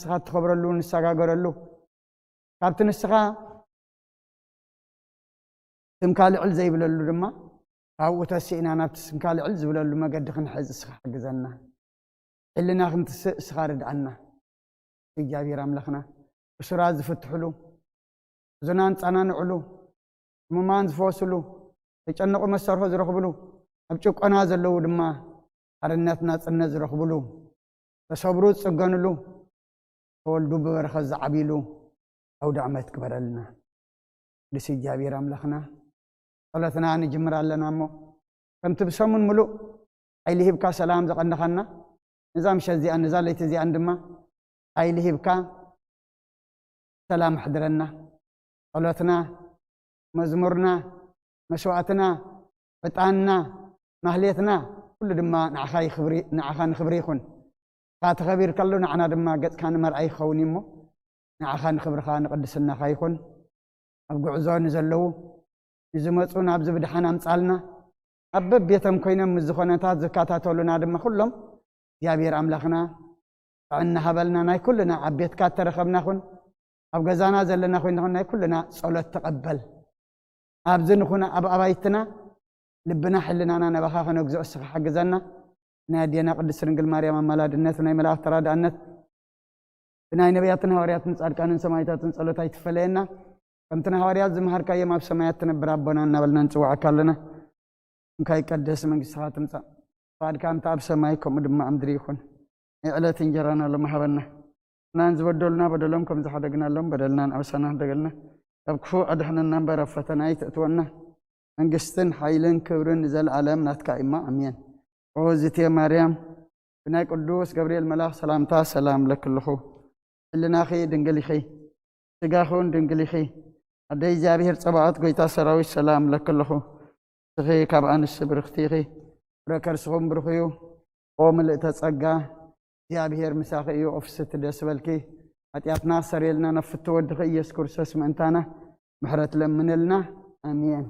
ንስኻ እትኸብረሉ፣ ንሰጋገረሉ፣ ካብቲ ንስኻ ስምካ ልዕል ዘይብለሉ ድማ፣ ካብኡ ተሲእና ናብቲ ስምካ ልዕል ዝበለሉ መገዲ ክንሕዝ እስኻ ሓግዘና። ሕልና ክንትስእ እስኻ ርድኣና። እግዚኣብሔር ኣምላኽና፣ እሱራት ዝፍትሕሉ፣ ሕዙናት ዝጸናንዕሉ፣ ሕሙማት ዝፈወስሉ፣ ዝተጨነቑ መሰርሆ ዝረኽብሉ፣ ኣብ ጭቆና ዘለዉ ድማ ሓርነት ናጽነት ዝረኽብሉ፣ ተሰብሩ ዝጽገንሉ፣ ተወልዱ ብበረኸት ዝዓብይሉ ኣውደ ዓመት ግበረልና። ቅዱስ እግዚኣብሔር ኣምላኽና፣ ጸሎትና ንጅምር ኣለና እሞ፣ ከምቲ ብሰሙን ምሉእ ሓይሊ ሂብካ ሰላም ዘቐነኻና፣ ነዛ ምሸት እዚኣን ነዛ ለይቲ እዚኣን ድማ ሓይሊ ሂብካ ሰላም ኣሕድረና። ጸሎትና፣ መዝሙርና፣ መስዋዕትና፣ ዕጣንና፣ ማህሌትና፣ ኩሉ ድማ ንዓኻ ይኽብሪ፣ ንዓኻ ንኽብሪ ይኹን። ንስኻ ተኸቢርካሉ፣ ንዓና ድማ ገጽካ ንመርኣይ ይኸውን እዩ እሞ፣ ንዓኻ ንኽብርኻ ንቅድስናኻ ይኹን። ኣብ ጉዕዞ ንዘለዉ፣ ንዝመጹ ናብዚ ብድሓን ኣምጻልና። ኣብ በቤቶም ኮይኖም ምስ ዝኾነታት ዝከታተሉና ድማ ኩሎም እግዚኣብሔር ኣምላኽና ጥዕና ሃበልና። ናይ ኩልና ኣብ ቤትካ እተረኸብና ኹን፣ ኣብ ገዛና ዘለና ኮይና ኹን፣ ናይ ኩልና ጸሎት ተቐበል። ኣብዚ ንኹን ኣብ ኣባይትና ልብና ሕልናና ነባኻ ከነግዝኦ እስኻ ሓግዘና። ናይ ኣዴና ቅድስት ድንግል ማርያም ኣማላድነት፣ ናይ መላእኽቲ ተራዳእነት፣ ብናይ ነቢያትን ሃዋርያትን ጻድቃንን ሰማዕታትን ጸሎት ኣይትፈለየና። ከምቲ ንሃዋርያት ዝመሃርካዮም ኣብ ሰማያት ትነብር ኣቦና እናበልና ንጽውዓካ ኣለና። ስምካ ይቀደስ፣ መንግስትኻ ትምጻእ፣ ፍቓድካ እንተ ኣብ ሰማይ ከምኡ ድማ ኣብ ምድሪ ይኹን። ናይ ዕለት እንጀራና ሎሚ ሃበና። ናን ዝበደሉና በደሎም ከም ዝሓደግናሎም በደልና ንኣበሳና ሓደገልና። ካብ ክፉእ ኣድሕነና እምበር ኣብ ፈተና ኣይተእትወና። መንግስትን ሓይልን ክብርን ንዘለኣለም ናትካ እዩማ፣ ኣሜን። ኦ ዝቴ ማርያም፣ ብናይ ቅዱስ ገብርኤል መልኣኽ ሰላምታ ሰላም ለክልኹ። ሕልናኺ ድንግል ኢኺ፣ ስጋኹን ድንግል ኢኺ። ኣደይ እግዚኣብሔር ጸባኦት፣ ጎይታ ሰራዊት፣ ሰላም ለክልኹ። ንስኺ ካብ ኣንስቲ ብርኽቲ ኢኺ፣ ፍረ ከርስኹም ብሩኽ እዩ። ኦ ምልእተ ጸጋ፣ እግዚኣብሔር ምሳኺ እዩ። ኦ ፍስቲ ደስ በልኪ፣ ሓጢኣትና ሰረየልና፣ ናብ ፍቲ ወድኺ ኢየሱስ ክርስቶስ ምእንታና ምሕረት ለምንልና። ኣሜን።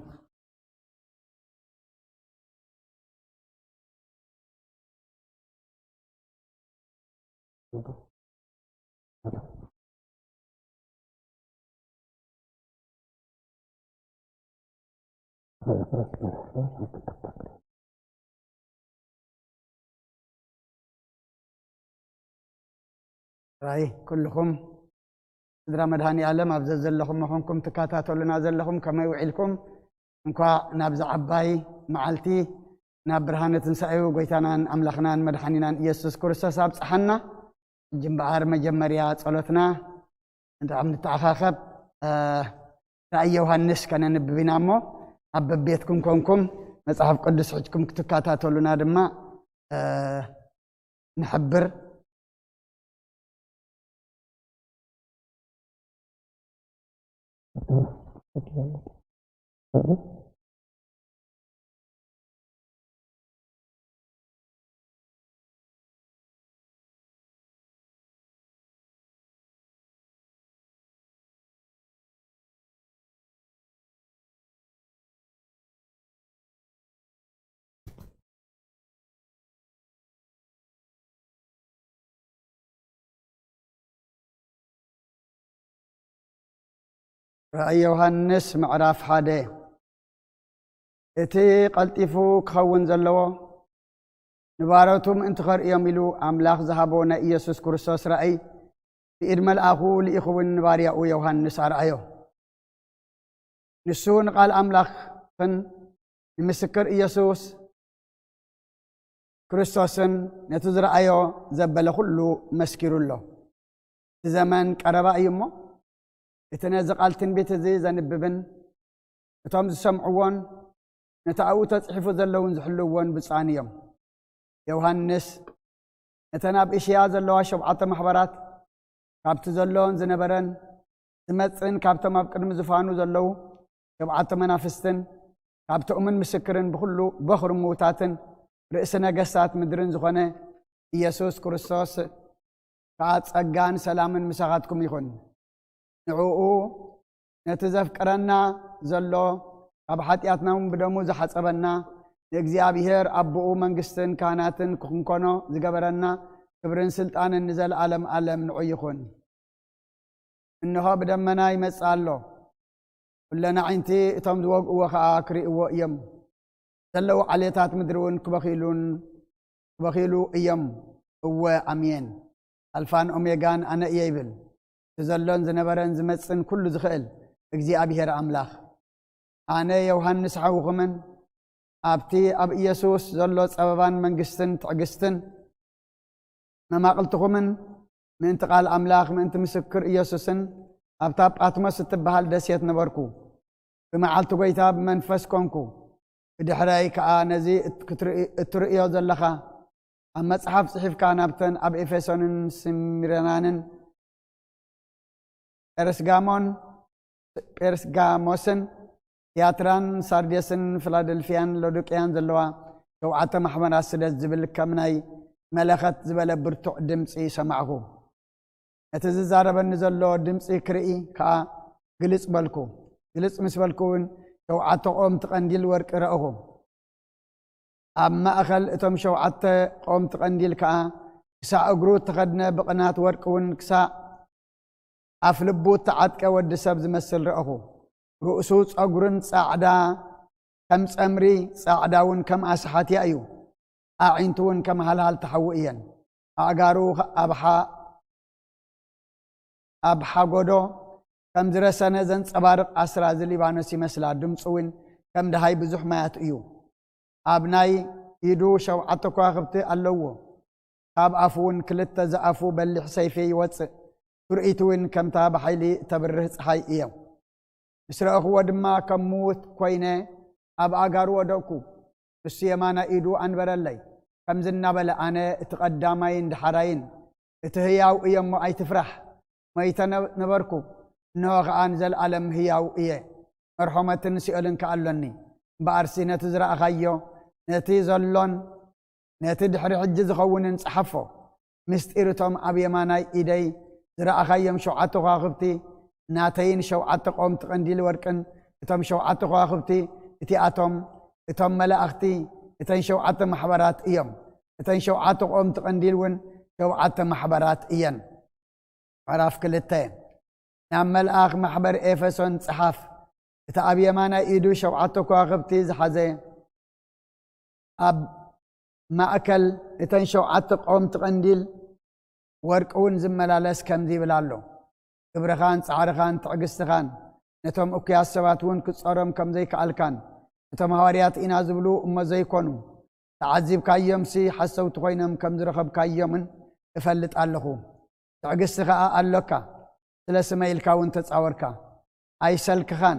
ራይ ኩልኹም ስድራ መድሃኒ ኣለም ኣብ ዘዘለኹም መኾንኩም ትከታተሉና ዘለኹም ከመይ ውዒልኩም? እንኳዕ ናብዚ ዓባይ መዓልቲ ናብ ብርሃነ ትንሳኤው ጎይታናን ኣምላኽናን መድሓኒናን ኢየሱስ ክርስቶስ ኣብጽሓና። ሕጂ እምበኣር መጀመርያ ጸሎትና እንድሕር ንተኣኻኸብ፣ እ፣ ራእይ ዮሃንስ ከነንብብ ኢና እሞ፣ ኣብ በቤትኩም ኮንኩም መጽሓፍ ቅዱስ ሒዝኩም ክትከታተሉና ድማ፣ እ፣ ንሕብር። ራእይ ዮሃንስ ምዕራፍ ሓደ። እቲ ቀልጢፉ ክኸውን ዘለዎ፣ ንባሮቱ ምእንቲ ኸርእዮም ኢሉ ኣምላኽ ዝሃቦ ናይ ኢየሱስ ክርስቶስ ራእይ፣ ብኢድ መልኣኹ ልኢኹ እውን ንባርያኡ ዮሃንስ ኣርኣዮ። ንሱ ንቓል ኣምላኽን ንምስክር ኢየሱስ ክርስቶስን ነቲ ዝረኣዮ ዘበለ ኩሉ መስኪሩ ኣሎ። እቲ ዘመን ቀረባ እዩ እሞ፣ እቲ ነዚ ቃል ትንቢት እዚ ዘንብብን እቶም ዝሰምዕዎን ነቲ ኣብኡ ተጽሒፉ ዘለውን ዝሕልውዎን ብፁዓን እዮም። ዮሃንስ ነተን ኣብ እስያ ዘለዋ ሸውዓተ ማሕበራት፣ ካብቲ ዘሎን ዝነበረን ዝመጽእን ካብቶም ኣብ ቅድሚ ዝፋኑ ዘለዉ ሸውዓተ መናፍስትን ካብቲ እሙን ምስክርን ብኹሉ በኹሪ ምዉታትን ርእሲ ነገስታት ምድርን ዝኾነ ኢየሱስ ክርስቶስ ከኣ ጸጋን ሰላምን ምሳኻትኩም ይኹን። ንዕኡ ነቲ ዘፍቅረና ዘሎ፣ ካብ ሓጢኣትና እውን ብደሙ ዝሓጸበና፣ ንእግዚኣብሔር ኣቦኡ መንግስትን ካህናትን ክንኮኖ ዝገበረና፣ ክብርን ስልጣንን ንዘለኣለም ኣለም ንዑ ይኹን። እንሆ ብደመና ይመጽእ ኣሎ። ኩለን ኣዒንቲ እቶም ዝወግእዎ ኸኣ ክርእይዎ እዮም። ዘለዉ ዓሌታት ምድሪ እውን ክበኽዩሉን፣ ክበኽዩሉ እዮም። እወ፣ ኣሜን። ኣልፋን ኦሜጋን ኣነ እየ ይብል። እቲ ዘሎን ዝነበረን ዝመጽእን ኩሉ ዝኽእል እግዚኣብሄር ኣምላኽ። ኣነ ዮሃንስ ሓውኹምን ኣብቲ ኣብ ኢየሱስ ዘሎ ጸበባን መንግስትን ትዕግስትን መማቕልትኹምን ምእንቲ ቃል ኣምላኽ ምእንቲ ምስክር ኢየሱስን ኣብታ ጳትሞስ እትበሃል ደሴት ነበርኩ። ብመዓልቲ ጐይታ ብመንፈስ ኮንኩ። ብድሕረይ ከኣ ነዚ እት-፣ ክትርኢ-፣ እትርእዮ ዘለኻ ኣብ መጽሓፍ ጽሒፍካ ናብተን ኣብ ኤፌሶንን ስሚርናንን ጴርስጋሞን፣ ጴርስጋሞስን ትያትራን ሳርዴስን ፊላደልፍያን ሎዶቅያን ዘለዋ ሸውዓተ ማሕበራት ስደት ዝብል ከም ናይ መለኸት ዝበለ ብርቱዕ ድምጺ ሰማዕኹ። ነቲ ዝዛረበኒ ዘሎ ድምጺ ክርኢ ከኣ ግልጽ በልኩ። ግልጽ ምስ በልኩ እውን ሸውዓተ ቆምቲ ቀንዲል ወርቂ ረእኹ። ኣብ ማእከል እቶም ሸውዓተ ቆምቲ ቀንዲል ከኣ ክሳዕ እግሩ እተኸድነ ብቕናት ወርቂ እውን ክሳዕ ኣፍ ልቡ እተዓጥቀ ወዲ ሰብ ዝመስል ረእኹ። ርእሱ ጸጉርን ጻዕዳ ከም ጸምሪ፣ ጻዕዳ እውን ከም ኣስሓትያ እዩ። ኣዒንቱ እውን ከም ሃልሃል ተሓዊ እየን። ኣእጋሩ ኣብ ሓ-፣ ኣብ ሓጎዶ ከም ዝረሰነ ዘንጸባርቕ ኣስራዚ ሊባኖስ ይመስላ። ድምጹ እውን ከም ደሃይ ብዙሕ ማያት እዩ። ኣብ ናይ ኢዱ ሸውዓተ ከዋኽብቲ ኣለዎ። ካብ ኣፉ እውን ክልተ ዝኣፉ በሊሕ ሰይፊ ይወጽእ። ትርኢቱ እውን ከምታ ብሓይሊ እተብርህ ጸሓይ እዮ። ምስ ረእኽዎ ድማ ከም ምዉት ኮይነ ኣብ ኣእጋሩ ወደቕኩ። ንሱ የማናይ ኢዱ ኣንበረለይ። ከምዚ እናበለ፣ ኣነ እቲ ቀዳማይን ዳሕራይን እቲ ህያው እየ እሞ ኣይትፍራሕ። መይተ ነ-፣ ነበርኩ፣ እንሆ ኸኣ ንዘለኣለም ህያው እየ። መርሖመትን ሲኦልን ከኣ ኣሎኒ። እምበኣርሲ ነቲ ዝረኣኻዮ፣ ነቲ ዘሎን ነቲ ድሕሪ ሕጂ ዝኸውንን ጸሓፎ። ምስጢር እቶም ኣብ የማናይ ኢደይ ዝረኣኻዮም ሸውዓተ ከዋኽብቲ ናተይን ሸውዓተ ቆምቲ ቀንዲል ወርቅን፣ እቶም ሸውዓተ ከዋኽብቲ እቲኣቶም እቶም መላእኽቲ እተን ሸውዓተ ማሕበራት እዮም። እተን ሸውዓተ ቆምቲ ቀንዲል እውን ሸውዓተ ማሕበራት እየን። ምዕራፍ ክልተ። ናብ መልኣኽ ማሕበር ኤፌሶን ጸሓፍ። እቲ ኣብ የማናይ ኢዱ ሸውዓተ ከዋኽብቲ ዝሓዘ፣ ኣብ ማእከል እተን ሸውዓተ ቆምቲ ቀንዲል ወርቂ እውን ዝመላለስ ከምዚ ይብል ኣሎ። ግብርኻን ጻዕርኻን ትዕግስትኻን ነቶም እኩያት ሰባት እውን ክትጾሮም ከም ዘይከኣልካን፣ እቶም ሃዋርያት ኢና ዝብሉ እሞ ዘይኮኑ፣ ተዓዚብካዮምሲ ሓሰውቲ ኮይኖም ከም ዝረኸብካዮምን እፈልጥ ኣለኹ። ትዕግስቲ ኸኣ ኣሎካ፣ ስለ ስመይ ኢልካ እውን ተጻወርካ። ኣይሰልክኻን፣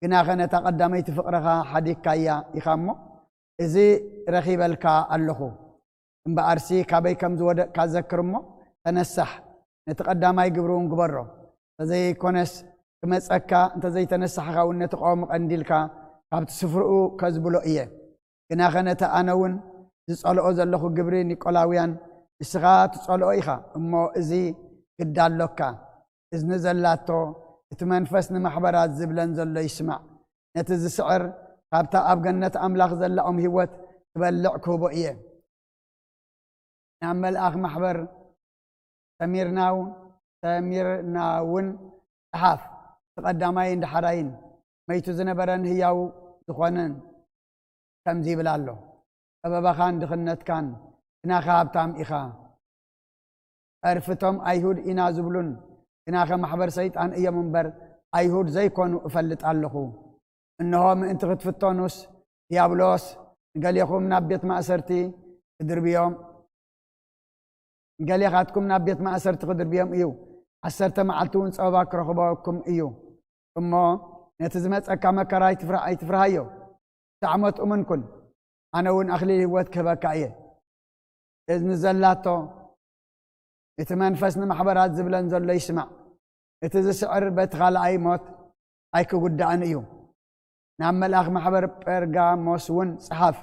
ግናኸ ነታ ቀዳመይቲ ፍቕርኻ ሓዲግካያ ኢኻ እሞ፣ እዚ ረኺበልካ ኣለኹ። እምበኣርሲ ካበይ ከም ዝወደቕካ ዘክር እሞ፣ ተነሳሕ፣ ነቲ ቀዳማይ ግብሪ እውን ግበሮ። እንተዘይኮነስ ክመጸካ፣ እንተዘይተነሳሕካ እውን ነቲ ቀወሚ ቀንዲልካ ካብቲ ስፍርኡ ከዝብሎ እየ። ግናኸ ነቲ ኣነ እውን ዝጸልኦ ዘለኹ ግብሪ ኒቆላውያን ንስኻ ትጸልኦ ኢኻ እሞ፣ እዚ ግዳ ኣሎካ። እዝኒ ዘላቶ እቲ መንፈስ ንማሕበራት ዝብለን ዘሎ ይስማዕ። ነቲ ዝስዕር ካብታ ኣብ ገነት ኣምላኽ ዘላ ኦም ህይወት ክበልዕ ክህቦ እየ። ናብ መልኣኽ ማሕበር ሰሚርናው-፣ ሰሚርናውን ጸሓፍ፣ እቲ ቀዳማይን ዳሕራይን፣ መይቱ ዝነበረን ህያው ዝኾነን፣ ከምዚ ይብል ኣሎ፣ ጸበባኻን ድኽነትካን፣ ግናኸ ሃብታም ኢኻ። ዕርፊቶም ኣይሁድ ኢና ዝብሉን፣ ግናኸ ማሕበር ሰይጣን እዮም እምበር፣ ኣይሁድ ዘይኮኑ እፈልጥ ኣለኹ። እንሆ፣ ምእንቲ ክትፍተኑስ፣ ዲያብሎስ ንገሌኹም ናብ ቤት ማእሰርቲ ክድርብዮም፣ ንገሌኻትኩም ናብ ቤት ማእሰርቲ ክድርብዮም እዩ። ዓሰርተ መዓልቲ እውን ጸበባ ክረኽበኩም እዩ። እሞ ነቲ ዝመጸካ መከራ ኣይትፍራ-፣ ኣይትፍርሃዮ። ክሳዕ ሞት እሙን ኩን፣ ኣነ እውን ኣኽሊል ህይወት ክህበካ እየ። እዝኒ ዘላቶ እቲ መንፈስ ንማሕበራት ዝብለን ዘሎ ይስማዕ። እቲ ዝስዕር በቲ ካልኣይ ሞት ኣይክጉዳእን እዩ። ናብ መልኣኽ ማሕበር ጴርጋሞስ እውን ጸሓፍ።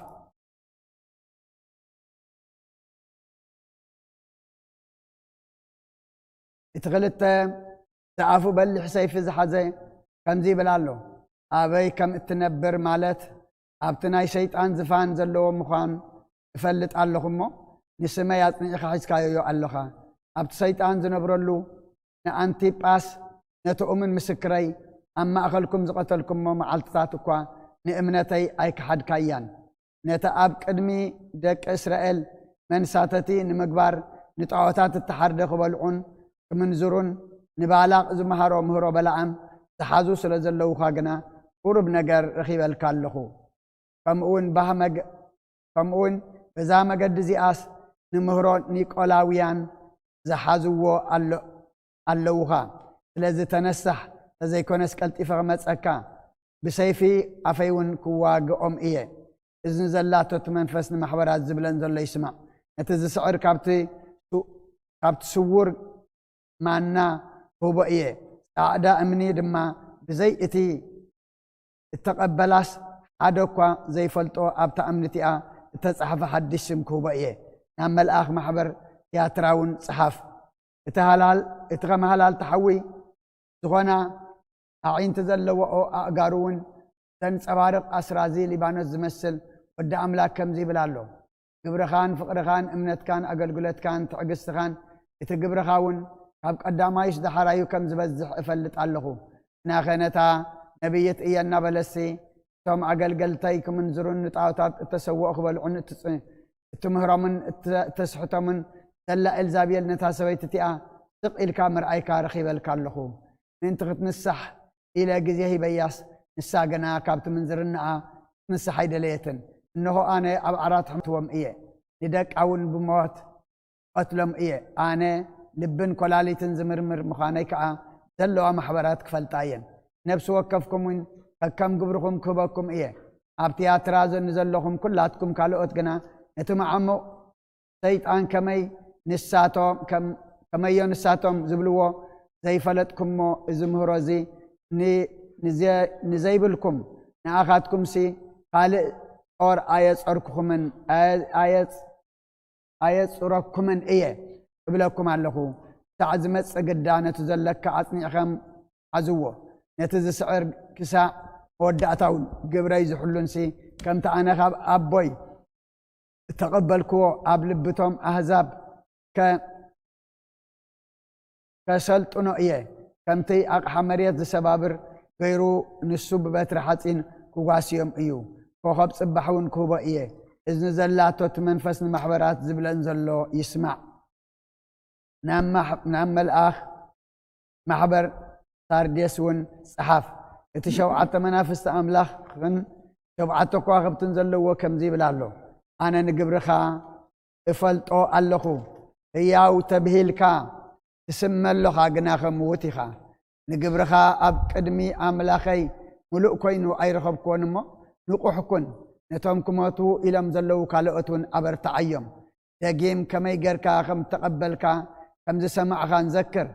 እቲ ክልተ ዝኣፉ በሊሕ ሰይፊ ዝሓዘ ከምዚ ይብል ኣሎ፣ ኣበይ ከም እትነብር፣ ማለት ኣብቲ ናይ ሰይጣን ዝፋን ዘለዎ ምዃን እፈልጥ ኣለኹ እሞ፣ ንስመይ ኣጽኒዕኻ ሒዝካዮ ኣለኻ። ኣብቲ ሰይጣን ዝነብረሉ ንኣንቲጳስ፣ ነቲ እሙን ምስክረይ ኣብ ማእከልኩም ዝቐተልኩሞ መዓልትታት እኳ ንእምነተይ ኣይከሓድካያን። ነቲ ኣብ ቅድሚ ደቂ እስራኤል መንሳተቲ ንምግባር ንጣዖታት እተሓርደ ክበልዑን ክምንዝሩን ንባላቕ ዝመሃሮ ምህሮ በለዓም ዝሓዙ ስለ ዘለዉኻ ግና ቁሩብ ነገር ረኺበልካ ኣለኹ። ከምኡውን ባህ መገ-፣ ከምኡውን በዛ መገዲ እዚኣስ ንምህሮ ኒቆላውያን ዝሓዝዎ ኣሎ-፣ ኣለዉኻ። ስለዚ ተነሳሕ፣ ተዘይኮነስ ቀልጢፈ ክመጸካ፣ ብሰይፊ ኣፈይ እውን ክዋግኦም እየ። እዝኒ ዘላቶ እቲ መንፈስ ንማሕበራት ዝብለን ዘሎ ይስማዕ። ነቲ ዝስዕር ካብቲ ሱ-፣ ካብቲ ስዉር ማና ክህቦ እየ። ጻዕዳ እምኒ ድማ ብዘይ እቲ እተቐበላስ ሓደ እኳ ዘይፈልጦ ኣብታ እምኒ እቲኣ እተጻሕፈ ሓድሽ ስም ክህቦ እየ። ናብ መልኣኽ ማሕበር ትያትራ እውን ጸሓፍ። እቲ ሃላል፣ እቲ ከም ሃላል ተሓዊ ዝኾና ኣዒንቲ ዘለዎኦ ኣእጋሩ እውን ዘንጸባርቕ ኣስራዚ ሊባኖስ ዝመስል ወዲ ኣምላክ ከምዚ ይብል ኣሎ። ግብርኻን ፍቕርኻን እምነትካን ኣገልግሎትካን ትዕግስትኻን እቲ ግብርኻ እውን ካብ ቀዳማይስ ዳሕራዩ ከም ዝበዝሕ እፈልጥ ኣለኹ። ግናኸ ነታ ነብይት እየ እናበለሲ እቶም ኣገልገልተይ ክምንዝሩን ንጣዖታት እተሰውኦ ክበልዑን እትጽ-፣ እትምህሮምን እተ-፣ እተስሕቶምን ዘላ ኤልዛቤል ነታ ሰበይቲ እቲኣ ስቕ ኢልካ ምርኣይካ ረኺበልካ ኣለኹ። ምእንቲ ክትንሳሕ ኢለ ግዜ ሂበያስ፣ ንሳ ግና ካብቲ ምንዝርናኣ ክትንሳሕ ኣይደለየትን። እንሆ ኣነ ኣብ ዓራት ሕምትዎም እየ፣ ንደቃ እውን ብሞት ቀትሎም እየ። ኣነ ልብን ኮላሊትን ዝምርምር ምዃነይ ከኣ ዘለዋ ማሕበራት ክፈልጣ እየን። ነፍሲ ወከፍኩም እውን ከከም ግብርኹም ክህበኩም እየ። ኣብ ትያትራ ዘ-፣ ንዘለኹም ኩላትኩም ካልኦት ግና ነቲ መዓሙቕ ሰይጣን ከመይ ንሳቶም፣ ከም-፣ ከመዮ ንሳቶም ዝብልዎ ዘይፈለጥኩሞ እዚ ምህሮ እዚ ን-፣ ንዘ-፣ ንዘይብልኩም ንኣኻትኩምሲ ካልእ ጦር ኣየጸርኩኹምን ኣየ-፣ ኣየጽ-፣ ኣየጽረኩምን እየ እብለኩም ኣለኹ። ክሳዕ ዝመጽእ ግዳ ነቲ ዘለካ ኣጽኒዕከም ሓዝዎ። ነቲ ዝስዕር ክሳዕ መወዳእታውን ግብረይ ዝሕሉንሲ ከምቲ ኣነ ካብ ኣቦይ እተቐበልክዎ ኣብ ልብቶም ኣህዛብ ከ-፣ ከሰልጥኖ እየ። ከምቲ ኣቕሓ መሬት ዝሰባብር ገይሩ ንሱ ብበትሪ ሓጺን ክጓስዮም እዩ። ኮኸብ ጽባሕ እውን ክህቦ እየ። እዝኒ ዘላቶ እቲ መንፈስ ንማሕበራት ዝብለን ዘሎ ይስማዕ። ናብ ማሕ-፣ ናብ መልኣኽ ማሕበር ሳርዴስ እውን ጸሓፍ። እቲ ሸውዓተ መናፍስቲ ኣምላኽን ሸውዓተ ከዋኽብትን ዘለዎ ከምዚ ይብል ኣሎ። ኣነ ንግብርኻ እፈልጦ ኣለኹ። ህያው ተብሂልካ ትስመ ኣሎኻ፣ ግናኸ ምዉት ኢኻ። ንግብርኻ ኣብ ቅድሚ ኣምላኸይ ምሉእ ኮይኑ ኣይረኸብክዎን እሞ፣ ንቑሕ ኩን። ነቶም ክሞቱ ኢሎም ዘለዉ ካልኦት እውን ኣበርትዓዮም። ደጊም ከመይ ጌርካ ከም እተቐበልካ፣ ከም ዝሰማዕኻን ዘክር።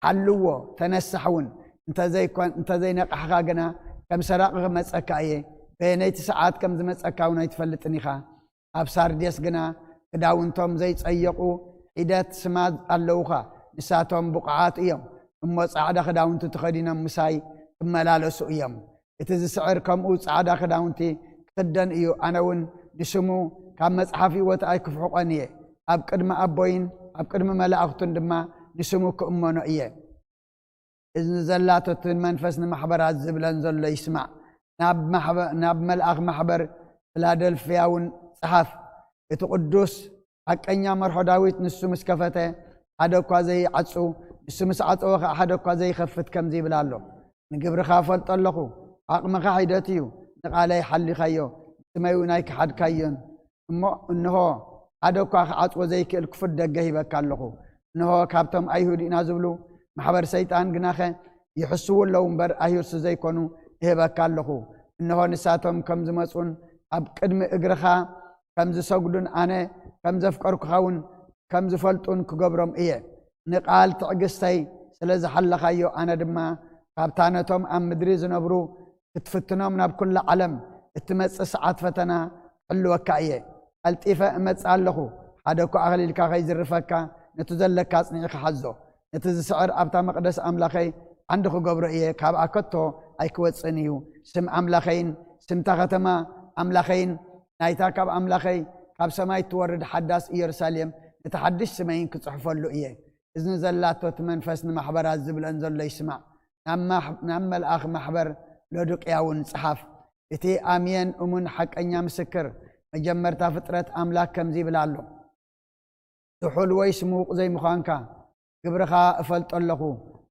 ሓልዎ፣ ተነሳሕ እውን። እንተዘይኮን-፣ እንተዘይነቃሕኻ ግና፣ ከም ሰራቒ ክመጸካ እየ። በየነይቲ ሰዓት ከም ዝመጸካ እውን ኣይትፈልጥን ኢኻ። ኣብ ሳርዴስ ግና ክዳውንቶም ዘይጸየቑ ሒደት ስማት ኣለዉኻ። ንሳቶም ብቑዓት እዮም፣ እሞ ጻዕዳ ክዳውንቲ ተኸዲኖም ምሳይ ክመላለሱ እዮም። እቲ ዝስዕር ከምኡ ጻዕዳ ክዳውንቲ ክኽደን እዩ። ኣነ እውን ንስሙ ካብ መጽሓፍ ህይወት ኣይክፍሕቖን እየ። ኣብ ቅድሚ ኣቦይን ኣብ ቅድሚ መላእኽቱን ድማ ንስሙ ክእመኖ እየ። እዝኒ ዘላቶ እቲ መንፈስ ንማሕበራት ዝብለን ዘሎ ይስማዕ። ናብ ማሕበ-፣ ናብ መልኣኽ ማሕበር ፊላደልፍያ እውን ጸሓፍ። እቲ ቅዱስ ሓቀኛ መርሖ ዳዊት ንሱ ምስ ከፈተ ሓደ እኳ ዘይዓጹ፣ ንሱ ምስ ዓጸወ ኸዓ ሓደ እኳ ዘይኸፍት ከምዚ ይብል ኣሎ። ንግብርኻ እፈልጦ ኣለኹ፣ ዓቕምኻ ሒደት እዩ፣ ንቓለይ ሓሊኻዮ፣ ንስመይ እውን ኣይከሓድካዮን። እሞ እንሆ፣ ሓደ እኳ ክዓጽዎ ዘይክእል ክፉት ደገ ሂበካ ኣለኹ። እንሆ፣ ካብቶም ኣይሁድ ኢና ዝብሉ ማሕበር ሰይጣን ግናኸ ይሕስዉ ኣለዉ እምበር ኣይሁድሲ ዘይኮኑ እህበካ ኣለኹ። እንሆ፣ ንሳቶም ከም ዝመጹን ኣብ ቅድሚ እግርኻ ከም ዝሰግዱን ኣነ ከም ዘፍቀርኩኻ እውን ከም ዝፈልጡን ክገብሮም እየ። ንቓል ትዕግስተይ ስለ ዝሓለኻዮ፣ ኣነ ድማ ካብታ ነቶም ኣብ ምድሪ ዝነብሩ ክትፍትኖም ናብ ኩላ ዓለም እትመጽእ ሰዓት ፈተና ክሕልወካ እየ። ቀልጢፈ እመጽእ ኣለኹ። ሓደ እኳ ኣኽሊልካ ከይዝርፈካ፣ ነቲ ዘለካ ኣጽኒዕካ ሓዞ። ነቲ ዝስዕር ኣብታ መቕደስ ኣምላኸይ ዓንዲ ክገብሮ እየ፣ ካብኣ ከቶ ኣይክወጽእን እዩ። ስም ኣምላኸይን ስምታ ከተማ ኣምላኸይን ናይታ ካብ ኣምላኸይ ካብ ሰማይ እትወርድ ሓዳስ ኢየሩሳሌም፣ ነቲ ሓድሽ ስመይን ክጽሕፈሉ እየ። እዝኒ ዘላቶ እቲ መንፈስ ንማሕበራት ዝብለን ዘሎ ይስማዕ። ናብ ማሕ-፣ ናብ መልኣኽ ማሕበር ሎዶቅያ እውን ጽሓፍ። እቲ ኣምየን እሙን ሓቀኛ ምስክር፣ መጀመርታ ፍጥረት ኣምላኽ ከምዚ ይብል ኣሎ። ዝሑል ወይስ ምዉቕ ዘይምዃንካ፣ ግብርኻ እፈልጦ ኣለኹ።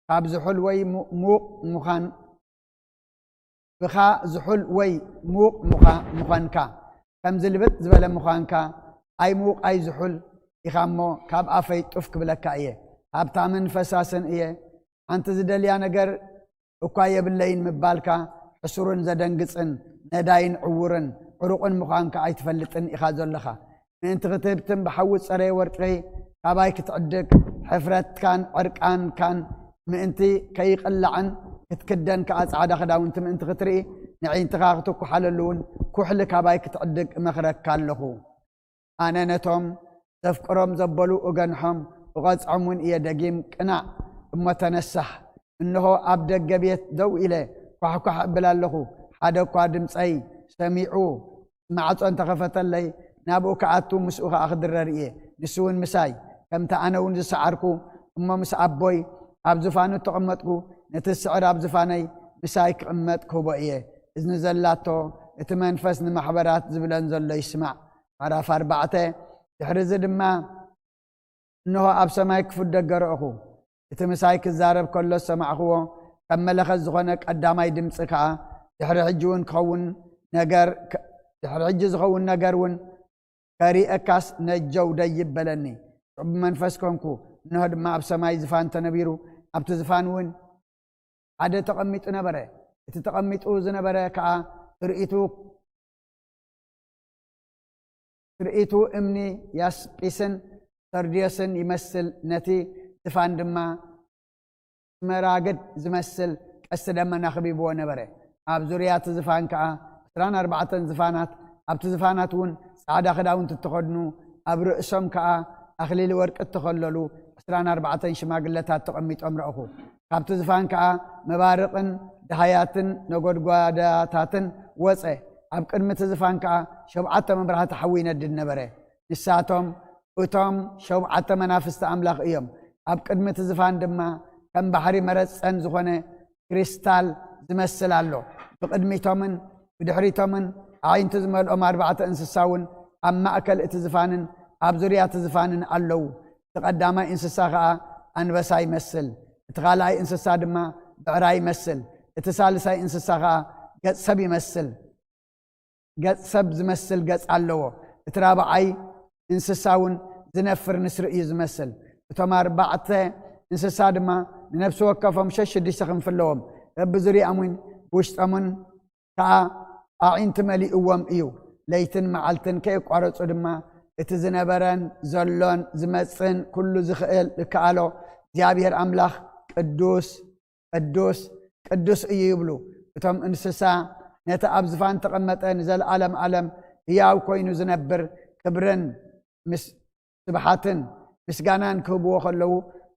ካብ ዝሑል ወይ ሙ-፣ ምዉቕ ምዃን፣ ብኻ ዝሑል ወይ ምዉቕ ምዃ-፣ ምዃንካ፣ ከም ዝልብጥ ዝበለ ምዃንካ፣ ኣይ ምዉቕ ኣይ ዝሑል ኢኻ እሞ፣ ካብ ኣፈይ ጡፍ ክብለካ እየ። ሃብታምን ፈሳስን እየ፣ ሓንቲ ዝደልያ ነገር እኳ የብለይን ምባልካ፣ ሕሱርን ዘደንግጽን፣ ነዳይን ዕዉርን ዕሩቕን ምዃንካ ኣይትፈልጥን ኢኻ ዘለኻ። ምእንቲ ክትህብትም ብሓዊ ዝጸረየ ወርቂ ካባይ ክትዕድግ፣ ሕፍረትካን ዕርቃንካን ምእንቲ ከይቕላዕን፣ ክትክደን ከኣ ጻዕዳ ክዳውንቲ ምእንቲ ክትርኢ፣ ነዒንትኻ ክትኩሓለሉ እውን ኩሕሊ ካባይ ክትዕድግ እመኽረካ ኣለኹ። ኣነ ነቶም ዘፍቅሮም ዘበሉ እገንሖም፣ እቐጽዖም እውን እየ። ደጊም ቅናዕ እሞ ተነሳሕ። እንሆ ኣብ ደገ ቤት ደው ኢለ ኳሕኳሕ እብል ኣለኹ። ሓደ እኳ ድምጸይ ሰሚዑ ማዕጾ እንተኸፈተለይ፣ ናብኡ ክኣቱ ምስኡ ኸኣ ክድረር እየ። ንሱ እውን ምሳይ፣ ከምቲ ኣነ እውን ዝሰዓርኩ እሞ ምስ ኣቦይ ኣብ ዝፋኑ እተቐመጥኩ፣ ነቲ ዝስዕር ኣብ ዝፋነይ ምሳይ ክቕመጥ ክህቦ እየ። እዝኒ ዘላቶ እቲ መንፈስ ንማሕበራት ዝብለን ዘሎ ይስማዕ። ምዕራፍ ኣርባዕተ። ድሕሪ እዚ ድማ እንሆ ኣብ ሰማይ ክፉት ደገ ረእኹ። እቲ ምሳይ ክዛረብ ከሎ ዝሰማዕኽዎ ከም መለኸት ዝኾነ ቀዳማይ ድምፂ ከኣ፣ ድሕሪ ሕጂ እውን ክኸውን ነገር፣ ድሕሪ ሕጂ ዝኸውን ነገር እውን ከሪእካስ ነጀው ደይብ በለኒ። ሽዑ ብመንፈስ ኮንኩ፣ እንሆ ድማ ኣብ ሰማይ ዝፋን ተነቢሩ፣ ኣብቲ ዝፋን እውን ሓደ ተቐሚጡ ነበረ። እቲ ተቐሚጡ ዝነበረ ከኣ ትርኢቱ፣ ትርኢቱ እምኒ ያስጲስን ሰርድዮስን ይመስል፣ ነቲ ዝፋን ድማ ስመራግድ ዝመስል ቀስቲ ደመና ከቢብዎ ነበረ። ኣብ ዙርያ እቲ ዝፋን ከኣ ዕስራን ኣርባዕተን ዝፋናት፣ ኣብቲ ዝፋናት እውን ጻዕዳ ክዳውንቲ እተኸድኑ፣ ኣብ ርእሶም ከኣ ኣኽሊል ወርቂ እተኸለሉ ዕስራን ኣርባዕተን ሽማግለታት ተቐሚጦም ረእኹ። ካብቲ ዝፋን ከኣ መባርቕን ደሃያትን ነጎድጓዳታትን ወጸ። ኣብ ቅድሚ እቲ ዝፋን ከኣ ሸውዓተ መብራህቲ ሓዊ ይነድድ ነበረ። ንሳቶም እቶም ሸውዓተ መናፍስቲ ኣምላኽ እዮም። ኣብ ቅድሚ እቲ ዝፋን ድማ ከም ባሕሪ መረጸን ዝኾነ ክሪስታል ዝመስል ኣሎ። ብቕድሚቶምን ብድሕሪቶምን ኣዒንቲ ዝመልኦም ኣርባዕተ እንስሳ እውን ኣብ ማእከል እቲ ዝፋንን ኣብ ዙርያ እቲ ዝፋንን ኣለዉ። እቲ ቀዳማይ እንስሳ ኸኣ ኣንበሳ ይመስል፣ እቲ ካልኣይ እንስሳ ድማ ብዕራይ ይመስል፣ እቲ ሳልሳይ እንስሳ ኸኣ ገጽ ሰብ ይመስል። ገጽ ሰብ ዝመስል ገጽ ኣለዎ። እቲ ራብዓይ እንስሳ እውን ዝነፍር ንስሪ እዩ ዝመስል። እቶም ኣርባዕተ እንስሳ ድማ ንነፍሲ ወከፎም ሸሽ ሽዱሽተ ክንፊ ኣለዎም። በብዙርያኦም እውን ብውሽጦምን ከኣ ኣዒንቲ መሊእዎም እዩ። ለይትን መዓልትን ከየቋረጹ ድማ እቲ ዝነበረን ዘሎን ዝመጽእን ኩሉ ዝኽእል ዝከኣሎ እግዚኣብሔር ኣምላኽ ቅዱስ ቅዱስ፣ ቅዱስ እዩ ይብሉ። እቶም እንስሳ ነቲ ኣብ ዝፋን ተቐመጠ ንዘለዓለም ዓለም ህያው ኮይኑ ዝነብር ክብርን ምስ ስብሓትን ምስጋናን ክህብዎ ከለዉ፣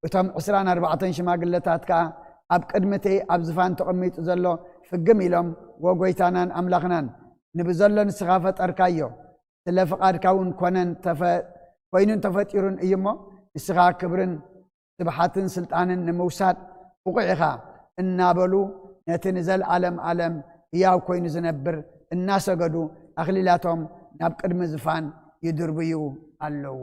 እቶም ዕስራን ኣርባዕተን ሽማግለታት ከኣ ኣብ ቅድሚ እቲ ኣብ ዝፋን ተቐሚጡ ዘሎ ፍግም ኢሎም፣ "ዎ ጎይታናን ኣምላኽናን፣ ንብዘሎ ንስኻ ፈጠርካዮ፣ ስለ ፍቓድካ እውን ኮነን ተፈ-፣ ኮይኑን ተፈጢሩን እዩ እሞ፣ ንስኻ ክብርን ስብሓትን ስልጣንን ንምውሳድ ብቑዕ ኢኻ" እናበሉ፣ ነቲ ንዘለዓለም ዓለም ህያው ኮይኑ ዝነብር እናሰገዱ፣ ኣኽሊላቶም ናብ ቅድሚ ዝፋን ይድርብዩ ኣለዉ።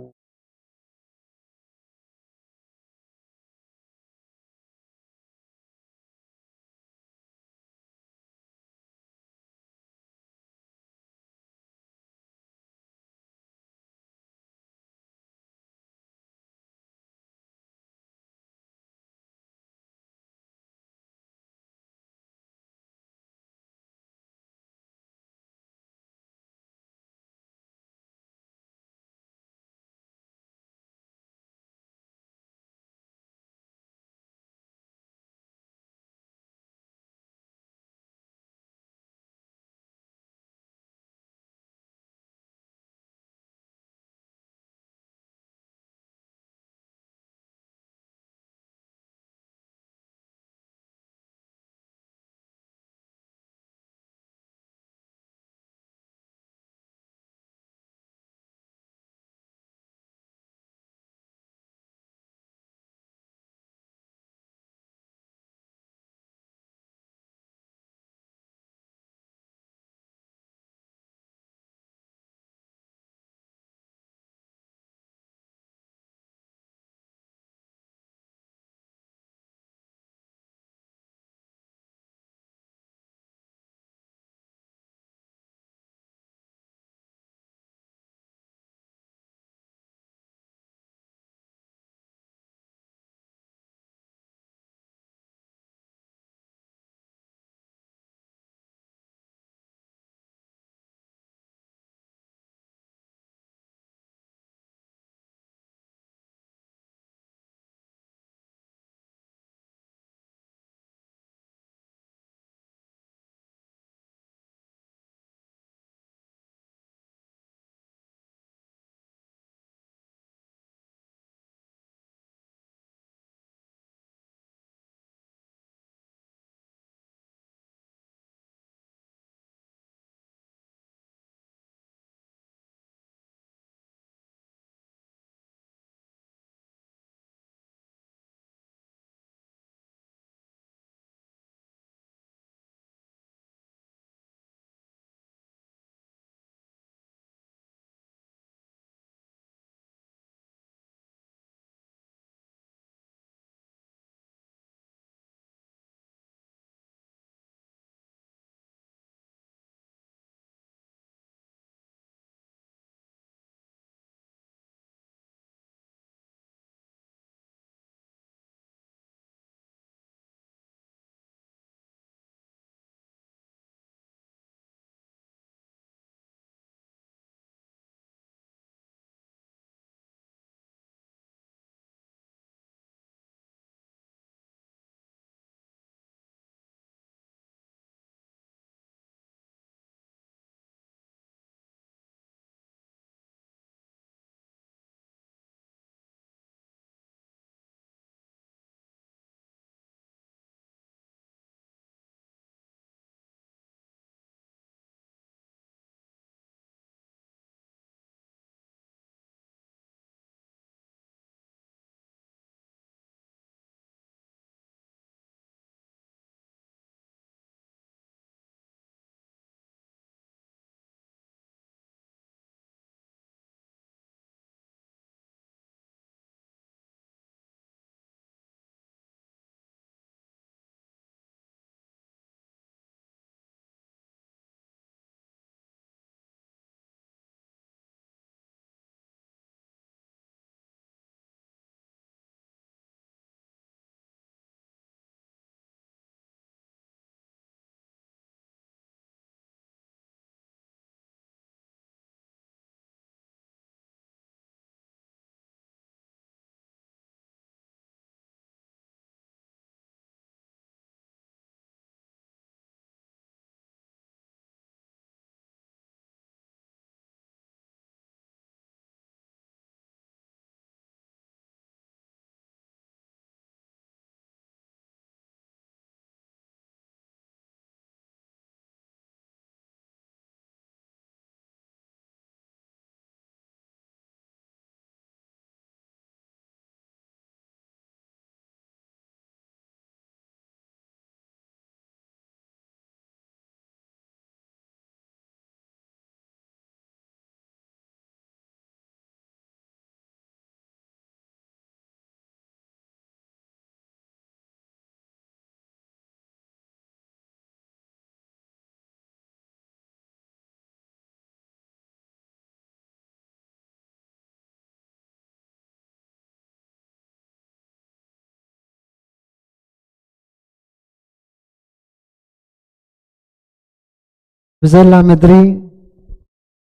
ብዘላ ምድሪ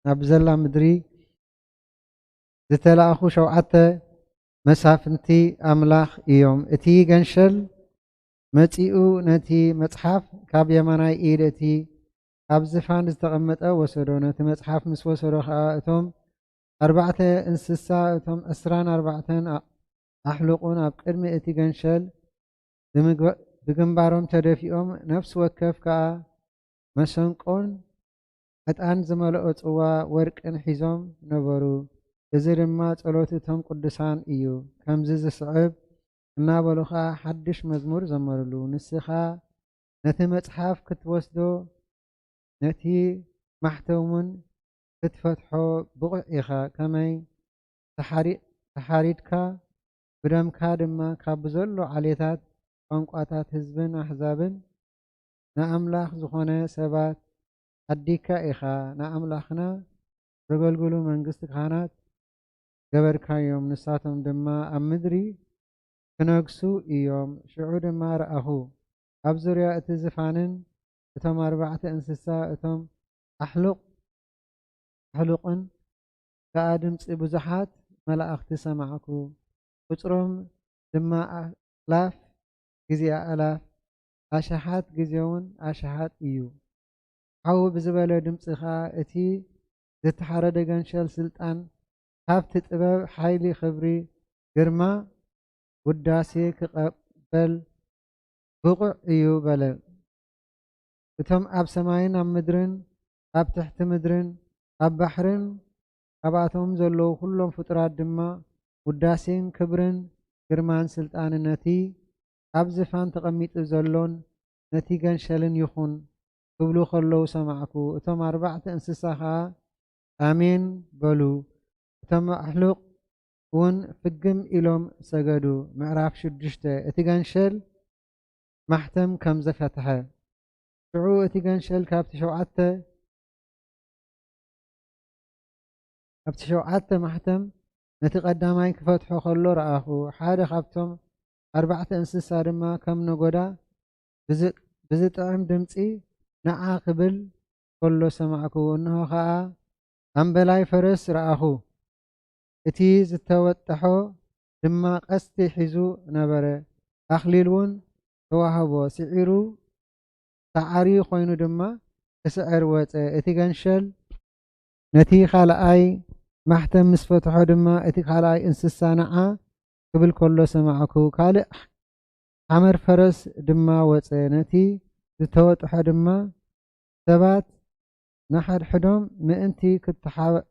ናብ ብዘላ ምድሪ ዝተላእኹ ሸውዓተ መሳፍንቲ ኣምላኽ እዮም። እቲ ገንሸል መጺኡ ነቲ መጽሓፍ ካብ የማናይ ኢድ እቲ ኣብ ዝፋን ዝተቐመጠ ወሰዶ። ነቲ መጽሓፍ ምስ ወሰዶ ኸኣ እቶም ኣርባዕተ እንስሳ፣ እቶም ዕስራን ኣርባዕተን ኣሕሉቑን ኣብ ቅድሚ እቲ ገንሸል ብግንባሮም ተደፊኦም፣ ነፍሲ ወከፍ ከኣ መሰንቆን ዕጣን ዝመልኦ ጽዋ ወርቅን ሒዞም ነበሩ። እዚ ድማ ጸሎት እቶም ቅዱሳን እዩ። ከምዚ ዝስዕብ እናበሉ ኸኣ ሓድሽ መዝሙር ዘመሩሉ። ንስኻ ነቲ መጽሓፍ ክትወስዶ፣ ነቲ ማሕተም እውን ክትፈትሖ ብቑዕ ኢኻ። ከመይ ተሓሪድካ፣ ብደምካ ድማ ካብ ብዘሎ ዓሌታት፣ ቋንቋታት፣ ህዝብን ኣህዛብን ንኣምላኽ ዝኾነ ሰባት ዓዲግካ ኢኻ። ንኣምላኽና ዘገልግሉ መንግስቲ ካህናት ገበርካዮም። ንሳቶም ድማ ኣብ ምድሪ ክነግሱ እዮም። ሽዑ ድማ ረኣኹ፣ ኣብ ዙርያ እቲ ዝፋንን እቶም ኣርባዕተ እንስሳ፣ እቶም ኣሕሉቕ ኣሕሉቕን ከኣ ድምጺ ብዙሓት መላእኽቲ ሰማዕኩ። ቁጽሮም ድማ ኣእላፍ ግዜ ኣእላፍ፣ ኣሽሓት ግዜውን ኣሽሓት እዩ። ዓው ብዝበለ ድምጺ ኸኣ እቲ ዝተሓረደ ገንሸል ስልጣን፣ ሃብቲ፣ ጥበብ፣ ሓይሊ፣ ክብሪ፣ ግርማ፣ ውዳሴ ክቐበል ብቑዕ እዩ በለ። እቶም ኣብ ሰማይን ኣብ ምድርን ኣብ ትሕቲ ምድርን ኣብ ባሕርን ኣብኣቶም ዘለዉ ኩሎም ፍጡራት ድማ ውዳሴን ክብርን ግርማን ስልጣንን ነቲ ኣብ ዝፋን ተቐሚጡ ዘሎን ነቲ ገንሸልን ይኹን ክብሉ ከለዉ ሰማዕኩ። እቶም ኣርባዕተ እንስሳ ኸኣ ኣሜን በሉ። እቶም ኣሕሉቕ እውን ፍግም ኢሎም ሰገዱ። ምዕራፍ ሽዱሽተ። እቲ ገንሸል ማሕተም ከም ዘፈትሐ። ሽዑ እቲ ገንሸል ካብቲ ሸውዓተ፣ ካብቲ ሸውዓተ ማሕተም ነቲ ቀዳማይ ክፈትሖ ከሎ ረኣኹ። ሓደ ካብቶም ኣርባዕተ እንስሳ ድማ ከም ነጎዳ ብዝ-፣ ብዝጥዕም ድምጺ ንዓ ክብል ከሎ ሰማዕኩ። እንሆ ኸኣ ኣምበላይ ፈረስ ረኣኹ። እቲ ዝተወጠሖ ድማ ቀስቲ ሒዙ ነበረ። ኣኽሊል እውን ተዋህቦ። ስዒሩ፣ ሰዓሪ ኮይኑ ድማ ክስዕር ወጸ። እቲ ገንሸል ነቲ ካልኣይ ማሕተም ምስ ፈትሖ ድማ፣ እቲ ካልኣይ እንስሳ ንዓ ክብል ከሎ ሰማዕኩ። ካልእ ሓመር ፈረስ ድማ ወጸ። ነቲ ዝተወጥሖ ድማ ሰባት ንሓድሕዶም ምእንቲ ክተሓ-፣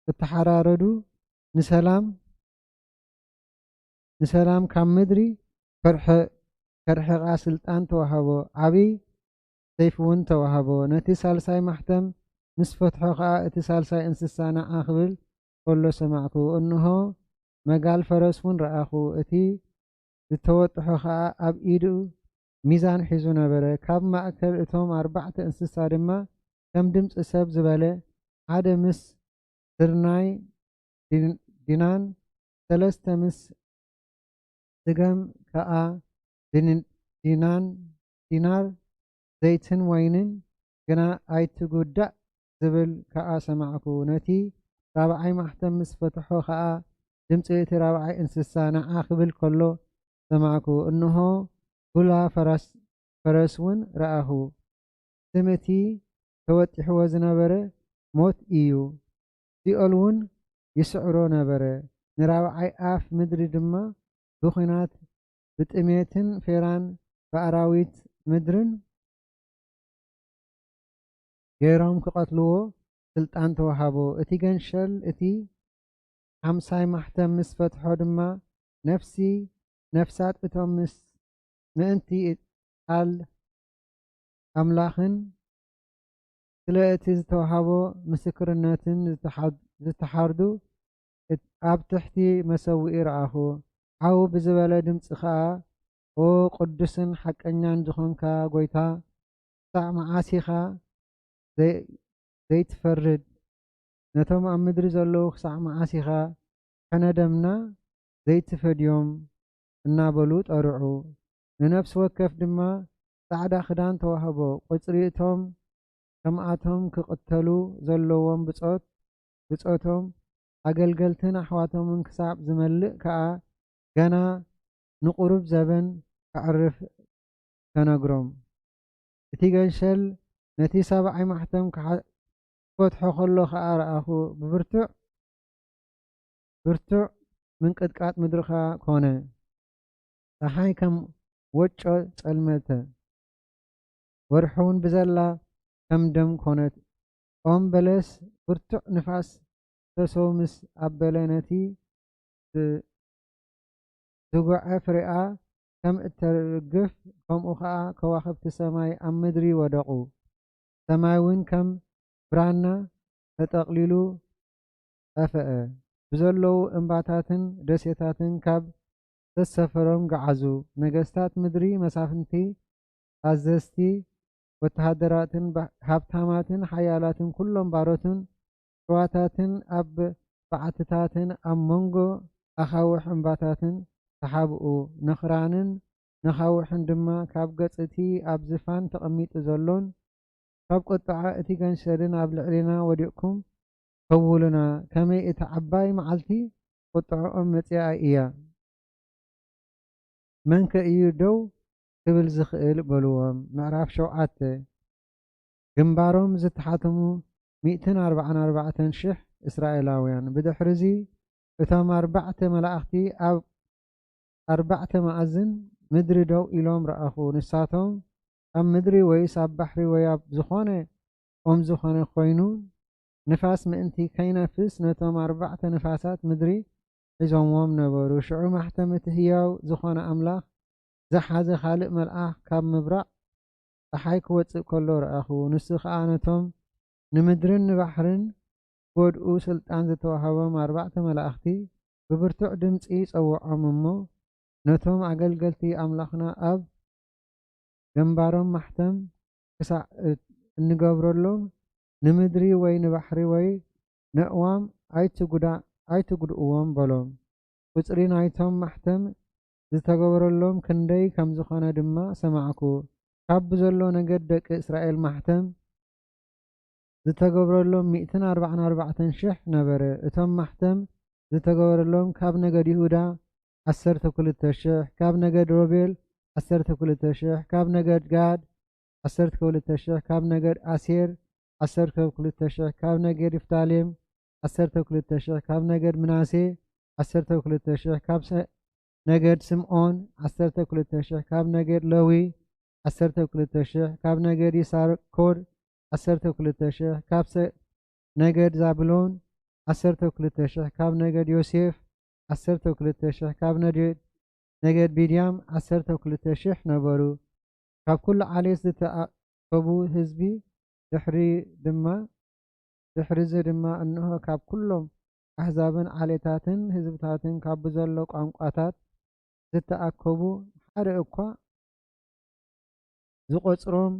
ክተሓራረዱ፣ ንሰላም፣ ንሰላም ካብ ምድሪ ከርሕ-፣ ከርሕቓ ስልጣን ተዋህቦ። ዓቢ ሰይፊ እውን ተዋህቦ። ነቲ ሳልሳይ ማሕተም ምስ ፈትሖ ኸኣ፣ እቲ ሳልሳይ እንስሳ ንዓ ክብል ከሎ ሰማዕኩ። እንሆ፣ መጋል ፈረስ እውን ረኣኹ። እቲ ዝተወጥሖ ኸኣ ኣብ ኢዱ ሚዛን ሒዙ ነበረ። ካብ ማእከል እቶም ኣርባዕተ እንስሳ ድማ ከም ድምጺ ሰብ ዝበለ ሓደ ምስ ስርናይ ዲን-፣ ዲናን፣ ሰለስተ ምስ ስገም ከኣ ዲን-፣ ዲናን፣ ዲናር ዘይትን ወይንን ግና ኣይትጉዳእ ዝብል ከኣ ሰማዕኩ። ነቲ ራብዓይ ማሕተም ምስ ፈትሖ ከኣ ድምጺ እቲ ራብዓይ እንስሳ ንዓ ክብል ከሎ ሰማዕኩ። እንሆ፣ ቡላ ፈረስ፣ ፈረስ እውን ረኣኹ። ስም እቲ ተወጢሕዎ ዝነበረ ሞት እዩ። ሲኦል እውን ይስዕሮ ነበረ። ንራብዓይ ኣፍ ምድሪ ድማ ብኲናት፣ ብጥሜትን ፌራን፣ ብኣራዊት ምድርን ገይሮም ክቐትልዎ ስልጣን ተዋሃቦ። እቲ ገንሸል እቲ ሓምሳይ ማሕተም ምስ ፈትሖ ድማ፣ ነፍሲ፣ ነፍሳት እቶም ምስ ምእንቲ ቃል ኣምላኽን ስለ እቲ ዝተዋህቦ ምስክርነትን ዝተሓ-፣ ዝተሓርዱ እት-፣ ኣብ ትሕቲ መሰውኢ ረኣኹ። ዓው ብዝበለ ድምጺ ኸኣ፣ ኦ ቅዱስን ሓቀኛን ዝኾንካ ጐይታ፣ ክሳዕ መዓስ ኢኻ ዘይ-፣ ዘይትፈርድ? ነቶም ኣብ ምድሪ ዘለዉ ክሳዕ መዓስ ኢኻ ሕነ ደምና ዘይትፈድዮም? እናበሉ ጠርዑ። ንነፍሲ ወከፍ ድማ ጻዕዳ ክዳን ተዋህቦ። ቁጽሪ እቶም ከምኣቶም ክቕተሉ ዘለዎም ብጾት፣ ብጾቶም ኣገልገልትን ኣሕዋቶምን ክሳብ ዝመልእ ከኣ ገና ንቑሩብ ዘበን ከዕርፍ ተነግሮም። እቲ ገንሸል ነቲ ሰብኣይ ማሕተም ክሓ-፣ ክፈትሖ ከሎ ኸኣ ረኣኹ። ብብርቱዕ፣ ብርቱዕ ምንቅጥቃጥ ምድሪ ኸኣ ኮነ። ጸሓይ ከም ወጮ ጸልመተ። ወርሒ እውን ብዘላ ከም ደም ኮነት። ኦም በለስ ብርቱዕ ንፋስ ተሰው ምስ ኣበለ ነቲ ዝ-፣ ዝጎዐ ፍሬኣ ከም እተርግፍ፣ ከምኡ ኸኣ ከዋኽብቲ ሰማይ ኣብ ምድሪ ወደቑ። ሰማይ እውን ከም ብራና ተጠቕሊሉ ጠፍአ። ብዘለዉ እምባታትን ደሴታትን ካብ ዝተሰፈሮም ገዓዙ። ነገስታት ምድሪ፣ መሳፍንቲ፣ ኣዘዝቲ ወተሃደራትን፣ ባ-፣ ሃብታማትን ሓያላትን፣ ኩሎም ባሮትን ጭዋታትን ኣብ በዓትታትን ኣብ መንጎ ኣኻውሕ እምባታትን ተሓብኡ። ነኽራንን ነኻውሕን ድማ ካብ ገጽ እቲ ኣብ ዝፋን ተቐሚጡ ዘሎን ካብ ቁጥዓ እቲ ገንሸልን ኣብ ልዕሌና ወዲቕኩም ከውሉና፣ ከመይ እታ ዓባይ መዓልቲ ቁጥዕኦም መጺኣ እያ። መንከ እዩ ደው ክብል ዝኽእል? በልዎም። ምዕራፍ ሸውዓተ። ግንባሮም ዝተሓተሙ ሚእትን ኣርባዓን ኣርባዕተን ሽሕ እስራኤላውያን። ብድሕርዚ እቶም ኣርባዕተ መላእኽቲ ኣብ ኣርባዕተ መኣዝን ምድሪ ደው ኢሎም ረኣኹ። ንሳቶም ኣብ ምድሪ ወይስ ኣብ ባሕሪ ወይ ኣብ ዝኾነ ኦም ዝኾነ ኮይኑ ንፋስ ምእንቲ ከይነፍስ ነቶም ኣርባዕተ ንፋሳት ምድሪ ሒዞምዎም ነበሩ። ሽዑ ማሕተም እቲ ህያው ዝኾነ ኣምላኽ ዝሓዘ ካልእ መልኣኽ ካብ ምብራቕ ጸሓይ ክወጽእ ከሎ ረኣኹ። ንሱ ኸኣ ነቶም ንምድርን ንባሕርን ክጎድኡ ስልጣን ዝተዋህቦም ኣርባዕተ መላእኽቲ ብብርቱዕ ድምጺ ጸውዖም እሞ፣ ነቶም ኣገልገልቲ ኣምላኽና ኣብ ግንባሮም ማሕተም ክሳዕ እንገብረሎም፣ ንምድሪ ወይ ንባሕሪ ወይ ነእዋም ኣይትጉዳ-፣ ኣይትጉድእዎም በሎም። ቁጽሪ ናይቶም ማሕተም ዝተገበረሎም ክንደይ ከም ዝኾነ ድማ ሰማዕኩ። ካብ ብዘሎ ነገድ ደቂ እስራኤል ማሕተም ዝተገብረሎም ሚእትን ኣርባዓን ኣርባዕተን ሽሕ ነበረ። እቶም ማሕተም ዝተገበረሎም ካብ ነገድ ይሁዳ ዓሰርተ ክልተ ሽሕ፣ ካብ ነገድ ሮቤል ዓሰርተ ክልተ ሽሕ፣ ካብ ነገድ ጋድ ዓሰርተ ክልተ ሽሕ፣ ካብ ነገድ ኣሴር ዓሰርተ ክልተ ሽሕ፣ ካብ ነገድ ይፍታሌም ዓሰርተ ክልተ ሽሕ፣ ካብ ነገድ ምናሴ ዓሰርተ ክልተ ሽሕ፣ ካብ ሰ-፣ ነገድ ስምዖን ዓሰርተ ክልተ ሽሕ፣ ካብ ነገድ ለዊ ዓሰርተ ክልተ ሽሕ፣ ካብ ነገድ ይሳኮር ዓሰርተ ክልተ ሽሕ፣ ካብ ሰ-፣ ነገድ ዛብሎን ዓሰርተ ክልተ ሽሕ፣ ካብ ነገድ ዮሴፍ ዓሰርተ ክልተ ሽሕ፣ ካብ ነደ-፣ ነገድ ቢንያም ዓሰርተ ክልተ ሽሕ ነበሩ። ካብ ኩሉ ዓሌት ዝተኣከቡ ህዝቢ፣ ድሕሪ ድማ፣ ድሕሪዚ ድማ እንሆ ካብ ኩሎም ኣህዛብን ዓሌታትን ህዝብታትን ካብ ብዘሎ ቋንቋታት ዝተኣከቡ ሓደ እኳ ዝቖጽሮም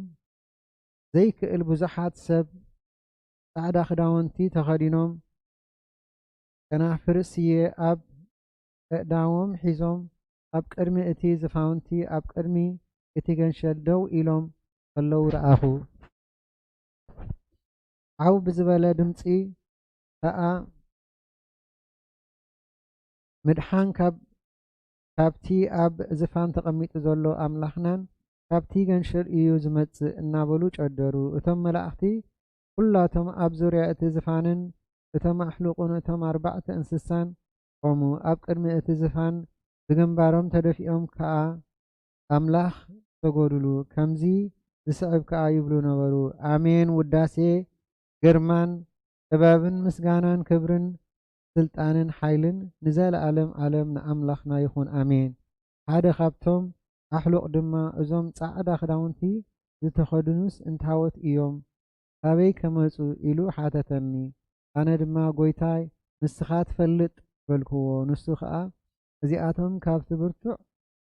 ዘይክእል ብዙሓት ሰብ ጻዕዳ ክዳውንቲ ተኸዲኖም፣ ከናፍር ስየ ኣብ ኣእዳዎም ሒዞም፣ ኣብ ቅድሚ እቲ ዝፋውንቲ፣ ኣብ ቅድሚ እቲ ገንሸል ደው ኢሎም ከለዉ ረኣኹ። ዓው ብዝበለ ድምጺ ከኣ ምድሓን ካብ፣ ካብቲ ኣብ ዝፋን ተቐሚጡ ዘሎ ኣምላኽናን ካብቲ ገንሸል እዩ ዝመጽእ እናበሉ ጨደሩ። እቶም መላእኽቲ ኩላቶም ኣብ ዙርያ እቲ ዝፋንን እቶም ኣሕሉቕን እቶም ኣርባዕተ እንስሳን ቆሙ። ኣብ ቅድሚ እቲ ዝፋን ብግንባሮም ተደፊኦም ከኣ ኣምላኽ ሰገዱሉ። ከምዚ ዝስዕብ ከኣ ይብሉ ነበሩ፣ ኣሜን፣ ውዳሴ፣ ግርማን፣ ጥበብን፣ ምስጋናን፣ ክብርን፣ ስልጣንን ሓይልን ንዘለኣለም ዓለም ንኣምላኽና ይኹን፣ ኣሜን። ሓደ ካብቶም ኣሕሉቕ ድማ፣ እዞም ጻዕዳ ክዳውንቲ ዝተኸድኑስ እንታዎት እዮም? ካበይ ከመጹ? ኢሉ ሓተተኒ። ኣነ ድማ፣ ጐይታይ፣ ንስኻ ትፈልጥ፣ በልክዎ። ንሱ ኸኣ፣ እዚኣቶም ካብቲ ብርቱዕ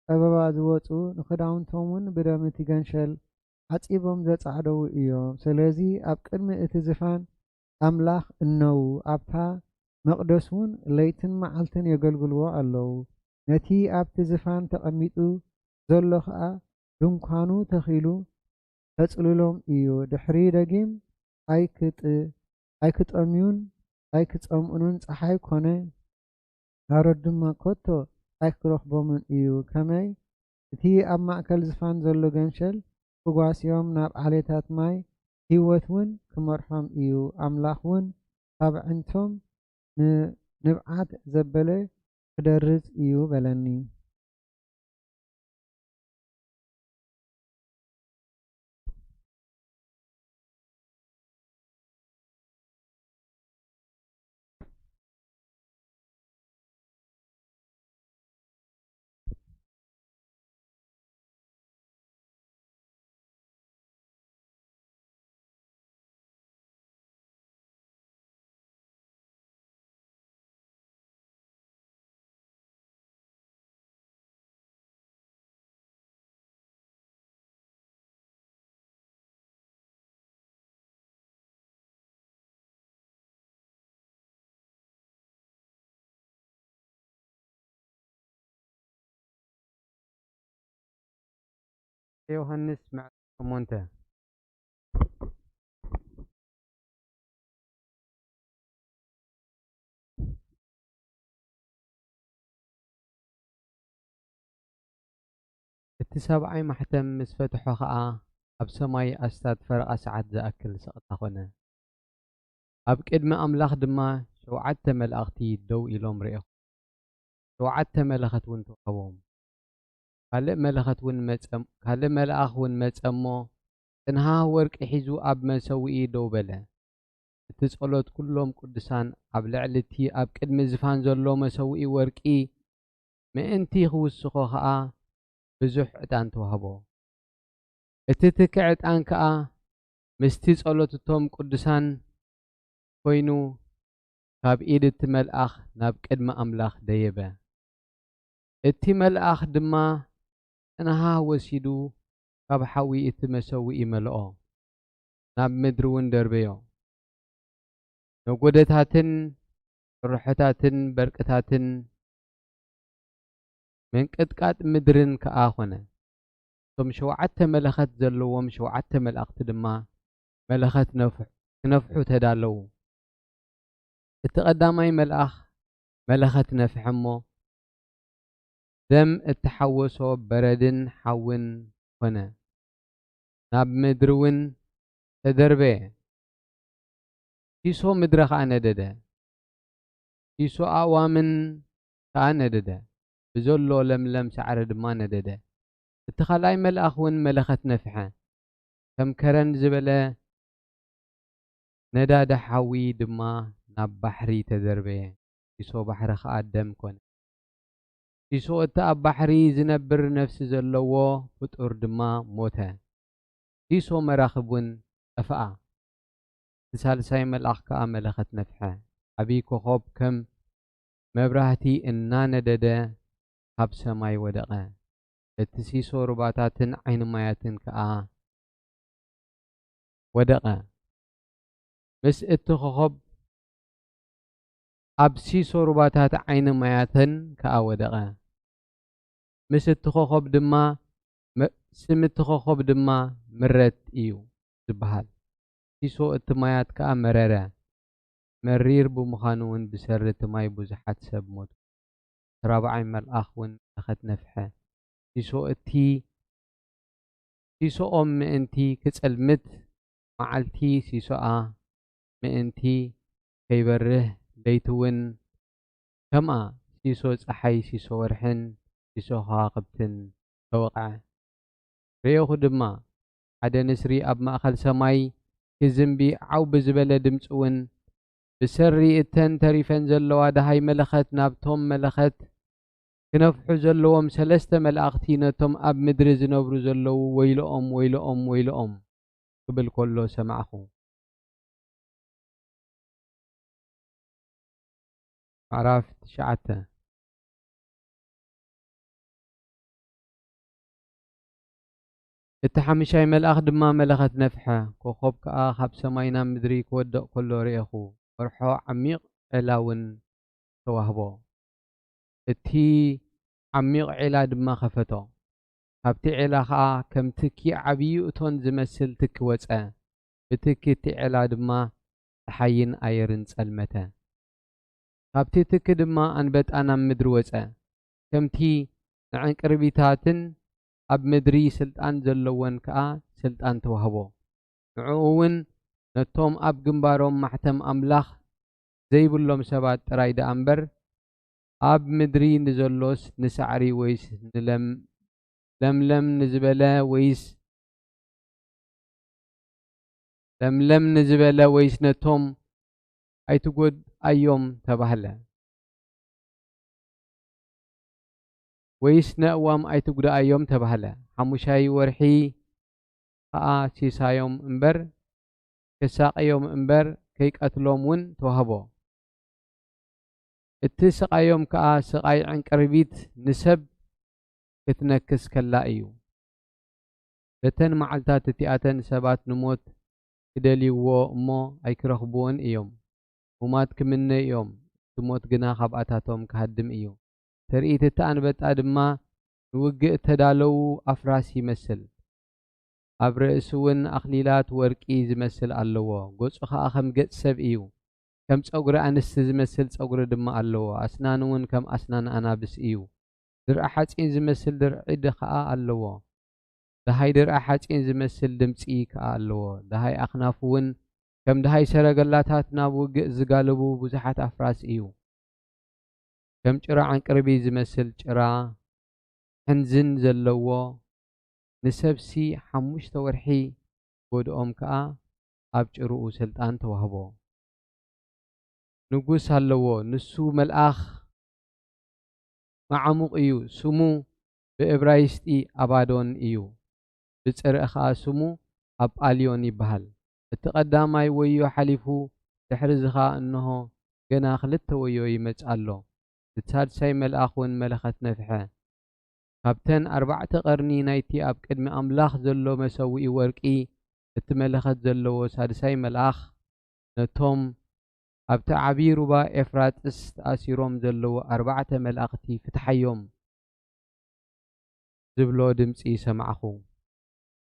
ጸበባ ዝወጹ፣ ንኽዳውንቶምውን ብደም እቲ ገንሸል ዓጺቦም ዘጻዕደዉ እዮም። ስለዚ ኣብ ቅድሚ እቲ ዝፋን ኣምላኽ እነዉ፣ ኣብታ መቕደስ እውን ለይትን መዓልትን የገልግልዎ ኣለዉ። ነቲ ኣብቲ ዝፋን ተቐሚጡ ዘሎ ኸኣ ድንኳኑ ተኺሉ ተጽልሎም እዩ። ድሕሪ ደጊም ኣይክጥ-፣ ኣይክጠምዩን ኣይክጸምኡንን ጸሓይ ኮነ፣ ሃሮት ድማ ከቶ ኣይክረኽቦምን እዩ። ከመይ እቲ ኣብ ማእከል ዝፋን ዘሎ ገንሸል ክጓስዮም ናብ ዓሌታት ማይ ህይወት እውን ክመርሖም እዩ። ኣምላኽ እውን ካብ ኣዒንቶም ን-፣ ንብዓት ዘበለ ክደርዝ እዩ በለኒ። ዮሃንስ ምዕራፍ ሸሞንተ። እቲ ሰብኣይ ማሕተም ምስ ፈትሖ ኸኣ፣ ኣብ ሰማይ ኣስታት ፈረቓ ሰዓት ዝኣክል ስቕታ ኾነ። ኣብ ቅድሚ ኣምላኽ ድማ ሸውዓተ መላእኽቲ ደው ኢሎም ርኤኹ። ሸውዓተ መለኸት እውን ተዋህቦም። ካልእ መለኸት እውን መጸ-፣ ካልእ መልኣኽ እውን መጸ እሞ፣ ጽንሃ ወርቂ ሒዙ ኣብ መሰውኢ ደው በለ። እቲ ጸሎት ኩሎም ቅዱሳን ኣብ ልዕሊ እቲ ኣብ ቅድሚ ዝፋን ዘሎ መሰውኢ ወርቂ ምእንቲ ክውስኾ ኸኣ ብዙሕ ዕጣን ተዋህቦ። እቲ ትኪ ዕጣን ከኣ ምስቲ ጸሎት እቶም ቅዱሳን ኮይኑ፣ ካብ ኢድ እቲ መልኣኽ ናብ ቅድሚ ኣምላኽ ደየበ። እቲ መልኣኽ ድማ ጽንሃ ወሲዱ ካብ ሓዊ እቲ መሰውኢ መልኦ፣ ናብ ምድሪ እውን ደርበዮ። ነጎደታትን ጭርሖታትን በርቅታትን ምንቅጥቃጥ ምድርን ከኣ ኾነ። እቶም ሸውዓተ መለኸት ዘለዎም ሸውዓተ መላእኽቲ ድማ መለኸት ነፍሑ-፣ ክነፍሑ ተዳለዉ። እቲ ቀዳማይ መልኣኽ መለኸት ነፍሐ እሞ፣ ደም እተሓወሶ በረድን ሓውን ኾነ፣ ናብ ምድሪ እውን ተደርበየ። ሲሶ ምድሪ ኸኣ ነደደ፣ ሲሶ ኣእዋምን ከኣ ነደደ፣ ብዘሎ ለምለም ሳዕሪ ድማ ነደደ። እቲ ኻልኣይ መልኣኽ እውን መለኸት ነፍሐ፣ ከም ከረን ዝበለ ነዳዲ ሓዊ ድማ ናብ ባሕሪ ተደርበየ፣ ሲሶ ባሕሪ ኸኣ ደም ኰነ። ሲሶ እቲ ኣብ ባሕሪ ዝነብር ነፍሲ ዘለዎ ፍጡር ድማ ሞተ። ሲሶ መራኽብ እውን ጠፍኣ። እቲ ሳልሳይ መልኣኽ ከኣ መለኸት ነፍሐ። ዓብዪ ኮኾብ ከም መብራህቲ እናነደደ ካብ ሰማይ ወደቐ። እቲ ሲሶ ሩባታትን ዓይኒ ማያትን ከኣ ወደቐ። ምስ እቲ ኮኾብ ኣብ ሲሶ ሩባታት ዓይኒ ማያትን ከኣ ወደቐ። ምስ እቲ ኮኾብ ድማ መ-፣ ስም እቲ ኮኾብ ድማ ምረት እዩ ዝበሃል። ሲሶ እቲ ማያት ከኣ መረረ። መሪር ብምዃኑ እውን ብሰሪ እቲ ማይ ብዙሓት ሰብ ሞቱ። እቲ ራብዓይ መልኣኽ እውን መለኸት ነፍሐ። ሲሶ እቲ፣ ሲሶኦም ምእንቲ ክጸልምት፣ መዓልቲ ሲሶኣ ምእንቲ ከይበርህ፣ ለይቲ እውን ከምኣ፣ ሲሶ ጸሓይ፣ ሲሶ ወርሕን ሲሶ ከዋኽብትን ተወቕዐ። ርኤኹ ድማ፣ ሓደ ንስሪ ኣብ ማእከል ሰማይ ክዝንቢ፣ ዓው ብዝበለ ድምጺ እውን፣ ብሰሪ እተን ተሪፈን ዘለዋ ደሃይ መለኸት ናብቶም መለኸት ክነፍሑ ዘለዎም ሰለስተ መላእኽቲ ነቶም ኣብ ምድሪ ዝነብሩ ዘለዉ፣ "ወይልኦም፣ ወይልኦም፣ ወይልኦም!" ክብል ከሎ ሰማዕኹ። ምዕራፍ ትሽዓተ። እቲ ሓምሻይ መልኣኽ ድማ መለኸት ነፍሐ፣ ኮኾብ ከኣ ካብ ሰማይ ናብ ምድሪ ክወድቕ ከሎ ርኤኹ። ወርሖ ዓሚቕ ዔላ እውን ተዋህቦ። እቲ ዓሚቕ ዔላ ድማ ኸፈቶ። ካብቲ ዔላ ኸኣ ከም ትኪ ዓብዪ እቶን ዝመስል ትኪ ወጸ። ብትኪ እቲ ዔላ ድማ ጸሓይን ኣየርን ጸልመተ። ካብቲ ትኪ ድማ ኣንበጣ ናብ ምድሪ ወጸ። ከምቲ ንዕንቅርቢታትን ኣብ ምድሪ ስልጣን ዘለወን ከኣ ስልጣን ተዋህቦ። ንዕኡ እውን ነቶም ኣብ ግንባሮም ማሕተም ኣምላኽ ዘይብሎም ሰባት ጥራይ ደኣ እምበር፣ ኣብ ምድሪ ንዘሎስ ንሳዕሪ ወይስ ንለም-፣ ለምለም ንዝበለ ወይስ ለምለም ንዝበለ ወይስ ነቶም ኣይትጎድኣዮም ተባህለ። ወይስ ነእዋም ኣይትጉድኣዮም ተባህለ። ሓሙሻይ ወርሒ ኸኣ ሲሳዮም እምበር፣ ከሳቕዮም እምበር፣ ከይቀትሎም እውን ተዋህቦ። እቲ ስቓዮም ከኣ ስቓይ ዕንቅርቢት ንሰብ ክትነክስ ከላ እዩ። በተን መዓልታት እቲኣተን ሰባት ንሞት ክደልይዎ እሞ ኣይክረኽብዎን እዮም። ሙማት ክምነዩ እዮም፣ እቲ ሞት ግና ካብኣታቶም ክሃድም እዩ። ትርኢት እቲ ኣንበጣ ድማ ንውግእ እተዳለዉ ኣፍራስ ይመስል። ኣብ ርእሱ እውን ኣኽሊላት ወርቂ ዝመስል ኣለዎ። ገጹ ኸኣ ከም ገጽ ሰብ እዩ። ከም ጸጉሪ ኣንስቲ ዝመስል ጸጉሪ ድማ ኣለዎ። ኣስናኑ እውን ከም ኣስናን ኣናብስ እዩ። ድርዒ ሓጺን ዝመስል ድርዒ ኸኣ ኣለዎ። ደሃይ ድርዒ ሓጺን ዝመስል ድምጺ ከኣ ኣለዎ። ደሃይ ኣኽናፉ እውን ከም ደሃይ ሰረገላታት ናብ ውግእ ዝጋልቡ ብዙሓት ኣፍራስ እዩ። ከም ጭራ ዕንቅርቢ ዝመስል ጭራ ሕንዝን ዘለዎ፣ ንሰብሲ ሓሙሽተ ወርሒ ጎድኦም ከኣ ኣብ ጭርኡ ስልጣን ተዋህቦ። ንጉስ ኣለዎ፣ ንሱ መልኣኽ መዓሙቕ እዩ፣ ስሙ ብእብራይስጢ ኣባዶን እዩ፣ ብጽርዒ ኸኣ ስሙ ኣጳልዮን ይበሃል። እቲ ቀዳማይ ወዮ ሓሊፉ፣ ድሕሪ እዚ ኸኣ እንሆ ገና ክልተ ወዮ ይመጽእ ኣሎ። እቲ ሳድሳይ መልኣኽ እውን መለኸት ነፍሐ። ካብተን ኣርባዕተ ቀርኒ ናይቲ ኣብ ቅድሚ ኣምላኽ ዘሎ መሰውኢ ወርቂ እቲ መለኸት ዘለዎ ሳድሳይ መልኣኽ፣ ነቶም ኣብቲ ዓቢ ሩባ ኤፍራጥስ ተኣሲሮም ዘለዉ ኣርባዕተ መላእኽቲ ፍትሓዮም ዝብሎ ድምጺ ሰማዕኹ።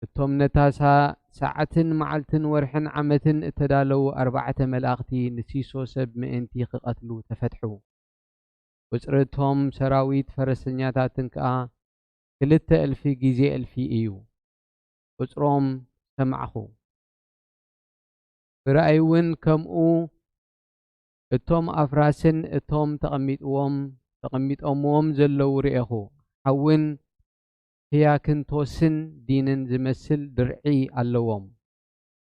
እቶም ነታ ሳ-፣ ሰዓትን መዓልትን ወርሕን ዓመትን እተዳለዉ ኣርባዕተ መላእኽቲ ንሲሶ ሰብ ምእንቲ ክቐትሉ ተፈትሑ። ቁጽሪ እቶም ሰራዊት ፈረሰኛታትን ከኣ ክልተ እልፊ ግዜ እልፊ እዩ። ቁጽሮም ሰማዕኹ። ብራእይ እውን ከምኡ እቶም ኣፍራስን እቶም ተቐሚጥዎም፣ ተቐሚጦምዎም ዘለዉ ርኤኹ። ሓውን ህያክንቶስን ዲንን ዝመስል ድርዒ ኣለዎም።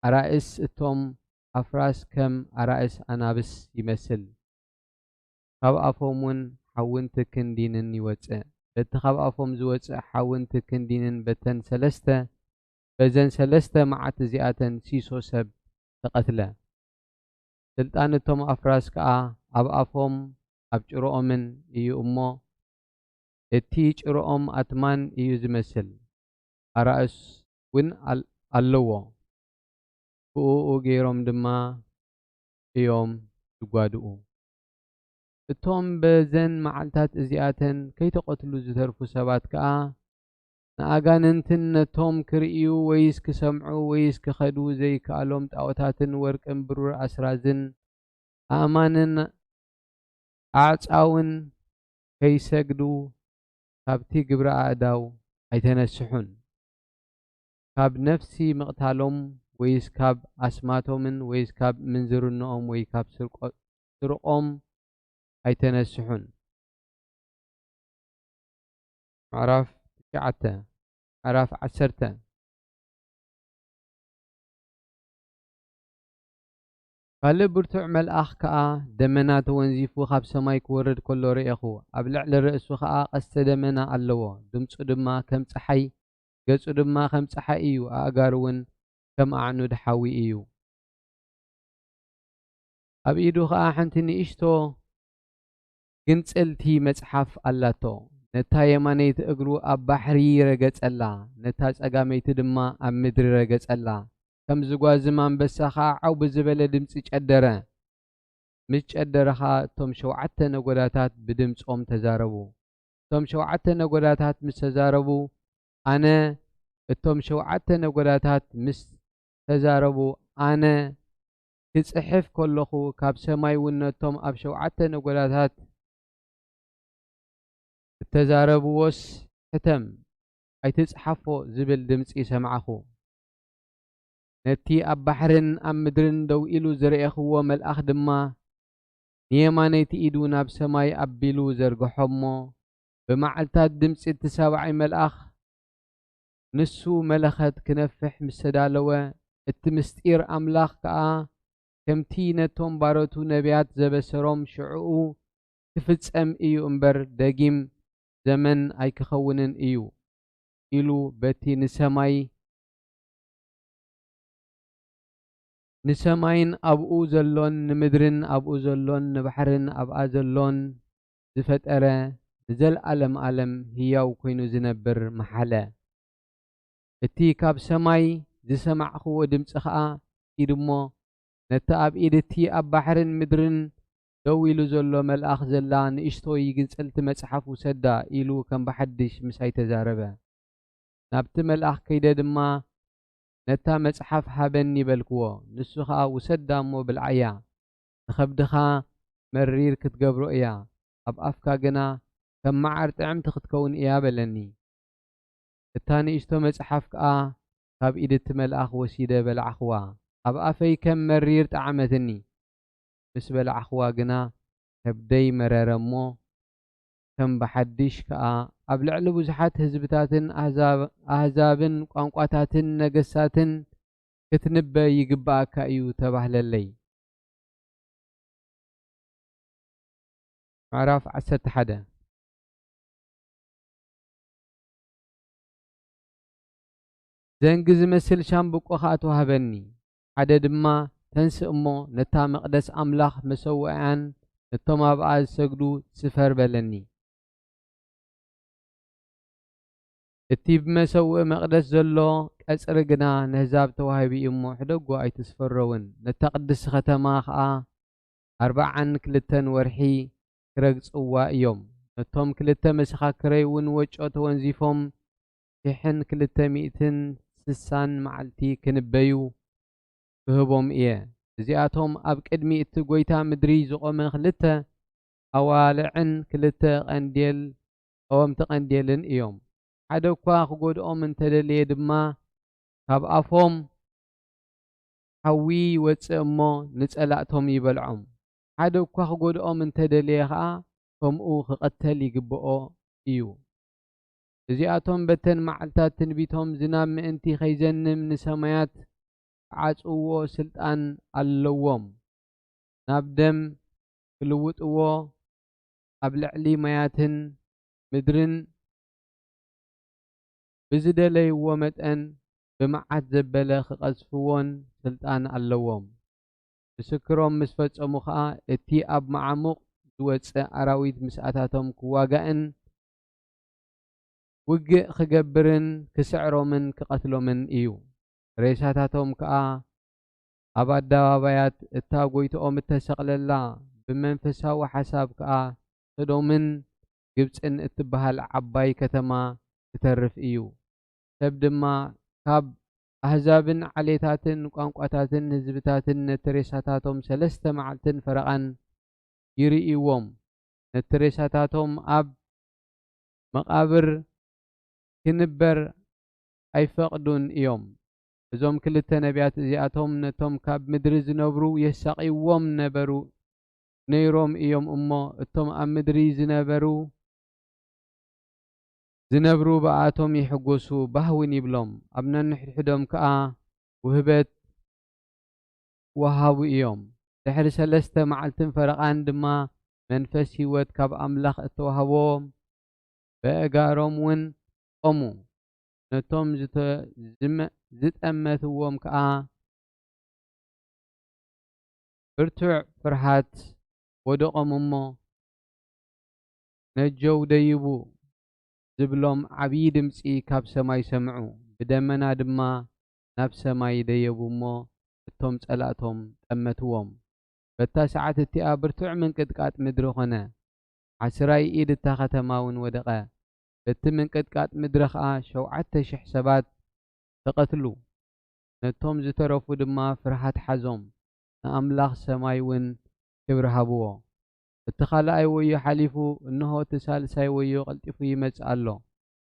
ኣራእስ እቶም ኣፍራስ ከም ኣራእስ ኣናብስ ይመስል። ካብ ኣፎም እውን ሓውን ትክን ዲንን ይወጽእ። በቲ ካብ ኣፎም ዝወጽእ ሓውን ትክን ዲንን በተን ሰለስተ፣ በዘን ሰለስተ መዓት እዚኣተን ሲሶ ሰብ ተቐትለ። ስልጣን እቶም ኣፍራስ ከኣ ኣብ ኣፎም ኣብ ጭርኦምን እዩ እሞ፣ እቲ ጭርኦም ኣትማን እዩ ዝመስል። ኣራእስ እውን ኣል-፣ ኣለዎ። ብእኡ ገይሮም ድማ እዮም ዝጓድኡ። እቶም በዘን መዓልታት እዚኣተን ከይተቐትሉ ዝተርፉ ሰባት ከኣ፣ ንኣጋንንትን ነቶም ክርእዩ ወይስ ክሰምዑ ወይስ ክኸዱ ዘይከኣሎም ጣኦታትን ወርቅን ብሩር ኣስራዝን ኣእማንን ኣዕጻውን ከይሰግዱ ካብቲ ግብረ ኣእዳው ኣይተነስሑን። ካብ ነፍሲ ምቕታሎም ወይስ ካብ ኣስማቶምን ወይስ ካብ ምንዝርንኦም ወይ ካብ ስርቆ-፣ ስርቖም ኣይተነስሑን። ምዕራፍ ትሽዓተ፣ ምዕራፍ ዓሰርተ። ካልእ ብርቱዕ መልኣኽ ከኣ ደመና ተወንዚፉ ካብ ሰማይ ክወርድ ከሎ ርኤኹ። ኣብ ልዕሊ ርእሱ ኸኣ ቀስተ ደመና ኣለዎ። ድምጹ ድማ ከም ጸሓይ፣ ገጹ ድማ ከም ጸሓይ እዩ። ኣእጋሩ እውን ከም ኣዕኑድ ሓዊ እዩ። ኣብ ኢዱ ኸኣ ሓንቲ ንእሽቶ ግንጽልቲ መጽሓፍ ኣላቶ። ነታ የማነይቲ እግሩ ኣብ ባሕሪ ረገጸላ፣ ነታ ጸጋመይቲ ድማ ኣብ ምድሪ ረገጸላ። ከም ዝጓዝም ኣንበሳ ኸኣ ዓው ብዝበለ ድምጺ ጨደረ። ምስ ጨደረ ኸኣ እቶም ሸውዓተ ነጎዳታት ብድምጾም ተዛረቡ። እቶም ሸውዓተ ነጎዳታት ምስ ተዛረቡ፣ ኣነ እቶም ሸውዓተ ነጎዳታት ምስ ተዛረቡ፣ ኣነ ክጽሕፍ ከለኹ፣ ካብ ሰማይ እውን ነቶም ኣብ ሸውዓተ ነጎዳታት እተዛረብዎስ፣ "ሕተም፣ ኣይትጽሓፎ" ዝብል ድምጺ ሰማዕኹ። ነቲ ኣብ ባሕርን ኣብ ምድርን ደው ኢሉ ዝረኤኽዎ መልኣኽ ድማ ንየማነይቲ ኢዱ ናብ ሰማይ ኣቢሉ ዘርግሖ እሞ፣ ብመዓልታት ድምጺ እቲ ሰብኣይ መልኣኽ፣ ንሱ መለኸት ክነፍሕ ምስ ተዳለወ፣ እቲ ምስጢር ኣምላኽ ከኣ ከምቲ ነቶም ባሮቱ ነቢያት ዘበሰሮም ሽዕኡ ክፍጸም እዩ እምበር፣ ደጊም ዘመን ኣይክኸውንን እዩ ኢሉ በቲ ንሰማይ ንሰማይን ኣብኡ ዘሎን፣ ንምድርን ኣብኡ ዘሎን፣ ንባሕርን ኣብኣ ዘሎን ዝፈጠረ፣ ንዘለኣለም ኣለም ህያው ኮይኑ ዝነብር መሓለ። እቲ ካብ ሰማይ ዝሰማዕኽዎ ድምጺ ኸኣ ኢድ እሞ፣ ነቲ ኣብ ኢድ እቲ ኣብ ባሕርን ምድርን ደው ኢሉ ዘሎ መልኣኽ ዘላ ንእሽቶይ ግጽልቲ መጽሓፍ ውሰዳ ኢሉ ከም ብሓድሽ ምሳይ ተዛረበ። ናብቲ መልኣኽ ከይደ ድማ፣ "ነታ መጽሓፍ ሃበኒ" በልክዎ። ንሱ ኸኣ፣ "ውሰዳ እሞ ብልዓያ፣ ንኸብድኻ መሪር ክትገብሮ እያ፣ ኣብ ኣፍካ ግና ከም መዓር ጥዕምቲ ክትከውን እያ" በለኒ። እታ ንእሽቶ መጽሓፍ ከኣ ካብ ኢድ እቲ መልኣኽ ወሲደ በላዕኽዋ። ኣብ ኣፈይ ከም መሪር ጠዓመትኒ። ምስ በላዕኽዋ ግና ከብደይ መረረ እሞ፣ ከም ብሓድሽ ከኣ ኣብ ልዕሊ ብዙሓት ህዝብታትን ኣህዛብ-፣ ኣህዛብን ቋንቋታትን ነገስታትን ክትንበ ይግብኣካ እዩ ተባህለለይ። ምዕራፍ ዓሰርተ ሓደ። ዘንጊ ዝመስል ሻምብቆ ኸኣ ተዋህበኒ። ሓደ ድማ፣ "ተንስእ እሞ ነታ መቕደስ ኣምላኽ መሰውእያን ነቶም ኣብኣ ዝሰግዱ ስፈር" በለኒ። እቲ ብመሰውእ መቕደስ ዘሎ ቀጽሪ ግና ነህዛብ ተዋሂቡ እዩ እሞ፣ ሕደጎ ኣይትስፈሮ እውን። ነታ ቅድስቲ ከተማ ኸኣ ኣርብዓን ክልተን ወርሒ ክረግጽዋ እዮም። ነቶም ክልተ መሰኻክረይ እውን ወጮ ተወንዚፎም ሽሕን ክልተ ሚእትን ስሳን መዓልቲ ክንበዩ ክህቦም እየ። እዚኣቶም ኣብ ቅድሚ እቲ ጐይታ ምድሪ ዝቖመ ክልተ ኣዋልዕን ክልተ ቀንዴል፣ ቀወምቲ ቀንዴልን እዮም። ሓደ እኳ ክጎድኦም እንተ ደለየ ድማ፣ ካብ ኣፎም ሓዊ ይወጽእ እሞ፣ ንጸላእቶም ይበልዖም። ሓደ እኳ ክጎድኦም እንተ ደለየ ኸኣ፣ ከምኡ ክቐተል ይግብኦ እዩ። እዚኣቶም በተን መዓልታት ትንቢቶም ዝናብ ምእንቲ ኸይዘንም ንሰማያት ክዓጽውዎ ስልጣን ኣለዎም። ናብ ደም ክልውጥዎ፣ ኣብ ልዕሊ ማያትን ምድርን ብዝደለይዎ መጠን ብመዓት ዘበለ ክቐዝፍዎን ስልጣን ኣለዎም። ምስክሮም ምስ ፈጸሙ ኸኣ፣ እቲ ኣብ መዓሙቕ ዝወጽእ ኣራዊት ምስኣታቶም ክዋጋእን ውግእ ክገብርን ክስዕሮምን ክቐትሎምን እዩ። ሬሳታቶም ከኣ ኣብ ኣደባባያት እታ ጐይትኦም እተሰቕለላ፣ ብመንፈሳዊ ሓሳብ ከኣ ሰዶምን ግብጽን እትበሃል ዓባይ ከተማ ክተርፍ እዩ። ሰብ ድማ ካብ ኣህዛብን ዓሌታትን ቋንቋታትን ህዝብታትን ነቲ ሬሳታቶም ሰለስተ መዓልትን ፈረቓን ይርእይዎም። ነቲ ሬሳታቶም ኣብ መቓብር ክንበር ኣይፈቕዱን እዮም። እዞም ክልተ ነቢያት እዚኣቶም ነቶም ካብ ምድሪ ዝነብሩ የሳቕይዎም ነበሩ፣ ነይሮም እዮም እሞ፣ እቶም ኣብ ምድሪ ዝነበሩ፣ ዝነብሩ ብኣቶም ይሕጎሱ፣ ባህ እውን ይብሎም። ኣብ ነንሕድሕዶም ከኣ ውህበት ወሃቡ እዮም። ድሕሪ ሰለስተ መዓልትን ፈረቓን ድማ መንፈስ ህይወት ካብ ኣምላኽ እተዋህቦም በእጋሮም እውን ቆሙ። ነቶም ዝተ-፣ ዝመ-፣ ዝጠመትዎም ከኣ ብርቱዕ ፍርሃት ወደቖም እሞ፣ "ነጀው ደይቡ" ዝብሎም ዓብዪ ድምጺ ካብ ሰማይ ሰምዑ። ብደመና ድማ ናብ ሰማይ ደየቡ እሞ፣ እቶም ጸላእቶም ጠመትዎም። በታ ሰዓት እቲኣ ብርቱዕ ምንቅጥቃጥ ምድሪ ኾነ። ዓስራይ ኢድ እታ ኸተማ እውን ወደቐ። በቲ ምንቅጥቃጥ ምድሪ ኸኣ ሸውዓተ ሽሕ ሰባት ተቐትሉ። ነቶም ዝተረፉ ድማ ፍርሃት ሓዞም፣ ንኣምላኽ ሰማይ እውን ክብሪ ሃብዎ። እቲ ካልኣይ ወዮ ሓሊፉ፣ እንሆ፣ እቲ ሳልሳይ ወዮ ቀልጢፉ ይመጽእ ኣሎ።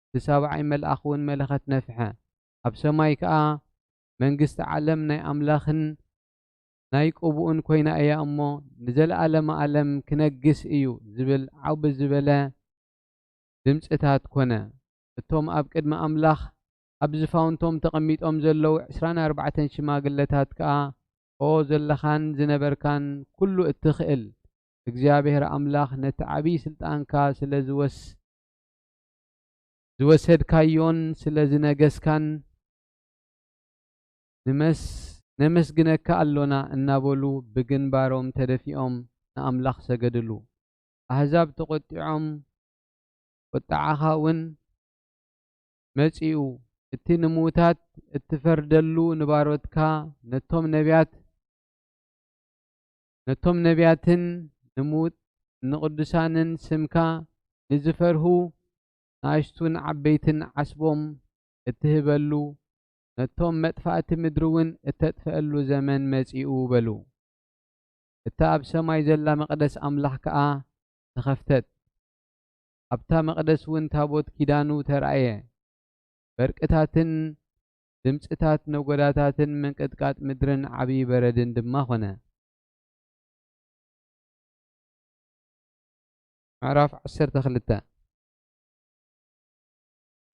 እቲ ሳብዓይ መልኣኽ እውን መለኸት ነፍሐ። ኣብ ሰማይ ከኣ፣ መንግስቲ ዓለም ናይ ኣምላኽን ናይ ቅቡኡን ኮይና እያ እሞ፣ ንዘለኣለመ ኣለም ክነግስ እዩ ዝብል ዓው ዝበለ ድምጽታት ኮነ። እቶም ኣብ ቅድሚ ኣምላኽ ኣብ ዝፋውንቶም ተቐሚጦም ዘለዉ ዕስራን ኣርባዕተን ሽማግለታት ከኣ፣ ኦ ዘለኻን ዝነበርካን ኩሉ እትኽእል እግዚኣብሔር ኣምላኽ፣ ነቲ ዓብዪ ስልጣንካ ስለ ዝወስ-፣ ዝወሰድካዮን ስለ ዝነገስካን ንመስ-፣ ነመስግነካ ኣሎና እናበሉ ብግንባሮም ተደፊኦም ንኣምላኽ ሰገድሉ። ኣህዛብ ተቖጢዖም፣ ቁጥዓኻ እውን መጺኡ፣ እቲ ንምዉታት እትፈርደሉ ንባሮትካ ነቶም ነቢያት፣ ነቶም ነቢያትን ንምዉት ንቅዱሳንን ስምካ ንዝፈርሁ ንኣሽቱን ዓበይትን ዓስቦም እትህበሉ፣ ነቶም መጥፋእቲ ምድሪ እውን እተጥፍአሉ ዘመን መጺኡ በሉ። እታ ኣብ ሰማይ ዘላ መቕደስ ኣምላኽ ከኣ ተኸፍተት። ኣብታ መቕደስ እውን ታቦት ኪዳኑ ተራእየ። በርቅታትን ድምጽታት ነጎዳታትን ምንቅጥቃጥ ምድርን ዓብዪ በረድን ድማ ኾነ። ምዕራፍ ዓሰርተ ክልተ።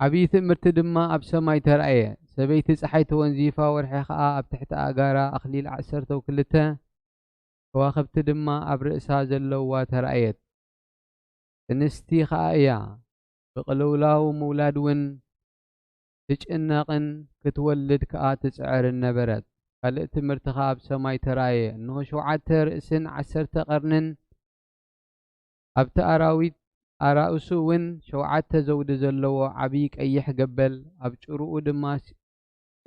ዓብዪ ትእምርቲ ድማ ኣብ ሰማይ ተራእየ። ሰበይቲ ጸሓይ ተወንዚፋ፣ ወርሒ ኸኣ ኣብ ትሕቲ ኣእጋራ፣ ኣኽሊል ዓሰርተው ክልተ ከዋኽብቲ ድማ ኣብ ርእሳ ዘለዋ ተራእየት። ጥንስቲ ኸኣ እያ፣ ብቕልውላው ምውላድ እውን ትጭነቕን ክትወልድ ከኣ ትጽዕርን ነበረት። ካልእ ትምህርቲ ኸኣ ኣብ ሰማይ ተራእየ። እንሆ፣ ሸውዓተ ርእስን ዓሰርተ ቀርንን፣ ኣብቲ ኣራዊት ኣራእሱ እውን ሸውዓተ ዘውዲ ዘለዎ ዓብዪ ቀይሕ ገበል፣ ኣብ ጭርኡ ድማ ሲ-፣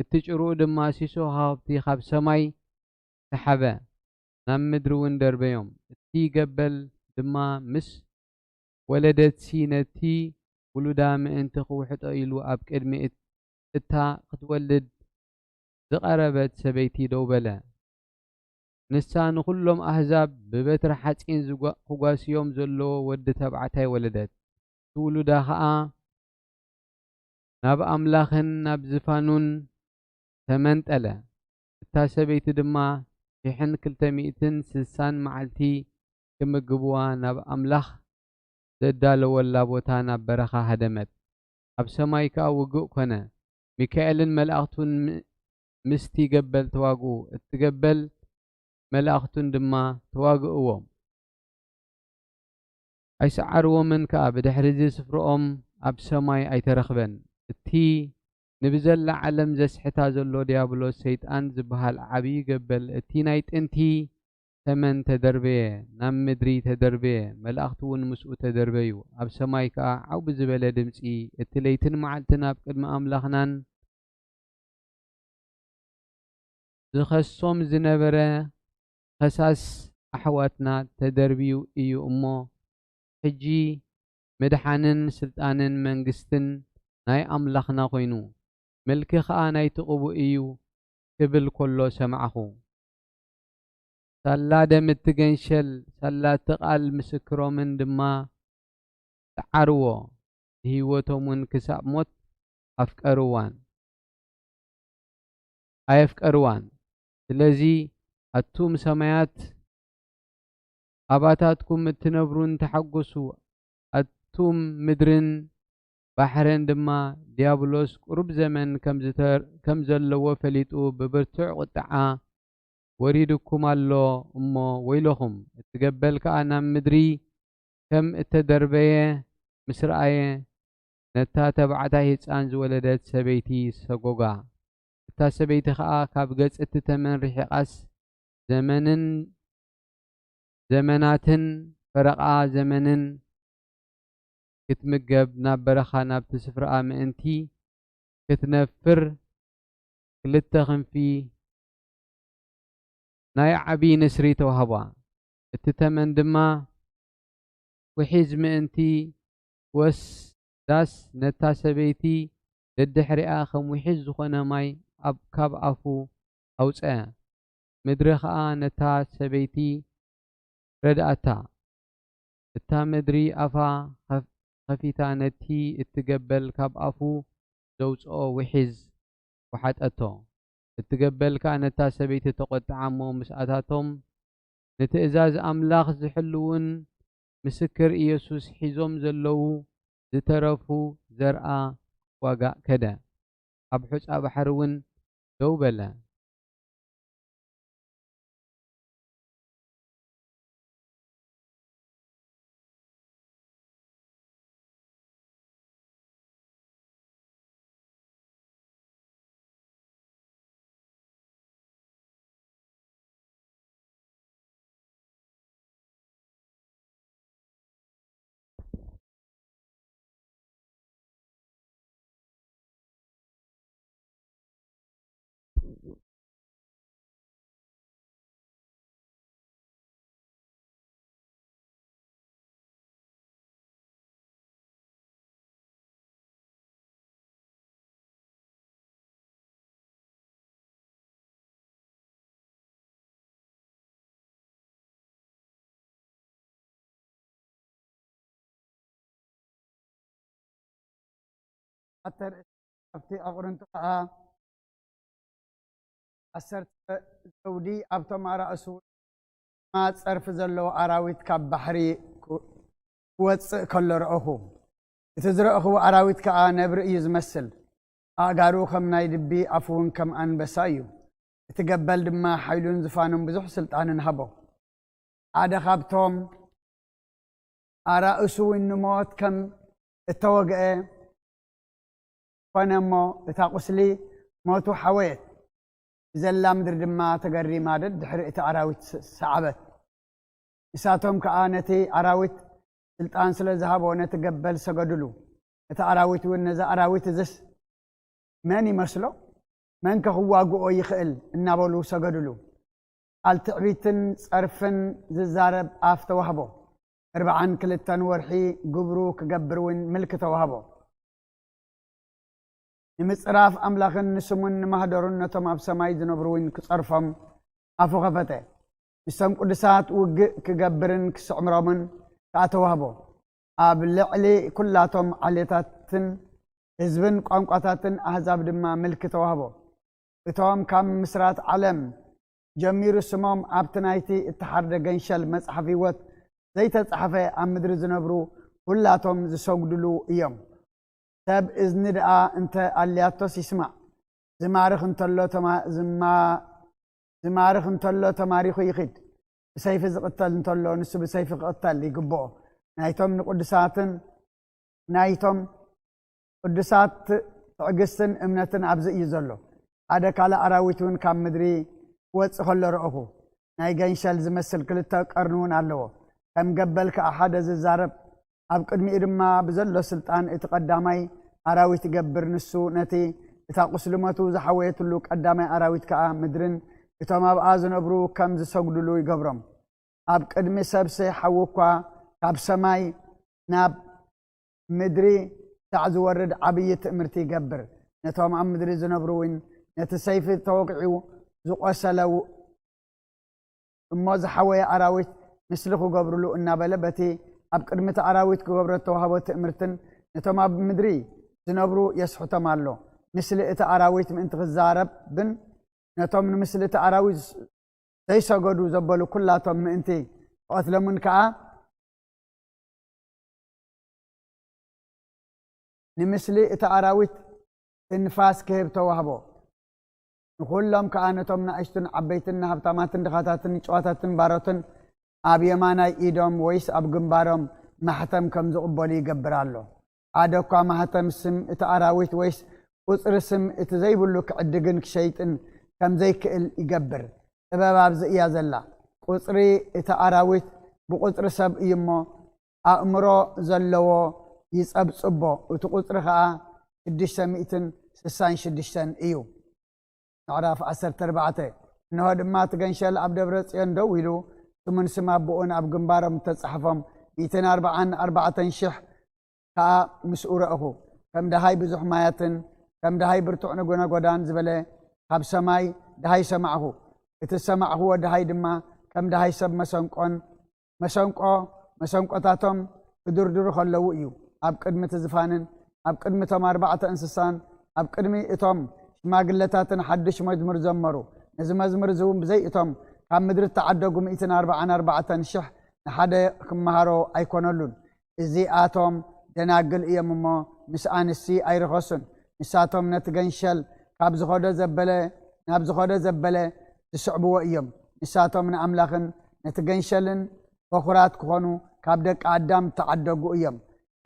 እቲ ጭርኡ ድማ ሲሶ ከዋኽብቲ ካብ ሰማይ ሰሓበ፣ ናብ ምድሪ እውን ደርበዮም። እቲ ገበል ድማ ምስ ወለደትሲ፣ ነቲ ውሉዳ ምእንቲ ክውሕጦ ኢሉ ኣብ ቅድሚ እት-፣ እታ ክትወልድ ዝቐረበት ሰበይቲ ደው በለ። ንሳ ንኹሎም ኣህዛብ ብበትሪ ሓጺን ዝጓ-፣ ክጓስዮም ዘለዎ ወዲ ተባዕታይ ወለደት። እቲ ውሉዳ ኸኣ ናብ ኣምላኽን ናብ ዝፋኑን ተመንጠለ። እታ ሰበይቲ ድማ ሽሕን ክልተ ሚእትን ስሳን መዓልቲ ክምግብዋ ናብ ኣምላኽ ዘዳለወላ ቦታ ናብ በረኻ ሃደመት። ኣብ ሰማይ ከኣ ውግእ ኮነ። ሚካኤልን መላእኽቱን ም-፣ ምስቲ ገበል ተዋግኡ። እቲ ገበል መላእኽቱን ድማ ተዋግእዎም። ኣይሰዓርዎምን ከኣ፣ ብድሕሪዚ ስፍርኦም ኣብ ሰማይ ኣይተረኽበን። እቲ ንብዘላ ዓለም ዘስሕታ ዘሎ ዲያብሎስ ሰይጣን ዝበሃል ዓብዪ ገበል፣ እቲ ናይ ጥንቲ ተመን ተደርበየ፣ ናብ ምድሪ ተደርበየ፣ መላእኽቱ እውን ምስኡ ተደርበዩ። ኣብ ሰማይ ከኣ ዓው ብዝበለ ድምጺ፣ እቲ ለይትን መዓልትን ኣብ ቅድሚ ኣምላኽናን ዝኸሶም ዝነበረ ኸሳስ ኣሕዋትና ተደርብዩ እዩ እሞ፣ ሕጂ ምድሓንን ስልጣንን መንግስትን ናይ ኣምላኽና ኮይኑ፣ ምልኪ ኸኣ ናይቲ ቅቡእ እዩ ክብል ከሎ ሰማዕኹ። ሳላ ደም እትገንሸል፣ ሳላ እቲ ቃል ምስክሮምን ድማ ሰዓርዎ፣ ንህይወቶም እውን ክሳብ ሞት ኣፍቀርዋን፣ ኣየፍቀርዋን። ስለዚ ኣቱም ሰማያት ኣባታትኩም እትነብሩን ተሓጎሱ፣ ኣቱም ምድርን ባሕርን ድማ፣ ዲያብሎስ ቁሩብ ዘመን ከም ዝተር-፣ ከም ዘለዎ ፈሊጡ ብብርቱዕ ቁጥዓ ወሪዱኩም ኣሎ እሞ ወይለኹም። እቲ ገበል ከኣ ናብ ምድሪ ከም እተደርበየ ምስ ረኣየ፣ ነታ ተባዕታይ ህጻን ዝወለደት ሰበይቲ ሰጎጋ። እታ ሰበይቲ ኸኣ ካብ ገጽ እቲ ተመን ርሒቓስ ዘመንን ዘመናትን ፈረቓ ዘመንን ክትምገብ ናብ በረኻ ናብቲ ስፍራኣ ምእንቲ ክትነፍር ክልተ ክንፊ ናይ ዓቢ ንስሪ ተዋህባ። እቲ ተመን ድማ ውሒዝ ምእንቲ ክወስዳስ ነታ ሰበይቲ ደድሕሪኣ ከም ውሒዝ ዝኾነ ማይ ኣብ፣ ካብ ኣፉ ኣውጸ። ምድሪ ኸኣ ነታ ሰበይቲ ረድኣታ። እታ ምድሪ ኣፋ ኸፍ-፣ ኸፊታ ነቲ እቲ ገበል ካብ ኣፉ ዘውጽኦ ውሒዝ ወሓጠቶ። እቲ ገበል ከኣ ነታ ሰበይቲ ተቖጥዓ እሞ ምስኣታቶም፣ ንትእዛዝ ኣምላኽ ዝሕልዉን ምስክር ኢየሱስ ሒዞም ዘለዉ ዝተረፉ ዘርኣ ዋጋእ ከደ። ኣብ ሑጻ ባሕሪ እውን ደው በለ። ኣብቲ ኣቕርንቶ ከኣ ዓሰርተ ዘውዲ ኣብቶም ኣራእሱ ድማ ጸርፊ ዘለዎ ኣራዊት ካብ ባሕሪ ክወጽእ ከሎ ረእኹ። እቲ ዝረእኽዎ ኣራዊት ከኣ ነብሪ እዩ ዝመስል። ኣእጋሩ ከም ናይ ድቢ፣ ኣፉ እውን ከም ኣንበሳ እዩ። እቲ ገበል ድማ ሓይሉን ዝፋኑን ብዙሕ ስልጣንን ሃቦ። ሓደ ካብቶም ኣራእሱ እውን ንሞት ከም እተወግአ ኮነ እሞ፣ እታ ቁስሊ ሞቱ ሓወየት። ብዘላ ምድሪ ድማ ተገሪማ ደድሕሪ እቲ ኣራዊት ስ-፣ ሰዓበት። ንሳቶም ከኣ ነቲ ኣራዊት ስልጣን ስለ ዝሃቦ ነቲ ገበል ሰገዱሉ። እቲ ኣራዊት እውን ነዚ ኣራዊት እዝስ መን ይመስሎ? መን ከ ክዋግኦ ይኽእል? እናበሉ ሰገዱሉ። ቃል ትዕቢትን ጸርፍን ዝዛረብ ኣፍ ተዋህቦ። ኣርብዓን ክልተን ወርሒ ግብሩ ክገብር እውን ምልኪ ተዋህቦ። ንምጽራፍ ኣምላኽን ንስሙን ንማህደሩን ነቶም ኣብ ሰማይ ዝነብሩ እውን ክጸርፎም ኣፉ ኸፈተ። ምስቶም ቅዱሳት ውግእ ክገብርን ክስዕምሮምን ከኣ ተዋህቦ። ኣብ ልዕሊ ኩላቶም ዓሌታትን ህዝብን ቋንቋታትን ኣህዛብ ድማ ምልኪ ተዋህቦ። እቶም ካብ ምስራት ዓለም ጀሚሩ ስሞም ኣብቲ ናይቲ እተሓርደ ገንሸል መጽሓፍ ህይወት ዘይተጻሕፈ ኣብ ምድሪ ዝነብሩ ኩላቶም ዝሰግዱሉ እዮም። ሰብ እዝኒ ደኣ እንተ ኣልያቶስ ይስማዕ። ዝማርኽ እንተሎ ተማ-፣ ዝማ-፣ ዝማርኽ እንተሎ ተማሪኹ ይኺድ። ብሰይፊ ዝቕተል እንተሎ ንሱ ብሰይፊ ክቕተል ይግብኦ። ናይቶም ንቅዱሳትን ናይቶም ቅዱሳት ትዕግስትን እምነትን ኣብዚ እዩ ዘሎ። ሓደ ካልእ ኣራዊት እውን ካብ ምድሪ ክወጽእ ከሎ ረእኹ። ናይ ገንሸል ዝመስል ክልተ ቀርኒ እውን ኣለዎ። ከም ገበል ከኣ ሓደ ዝዛረብ፣ ኣብ ቅድሚኡ ድማ ብዘሎ ስልጣን እቲ ቀዳማይ ኣራዊት ይገብር። ንሱ ነቲ እታ ቁስሊ ሞቱ ዝሓወየትሉ ቀዳማይ ኣራዊት ከኣ ምድርን እቶም ኣብኣ ዝነብሩ ከም ዝሰግዱሉ ይገብሮም። ኣብ ቅድሚ ሰብሲ ሓዊ እኳ ካብ ሰማይ ናብ ምድሪ ክሳዕ ዝወርድ ዓብዪ ትእምርቲ ይገብር። ነቶም ኣብ ምድሪ ዝነብሩ እውን ነቲ ሰይፊ ተወጊዑ ዝቖሰለ እሞ ዝሓወየ ኣራዊት ምስሊ ክገብሩሉ እናበለ በቲ ኣብ ቅድሚ እቲ ኣራዊት ክገብሮ እተዋህቦ ትእምርትን ነቶም ኣብ ምድሪ ዝነብሩ የስሕቶም ኣሎ። ምስሊ እቲ ኣራዊት ምእንቲ ክዛረብን ነቶም ንምስሊ እቲ ኣራዊት ዘይሰገዱ ዘበሉ ኩላቶም ምእንቲ ክቐትሎምን ከኣ ንምስሊ እቲ ኣራዊት ትንፋስ ክህብ ተዋህቦ። ንኹሎም ከኣ ነቶም ንኣሽቱን ዓበይትን ንሃብታማትን ድኻታትን ንጭዋታትን ባሮትን ኣብ የማናይ ኢዶም ወይስ ኣብ ግንባሮም ማሕተም ከም ዝቕበሉ ይገብር ኣሎ። ሓደ እኳ ማህተም ስም እቲ ኣራዊት ወይስ ቁጽሪ ስም እቲ ዘይብሉ ክዕድግን ክሸይጥን ከም ዘይክእል ይገብር። ጥበብ ኣብዚ እያ ዘላ። ቁጽሪ እቲ ኣራዊት ብቁጽሪ ሰብ እዩ እሞ፣ ኣእምሮ ዘለዎ ይጸብጽቦ። እቲ ቁጽሪ ኸኣ ሽዱሽተ ሚእትን ስሳን ሽዱሽተን እዩ። ምዕራፍ ዓሰርተ ኣርባዕተ። እንሆ ድማ እቲ ገንሸል ኣብ ደብረ ጽዮን ደው ኢሉ፣ ስሙን ስም ኣቦኡን ኣብ ግንባሮም እተጻሕፎም ሚእትን ኣርባዓን ኣርባዕተን ሽሕ ከኣ ምስኡ ረእኹ። ከም ደሃይ ብዙሕ ማያትን ከም ደሃይ ብርቱዕ ነጎናጎዳን ዝበለ ካብ ሰማይ ደሃይ ሰማዕኹ። እቲ ዝሰማዕኽዎ ደሃይ ድማ ከም ደሃይ ሰብ መሰንቆን መሰንቆ መሰንቆታቶም ክድርድሩ ከለዉ እዩ። ኣብ ቅድሚ እቲ ዝፋንን ኣብ ቅድሚ እቶም ኣርባዕተ እንስሳን ኣብ ቅድሚ እቶም ሽማግለታትን ሓድሽ መዝሙር ዘመሩ። ነዚ መዝሙር እዚ እውን ብዘይ እቶም ካብ ምድሪ እተዓደጉ ሚእትን ኣርባዓን ኣርባዕተን ሽሕ ንሓደ ክመሃሮ ኣይኮነሉን። እዚኣቶም ደናግል እዮም እሞ ምስ ኣንስቲ ኣይርኸሱን። ንሳቶም ነቲ ገንሸል ካብ ዝኸዶ ዘበለ ናብ ዝኸዶ ዘበለ ዝስዕብዎ እዮም። ንሳቶም ንኣምላኽን ነቲ ገንሸልን በኹራት ክኾኑ ካብ ደቂ ኣዳም እተዓደጉ እዮም።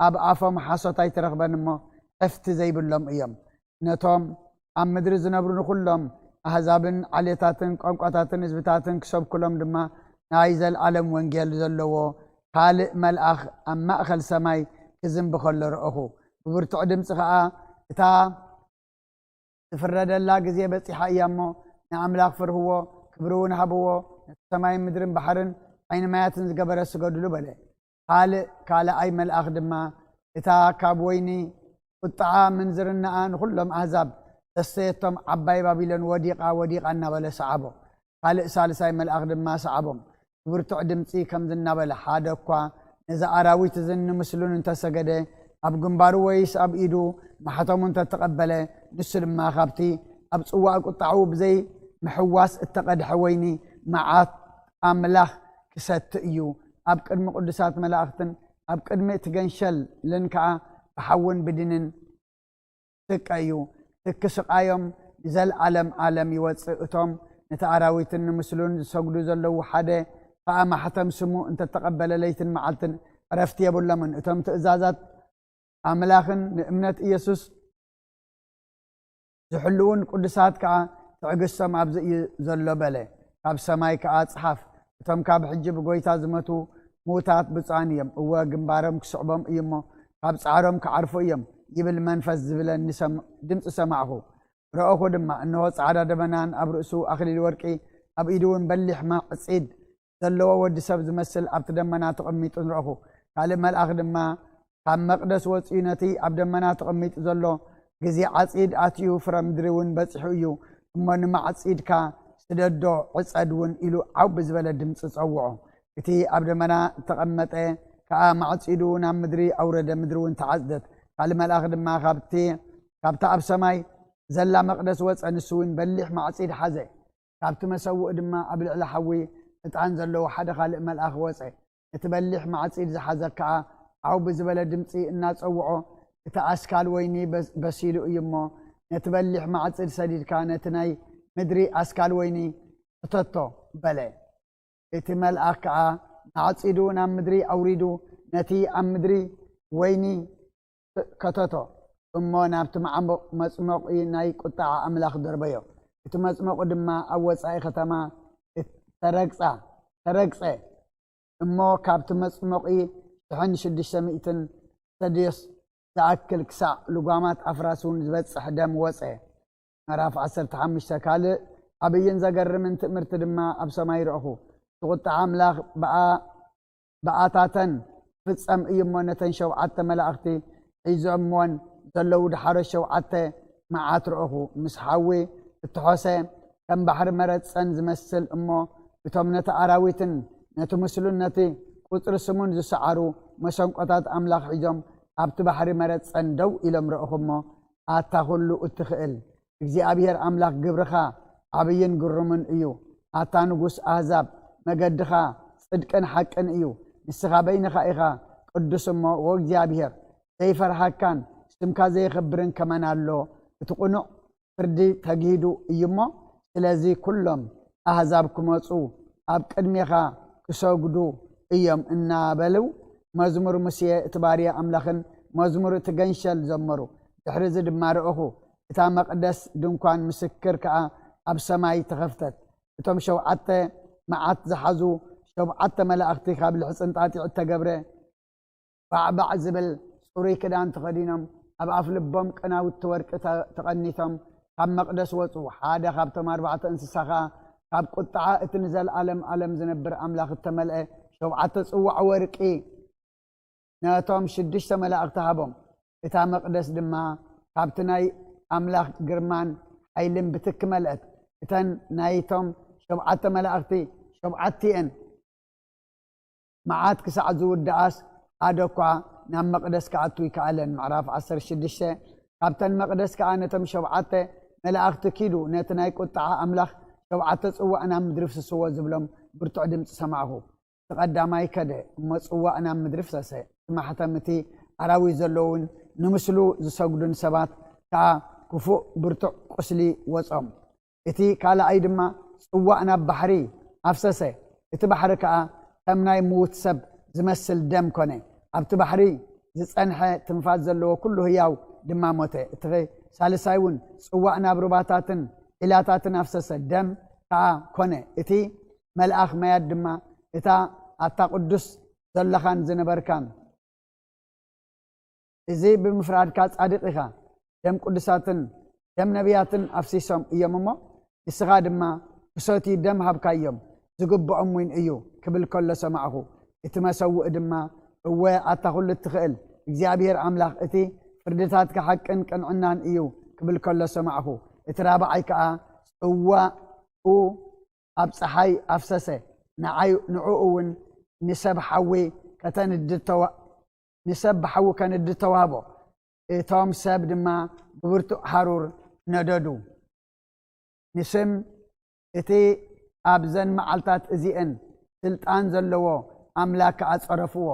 ኣብ ኣፎም ሓሶት ኣይትረኽበን እሞ ዕፍቲ ዘይብሎም እዮም። ነቶም ኣብ ምድሪ ዝነብሩ ንኹሎም ኣህዛብን ዓሌታትን ቋንቋታትን ህዝብታትን ክሰብኩሎም ድማ ናይ ዘለኣለም ወንጌል ዘለዎ ካልእ መልኣኽ ኣብ ማእከል ሰማይ ክዝንቢ ከሎ ረእኹ። ብብርቱዕ ድምጺ ኸኣ፣ እታ ትፍረደላ ግዜ በጺሓ እያ እሞ፣ ንኣምላኽ ፍርህዎ፣ ክብሪ እውን ሃብዎ፣ ነቲ ሰማይን ምድርን ባሕርን ዓይኒ ማያትን ዝገበረ ስገድሉ በለ። ካልእ ካልኣይ መልኣኽ ድማ፣ እታ ካብ ወይኒ ቁጥዓ ምንዝርናኣ ንኹሎም ኣህዛብ ዘስተየቶም ዓባይ ባቢሎን ወዲቓ፣ ወዲቓ እናበለ ሰዓቦ። ካልእ ሳልሳይ መልኣኽ ድማ ሰዓቦም፣ ብብርቱዕ ድምጺ ከምዚ እናበለ፣ ሓደ እኳ ነዚ ኣራዊት እዝን ንምስሉን እንተሰገደ፣ ኣብ ግንባሩ ወይስ ኣብ ኢዱ ማሕተሙ እንተተቐበለ፣ ንሱ ድማ ካብቲ ኣብ ጽዋእ ቁጣዕኡ ብዘይ ምሕዋስ እተቐድሐ ወይኒ መዓት ኣምላኽ ክሰቲ እዩ። ኣብ ቅድሚ ቅዱሳት መላእኽትን ኣብ ቅድሚ እቲ ገንሸልን ከኣ ብሓውን ብድንን ስቀ እዩ። ትኪ ስቓዮም ንዘለኣለም ኣለም ይወጽእ። እቶም ነቲ ኣራዊትን ንምስሉን ዝሰግዱ ዘለዉ ሓደ ከኣ ማሕተም ስሙ እንተተቐበለ ለይትን መዓልትን ዕረፍቲ የብሎምን። እቶም ትእዛዛት ኣምላኽን ንእምነት ኢየሱስ ዝሕልዉን ቅዱሳት ከኣ ትዕግስቶም ኣብዚ እዩ ዘሎ በለ። ካብ ሰማይ ከኣ ጽሓፍ፣ እቶም ካብ ሕጂ ብጎይታ ዝመቱ ምዉታት ብፁዓን እዮም። እወ ግንባሮም ክስዕቦም እዩ እሞ ካብ ጻዕሮም ክዓርፉ እዮም ይብል መንፈስ ዝብለኒ ሰም-፣ ድምጺ ሰማዕኹ። ረእኹ ድማ፣ እንሆ ጻዕዳ ደበናን ኣብ ርእሱ ኣኽሊል ወርቂ፣ ኣብ ኢዱ እውን በሊሕ ማዕጺድ ዘለዎ ወዲ ሰብ ዝመስል ኣብቲ ደመና ተቐሚጡ ረእኹ። ካልእ መልኣኽ ድማ ካብ መቕደስ ወጺኡ ነቲ ኣብ ደመና ተቐሚጡ ዘሎ፣ ግዜ ዓጺድ ኣትዩ ፍረ ምድሪ እውን በጺሑ እዩ እሞ ንማዕጺድካ ስደዶ ዕጸድ እውን ኢሉ ዓው ብዝበለ ድምጺ ጸውዖ። እቲ ኣብ ደመና እተቐመጠ ከኣ ማዕጺዱ ናብ ምድሪ ኣውረደ፣ ምድሪ እውን ተዓጽደት። ካልእ መልኣኽ ድማ ካብቲ ካብታ ኣብ ሰማይ ዘላ መቕደስ ወጸ፣ ንሱ እውን በሊሕ ማዕጺድ ሓዘ። ካብቲ መሰውእ ድማ ኣብ ልዕሊ ሓዊ ዕጣን ዘለዎ ሓደ ካልእ መልኣኽ ወጸ። እቲ በሊሕ ማዕጺድ ዝሓዘ ከኣ ዓው ብዝበለ ድምጺ እናጸውዖ፣ እቲ ኣስካል ወይኒ በስ-፣ በሲሉ እዩ እሞ፣ ነቲ በሊሕ ማዕጺድ ሰዲድካ ነቲ ናይ ምድሪ ኣስካል ወይኒ ክተቶ በለ። እቲ መልኣኽ ከኣ ማዕጺዱ ናብ ምድሪ ኣውሪዱ፣ ነቲ ኣብ ምድሪ ወይኒ ከተቶ እሞ ናብቲ መዓሞ-፣ መጽሞቒ ናይ ቁጥዓ ኣምላኽ ደርበዮ። እቲ መጽሞቒ ድማ ኣብ ወጻኢ ከተማ ተረግጻ፣ ተረግጸ እሞ ካብቲ መጽሞቒ ሽሕን ሽዱሽተ ሚእትን ሰድዮስ ዝኣክል ክሳዕ ልጓማት ኣፍራስ እውን ዝበጽሕ ደም ወጸ። ምዕራፍ ዓሰርተ ሓሙሽተ። ካልእ ዓብይን ዘገርምን ትእምርቲ ድማ ኣብ ሰማይ ረእኹ። እቲ ቁጥዓ ኣምላኽ ብኣ-፣ ብኣታተን ፍጸም እዩ እሞ ነተን ሸውዓተ መላእኽቲ ሒዞምወን ዘለዉ ደሓሮት ሸውዓተ መዓት ረእኹ። ምስ ሓዊ እተሖሰ ከም ባሕሪ መረጸን ዝመስል እሞ እቶም ነቲ ኣራዊትን ነቲ ምስሉን ነቲ ቁጽሪ ስሙን ዝሰዓሩ መሰንቆታት ኣምላኽ ሒዞም ኣብቲ ባሕሪ መረጸን ደው ኢሎም ረእኹ እሞ ኣታ ኹሉ እትኽእል እግዚኣብሔር ኣምላኽ ግብርኻ ዓብይን ግሩምን እዩ። ኣታ ንጉስ ኣህዛብ መገድኻ ጽድቅን ሓቅን እዩ። ንስኻ በይንኻ ኢኻ ቅዱስ እሞ ወእግዚኣብሔር ዘይፈርሃካን ስምካ ዘየኽብርን ከመን ኣሎ? እቲ ቅኑዕ ፍርዲ ተግሂዱ እዩ እሞ፣ ስለዚ ኩሎም ኣህዛብ ክመጹ ኣብ ቅድሜኻ ክሰግዱ እዮም እናበሉ መዝሙር ሙሴ እቲ ባርያ ኣምላኽን መዝሙር እቲ ገንሸል ዘመሩ። ድሕሪ እዚ ድማ ረእኹ፣ እታ መቕደስ ድንኳን ምስክር ከኣ ኣብ ሰማይ ተኸፍተት። እቶም ሸውዓተ መዓት ዝሓዙ ሸውዓተ መላእኽቲ ካብ ልሕጽንጣጢ እተገብረ ባዕባዕ ዝብል ጽሩይ ክዳን ተኸዲኖም፣ ኣብ ኣፍ ልቦም ቀናውቲ ወርቂ ተ-፣ ተቐኒቶም ካብ መቕደስ ወጹ። ሓደ ካብቶም ኣርባዕተ እንስሳ ኸኣ ካብ ቁጥዓ እቲ ንዘለኣለም ኣለም ዝነብር ኣምላኽ እተመልአ ሸውዓተ ጽዋዕ ወርቂ ነቶም ሽዱሽተ መላእኽቲ ሃቦም። እታ መቕደስ ድማ ካብቲ ናይ ኣምላኽ ግርማን ሓይልን ብትኪ መልአት። እተን ናይቶም ሸብዓተ መላእኽቲ ሸብዓቲኤን መዓት ክሳዕ ዝውድኣስ ሓደ እኳ ናብ መቕደስ ክኣቱ ኣይከኣለን። ምዕራፍ ዓሰርተ ሽዱሽተ። ካብተን መቕደስ ከኣ ነቶም ሸብዓተ መላእኽቲ፣ ኪዱ ነቲ ናይ ቁጥዓ ኣምላኽ ሸብዓተ ጽዋእ ናብ ምድሪ ፍስስዎ ዝብሎም ብርቱዕ ድምጺ ሰማዕኹ። እቲ ቀዳማይ ከደ፣ እሞ ጽዋእ ናብ ምድሪ ፍሰሰ። እቲ ማሕተም እቲ ኣራዊት ዘለዉን ንምስሉ ዝሰግዱን ሰባት ከኣ ክፉእ ብርቱዕ ቁስሊ ወጾም። እቲ ካልኣይ ድማ ጽዋእ ናብ ባሕሪ ኣፍሰሰ። እቲ ባሕሪ ከኣ ከም ናይ ምዉት ሰብ ዝመስል ደም ኮነ። ኣብቲ ባሕሪ ዝጸንሐ ትንፋስ ዘለዎ ኩሉ ህያው ድማ ሞተ። እቲ ሳልሳይ እውን ጽዋእ ናብ ሩባታትን ዒላታትን ኣፍሰሰ። ደም ከኣ ኮነ። እቲ መልኣኽ ማያት ድማ፣ እታ ኣታ ቅዱስ ዘለኻን ዝነበርካን፣ እዚ ብምፍራድካ ጻድቕ ኢኻ። ደም ቅዱሳትን ደም ነቢያትን ኣፍሲሶም እዮም እሞ፣ ንስኻ ድማ ክሰትዩ ደም ሃብካዮም፣ ዝግብኦም እውን እዩ ክብል ከሎ ሰማዕኹ። እቲ መሰውእ ድማ፣ እወ፣ ኣታ ኩሉ እትኽእል እግዚኣብሔር ኣምላኽ፣ እቲ ፍርድታትካ ሓቅን ቅንዕናን እዩ ክብል ከሎ ሰማዕኹ። እቲ ራብዓይ ከኣ ጽዋኡ ኣብ ጸሓይ ኣፍሰሰ። ንዓይ፣ ንዕኡ እውን ንሰብ ሓዊ ከተንድድ ተዋ-፣ ንሰብ ብሓዊ ከንድድ ተዋህቦ። እቶም ሰብ ድማ ብብርቱዕ ሃሩር ነደዱ። ንስም እቲ ኣብዘን መዓልታት እዚኤን ስልጣን ዘለዎ ኣምላክ ከኣ ጸረፍዎ፣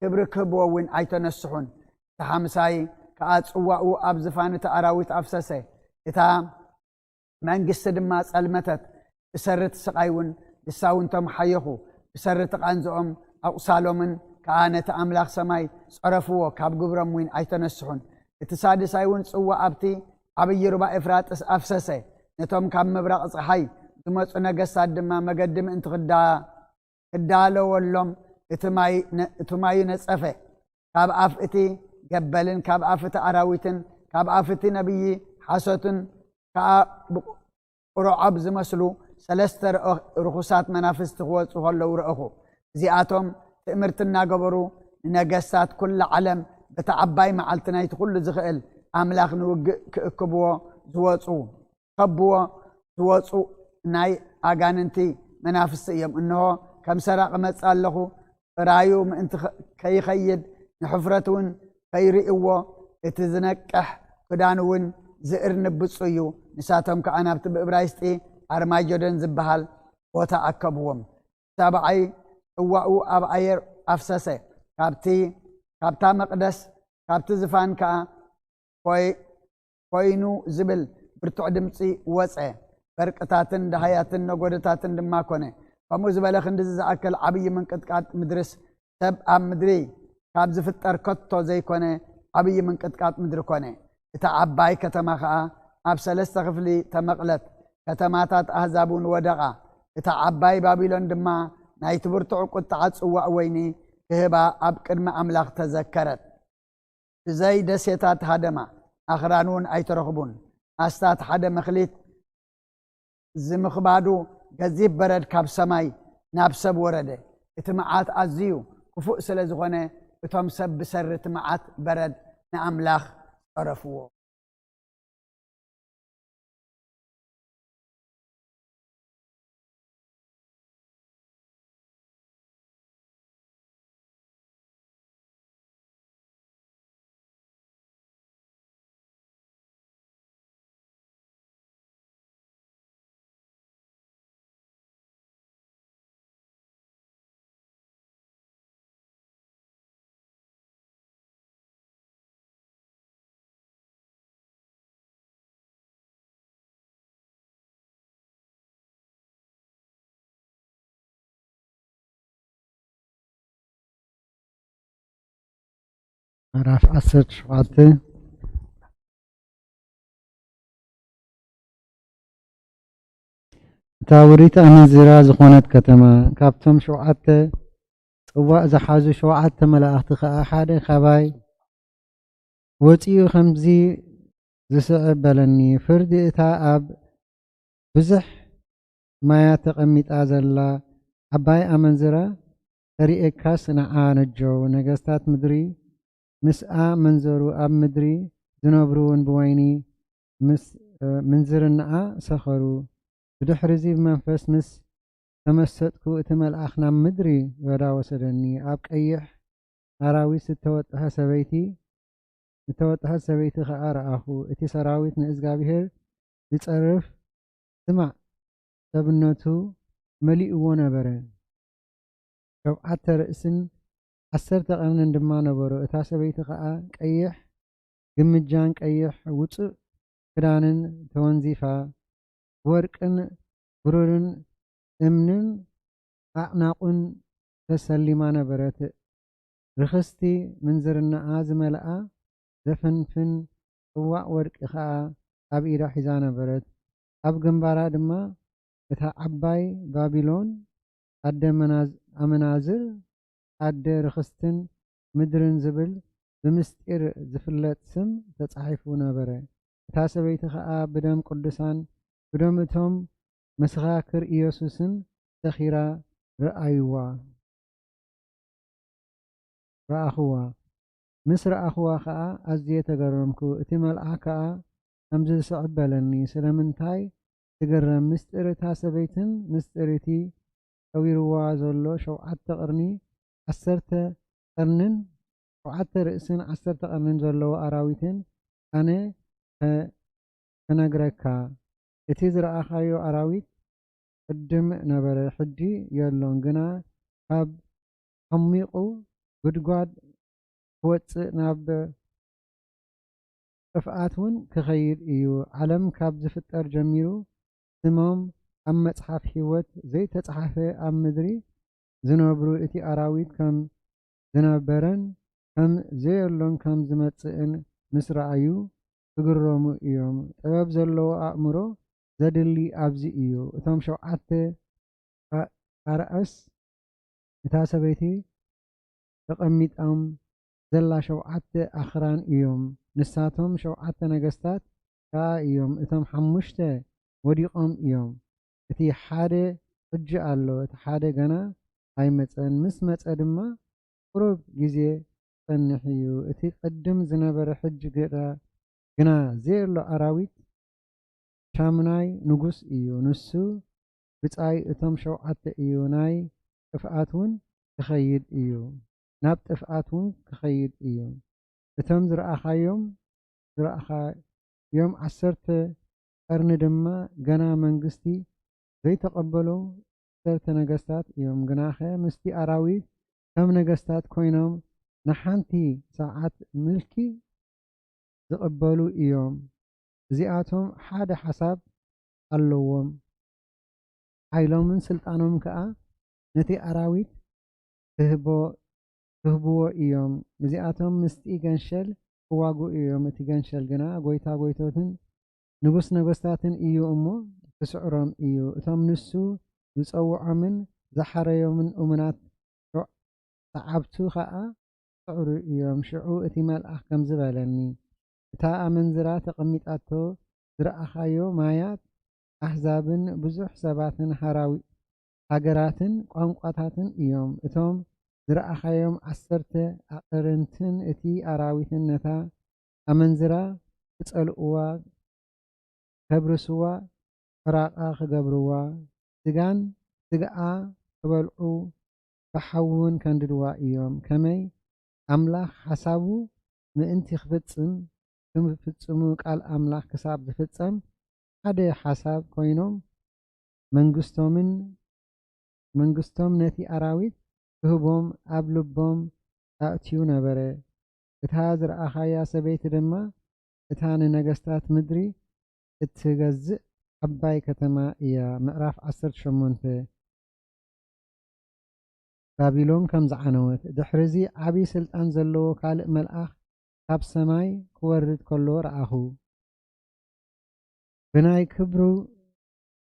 ክብሪ ክህብዎ እውን ኣይተነስሑን። እቲ ሓምሳይ ከኣ ጽዋኡ ኣብ ዝፋን እቲ ኣራዊት ኣፍሰሰ። እታ መንግስቲ ድማ ጸልመተት፣ ብሰሪ እቲ ስቓይ እውን ንሳ እውን ተመሓየኹ። ብሰሪ እቲ ቃንዝኦም ኣቑሳሎምን ከኣ ነቲ ኣምላኽ ሰማይ ጸረፍዎ፣ ካብ ግብሮም እውን ኣይተነስሑን። እቲ ሳድሳይ እውን ጽዋ ኣብቲ ዓብዪ ሩባ ኤፍራጥስ ኣፍሰሰ። ነቶም ካብ ምብራቕ ጸሓይ ዝመጹ ነገስታት ድማ መገዲ ምእንቲ ክዳ-፣ ክዳለወሎም እቲ ማይ ነ-፣ እቲ ማዩ ነጸፈ። ካብ ኣፍ እቲ ገበልን ካብ ኣፍ እቲ ኣራዊትን ካብ ኣፍ እቲ ነብዪ ሓሶትን ከኣ ብቑ-፣ ቁሩዓብ ዝመስሉ ሰለስተ ርእ-፣ ርኹሳት መናፍስቲ ክወጹ ከለዉ ረእኹ። እዚኣቶም ትእምርቲ እናገበሩ ንነገስታት ኩላ ዓለም በታ ዓባይ መዓልቲ ናይቲ ኩሉ ዝኽእል ኣምላኽ ንውግእ ክእክብዎ ዝወጹ፣ ከብዎ ዝወጹ ናይ ኣጋንንቲ መናፍስቲ እዮም። እንሆ፣ ከም ሰራቒ እመጽእ ኣለኹ። ጥራዩ ምእንቲ ኸ-፣ ከይኸይድ፣ ንሕፍረት እውን ከይርእይዎ፣ እቲ ዝነቅሕ ክዳን እውን ዝእርንብጹ እዩ። ንሳቶም ከኣ ናብቲ ብእብራይስጢ ኣርማጌዶን ዝበሃል ቦታ ኣከብዎም። ሳብዓይ ጽዋኡ ኣብ ኣየር ኣፍሰሰ። ካብቲ፣ ካብታ መቕደስ፣ ካብቲ ዝፋን ከኣ ኮይ-፣ ኮይኑ ዝብል ብርቱዕ ድምጺ ወጸ። በርቅታትን ደሃያትን ነጎድታትን ድማ ኮነ። ከምኡ ዝበለ ክንድዚ ዝኣክል ዓብዪ ምንቅጥቃጥ ምድርስ ሰብ ኣብ ምድሪ ካብ ዝፍጠር ከቶ ዘይኮነ ዓብዪ ምንቅጥቃጥ ምድሪ ኮነ። እታ ዓባይ ከተማ ኸኣ ኣብ ሰለስተ ክፍሊ ተመቕለት፣ ከተማታት ኣህዛብ እውን ወደቓ። እታ ዓባይ ባቢሎን ድማ ናይቲ ብርቱዕ ቁጥዓ ጽዋእ ወይኒ ክህባ ኣብ ቅድሚ ኣምላኽ ተዘከረት። ብዘይ ደሴታት ሃደማ፣ ኣኽራን እውን ኣይተረኽቡን። ኣስታት ሓደ መኽሊት ዝምኽባዱ ገዚፍ በረድ ካብ ሰማይ ናብ ሰብ ወረደ። እቲ መዓት ኣዝዩ ክፉእ ስለ ዝኾነ፣ እቶም ሰብ ብሰሪ እቲ መዓት በረድ ንኣምላኽ ጸረፍዎ። ምዕራፍ ዓሰርተ ሸውዓተ። እታ ውሪት ኣመንዝራ ዝኾነት ከተማ፣ ካብቶም ሸውዓተ ጽዋእ ዝሓዙ ሸውዓተ መላእኽቲ ኸኣ ሓደ ኻባይ ወጺኡ ኸምዚ ዝስዕብ በለኒ፣ ፍርዲ እታ ኣብ ብዙሕ ማያት ተቐሚጣ ዘላ ዓባይ ኣመንዝራ ተርእየካስ ንዓ ነጀው። ነገስታት ምድሪ ምስኣ መንዘሩ፣ ኣብ ምድሪ ዝነብሩ እውን ብወይኒ ምስ ምንዝርናኣ ሰኸሩ። ብድሕርዚ ብመንፈስ ምስ ተመሰጥኩ፣ እቲ መልኣኽ ናብ ምድሪ በዳ ወሰደኒ። ኣብ ቀይሕ ኣራዊት ዝተወጥሐ ሰበይቲ፣ ዝተወጥሐት ሰበይቲ ኸኣ ረኣኹ። እቲ ሰራዊት ንእዝጋብሄር ዝጸርፍ ስማዕ ሰብነቱ መሊእዎ ነበረ። ሸውዓተ ርእስን ዓሰርተ ቀርንን ድማ ነበሮ። እታ ሰበይቲ ኸኣ ቀይሕ ግምጃን ቀይሕ ውጹእ ክዳንን ተወንዚፋ፣ ብወርቅን ብሩርን እምንን ኣዕናቑን ተሰሊማ ነበረት። ርኽስቲ ምንዝርናኣ ዝመልኣ ዘፈንፍን ጽዋእ ወርቂ ኸኣ ኣብ ኢዳ ሒዛ ነበረት። ኣብ ግንባራ ድማ እታ ዓባይ ባቢሎን ኣደ መናዝ-፣ ኣመናዝር፣ ኣደ ርኽስትን ምድርን ዝብል ብምስጢር ዝፍለጥ ስም ተጻሒፉ ነበረ። እታ ሰበይቲ ኸኣ ብደም ቅዱሳን፣ ብደም እቶም መሰኻክር ኢየሱስን ሰኺራ ረኣይዋ፣ ረኣኽዋ። ምስ ረኣኽዋ ኸኣ ኣዝየ ተገረምኩ። እቲ መልኣኽ ከኣ ከምዚ ዝስዕብ በለኒ፣ ስለምንታይ ትግረም? ምስጢር እታ ሰበይትን ምስጢር እቲ ጠዊርዋ ዘሎ ሸውዓተ ቅርኒ፣ ዓሰርተ ቀርንን ሸውዓተ ርእስን ዓሰርተ ቀርንን ዘለዎ ኣራዊትን ኣነ ከ-፣ ክነግረካ። እቲ ዝረኣኻዮ ኣራዊት ቅድም ነበረ፣ ሕጂ የሎን፣ ግና ካብ ዓሚቑ ጉድጓድ ክወጽእ ናብ ጥፍኣት እውን ክኸይድ እዩ። ዓለም ካብ ዝፍጠር ጀሚሩ ስሞም ኣብ መጽሓፍ ህይወት ዘይተጻሕፈ ኣብ ምድሪ ዝነብሩ እቲ ኣራዊት ከም ዝነበረን ከም ዘየሎን ከም ዝመጽእን ምስ ረኣዩ ክግረሙ እዮም። ጥበብ ዘለዎ ኣእምሮ ዘድሊ ኣብዚ እዩ። እቶም ሸውዓተ ኣ-፣ ኣርኣስ እታ ሰበይቲ ተቐሚጦም ዘላ ሸውዓተ ኣኽራን እዮም። ንሳቶም ሸውዓተ ነገስታት ከኣ እዮም። እቶም ሓሙሽተ ወዲቖም እዮም። እቲ ሓደ ሕጂ ኣሎ፣ እቲ ሓደ ገና ኣይመጸን። ምስ መጸ ድማ ቁሩብ ግዜ ክጸንሕ እዩ። እቲ ቅድም ዝነበረ ሕጂ ግዳ፣ ግና ዘየሎ ኣራዊት ሻሙናይ ንጉስ እዩ። ንሱ ብጻይ እቶም ሸውዓተ እዩ። ናይ ጥፍኣት እውን ክኸይድ እዩ። ናብ ጥፍኣት እውን ክኸይድ እዩ። እቶም ዝረኣኻዮም፣ ዝረኣኻዮም ዓሰርተ ቀርኒ ድማ ገና መንግስቲ ዘይተቐበሉ ዓሰርተ ነገስታት እዮም። ግናኸ ምስቲ ኣራዊት ከም ነገስታት ኮይኖም ንሓንቲ ሰዓት ምልኪ ዝቕበሉ እዮም። እዚኣቶም ሓደ ሓሳብ ኣለዎም። ሓይሎምን ስልጣኖም ከኣ ነቲ ኣራዊት ክህቦ-፣ ክህብዎ እዮም። እዚኣቶም ምስቲ ገንሸል ክዋግኡ እዮም። እቲ ገንሸል ግና ጐይታ ጐይቶትን ንጉስ ነገስታትን እዩ እሞ ክስዕሮም እዩ። እቶም ንሱ ዝጸውዖምን ዝሓረዮምን እሙናት ሰዓብቱ ኸኣ ክስዕሩ እዮም። ሽዑ እቲ መልኣኽ ከምዚ በለኒ፣ እታ ኣመንዝራ ተቐሚጣቶ ዝረኣኻዮ ማያት ኣህዛብን ብዙሕ ሰባትን ሃራዊ-፣ ሃገራትን ቋንቋታትን እዮም። እቶም ዝረኣኻዮም ዓሰርተ ኣቕርንትን እቲ ኣራዊትን ነታ ኣመንዝራ ክጸልእዋ፣ ከብርስዋ፣ ዕራቓ ክገብርዋ፣ ስጋን ስግኣ ክበልዑ ብሓዊ እውን ከንድድዋ እዮም። ከመይ ኣምላኽ ሓሳቡ ምእንቲ ክፍጽም፣ ክፍጽሙ ቃል ኣምላኽ ክሳብ ዝፍጸም ሓደ ሓሳብ ኮይኖም መንግስቶምን መንግስቶም ነቲ ኣራዊት ክህቦም ኣብ ልቦም ኣእትዩ ነበረ። እታ ዝረኣኻያ ሰበይቲ ድማ እታ ንነገስታት ምድሪ እትገዝእ ዓባይ ከተማ እያ። ምዕራፍ ዓሰርተ ሸሞንተ። ባቢሎን ከም ዝዓነወት። ድሕርዚ ዓቢ ስልጣን ዘለዎ ካልእ መልኣኽ ካብ ሰማይ ክወርድ ከሎ ረኣኹ። ብናይ ክብሩ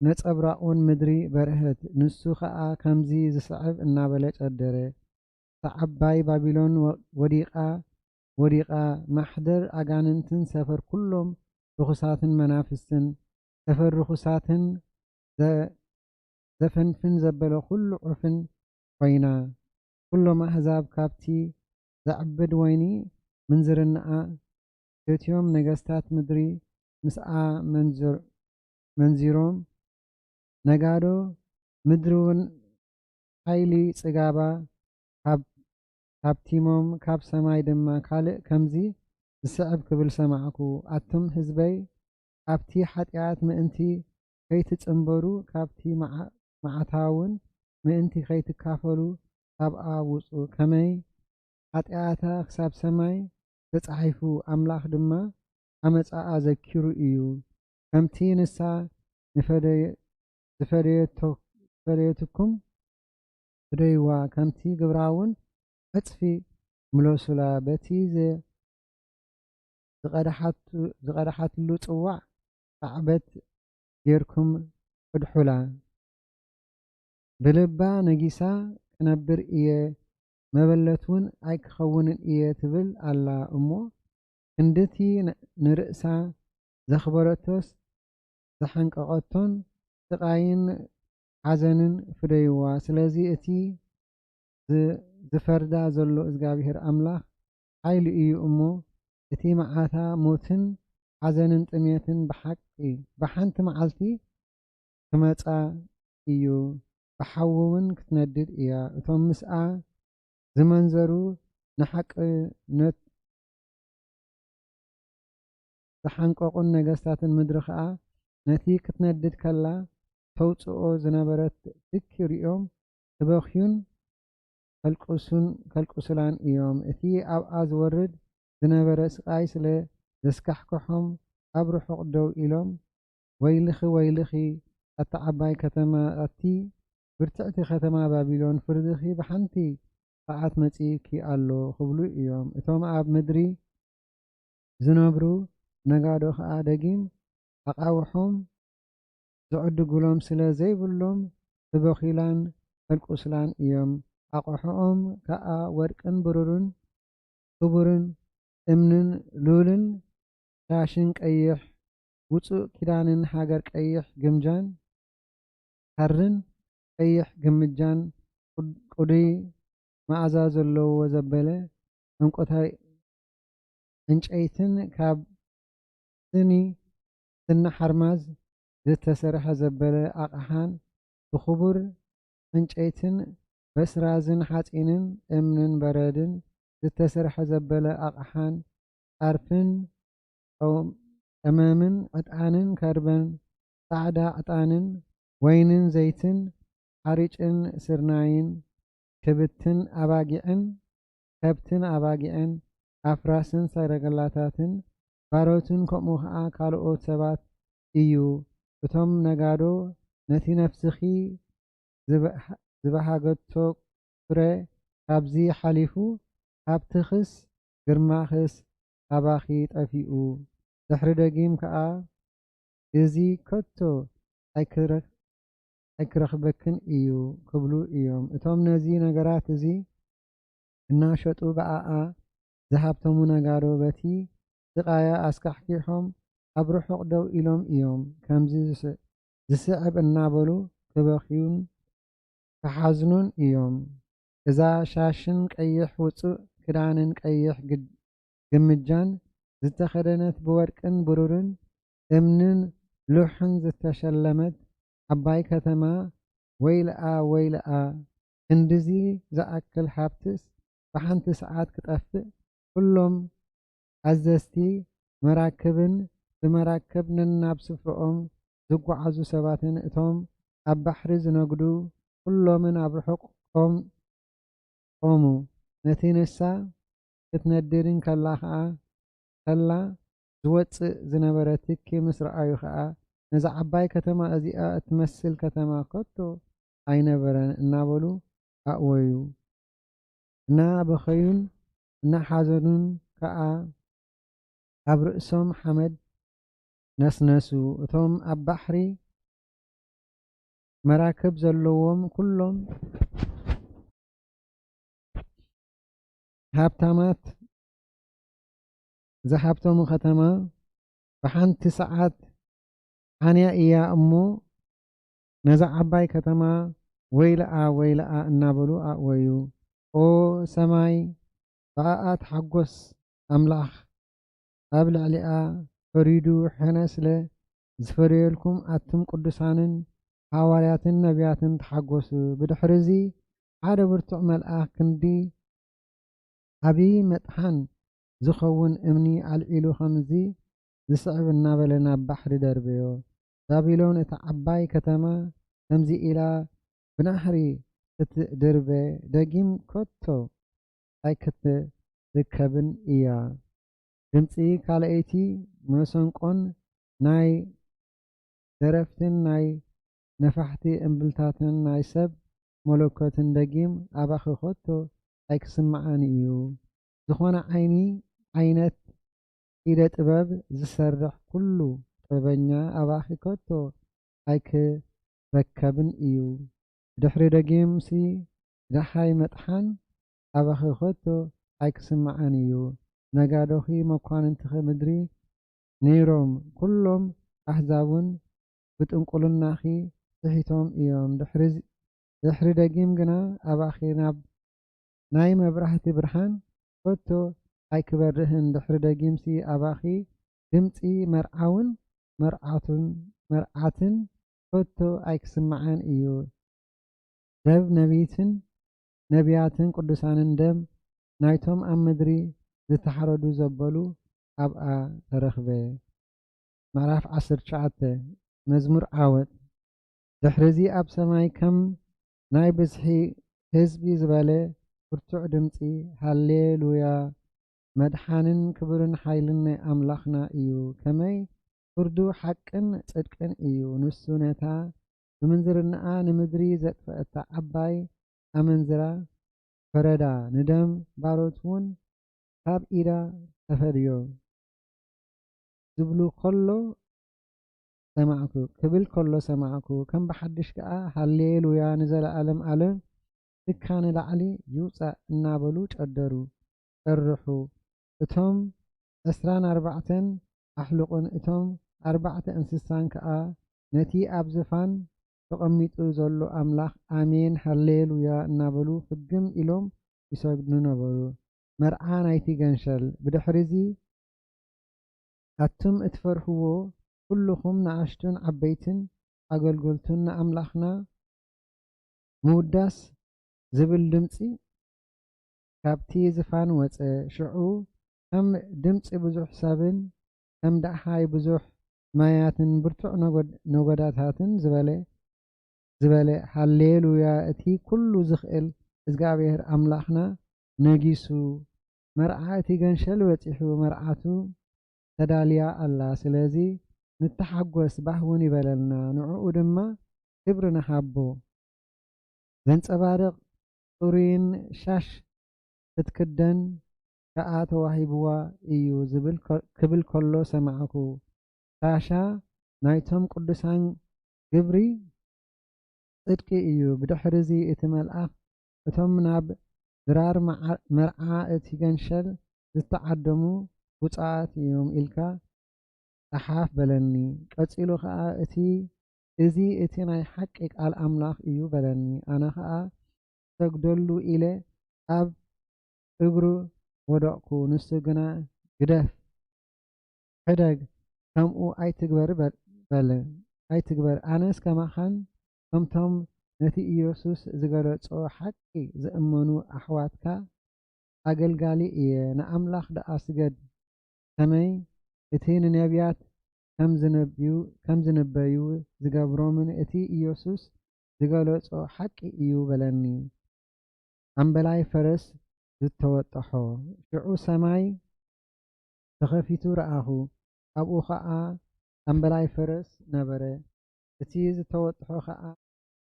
ነጸብራቑን ምድሪ በርሀት። ንሱ ኸኣ ከምዚ ዝስዕብ እናበለ ጨደረ፣ እታ ዓባይ ባቢሎን ወ-፣ ወዲቓ፣ ወዲቓ፣ ማሕደር ኣጋንንትን ሰፈር ኩሎም ርኹሳትን መናፍስትን፣ ሰፈር ርኹሳትን ዘ-፣ ዘፈንፍን ዘበለ ኩሉ ዑፍን ኮይና። ኩሎም ኣህዛብ ካብቲ ዘዕብድ ወይኒ ምንዝርናኣ ሰትዮም፣ ነገስታት ምድሪ ምስኣ መንዝር-፣ መንዚሮም፣ ነጋዶ ምድሪ እውን ሓይሊ ጽጋባ ካብ-፣ ካብቲሞም፣ ካብ ሰማይ ድማ ካልእ ከምዚ ዝስዕብ ክብል ሰማዕኩ፣ ኣቱም ህዝበይ፣ ኣብቲ ሓጢኣት ምእንቲ ከይትጽንበሩ፣ ካብቲ መዓ-፣ መዓታውን ምእንቲ ከይትካፈሉ ካብኣ ውጹ። ከመይ ሓጢኣታ ክሳብ ሰማይ ተጻሒፉ፣ ኣምላኽ ድማ ዓመጻኣ ዘኪሩ እዩ። ከምቲ ንሳ ንፈደየ-፣ ዝፈደየቶ-፣ ዝፈደየትኩም ፍደይዋ፣ ከምቲ ግብራ እውን ዕጽፊ ምለሱላ። በቲ ዘ-፣ ዝቐድሓቱ-፣ ዝቐድሓትሉ ጽዋዕ ካዕበት ጌርኩም ቅድሑላ። ብልባ ነጊሳ ክነብር እየ፣ መበለት እውን ኣይክኸውንን እየ ትብል ኣላ እሞ፣ ክንድቲ ን-፣ ንርእሳ ዘኽበረቶስ ዝሓንቀቐቶን ስቓይን ሓዘንን ፍደይዋ። ስለዚ እቲ ዝ-፣ ዝፈርዳ ዘሎ እግዚኣብሔር ኣምላኽ ሓይሉ እዩ እሞ፣ እቲ መዓታ ሞትን ሓዘንን ጥሜትን ብሓቂ ብሓንቲ መዓልቲ ክመጻ እዩ፣ ብሓዊ እውን ክትነድድ እያ። እቶም ምስኣ ዝመንዘሩ ንሓቅነት ዝሓንቀቑን ነገስታትን ምድሪ ኸኣ ነቲ ክትነድድ ከላ ተውጽኦ ዝነበረት ትኪ ሪኦም ክበኽዩን ከልቅሱን፣ ከልቅሱላን እዮም። እቲ ኣብኣ ዝወርድ ዝነበረ ስቓይ ስለ ዘስካሕክሖም ኣብ ርሑቕ ደው ኢሎም፣ "ወይልኺ፣ ወይልኺ፣ ኣታ ዓባይ ከተማ፣ ኣቲ ብርትዕቲ ከተማ ባቢሎን፣ ፍርድኺ ብሓንቲ ሰዓት መጺኡኪ ኣሎ" ክብሉ እዮም። እቶም ኣብ ምድሪ ዝነብሩ ነጋዶ ኸኣ ደጊም ኣቓውሖም ዝዕድጉሎም ስለ ዘይብሎም፣ ተበኺላን ተልቁስላን እዮም። ኣቕሖኦም ከኣ ወርቅን ብሩርን ክቡርን እምንን ሉልን ሻሽን ቀይሕ ውጹእ ኪዳንን ሃገር ቀይሕ ግምጃን ሃርን ቀይሕ ግምጃን ቅድ-፣ ቅዱይ መኣዛ ዘለዎ ዘበለ ዕንቁታይ ዕንጨይትን ካብ ስኒ፣ ስኒ ሓርማዝ ዝተሰርሐ ዘበለ ኣቕሓን ብኽቡር ዕንጨይትን በስራዝን ሓጺንን እምንን በረድን ዝተሰርሐ ዘበለ ኣቕሓን ጣርፍን ቀው-፣ ቀመምን ዕጣንን ከርበን ጻዕዳ ዕጣንን ወይንን ዘይትን ሓሪጭን ስርናይን ክብትን ኣባጊዕን ከብትን ኣባጊዕን ኣፍራስን ሰረገላታትን ባሮትን ከምኡ ኸኣ ካልኦት ሰባት እዩ። እቶም ነጋዶ ነቲ ነፍስኺ ዝበሃ-፣ ዝበሃገቶ ፍረ ካብዚ ሓሊፉ ሃብትኽስ ግርማኽስ ካባኺ ጠፊኡ። ድሕሪ ደጊም ከኣ እዚ ከቶ ኣይክረ-፣ ኣይክረኽበክን እዩ ክብሉ እዮም። እቶም ነዚ ነገራት እዚ እናሸጡ ብኣኣ ዝሃብተሙ ነጋዶ በቲ ስቓያ ኣስካሕኪሖም ኣብ ርሑቕ ደው ኢሎም እዮም። ከምዚ ዝስ-፣ ዝስዕብ እናበሉ ክበኽዩን ክሓዝኑን እዮም። እዛ ሻሽን ቀይሕ ውጹእ ክዳንን ቀይሕ ግድ-፣ ግምጃን ዝተኸደነት ብወርቅን ብሩርን እምንን ሉሕን ዝተሸለመት ዓባይ ከተማ ወይልኣ፣ ወይልኣ! ክንድዚ ዝኣክል ሃብትስ ብሓንቲ ሰዓት ክጠፍእ? ኩሎም ኣዘዝቲ መራክብን ብመራክብ ነናብ ስፍርኦም ዝጓዓዙ ሰባትን እቶም ኣብ ባሕሪ ዝነግዱ ኩሎምን ኣብ ርሑቕ ቆም-፣ ቆሙ። ነቲ ንሳ ክትነድድ እንከላ ኸኣ፣ ከላ ዝወጽእ ዝነበረ ትኪ ምስ ረኣዩ ኸኣ፣ "ነዛ ዓባይ ከተማ እዚኣ እትመስል ከተማ ከቶ ኣይነበረን" እናበሉ ኣእወዩ። እናበኸዩን እናሓዘኑን ከኣ ኣብ ርእሶም ሓመድ ነስነሱ። እቶም ኣብ ባሕሪ መራክብ ዘለዎም ኩሎም ሃብታማት ዝሃብተሙ ከተማ ብሓንቲ ሰዓት ሓንያ እያ እሞ፣ ነዛ ዓባይ ከተማ "ወይልኣ፣ ወይልኣ" እናበሉ ኣእወዩ። ኦ ሰማይ፣ ብኣኣ ተሓጎስ ኣምላኽ፣ ኣብ ልዕሊኣ ፈሪዱ ሕነ ስለ ዝፈደየልኩም ኣቱም ቅዱሳንን ሃዋርያትን ነቢያትን ተሓጎሱ። ብድሕርዚ ሓደ ብርቱዕ መልኣኽ ክንዲ ዓብዪ መጥሓን ዝኸውን እምኒ ኣልዒሉ ከምዚ ዝስዕብ እናበለ ናብ ባሕሪ ደርበዮ። ባቢሎን እታ ዓባይ ከተማ ከምዚ ኢላ ብናህሪ ክትድርበ ደጊም ከቶ ኣይክትርከብን እያ። ድምፂ ካልኣይቲ መሰንቆን ናይ ደረፍትን ናይ ነፋሕቲ እምብልታትን ናይ ሰብ መለኮትን ደጊም ኣባኺ ከቶ ኣይክስምዓን እዩ። ዝኾነ ዓይኒ ዓይነት ኢደ ጥበብ ዝሰርሕ ኩሉ ጥበበኛ ኣባኺ ከቶ ኣይክረከብን እዩ። ድሕሪ ደጊምሲ ደሓይ መጥሓን ኣባኺ ከቶ ኣይክስምዓን እዩ። ነጋዶኺ መኳንንትኺ ምድሪ ነይሮም፣ ኩሎም ኣህዛብ እውን ብጥንቁልናኺ ስሒቶም እዮም። ድሕሪ፣ ድሕሪ ደጊም ግና ኣባኺ ናብ ናይ መብራህቲ ብርሃን ከቶ ኣይክበርህን። ድሕሪ ደጊምሲ ኣባኺ ድምፂ መርዓውን መርዓቱን መርዓትን ከቶ ኣይክስምዓን እዩ። ደም ነቢትን ነቢያትን ቅዱሳንን ደም ናይቶም ኣብ ምድሪ ዝተሓረዱ ዘበሉ ኣብኣ ተረኽበ። ምዕራፍ ዓሰርተ ትሽዓተ። መዝሙር ዓወት። ድሕርዚ ኣብ ሰማይ ከም ናይ ብዝሒ ህዝቢ ዝበለ ብርቱዕ ድምፂ፣ ሃሌሉያ! መድሓንን ክብርን ሓይልን ናይ ኣምላኽና እዩ። ከመይ ፍርዱ ሓቅን ጽድቅን እዩ። ንሱ ነታ ብምንዝርናኣ ንምድሪ ዘጥፈአታ ዓባይ ኣመንዝራ ፈረዳ፣ ንደም ባሮት እውን ካብ ኢዳ ተፈድዮ። ዝብሉ ከሎ ሰማዕኩ፣ ክብል ከሎ ሰማዕኩ። ከም ብሓድሽ ከኣ ሃሌሉያ ንዘለኣለም ኣለም ትካ ንላዕሊ ይውጻእ እናበሉ ጨደሩ፣ ጨርሑ። እቶም ዕስራን ኣርባዕተን ኣሕሉቕን እቶም ኣርባዕተ እንስሳን ከኣ ነቲ ኣብ ዝፋን ተቐሚጡ ዘሎ ኣምላኽ ኣሜን ሃሌሉያ እናበሉ ፍግም ኢሎም ይሰግዱ ነበሩ። መርዓ ናይቲ ገንሸል። ብድሕሪዚ ኣቱም እትፈርህዎ ኩልኹም ንኣሽቱን ዓበይትን ኣገልገልቱን ንኣምላኽና ምውዳስ ዝብል ድምጺ ካብቲ ዝፋን ወጸ። ሽዑ ከም ድምጺ ብዙሕ ሰብን ከም ደሃይ ብዙሕ ማያትን ብርቱዕ ነጎድ-፣ ነጎዳታትን ዝበለ፣ ዝበለ፣ ሃሌሉያ፣ እቲ ኩሉ ዝኽእል እግዚኣብሔር ኣምላኽና ነጊሱ፣ መርዓ እቲ ገንሸል በጺሑ፣ መርዓቱ ተዳልያ ኣላ። ስለዚ ንተሓጎስ፣ ባህ እውን ይበለልና፣ ንዕኡ ድማ ክብሪ ንሃቦ። ዘንጸባርቕ ጽሩይን ሻሽ ክትክደን ከኣ ተዋሂብዋ እዩ ዝብል ከ-፣ ክብል ከሎ ሰማዕኩ። ሻሻ ናይቶም ቅዱሳን ግብሪ ጽድቂ እዩ። ብድሕርዚ እቲ መልኣኽ፣ እቶም ናብ ድራር መዓ-፣ መርዓ እቲ ገንሸል ዝተዓደሙ ብፁዓት እዮም ኢልካ ጸሓፍ በለኒ። ቀጺሉ ኸኣ፣ እቲ፣ እዚ እቲ ናይ ሓቂ ቃል ኣምላኽ እዩ በለኒ። ኣነ ኸኣ ክሰግደሉ ኢለ ኣብ እግሩ ወደቕኩ። ንሱ ግና፣ ግደፍ፣ ሕደግ፣ ከምኡ ኣይትግበር በ-፣ በለ። ኣይትግበር። ኣነስ ከማኻን ከምቶም ነቲ ኢየሱስ ዝገለጾ ሓቂ ዝእመኑ ኣሕዋትካ ኣገልጋሊ እየ። ንኣምላኽ ደኣ ስገድ። ከመይ እቲ ንነቢያት ከም ዝነብዩ-፣ ከም ዝንበዩ ዝገብሮምን እቲ ኢየሱስ ዝገለጾ ሓቂ እዩ በለኒ። ኣምበላይ ፈረስ ዝተወጠሖ። ሽዑ ሰማይ ተኸፊቱ ረኣኹ፣ ኣብኡ ኸኣ ኣምበላይ ፈረስ ነበረ። እቲ ዝተወጥሖ ኸኣ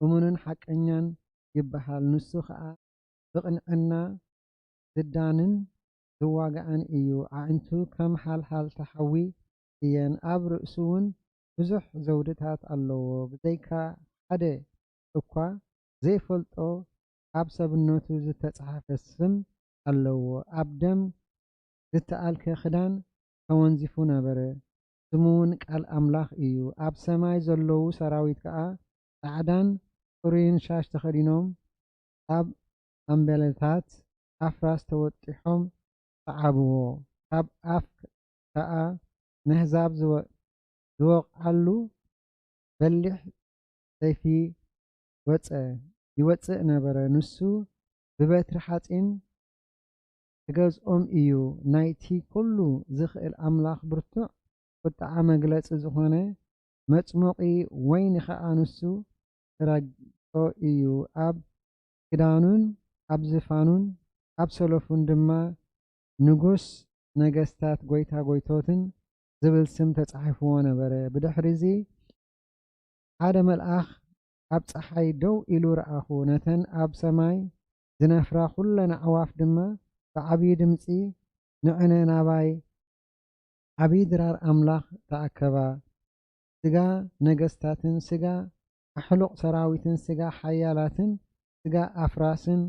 እሙንን ሓቀኛን ይበሃል። ንሱ ኸኣ ብቕንዕና ዝዳንን ዝዋጋእን እዩ። ኣዒንቱ ከም ሃልሃልታ ሓዊ እየን፣ ኣብ ርእሱ እውን ብዙሕ ዘውድታት ኣለዎ። ብዘይካ ሓደ እኳ ዘይፈልጦ ኣብ ሰብነቱ ዝተጻሕፈ ስም ኣለዎ። ኣብ ደም ዝተኣልከ ክዳን ተወንዚፉ ነበረ። ስሙ እውን ቃል ኣምላኽ እዩ። ኣብ ሰማይ ዘለዉ ሰራዊት ከኣ ጻዕዳን ጽሩይን ሻሽ ተኸዲኖም ኣብ ኣምበለታት ኣፍራስ ተወጢሖም ሰዓብዎ። ካብ ኣፍ ከኣ ነህዛብ ዝወ-፣ ዝወቕዓሉ በሊሕ ሰይፊ ወጸ፣ ይወጽእ ነበረ። ንሱ ብበትሪ ሓጺን ክገዝኦም እዩ። ናይቲ ኩሉ ዝኽእል ኣምላኽ ብርቱዕ ቁጥዓ መግለጺ ዝኾነ መጽሞቒ ወይኒ ኸኣ ንሱ ክረግጾ እዩ። ኣብ ክዳኑን ኣብ ዝፋኑን ኣብ ሰለፉን ድማ ንጉስ ነገስታት፣ ጎይታ ጎይቶትን ዝብል ስም ተጻሒፍዎ ነበረ። ብድሕሪዚ ሓደ መልኣኽ ኣብ ጸሓይ ደው ኢሉ ረኣኹ። ነተን ኣብ ሰማይ ዝነፍራ ኩለን ኣዕዋፍ ድማ ብዓቢ ድምጺ፣ "ንዕነ ናባይ ዓቢ ድራር ኣምላኽ ተኣከባ። ስጋ ነገስታትን ስጋ ኣሕሉቕ ሰራዊትን ስጋ ሓያላትን ስጋ ኣፍራስን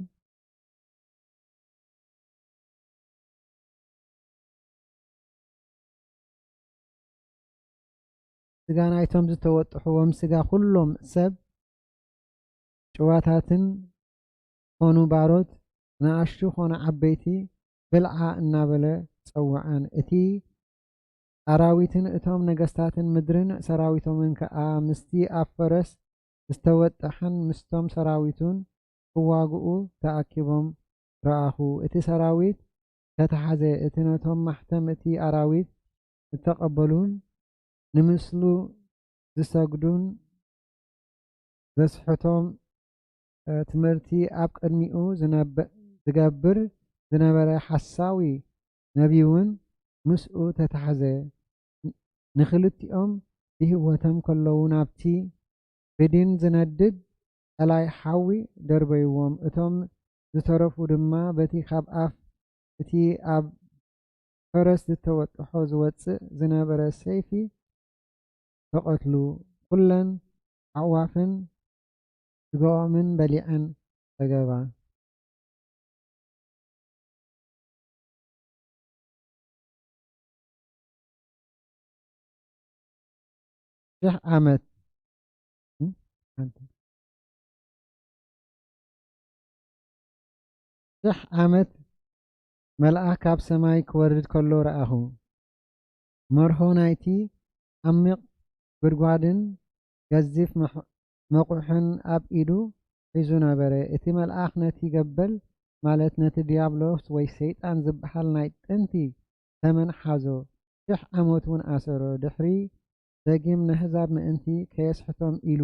ስጋ ናይቶም ዝተወጥሕዎም ስጋ ኩሎም ሰብ ጭዋታትን ኮኑ ባሮት፣ ንኣሽቱ ኮኑ ዓበይቲ፣ ብልዓ እናበለ ጸውዐን። እቲ ኣራዊትን እቶም ነገስታትን ምድርን ሰራዊቶምን ከኣ ምስቲ ኣብ ፈረስ ዝተወጠሐን ምስቶም ሰራዊቱን ክዋግኡ ተኣኪቦም ረኣኹ። እቲ ሰራዊት ተታሕዘ። እቲ ነቶም ማሕተም እቲ ኣራዊት እተቐበሉን ንምስሉ ዝሰግዱን ዘስሕቶም፣ እ፣ ትምህርቲ ኣብ ቅድሚኡ ዝነበ-፣ ዝገብር ዝነበረ ሓሳዊ ነቢይ እውን ምስኡ ተታሕዘ። ንኽልቲኦም ብህይወቶም ከለዉ ናብቲ ብዲን ዝነድድ ቀላይ ሓዊ ደርበይዎም። እቶም ዝተረፉ ድማ በቲ ካብ ኣፍ እቲ ኣብ ፈረስ ዝተወጥሖ ዝወጽእ ዝነበረ ሰይፊ ተቐትሉ። ኩለን ኣዕዋፍን ስጋኦምን በሊዐን ጸገባ። ሽሕ ዓመት፣ እም? ሓንቲ። ሽሕ ዓመት መልኣኽ ካብ ሰማይ ክወርድ ከሎ ረኣኹ። መርሆ ናይቲ ዓሚቕ ጉድጓድን ገዚፍ መሕ-፣ መቑሕን ኣብ ኢዱ ሒዙ ነበረ። እቲ መልኣኽ ነቲ ገበል፣ ማለት ነቲ ዲያብሎስ ወይ ሰይጣን ዝበሃል ናይ ጥንቲ ተመን ሓዞ፣ ሽሕ ዓመት እውን ኣሰሮ። ድሕሪ ደጊም ነህዛብ ምእንቲ ከየስሕቶም ኢሉ፣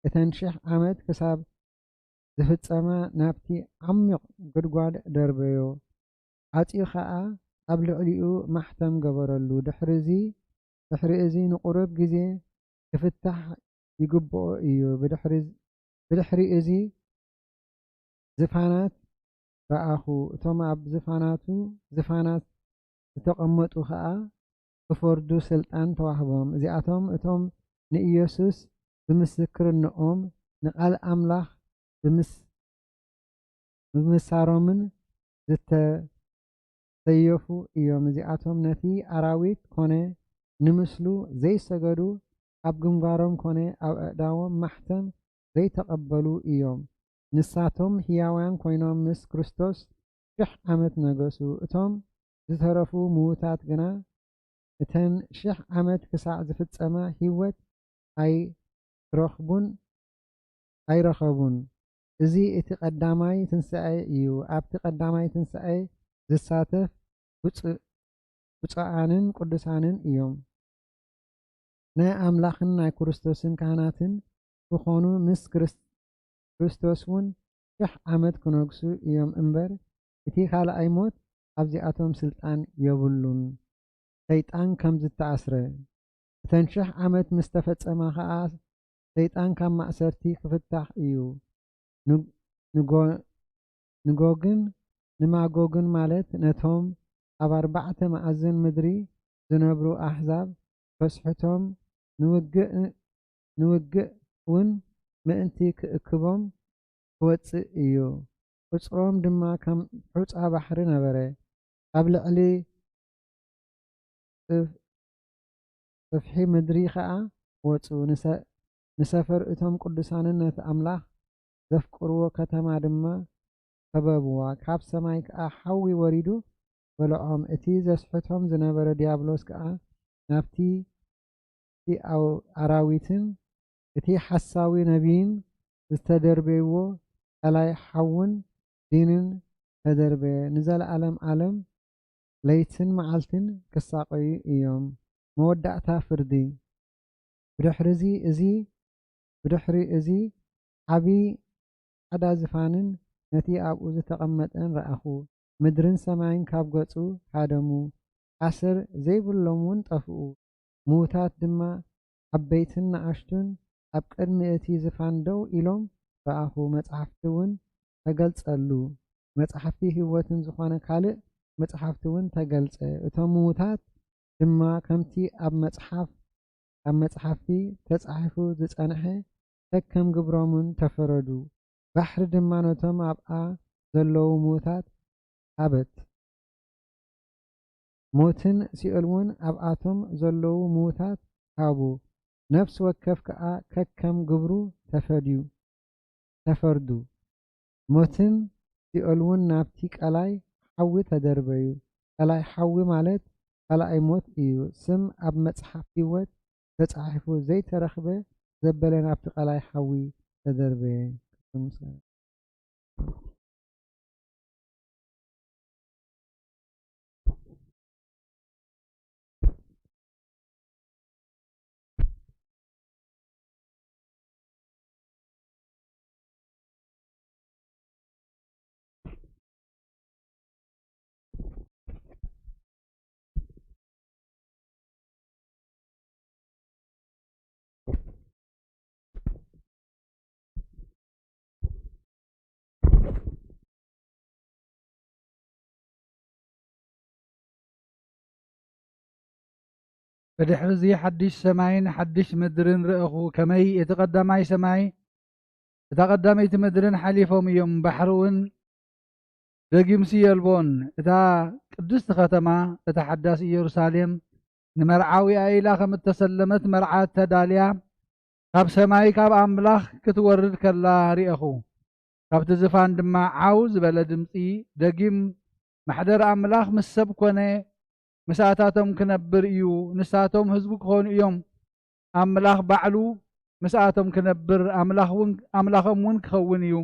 እተን ሽሕ ዓመት ክሳብ ዝፍጸማ ናብቲ ዓሚቕ ጉድጓድ ደርበዮ። ዓጽዩ ኸኣ ኣብ ልዕሊኡ ማሕተም ገበረሉ። ድሕሪዚ፣ ድሕሪ እዚ ንቑሩብ ግዜ ክፍታሕ ይግብኦ እዩ። ብድሕሪ፣ ብድሕሪ እዚ ዝፋናት ረኣኹ። እቶም ኣብ ዝፋናቱ፣ ዝፋናት ዝተቐመጡ ኸኣ ክፈርዱ ስልጣን ተዋህቦም። እዚኣቶም እቶም ንኢየሱስ ብምስክርንኦም ንቓል ኣምላኽ ብምስ-፣ ብምምሳሮምን ዝተሰየፉ እዮም። እዚኣቶም ነቲ ኣራዊት ኮነ ንምስሉ ዘይሰገዱ፣ ኣብ ግንባሮም ኮነ ኣብ ኣእዳዎም ማሕተም ዘይተቐበሉ እዮም። ንሳቶም ህያዋን ኮይኖም ምስ ክርስቶስ ሽሕ ዓመት ነገሱ። እቶም ዝተረፉ ምዉታት ግና እተን ሽሕ ዓመት ክሳዕ ዝፍጸማ ህይወት ኣይረኽቡን፣ ኣይረኸቡን። እዚ እቲ ቀዳማይ ትንሳኤ እዩ። ኣብቲ ቀዳማይ ትንሳኤ ዝሳተፍ ብፁ-፣ ብፁዓንን ቅዱሳንን እዮም። ናይ ኣምላኽን ናይ ክርስቶስን ካህናትን ክኾኑ ምስ ክርስ-፣ ክርስቶስ እውን ሽሕ ዓመት ክነግሱ እዮም እምበር፣ እቲ ካልኣይ ሞት ኣብዚኣቶም ስልጣን የብሉን። ሰይጣን ከም ዝተኣስረ፣ እተን ሽሕ ዓመት ምስ ተፈጸማ ኸኣ፣ ሰይጣን ካብ ማእሰርቲ ክፍታሕ እዩ። ን-፣ ንጎ-፣ ንጎግን ንማጎግን፣ ማለት ነቶም ኣብ ኣርባዕተ መኣዝን ምድሪ ዝነብሩ ኣህዛብ ከስሕቶም፣ ንውግእ፣ ንውግእ እውን ምእንቲ ክእክቦም ክወጽእ እዩ። ቁጽሮም ድማ ከም ሑጻ ባሕሪ ነበረ። ኣብ ልዕሊ ጽፍ-፣ ጽፍሒ ምድሪ ኸኣ ወጹ። ንሰ-፣ ንሰፈር እቶም ቅዱሳንን ነቲ ኣምላኽ ዘፍቅርዎ ከተማ ድማ ከበብዋ። ካብ ሰማይ ከኣ ሓዊ ወሪዱ በልዖም። እቲ ዘስሕቶም ዝነበረ ዲያብሎስ ከኣ ናብቲ እቲ ኣው-፣ ኣራዊትን እቲ ሓሳዊ ነቢይን ዝተደርበይዎ ቀላይ ሓውን ዲንን ተደርበየ። ንዘለኣለም ዓለም ለይትን መዓልትን ክሳቐዩ እዮም። መወዳእታ ፍርዲ። ብድሕርዚ እዚ፣ ብድሕሪ እዚ ዓቢ ጻዕዳ ዝፋንን ነቲ ኣብኡ ዝተቐመጠን ረኣኹ። ምድርን ሰማይን ካብ ገጹ ሃደሙ፣ ኣሰር ዘይብሎም እውን ጠፍኡ። ምዉታት ድማ ዓበይትን ንኣሽቱን ኣብ ቅድሚ እቲ ዝፋን ደው ኢሎም ረኣኹ። መጻሕፍቲ እውን ተገልጸሉ። መጻሕፍቲ ህይወትን ዝኾነ ካልእ መጻሕፍቲ እውን ተገልጸ። እቶም ምዉታት ድማ ከምቲ ኣብ መጽሓፍ፣ ኣብ መጽሓፍቲ ተጻሒፉ ዝጸንሐ ከከም ግብሮምን ተፈረዱ። ባሕሪ ድማ ነቶም ኣብኣ ዘለዉ ምዉታት ሃበት። ሞትን ሲኦል እውን ኣብኣቶም ዘለዉ ምዉታት ሃቡ። ነፍሲ ወከፍ ከኣ ከከም ግብሩ ተፈድዩ፣ ተፈርዱ። ሞትን ሲኦል እውን ናብቲ ቀላይ ሓዊ ተደርበዩ። ቀላይ ሓዊ ማለት ካልኣይ ሞት እዩ። ስም ኣብ መጽሓፍ ህይወት ተጻሒፉ ዘይተረኽበ ዘበለ ናብቲ ቀላይ ሓዊ ተደርበየ። ብድሕርዚ ሓድሽ ሰማይን ሓድሽ ምድርን ረእኹ። ከመይ እቲ ቀዳማይ ሰማይ እታ ቀዳመይቲ ምድርን ሓሊፎም እዮም፣ ባሕሪ እውን ደጊምሲ የልቦን። እታ ቅድስቲ ከተማ፣ እታ ሓዳስ ኢየሩሳሌም፣ ንመርዓዊኣ ኢላ ከም እተሰለመት መርዓት ተዳልያ፣ ካብ ሰማይ ካብ ኣምላኽ ክትወርድ ከላ ርኤኹ። ካብቲ ዝፋን ድማ ዓው ዝበለ ድምጺ፣ ደጊም፣ ማሕደር ኣምላኽ ምስ ሰብ ኮነ፣ ምስኣታቶም ክነብር እዩ፣ ንሳቶም ህዝቡ ክኾኑ እዮም። ኣምላኽ ባዕሉ ምስኣቶም ክነብር፣ ኣምላኽ እውን፣ ኣምላኾም እውን ክኸውን እዩ።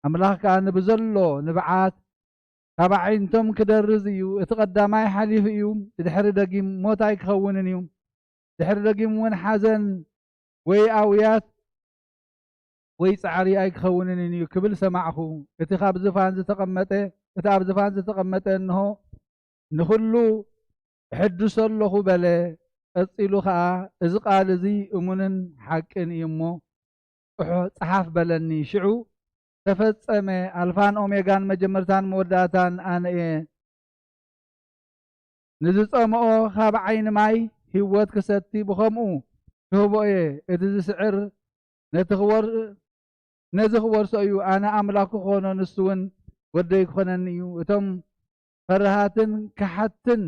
ኣምላኽ ከኣ ንብዘሎ ንብዓት ካብ ኣዒንቶም ክደርዝ እዩ። እቲ ቀዳማይ ሓሊፉ እዩ፣ ድሕሪ ደጊም ሞት ኣይክኸውንን እዩ። ድሕሪ ደጊም እውን ሓዘን ወይ ኣውያት ወይ ጻዕሪ ኣይክኸውንን እዩ ክብል ሰማዕኹ። እቲ ካብ ዝፋን ዝተቐመጠ፣ እቲ ኣብ ዝፋን ዝተቐመጠ እንሆ ንኹሉ እሕድሶ ኣለኹ በለ። ቀጺሉ ኸኣ፣ እዚ ቃል እዚ እሙንን ሓቅን እዩ እሞ፣ ጽሑ-፣ ጽሓፍ በለኒ። ሽዑ ተፈጸመ። ኣልፋን ኦሜጋን፣ መጀመርታን መወዳእታን ኣነ እየ። ንዝጸምኦ ካብ ዓይኒ ማይ ህይወት ክሰቲ ብኸምኡ ክህቦ እየ። እቲ ዝስዕር ነቲ ክወር-፣ ነዚ ክወርሶ እዩ። ኣነ ኣምላኽ ክኾኖ፣ ንሱ እውን ወደይ ክኾነኒ እዩ። እቶም ፈርሃትን ከሓትን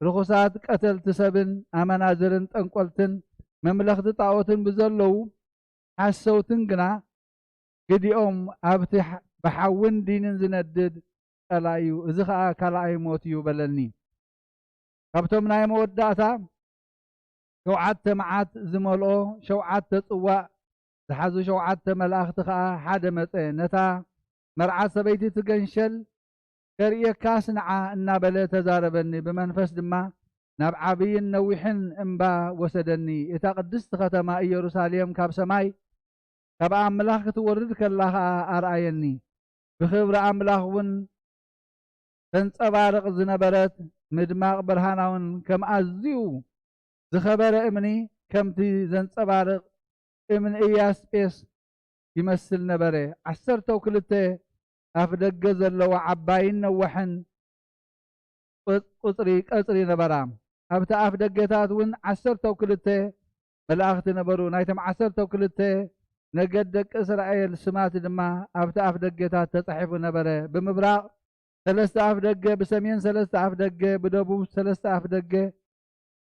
ርኹሳት ቀተልቲ ሰብን ኣመናዝርን ጠንቆልትን መምለኽቲ ጣኦትን ብዘለዉ ሓሰውትን ግና ግዲኦም ኣብቲ ሓ-፣ ብሓውን ዲንን ዝነድድ ቀላይ እዩ። እዚ ኸኣ ካልኣይ ሞት እዩ በለኒ። ካብቶም ናይ መወዳእታ ሸውዓተ መዓት ዝመልኦ ሸውዓተ ጽዋእ ዝሓዙ ሸውዓተ መላእኽቲ ኸኣ ሓደ መጸ። ነታ መርዓት ሰበይቲ ትገንሸል ከርእየካስ ንዓ እናበለ ተዛረበኒ። ብመንፈስ ድማ ናብ ዓብይን ነዊሕን እምባ ወሰደኒ። እታ ቅድስቲ ከተማ ኢየሩሳሌም ካብ ሰማይ ካብ ኣምላኽ ክትወርድ ከላ ኸኣ ኣርኣየኒ። ብኽብሪ ኣምላኽ እውን ተንጸባርቕ ዝነበረት ምድማቕ ብርሃናውን ከም ኣዝዩ ዝኸበረ እምኒ፣ ከምቲ ዘንጸባርቕ እምኒ እያስጴስ ይመስል ነበረ። ዓሰርተው ክልተ ኣፍ ደገ ዘለዋ ዓባይን ነዋሕን ቁ-፣ ቁጽሪ ቀጽሪ ነበራ። ኣብቲ ኣፍ ደገታት እውን ዓሰርተው ክልተ መላእኽቲ ነበሩ። ናይቶም ዓሰርተው ክልተ ነገድ ደቂ እስራኤል ስማት ድማ ኣብቲ ኣፍ ደገታት ተጻሒፉ ነበረ። ብምብራቕ ሰለስተ ኣፍ ደገ፣ ብሰሜን ሰለስተ ኣፍ ደገ፣ ብደቡብ ሰለስተ ኣፍ ደገ፣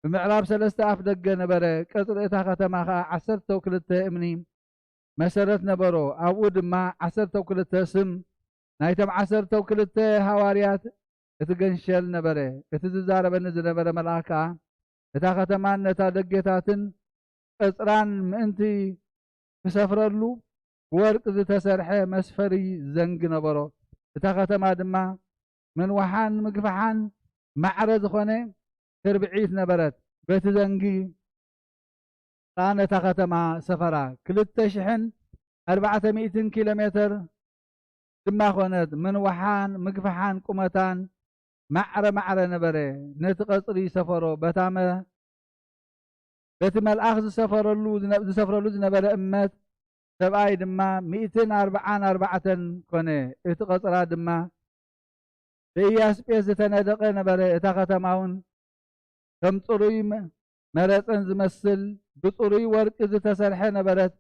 ብምዕራብ ሰለስተ ኣፍ ደገ ነበረ። ቀጽሪ እታ ከተማ ኸኣ ዓሰርተው ክልተ እምኒ መሰረት ነበሮ። ኣብኡ ድማ ዓሰርተው ክልተ ስም ናይቶም ዓሰርተው ክልተ ሃዋርያት እቲ ገንሸል ነበረ። እቲ ዝዛረበኒ ዝነበረ መልኣኽ ከኣ፣ እታ ከተማን ነታ ደጌታትን ቀጽራን ምእንቲ ክሰፍረሉ ብወርቂ ዝተሰርሐ መስፈሪ ዘንጊ ነበሮ። እታ ከተማ ድማ ምንዋሓን ምግፋሓን ማዕረ ዝኾነ ትርብዒት ነበረት። በቲ ዘንጊ ከኣ ነታ ከተማ ሰፈራ። ክልተ ሽሕን ኣርባዕተ ሚእትን ኪሎ ሜተር ድማ ኾነት። ምንዋሓን ምግፋሓን ቁመታን ማዕረ ማዕረ ነበረ። ነቲ ቀጽሪ ሰፈሮ። በታ መ-፣ በቲ መልኣኽ ዝሰፈረሉ ዝነ-፣ ዝሰፍረሉ ዝነበረ እመት ሰብኣይ ድማ ሚእትን ኣርባዓን ኣርባዕተን ኮነ። እቲ ቀጽራ ድማ ብኢያስጴስ ዝተነደቐ ነበረ። እታ ከተማውን ከም ጽሩይ መ-፣ መረጸን ዝመስል ብጽሩይ ወርቂ ዝተሰርሐ ነበረት።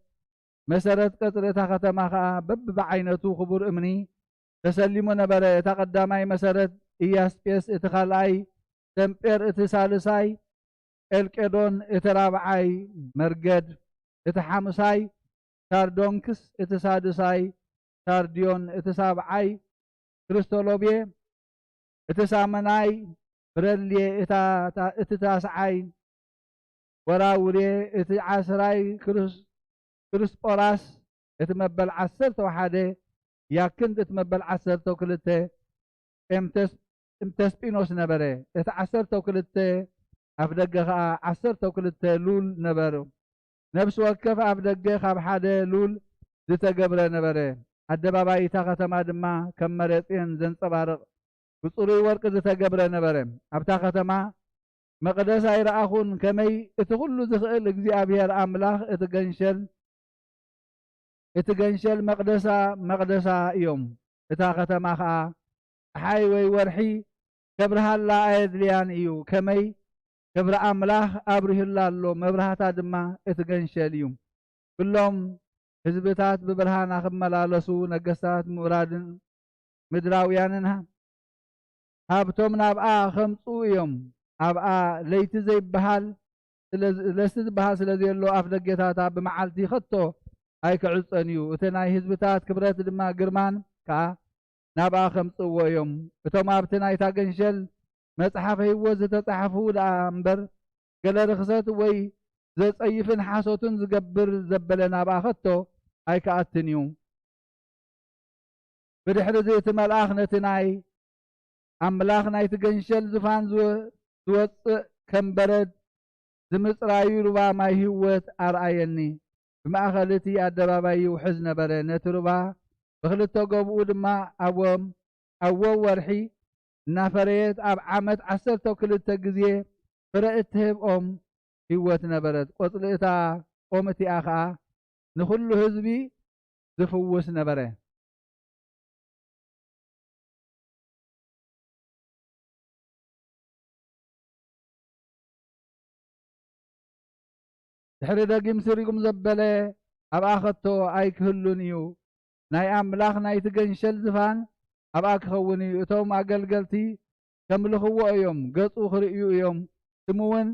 መሰረት ቀጽሪ እታ ከተማ ኸኣ በብዓይነቱ ክቡር እምኒ ተሰሊሙ ነበረ። እታ ቀዳማይ መሰረት ኢያስጴስ፣ እቲ ካልኣይ ሰምጴር፣ እቲ ሳልሳይ ኤልቄዶን፣ እቲ ራብዓይ መርገድ፣ እቲ ሓምሳይ ሳርዶንክስ፣ እቲ ሳድሳይ ሳርድዮን፣ እቲ ሳብዓይ ክርስቶሎቤ፣ እቲ ሳመናይ ብረልየ፣ እታ፣ እታ፣ እቲ ታስዓይ ወራውሬ፣ እቲ ዓስራይ ክርስ-፣ ክርስጶራስ፣ እቲ መበል ዓሰርተ ሓደ ያክንት፣ እቲ መበል ዓሰርተ ክልተ ኤምተስ-፣ ኤምተስጲኖስ ነበረ። እቲ ዓሰርተ ክልተ ኣፍደገ ኸኣ ዓሰርተ ክልተ ሉል ነበሩ። ነፍሲ ወከፍ ኣፍደገ ካብ ሓደ ሉል ዝተገብረ ነበረ። ኣደባባይ እታ ከተማ ድማ ከም መረጽየን ዘንጸባርቕ ብጽሩይ ወርቂ ዝተገብረ ነበረ። ኣብታ ከተማ መቕደስ ኣይረኣኹን። ከመይ እቲ ኹሉ ዝኽእል እግዚኣብሔር ኣምላኽ እቲ ገንሸል፣ እቲ ገንሸል መቕደሳ፣ መቕደሳ እዮም። እታ ከተማ ኸኣ ጸሓይ ወይ ወርሒ ከብርሃላ ኣየድልያን እዩ። ከመይ ክብሪ ኣምላኽ ኣብሪሁላ ኣሎ፣ መብራህታ ድማ እቲ ገንሸል እዩ። ኩሎም ህዝብታት ብብርሃና ክመላለሱ፣ ነገስታት ምውራድን ምድራውያንን ሃ-፣ ሃብቶም ናብኣ ኸምጽኡ እዮም። ኣብኣ ለይቲ ዘይበሃል ስለ-፣ ለስቲ ዝበሃል ስለ ዘየሎ፣ ኣፍ ደጌታታ ብመዓልቲ ኸቶ ኣይክዕጾን እዩ። እቲ ናይ ህዝብታት ክብረት ድማ ግርማን ከኣ ናብኣ ከምጽእዎ እዮም። እቶም ኣብቲ ናይታ ገንሸል መጽሓፈ ህይወት ዝተጻሕፉ ደኣ እምበር፣ ገለ ርኽሰት ወይ ዘጸይፍን ሓሶትን ዝገብር ዘበለ ናብኣ ኸቶ ኣይክኣትን እዩ። ብድሕሪ እዚ እቲ መልኣኽ ነቲ ናይ ኣምላኽ ናይቲ ገንሸል ዝፋን ዝወ-፣ ዝወጽእ ከም በረድ ዝምጽራዩ ሩባ ማይ ህይወት ኣርኣየኒ። ብማእከል እቲ ኣደባባይ ይውሕዝ ነበረ። ነቲ ሩባ ብኽልተ ጎብኡ ድማ ኣብ ወ-፣ ኣብ ወርሒ እናፈረየት ኣብ ዓመት ዓሰርተ ክልተ ግዜ ፍረ እትህብ ኦም ህይወት ነበረት። ቆጽሊ እታ ኦም እቲኣ ኸኣ ንኹሉ ህዝቢ ዝፍውስ ነበረ። ድሕሪ ደጊም ስሪጉም ዘበለ ኣብኣ ኸቶ ኣይክህሉን እዩ። ናይ ኣምላኽ ናይቲ ገንሸል ዝፋን ኣብኣ ክኸውን እዩ። እቶም ኣገልገልቲ ከምልኽዎ እዮም፣ ገጹ ክርእዩ እዮም። ስሙ እውን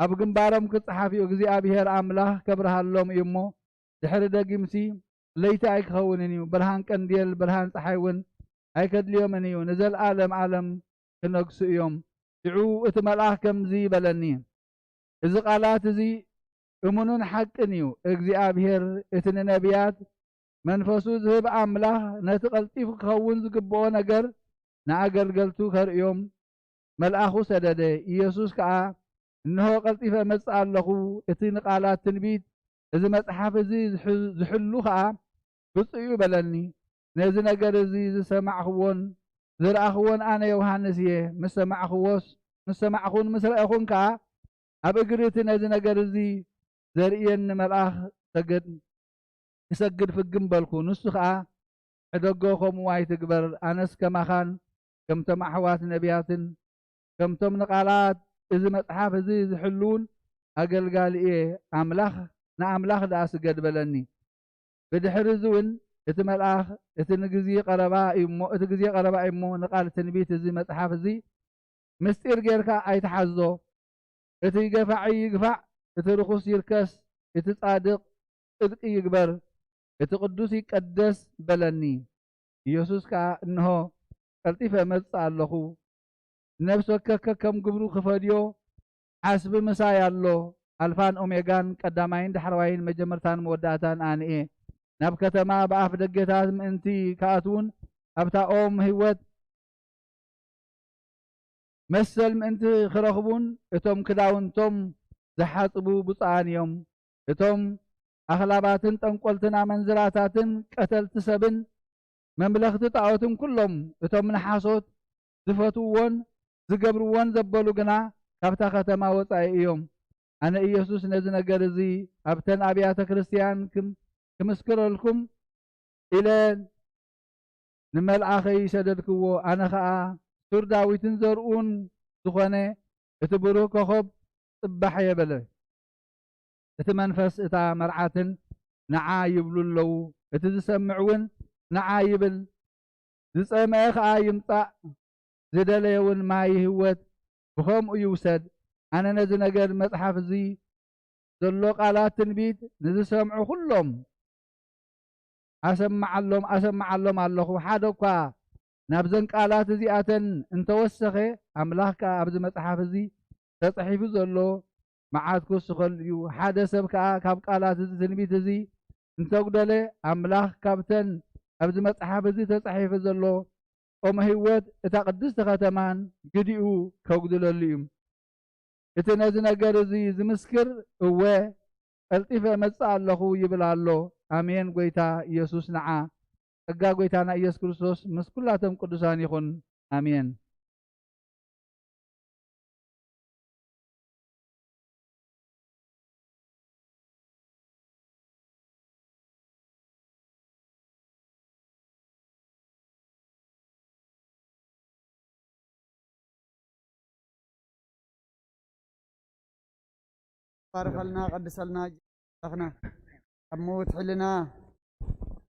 ኣብ ግንባሮም ክጸሓፍ እዩ። እግዚኣብሔር ኣምላኽ ከብርሃሎም እዩ እሞ፣ ድሕሪ ደጊምሲ ለይቲ ኣይክኸውንን እዩ። ብርሃን ቀንዴል፣ ብርሃን ጸሓይ እውን ኣይከድልዮምን እዩ። ንዘለኣለም ዓለም ክነግሱ እዮም። ሽዑ እቲ መልኣኽ ከምዚ በለኒ፣ እዚ ቃላት እዚ እሙንን ሓቅን እዩ። እግዚኣብሔር እቲ ንነቢያት መንፈሱ ዝህብ ኣምላኽ ነቲ ቀልጢፉ ክኸውን ዝግብኦ ነገር ንኣገልገልቱ ከርእዮም መልኣኹ ሰደደ። ኢየሱስ ከኣ፣ እንሆ ቀልጢፈ እመጽእ ኣለኹ፣ እቲ ንቃላት ትንቢት እዚ መጽሓፍ እዚ ዝሕ-፣ ዝሕሉ ከኣ ብፁዕ እዩ በለኒ። ነዚ ነገር እዚ ዝሰማዕኽዎን ዝረኣኽዎን ኣነ ዮሃንስ እየ። ምስ ሰማዕኽዎስ፣ ምስ ሰማዕኹን ምስ ረኣኹን ከኣ፣ ኣብ እግሪ እቲ ነዚ ነገር እዚ ዘርእየኒ መልኣኽ ሰገድ-፣ ክሰግድ ፍግም በልኩ። ንሱ ኸኣ፣ ሕደጎ ከምኡ ኣይትግበር፣ ኣነስ ከማኻን ከምቶም ኣሕዋት ነቢያትን ከምቶም ንቓላት እዚ መጽሓፍ እዚ ዝሕልዉን ኣገልጋሊ እየ። ኣምላኽ፣ ንኣምላኽ ደኣ ስገድ በለኒ። ብድሕሪ እዚ እውን እቲ መልኣኽ፣ እቲ ንግዜ ቀረባ እዩ እሞ፣ እቲ ግዜ ቀረባ እዩ እሞ፣ ንቓል ትንቢት እዚ መጽሓፍ እዚ ምስጢር ጌርካ ኣይትሓዞ። እቲ ገፋዒ ይግፋዕ፣ እቲ ርኹስ ይርከስ፣ እቲ ጻድቕ ጽድቂ ይግበር፣ እቲ ቅዱስ ይቀደስ በለኒ። ኢየሱስ ከኣ፣ እንሆ፣ ቀልጢፈ እመጽእ ኣለኹ። ነፍሲ ወከፍ ከከም ግብሩ ክፈድዮ፣ ሓስቢ ምሳይ ኣሎ። ኣልፋን ኦሜጋን፣ ቀዳማይን ዳሕረዋይን፣ መጀመርታን መወዳእታን ኣነ እየ። ናብ ከተማ ብኣፍ ደገታት ምእንቲ ክኣትዉን ኣብታ ኦም ህይወት መሰል ምእንቲ ክረኽቡን፣ እቶም ክዳውንቶም ዝሓጽቡ ብፁዓን እዮም። እቶም ኣኽላባትን ጠንቆልትን ኣመንዝራታትን ቀተልቲ ሰብን መምለኽቲ ጣኦትን ኩሎም እቶም ንሓሶት ዝፈትውዎን ዝገብርዎን ዘበሉ ግና ካብታ ከተማ ወጻኢ እዮም። ኣነ ኢየሱስ ነዚ ነገር እዚ ኣብተን ኣብያተ ክርስቲያን ክም-፣ ክምስክረልኩም ኢለ ንመልኣኸይ ሰደድክዎ። ኣነ ኸኣ ሱር ዳዊትን ዘርኡን ዝኾነ እቲ ብሩህ ኮኸብ ጽባሕ እየ በለ። እቲ መንፈስ እታ መርዓትን ንዓ ይብሉ ኣለዉ። እቲ ዝሰምዕ እውን ንዓ ይብል። ዝጸምአ ኸኣ ይምጻእ፣ ዝደለየ እውን ማይ ህይወት ብኸምኡ ይውሰድ። ኣነ ነዚ ነገር መጽሓፍ እዚ ዘሎ ቃላት ትንቢት ንዝሰምዑ ኩሎም ኣሰምዓሎም፣ ኣሰምዓሎም ኣለኹ። ሓደ እኳ ናብዘን ቃላት እዚኣተን እንተወሰኸ፣ ኣምላኽ ከኣ ኣብዚ መጽሓፍ እዚ ተጻሒፉ ዘሎ መዓት ክውስኸሉ እዩ። ሓደ ሰብ ከኣ ካብ ቃላት እዚ ትንቢት እዚ እንተጉደለ፣ ኣምላኽ ካብተን ኣብዚ መጽሓፍ እዚ ተጻሒፉ ዘሎ ኦመ ህይወት እታ ቅድስቲ ከተማን ግዲኡ ከጉድለሉ እዩ። እቲ ነዚ ነገር እዚ ዝምስክር፣ እወ፣ ቀልጢፈ እመጽእ ኣለኹ ይብል ኣሎ። ኣሜን። ጐይታ ኢየሱስ ንዓ። ጸጋ ጐይታና ኢየሱስ ክርስቶስ ምስ ኩላቶም ቅዱሳን ይኹን። ኣሜን። ባርኸልና፣ ቀድሰልና፣ ኣምላኽና። ካብ ምዉት ሕልና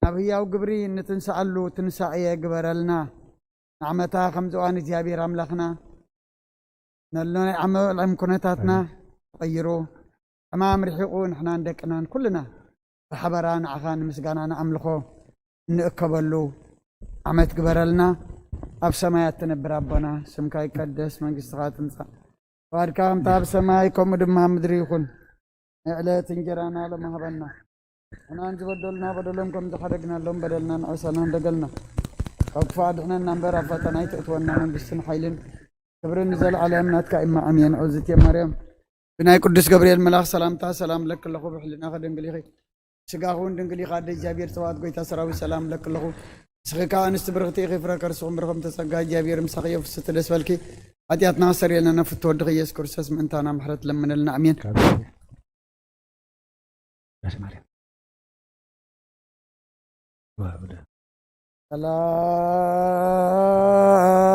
ናብ ህያው ግብሪ እንትንስኣሉ ትንሳኤ ግበረልና። ንዓመታ ከምዚ እዋን እግዚኣብሔር ኣምላኽና ነሎ ናይ ዓመት ዓለም ኩነታትና ኣሜን። ተቐይሩ፣ ሕማም ርሒቑ ንሕናን ደቅናን ኩልና ብሓበራ ንዓኻ ንምስጋና ንኣምልኾ እንእከበሉ ዓመት ግበረልና። ኣብ ሰማያት ትነብር ኣቦና፣ ስምካ ይቀደስ፣ መንግስትኻ ትምጻእ፣ ፍቓድካ ከምታ ኣብ ሰማይ ከምኡ ድማ ኣብ ምድሪ ይኹን። ናይ ዕለት እንጀራና ሎሚ ሃበና። ንሕናን ዝበደሉና በደሎም ከም ዝሓደግናሎም በደልና ንዕሰና እንደገልና። ካብ ክፉእ ኣድሕነና እምበር ኣብ ፈተና ኣይትእትወና። መንግስትን ሓይልን ክብርን ንዘለዓለም ናትካ እማ ኣሜን። ኦዝት ማርያም ብናይ ቅዱስ ገብርኤል መልኣኽ ሰላምታ ሰላም ለኪ ኣለኹ፣ ብሕልናኺ ድንግል ኢኺ፣ ስጋኺ እውን ድንግል ኢኻ። ኣደ እግዚኣብሔር ጸባኦት ጐይታ ሰራዊት ሰላም ለኪ ኣለኹ። ንስኺ ከኣ ኣንስቲ ብርኽቲ ኢኺ፣ ፍረ ከርስኹም ብሩኽ እምተ ጸጋ እግዚኣብሔር ምሳኺ እዩ። ፍስሕቲ ደስ በልኪ፣ ሓጢኣትና ኣስተሰርየልና፣ ነፍቶ ወድኺ ኢየሱስ ክርስቶስ ምእንታና ምሕረት ለምነልና። ኣሜን። ካብ ቅዳሴ ማርያም። ወአቡነ።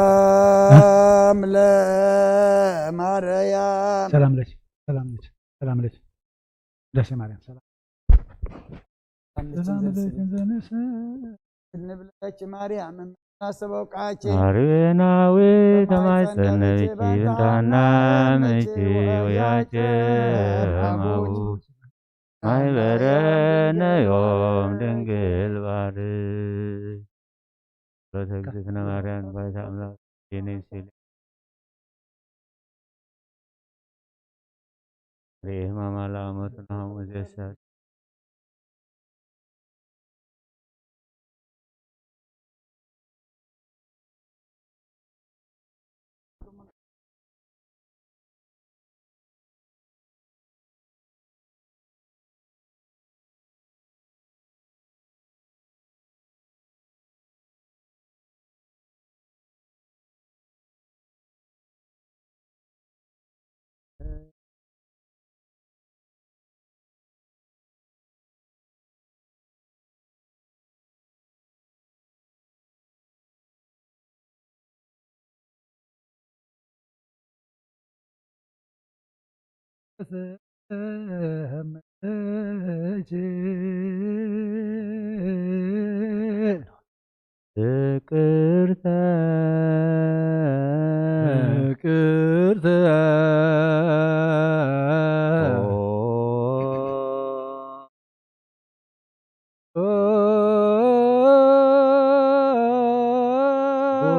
ሰላም ለማርያም። ሰላም ለኪ፣ ሰላም ለኪ፣ ሰላም ለኪ። ቅዳሴ ማርያም ሰላም። ሰላም ለኪ ሰላም ለኪ ዘንስ-፣ ዘንስ-፣ እንብለኪ ማርያም እናስተበቃኪ። ማርያናዊ ተማይጸነኪ ብንታና ምእንቲ ወያቸ ማይበረነዮም ድንግል ባርክ። ጸሎተ እግዝእትነ ማርያም ባይታ ኣምላክ ኔንሲል ርእየ ሕማማ ለአመቱ ናሆሙ ዘሰ ፍቅርተ ፍቅርተ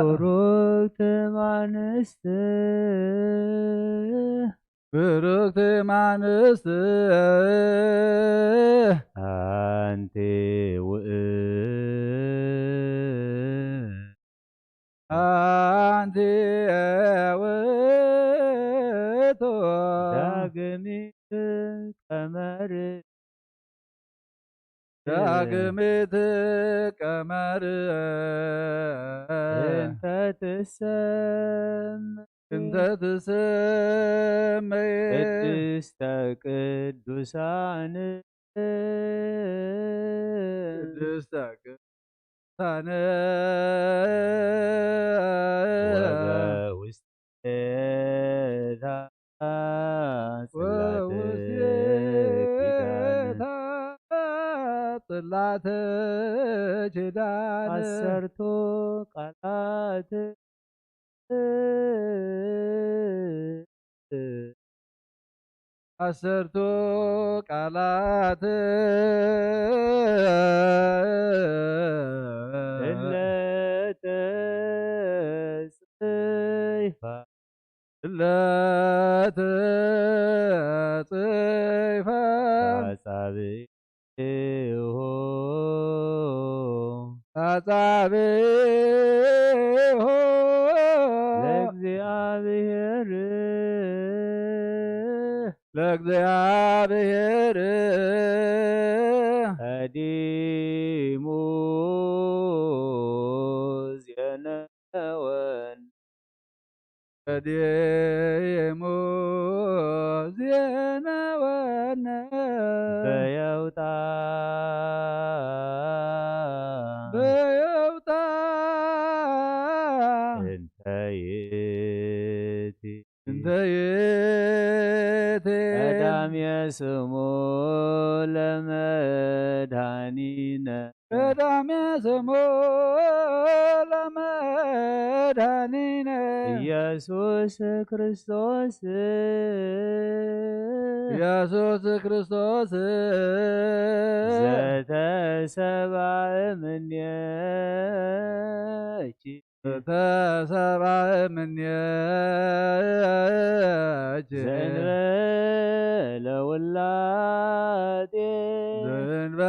ቡሩክት እምኣንስት ብሩክቲ ማንስት ኣንቲ ውእት ኣንቲ ውእቱ ዳግሚት ቀመር ዳግሚት ቀመር እንተ ትሰም እንተ ትሰመይ ቅድስተ ቅዱሳን ቅድስተ ቅዱሳን ወበውስቴታ ጽላተ ኪዳን ወውስቴታ ጽላተ ኪዳን ዓሰርቱ ቃላት ዓሰርቱ ቃላት እለ ተጽሕፋ እለ ተጽሕፋ ተጻብኢሁ ተጻብኢሁ ለእግዚኣብሔር ለእግዚኣብሔር ቀዲሙ ዜነወን ቀዲሙ ዜነወነ በየውጣ በየውጣ እንተ ይእቲ እንተ ይእቲ ቀዳምየ ስሙ ለመድኃኒነ ቀዳምየ ስሙ ለመድኃኒነ ኢየሱስ ክርስቶስ ኢየሱስ ክርስቶስ ዘተሰብአ እምኔኪ ዘተሰብአ እምኔኪ ዘእንበለ ውላዴ ዘእንበለ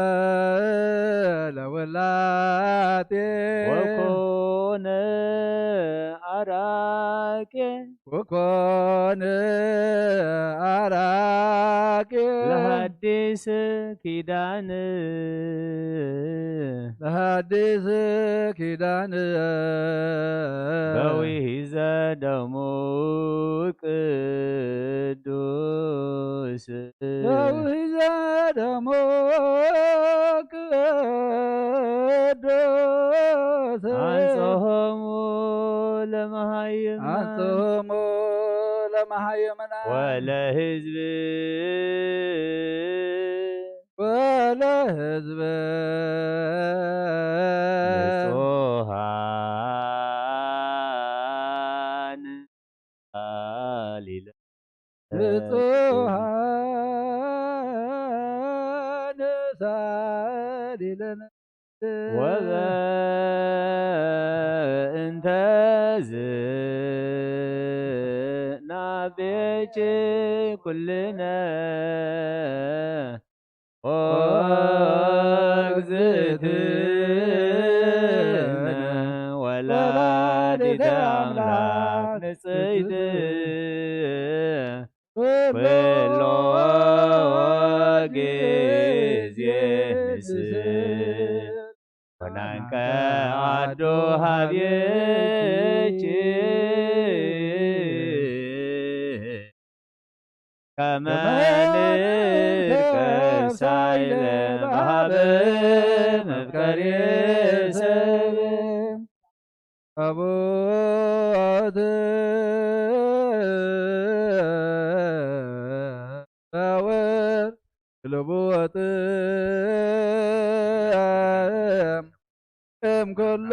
ውላዴ ወኮነ አራቄ ወኮነ አራቂ ለሐዲስ ኪዳን ለሐዲስ ኪዳን በውሒዘ ደሙ ቅዱስ በውሒዘ ደሙ ቅዱስ አንጽሖሙ ለመሃይም አንጽሖሙ ለመሃይምና ወለህዝብ ወለህዝብ ንጹሃን ሳሊለ ንጹሃን ሳሊለን ወበእንተዝ ናቤኪ ኩልነ ኦ እግዝእትነ ወላዲተ አምላክ ንጽሕት ኩሎ ግዜ ንስል ወናንቀ አዶ ሀብየኪ ከመ ንርከብ ሳይለ በሀበ መፍቀሬ ሰብ አቦት ወወልድ ልቡወጥ እምኩሎ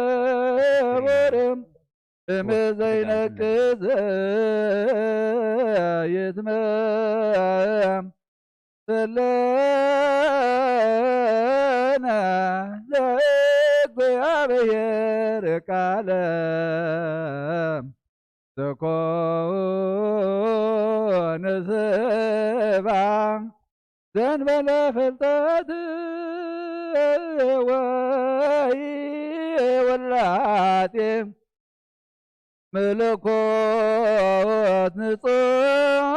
ዘገብር እምዘይነቅዝ ይትመ ሰለነ ዘእግ እግዚኣብሔር ቃለ ዘኮነ ስጋ ዘንበለ ፍልጠት ወይ ውላጤ ምልኮት ንጹሕ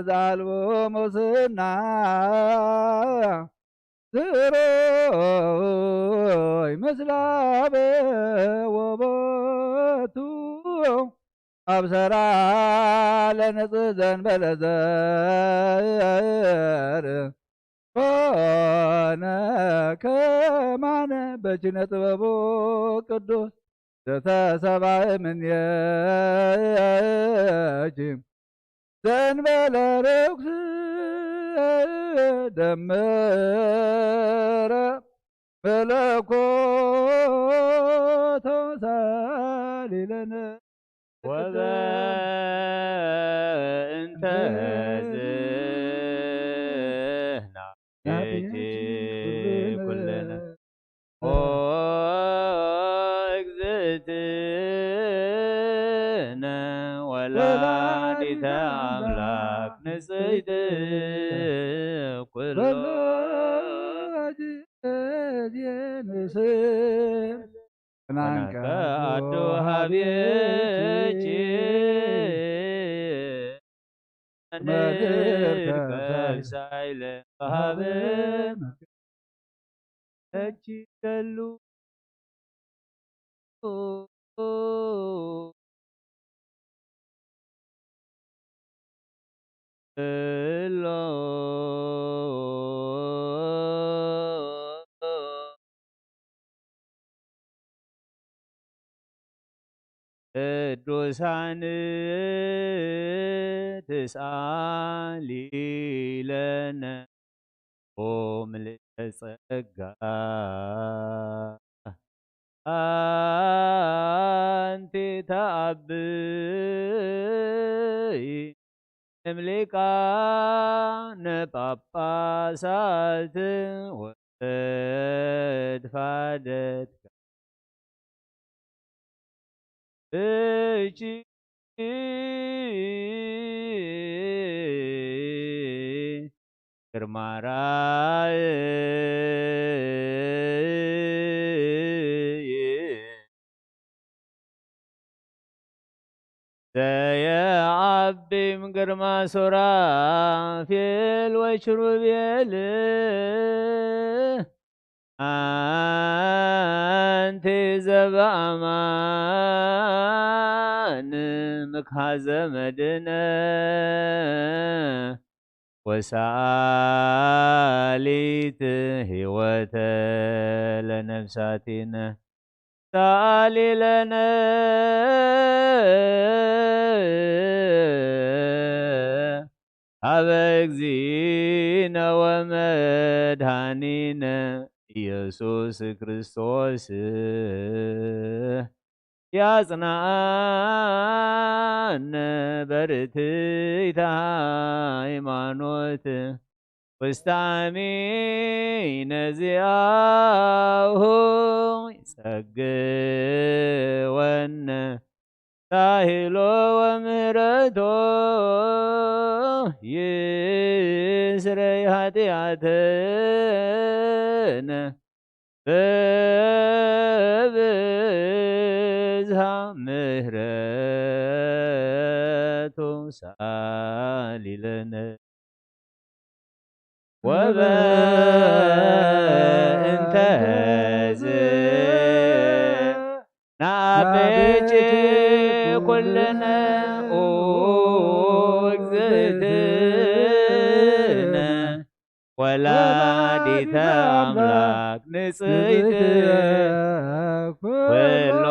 ዘአልቦ ሙስና ስሩይ ምስላበ ወቦቱ ኣብ ሰራ ለንጽህ ዘንበለ ዘር ኮነ ከማነ በኪነ ጥበቡ ቅዱስ ዘተሰባእ ምንየኪ ዘንበለ ርኩስ ደምረ መለኮቶ ሳሊለነ ወበእንተ ዝህናቤኪ ኩልነ ኦ እግዝእትነ ወላዲተ ኣምላክ ንጽሕቲ ኩሎ ወናንቀ ኣዱ ሃቤኪ ንርከብ ሳይለ ሃበ እጅ ደሉ እሎ ቅዱሳን ተሳሊለነ ኦ ምልዕተ ጸጋ ኣንቲ ተኣብይ እምሊቃነ ጳጳሳት ወድፋደት እቺ ግርማ ራእይ ዘየዓቢም ግርማ ሱራፌል ወኪሩቤል ኣንቲ ዘበኣማን ምክሃዘ መድነ ወሰኣሊት ህይወተ ለነፍሳቲነ ሰኣሊ ለነ ሀበ እግዚእነ ወመድኃኒነ ኢየሱስ ክርስቶስ ያጽንዓነ በርትዕተ ሃይማኖት ውስተ አሚነ ዚአሁ ይጸግወነ ሳሂሎ ወምህረቶ ይስረይ ኃጢአትነ በብዝሃ ምህረቱ ሳሊለነ ወበእንተ ዝ ናበኪ ኩልነ ኦ እግዝእትነ ወላዲተ ኣምላክ ንጽሕቲ ኩሎ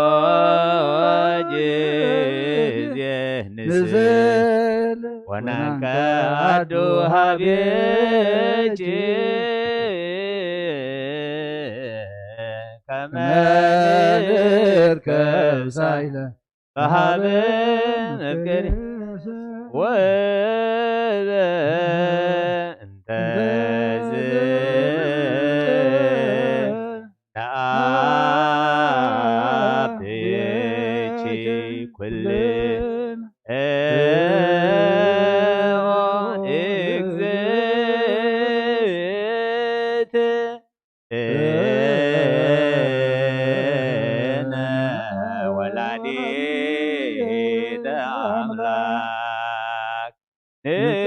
ጊዜ ንስል ወናንቀ ኣዱ ሃቤኪ ከመ ንርከብ ሳይለ በሃበ መፍቀሪ ወበእንተ ዝ ንጽ-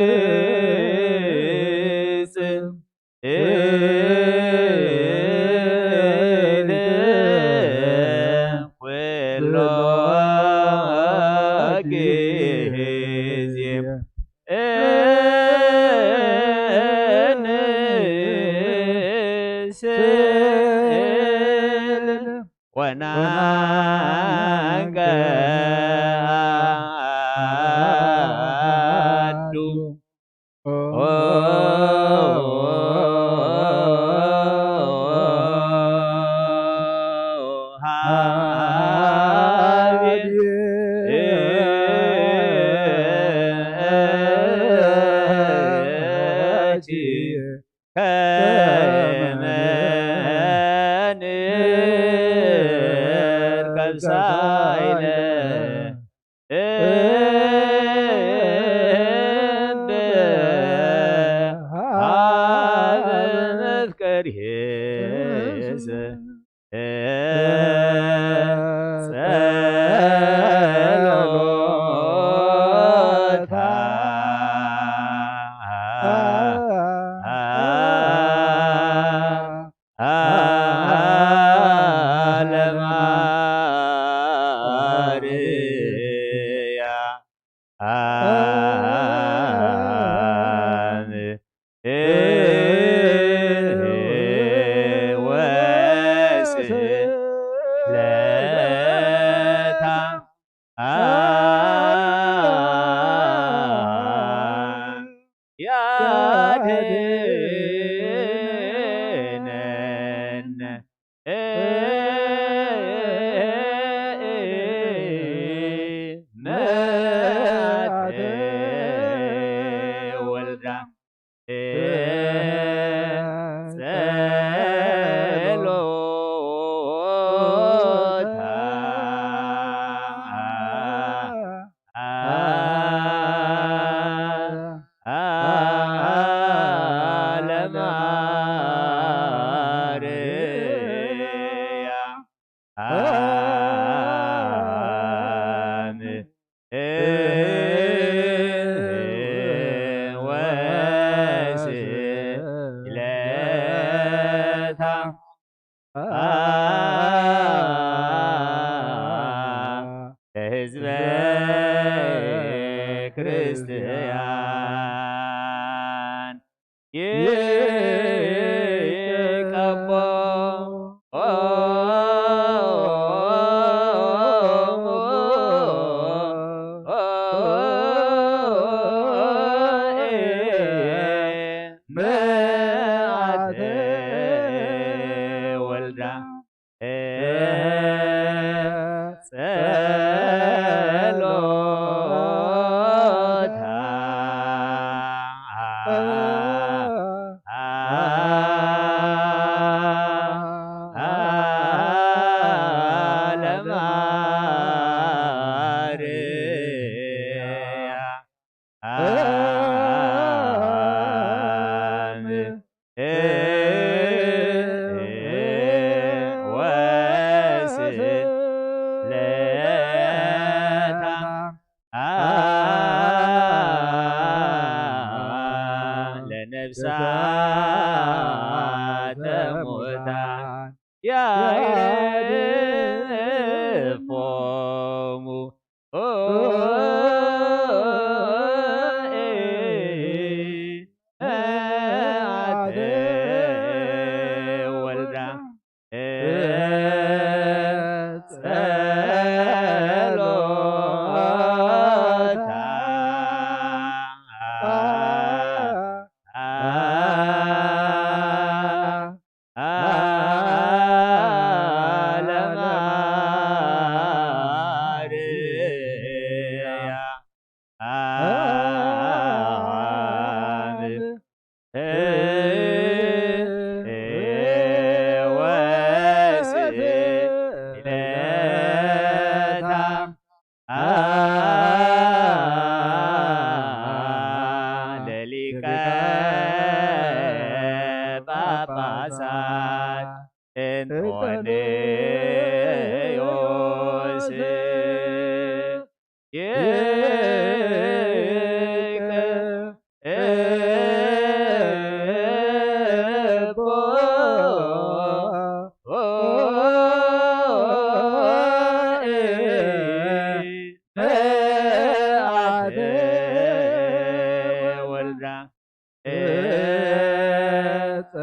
ጸሎታ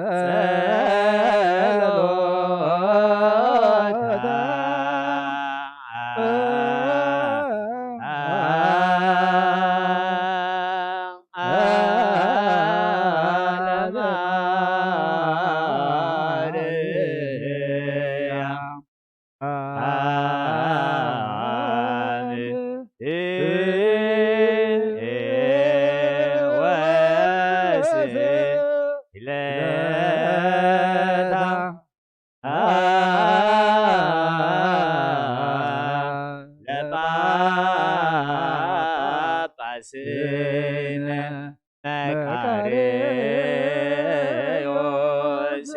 ለማርያም። ለጳጳስነ መቃርዮስ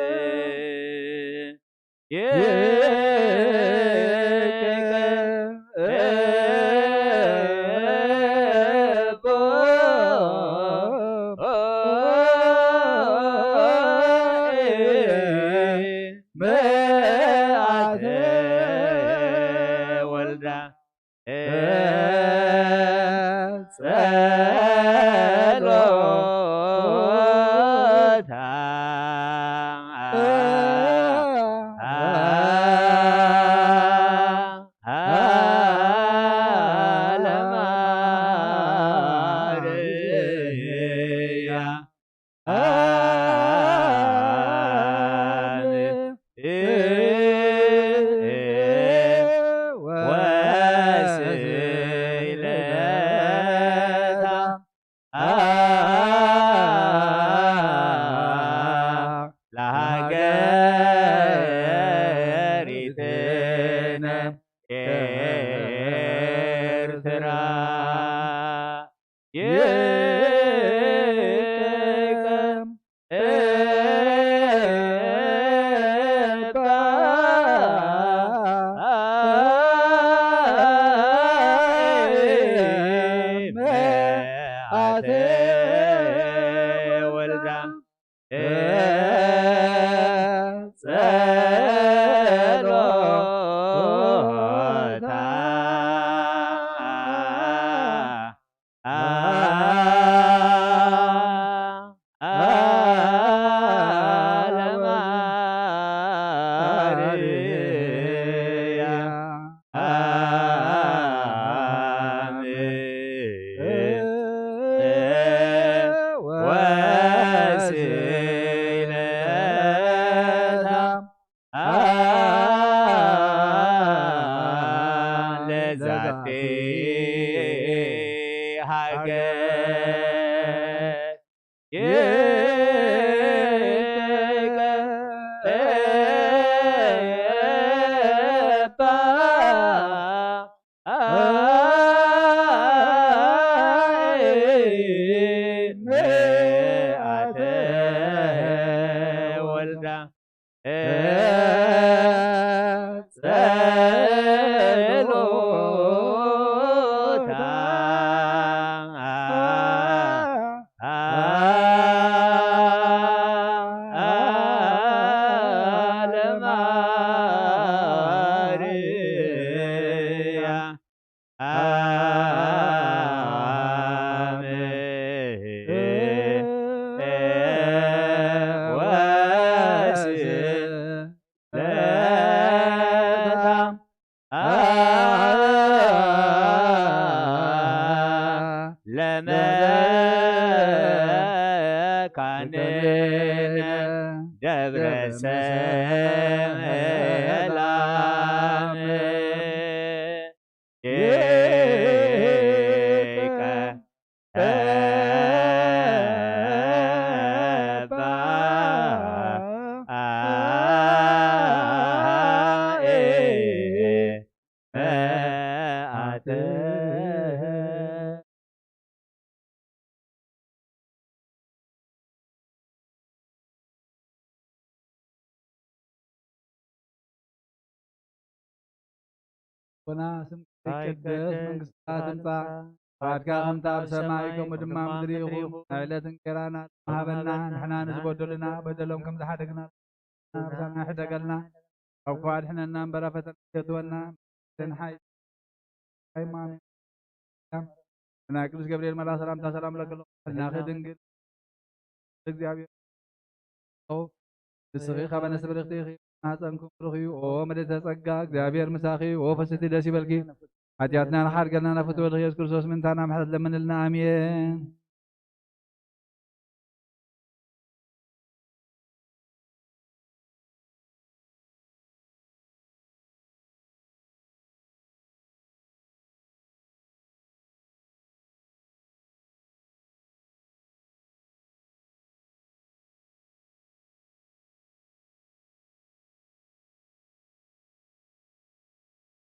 ጸሎታ ለማርያም። ወስእለታ ለሃገሪትነ ኤርትራ። ይቀም እባ መዓተ ወልዳ ጸሎታ ለዛቲ ሃገር ይቀባ መዓተ ወልዳ ጸሎታ ለማርያም። ለመካንነ ደብረ ሰላም። ሊቀ ና ስምካ ይቀደስ፣ መንግስትካ ትምጻእ፣ ፍቃድካ ከምቲ ኣብ ሰማይ ከምኡ ድማ ኣብ ምድሪ ይኹን። ናይ ዕለት እንጀራና ሃበና፣ ንሕና ንዝበደሉና በደሎም ከም ዝሓደግና ብዛና ሕደገልና፣ ካብ ክፉእ ኣድሕነና እምበር ኣብ ፈተና ኣይተእትወና። ደንሓይ ሃይማኖት ናይ ቅዱስ ገብርኤል መልኣክ ሰላምታ ሰላም ለክሎ ናኺ ድንግል እግዚኣብሔር ንስኺ ካብ ኣንስቲ ብርኽቲ ኢኺ፣ ማህፀንኩም ብሩኽ እዩ። ኦ ምልዕተ ጸጋ፣ እግዚኣብሔር ምሳኺ። ኦ ፍስቲ ደስ ይበልኪ፣ ሓጢኣትና ንሓድገልና ናብ ፍትወ ኢየሱስ ክርስቶስ ምንታና ምሕረት ለምንልና። ኣሜን።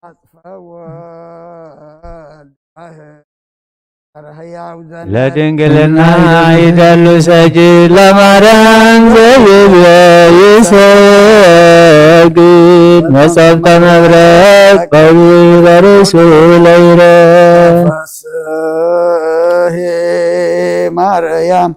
ኣጽፈወ ለድንግልና ይደሉ ሰጅድ ለማርያም ዘይብለ ይሰግድ መጸብተ መብረቅ ቀዊ በርእሱ ለይረ ፈስሒ ማርያም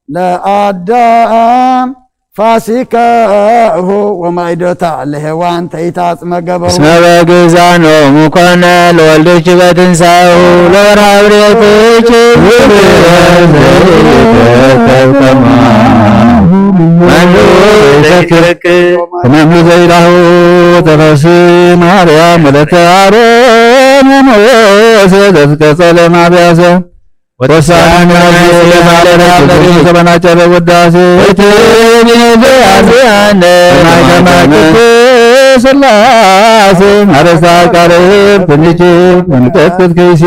ለአዳም ፋሲካሁ ወማይዶታ ለሔዋን ተይታጽመ ገበሩ። እስመ በግዛኖሙ ኮነ ለወልድኪ በትንሳኤሁ ለወርሃ ብሬትኪ ውብርህ ዘይደከብ ከማሁ መኑ ይዘክርክ። ሕማም ዘይላሁ ተፈሲ ማርያም ወለተ አሮን ወሞሴ ዘትቀጸለ ማብያሰ ወሳን ዘበናጨረ ውዳሴ ስላሴ ማረሳ ቃልም ትንጭ መንቀጥቅጥ ከይሴ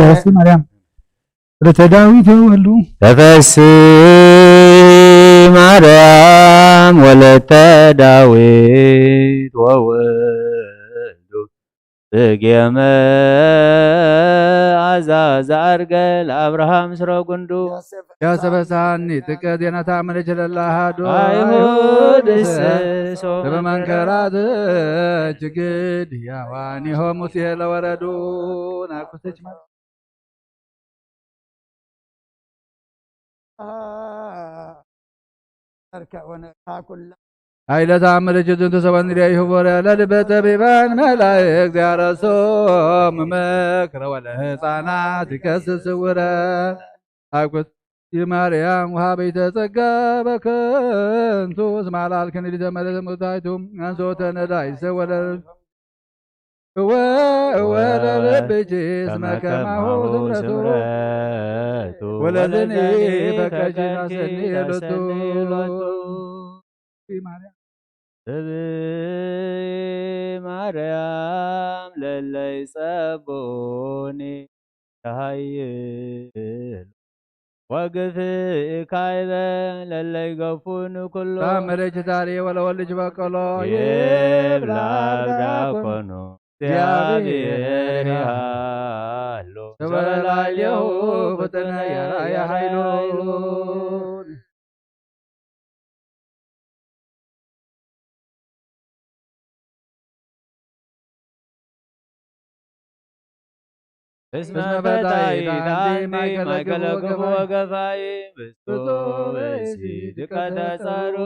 ወሲ ማርያም ወለተ ዳዊት ወወልዱ ተፈሲ ማርያም ወለተ ዳዊት ወወልዱ ጽጌ መዓዛ ዘዐርገ ለአብርሃም ስረ ጉንዱ። ያሰበሳኒ ጥቀ ዜና ተአምረች ለላሃዶ አይሁድ እሰሶ በመንከራት ችግድ ያዋኒሆ ሙሴ ለወረዱ ናኩሰች ኃይለ ተአምር እጅ ዝንቱ ሰበን ሪያ ይህቦረ ለልበ ጠቢባን መላእክት ያረሶም ምክረ ወለህፃናት ይከስስ ስውረ አኩት ማርያም ውሃበይተ ጸጋ በከንቱ እስመ አልዓልክን ሊተ መለተ ሙታይቱ አንሶተ ነዳይ ሰወለል እወ እወ ለልብኪ እስመ ከማሁ ስምረቱ ወለዝኒ ፈቀጂ ታሰኒ ሎቱ። ማርያም ስብኢ ማርያም ለለይ ጸቦኒ ተሃይል ወግፍእ ካይበ ለለይ ገፉን ኩሎ ታምረች ታሪ ወለወልጅ በቀሎ ይብላ ይብላ ዳኮኑ ዳኮኑ እግዚአብሔር ያሉ ሰበላየሁ ፍጥነ የራየ ኃይሉ። እስመ ፈታይት አንቲ ማእከለ ክፉ ወገፋይ ብፁዕ ብእሲ ድቀተ ጸሩ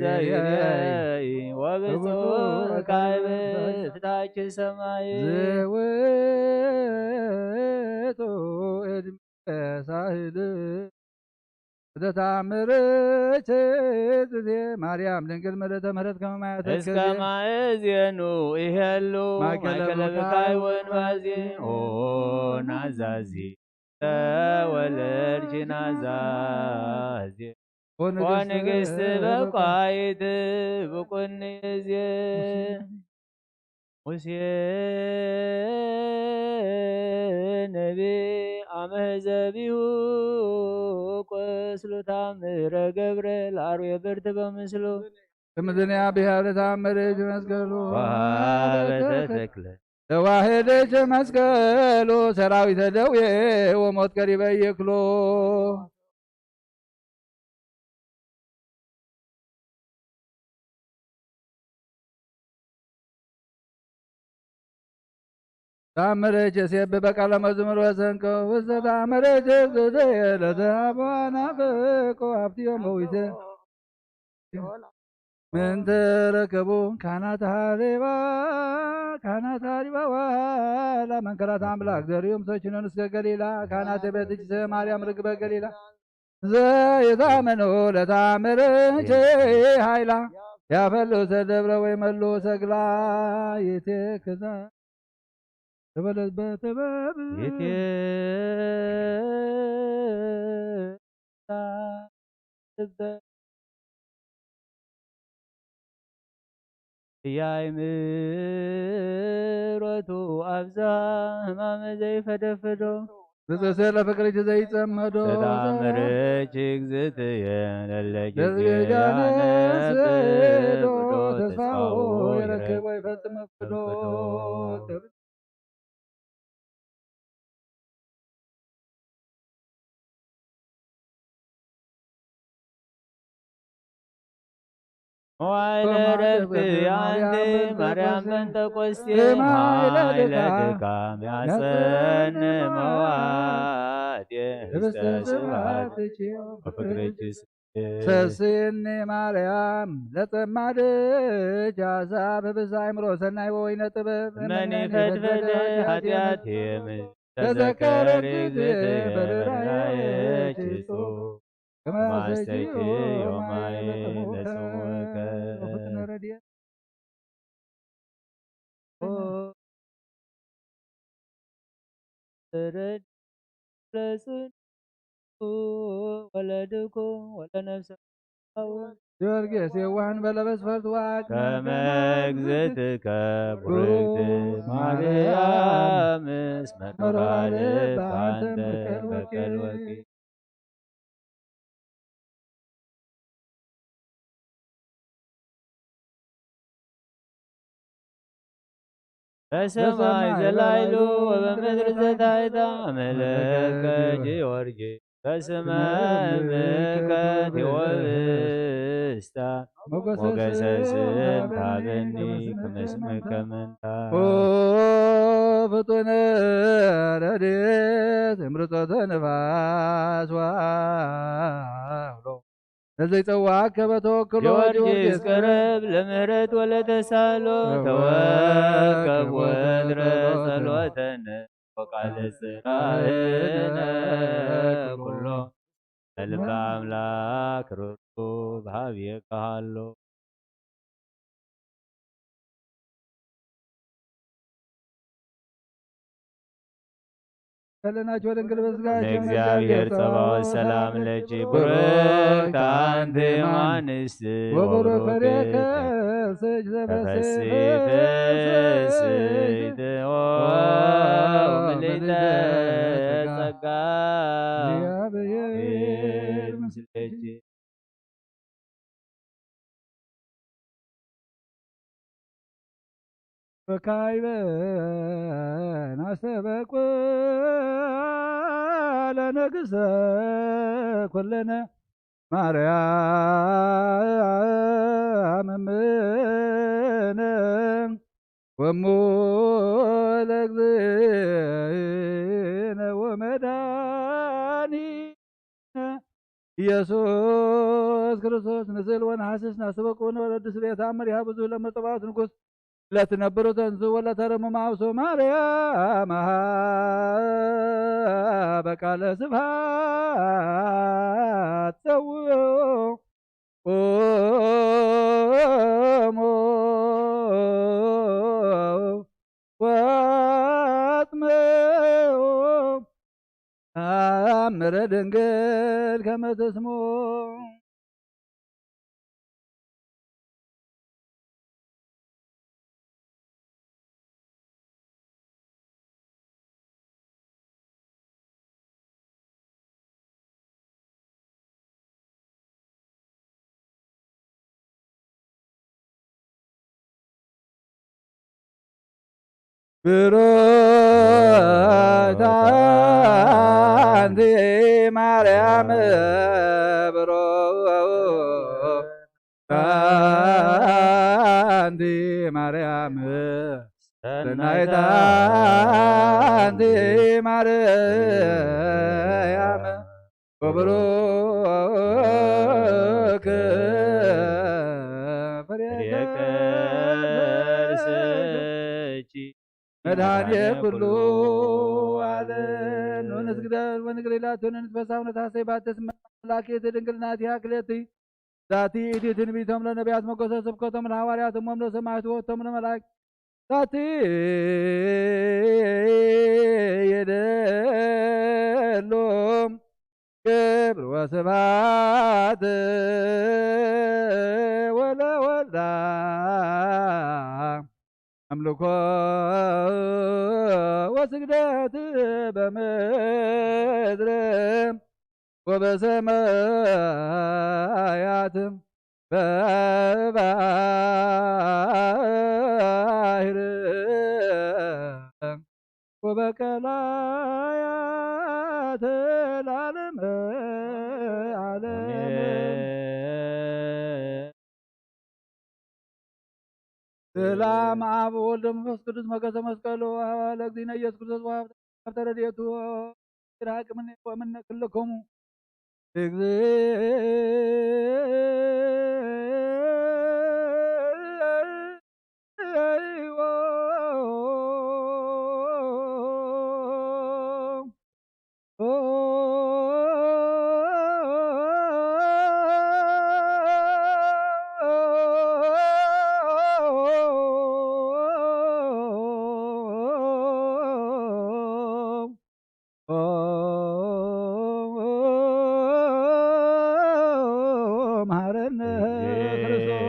ዘይሬኢ ወብፁዕ ካይበ ፍታች ሰማይ ዝውቱ ዕድመ ሳህል ዘተአምርች ዜ ማርያም ድንግል ምልዕተ ምሕረት ከመ ማያተ እስከ ማእዜኑ ይሄሉ ማእከለ ማእከለ ብካይ ብካይ ወንባዜ ኦ ናዛዚ ተወለድኪ ናዛዜ ወንግስት ወንግስት በቋይት ብቁኒ ዜ ሙሴ ነቢ አመዘቢሁ ቁስሉ ታምረ ገብረ ለአርዌ ብርት በምስሉ እምድንያ ብሔር ተአምር እጅ መስቀሉ ዋበተ ተክለ ተዋህደች መስቀሉ ሰራዊተ ደዌ ወሞት ቀሪበ ይክሉ። ታምረች ሴብ በቃለ መዝሙር ወሰንቀ ውስተ ታምረች ዘየለተ አቧና ፍቆ ሀብትዮም በዊተ ምን ተረከቡ ካህናት ሀሪባ ካህናት ሀሪባ ዋላ መንከራት አምላክ ዘሪዮም ሰችነን እስከ ገሊላ ካህናት ቤትች ማርያም ርግበ ገሊላ ዘይታመኑ ለታምርኪ ኃይላ ያፈሉ ሰደብረ ወይ መሉ ሰግላ ይቴክዛ ተበለበ ጥበብ ይቴክዛ እያይ ምሕረቱ ኣብዛ ህማመ ዘይፈደፍዶ ንጽሴ ለፍቅርኪ ዘይጸመዶ ተዳመረች እግዝእትየ ለለጊዜ ለጊዜ ያነብዶ ተስፋው ተስፋው ይረክብ ይረክብ ወይ ፈጽም ፍዶ መዋዕለ ረፍት ያንቲ ማርያም ጴንጠቆስቴ ኃይለ ድካም ያጸን መዋዕል ህብስተ ስብሐትኪ ወፍቅርኪ ሰስኒ ማርያም ለጸማደች ሐሳብ ህብስተ አእምሮ ሰናይ ወወይነ ጥበብ መኒ ፈድፈደ ኃጢአት የምን ተዘከር እግዝእትየ በደላየ ኪሱ ከማስተይኪ ዮማይ ለጽሙከ ረድኤት ወለድኩ ወለነፍሰ ጊዮርጊስ የዋህን በለበስ ፈርት ዋቅ ከመ እግዝእትከ ብሩክት ማርያም እስመ ኖራ ልብ አንተ በቀል ወቂ በሰማይ ዘላይሉ ወበምድር ዘታይታ መለከ ጊዮርጊስ በስመ ምልከት ወብስታ ሞገሰ ስም ታበኒ ክመስምከ መንታ ኦ ፍጡነ ረድኤት እምርጾተ ነፋስ ዋውሎ ለዘይጸዋከ በተወክሎ ጊዮርጊስ ቅረብ ለምህረት ወለተሳሎ ተወከብ ወትረ ጸሎተነ ወቃለ ጽራህነ ኩሎ ለልበ አምላክ ርቱብ ሀብየከ ሃሎ። ከለናቸው ድንግል በስጋቸው ለእግዚአብሔር ጸባኦት ሰላም ለኪ ብሩክት አንቲ እም አንስት ወብሩክ ፍሬ ከርስኪ ተፈሲ ዘበስብስ ፍስሕት ኦ ምልዕተ ጸጋ ጸጋ እግዚአብሔር ምስሌኪ። ወካዕበ ናስተበቁ ለነግሰ ኩልነ ማርያም እምነ ወሙ ለእግዚእነ ወመድኃኒነ ኢየሱስ ክርስቶስ ንስእል ወነሐስስ ናስተበቁ ወነወረድስ ቤት አምር ይሃ ብዙ ለመጸባዖት ንጉሥ ለትነብሩ ተንሱ ወለተረሙ ማውሶ ማርያም በቃለ ስብሐት ጸውዑ ኦሞ ወአጽምዑ ተአምረ ድንግል ከመ ትስምዑ። ብሩክት አንቲ ማርያም ብሩክት አንቲ ማርያም ሰናይት አንቲ ማርያም ወብሩክ ፍሬ ከርሥኪ መድኃኔ ኩሉ ዓለም። ኑ ንስግድ ወንግር ኢላቱ ንትፈሳው ነታሰይ ባተስመ ኣምላኬቲ ድንግል ናቲሃ ክሌቲ። ዛቲ ኢቲ ትንቢቶም ለነቢያት ሞገሰ ስብከቶም ለሃዋርያት እሞም ለሰማዕት ወቶም ለመላእክት። ዛቲ ይደሉ ክብር ወስብሐት ወለወልዳ ኣምልኮ ወስግደት በምድር ወበሰማያት በባህር ወበቀላያት ለዓለመ ዓለም። ሰላም አብ ወወልድ ወመንፈስ ቅዱስ። መገሰ መስቀሉ ለእግዚእነ ኢየሱስ ክርስቶስ ወሀብተ ረድኤቱ ይርሃቅ እምኔ ወእምነ ክልክሙ። መሐረነ ክርስቶስ።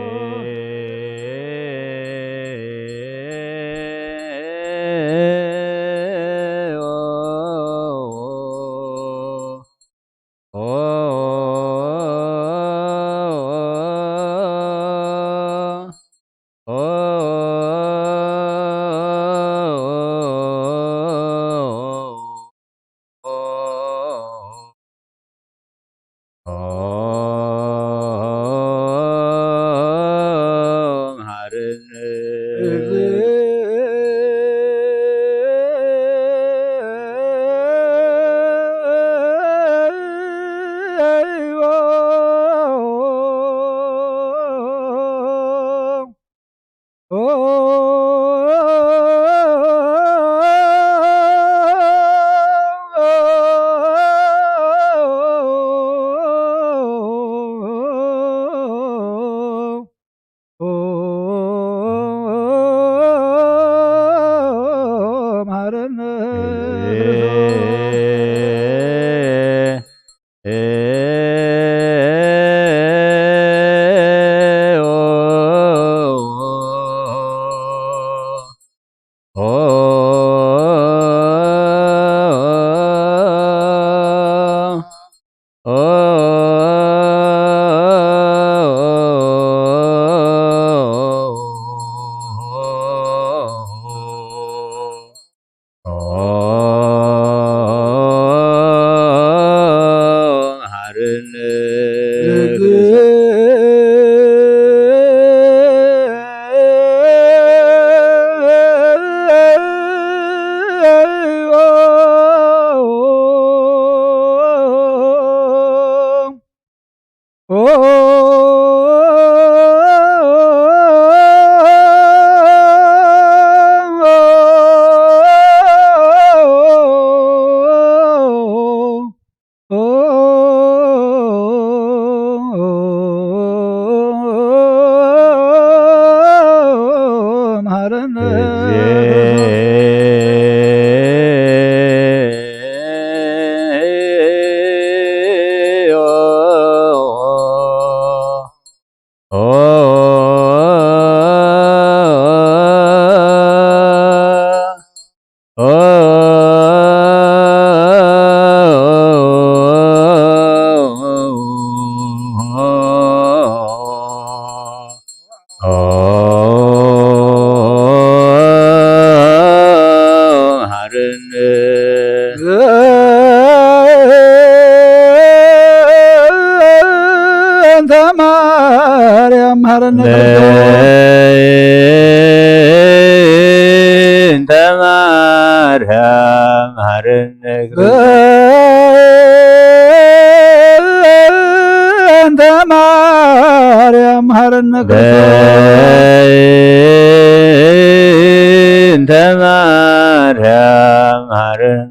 መሐረነ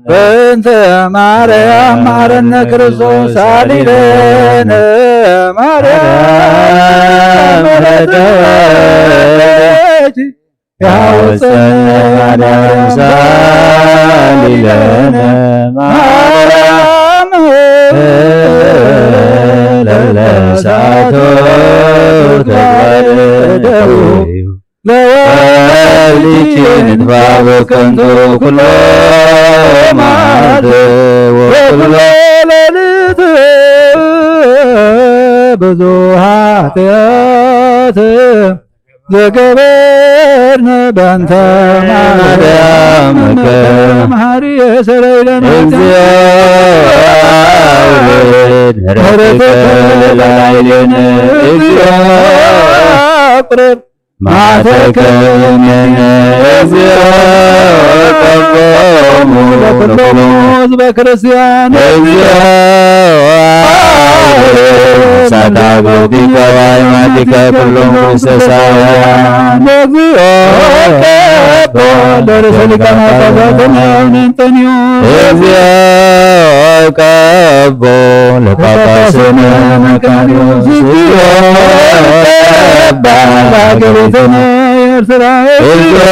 ማርያም መሐረነ ክርስቶስ ሳሊለነ። ማርያም ምሕረት ተወለድኪ ያወፀነ ማርያም ሳሊለነ። ማርያም ለለሳቶ ተግባር ደውዩ ለወልድኪ ንትባብ ከንቱ ኩሎ መዓልት ወኩሎ ሌሊት ብዙ ኃጢአት ዘገበርነ በእንተ ማርያም መሐሪ ሰረይለነ። እግዚኦ አውርድ ምሕረትከ ለላዕሌነ። እግዚኦ አቅርብ ማተከ እምኔነ። እግዚኦ ቀቦሙ ለኩሎሙ ህዝበ ክርስቲያን። እግዚኦ አውርድ እሳተ አጋዚከ ወአዕማዲከ ኩሎም ፍሰሳውያን። እግዚኦ ቀቦ ለርእሰ ሊቃነ ጳጳሳት አቡነ እንጠንዮስ። እግዚኦ ቀቦ ለጳጳስነ መቃርዮስ። እግዚኦ ቀባ ለሀገሪትነ ኤርትራ። እግዚኦ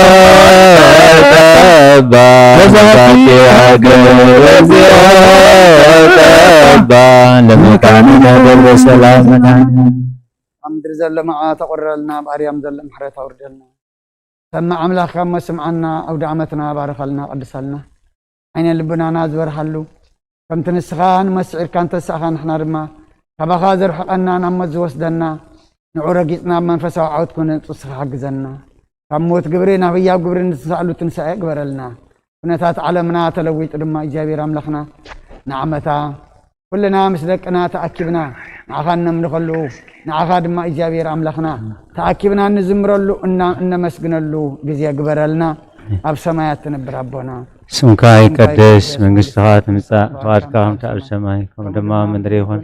ቀባ ለዛቲ ሀገር። እግዚኦ ቀባ ለመካንነ ደብረ ሰላም። ኣብ ምድሪ ዘሎ መዓት ኣቑርረልና፣ ኣብ ኣርያም ዘሎ ምሕረት ኣውርደልና። ሰማዕ ኣምላኽ ካብ እሞ ስምዓና፣ ኣውደ ዓመትና ባርኸልና፣ ቀድሰልና። ዓይነ ልቡናና ዝበርሃሉ፣ ከምቲ ንስኻ ንመስዕ ኢልካ እንተሳእኻ፣ ንሕና ድማ ካባኻ ዘርሕቐና፣ ናብ ሞት ዝወስደና፣ ንዑ ረጊጽና ኣብ መንፈሳዊ ዓወት ክነብጽእ ንስኻ ሓግዘና። ካብ ሞት ግብሪ ናብ ህያው ግብሪ ንትንሳእሉ ትንሳኤ ግበረልና። ኩነታት ዓለምና ተለዊጡ ድማ እግዚኣብሔር ኣምላኽና ንዓመታ ኩልና ምስ ደቅና ተኣኪብና ንዓኻ እነምልኸሉ፣ ንዓኻ ድማ እግዚኣብሔር ኣምላኽና ተኣኪብና እንዝምረሉ እና እነመስግነሉ ግዜ ግበረልና። ኣብ ሰማያት ትነብር ኣቦና፣ ስምካ ይቀደስ፣ መንግስትኻ ትምጻእ፣ ፍቓድካ ከምቲ ኣብ ሰማይ ከምኡ ድማ ኣብ ምድሪ ይኹን።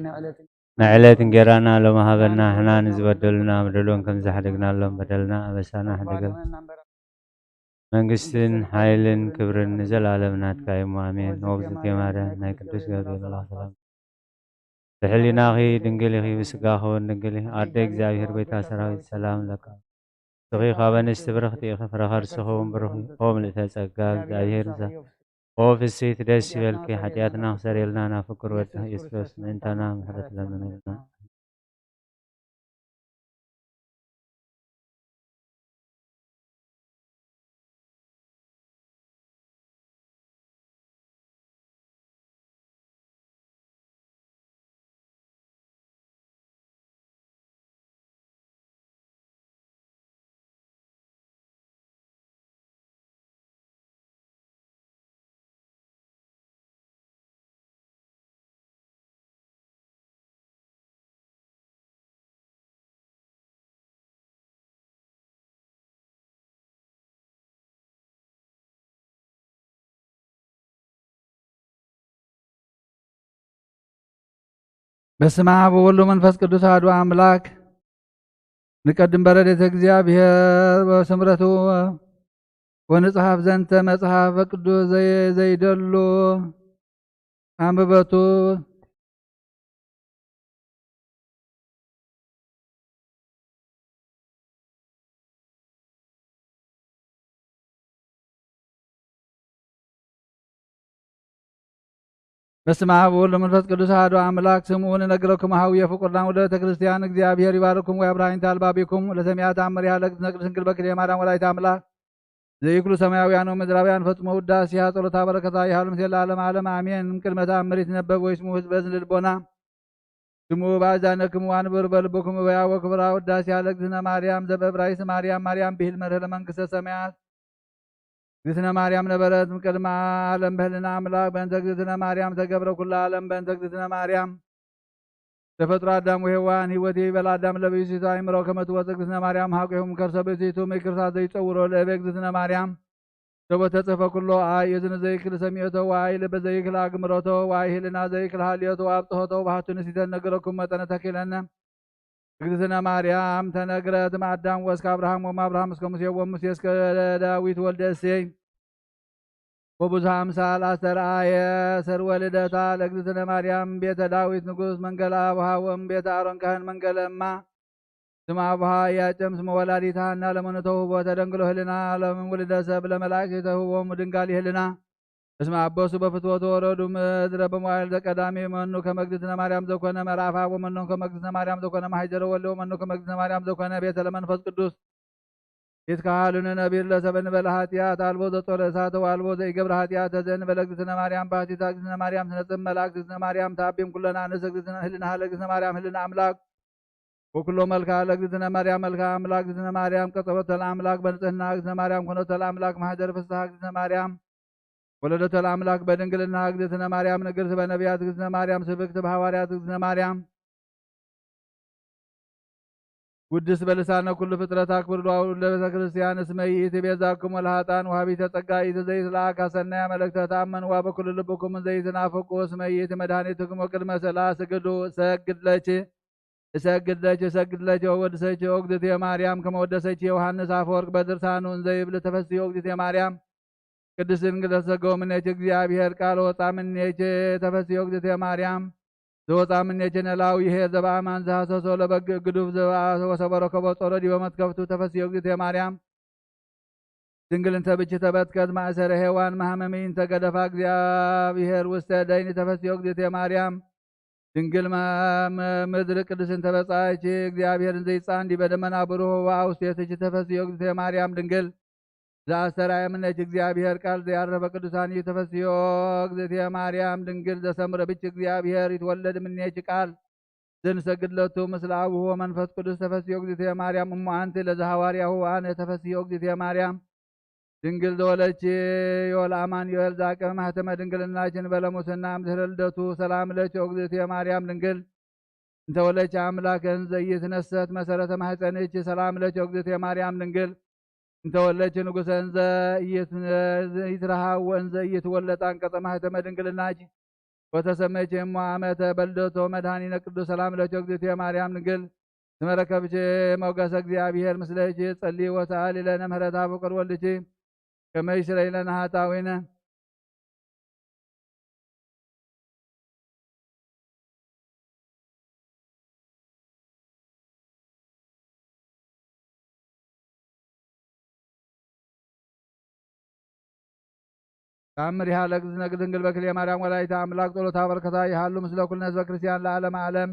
ንዕለት እንጌራና ሎም ሃበና፣ ንሕና ንዝበደሉና በደሎም ከም ዝሓደግናሎም በደልና ኣበሳና ሕደገልና። መንግስትን ሓይልን ክብርን ንዘለኣለም ናትካ እዩ፣ ኣሜን። ንእግዝእትየ ማርያም ናይ ቅዱስ ገብርኤል መልኣኽ ሰላም። ብሕሊናኺ ድንግል ኢኺ፣ ብስጋኺ እውን ድንግል ኢኺ። ኣደ እግዚኣብሔር፣ ጎይታ ሰራዊት፣ ሰላም ለካ። ንስኺ ካብ ኣንስቲ ብርኽቲ ኢኺ፣ ፍረ ከርስኺ እውን ብሩኽ እዩ። ኦ ምልእተ ጸጋ፣ እግዚኣብሔር ምሳኺ። ኦ ፍስሕቲ ደስ ይበልኪ፣ ሓጢኣትና ክሰርየልና ናብ ፍቁር ወድኺ ኢየሱስ ክርስቶስ ምእንታና ምሕረት ለምንልና። በስመ አብ ወወልድ ወመንፈስ ቅዱስ አሐዱ አምላክ። ንቀድም በረድኤተ እግዚአብሔር ወስምረቱ ወንጽሐፍ ዘንተ መጽሐፈ ቅዱስ ዘየ-፣ ዘይደሉ ኣንብበቱ። በስመ አብ ወወልድ ወመንፈስ ቅዱስ አሐዱ አምላክ። ስምዑ ንነግረኩም ሀውየ ፍቁርና ወለተ ክርስቲያን። እግዚአብሔር ይባርኩም ወያብርሃ ይንተ አልባቢኩም ለሰሚያ ተአምር ያለ እግዝእትነ ቅድስት ድንግል በክልኤ ማርያም ወላዲተ አምላክ ዘይክሉ ሰማያውያን ወምድራውያን ፈጽሞ ውዳሴያ ጸሎታ በረከታ ይሃሉ ምስለ ለዓለመ ዓለም አሜን። እምቅድመ ተአምር ይትነበብ ወይስሙ ህዝበ እዝን ልቦና ስምዑ በአዛነክሙ ወአንብሩ በልብኩም እበያ ወክብራ። ውዳሴ ለእግዝእትነ ማርያም ዘበእብራይስጥ ማርያም ማርያም ብሂል መርህ ለመንግስተ ሰማያት። እግዝእትነ ማርያም ነበረት እምቅድመ ዓለም በህልና አምላክ። በእንተ እግዝእትነ ማርያም ተገብረ ኩሉ ዓለም። በእንተ እግዝእትነ ማርያም ተፈጥሮ አዳም ወሔዋን ህይወት ይበል አዳም ለብእሲቱ አይምሮ ከመ ትወፅእ እግዝእትነ ማርያም ሀቁ ይሁን ከርሰ ብእሲቱ ምክርሳ ዘይጸውሮ ለእበ እግዝእትነ ማርያም ሰቦ ተጽሕፈ ኩሎ። አይ እዝን ዘይክል ሰሚዖቶ፣ ወአይ ልብ ዘይክል አግምሮቶ፣ ወአይ ህልና ዘይክል ሃልዮቶ፣ ወአብጽሖቶ፣ ወባህቱ ንሲተ ነገረኩም መጠነ ተኪለነ። እግዝእትነ ማርያም ተነግረት እም አዳም ወእስከ አብርሃም፣ ወእም አብርሃም እስከ ሙሴ፣ ወሙሴ እስከ ዳዊት ወልደ እሴይ። ወብዙሃ ኣምሳል ኣስተርኣየ። ሰርወ ልደታ ለእግዝእትነ ማርያም ቤተ ዳዊት ንጉስ መንገለ አቡሃ ወም ቤተ ኣሮን ካህን መንገለ እማ። ስመ አቡሃ ኢያቄም ስመ ወላዲተ ሃና ለመኑ ተውህቦ ተደንግሎ ህልና ለምን ውልደ ሰብ ለመላእክት ተውህቦሙ ድንጋሊ ህልና። እስመ አበሱ በፍትወቱ ወረዱ ምድረ በመዋዕል ዘቀዳሚ መኑ ከመ እግዝእትነ ማርያም ዘኮነ መርአፋ ወመኑ ከመ እግዝእትነ ማርያም ዘኮነ ማህጀረ ወልድ ወመኑ ከመ እግዝእትነ ማርያም ዘኮነ ቤተ ለመንፈስ ቅዱስ። ይትካሃሉኒ ነቢር ለሰብ እንበለ ኃጢአት አልቦ ዘጾረ እሳተ ወአልቦ ዘይገብር ኃጢአተ ዘእንበለ እግዝእትነ ማርያም ባሕቲታ እግዝእትነ ማርያም ትነጽም መልአክ እግዝእትነ ማርያም ተአቢም ኩለነ አንስት እግዝእትነ ህልና ሀለ እግዝእትነ ማርያም ህልና አምላክ ወኩሎ መልክዓ ለእግዝእትነ ማርያም መልክዓ አምላክ እግዝእትነ ማርያም ቀጸበቶ ለአምላክ በንጽህና እግዝእትነ ማርያም ኮነቶ ለአምላክ ማህደር ፍስሐ እግዝእትነ ማርያም ወለደቶ ለአምላክ በድንግልና እግዝእትነ ማርያም ንግርት በነቢያት እግዝእትነ ማርያም ስብክት በሐዋርያት እግዝእትነ ማርያም ውድስ በልሳነ ኩሉ ፍጥረት አክብር ለቤተ ክርስቲያን እስመ ይእቲ ቤዛኩም ወለሃጣን ወሃቢተ ጸጋ ይእቲ ዘይት ለአካ ሰናያ መልእክተ ተአመንዋ በኩሉ ልብኩም ዘይትናፍቁ እስመ ይእቲ መድኃኒትኩም ወቅድመ ስላ ስግዱ እሰግድ ለኪ እሰግድ ለኪ እሰግድ ለኪ ወወድሰኪ ኦ እግዝእትየ ማርያም ከመ ወደሰኪ ዮሐንስ አፈወርቅ በድርሳኑ እንዘ ይብል ተፈስሒ ኦ እግዝእትየ ማርያም ቅድስት ድንግል ተሰገው ምኔኪ እግዚአብሔር ቃል ወፃ ምኔኪ ተፈስሒ ኦ እግዝእትየ ማርያም ዘወፃ ምኔኪ ነላዊ ይሄ ዘበአማን ዘሐሰሶ ለበግ ግዱፍ ዘበአ ወሰበሮ ከቦ ጾሮ ዲበ መትከፍቱ ተፈስሒ ኦ እግዝእትየ ማርያም ድንግል እንተ ብኪ ተበትከት ማእሰረ ሔዋን ማህመሚ እንተ ገደፋ እግዚአብሔር ውስተ ደይኒ ተፈስሒ ኦ እግዝእትየ ማርያም ድንግል ምድር ቅድስት እንተ በጻይኪ እግዚአብሔር እንዘይጻን ዲበ ደመና ብሩህ ወአውስቴትኪ ተፈስሒ ኦ እግዝእትየ ማርያም ድንግል ዘአስተርአየ ምኔኪ እግዚአብሔር ቃል ዘያረፈ ቅዱሳን እዩ ተፈስሒ ኦ እግዝእትየ ማርያም ድንግል ዘሰምረ ብኪ እግዚአብሔር ይትወለድ ምኔኪ ቃል ዘንሰግድ ለቱ ምስለ አቡሁ ወመንፈስ ቅዱስ ተፈስሒ ኦ እግዝእትየ ማርያም እሙ አንቲ ለዘሐዋርያሁ አነ ተፈስሒ ኦ እግዝእትየ ማርያም ድንግል ዘወለድኪ ዮል አማኑኤል ዘአቀመ ማህተመ ድንግልናኪ እንበለ ሙስና እምድህረ ልደቱ ሰላም ለኪ ኦ እግዝእትየ ማርያም ድንግል እንተ ወለድኪ አምላክ እንዘ ኢይትነሰት መሰረተ ማህፀንኪ ሰላም ለኪ ኦ እግዝእትየ ማርያም ድንግል እንተ ወለድኪ ንጉሰ እንዘ ኢይትረሃው ወእንዘ ኢይትወለድ አንቀጸ ማህተመ ድንግልናኪ ወተሰመይኪ እሞ አመተ በልደቶ መድኃኒነ ቅዱስ ሰላም ለኪ ኦ እግዝእትየ ማርያም ድንግል እስመ ረከብኪ ሞገሰ እግዚአብሔር ምስሌኪ ጸሊ ወተአሊ ለነ ምህረታ ፍቅር ወልድኪ ከመ ይስረይ ለነ ኃጣዊነ ተአምር ይሃለ እግዝእትነ ድንግል በክልኤ ማርያም ወላዲተ አምላክ ጸሎታ በረከታ ይሃሉ ምስለ ኩልነ ህዝበ ክርስቲያን ለዓለመ ዓለም።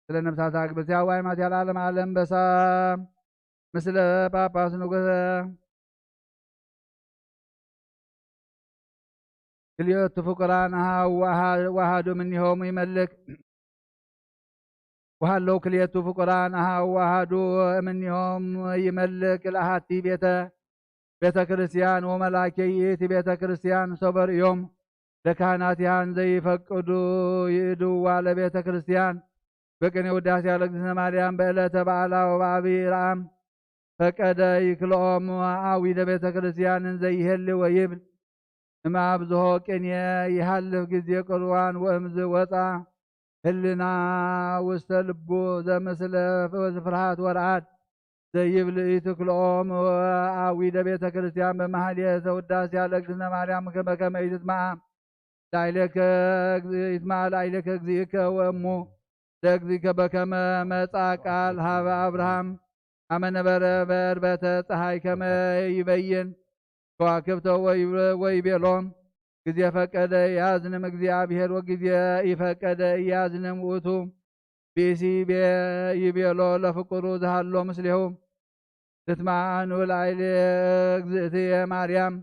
ስለ ነፍሳታ ግብጽ ያዋይ ማትያ ለዓለመ ዓለም በሳ ምስለ ጳጳስ ንጉሰ ክልኤቱ ፍቁራን አሃ ወአሃ- ወአሃዱ እምኔሆሙ ይመልክ ወሃለው ክልኤቱ ፍቁራን አሃ ወአሃዱ እምኔሆም ይመልክ ለአሃቲ ቤተ ቤተ ክርስቲያን ወመላኬ ይእቲ ቤተ ክርስቲያን ሶበር እዮም ለካህናት ያህን ዘይፈቅዱ ይእድዋ ለቤተ ክርስቲያን በቅኔ ውዳሴ ለእግዝእትነ ማርያም በዕለተ በዓላ ወበአብይ ረአም ፈቀደ ይክልኦም አዊ ለቤተ ክርስቲያን እንዘ ይሄሊ ወይብል እምአብዝሆ ቅኔ ይሃልፍ ጊዜ ቅርዋን ወእምዝ ወፃ ህልና ውስተ ልቡ ዘምስለ ፍርሃት ወርዓድ ዘይብል ኢትክልኦም አዊ ለቤተ ክርስቲያን በመኃልየ ዘውዳሴ ለእግዝእትነ ማርያም ከመ ከመ ኢትትመዓ ላዕሌከ እግዚ- ይትመዓ ላዕሌከ እግዚእከ ወእሙ ለእግዚእከ በከመ መጻ ቃል ሀበ አብርሃም አመ ነበረ በዕርበተ ፀሐይ ከመ ይበይን ከዋክብተ ወይቤሎ ጊዜ ፈቀደ ያዝንም እግዚአብሔር ወጊዜ ኢፈቀደ ያዝንም ውእቱ ብእሲ ይቤሎ ለፍቁሩ ዝሃሎ ምስሌሁ ልትመዓኑ ላዕሌ እግዝእትየ ማርያም።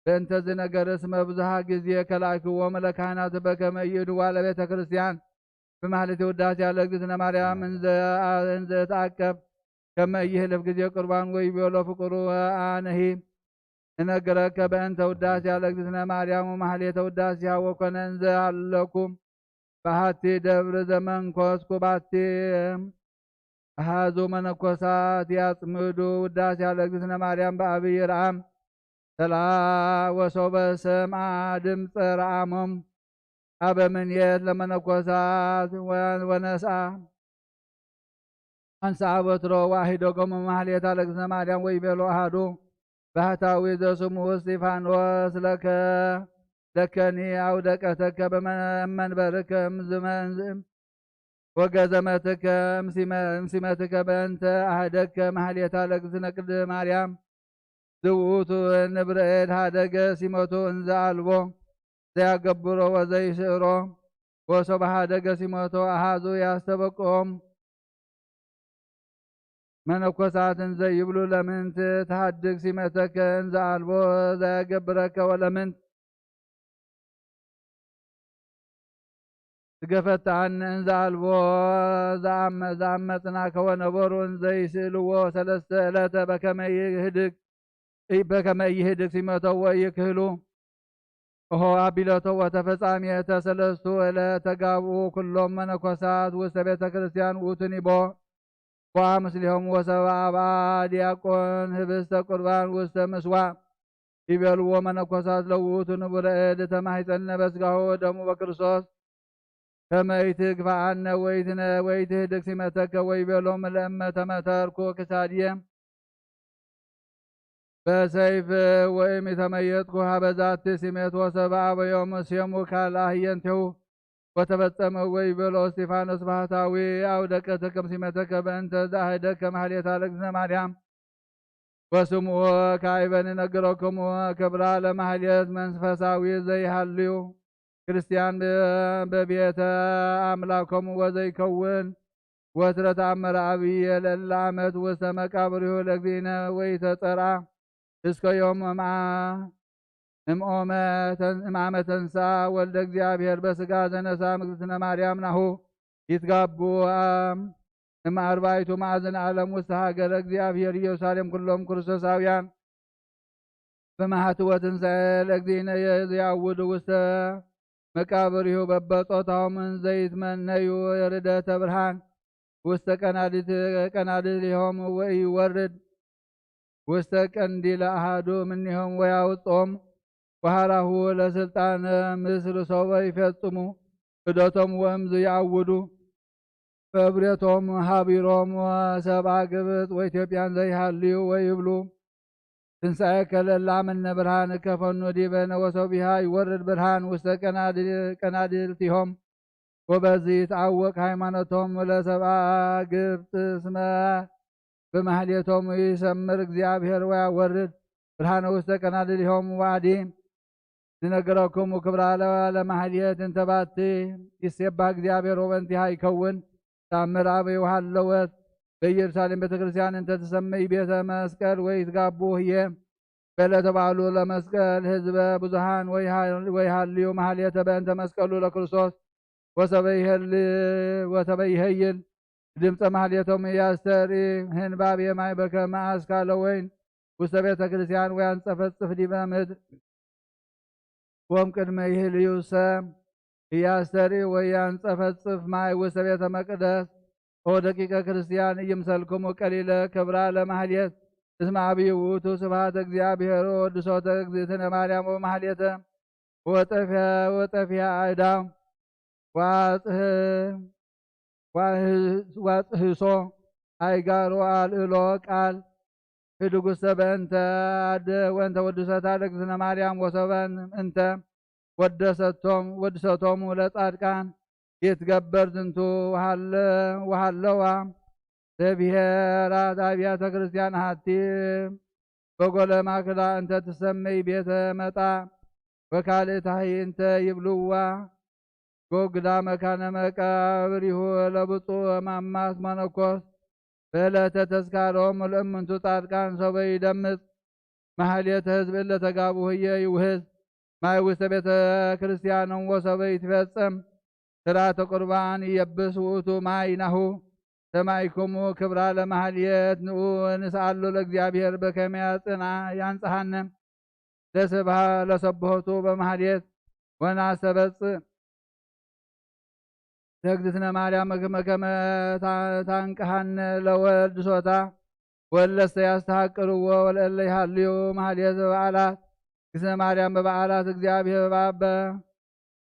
በእንተ ዝነገር እስመ ብዙሃ ጊዜ ከላእክዎም ለካህናት በከመ ይእድዋ ለቤተ ክርስቲያን ብማህሌተ ውዳሴ ለእግዝእትነ ማርያም እንዘ እንዘ እትአቀብ ከመ ይህልፍ ጊዜ ቁርባን ወይቤሎ ፍቁሩ አነሂ እነግረከ በእንተ ውዳሴ ለእግዝእትነ ማርያም ወማህሌተ ውዳሴ ወኮነ እንዘ አለኩ በሃቲ ደብር ዘመንኮስኩ ባቲ አሃዙ መነኮሳት ያጽምዱ ውዳሴ ለእግዝእትነ ማርያም በአብይ ረአም ተላ ወሶበ ሰምዓ ድምፀ ረአሞም አበ ምንየት ለመነኮሳት ወ- ወነስአ አንስአ በትሮ ወአሂደጎም ማህሌታ ለእግዝእትነ ማርያም ወይቤሎ አሃዱ ባህታዊ ዘስሙ እስጢፋኖስ ለከ ለከኒ ኣውደቀተከ በመንበርከ እምዝመንዝም ወገዘመትከ እምሲመትከ በእንተ ኣህደከ ማህሌታ ለእግዝእትነ ቅድስት ማርያም ዝውቱ ንብረኤድ ሃደገ ሲመቱ እንዘ ኣልቦ ዘያገብሮ ወዘይስእሮ ወሶበ ሃደገ ሲመቶ ኣሃዙ ያስተበቅኦም መነኮሳትን ዘይብሉ ለምንት ተሃድግ ሲመተከ እንዘ ኣልቦ ዘያገብረከ ወለምንት ትገፈታን እንዘ ኣልቦ ዘኣመ- ዘኣመጽናከ ወነበሩ እንዘይስእልዎ ሰለስተ ዕለተ በከመይ ህድግ በከመይ ይህድግ ሲመተዎ ይክህሉ እሆ ኣቢለቶ ወተፈጻሚየተ ሰለስቱ ዕለት ተጋብኡ ኩሎም መነኮሳት ውስተ ቤተ ክርስቲያን ውእቱን ይቦ ወምስሌሆም ወሰብአ አብአ ዲያቆን ህብስተ ቁርባን ውስተ ምስዋ ይቤልዎ መነኮሳት ለውእቱ ንቡረ እድ ተማሂፀነ በስጋሁ ወደሙ በክርስቶስ ከመ ኢትግፋአነ ወይትነ ወይትህድግ ሲመተከ ወይቤሎም ለእመ ተመተርኩ ክሳድየ በሰይፍ ወይም የተመየጥኩ ሀበዛት ሲሜት ወሰብአ በዮም ሲሙ ካልአ ህየንቴሁ ወተፈጸመ ወይቤሎ እስጢፋኖስ ባህታዊ አውደቀ ተከም ሲመተከ በእንተ ዛህደከ ማህሌታ ለእግዝእትነ ማርያም ወስምዖ ካይበ ንነግረክሙ ክብራ ለማህሌት መንፈሳዊ ዘይሃልዩ ክርስቲያን በቤተ አምላኮሙ ወዘይከውን ወትረ ተአምር አብየ ለእለ አመት ውስተ መቃብሪሁ ለእግዚእነ ወይተጸርአ እስከ ዮም እምአ እምኦመ ተን- እምአመ ተንሳ ወልደ እግዚአብሔር በስጋ ዘነሳ ምግዝእትነ ማርያም ናሁ ይትጋቡ እም አርባይቱ ማዕዝን ዓለም ውስተ ሀገረ እግዚአብሔር ኢየሩሳሌም ኩሎም ክርስቶሳውያን በማህትወ ትንሣኤ ለእግዚእነ የአውዱ ውስተ መቃብሪሁ በበጾታሆም እንዘይትመነዩ የርደተ ብርሃን ውስተ ቀናዲት ቀናዲሊሆም ወኢወርድ ውስተ ቀንዲለ አሃዱ እምኔሆም ወያውጾም ወሃራሁ ለስልጣነ ምስል ሶበ ይፈጽሙ እዶቶም ወእምዝ ይአውዱ በብሬቶም ሃቢሮም ሰብአ ግብጽ ወኢትዮጵያን ዘይሃልዩ ወይብሉ ትንሣኤከ ለእለ አመነ ብርሃን እከፈኑ ዲበነ ወሶቢሃ ይወርድ ብርሃን ውስተ ቀናድልቲሆም ወበዚ ይትአወቅ ሃይማኖቶም ለሰብአ ግብጽ እስመ በማህሌቶም ይሰምር እግዚአብሔር ወያወርድ ብርሃነ ውስተ ቀናድልሆም ወአዲ ንነገረኩም ክብራ ለማህሌት እንተባቲ ይሴባህ እግዚአብሔር ወበንቲሃ ይከውን ታምር አበይ ወሃለወት በኢየሩሳሌም ቤተክርስቲያን እንተ ትሰመይ ቤተ መስቀል ወይ ትጋቡ ህየ በለተባሉ ለመስቀል ህዝበ ብዙሃን ወይ ሃልዩ ማህሌተ በእንተ መስቀሉ ለክርስቶስ ወሰበይሄል ወተበይሄይል ድምፀ ማህሌቶም ያስተርኢ ህንባብ የማይ በከመ አስካለ ወይን ውስተ ቤተ ክርስቲያን ወያንጸፈጽፍ ዲበ ምድር ወም ቅድመ ይህልዩሰ እያስተርኢ ወያንጸፈጽፍ ማይ ውስተ ቤተ መቅደስ። ኦ ደቂቀ ክርስቲያን እይምሰልክሙ ቀሊለ ክብራ ለማህሌት እስመ አብይ ውእቱ ስብሐተ እግዚአብሔር ወድሶተ እግዝእትነ ማርያም ወማህሌተ ወጠፊያ ወጠፊያ አይዳም ዋጽህሶ አይጋሮ አልእሎ ቃል ህድጉሰ በእንተ አደ ወእንተ ወድሰታ ለእግዝእትነ ማርያም ወሰበን እንተ ወደሰቶም ወድሰቶሙ ለጻድቃን ይትገበር ዝንቱ ወሃለዋ ለብሔራት አብያተ ክርስቲያን ሃቲ በጎለ ማክዳ እንተ ትሰመይ ቤተ መጣ ወካልእታሂ እንተ ይብልዋ ጎግዳ መካነ መቃብሪሁ ለብፁዕ ማማስ መነኮስ በዕለተ ተስካሮም ለእምንቱ ጻድቃን ሰበ ይደምጽ ማህሌተ ህዝብ እለ ተጋቡ ህየ ይውህዝ ማይ ውስተ ቤተ ክርስቲያኖም ወሰበ ይትፈጸም ስርዓተ ቁርባን ይየብስ ውእቱ ማይ ናሁ ሰማይኩሙ ክብራ ለማህልየት ንኡ ንስኣሎ ለእግዚኣብሔር በከመያ ጽና ያንጽሃነ ለሰብሃ ለሰብሖቱ በማህልየት ወናስተበጽእ ለእግዝእትነ ማርያም መከመ ታንቅሃነ ለወልድ ሶታ ወለሰ ያስተሃቅርዎ ወለእለ ይሃልዩ ማህልየት በበዓላት እግዝእትነ ማርያም በበዓላት እግዚአብሔር በአበ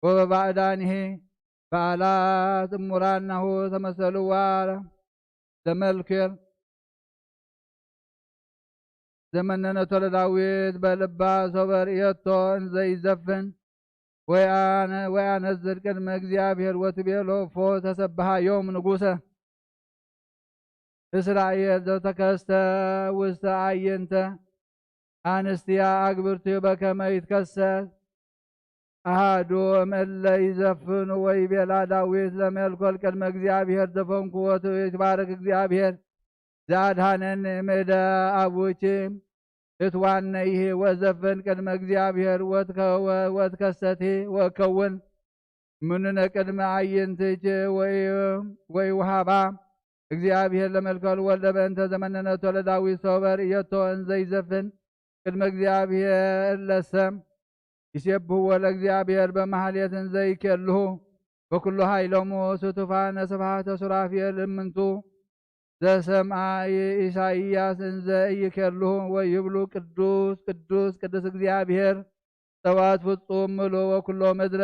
ወበባዕዳኒሂ በዓላት እሙራን ናሁ ተመሰልዋ ለመልኩር ዘመነነቶ ለዳዊት በልባ ሶበ ርእየቶ እንዘይዘፍን ወይኣነ-፣ ወይኣነዝር ቅድመ እግዚኣብሔር ወትቤሎ እፎ ተሰብሃዮም ንጉሰ እስራኤል ዘተከስተ ውስተ ኣየንተ ኣንስትያ ኣግብርቱ በከመ ይትከሰት ኣሃዱ እምእለ ይዘፍኑ ወይቤላ ዳዊት ለመልኮል ቅድመ እግዚኣብሔር ዘፈንኩ ወትባረክ እግዚኣብሔር ዘኣድሃነኒ እምእደ ኣቡኪ እትዋነይሂ ወዘፍን ቅድመ እግዚኣብሔር ወትከወ-፣ ወትከሰቲ ወከውን ምኑነ ቅድመ ኣየንትኪ ወይ-፣ ወይውሃባ እግዚኣብሔር ለመልከል ወልደ በእንተ ዘመነነቶ ለዳዊት ሶበር እየቶ እንዘይዘፍን ቅድመ እግዚኣብሔር ለሰም ይሴብህዎ ለእግዚኣብሔር በማህሌት እንዘ ይኬልሁ በኩሉ ኃይሎሙ ስቱፋነ ስብሐተ ሱራፌል እምንቱ ዘሰምዓ ኢሳይያስ እንዘ ይኬልሁ ወይብሉ ቅዱስ ቅዱስ ቅዱስ እግዚኣብሔር ጸባኦት ፍጹም ምሉእ ወኩሎ ምድረ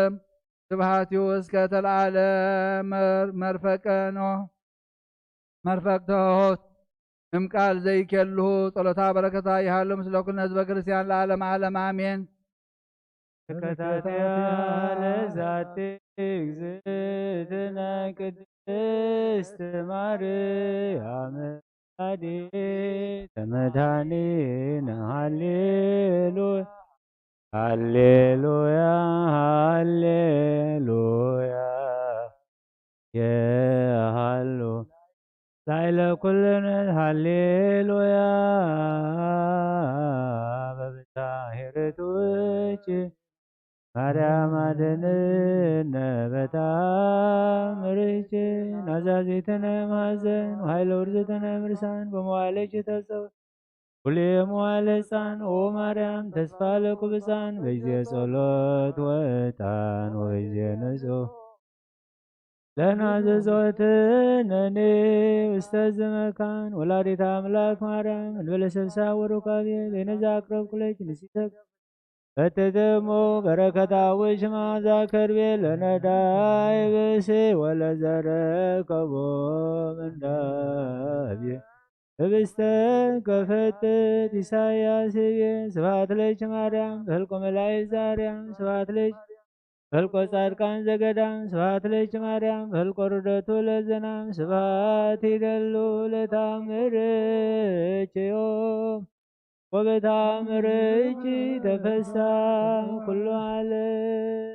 ስብሐቲሁ እስከ ተለዓለ መር-፣ መርፈቀ ኖህ መርፈቅተ ሆት እምቃል ዘይኬልሁ ጸሎታ በረከታ ይሃሉ ምስለ ኩልነ ህዝበ ክርስቲያን ለዓለም ዓለም ኣሜን። ተከታትያ ለዛቲ እግዝእትነ ቅድስት ማርያም ወላዲተ መድኃኒነ ሃሌሉያ ሃሌሉያ ሃሌሉያ የሃሉ ላይለ ኩልነ ሃሌሉያ በብታ ሄረቶች ማርያም አድንነ በታምርች ናዛዚትነ ማዘን ኃይለ ውርዝትነ ምርሳን በመዋለች ተጸው ኩሌ መዋለ ሕፃን ኦ ማርያም ተስፋ ለቁብፃን በጊዜ ጸሎት ወዕጣን ወበጊዜ ንጹሕ ለናዘዞትነኒ ውስተ ዝመካን ወላዲተ አምላክ ማርያም እንበለ ሰብሳ ወሩካቤ በይነዛ አቅረብ ኩለች ንሲተክ ፈትትሞ በረከታ ውሽ ማዛ ከርቤ ለነዳይ ብሲ ወለዘረከቦ ምንዳቤ ህብስተ ከፈትት ኢሳያስ ህቤ ስብሐት ለኪ ማርያም በህልቆ መላእክት ዛርያም ስብሐት ለኪ በህልቆ ጻድቃን ዘገዳም ስብሐት ለኪ ማርያም በህልቆ ርደቱ ለዘናም ስብሐት ይደሉ ለታምርኪ ዮም ወበታምርኪ ተፈሳ ኩሉ ዓለም።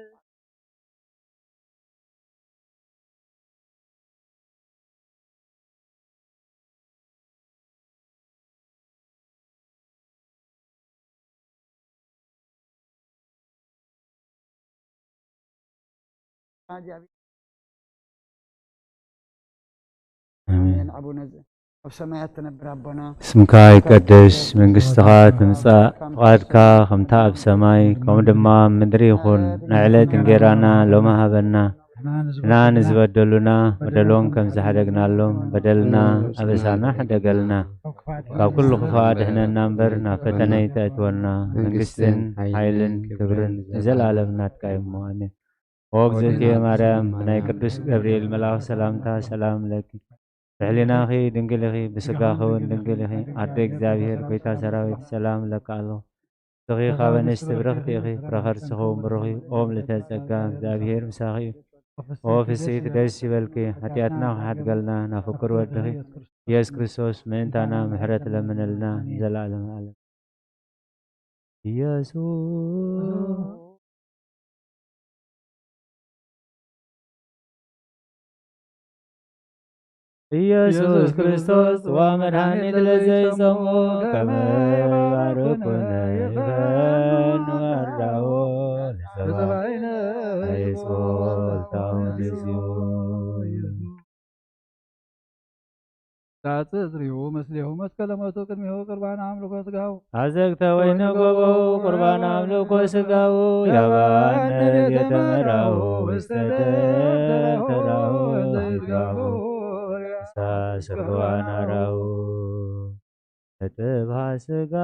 ኣሜን። ኣቡነ ዘ-፣ ኣብ ሰማያት ትነብር ኣቦና፣ ስምካ ይቀደስ፣ መንግስትኻ ትምጻእ፣ ፍቓድካ ከምታ ኣብ ሰማይ ከምኡ ድማ ኣብ ምድሪ ይኹን። ናይ ዕለት እንጌራና ሎሚ ሃበና፣ ንሕና ንዝበደሉና በደሎም ከም ዝሓደግናሎም በደልና ኣበሳና ሕደገልና፣ ካብ ኩሉ ክፋ ድሕነና እምበር ናብ ፈተነ ይተእትወና። መንግስትን ሓይልን ክብርን ንዘለኣለም ናትካ እዩ እሞ ኣሜን። ኦ እግዝእትየ ማርያም፣ ብናይ ቅዱስ ገብርኤል መልኣኽ ሰላምታ ሰላም ለኪ። ብሕሊናኺ ድንግል ኢኺ፣ ብስጋኺ እውን ድንግል ኢኺ። ኣደ እግዚኣብሔር፣ ጎይታ ሰራዊት፣ ሰላም እለኪ ኣለኹ። ንስኺ ካብ ኣንስቲ ብርኽቲ ኢኺ፣ ፍረ ከርስኺ እውን ብሩኽ እዩ። ኦ ምልዕተ ጸጋ፣ እግዚኣብሔር ምሳኺ እዩ። ኦ ፍስሕቲ ደስ ይበልኪ፣ ሓጢኣትና ክሓድገልና ናብ ፍቁር ወድኺ ኢየሱስ ክርስቶስ ምእንታና ምሕረት ለምነልና ንዘለዓለመ ዓለም። ኢየሱስ ኢየሱስ ክርስቶስ ጽዋ መድኃኒት ለዘይጾሙ ከመ ይባርኩነ ይፈኑ መራዎ ለሰባይነ ይጾልታው ንዚሁ። ጻጽእ እዝሪሁ ምስሌሁ መስቀለ ሞቱ ቅድሜሁ ቅርባን አምልኮ ስጋሁ። አዘግተ ወይነ ጎበው ቁርባን አምልኮ ስጋሁ ያባነ ቤተ መራሁ ውስተ ደብተራሁ ዘይጋሁ ሳስርዋን አራሁ እጥብሃ ስጋ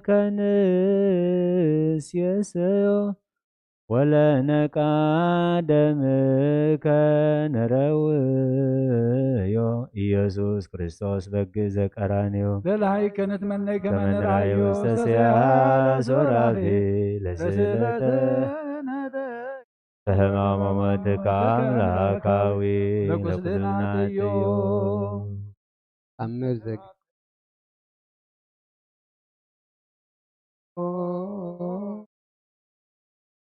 ከንስ የሰዮ ወለነቃደምከ ነረውዮ። ኢየሱስ ክርስቶስ በግ ዘቀራንዮ። ለለሃይከ ንትመነይ ከመ ከመ ንራዮ ንራዮ ውስተ ውስተ ሲያስ ሲያስ ወራፌ ወራፌ ለስለተ ለስለተ በሕማም ሞትከ አምላካዊ ለኩስልናትዮ። ለኩስልናትዮ። ተኣምር ዘግ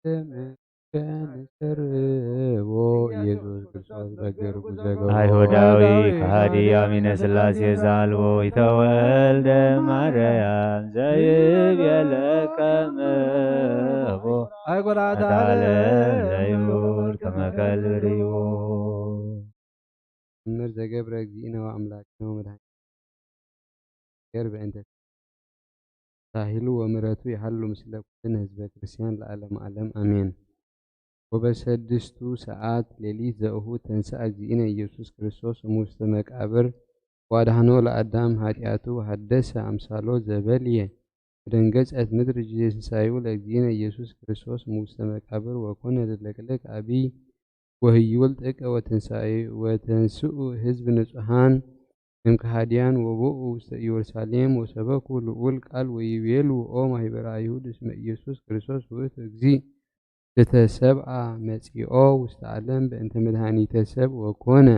ደምከ ንሰርቦ ኢየሱስ ክርስቶስ በግርጉ ዘገቦ አይሁዳዊ ከሃዲ አሚነ ሥላሴ ዛልቦ ይተወልደ ማርያም ዘይብየለከ ምቦ አይጎላታ መታለም ዘይውር ከመከልብሪዎ። ተኣምር ዘገብረ እግዚእነ ወአምላክነ ወመድኃኒነ ገር በእንተ ሳሂሉ ወምሕረቱ ይሃሉ ምስለ ኩልነ ህዝበ ክርስቲያን ለዓለመ ዓለም አሜን። ወበሰድስቱ ሰዓት ሌሊት ዘእሁ ተንሥአ እግዚእነ ኢየሱስ ክርስቶስ እሙስተ መቃብር ወአድኃኖ ለአዳም ኃጢአቱ ወሐደሰ አምሳሎ ዘበልየ ወደንገጸት ምድር ጊዜ ትንሳኤሁ ለእግዚእነ ኢየሱስ ክርስቶስ እሙስተ መቃብር ወኮነ ድልቅልቅ አቢይ ወህዩል ጥቀ ወትንሳኤ ወተንስኡ ህዝብ ንጹሃን እምከሃድያን ወቦኡ ውስተ ኢየሩሳሌም ወሰበኩ ልዑል ቃል ወይቤሉ ኦ ማህበረ አይሁድ እስመ ኢየሱስ ክርስቶስ ውእቱ እግዚእ እተ ሰብአ መጺኦ ውስተ ዓለም በእንተ መድኃኒተ ሰብ ወኮነ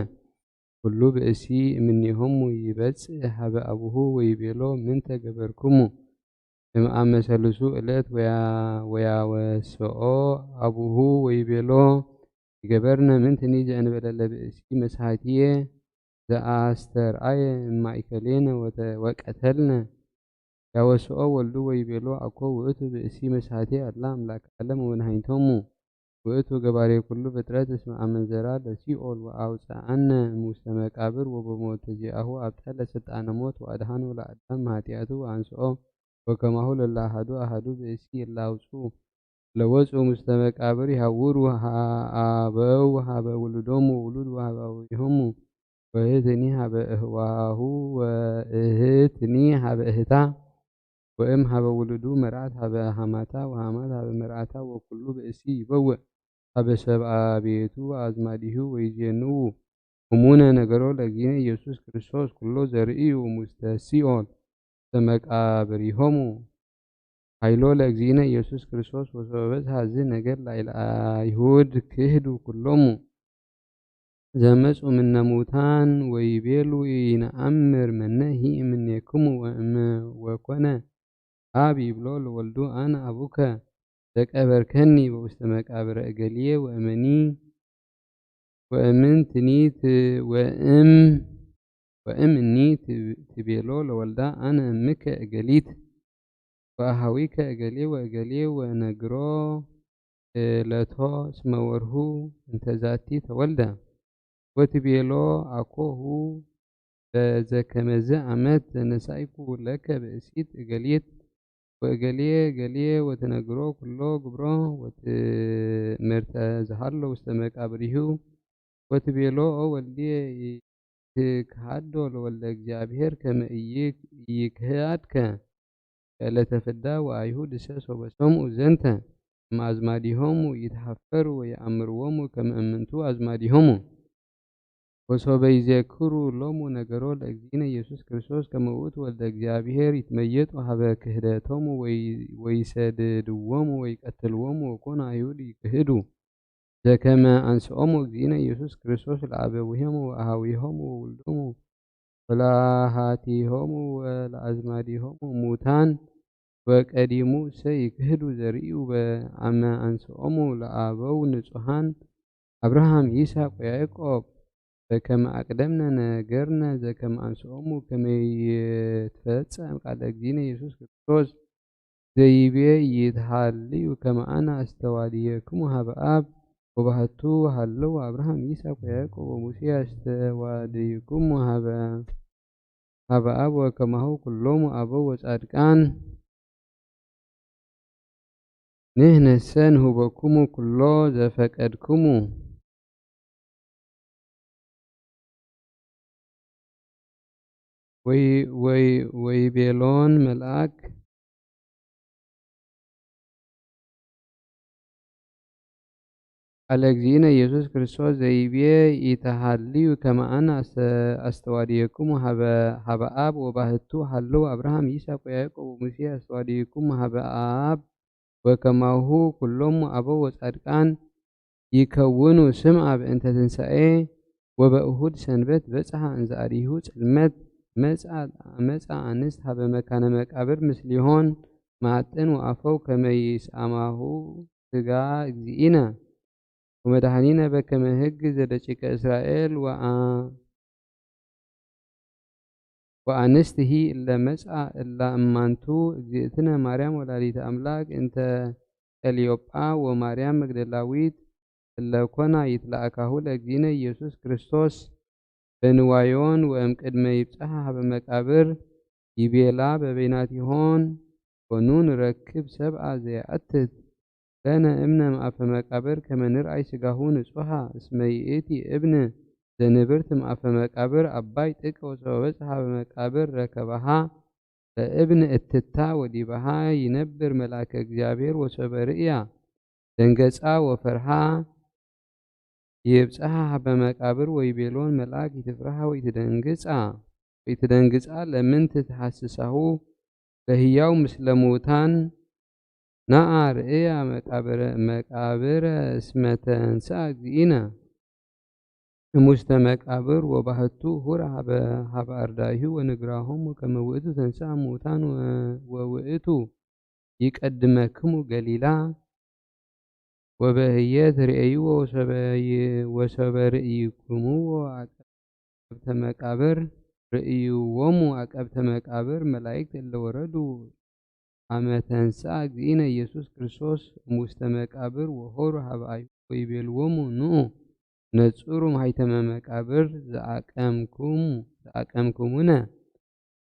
ኩሉ ብእሲ እምኔሆሙ ይበጽእ ሀበ አቡሁ ወይቤሎ ምንተ ገበርኩሙ እምአመ ሰልሱ ዕለት ወያወስኦ አቡሁ ወይቤሎ ይገበርነ ምንትኒ ዘእንበለ ለብእሲ መስሃትየ ዘአስተርአየ እማእከሌነ ወቀተልነ ያወስኦ ወልዱ ወይቤሎ አኮ ውእቱ ብእሲ መስሃቴ አላ አምላክ ዓለም ወመድኃኒቶሙ ውእቱ ገባሬ ኩሉ ፍጥረት እስመ አመንዘራ ለሲኦል ወአውፅአነ እሙስተ መቃብር ወበሞተ ዚአሁ አብጠለ ስልጣነ ሞት ወአድኃኖ ለአዳም ኃጢአቱ ወአንስኦ ወከማሁ ለለአሃዱ አሃዱ ብእሲ እለ አውፅኡ ለወፁ ሙስተ መቃብር ይሃውሩ አበው ሀበ ውሉዶሙ ውሉድ ወሀበ አበዊሆሙ ወእህትኒ ሀበ እህዋሁ ወእህትኒ ሀበ እህታ ወእም ሀበ ውሉዱ መርዓት ሀበ ሀማታ ወሀማት ሀበ መርዓታ ወኩሉ ብእሲ ይበውእ ሀበ ሰብአ ቤቱ ወአዝማዲሁ ወይዜንዉ እሙነ ነገሮ ለእግዚእነ ኢየሱስ ክርስቶስ ኩሎ ዘርእዩ ሙስተ ሲኦል ተመቃብሪሆሙ ኃይሎ ለእግዚእነ ኢየሱስ ክርስቶስ ወሰበበ ዝሃዚ ነገር ላይለ አይሁድ ክህዱ ኩሎሙ ዘመፁ ምነ ሙታን ወይቤሉ ይነአምር መነሂ እምኔክሙ ወእም ወኮነ አብ ይብሎ ለወልዱ አነ አቡከ ዘቀበርከኒ በውስተ መቃብረ እገሊየ ወእመኒ ወእምንትኒ ወእም ወእምኒ ትቤሎ ለወልዳ አነ እምከ እገሊት ወአሃዊከ እገሌ ወእገሌ ወነግሮ ለቶ እስመ ወርሁ እንተ ዛቲ ተወልደ ወትቤሎ አኮሁ በዘከመዝ አመት ዘነሳይኩ ለከ ብእሲት እገሊት ወእገሌ እገሌ ወትነግሮ ኩሎ ግብሮ ወትእምርተ ዝሃሎ ውስተ መቃብሪሁ ወትቤሎ ኦ ወልድየ ኢትክሃዶ ለወልደ እግዚኣብሔር ከመ ኢይክህድከ በዕለተ ፍዳ ወአይሁድሰ ሶበ ሰምኡ ዘንተ እምአዝማዲሆሙ ኢይትሃፈሩ ወየአምርዎሙ ከመ እምንቱ አዝማዲሆሙ። ወሶበ ይዜክሩ ሎሙ ነገሮ ለእግዚእነ ኢየሱስ ክርስቶስ ከመ ውእቱ ወልደ እግዚኣብሔር ይትመየጡ ሀበ ክህደቶሙ ወይሰድድዎሙ ወይቀትልዎሙ ወኮኑ አይሁድ ይክህዱ ዘከመ አንስኦሙ እግዚእነ ኢየሱስ ክርስቶስ ለአበዊሆሙ ወአሃዊሆሙ ወውልዶሙ ወለአሃቲሆሙ ወለአዝማዲሆሙ ሙታን ወቀዲሙ እሰ ይክህዱ ዘርእዩ በአመ አንስኦሙ ለአበው ንጹሃን አብርሃም ይስሐቅ ወያዕቆብ በከመ አቅደምነ ነገርነ ዘከመ አንስኦሙ ከመ ይትፈጸም ቃለ እግዚእነ ኢየሱስ ክርስቶስ ዘይቤ ይትሃልዩ ከመ አነ አስተዋድየክሙ ሀበ አብ ወባህቱ ሃለው አብርሃም ይስሐቅ ወያዕቆብ ወሙሴ አስተዋድይክሙ ሀበ ሀበ አብ ወከማሁ ኩሎሙ አበው ወጻድቃን ንሕነሰ ንህበክሙ ኩሎ ዘፈቀድክሙ። ወይቤሎን መልአክ ቃለ እግዚእነ ኢየሱስ ክርስቶስ ዘይቤ፣ ኢተሃልዩ ከመ ኣነ ኣስተ-፣ ኣስተዋድየክሙ ሀበ፣ ሀበ ኣብ ወባህቱ ሀልው፣ አብርሃም ይስሐቅ ወያዕቆብ ወሙሴ ኣስተዋድየክሙ ሀበ ኣብ ወከማሁ ኩሎሙ አበው ወጻድቃን ይከውኑ። ስምዓ በእንተ ትንሳኤ ወበእሁድ ሰንበት በጽሐ እንዘ አድይሁ ጽልመት መጽአ፣ መጽአ አንስት ሀበ መካነ መቃብር ምስሊሆን ማጥን ወአፈው ከመ ይስአማሁ ስጋ እግዚእነ። ወመድኃኒነ በከመ ህግ ዘደቂቀ እስራኤል ወአ-፣ ወአንስትሂ እለ መጽአ እላ እማንቱ እግዚእትነ ማርያም ወላዲተ አምላክ እንተ ቀልዮጳ ወማርያም መግደላዊት እለ ኮና ይትላእካሁ ለእግዚእነ ኢየሱስ ክርስቶስ በንዋዮን ወእም ቅድመ ይብጽሐ ሀበ መቃብር ይቤላ በበይናቲሆን ኮኑ ንረክብ ሰብአ ዘየአትት ለነ እምነ እምአፈ መቃብር ከመ ንርአይ ስጋሁ ንጹሃ እስመ ይእቲ እብን ዘንብርት እምአፈ መቃብር አባይ ጥቀ ወሶበ በጽሐ በመቃብር ረከባሃ ለእብን እትታ ወዲባሃ ይነብር መልአከ እግዚአብሔር ወሶበ ርእያ ደንገጻ ወፈርሃ ይብጽሐ ሀበ መቃብር ወይቤሎን መልአክ ይትፍርሃ ወይትደንግጻ ወይትደንግጻ ለምን ትትሐስሳሁ ለህያው ምስለ ሙታን ነአ ርእያ መቃብረ፣ መቃብረ እስመ ተንሥአ እግዚእነ እሙስተ መቃብር ወባህቱ ሁር ሀበ፣ ሀበ አርዳኢሁ ወንግራሆሙ ከመ ውእቱ ተንሥአ እሙታን ወ-፣ ወውእቱ ይቀድመክሙ ገሊላ ወበህየ ትርእይዎ ወሰበ ይ-፣ ወሰበ ርእይክምዎ አቀብተ መቃብር ርእይዎሙ አቀብተ መቃብር መላእክት እለ ወረዱ አመ ተንሥአ እግዚእነ ኢየሱስ ክርስቶስ እሙስተ መቃብር ወሆሩ ሀበ አይሁድ ወይቤልዎሙ ንዑ ነጽሩ ማሕተመ መቃብር ዘአቀምክሙ-፣ ዘአቀምክሙነ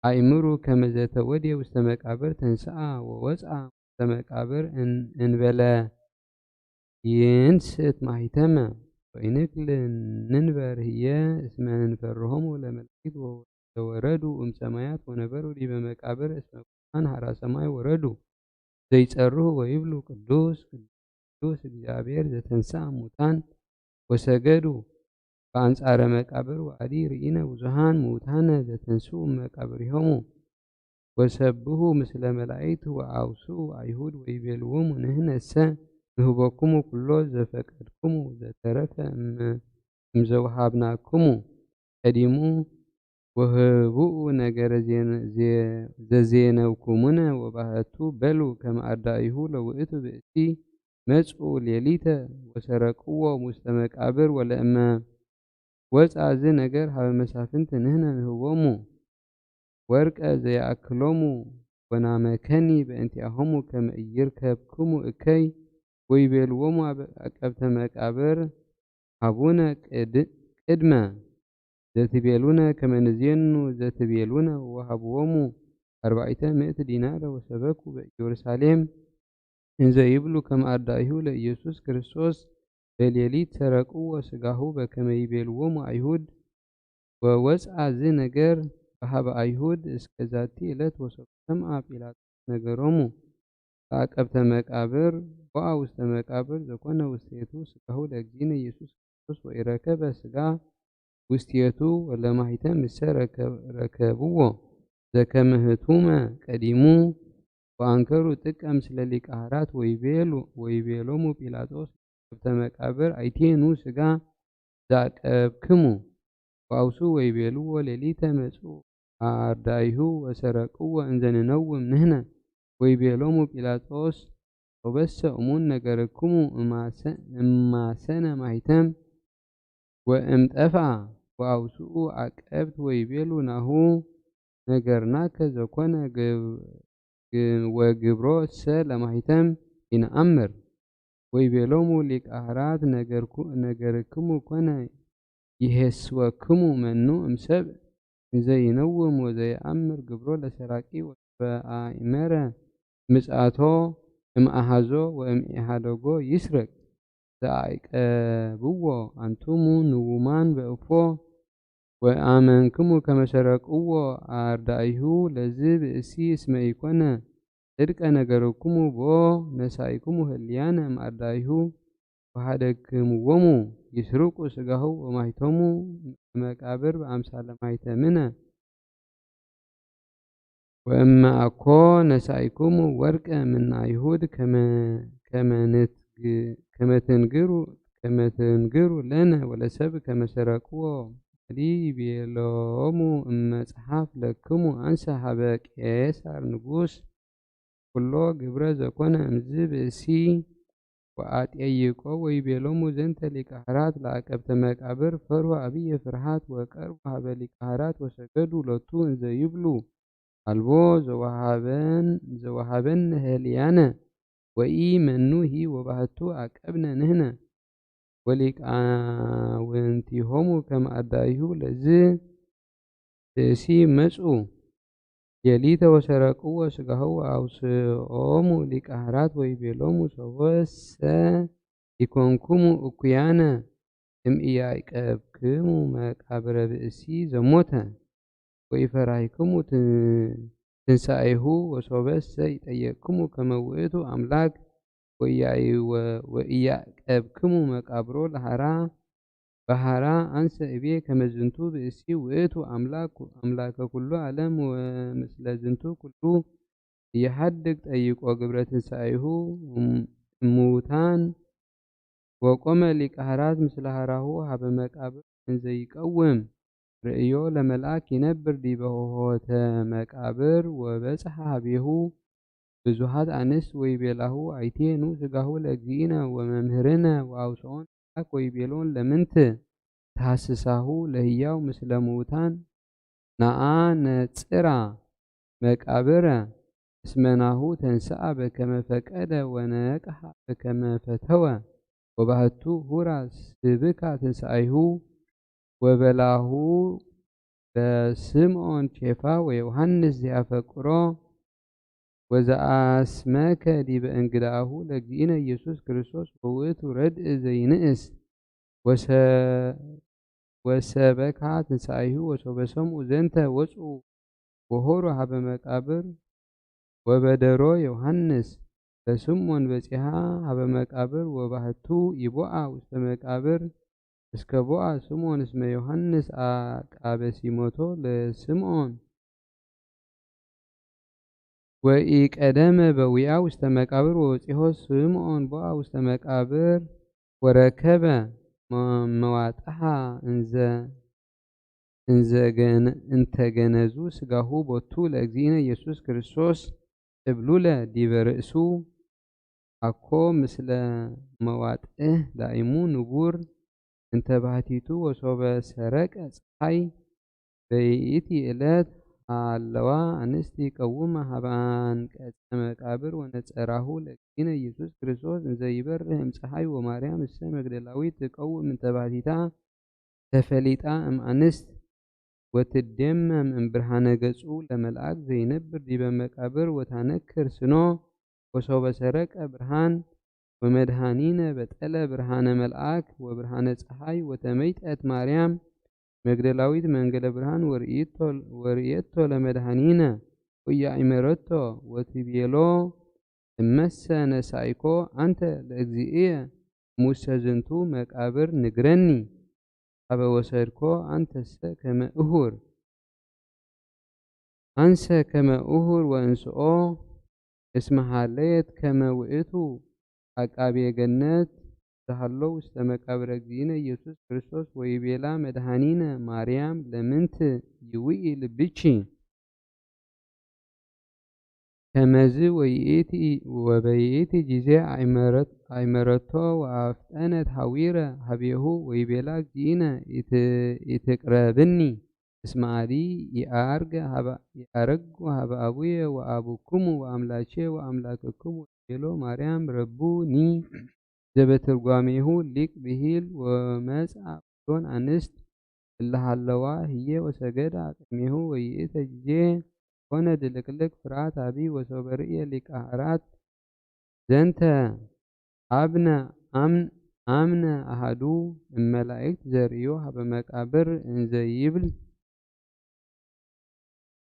አእምሩ ከመ ዘተወድየ ውስተ መቃብር ተንሥአ ወወጽአ ውስተ መቃብር እን-፣ እንበለ ይንስት ማሕተመ ወኢንክል ንንበር ህየ እስመ ንፈርሆሙ ለመላእክት ወ-፣ ዘወረዱ እምሰማያት ወነበሩ ዲበ መቃብር እስመ ቁርባን ሀራ ሰማይ ወረዱ ዘይጸርሁ ወይብሉ ቅዱስ ቅዱስ ቅዱስ እግዚአብሔር ዘተንሥአ እሙታን ወሰገዱ በአንጻረ መቃብር ወአዲ ርኢነ ብዙሃን ምውታነ ዘተንሥኡ እመቃብሪሆሙ ወሰብሁ ምስለ መላእክት ወአውስኡ አይሁድ ወይቤልዎሙ ንሕነሰ ንህበክሙ ኩሎ ዘፈቀድክሙ ዘተረፈ እም-፣ እምዘውሃብናክሙ ቀዲሙ ወህብኡ ነገረ ዜን-፣ ዜ-፣ ዘዜነውኩሙነ ወባህቱ በሉ ከመ አርዳኢሁ ለውእቱ ብእሲ መጽኡ ሌሊተ ወሰረቅዎ ውስተ መቃብር ወለእመ ወጽአ ዝ ነገር ሀበ መሳፍንት ንሕነ ንህቦሙ ወርቀ ዘየአክሎሙ ወናመከኒ በእንቲአሆሙ ከመ ኢይርከብክሙ እከይ ወይቤልዎሙ አብ-፣ አቀብተ መቃብር ሀቡነ ቅድ-፣ ቅድመ ዘትቤሉነ ከመ ንዜኑ ዘትቤሉነ ወሀብዎሙ አርባዕተ ምእት ዲናረ ወሰበኩ በኢየሩሳሌም እንዘ ይብሉ ከመ አርዳኢሁ ለኢየሱስ ክርስቶስ በሌሊት ሰረቅዎ ስጋሁ በከመ ይቤልዎሙ አይሁድ ወወጽአ ዝ ነገር በሀበ አይሁድ እስከ ዛቲ ዕለት ወሶበ ሰምአ ጲላጦስ ነገሮሙ ለአቀብተ መቃብር ቦአ ውስተ መቃብር ዘኮነ ውስቴቱ ስጋሁ ለእግዚእነ ኢየሱስ ክርስቶስ ወኢረከበ ስጋ ውስቴቱ ወለማሕተም እሰ ረከ-፣ ረከብዎ ዘከመ ህቱመ ቀዲሙ ወአንከሩ ጥቀ ምስለ ሊቃህራት ወይቤሉ-፣ ወይቤሎሙ ጲላጦስ አቀብተ መቃብር አይቴኑ ስጋ ዘአቀብክሙ ወአውሱ ወይቤልዎ ሌሊተ መጹ አርዳኢሁ ወሰረቅዎ እንዘ ንነውም ንሕነ ወይቤሎሙ ጲላጦስ ሶበሰ እሙን ነገርክሙ እማሰ-፣ እማሰነ ማይተም ወእምጠፍአ ወአውስኡ አቀብት ወይቤሉ ናሁ ነገርናከ ዘኮነ ግብ-፣ ግ-፣ ወግብሮ እሰ ለማይተም ይንአምር። ወይቤሎሙ ሊቀ አህራት ነገርኩ-፣ ነገርክሙ ኮነ ይሄስወክሙ መኑ እምሰብ እንዘ ይነውም ወዘየአምር ግብሮ ለሰራቂ ወበአእመረ ምጽአቶ እምአሃዞ ወእምኢሃደጎ ይስረቅ ዘአይቀብዎ አንቱሙ ንውማን በእፎ ወአመንክሙ ከመ ሰረቅዎ አርዳኢሁ ለዝ ብእሲ እስመ ኢኮነ ጽድቀ ነገርክሙ ቦ ነሳኢክሙ ህልያነ እምአርዳኢሁ ወሃደግክምዎሙ ይስርቁ ስጋሁ ወማይተሙ መቃብር በአምሳለ ማይተምነ። ወእመ አኮ ነሳኢኩሙ ወርቀ ምነ አይሁድ ከመ፣ ከመ ንትግ-፣ ከመ ትንግሩ፣ ከመ ትንግሩ ለነ ወለሰብ ከመ ሰረቅዎ። ወሊ ይቤሎሙ እመጽሐፍ ለክሙ አንሰ ሀበ ቄሳር ንጉስ ኩሎ ግብረ ዘኮነ እምዝ ብእሲ ወአጠይቆ ወይቤሎሙ ዘንተ ሊቀ ሐራት ለአቀብተ መቃብር ፈርሁ አብየ ፍርሃት ወቀርቡ ሀበ ሊቀ ሐራት ወሰገዱ ሎቱ እንዘ ይብሉ አልቦ ዘወሃበን፣ ዘወሃበን ህልያነ ወኢ መኑሂ ወባህቱ አቀብነ ንህነ ወሊቃውንቲሆሙ ከመ አዳይሁ ለዝ ብእሲ መጹ። ሌሊተ ወሰረቅዎ ስጋሁ ወአውስኦሙ ሊቀ ሐራት ወይቤሎሙ ሶበሰ ኢኮንኩሙ እኩያነ እምኢያቀብክሙ መቃብረ ብእሲ ዘሞተ ወኢፈራይክሙ ት-፣ ትንሳኤሁ ወሶበሰ ይጠየቅክሙ ከመ ውእቱ አምላክ ወኢያይ-፣ ወ-፣ ወኢያቀብክሙ መቃብሮ ለሐራ በሐራ አንሰ እቤ ከመ ዝንቱ ብእሲ ውእቱ አምላክ፣ አምላከ ኩሉ ዓለም ወምስለ ዝንቱ ኩሉ እየሐድግ ጠይቆ ግብረ ትንሳኤሁ እም-፣ እሙታን ወቆመ ሊቀ ሐራት ምስለ ሐራሁ ሀበ መቃብር እንዘይቀውም ርእዮ ለመልአክ ይነብር ዲበ ሆሆተ መቃብር ወበጽሐ ሀቤሁ ብዙሃት አንስት ወይቤላሁ አይቴኑ ስጋሁ ለእግዚእነ ወመምህርነ ወአውስኦን አምላክ ወይቤሎን ለምንት ተሐስሳሁ ለህያው ምስለ ምውታን ነአ ነጽራ መቃብረ እስመ ናሁ ተንስአ በከመ ፈቀደ ወነቅሐ በከመ ፈተወ ወባህቱ ሁራ ስብካ ትንሳኤሁ ወበላሁ ለስምዖን ኬፋ ወዮሐንስ ዚአፈቅሮ ወዘአስመከ ዲበ እንግዳአሁ ለእግዚእነ ኢየሱስ ክርስቶስ ወውእቱ ረድእ ዘይንእስ ወሰ-፣ ወሰበካ ትንሳኤሁ ወሶበ ሰምኡ ዘንተ ወጽኡ ወሆሩ ሀበ መቃብር ወበደሮ ዮሐንስ ለስምዖን በጺሐ ሀበ መቃብር ወባህቱ ይቦአ ውስተ መቃብር እስከ ቦአ ስምዖን እስመ ዮሐንስ አቃበሲሞቶ ለስምዖን ወኢቀደመ በዊአ ውስተ መቃብር ወወጺሆ ስምዖን ቦአ ውስተ መቃብር ወረከበ መ-፣ መዋጥሓ እንዘ፣ እንዘ ገነ-፣ እንተገነዙ ስጋሁ ቦቱ ለእግዚእነ ኢየሱስ ክርስቶስ እብሉለ ዲበ ርእሱ አኮ ምስለ መዋጥህ ዳይሙ ንቡር እንተ ባህቲቱ ወሶበ ሰረቀ ፀሓይ በይእቲ ዕለት ሃለዋ ኣንስቲ ቀውመ ሀበ አንቀጸ መቃብር ወነጸራሁ ለእግዚእነ ኢየሱስ ክርስቶስ እንዘ ይበርህ እምፀሓይ ወማርያም እሰ መግደላዊት ትቀውም እንተ ባህቲታ ተፈሊጣ እምኣንስት ወትዴመም እምብርሃነ ገጹ ለመልኣክ ዘይነብር ዲበ መቃብር ወታነክር ስኖ ወሶበ ሰረቀ ብርሃን ወመድኃኒነ በጠለ ብርሃነ መልኣክ ወብርሃነ ፀሓይ ወተመይጠት ማርያም መግደላዊት መንገለ ብርሃን ወርእየቶ ለመድኃኒነ ወኢያእመረቶ ወትቤሎ እመሰ ነሳኢኮ አንተ ለእግዚእየ ሙሰ ዝንቱ መቃብር ንግረኒ ሀበ ወሰድኮ አንተሰ ከመ እሁር አንሰ ከመ እሁር ወእንስኦ እስመ ሀለየት ከመ ውእቱ አቃቤ ገነት ዘሀሎ ውስተ መቃብረ እግዚእነ ኢየሱስ ክርስቶስ ወይቤላ መድኃኒነ ማርያም ለምንት ይውኢ ልብኪ ከመዝ ወይእቲ ወበይእቲ ጊዜ አእመረቶ ወአፍጠነት ሐዊረ ሀቤሁ ወይቤላ እግዚእነ ኢትቅረብኒ እስመ አዲ ኢአርገ ሀበ ኢአረግኩ ሀበ አቡየ ወአቡክሙ ወአምላኬ ወአምላክክሙ ወይቤሎ ማርያም ረቡኒ ዘበትርጓሜሁ ሊቅ ብሂል ወመጽአ ኩሎን አንስት እለ ሀለዋ ህዬ ወሰገዳ ቅድሜሁ ወይእተ ጊዜ ኮነ ድልቅልቅ ፍርሃት አቢ ወሶበ ርእየ ሊቀ ሐራት ዘንተ አብነ አምነ አሐዱ እመላእክት ዘርእዮ ሀበ መቃብር እንዘ ይብል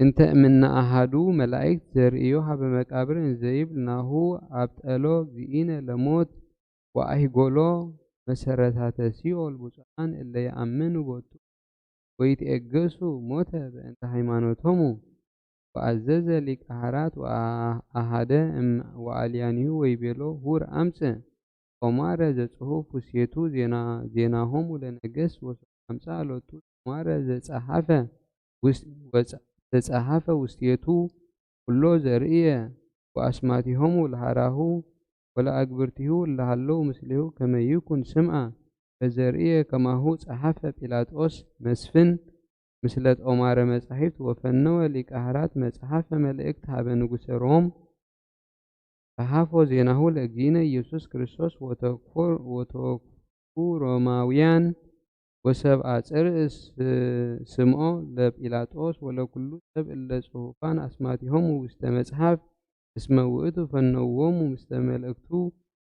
እንተ እምነ አሐዱ መላእክት ዘርእዮ ሀበ መቃብር እንዘ ይብል ናሁ አብጠሎ እግዚእነ ለሞት ወአሂጎሎ መሰረታተ ሲኦል ብፁዓን እለ ይኣምኑ ቦቱ ወይትኤገሱ ሞተ በእንተ ሃይማኖቶሙ። ወአዘዘ ሊቀ ሐራት ወአሐደ እም ወአልያኒሁ ወይቤሎ ሁር አምጽእ ጦማረ ዘጽሑፍ ውስቴቱ ዜና ዜናሆሙ ለነገስ ወሶ አምጽአ ሎቱ ጦማረ ዘጸሐፈ ውስ- ወጸ- ዘጸሐፈ ውስቴቱ ኩሎ ዘርእየ ወአስማቲሆሙ ለሐራሁ ወለአግብርቲሁ ለሃለው ምስሌሁ ከመ ይኩን ስምዐ በዘርእየ ከማሁ ጸሐፈ ጲላጦስ መስፍን ምስለ ጦማረ መጻሕፍት ወፈነወ ሊቀ ሐራት መጽሐፈ መልእክት ሀበ ንጉሰ ሮም ጸሐፎ ዜናሁ ለእግዚእነ ኢየሱስ ክርስቶስ ወተኩፉ ሮማውያን ወሰብአ ጽርእ ስምዖ ለጲላጦስ ወለኩሉ ሰብ እለ ጽሑፋን አስማቲሆሙ ውስተ መጽሐፍ እስመ ውእቱ ፈነዎሙ ምስተ መልእክቱ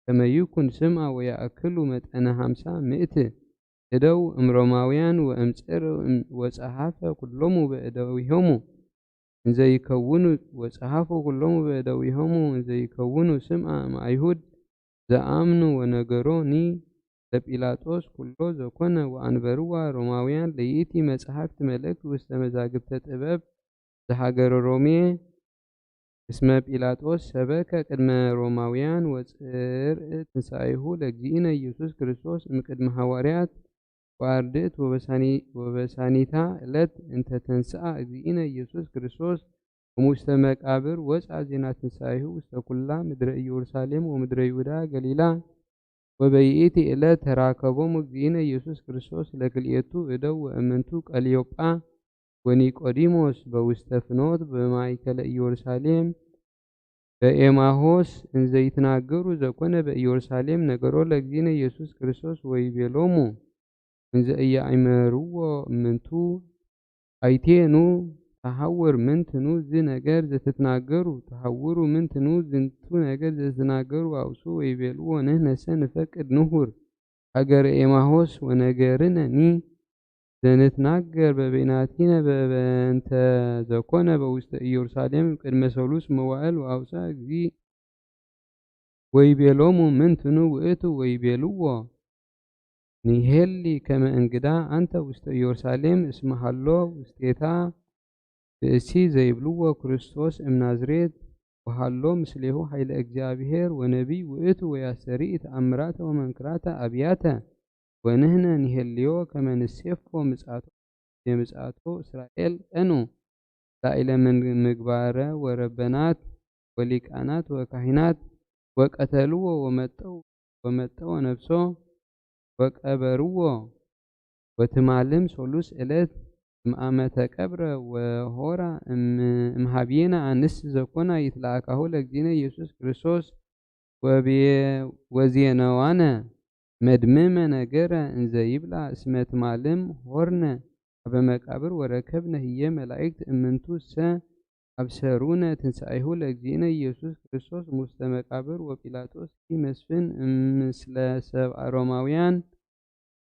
ከመ ይኩን ስምዐ ወያእክሉ መጠነ ሀምሳ ምእት እደው እምሮማውያን ወእምጽር ወጸሐፈ ኩሎሙ በእደዊሆሙ እንዘይከውኑ ወጸሐፉ ኩሎሙ በእደዊሆሙ እንዘይከውኑ ስምዐ እምአይሁድ ዘአምኑ ወነገሮኒ ለጲላጦስ ኩሎ ዘኮነ ወአንበርዋ ሮማውያን ለይእቲ መጽሐፍት መልእክት ውስተ መዛግብተ ጥበብ ዘሃገረ ሮሜ እስመ ጲላጦስ ሰበከ ቅድመ ሮማውያን ወጽርእ ትንሳኤሁ ለእግዚእነ ኢየሱስ ክርስቶስ እምቅድመ ሐዋርያት ወአርድእት ወበሳኒታ ዕለት እንተ ተንስአ እግዚእነ ኢየሱስ ክርስቶስ እሙስተ መቃብር ወፅአ ዜና ትንሳኤሁ ውስተ ኩላ ምድረ ኢየሩሳሌም ወምድረ ይሁዳ ገሊላ። ወበይእቲ ዕለት ተራከቦሙ እግዚእነ ኢየሱስ ክርስቶስ ለክልኤቱ እደው ወእምንቱ ቀልዮጳ ወኒቆዲሞስ በውስተ ፍኖት በማእከለ ኢየሩሳሌም በኤማሆስ እንዘይትናገሩ ዘኮነ በኢየሩሳሌም ነገሮ ለእግዚእነ ኢየሱስ ክርስቶስ ወይቤሎሙ እንዘ እያእመርዎ እምንቱ አይቴኑ ተሐውር ምንትኑ ዝ ነገር ዘትትናገሩ ተሐውሩ ምንትኑ ዝንቱ ነገር ዘትናገሩ አውሱ ወይቤልዎ ንሕነሰ ንፈቅድ ንሁር ሀገረ ኤማሆስ ወነገርነኒ ዘንትናገር በበይናቲነ በበእንተ ዘኮነ በውስተ ኢየሩሳሌም ቅድመ ሰሉስ መዋእል ወአውፅአ እግዚ ወይቤሎሙ ምንትኑ ውእቱ ወይቤልዎ ንሄሊ ከመ እንግዳ አንተ ውስተ ኢየሩሳሌም እስመ ሃሎ ውስቴታ ብእሲ ዘይብልዎ ክርስቶስ እምናዝሬት ወሃሎ ምስሌሁ ኃይለ እግዚአብሔር ወነቢይ ውእቱ ወያሰሪ ተአምራተ ወመንክራተ አብያተ ወንህነ ንሄልዮ ከመ ንሴፎ ምጻቶ የምጻቶ እስራኤል ቀኑ ላኢለ ምግባረ ወረበናት ወሊቃናት ወካህናት ወቀተልዎ ወመጠው ወመጠወ ነፍሶ ወቀበርዎ ወትማልም ሶሉስ ዕለት እምአመተ ቀብረ ወሆራ እምሃብየና አንስ ዘኮና ይትለአካሁ ለእግዚእነ ኢየሱስ ክርስቶስ ወዜነዋነ መድምመ ነገረ እንዘ ይብላ እስመ ትማልም ሆርነ ሀበ መቃብር ወረከብነ ህየ መላእክት እምንቱ ሰ አብሰሩነ ትንሳኤሁ ለእግዚእነ ኢየሱስ ክርስቶስ ሙስተ መቃብር ወጲላጦስ ኪ መስፍን ምስለ ሰብአ ሮማውያን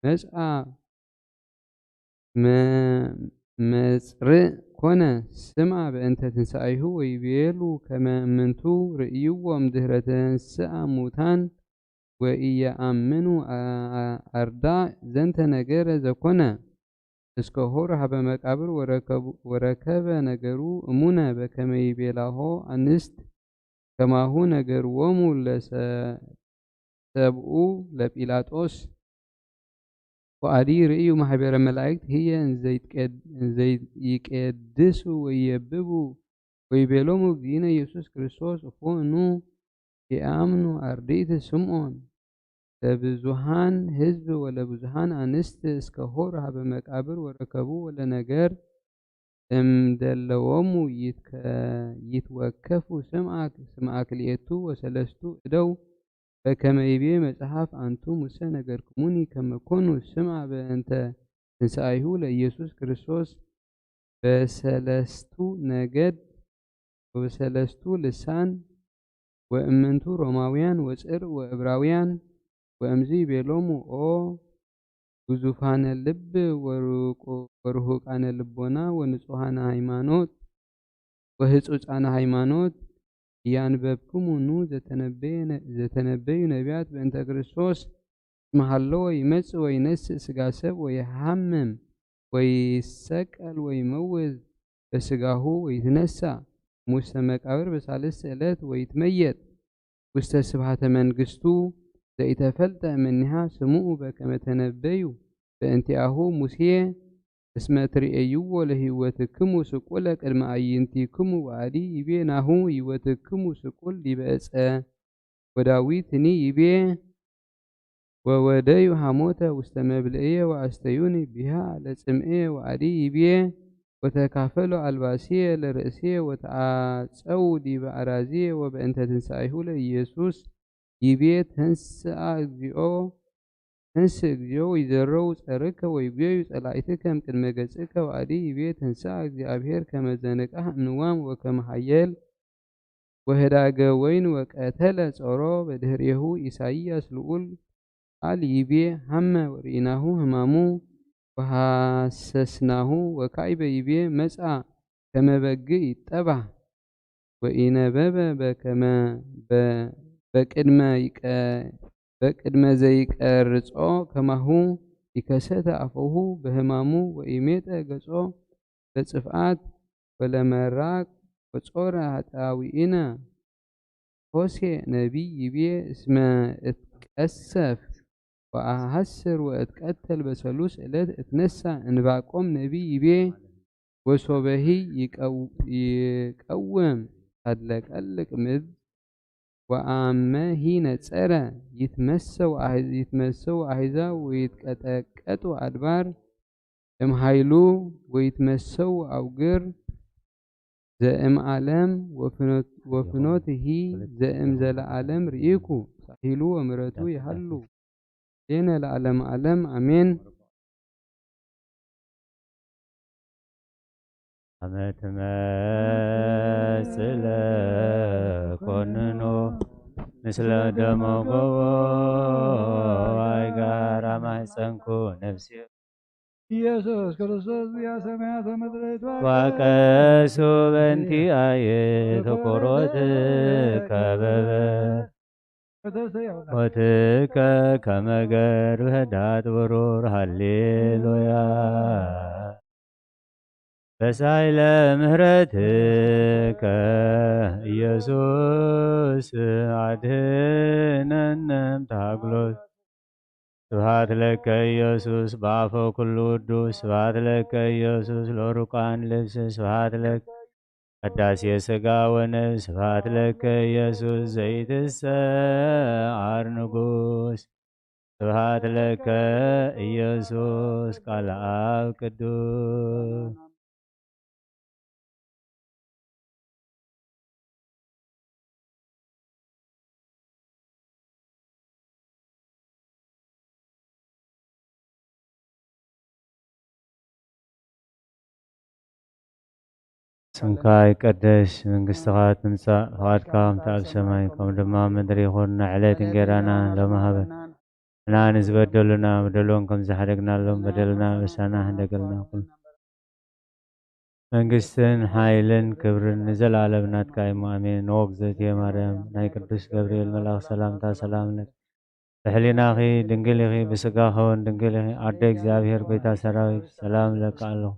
መጽአ መጽርእ ኮነ ስምዐ በእንተ ትንሳኤሁ ወይቤሉ ከመ እምንቱ ርእይዎ እምድህረ ተንስአ ሙታን ወኢየአምኑ አርዳ ዘንተ ነገረ ዘኮነ እስከ ሆር ሀበ መቃብር ወረከበ ነገሩ እሙነ በከመ ይቤላሆ አንስት ከማሁ ነገርዎሙ ለሰብኡ ለጲላጦስ ወአዲ ርእዩ ማሕበረ መላእክት ህየ እንዘይቀድሱ ወየብቡ ወይቤሎሙ እግዚእነ ኢየሱስ ክርስቶስ እፎኑ የአምኑ አርድእት ስምዖን ለብዙሃን ህዝብ ወለብዙሃን አንስት እስከ ሆር ሀበ መቃብር ወረከቡ ወለነገር እምደለዎሙ ይትወከፉ ስምዐ ክልኤቱ ወሰለስቱ እደው በከመ ይቤ መጽሐፍ አንቱ ሙሰ ነገርኩሙኒ ከመኮኑ ስምዐ በእንተ ትንሳኤሁ ለኢየሱስ ክርስቶስ በሰለስቱ ነገድ ወበሰለስቱ ልሳን ወእምንቱ ሮማውያን ወፅር ወእብራውያን ወእምዚ ቤሎሙ ኦ ግዙፋነ ልብ ወርሁቃነ ልቦና ወንጹሃነ ሃይማኖት ወህጹጻነ ሃይማኖት እያንበብክሙ ኑ ዘተነበዩ ነቢያት በእንተ ክርስቶስ እስመ ሃለወ ይመጽእ ወይነስእ ሥጋ ሰብ ወይሃምም ወይሰቀል ወይመውት በሥጋሁ ወይትነሳ ሙሰ መቃብር በሳልስት ዕለት ወይትመየጥ ውስተ ስብሐተ መንግሥቱ ዘኢተፈልጠ እምኔሃ ስምዑ በከመ ተነበዩ በእንቲአሁ ሙሴ እስመ ትርእይዎ ለህይወትክሙ ስቁለ ቅድመ አዕይንቲክሙ ወአዲ ይቤ ናሁ ህይወትክሙ ስቁል ዲበ ዕፀ። ወዳዊትኒ ይቤ ወወደዩ ሃሞተ ውስተ መብልዕየ ወአስተዩኒ ቢሃ ለጽምኤ ወአዲ ይቤ ወተካፈሎ አልባስየ ለርእስየ ወተአጸው ዲበ አራዝየ ወበእንተ ትንሳኤሁ ለኢየሱስ ይቤ ተንስአ እግዚኦ ተንስእ እግዚኦ ወይዘረው ጸርከ ወይጉየዩ ጸላኢትከ እምቅድመ ገጽከ ወአዲ ይቤ ተንስአ እግዚአብሔር ከመ ዘንቃህ እምንዋም ወከመ ሀየል ወህዳገ ወይን ወቀተለ ጾሮ በድህሬሁ ኢሳይያስ ልዑል ቃል ይቤ ሀመ ወርኢናሁ ህማሙ ወሃሰስናሁ ወካይበ ይቤ መጻ ከመ በግዕ ይጠባህ ወኢነበበ በከመ በ- በቅድመ ይቀ- በቅድመ ዘይቀርጾ ከማሁ ይከሰተ አፎሁ በህማሙ ወኢሜጠ ገጾ በጽፍዓት ወለመራቅ ወጾረ ኃጣውኢነ ሆሴዕ ነቢይ ይቤ እስመ እትቀሰፍ ወአሐስር ወእትቀተል በሰሉስ ዕለት እትነሳ እንባቆም ነቢይ ይቤ ወሶበሂ ይቀው- ይቀውም ታድለቀልቅ ምድር ወአመሂ ነጸረ ይትመሰው አህ- ይትመሰው አሕዛብ ወይትቀጠቀጡ አድባር እምኃይሉ ወይትመሰው አውግር ዘእም ዓለም ወፍኖት- ወፍኖትሂ ዘእም ዘለዓለም ርኢኩ ሳሂሉ ወምረቱ ይሃሉ ሌነ ለዓለም ዓለም አሜን። አመ ትመጽእ ለኮንኖ ምስለ ደመ ጎቦ አይጋራ ማህፀንኩ ነፍሴ ኢየሱስ ክርስቶስ ዚአ ሰማያት ወምድር ይትባረክ። ዋቀሱ በንቲ አየ ተቆሮት ከበበ ሞትከ ከመ ገር በህዳት ብሩር ሃሌሉያ። በሳይለ ምህረትከ ኢየሱስ አድህነነ እምታግሎት። ስብሐት ለከ ኢየሱስ በአፈ ኩሉ ውዱስ። ስብሐት ለከ ኢየሱስ ለሩቃን ልብስ። ስብሐት ለከ ቅዳሴ ሥጋ ወነፍስ። ስብሐት ለከ ኢየሱስ ዘይትሰዓር ንጉሥ። ስብሐት ለከ ኢየሱስ ቃል አብ ቅዱስ። ስምካ ይቀደስ፣ መንግስትኻ ትምጻእ፣ ፍቓድካ ከምቲ ኣብ ሰማይ ከምኡ ድማ ኣብ ምድሪ ይኹን። ንዕለት እንጌራና ሎሚ ሃበና፣ ንሕና ንዝበደሉና በደሎም ከም ዝሓደግናሎም በደልና ኣበሳና ሕደገልና። ኩሉ መንግስትን ሓይልን ክብርን ንዘለኣለም ናትካ እዩ። ኣሜን። ንወግዘትየ ማርያም ናይ ቅዱስ ገብርኤል መልኣኽ ሰላምታ ሰላም ለኪ ብሕሊናኺ ድንግል ኢኺ፣ ብስጋኺ እውን ድንግል ኢኺ። ኣደ እግዚኣብሔር፣ ጎይታ ሰራዊት፣ ሰላም እለኪ ኣለኹ።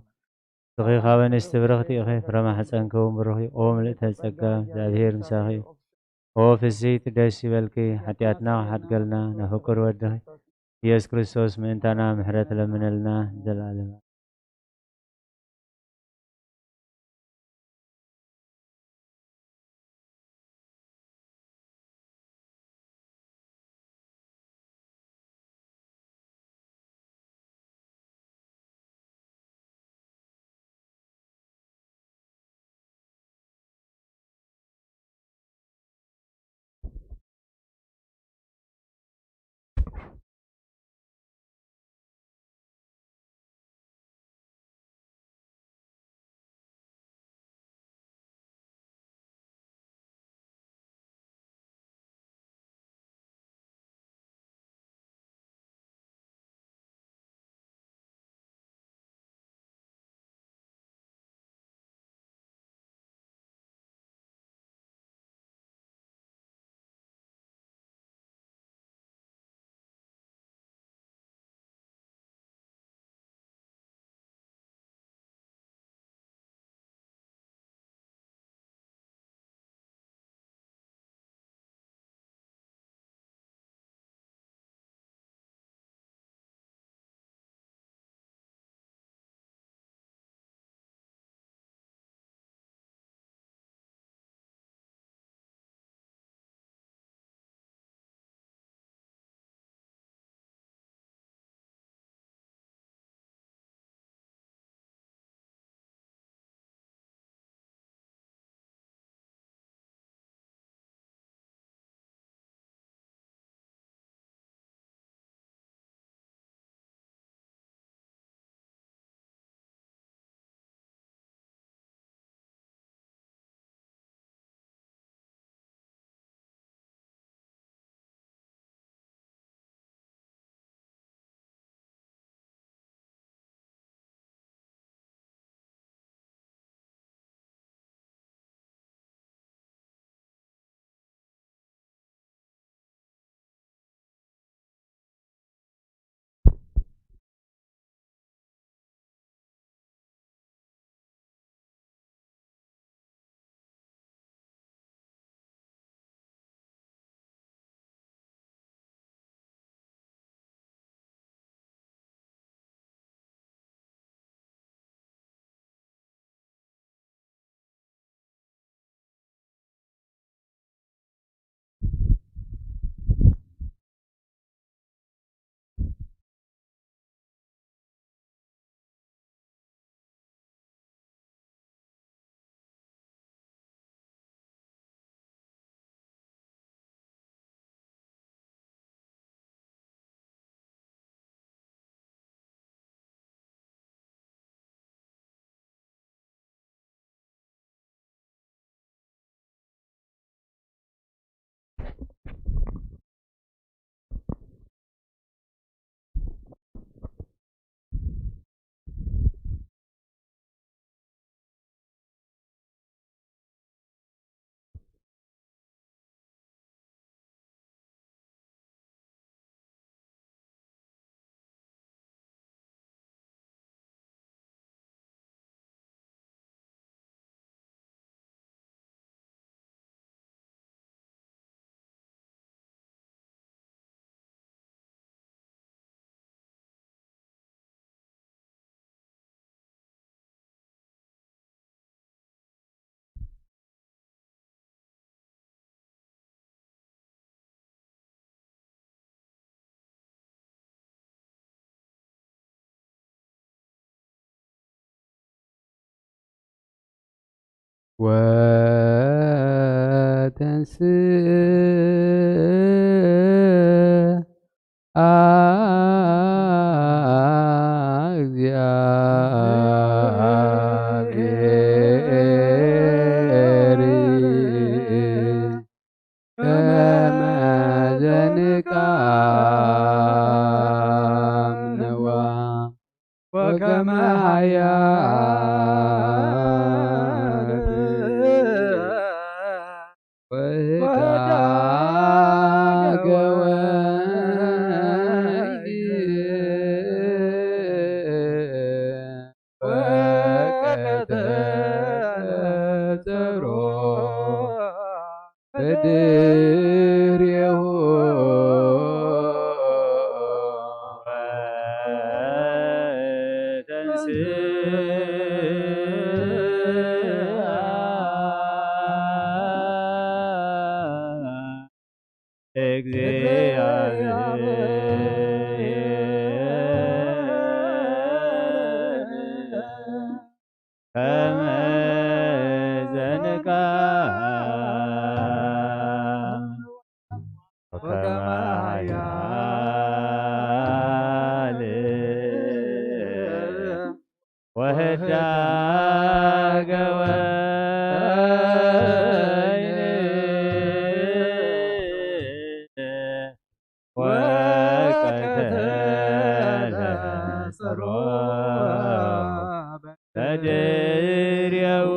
ንስኺ ካብ ኣንስቲ ብርኽቲ ኢኺ፣ ፍረ ማሕፀንኪ እውን ብሩኽ እዩ። ኦ ምልእተ ጸጋ፣ እግዚኣብሔር ምሳኺ እዩ። ኦ ፍስሕቲ ደስ ይበልኪ፣ ሓጢኣትና ክሓድገልና፣ ናብ ፍቁር ወድኺ ኢየሱስ ክርስቶስ ምእንታና ምሕረት ለምነልና። ዘላለም ወተንስእ እግዚአብሔር ከመ ዘንቃም ነዋ ወከመ ኃያል ወህዳገ ወይን ወቀተለ ጸሮ በድሬሁ እግዚአብሔር ከመ ዘንቃ ወከመ ኃያል ወህዳገ ወይን ወቀተለ ጸሮ በድሬው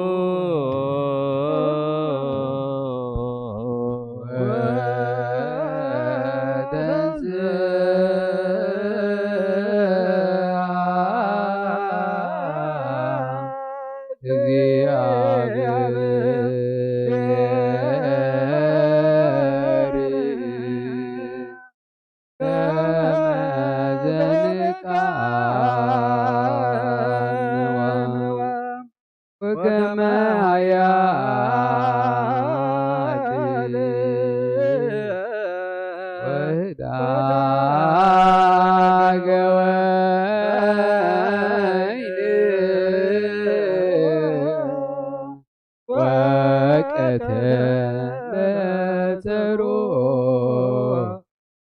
ወተንስአ እግዚአብሔር ከመ ዘንቃ ነዋ ወከመ ኃያል ወህዳገ ወይን ወቀተለ ጸሮ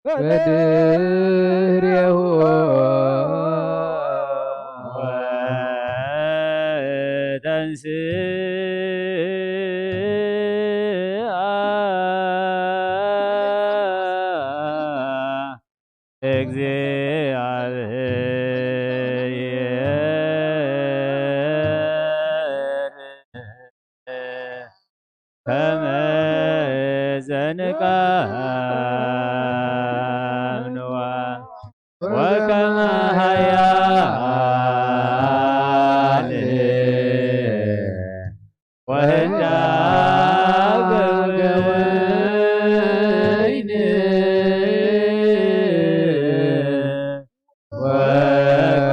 በድሬሁ ወተንስአ እግዚአብሔር ከመ ዘንቃም ነዋ ወከመ ኃያል ወህዳገ ወይን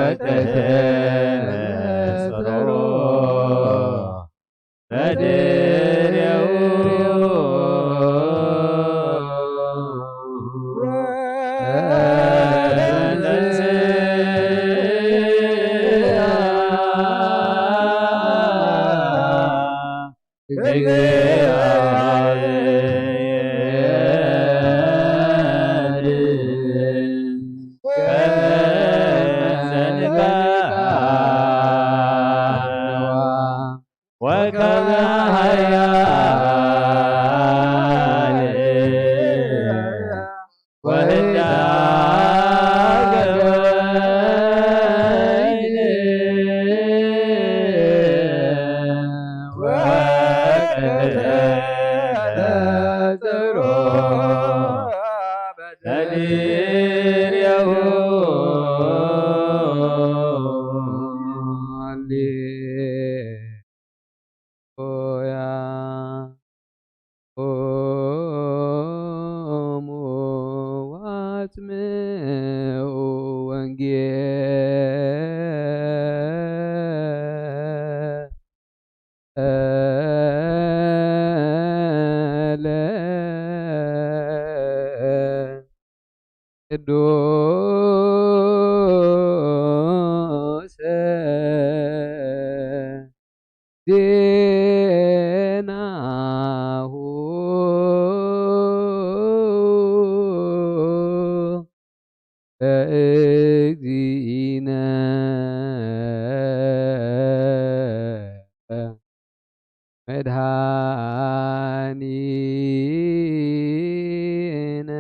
ወቀተለ ጸሮ በድሬው ወከመ ኃያል ወህዳገ ወይን ወቀተለ ጸሮ በድሬሁ። ሃሌሉያ። ቁሙ ወአጽምዑ ወንጌለ ቅዱስ ዜ መድኃኒነ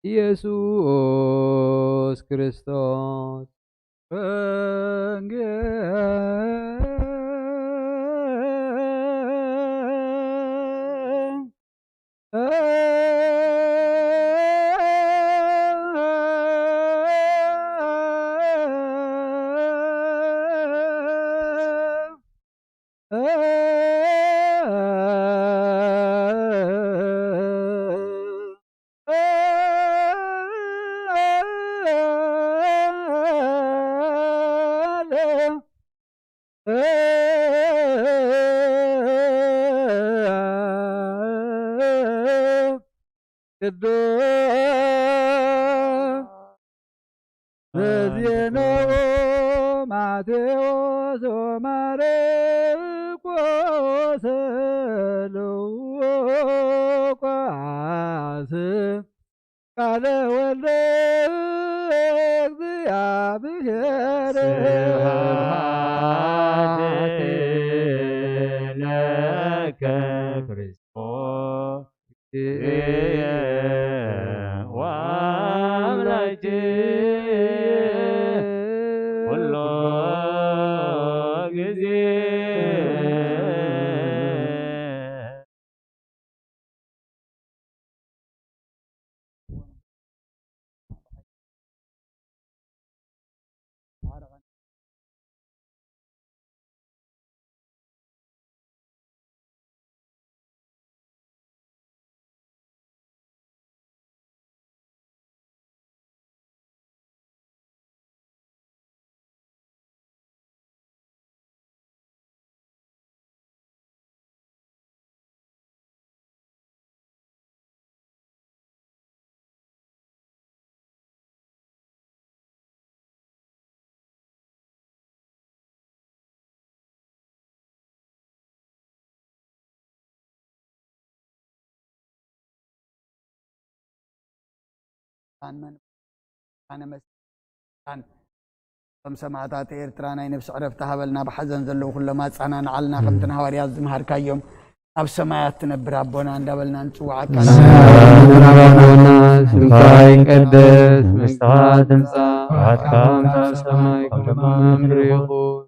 ኢየሱስ ክርስቶስ። ቅዱስ በዜናኡ ማቴዎስ ወማርቆስ ሉቃስ ቃለ ወልደ እግዚአብሔር። ስብሐት ለከ ክርስቶስ ወአምላኬ ኩሎ ጊዜ። ኣነ መስ-፣ ኣነ መስ-፣ ኣን-፣ ከም ሰማእታት ኤርትራ ናይ ነፍሲ ዕረፍቲ ሃበልና፣ ብሓዘን ዘለዉ ኩሎም ኣጸናንዓልና፣ ከምቲ ንሃዋርያት ዝመሃርካዮም፣ ኣብ ሰማያት ትነብር ኣቦና እንዳበልና ንጽውዓካ። ሰማያዊ ኣቦና፣ ስምካ ይቀደስ፣ መንግስትኻ ትምጻእ፣ ናትካ ትምጻእ፣ ኣብ ሰማይ ከም ኣብ ምድሪ ይኹን።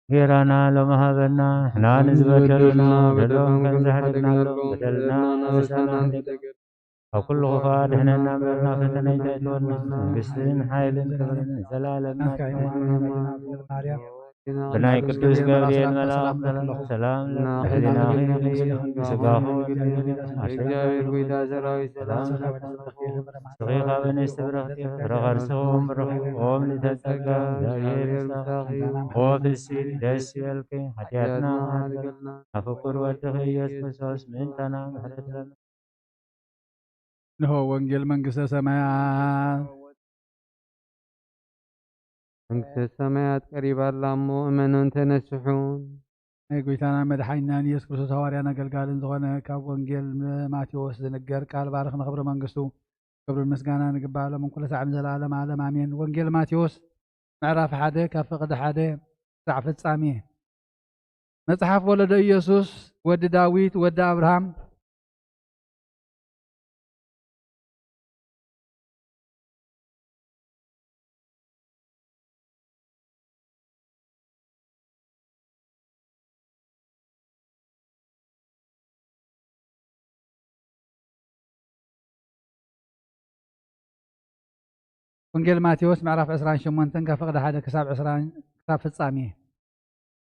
ጌራና ሎሚ ሃበና፣ ንሕና ንዝበደሉና በደሎም ከም ዝሕረና በደልና ንበደልና፣ ኣበሳና ንበደልና፣ ካብ ኩሉ ክፉእ ኣድሕነና እምበር፣ ናብ ፈተነ ኣይተእትወና። መንግስትን ሓይልን ክብርን ንዘለኣለም ናትካ እዩ። ማርያም፣ ብናይ ቅዱስ ገብርኤል መልኣኽ ሰላም፣ ሰላም ለኪ፣ ህሊናኺ ንጽሕቲ፣ ስጋኺ ንጽሕቲ፣ እግዚኣብሔር ጎይታ ሰራዊት ሰላም ንስኺ ካብ ኣንስቲ ብርኽቲ፣ ፍረ ከርስኺ እውን ብሩኽ እዩ። ኦ ምልዕተ ጸጋ፣ እግዚኣብሔር ምሳኺ፣ ኦ ፍስሕቲ ደስ ይበልኪ፣ ሓጢኣትና ሓጢኣትና ሓጥኣልና፣ ኣፍቁር ወድኺ ኢየሱስ ክርስቶስ ምእንታና ምሕረት ለና። እንሆ ወንጌል መንግስተ ሰማያት። መንግስተ ሰማያት ቀሪባ ኣላ እሞ እመኑን ተነስሑን። ናይ ጎይታና መድሓኒናን ኢየሱስ ክርስቶስ ሃዋርያን ኣገልጋልን ዝኾነ ካብ ወንጌል ማቴዎስ ዝንገር ቃል ባርኽ ንኽብሪ መንግስቱ ክብርን ምስጋናን ይግባእ ሎም ኩሉ ሳዕ ንዘለዓለም ዓለም ኣሜን። ወንጌል ማቴዎስ ምዕራፍ ሓደ ካብ ፍቕዲ ሓደ ክሳዕ ፍጻሜ። መጽሓፍ ወለዶ ኢየሱስ ወዲ ዳዊት ወዲ ኣብርሃም። ወንጌል ማቴዎስ ምዕራፍ ዕስራን ሸሞንተን ካብ ፍቕዲ ሓደ ክሳብ ዕስራን ክሳብ ፍጻሜ።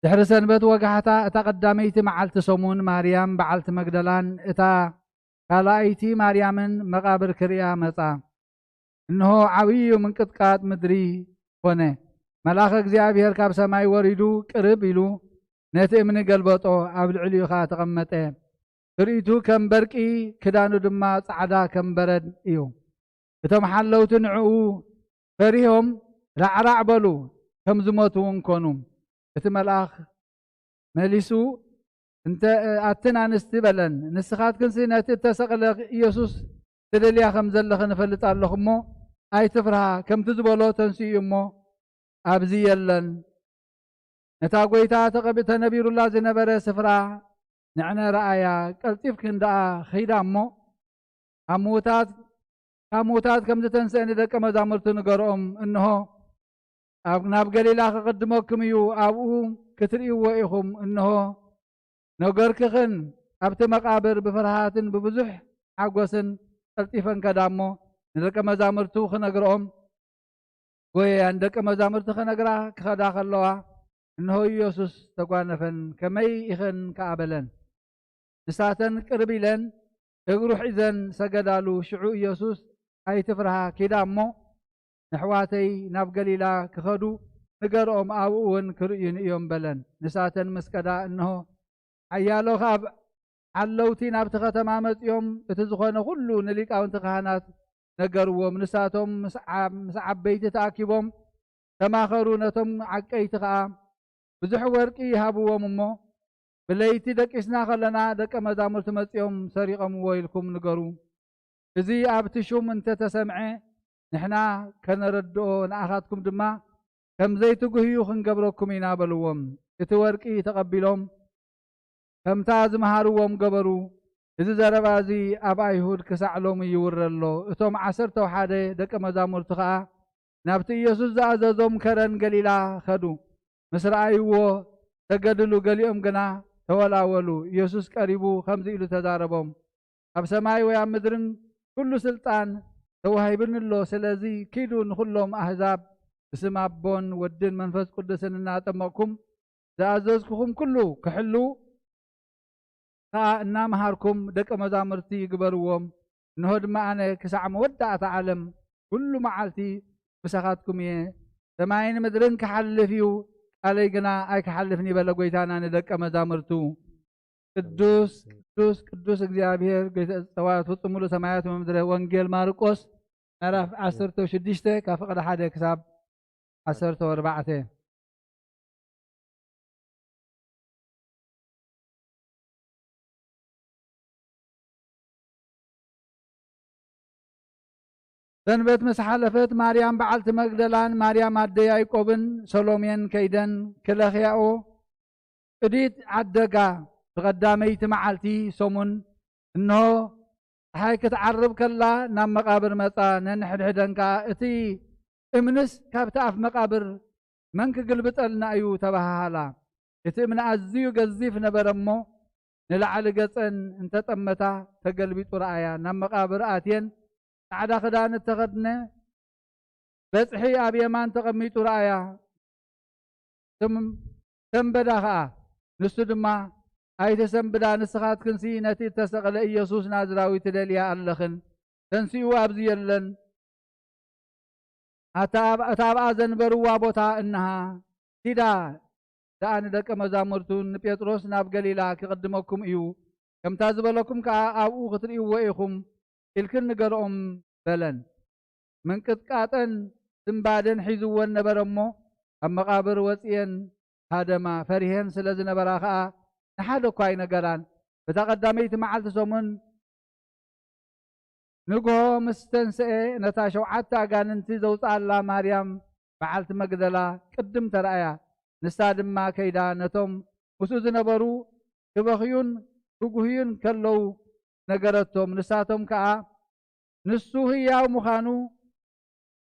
ድሕሪ ሰንበት ወጋሕታ፣ እታ ቀዳመይቲ መዓልቲ ሰሙን፣ ማርያም በዓልቲ መግደላን እታ ካልኣይቲ ማርያምን መቓብር ክርእያ መጻ። እንሆ፣ ዓብዪ ምንቅጥቃጥ ምድሪ ኮነ። መልኣኽ እግዚኣብሔር ካብ ሰማይ ወሪዱ፣ ቅርብ ኢሉ ነቲ እምኒ ገልበጦ፣ ኣብ ልዕሊኡ ኸኣ ተቐመጠ። ትርኢቱ ከም በርቂ፣ ክዳኑ ድማ ጻዕዳ ከም በረድ እዩ። እቶም ሓለውቲ ንዕኡ ፈሪሆም ራዕራዕ በሉ፣ ከም ዝሞቱ እውን ኮኑ። እቲ መልኣኽ መሊሱ፣ እንተ፣ ኣትን ኣንስቲ በለን፣ ንስኻትክንሲ ነቲ እተሰቕለ ኢየሱስ ትደልያ ከም ዘለኺ ንፈልጥ ኣለኹ እሞ፣ ኣይትፍርሃ፣ ከምቲ ዝበሎ ተንሲኡ እዩ እሞ፣ ኣብዚ የለን። ነታ ጐይታ ተቐቢ-፣ ተነቢሩላ ዝነበረ ስፍራ ንዕነ ረኣያ። ቀልጢፍክን ደኣ ኺዳ እሞ፣ ካብ ምዉታት፣ ካብ ምዉታት ከም ዝተንስአ ንደቀ መዛሙርቱ ንገርኦም። እንሆ፣ ኣብ፣ ናብ ገሊላ ክቕድመኩም እዩ፣ ኣብኡ ክትርእይዎ ኢኹም። እንሆ፣ ነገርክኽን ኣብቲ መቓብር ብፍርሃትን ብብዙሕ ሓጎስን ቀልጢፈን ከዳ እሞ፣ ንደቀ መዛሙርቱ ክነግርኦም ጐየያ። ንደቀ መዛሙርቱ ክነግራ ክኸዳ ከለዋ፣ እንሆ ኢየሱስ ተጓነፈን፣ ከመይ ኢኽን ከኣ በለን። ንሳተን ቅርብ ኢለን እግሩ ሒዘን ሰገዳሉ። ሽዑ ኢየሱስ፣ ኣይትፍርሃ፣ ኪዳ እሞ ንኣሕዋተይ ናብ ገሊላ ክኸዱ ንገርኦም፣ ኣብኡ እውን ክርእዩኒ እዮም በለን። ንሳተን ምስ ከዳ፣ እንሆ ሓያሎ ካብ ሓለውቲ ናብቲ ከተማ መጺኦም፣ እቲ ዝኾነ ኩሉ ንሊቃውንቲ ካህናት ነገርዎም። ንሳቶም ምስ ዓ-፣ ምስ ዓበይቲ ተኣኪቦም ተማኸሩ። ነቶም ዓቀይቲ ኸኣ፣ ብዙሕ ወርቂ ይሃብዎም እሞ፣ ብለይቲ ደቂስና ኸለና ደቀ መዛሙርቲ መጺኦም ሰሪቖምዎ ኢልኩም ንገሩ። እዚ ኣብቲ ሹም እንተ ተሰምዐ፣ ንሕና ከነረድኦ፣ ንኣኻትኩም ድማ ከም ዘይትጉህዩ ክንገብረኩም ኢና በልዎም። እቲ ወርቂ ተቐቢሎም፣ ከምታ ዝመሃርዎም ገበሩ። እዚ ዘረባ እዚ ኣብ ኣይሁድ ክሳዕ ሎሚ ይውረ ኣሎ። እቶም ዓሰርተው ሓደ ደቀ መዛሙርቲ ኸኣ ናብቲ ኢየሱስ ዝኣዘዞም ከረን ገሊላ ኸዱ። ምስ ረኣይዎ ሰገድሉ፣ ገሊኦም ግና ተወላወሉ። ኢየሱስ ቀሪቡ ከምዚ ኢሉ ተዛረቦም፣ ኣብ ሰማይ ወይ ኣብ ምድርን ኩሉ ስልጣን ተዋሂብኒ ኣሎ። ስለዚ ኪዱ፣ ንኹሎም ኣህዛብ ብስም ኣቦን ወድን መንፈስ ቅዱስን እናጠመቕኩም፣ ዝኣዘዝኩኹም ኩሉ ክሕልዉ ከኣ እናመሃርኩም ደቀ መዛሙርቲ ግበርዎም። እንሆ ድማ ኣነ ክሳዕ መወዳእታ ዓለም ኩሉ መዓልቲ ምሳኻትኩም እየ። ሰማይን ምድርን ክሓልፍ እዩ፣ ቃለይ ግና ኣይክሓልፍን እዩ በለ ጐይታና ንደቀ መዛሙርቱ። ቅዱስ፣ ቅዱስ፣ ቅዱስ እግዚኣብሔር ጐይታ ጸባኦት ፍጹም ምሉእ ሰማያት ወምድረ። ወንጌል ማርቆስ ምዕራፍ ዓሰርተ ሽዱሽተ ካብ ፍቕዲ ሓደ ክሳብ ዓሰርተ ኣርባዕተ። ሰንበት ምስ ሓለፈት፣ ማርያም በዓልቲ መግደላን ማርያም ኣደ ያዕቆብን ሰሎሜን ከይደን ክለኽያኦ፣ እዲት ዓደጋ። ብቐዳመይቲ መዓልቲ ሰሙን፣ እንሆ፣ ጸሓይ ክትዓርብ ከላ ናብ መቓብር መጻ። ነንሕድሕደን ከኣ፣ እቲ እምንስ ካብቲ ኣፍ መቓብር መን ክግልብጠልና እዩ? ተባሃሃላ። እቲ እምኒ ኣዝዩ ገዚፍ ነበረ እሞ፣ ንላዕሊ ገጸን እንተጠመታ፣ ተገልቢጡ ረኣያ። ናብ መቓብር ኣትየን፣ ጻዕዳ ክዳን እተኸድነ በጽሒ ኣብ የማን ተቐሚጡ ረኣያ። ተም-፣ ተንበዳ ኸኣ። ንሱ ድማ፣ ኣይተሰንብዳ፣ ንስኻትክንሲ ነቲ እተሰቕለ ኢየሱስ ናዝራዊ ትደልያ ኣለኽን። ተንሲኡ ኣብዚ የለን። ኣታ ኣብ-፣ እታ ኣብኣ ዘንበርዋ ቦታ እንሃ። ኪዳ ደኣ ንደቀ መዛሙርቱ ንጴጥሮስ፣ ናብ ገሊላ ክቕድመኩም እዩ፣ ከምታ ዝበለኩም ከኣ ኣብኡ ክትርእይዎ ኢኹም ኢልክን ንገርኦም በለን። ምንቅጥቃጥን ስንባደን ሒዝወን ነበረ እሞ፣ ካብ መቓብር ወጺኤን ሃደማ። ፈሪሄን ስለ ዝነበራ ኸኣ ንሓደ እኳ ኣይነገራን። በታ ቀዳመይቲ መዓልቲ ሰሙን ንግሆ ምስ ተንስኤ፣ ነታ ሸውዓተ ኣጋንንቲ ዘውጽኣላ ማርያም በዓልቲ መግደላ ቅድም ተራእያ። ንሳ ድማ ከይዳ ነቶም ምስኡ ዝነበሩ ክበኽዩን ክጉህዩን ከለዉ ነገረቶም። ንሳቶም ከኣ ንሱ ህያው ምዃኑ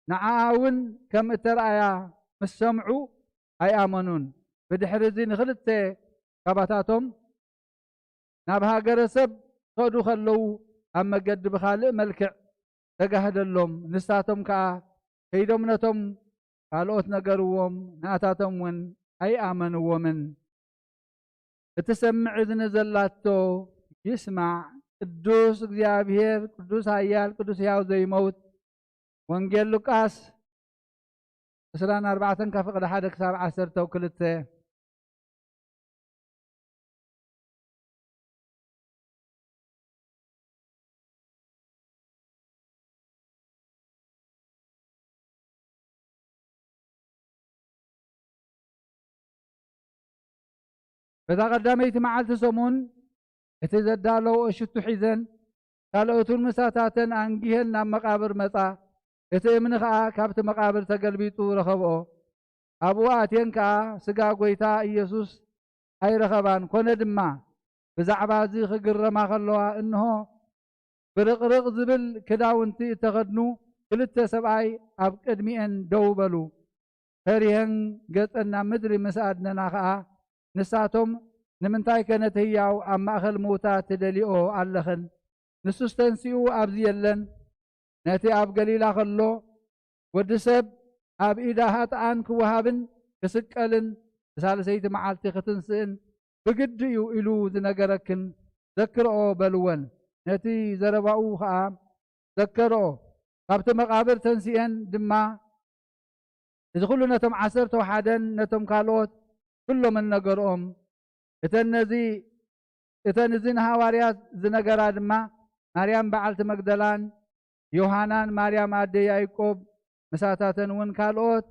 ንዓኣ እውን ከም እተረኣያ ምስ ሰምዑ ኣይኣመኑን። ብድሕሪ እዚ ንኽልተ ካባታቶም ናብ ሃገረ ሰብ ክኸዱ ከለዉ ኣብ መገዲ ብኻልእ መልክዕ ተጋህደሎም። ንሳቶም ከኣ ከይዶም ነቶም ካልኦት ነገርዎም፣ ንኣታቶም እውን ኣይኣመንዎምን። እትሰምዕ እዝኒ ዘላቶ ይስማዕ። ቅዱስ እግዚኣብሔር፣ ቅዱስ ኃያል፣ ቅዱስ ሕያው ዘይመውት። ወንጌል ሉቃስ ዕስራን ኣርባዕተን ካብ ፍቕዲ ሓደ ክሳብ ዓሰርተ ክልተ። በታ ቀዳመይቲ መዓልቲ ሰሙን እቲ ዘዳለዎ ሽቱ ሒዘን፣ ካልኦቱን ምሳታተን ኣንጊሀን ናብ መቓብር መጻ። እቲ እምኒ ኸኣ ካብቲ መቓብር ተገልቢጡ ረኸብኦ። ኣብኡ ኣትየን ከኣ ስጋ ጐይታ ኢየሱስ ኣይረኸባን። ኮነ ድማ፣ ብዛዕባ እዚ ክግረማ ከለዋ፣ እንሆ፣ ብርቕርቕ ዝብል ክዳውንቲ እተኸድኑ ክልተ ሰብኣይ ኣብ ቅድሚኤን ደው በሉ። ፈሪሀን ገጸን ናብ ምድሪ ምስ ኣድነና ኸኣ፣ ንሳቶም፣ "ንምንታይከ ነቲ ህያው ኣብ ማእከል ምዉታት ትደልይኦ ኣለኽን? ንሱስ ተንሲኡ ኣብዚ የለን። ነቲ ኣብ ገሊላ ኸሎ፣ ወዲ ሰብ ኣብ ኢዳ ሃጥኣን ክወሃብን ክስቀልን ብሳልሰይቲ መዓልቲ ክትንስእን ብግዲ እዩ ኢሉ ዝነገረክን ዘክርኦ" በልወን። ነቲ ዘረባኡ ኸኣ ዘከርኦ። ካብቲ መቓብር ተንሲኤን ድማ እዚ ኹሉ ነቶም ዓሰርተ ሓደን ነቶም ካልኦት ኩሎምን ነገርኦም። እተን ነዚ እተን እዚ ንሃዋርያት ዝነገራ ድማ ማርያም በዓልቲ መግደላን ዮሃናን ማርያም ኣደ ያዕቆብ ምሳታተን እውን ካልኦት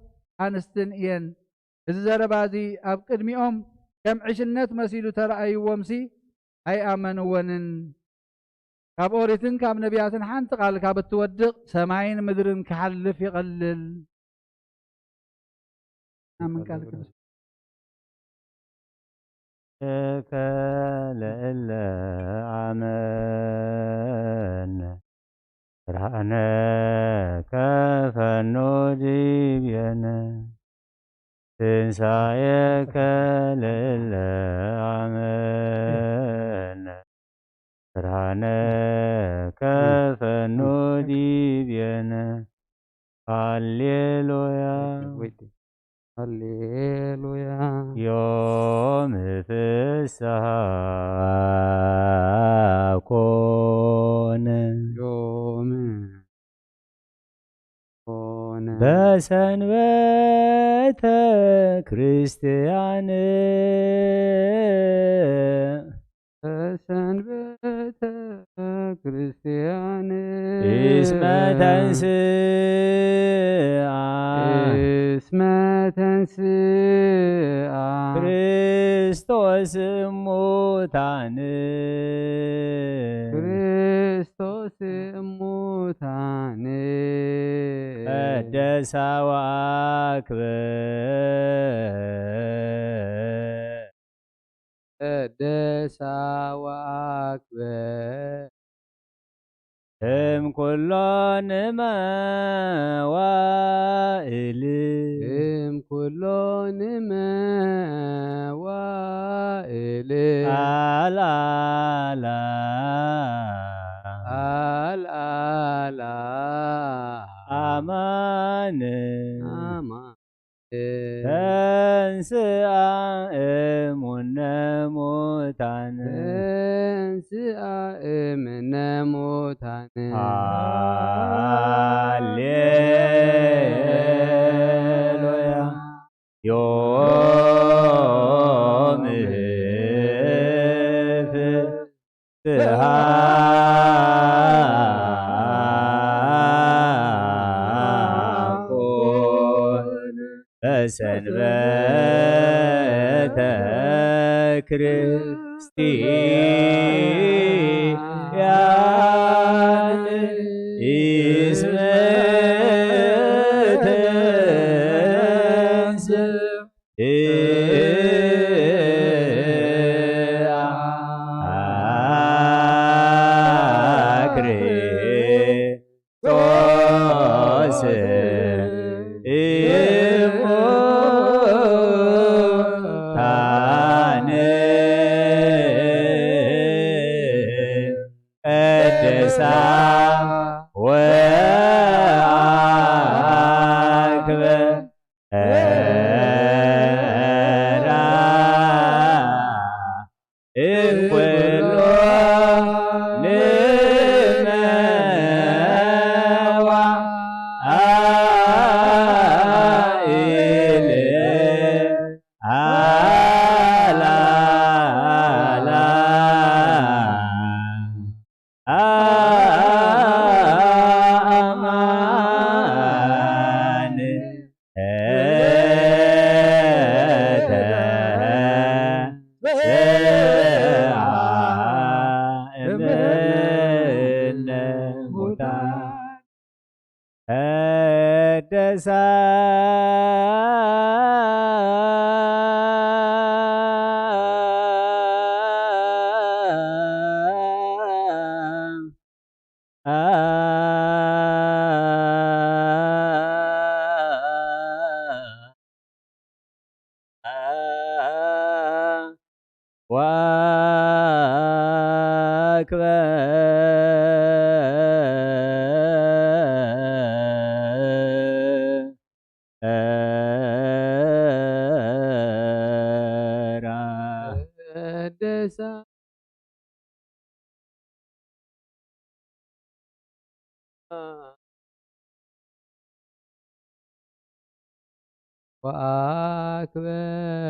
ኣንስትን እየን። እዚ ዘረባ እዚ ኣብ ቅድሚኦም ከም ዕሽነት መሲሉ ተራእይዎምሲ ኣይኣመንዎንን። ካብ ኦሪትን ካብ ነቢያትን ሓንቲ ቃል ካብ እትወድቕ ሰማይን ምድርን ክሓልፍ ይቐልል። ኣምን ቃል ክብር። ከለእለ ኣመን ብርሃነ ከፈኑ ዲብየነ ትንሳኤ ከለእለ ኣመን ብርሃነ ከፈኑ ዲብየነ። ሃሌሉያ። ሃሌሉያ። ዮም ፍስሃ ኮነ። ዮም ኮነ። በሰንበተ ክርስቲያን በሰንበተ ክርስቲያን እስመ ተንስአ እስመ ተንስአ ክርስቶስ እሙታን ክርስቶስ እሙታን ቀደሳ ወአክበ ቀደሳ ወአክበ እም ኩሎን መዋእል እም ኩሎን መዋእል ኣልኣላ ኣልኣላ ኣማን ኣማን ተንስአ እሙነ ሙታን ተንስአ እምነ ሙታን ሃሌሉያ ዮም ፍስሃ ኮነ በሰንበተ ክርስቲያን እስመ ተንሥእ ወአክበራ ቅድሳ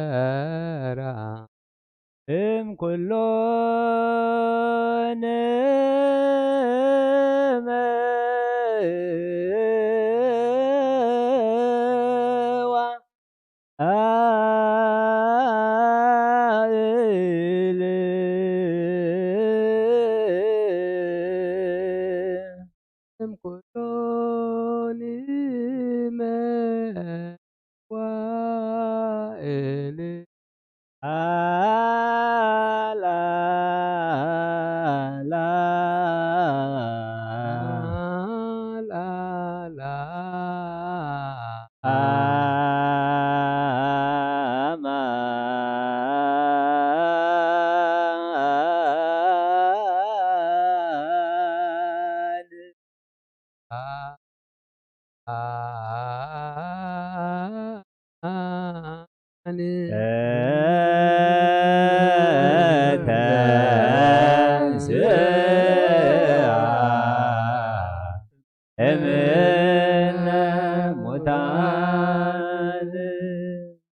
ወአክበራ እም ኩሉ ንመዋ ኣእልፍ እም ኩሉ ንመዋእል ኣላላ ኣላላ ኣማን። ተንሥአ እምነ ሙታን። ተንሥአ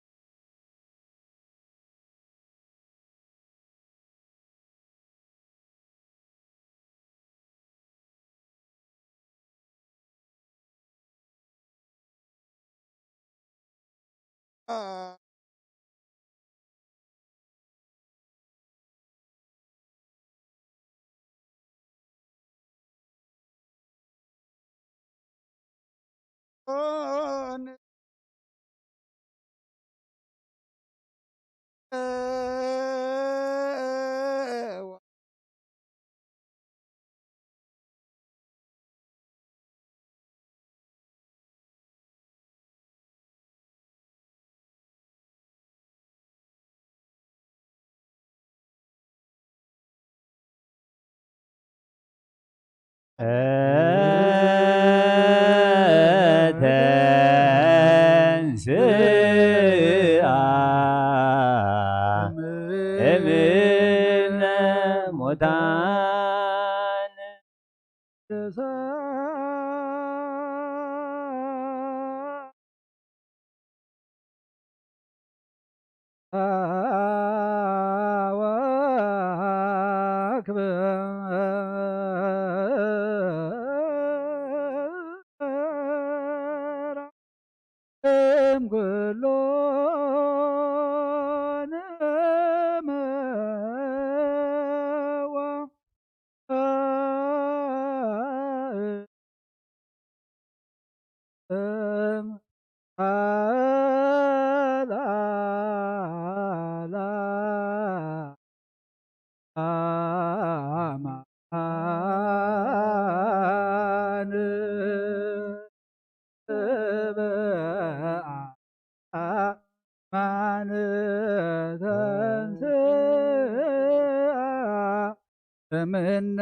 እምነ ሙታን። እም ኩሉ ንመዋ እም ኣላላ ኣማን በአማን ተንሥአ እምነ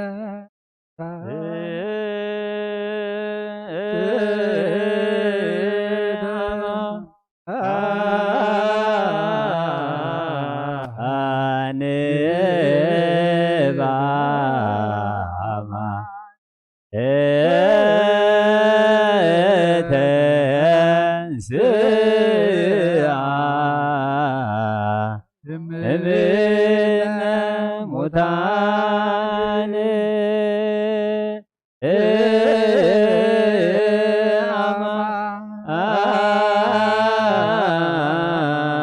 ተንሥአ እምነ ሙታን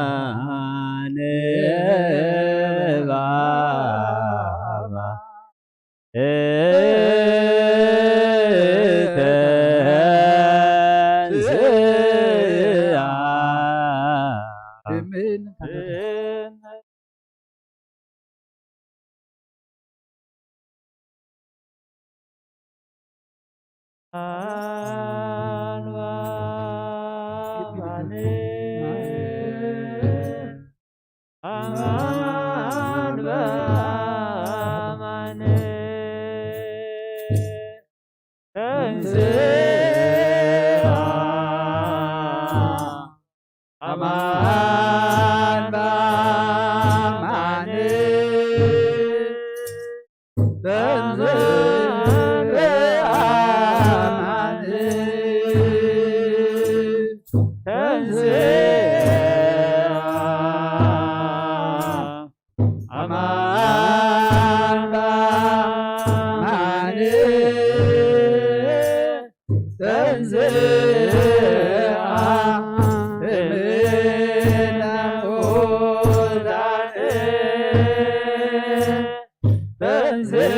አማን በአማን ተንሥአ።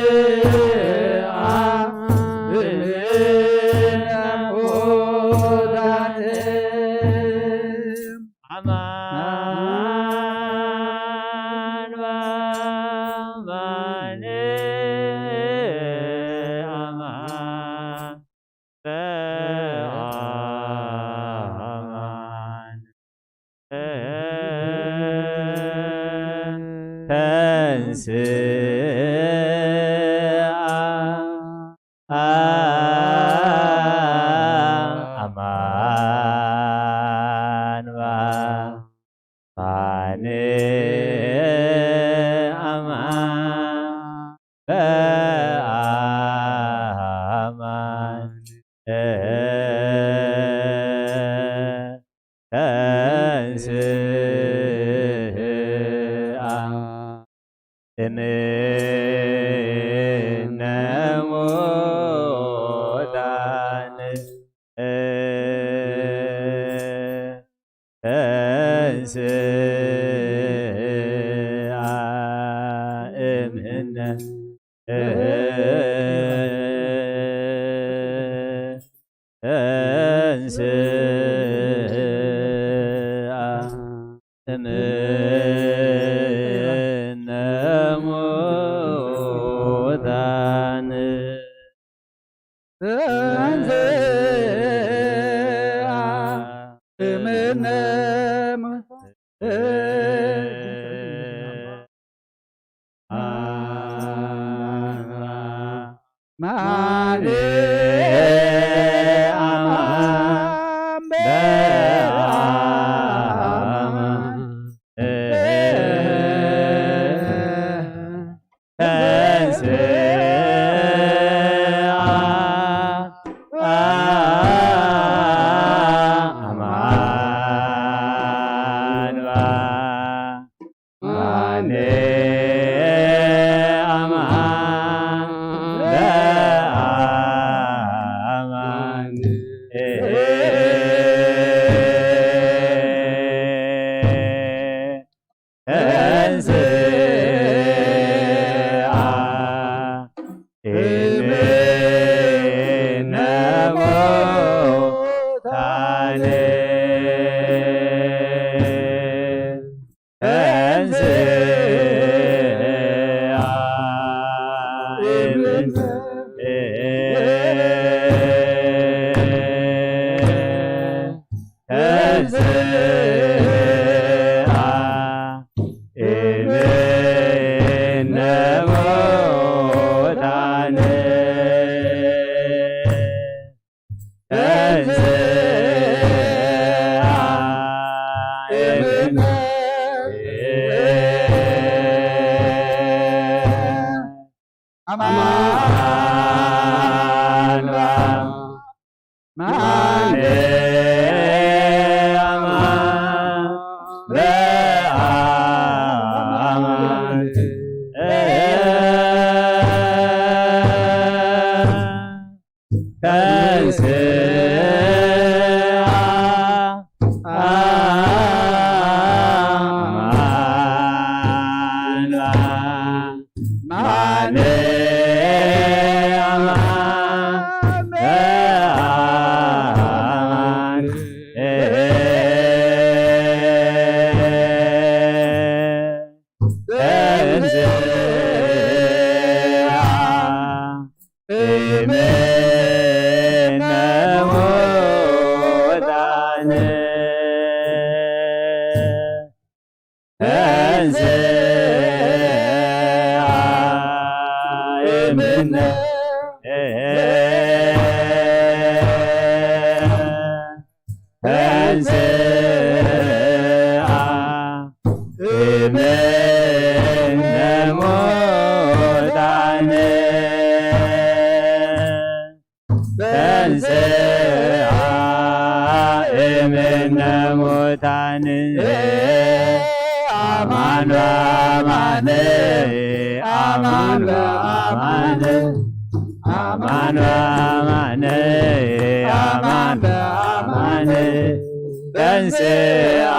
ተንሥአ እምነ ሙታን አማን በአማን አማን በአማን ተንሥአ አማን በአማን አማን በአማን ተንሥአ እምነ ሙታን ተንሥአ እምነ ተንሥአ እምነ ሙታን ተንሥአ እምነ ሙታን አማን አማን በአማን ተንሥአ አማን በአማን አማን በአማን ተንሥአ እምነ ሙታን ተንሥአ እምነ ተንሥአ እምነ ሙታን ተንሥአ እምነ አማን በአማን ተንሥአ አማን በአማን ተንሥአ እምነ ሙታን ተንሥአ እምነ ተንሥአ እምነ ሙታን ተንሥአ እምነ ሙታን አማን በአማን አማን በአማን አማን በአማን አማን በአማን ተንሥአ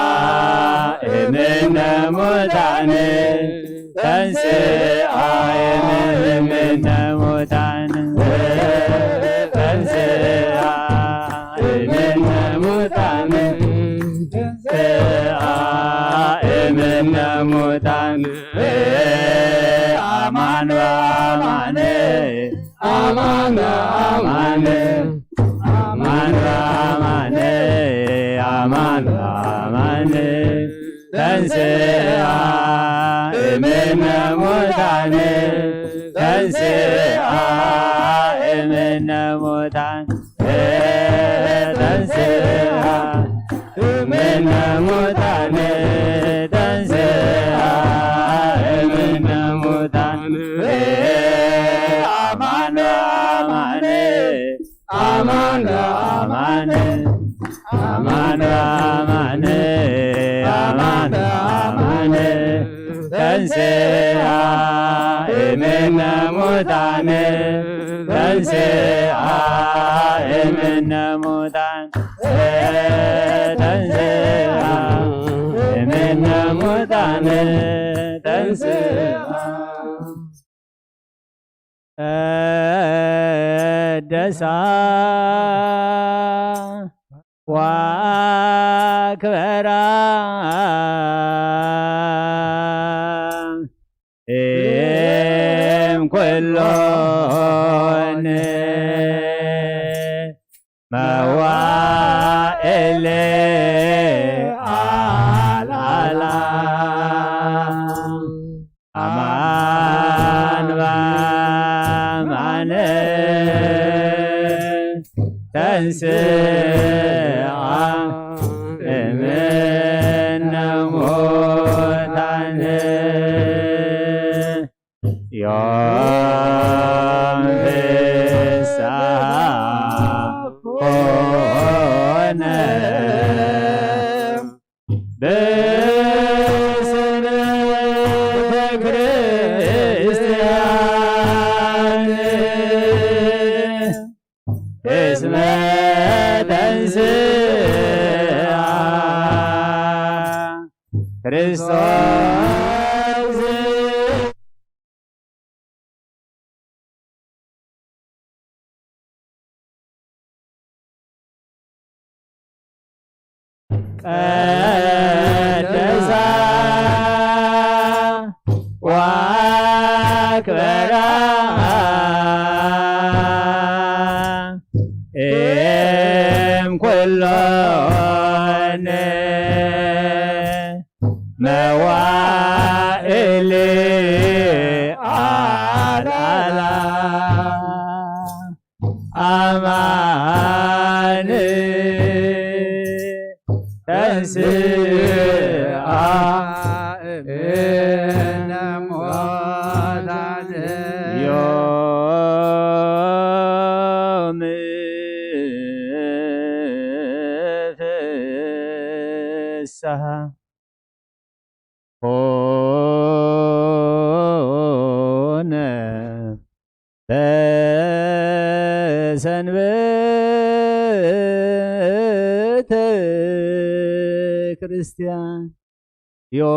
እምነ ሙታን ተንሥአ እምነ ሙታን፣ ተንሥአ እምነ ሙታን፣ ተንሥአ እምነ ሙታን፣ አማን በአማን፣ አማን በአማን፣ አማን በአማን፣ አማን በአማን፣ ተንሥአ እምነ ሙታን፣ ተንሥአ እምነ ሙታን፣ ተንሥአ እምነ ሙታን፣ ተንሥአ እምነ ሙታን፣ አማን በአማን፣ አማን በአማን፣ አማን በአማን፣ አማን በአማን፣ ተንሥአ እምነ ሙታን፣ ተንሥአ እምነ ሙታን፣ ተንሥአ እምነ ሙታን፣ ተንሥአ ቀደሳ ወአክበራ እም ኩሎን መዋዕል አልዓላ። አማን በአማን ተንሥአ እምነ ሙታን ዮም ፍስሐ ኮነ። በሰንበተ ክርስቲያን እስመ ተንሥአ ክርስቶስ። ቀደሳ ወአክበራ እም ኩሎን መዋዕል አልዓላ። አማን ተንሥአ እምነ ሙታን ዮም ፍስሐ ኮነ በሰንበተ ክርስቲያን ዮም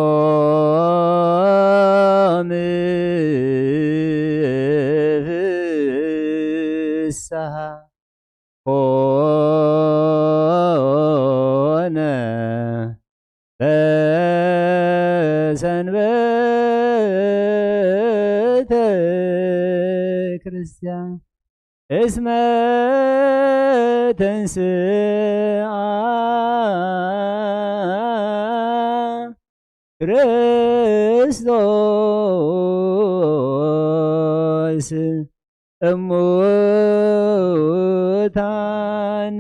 ፍስሐ ኮነ በሰንበተ ክርስቲያን እስመ ተንሥአ ክርስቶስ እሙታን።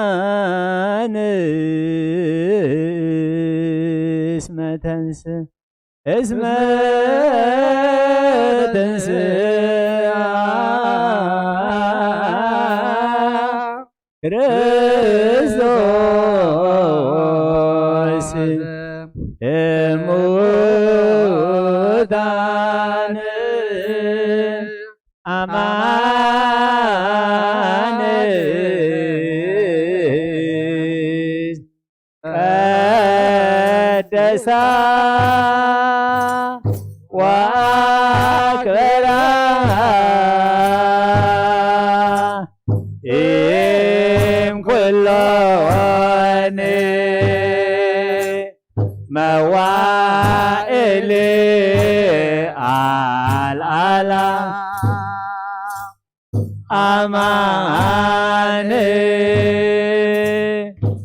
አማን እስመ ተንስ እስመ ተንስአ ክርስቶስ እሙታን። አማን ቀደሳ ወኣክበራ እም ኩሎኒ መዋእል ኣልኣላ ኣማን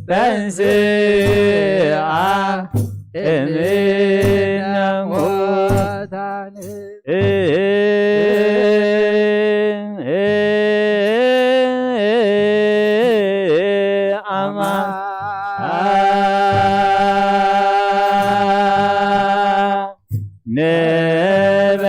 ተንስኣ እምነ ሙታን። ኣማን ንበ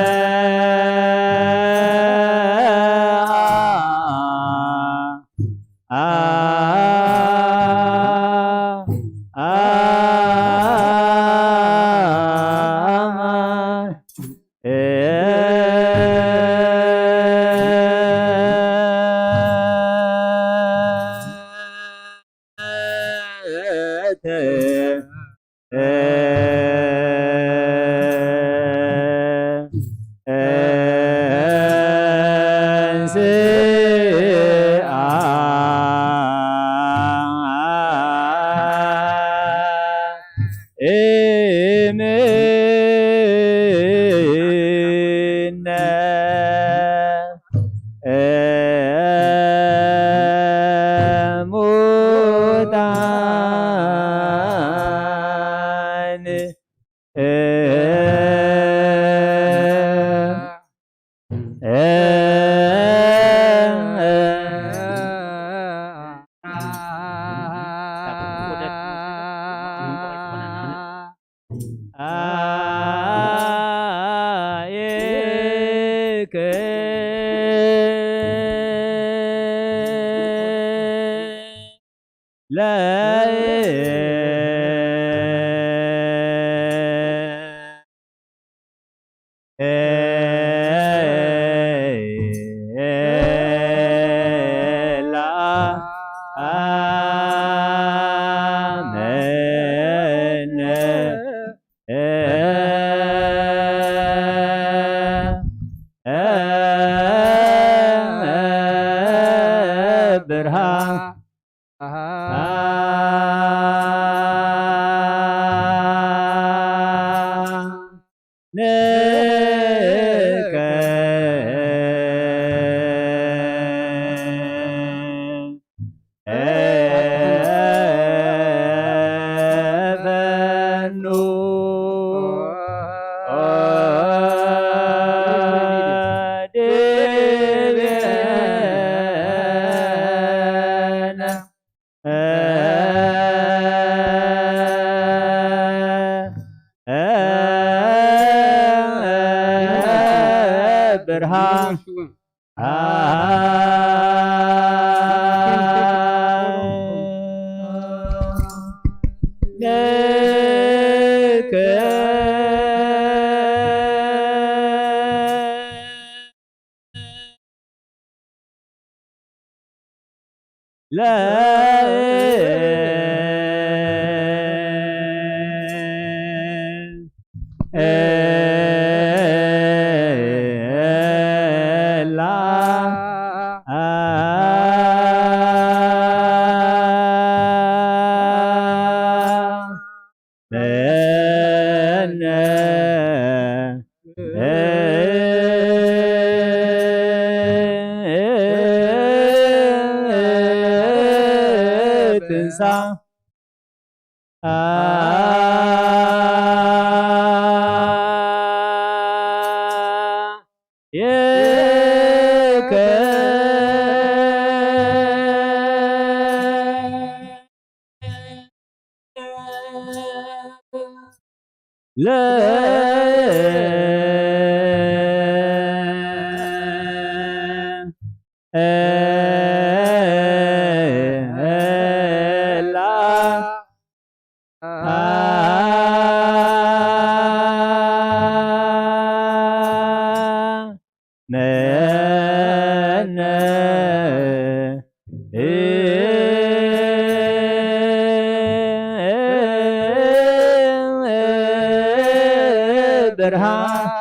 ብርሃን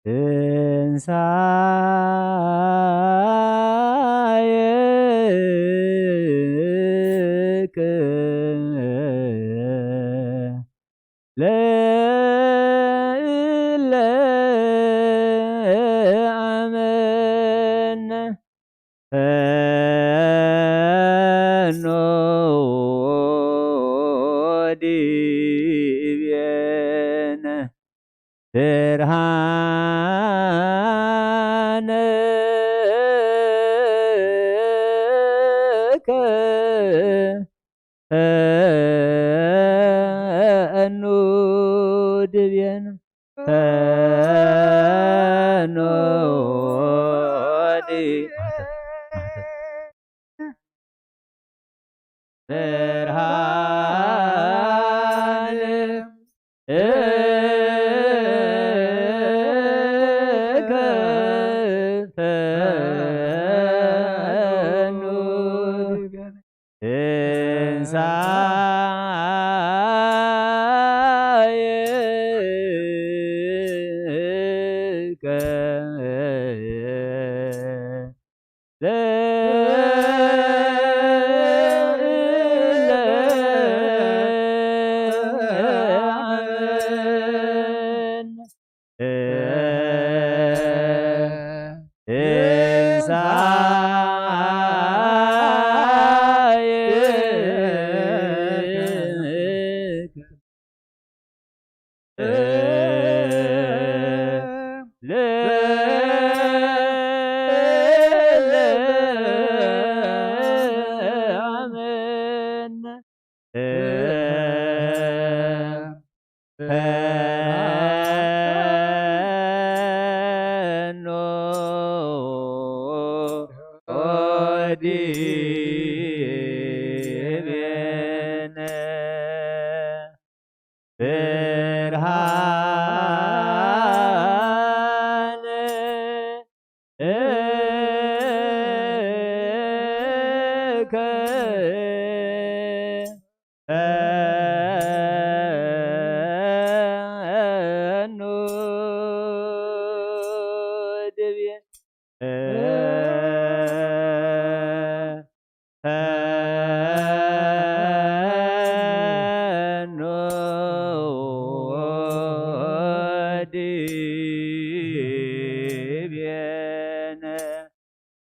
ትንሳኤ ለእለ ኣመነ ፈኖ ዲቤነ ብርሃነ ከኑ ድቤን ከኑ ዲ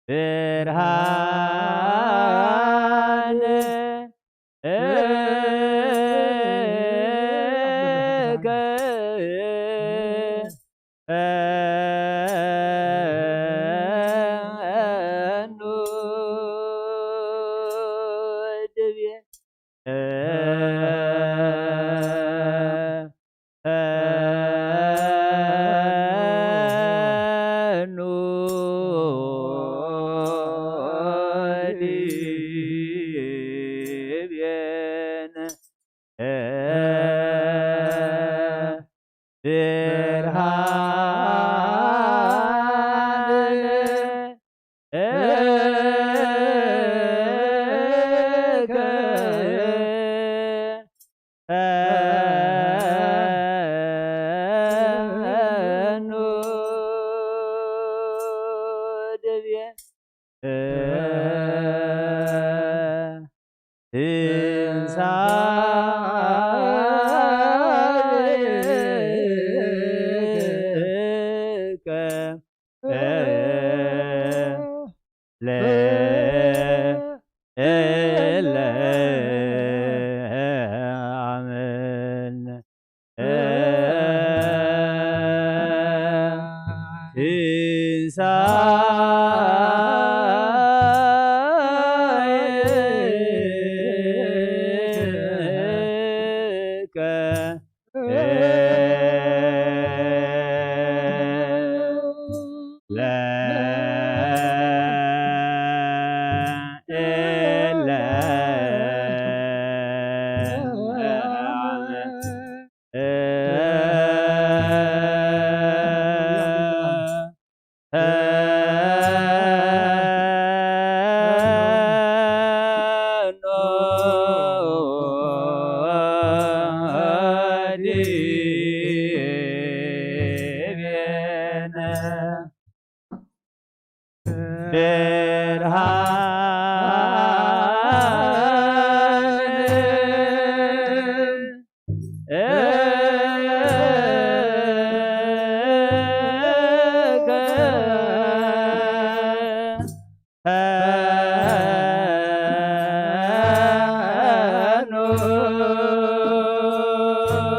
ብርሃን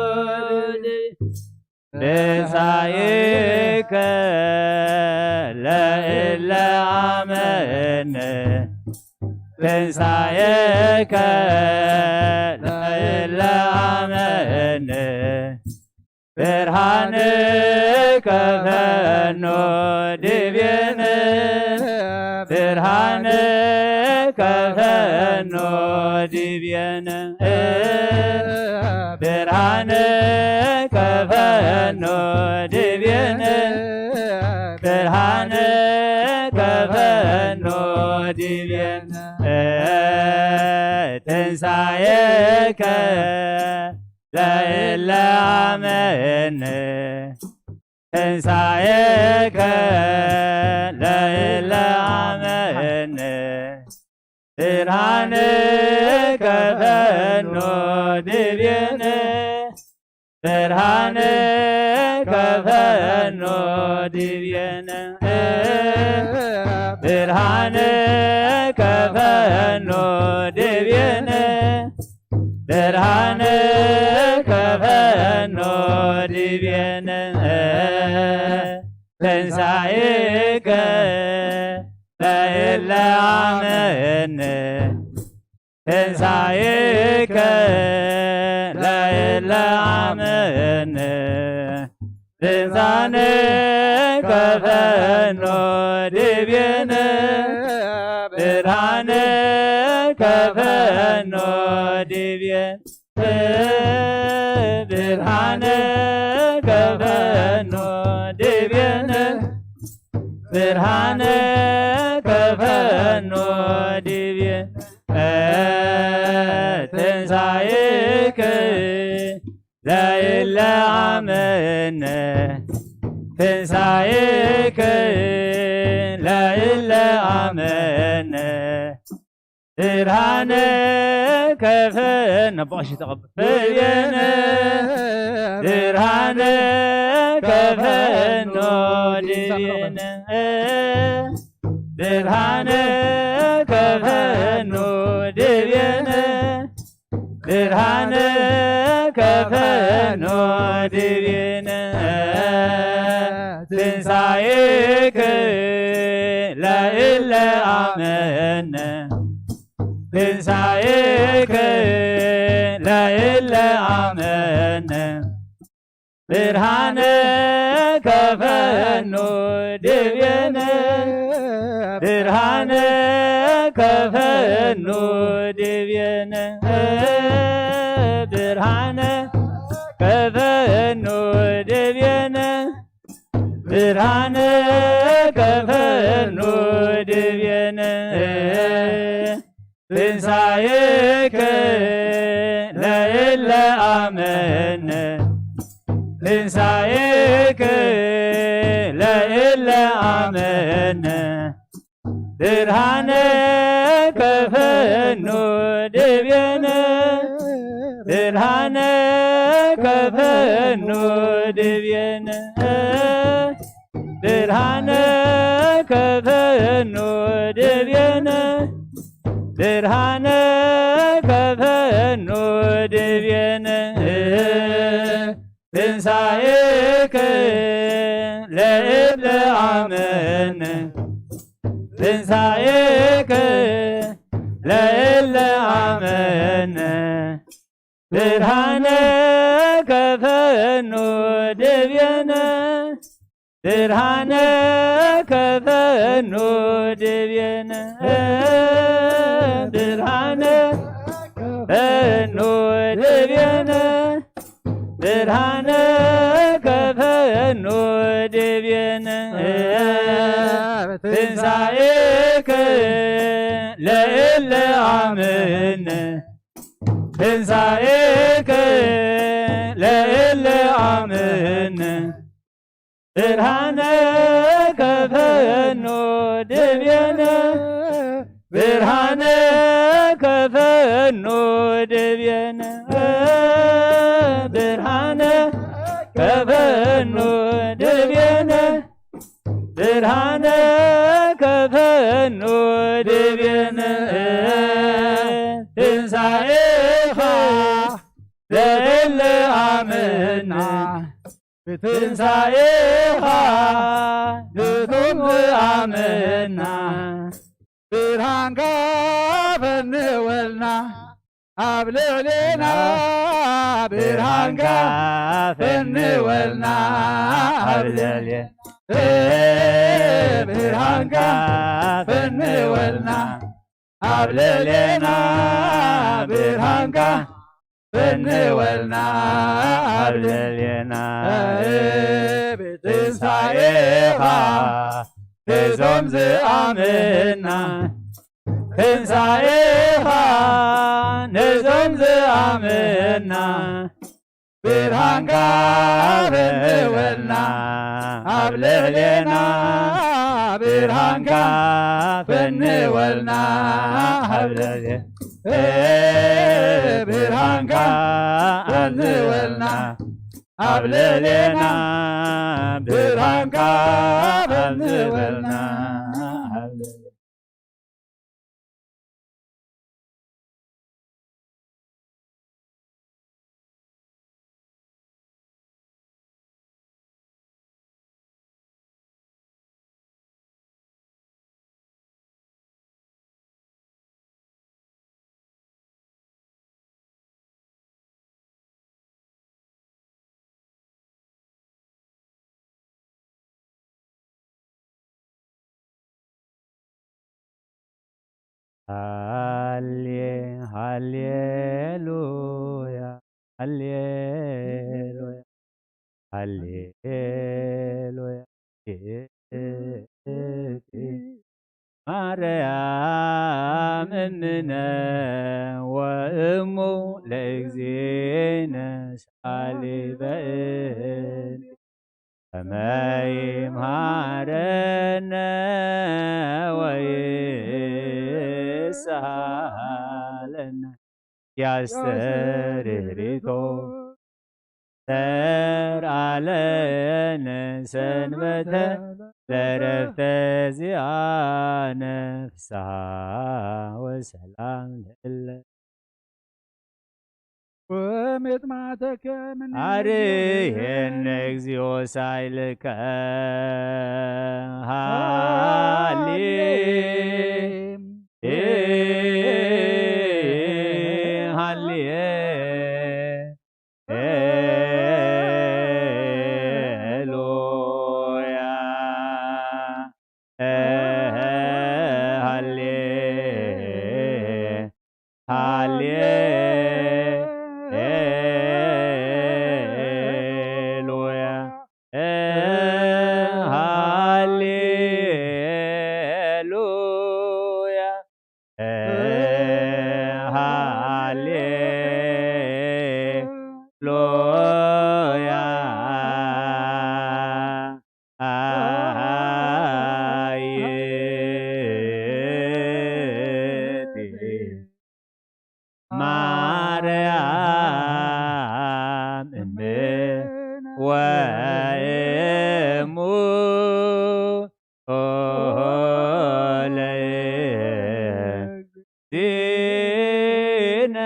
ብርሃን ትንሳኤከ ለእለ አመነ ትንሳኤከ ለእለ አመነ ብርሃንከ ፈኖ ዲቤነ ብርሃንከ ፈኖ ዲቤነ ብርሃንከ ፈኖ ዲቤነ ብርሃንከ ፈኖ ዲቤነ ትንሳኤከ ለእለ አመነ ትንሳኤከ ለእለ አመነ ብርሃንከ ፈኖ ዲቤነ ብርሃንከ ፈኖ ዲቤነ ብርሃንከ ፈኖ ዲቤነ ብርሃንከ ፈኖ ዲቤነ ትንሳኤከ ለእለ አመነ ትንሳኤከ ለእለ አመነ ብርሃንከ ፈኖ ዲቤነ ብርሃንከ ፈኖ ዲቤነ ብርሃንከ ፈኖ ዲቤነ ብርሃንከ ፈኖ ዲቤነ ትንሳኤከ ለእለ አመነ ትንሳኤከ ለእለ አመነ ብርሃንከ ፈኖ ነቦ ቀሺ ተቐበል ዲቤነ ብርሃንከ ፈኖ ዲቤነ ብርሃንከ ፈኖ ዲቤነ ብርሃንከ ፈኖ ዲቤነ ትንሳኤከ ለእለ አመነ ትንሳኤከ ለእለ አመነ ብርሃንከ ፈኖ ዲቤነ ብርሃንከ ፈኖ ዲቤነ ብርሃንከ ፈኖ ዲቤነ ብርሃንከ ፈኖ ዲቤነ ትንሳኤከ ለእለ አመነ ትንሳኤከ ለእለ አመነ ብርሃንከ ፈኖ ዲቤነ ብርሃንከ ፈኖ ዲቤነ ብርሃንከ ፈኖ ዲቤነ ብርሃንከ ፈኖ ዲቤነ ትንሳኤከ ለእለ አመነ ትንሳኤከ ለእለ አመነ ብርሃንከ ፈኖ ዲቤነ ብርሃንከ ፈኖ ዲቤነ ብርሃንከ ፈኖ ዲቤነ ብርሃንከ ፈኖ ዲቤነ ትንሳኤከ ለእለ አመነ ትንሳኤከ ለእለ አመነ ብርሃነ ከፈኖ ድቤነ፣ ብርሃነ ከፈኖ ድቤነ፣ ብርሃነ ከፈኖ ድቤነ፣ ብርሃነ ከፈኖ ድቤነ። ትንሳኤኻ ለእለ ኣመና፣ ብትንሳኤኻ ነቶም ዝኣመና፣ ብርሃንካ ፈንወልና ኣብ ልዕሌና፣ ብርሃንካ ፈንወልና ኣብ ልዕሌና፣ ብርሃንካ ፈንወልና ኣብ ልዕሌና፣ ብርሃንካ ፈንወልና ኣብ ልዕሌና። ብትንሳኤኻ ነዞም ዝኣመና፣ ትንሳኤኻ ነዞም ዝኣመና፣ ብርሃንካ ፈንወልና ኣብ ልዕሌና፣ ብርሃንካ ፈንወልና ኣብ ልዕሌ-፣ ብርሃንካ ፈንወልና ኣብ ልዕሌና፣ ብርሃንካ ፈንወልና ኣብ ልዕሌ-፣ ሃሌ፣ ሃሌሉያ፣ ሃሌሉያ፣ ሃሌሉያ። ማርያም እምነ ወእሙ ለእግዚእነ ሳሊ በእንቲ ከመ ይምሃረነ ወይስሃለነ ያስተርህሪቶ ሰርዓለነ ሰንበተ ለረፍተ ዚኣነ ፍስሓ ወሰላም ለእለ ወሜጥማተከ ምን አርየነ እግዚኦ ሳይልከ ሃሌ ሃሌ ሉያ ሃሌ ሃሌ ሉያ ሃሌ ሉያ ሃሌ ሉያ አየት ማርያም እምነ ወእሙ ለእግዚእነ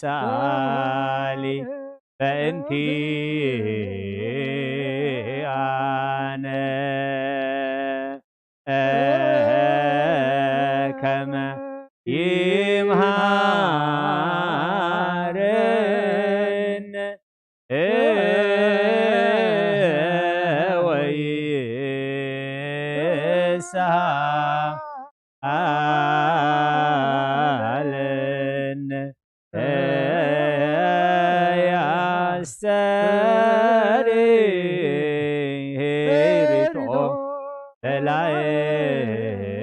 ሳሊ በእንቲአነ ከመ ይምሃረነ ወይስሃለነ ያስተርህሪቶ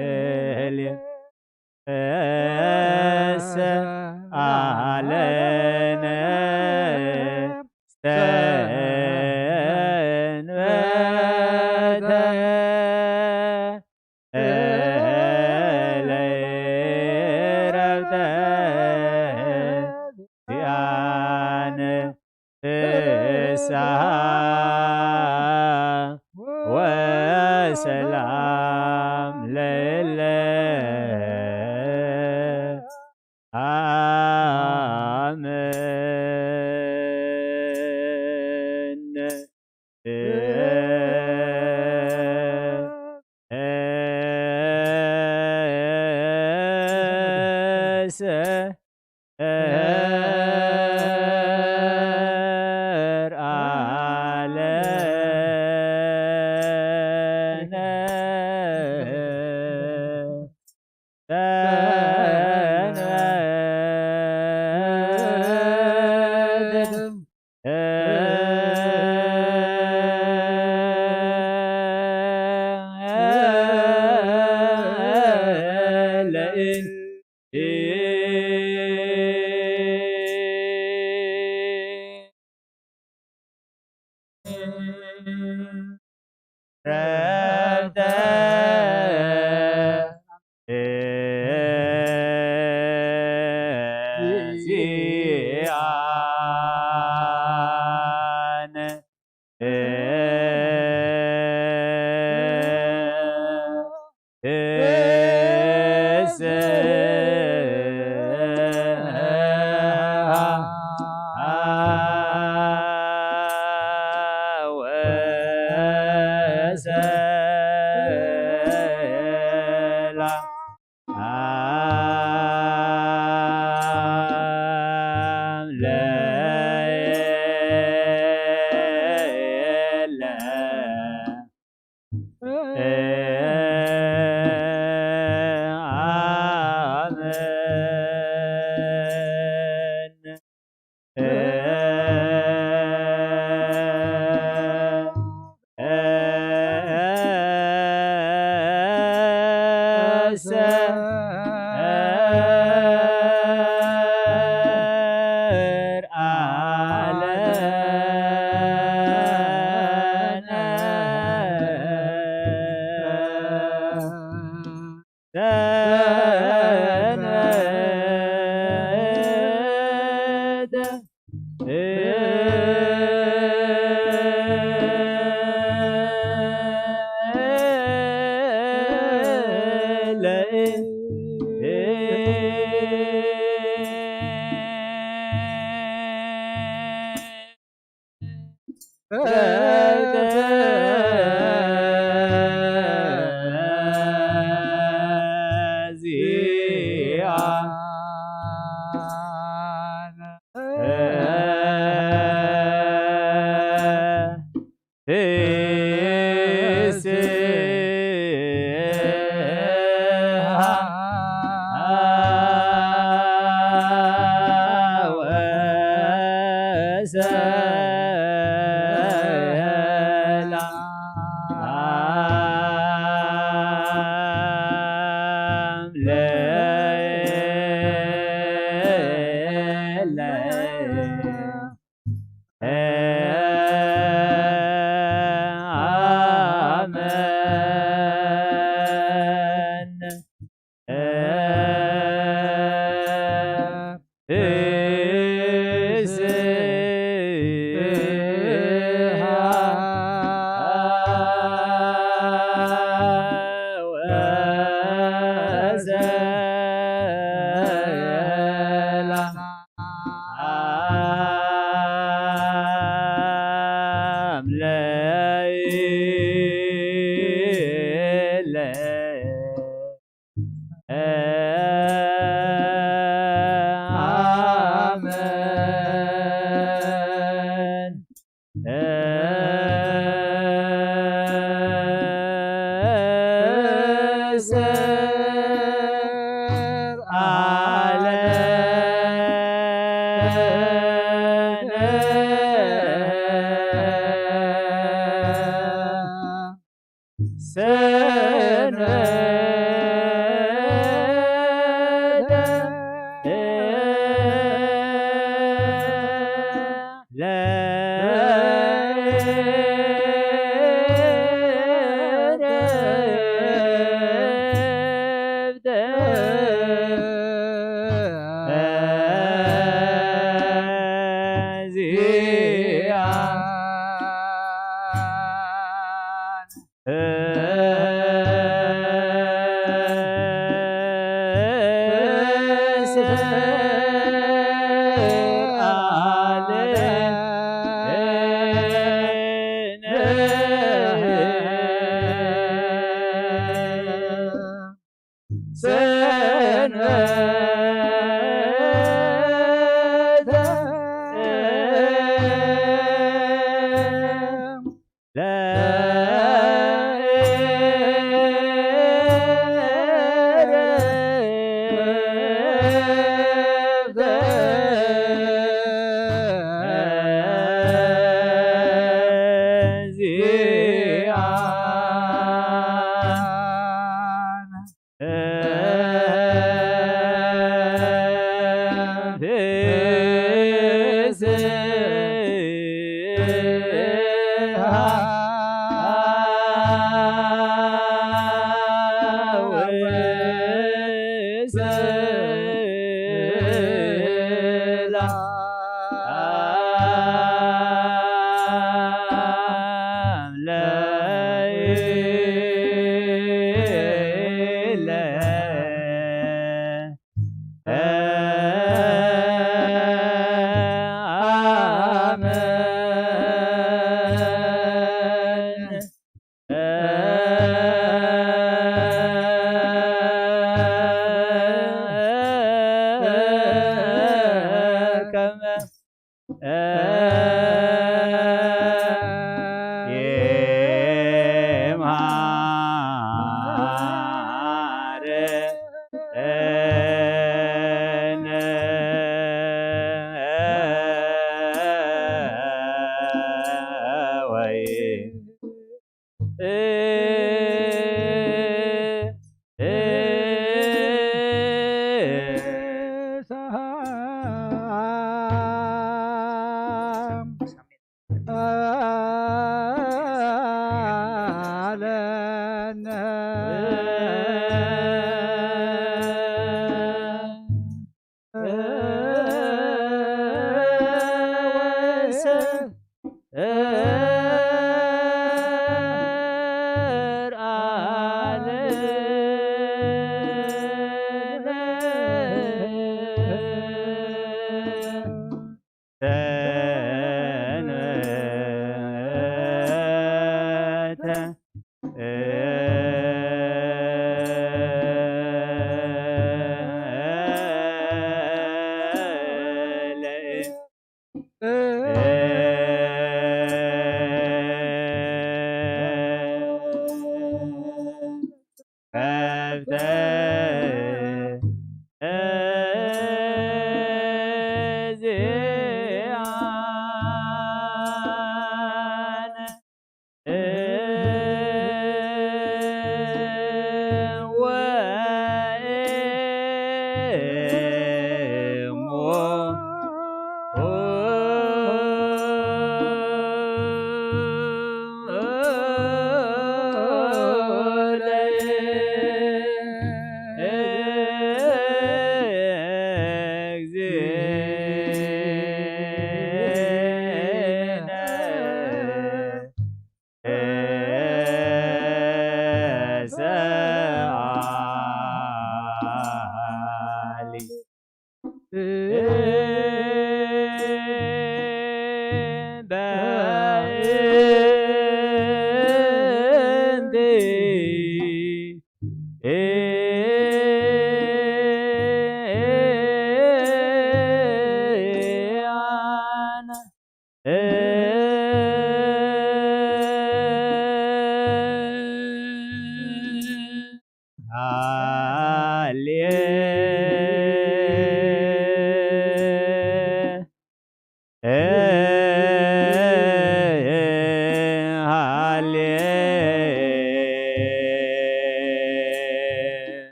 ለላዕሌነ ሰአለነ እስተ ፍስሓ ወሰላም ለለ ኣምን።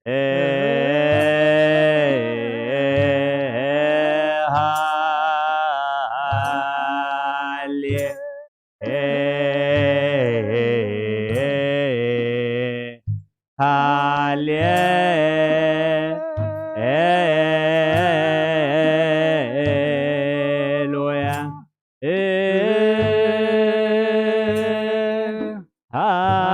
ሃሌ ሃሌሉያ። ሃሌሉያ። ሃሌሉያ። ሃሌሉያ።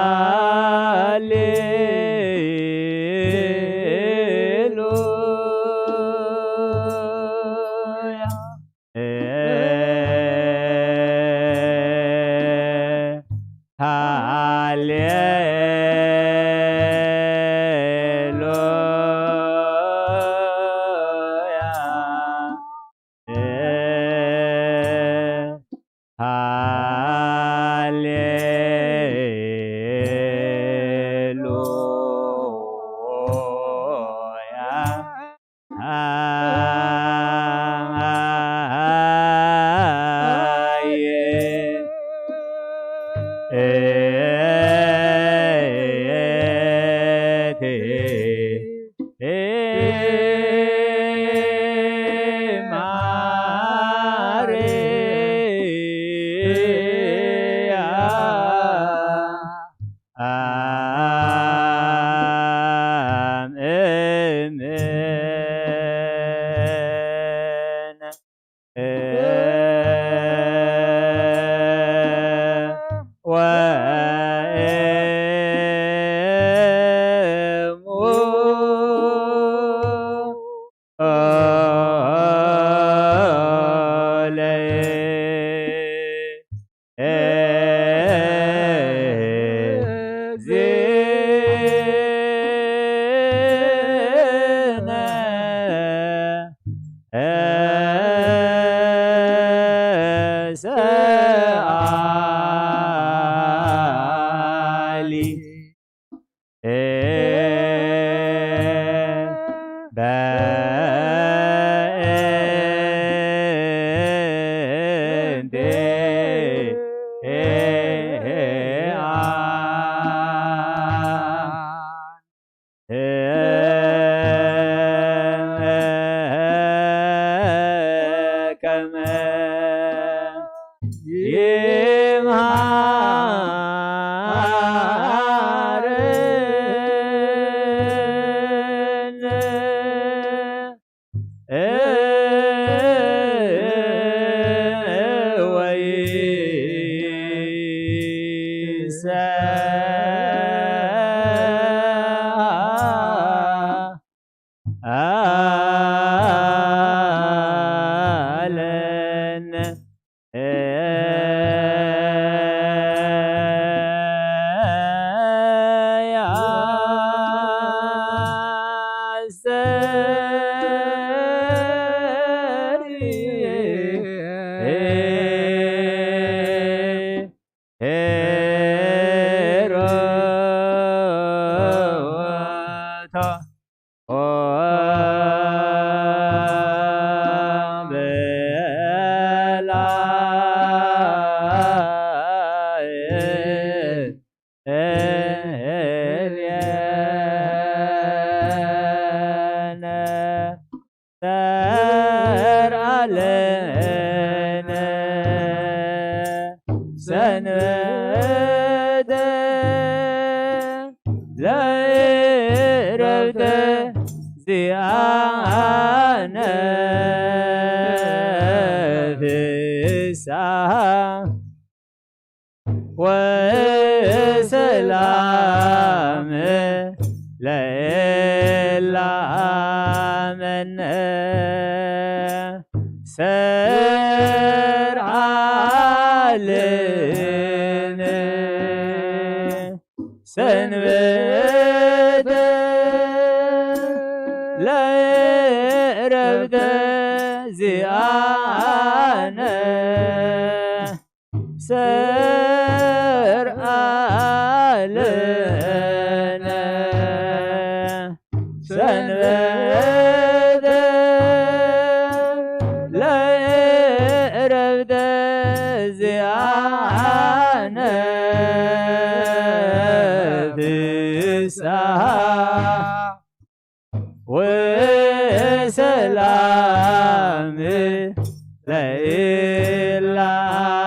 ሰላም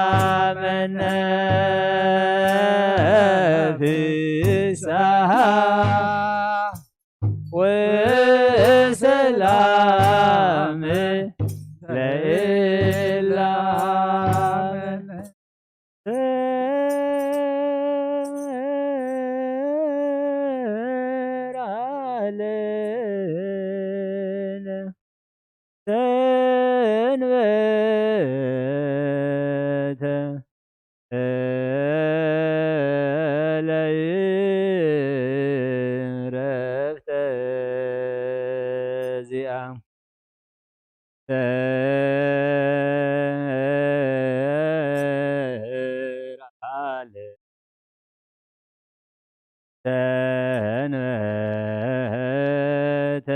ለኢላመነ ፍስሓ ወሰላም ለኢላመነ። ሰንበተ ለይረፍተ ዚኣ ተራለ ሰንበተ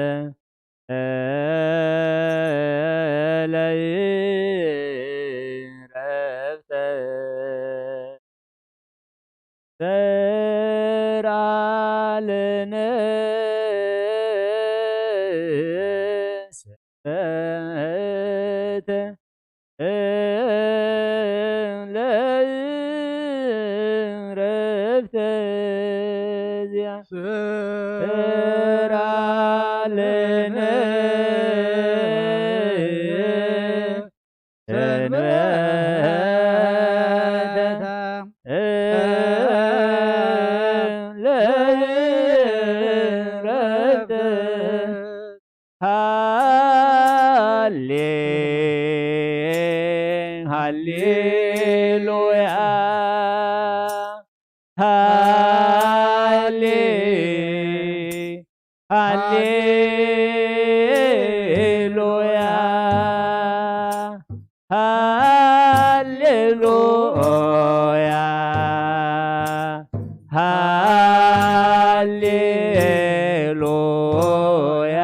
ለይረፍተ ተራለነ ሰንበተ ለይረፍተ ዚኣ ተራለነ ሰንበተ ለይረፍተ ሃሌ ሃሌሉያ ሃሌ ሃሌሉያ ሃሌሉያ ሃሌሉያ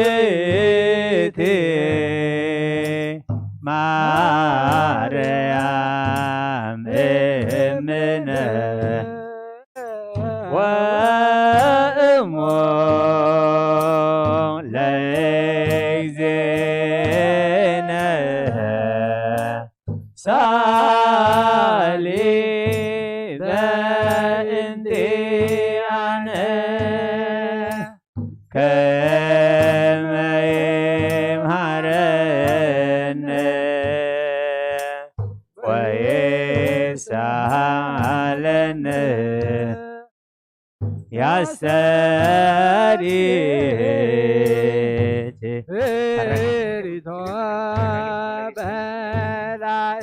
ይእቲ ማርያም እምነ ወእሞ ለእግዜነ ሳሊ በእንቲኣነ ከመ ይምሃረነ ወይሳለነ ያስተሪት ሪቶ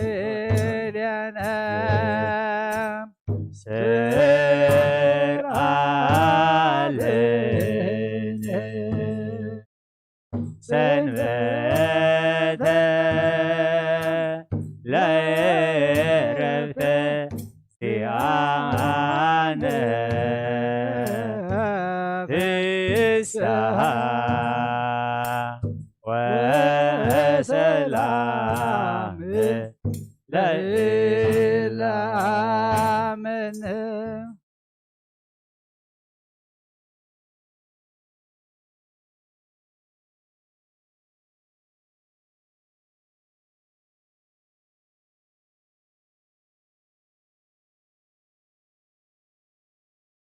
በላእሌነ ስርዓለነ ሰንበተ ለረፍተ ሲኣነ ፍስሓ ወሰላም ለኢላምን።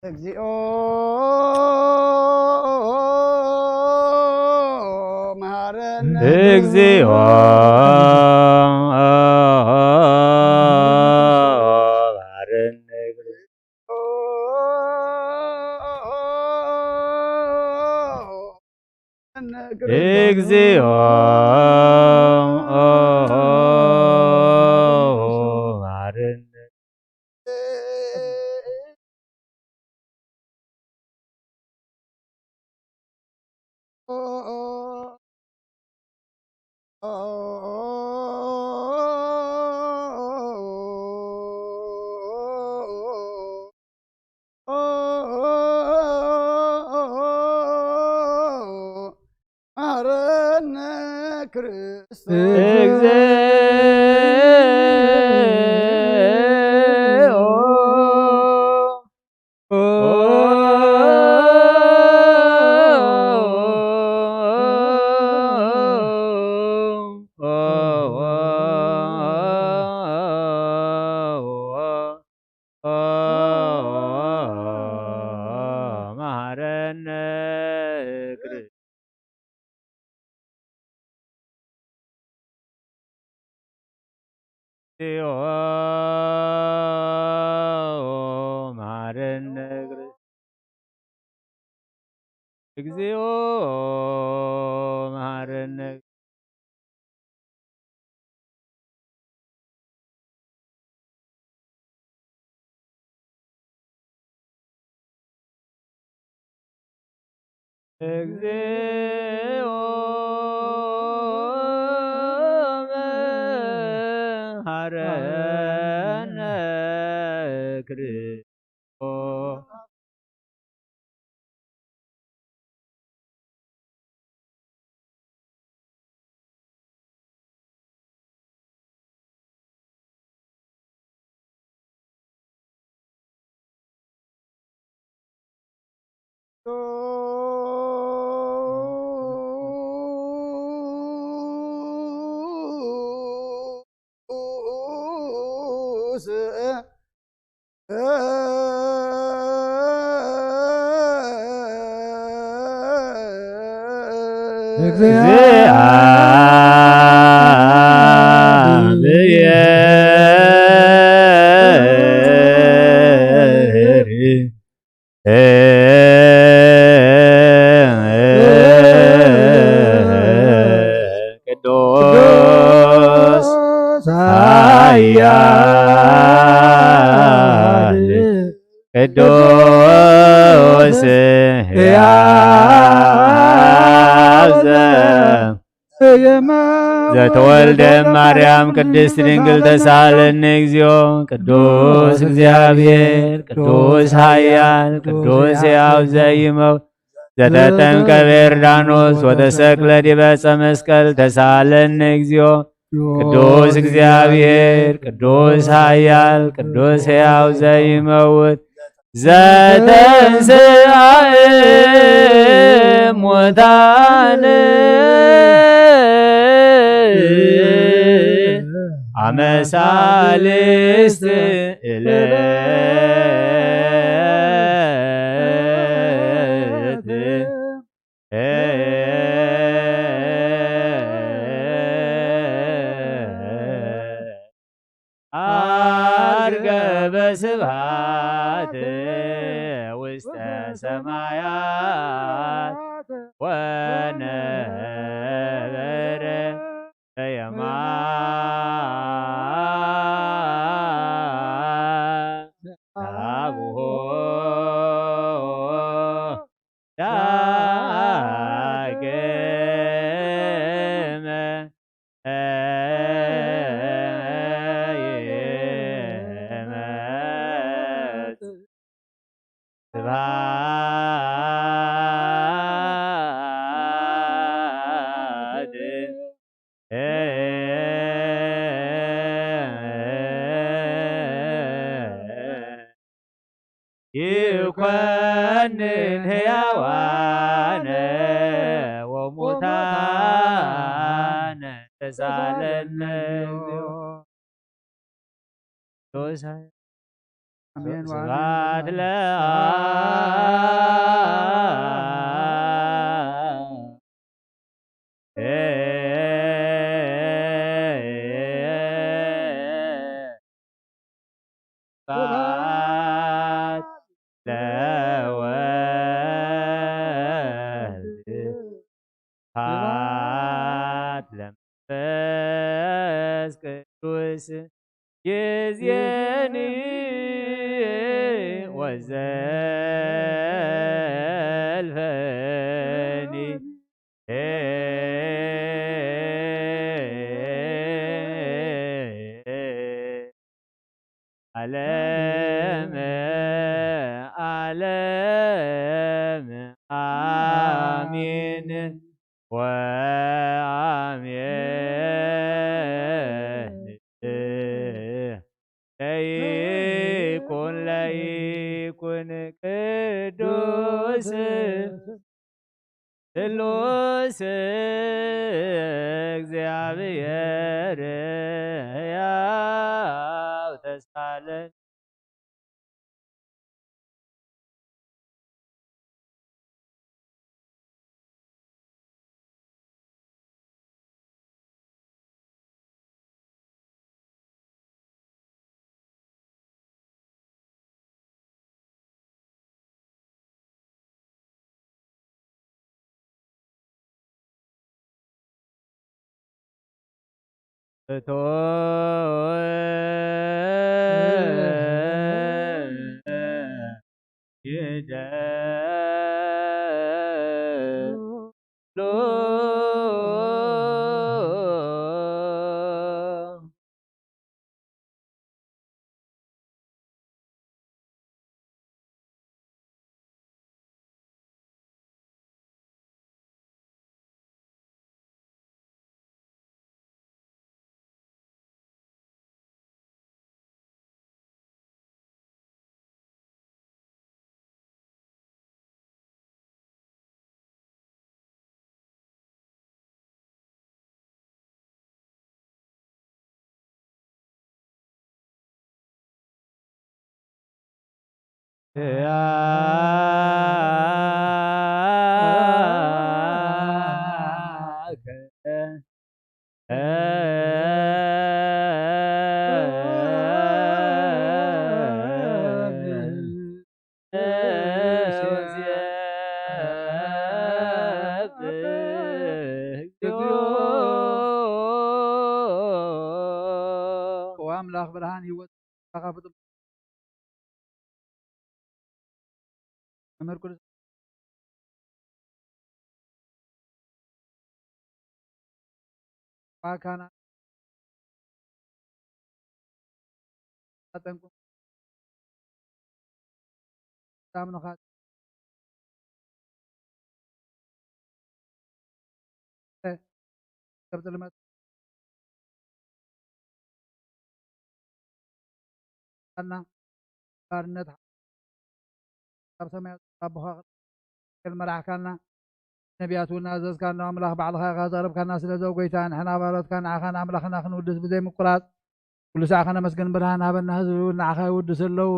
እግዚኦ መሐረነ። እግዚኦ መሐረነ። እግዚኦ መሐረነ። መሐረነ ክርስቶስ። እግዚኦ እግዚኦ መሐረነ። እግዚኦ መሐረነ ክርስቶስ። እግዚአብሔር ቅዱስ ኃያል ቅዱስ ሕያው ዘ-፣ ዘተወልደ ማርያም ቅድስት ድንግል ተሳለኒ እግዚኦ። ቅዱስ እግዚአብሔር ቅዱስ ኃያል ቅዱስ ሕያው ዘይመውት ዘተጠምቀ በዮርዳኖስ ወተሰቅለ ዲበ ዕፀ መስቀል ተሳለኒ እግዚኦ። ቅዱስ እግዚአብሔር ቅዱስ ኃያል ቅዱስ ሕያው ዘይመውት ዘተንሥአ እሙታን አመ ሳልስት ዕለት ዐርገ በስብሐት ውስተ ሰማያት ወነበረ በየማነ አቡሁ ዳግመ ይመጽእ። ስብሐት ይኮንን ሕያዋነ ወሙታነ ተሳለነ። አሜን። ስብሐት ለአብ። ስብሐት ለወልድ ስብሐት ለመንፈስ ቅዱስ ይእዜኒ ወዘልፈኒ ዓለመ ዓለም አሜን ወአሜን። ለይኩን ለይኩን ቅዱስ ስሉስ እግዚአብሔር ሕያው ተሳለን። እቶ ይደሉ ኣምላኽ ብርሃን ህይወት መምህር ቅዱስ ባካና ኣጠንቁ ሳምንኻ ካብ ጽልመት ኣና ባርነት ካብ ሰማያት ኣቦኻ ክትል መራሕካና ነቢያት እውን ኣዘዝካና ኣምላኽ ባዕልኻ ኢኻ ዘቕረብካና። ስለዚ ጎይታ ንሕና ባሮትካ ንዓኻን ኣምላኽና ክንውድስ ብዘይ ምቁራጽ ኩሉ ሳዕ ከነመስግን ብርሃን ሃበና። ህዝቢ እውን ንዓኻ ይውድስ ኣለዉ።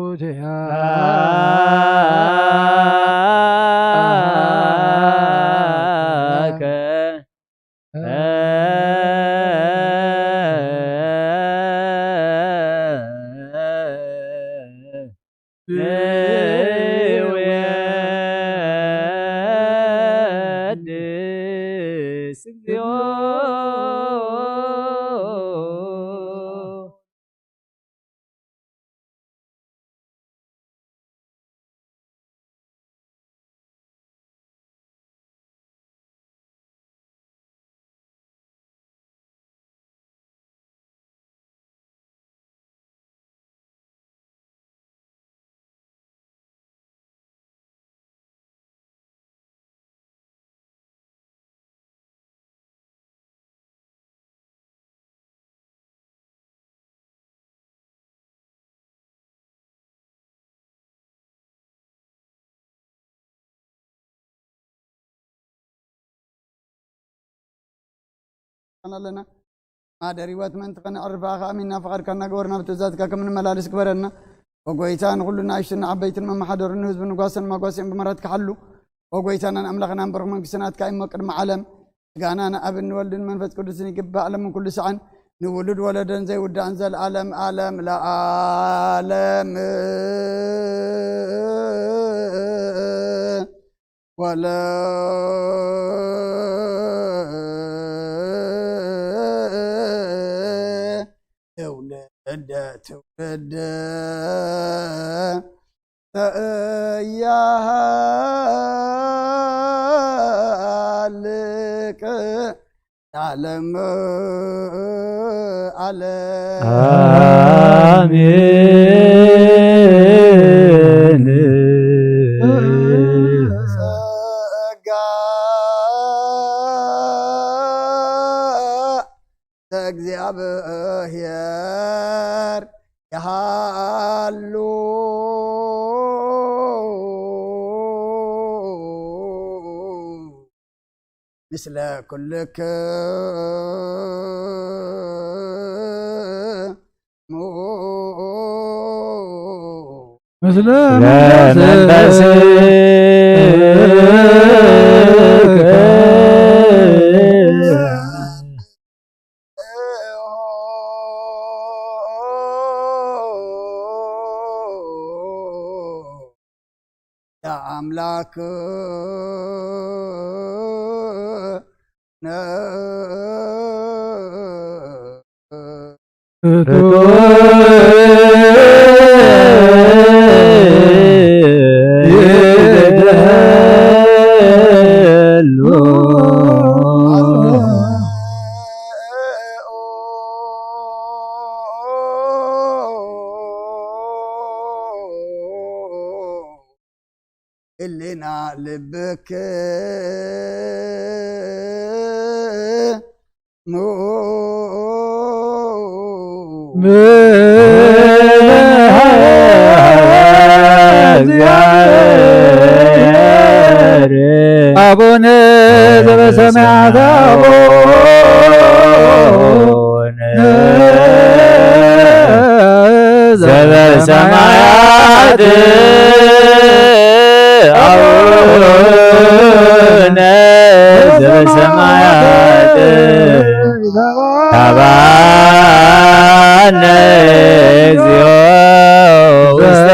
ኣለና። ማደር ህይወት ምእንቲ ከነዕርፋ ከኣ ኣሚንና ፍቓድካ እናገበርና ብትእዛዝካ ከም ንመላለስ ግበረና። ወጎይታ ንኹሉ ንኣሽቱን ንዓበይትን መመሓደሩ ንህዝቢ ንጓሰን ማጓስን ብምሕረትካ ሓሉ። ወጎይታናን ኣምላኽናን ብሩኽ መንግስቲ ናትካ እሞ ቅድሚ ዓለም ምስጋና ንኣብን ንወልድን መንፈስ ቅዱስን ይግባእ ዓለምን ኩሉ ሰዓን ንውሉድ ወለደን ዘይውዳእን ዘለዓለም ዓለም ለዓለም። ወለ ትውልደ ትውልደ ተእያሃልቅ ለዓለም ዓለም። ኣሜን። ጸጋ እግዚኣብሔር ይሃሉ ምስለ ኩልክሙ። ምስለ መንፈስከ። ኣምላክ ፍቱው ይደሉ። ህሊና ልብክ ብእግዚኣብሔር። ኣቡነ ዘበሰማያት፣ ኣቡነ ዘበሰማያት፣ ኣቡነ ዘበሰማያት፣ ሃበነ እግዚኦ ውስተ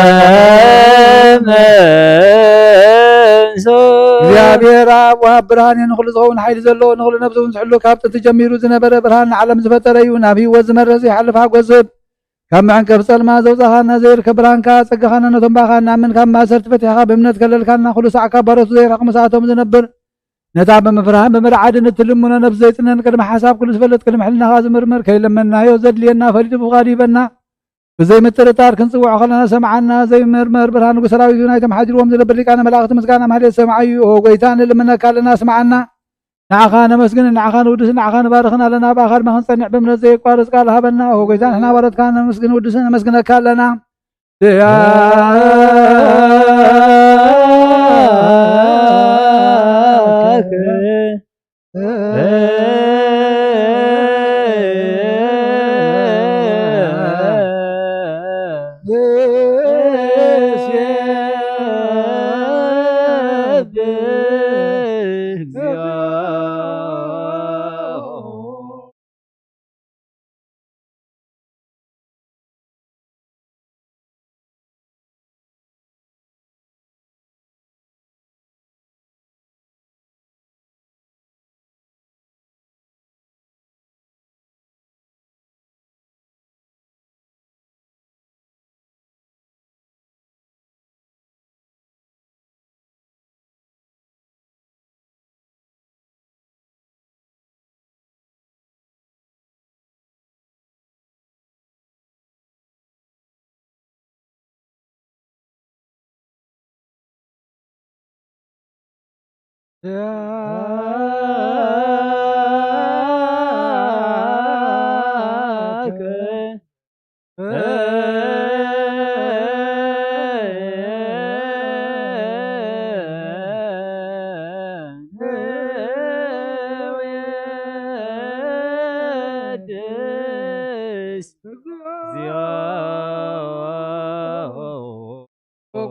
መንሱ። እግዚኣብሔር ኣብ ወሃብ ብርሃን እዩ፣ ንኹሉ ዝኸውን ሓይሊ ዘለዎ፣ ንኹሉ ነብሲ እውን ዝሕሉ፣ ካብ ጥንቲ ጀሚሩ ዝነበረ፣ ብርሃን ንዓለም ዝፈጠረ እዩ። ናብ ህይወት ዝመርሕ ዘይሓልፍ ሓጎስ ዝህብ፣ ካብ መዕንቀፍ ጸልማ ዘውጻኻና፣ ዘይርከብ ብርሃንካ ጸጋኻና፣ ነቶም ብኣኻ ንኣምን ካብ ማእሰርቲ ፈቲሕኻ ብእምነት ከለልካና፣ ኩሉ ሳዕ ካብ ባሮቱ ዘይርሕቕ ምስኣቶም ዝነብር፣ ነታ ብምፍርሃን ብምርዓድን እትልምኖ ነብሲ ዘይጽነን፣ ቅድሚ ሓሳብ ኩሉ ዝፈልጥ፣ ቅድሚ ሕልናኻ ዝምርምር፣ ከይለመንናዮ ዘድልየና ፈሊጡ ብፍቓዱ ይህበና። ብዘይ ምጥርጣር ክንጽውዖ ከለና ሰምዓና። ዘይምርመር ብርሃን ንጉስ ሰራዊት እዩ። ናይቶም ሓዲርዎም ዝነብር ሊቃነ መላእኽቲ ምስጋና ማህሌት ሰምዓዩ። ኦ ጎይታ፣ ንልምነካ ኣለና፣ ስምዓና። ንዓኻ ነመስግን፣ ንዓኻ ንውድስን፣ ንዓኻ ንባርኽን ኣለና። ብኣኻ ድማ ክንጸንዕ ብእምነት ዘየቋርጽ ቃል ሃበና። ኦ ጎይታ፣ ንሕና ባሮትካ ነመስግን፣ ውድስን ነመስግነካ ኣለና።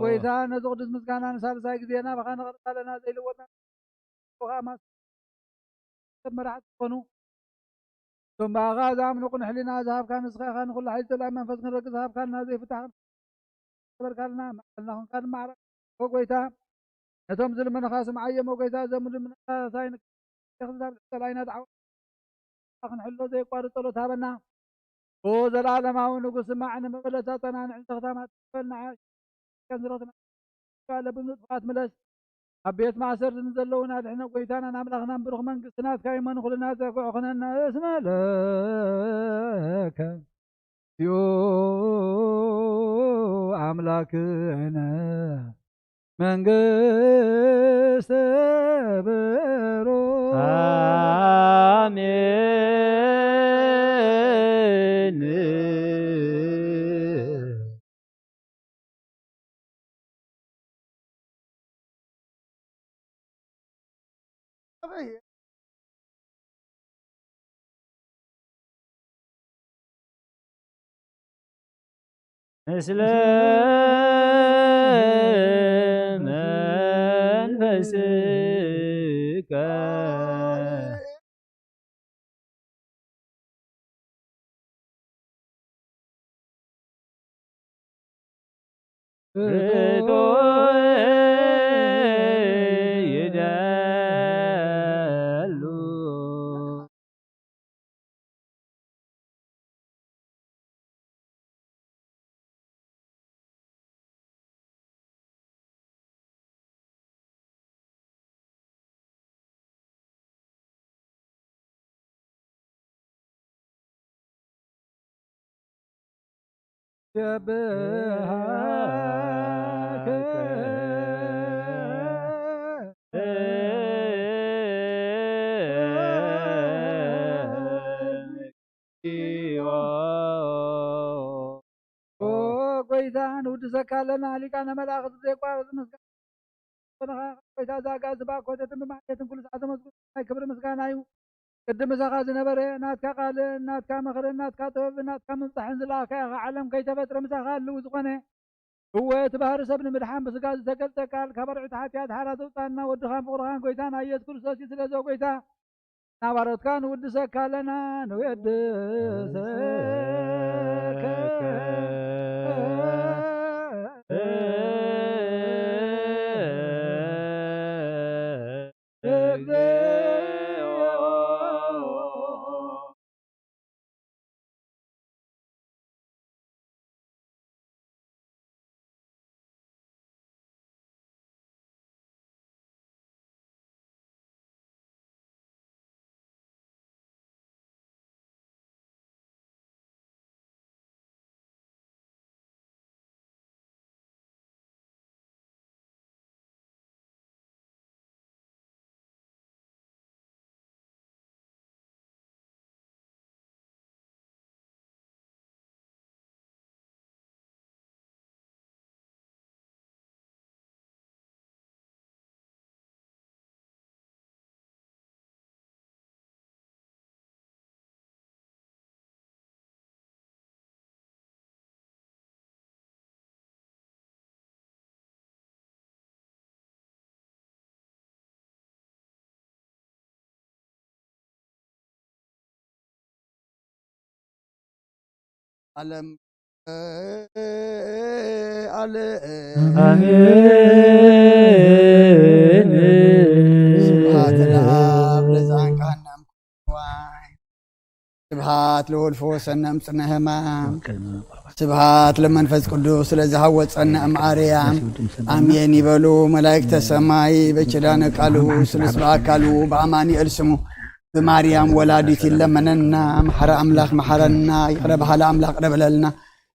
ጎይታ፣ ነዚ ቅዱስ ምስጋና ንሳልሳይ ግዜ ናባኻ ነቕርብ ኣለና። ዘይልወጥ ሰብ መራሕቲ ዝኾኑ፣ እቶም ብኣኻ ዝኣምኑ ቅኑዕ ሕሊና ዝሃብካ ንስኻ ኢኻ። ንኹሉ ሓይሊ ጸላኢ መንፈስ ክንረግጽ ዝሃብካና ዘይፍታሕ ገበርካልና፣ መዓልና ኹንካ ንማዕረግ። ኦ ጎይታ፣ ነቶም ዝልምኑኻ ስምዓዮም። ኦ ጎይታ፣ እዞም ልምናኻ ሳይንክ ክሳብ ጸላኢና ደዓወት ክንሕሎ ዘየቋርጽ ጸሎት ሃበና። ኦ ዘለዓለማዊ ንጉስ፣ ስማዕ፣ ንመበለታ ጸናንዕ፣ ንተኽታማት ክፈል፣ ንዓሽ ከን ዝረኽብና ኣለብን ንጥፋት ምለስ። ኣብ ቤት ማእሰርቲ ንዘለዉን ኣድሕነ። ጎይታናን ኣምላኽናን ብሩኽ መንግስቲ ናትካ ይመኑ። ኩልና ዘግዑ ኩነና እስመ ለከ ዩ ኣምላክነ መንግስተ ብሩክ። ኣሜን። ምስለ መንፈስከ። ፍጡር ይደሉ። ስብሐከ ኦ ጎይታ፣ ንውድሰካ ኣለና። ሊቃነ መላእኽቲ ዘየቋርጽ ምስጋና ይኹንኻ። ጎይታ፣ እዛ ኣጋእዝቲ ብኣኮተትን ብማሕሌትን ኩሉ ሰዓት ዘመስግኑ ናይ ክብሪ ምስጋና እዩ። ቅድም ምሳኻ ዝነበረ ናትካ ቃልን ናትካ ምኽርን ናትካ ጥበብን ናትካ ምብጻሕን ዝለኣኽካ ኢኻ። ዓለም ከይተፈጥረ ምሳኻ ህልው ዝኾነ፣ እወ፣ እቲ ባህሪ ሰብ ንምድሓን ብስጋ ዝተገልጸ ቃል፣ ካብ ኣርዑት ሓጢኣት ሓራ ዘውጻና ወድኻን ፍቕርኻን ጎይታና ኢየሱስ ክርስቶስ እዩ። ስለዚ፣ ኦ ጎይታ፣ ናባሮትካ ንውድሰካ ኣለና፣ ንውድሰከ ዓለም ኣለ ኣሜን። ስብሐት ለአብ ለዘአንቀሐነ እምኩሉ። ስብሐት ለወልድ ፈወሰነ እምጽነ ሕማም። ስብሐት ለመንፈስ ቅዱስ ለዘሐወጸነ እምአርያም። ኣሜን ይበሉ መላእክተ ሰማይ። በኪዳነ ቃሉ ስሉስ በአካሉ በአማኑኤል ስሙ ብማርያም ወላዲት ይለመነና። መሐረ አምላክ መሐረና። ይቅረ በሃሊ አምላክ ይቅረ በለልና።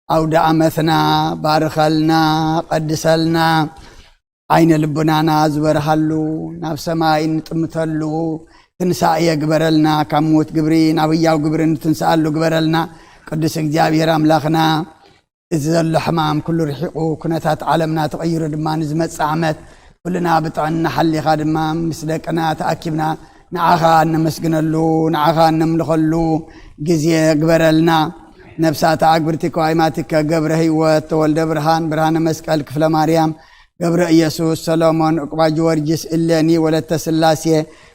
አውደ ዓመትና ባርከልና፣ ቀድሰልና። ዓይነ ልቡናና ዝበርሃሉ፣ ናብ ሰማይ እንጥምተሉ ትንሳኤ ግበረልና። ካብ ሞት ግብሪ ናብ ህያው ግብሪ እንትንስኣሉ ግበረልና። ቅዱስ እግዚኣብሔር ኣምላኽና፣ እዚ ዘሎ ሕማም ኩሉ ርሒቑ፣ ኩነታት ዓለምና ተቐይሩ ድማ ንዝመጽእ ዓመት ኩልና ብጥዕና ሓሊኻ ድማ ምስ ደቅና ተኣኪብና ንዓኻ እነመስግነሉ፣ ንዓኻ እነምልኸሉ ግዜ ግበረልና። ነፍሳተ ኣግብርቲከ ወአይማቲከ ገብረ ህይወት፣ ተወልደ ብርሃን፣ ብርሃነ መስቀል፣ ክፍለ ማርያም፣ ገብረ ኢየሱስ፣ ሰሎሞን፣ ዕቁባ ጊዮርጊስ፣ እሌኒ፣ ወለተ ስላሴ፣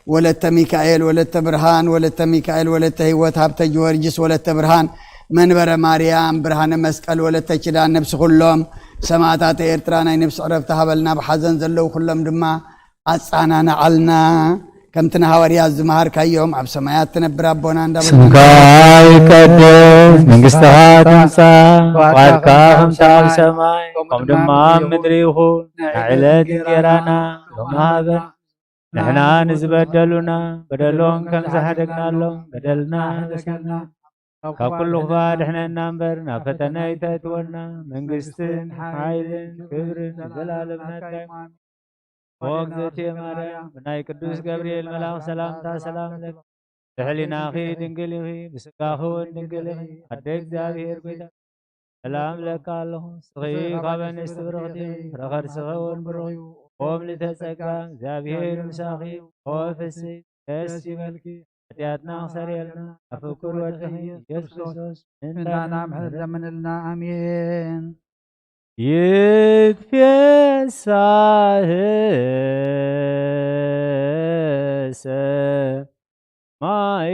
ወለተ ሚካኤል፣ ወለተ ብርሃን፣ ወለተ ሚካኤል፣ ወለተ ህይወት፣ ሃብተ ጊዮርጊስ፣ ወለተ ብርሃን፣ መንበረ ማርያም፣ ብርሃነ መስቀል፣ ወለተ ኪዳን፣ ነብሲ ኩሎም ሰማዕታተ ኤርትራ ናይ ነብሲ ዕረፍቲ ሃበልና። ብሓዘን ዘለዉ ኩሎም ድማ ኣጻናንዓልና። ከምቲ ንሃዋርያት ዝመሃርካዮም፣ ኣብ ሰማያት ትነብር ኣቦና እንዳበልና፣ ስምካ ይቀደስ፣ መንግስትኻ ትምጻእ፣ ፍቓድካ ከምቲ ኣብ ሰማይ ከምኡ ድማ ኣብ ምድሪ ይኹን። ናይ ዕለት እንጌራና ሎሚ ሃበና። ንሕና ንዝበደሉና በደሎም ከም ዝሓደግናሎም በደልና ሕደገልና። ካብ ኩሉ ክፋእ ድሕነና እምበር ናብ ፈተነ ኣይተእትወና። መንግስትን ሓይልን ክብርን ንዘለኣለም ናትካ እዩ። ኦ እግዝእትየ ማርያም፣ ብናይ ቅዱስ ገብርኤል መልኣኽ ሰላምታ ሰላም ለኪ። ብሕሊናኺ ድንግል ኢኺ፣ ብስጋኺ እውን ድንግል ኢኺ። ኣደ እግዚኣብሔር ጎይታ፣ ሰላም ለካ ኣለኹ። ንስኺ ካብ ኣንስቲ ብርኽቲ ኢኺ፣ ፍረ ከርስኺ እውን ብሩኽ እዩ። ኦም ልተጸጋ እግዚኣብሔር ምሳኺ እዩ። ኦ ፍስሕቲ ደስ ይበልኪ፣ ሓጢኣትና ክሰርየልና፣ ኣብ ፍቁር ወድኺ ኢየሱስ ክርስቶስ ምእንታና ምሕረት ለምንልና። ኣሜን። ይትፌሳህ ሰማይ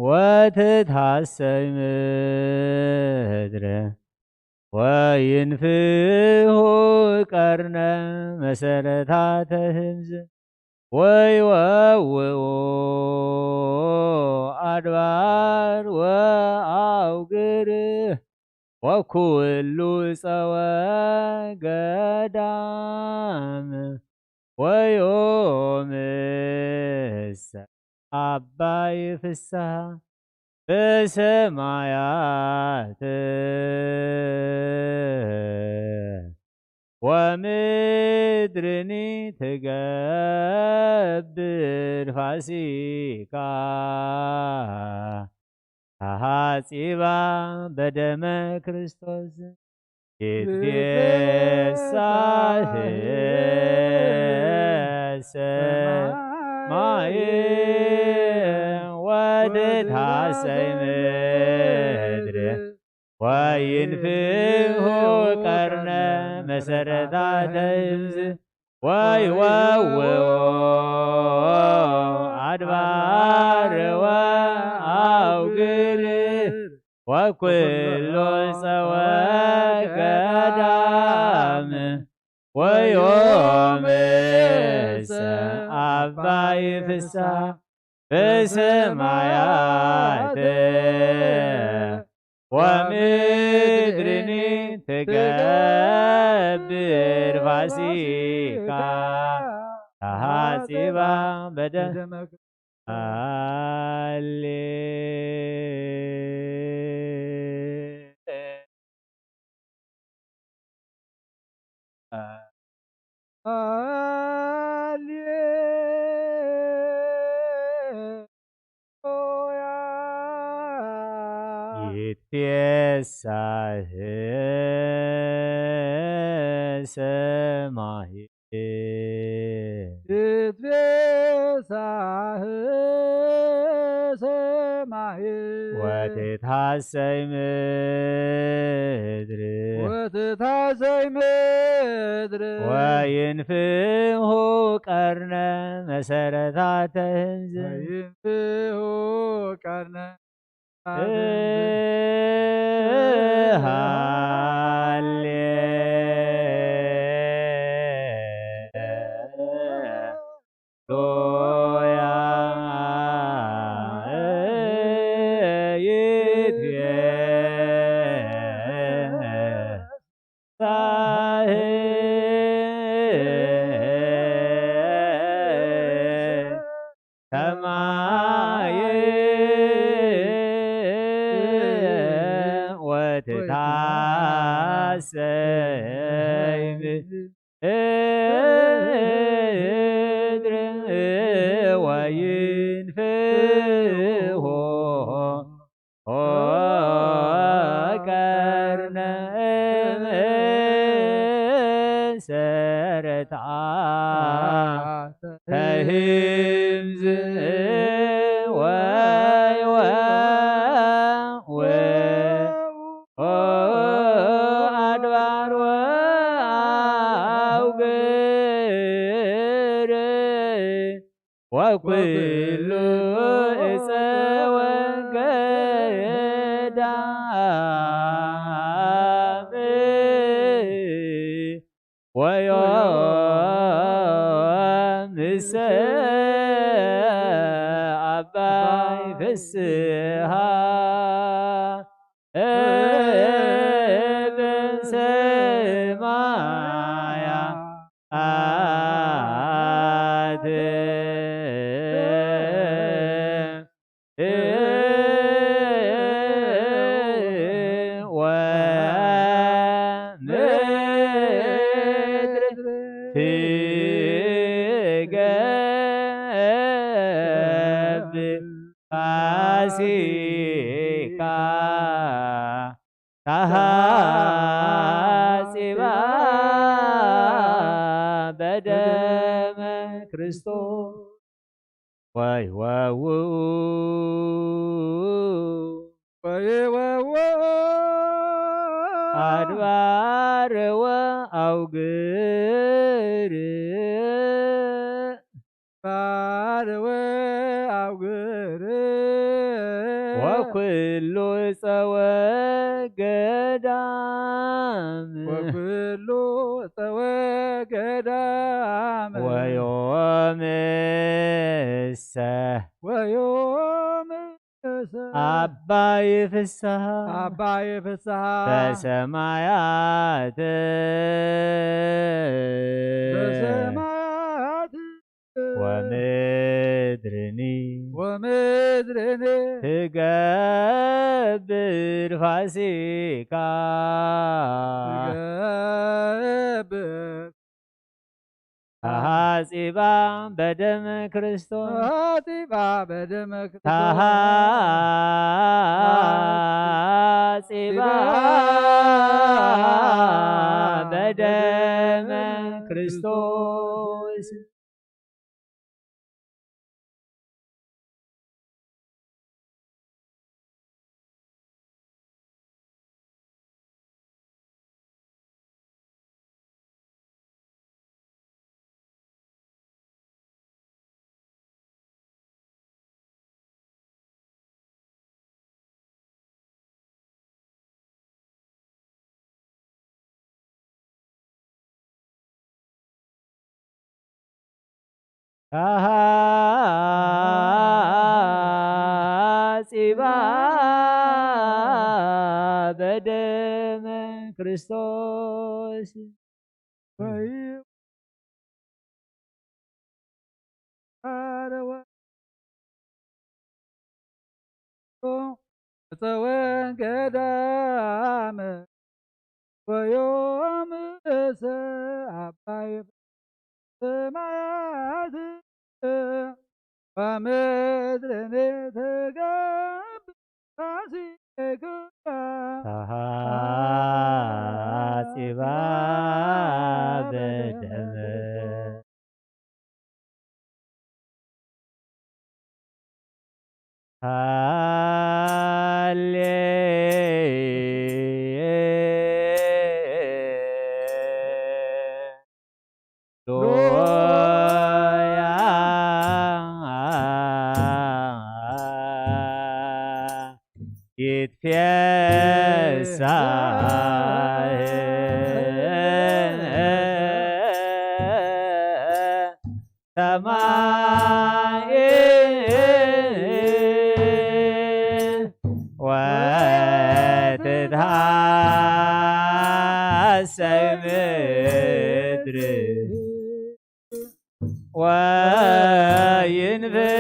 ወትትሐሰይ ምድር ወይንፍሑ ቀርነ መሰረታተ ህምዝ ወይወውኡ ኣድባር ወአውግር ወኩሉ ጸወ ገዳም ወዮምሰ አባይ ፍስሐ በሰማያት ወምድርኒ ትገብር ፋሲካ ተሃጺባ በደመ ክርስቶስ ይትፌሳህ ሰማይ ወትትሐሰይ ምድር ወይንፍሑ ቀርነ መሰረታተ ህምዝ ወይወውኡ ኣድባር ወአውግር ወኩሉ ጸወ ገዳም ወዮምሰ አባይ ፍሳ በሰማያት ወምድርኒ ትገብር ፋሲካ ተሃጺባ በደም ሃሌ ሃሌሉያ። ይትፌሳህ ሰማይ ትትፌሳህ ሰማይ ወትትሐሰይ ምድር ወትትሐሰይ ምድር ወይንፍሑ ቀርነ መሰረታተ ህምዝ ወይንፍሑ ቀርነ ሃሌ ሉያ ይትፌሳህ ሰማይ ወትትሐሰይ ምድር ወይንፍሑ ቀርነ መሰረታ ተህምዝ ወይ ወ- ኦ አድባር ወአውግር ወኩሉ እፀ ወገዳም ወዮምሰ አባይ ፍስሃ እብን ሰማያት ወምድር ትገብር ፋሲካ ተሃጺባ በደመ ክርስቶስ። ወይ ወው ወይ ወው አድባር ወአውግር ባርወ አውግር ወኩሉ እፀ ወገዳም ወኩሉ እፀ ወገዳም ወዮምሰ ወዮምሰ አባይ ፍስሐ አባይ ፍስሐ በሰማያት በሰማያት ወምድርኒ ወምድርኒ ትገ ፋሲካ ትገብር። ተሐጺባ በደም ክርስቶስ። ተሐጺባ በደም ክርስቶስ። ተሐጺባ በደም ክርስቶስ። ተሐጺባ በደም ክርስቶስ። ጸወን ገዳመ ወዮም ሰማያት ወምድርን ትገብር ፋሲካ። ተሐጺባ በደም። ሃሌ ሉያ ይትፌሳህ ሰማይ ወትትሃሰይ ምድር ወይንብዕ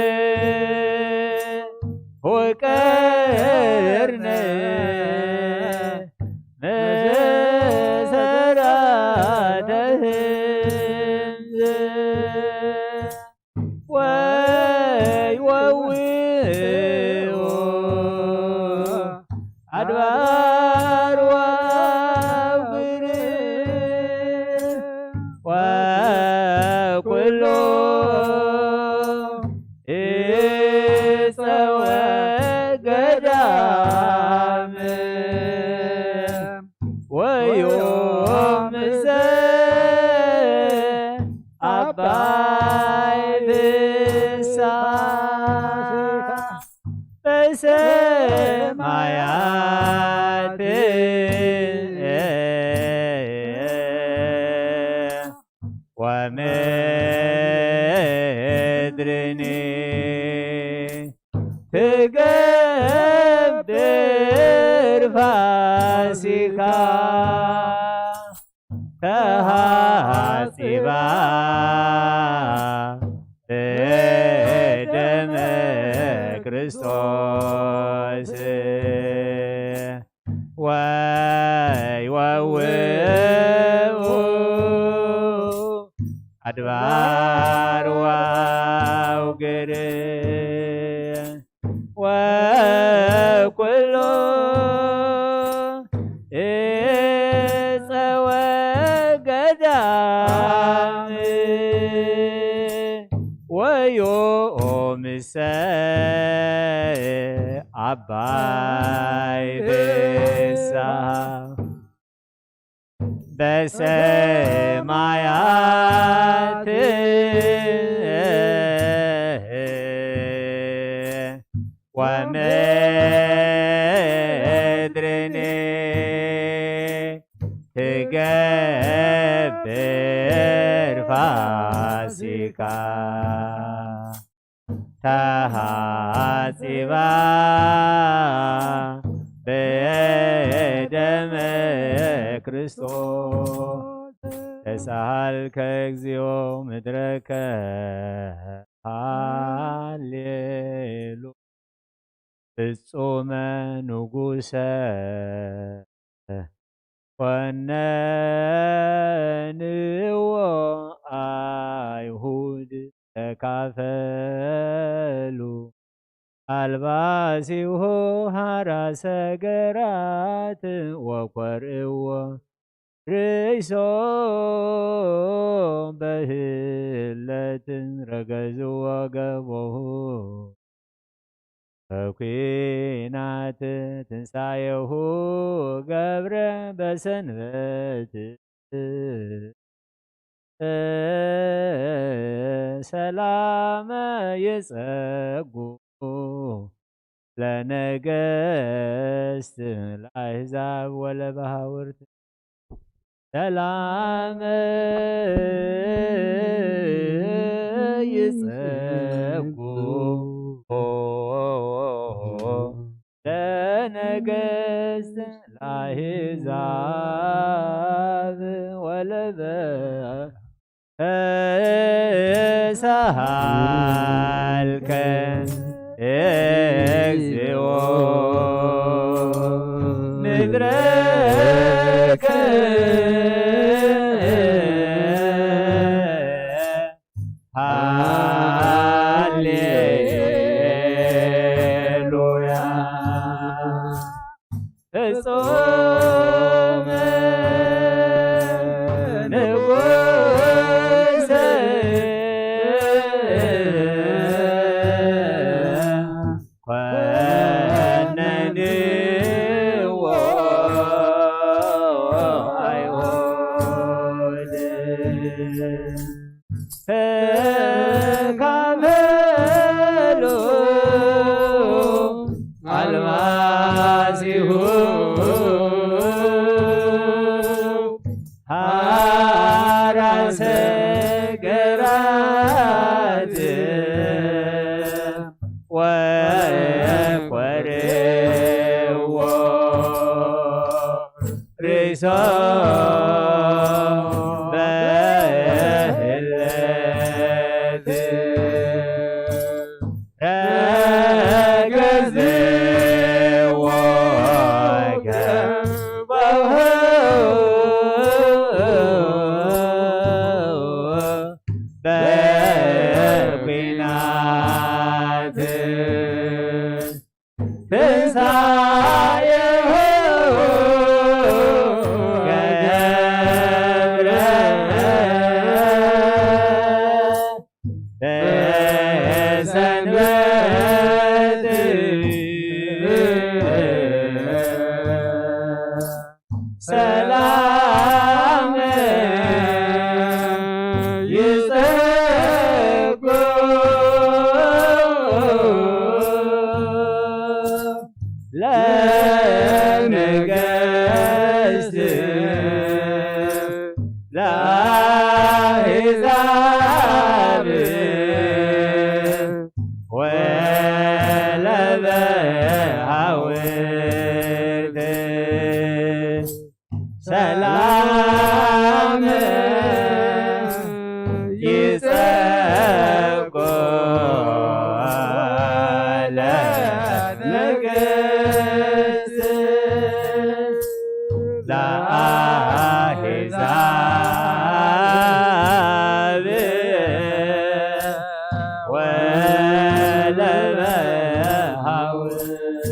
ውቅርነ መሰረተ ህንዝ ወይ ወውኡ ኣድባር ወአውግር ወኩሎ እፀወ ገዳም ወዮም ዘ አባይ ፍስሐ በሰማያት ወምድርኒ ትገብር ፋሲካ ተሐጺባ በደመ ክርስቶስ። ወይ ወውኡ አድባር ወአውግር ወኩሎ እፀወ ገዳም ወዮም ዘ አባይ ፍስሐ በሰማያት ወምድርኒ ትገብር ፋሲካ ተሐጺባ በደመ ክርስቶስ። ተሳሃልከ እግዚኦ ምድረከ። ሃሌሉ ፍጹመ ንጉሰ ኮነንዎ ኣይሁድ ተካፈሉ። ኣልባሲሁ ሃራሰ ገራት ወኮርዕዎ ርእሶ በህለትን ረገዝዎ ገቦሁ። በኩናት ትንሳኤሁ ገብረ በሰንበት ሰላመ ይጸጉ ለነገስት ለአሕዛብ ወለባሃውርት ሰላም ይጸጉ ለነገስት ለአሕዛብ ወለበ ተሳሃልከ እግዚኦ ምድረከ። ሃሌሉያ። ፍጹም ንጉሰ ኮነንዎ ኣይሁድ። ተካፈሉ አልባሲሁ ሃራሰ ገራት ወኮርዎ ርእሶ በህለት ረገዝዎ ገባሁ በኩናት ትንሳኤሁ ገብረ በሰንበት ሰላም ይጸጉ ለነገስት ለአሕዛብ ወለበሃውርት ሰላም ይጸጎ ለንግስት ለአሕዛብ ወለበሃውርት።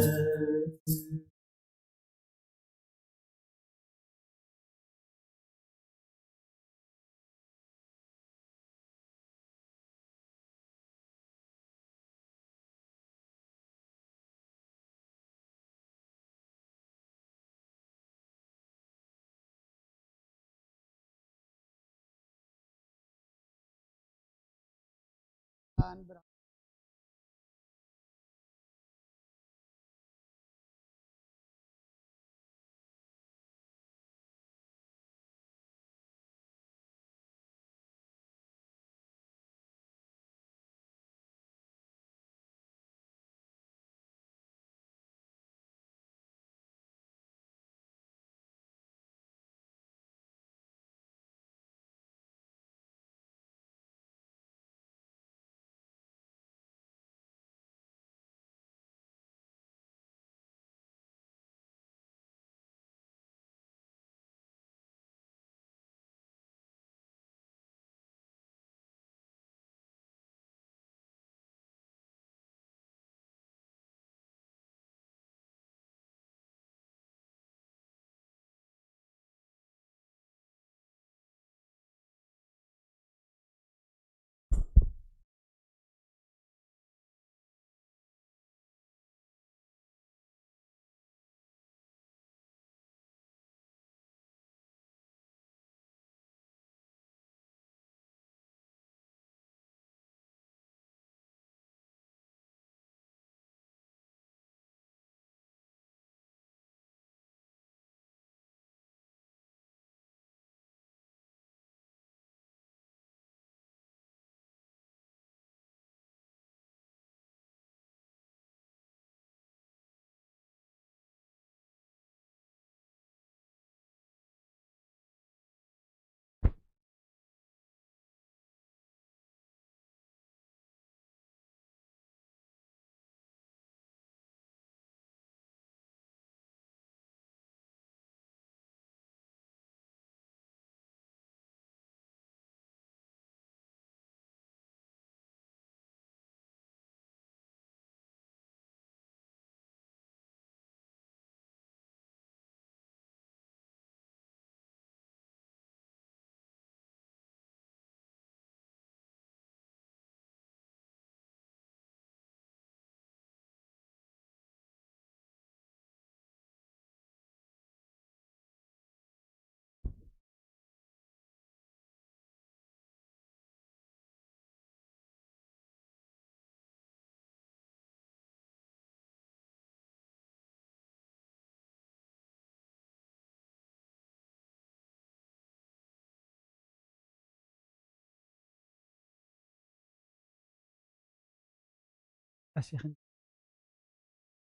ቀሲኽን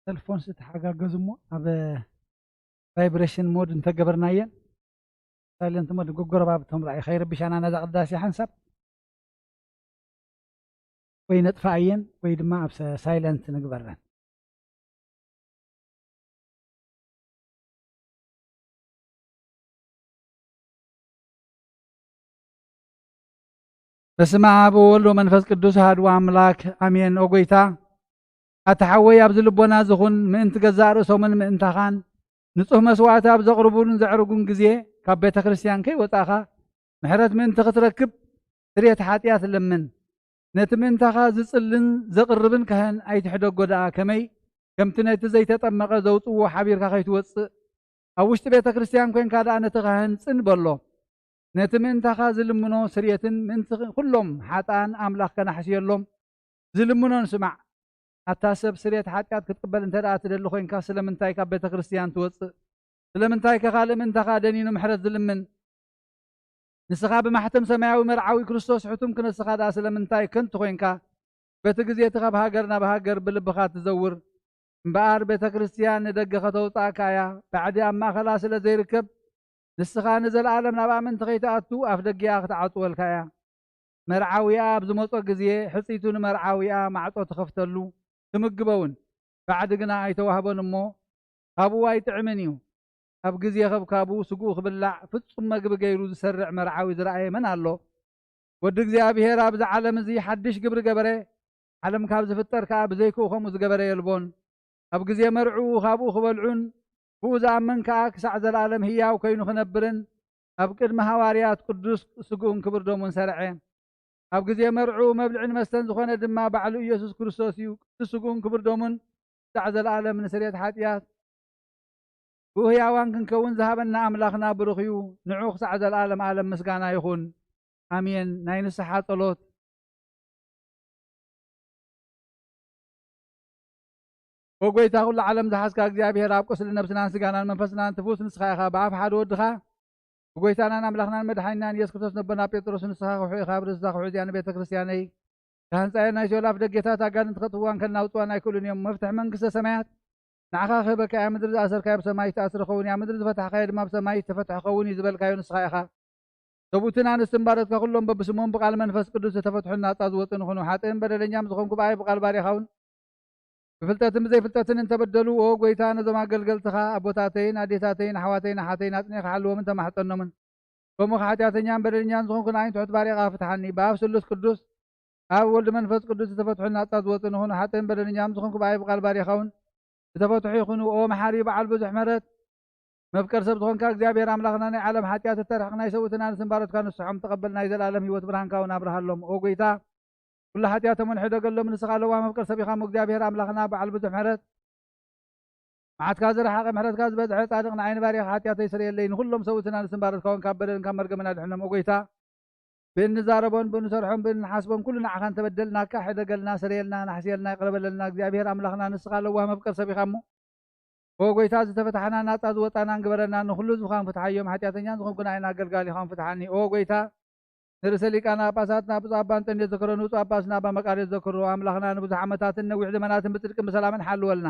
ሰልፎን ዝተሓጋገዙ እሞ ኣብ ቫይብሬሽን ሞድ እንተገበርናየን፣ ሳይለንት ሞድ፣ ጎጎረባብቶም ርኣይ ከይረብሻና ነዛ ቅዳሴ ሓንሳብ ወይ ነጥፋኣየን ወይ ድማ ኣብ ሰ-፣ ሳይለንት ንግበረን። በስመ አብ ወወልድ ወመንፈስ ቅዱስ አሐዱ አምላክ አሜን። ኦ ጎይታ፣ ኣታ ሓወይ፣ ኣብዚ ልቦና ዝኹን ምእንቲ ገዛእ ርእሶምን ምእንታኻን ንጹህ መስዋዕቲ ኣብ ዘቕርቡን ዘዕርጉን ግዜ፣ ካብ ቤተ ክርስቲያን ከይወጻእኻ ምሕረት ምእንቲ ክትረክብ ስርየት ሓጢኣት ለምን። ነቲ ምእንታኻ ዝጽልን ዘቕርብን ካህን ኣይትሕደጎ ደኣ፣ ከመይ ከምቲ ነቲ ዘይተጠመቐ ዘውጽእዎ ሓቢርካ ከይትወጽእ፣ ኣብ ውሽጢ ቤተ ክርስቲያን ኮንካ ደኣ ነቲ ካህን ጽን በሎ። ነቲ ምእንታኻ ዝልምኖ ስርየትን ምእንቲ ኩሎም ሓጥኣን ኣምላኽ ከናሕስየሎም ዝልምኖን ስማዕ። ኣታ ሰብ፣ ስርየት ሓጢኣት ክትቅበል እንተ ደኣ ትደሊ ኮይንካ፣ ስለምንታይ ካብ ቤተ ክርስቲያን ትወጽእ? ስለምንታይ ከ ካልእ ምእንታኻ ደኒኑ ምሕረት ዝልምን? ንስኻ ብማሕተም ሰማያዊ መርዓዊ ክርስቶስ ሕቱም ክነስኻ ደኣ ስለምንታይ ከንቱ ኮይንካ? በቲ ግዜ እቲ ካብ ሃገር ናብ ሃገር ብልብኻ ትዘውር። እምበኣር ቤተ ክርስቲያን ንደገ ከተውጽኣካ እያ። ባዕዲ ኣብ ማእከላ ስለ ዘይርከብ፣ ንስኻ ንዘለኣለም ናብ ኣመንቲ ከይትኣቱ ኣፍ ደጊኣ ክትዓጽወልካ እያ። መርዓዊኣ ኣብ ዝመጾ ግዜ፣ ሕጽይቱ ንመርዓዊኣ ማዕጾ ትኸፍተሉ፣ ትምግቦ እውን። ባዕዲ ግና ኣይተዋህቦን እሞ፣ ካብኡ ኣይጥዕምን እዩ። ኣብ ግዜ ከብካቡ ስግኡ ክብላዕ ፍጹም መግቢ ገይሩ ዝሰርዕ መርዓዊ ዝረኣየ መን ኣሎ? ወዲ እግዚኣብሔር ኣብዚ ዓለም እዚ ሓድሽ ግብሪ ገበረ፣ ዓለም ካብ ዝፍጠር ከኣ ብዘይክኡ ከምኡ ዝገበረ የልቦን። ኣብ ግዜ መርዕኡ ካብኡ ክበልዑን ብኡ ዝኣምን ከኣ ክሳዕ ዘለኣለም ህያው ኮይኑ ክነብርን ኣብ ቅድሚ ሃዋርያት ቅዱስ ስግኡን ክብር ደሙን ሰርዐ። ኣብ ግዜ መርዕኡ መብልዕን መስተን ዝኾነ ድማ ባዕሉ ኢየሱስ ክርስቶስ እዩ። ቅዱስ ስግኡን ክብር ደሙን ክሳዕ ዘለኣለም ንስርየት ሓጢኣት ብህያዋን ክንከውን ዝሃበና ኣምላኽና ብሩኽ እዩ። ንዑ ክሳዕ ዘለኣለም ዓለም ምስጋና ይኹን። ኣሜን። ናይ ንስሓ ጸሎት። ኦ ጎይታ፣ ኩሉ ዓለም ዝሓዝካ እግዚኣብሔር፣ ኣብ ቁስሊ ነብስናን ስጋናን መንፈስናን ትፍውስ ንስኻ ኢኻ። ብኣፍ ሓደ ወድኻ፣ ብጎይታናን ኣምላኽናን መድሓኒናን ኢየሱስ ክርስቶስ፣ ነቦና ጴጥሮስ፣ ንስኻ ክውሑ ኢኻ፣ ብርእስኻ ክውሑ እዚኣ ንቤተ ክርስቲያነይ፣ ካህን ጻዮን ናይ ሲኦል ኣፍ ደጌታት ኣጋንንቲ ከጥፍዋን ከናውጽዋን ኣይክእሉን እዮም። መፍትሒ መንግስተ ሰማያት ንዓኻ ክህበካ እያ። ምድሪ ዝኣሰርካዮ ብሰማይ ዝተኣስረ ክኸውን እያ፣ ምድሪ ዝፈታሕካዮ ድማ ብሰማይ ዝተፈትሐ ክኸውን እዩ ዝበልካዮ ንስኻ ኢኻ። ሰብኡትን ኣንስትን ባሮትካ ኩሎም በብስሞም ብቃል መንፈስ ቅዱስ ዝተፈትሑን ናጻ ዝወጹን ይኹኑ። ሓጥእን በደለኛም ዝኾንኩ ብኣይ ብቃል ባሪኻውን ብፍልጠትን ብዘይፍልጠትን እንተበደሉ፣ ኦ ጎይታ፣ ነዞም ኣገልገልትኻ ኣቦታተይን ኣዴታተይን ኣሕዋተይን ኣሓተይን ኣጽኒዕካ ሓልዎምን ተማሕጸኖምን። ከምኡ ሓጢኣተኛን በደለኛን ዝኾንኩ ንኣይን ትሑት ባሪኻ ፍትሓኒ። ብኣብ ስሉስ ቅዱስ፣ ኣብ ወልድ መንፈስ ቅዱስ ዝተፈትሑን ናጻ ዝወጹን ይኹኑ። ሓጥእን በደለኛም ዝኾንኩ ብኣይ ብቃል ባሪኻውን ዝተፈትሑ ይኹኑ። ኦ መሓሪ በዓል ብዙሕ ምሕረት፣ መፍቀር ሰብ ዝኾንካ እግዚኣብሔር ኣምላኽና፣ ናይ ዓለም ሓጢኣት እተርሕቕ፣ ናይ ሰብኡትን ኣንስትን ባሮትካ ንስሖም ተቐበል፣ ናይ ዘለኣለም ህይወት ብርሃንካ እውን ኣብርሃሎም። ኦ ጎይታ፣ ኩሉ ሓጢኣቶም እውን ሕደገሎም፣ ንስኻ ለዋህ መፍቀር ሰብ ኢኻ እሞ፣ እግዚኣብሔር ኣምላኽና በዓል ብዙሕ ምሕረት፣ መዓትካ ዝረሓቐ ምሕረትካ ዝበዝሐ ጻድቕ ንዓይ ንባሪያኻ ሓጢኣተይ ስረየለይ፣ ንኹሎም ሰብኡትን ኣንስትን ባሮትካ እውን ካብ በደልን ካብ መርገምን ኣድሕኖም። ኦ ጎይታ፣ ብእንዛረቦን ብእንሰርሖን ብእንሓስቦን ኩሉ ንዓኻ እንተበደልናካ፣ ሕደገልና፣ ስረየልና፣ ናሕስየልና፣ ይቕረ በለልና። እግዚኣብሔር ኣምላኽና ንስኻ ለዋህ መፍቀር ሰብ ኢኻ እሞ፣ ኦ ጎይታ፣ ዝተፈታሕና ናጻ ዝወጻናን ግበረና፣ ንኹሉ ህዝብኻን ፍትሓዮም። ሓጢኣተኛን ዝኾንኩ ንኣይን ኣገልጋሊኻን ፍትሓኒ። ኦ ጎይታ፣ ንርእሰ ሊቃነ ጳጳሳትና ብፁዕ ኣባ እንጠንዮስ ዘክሮ፣ ንብፁዕ ኣባ ስና ኣባ መቃርዮስ ዘክሮ፣ ኣምላኽና ንብዙሕ ዓመታትን ነዊሕ ዘመናትን ብጽድቅን ብሰላምን ሓልወልና።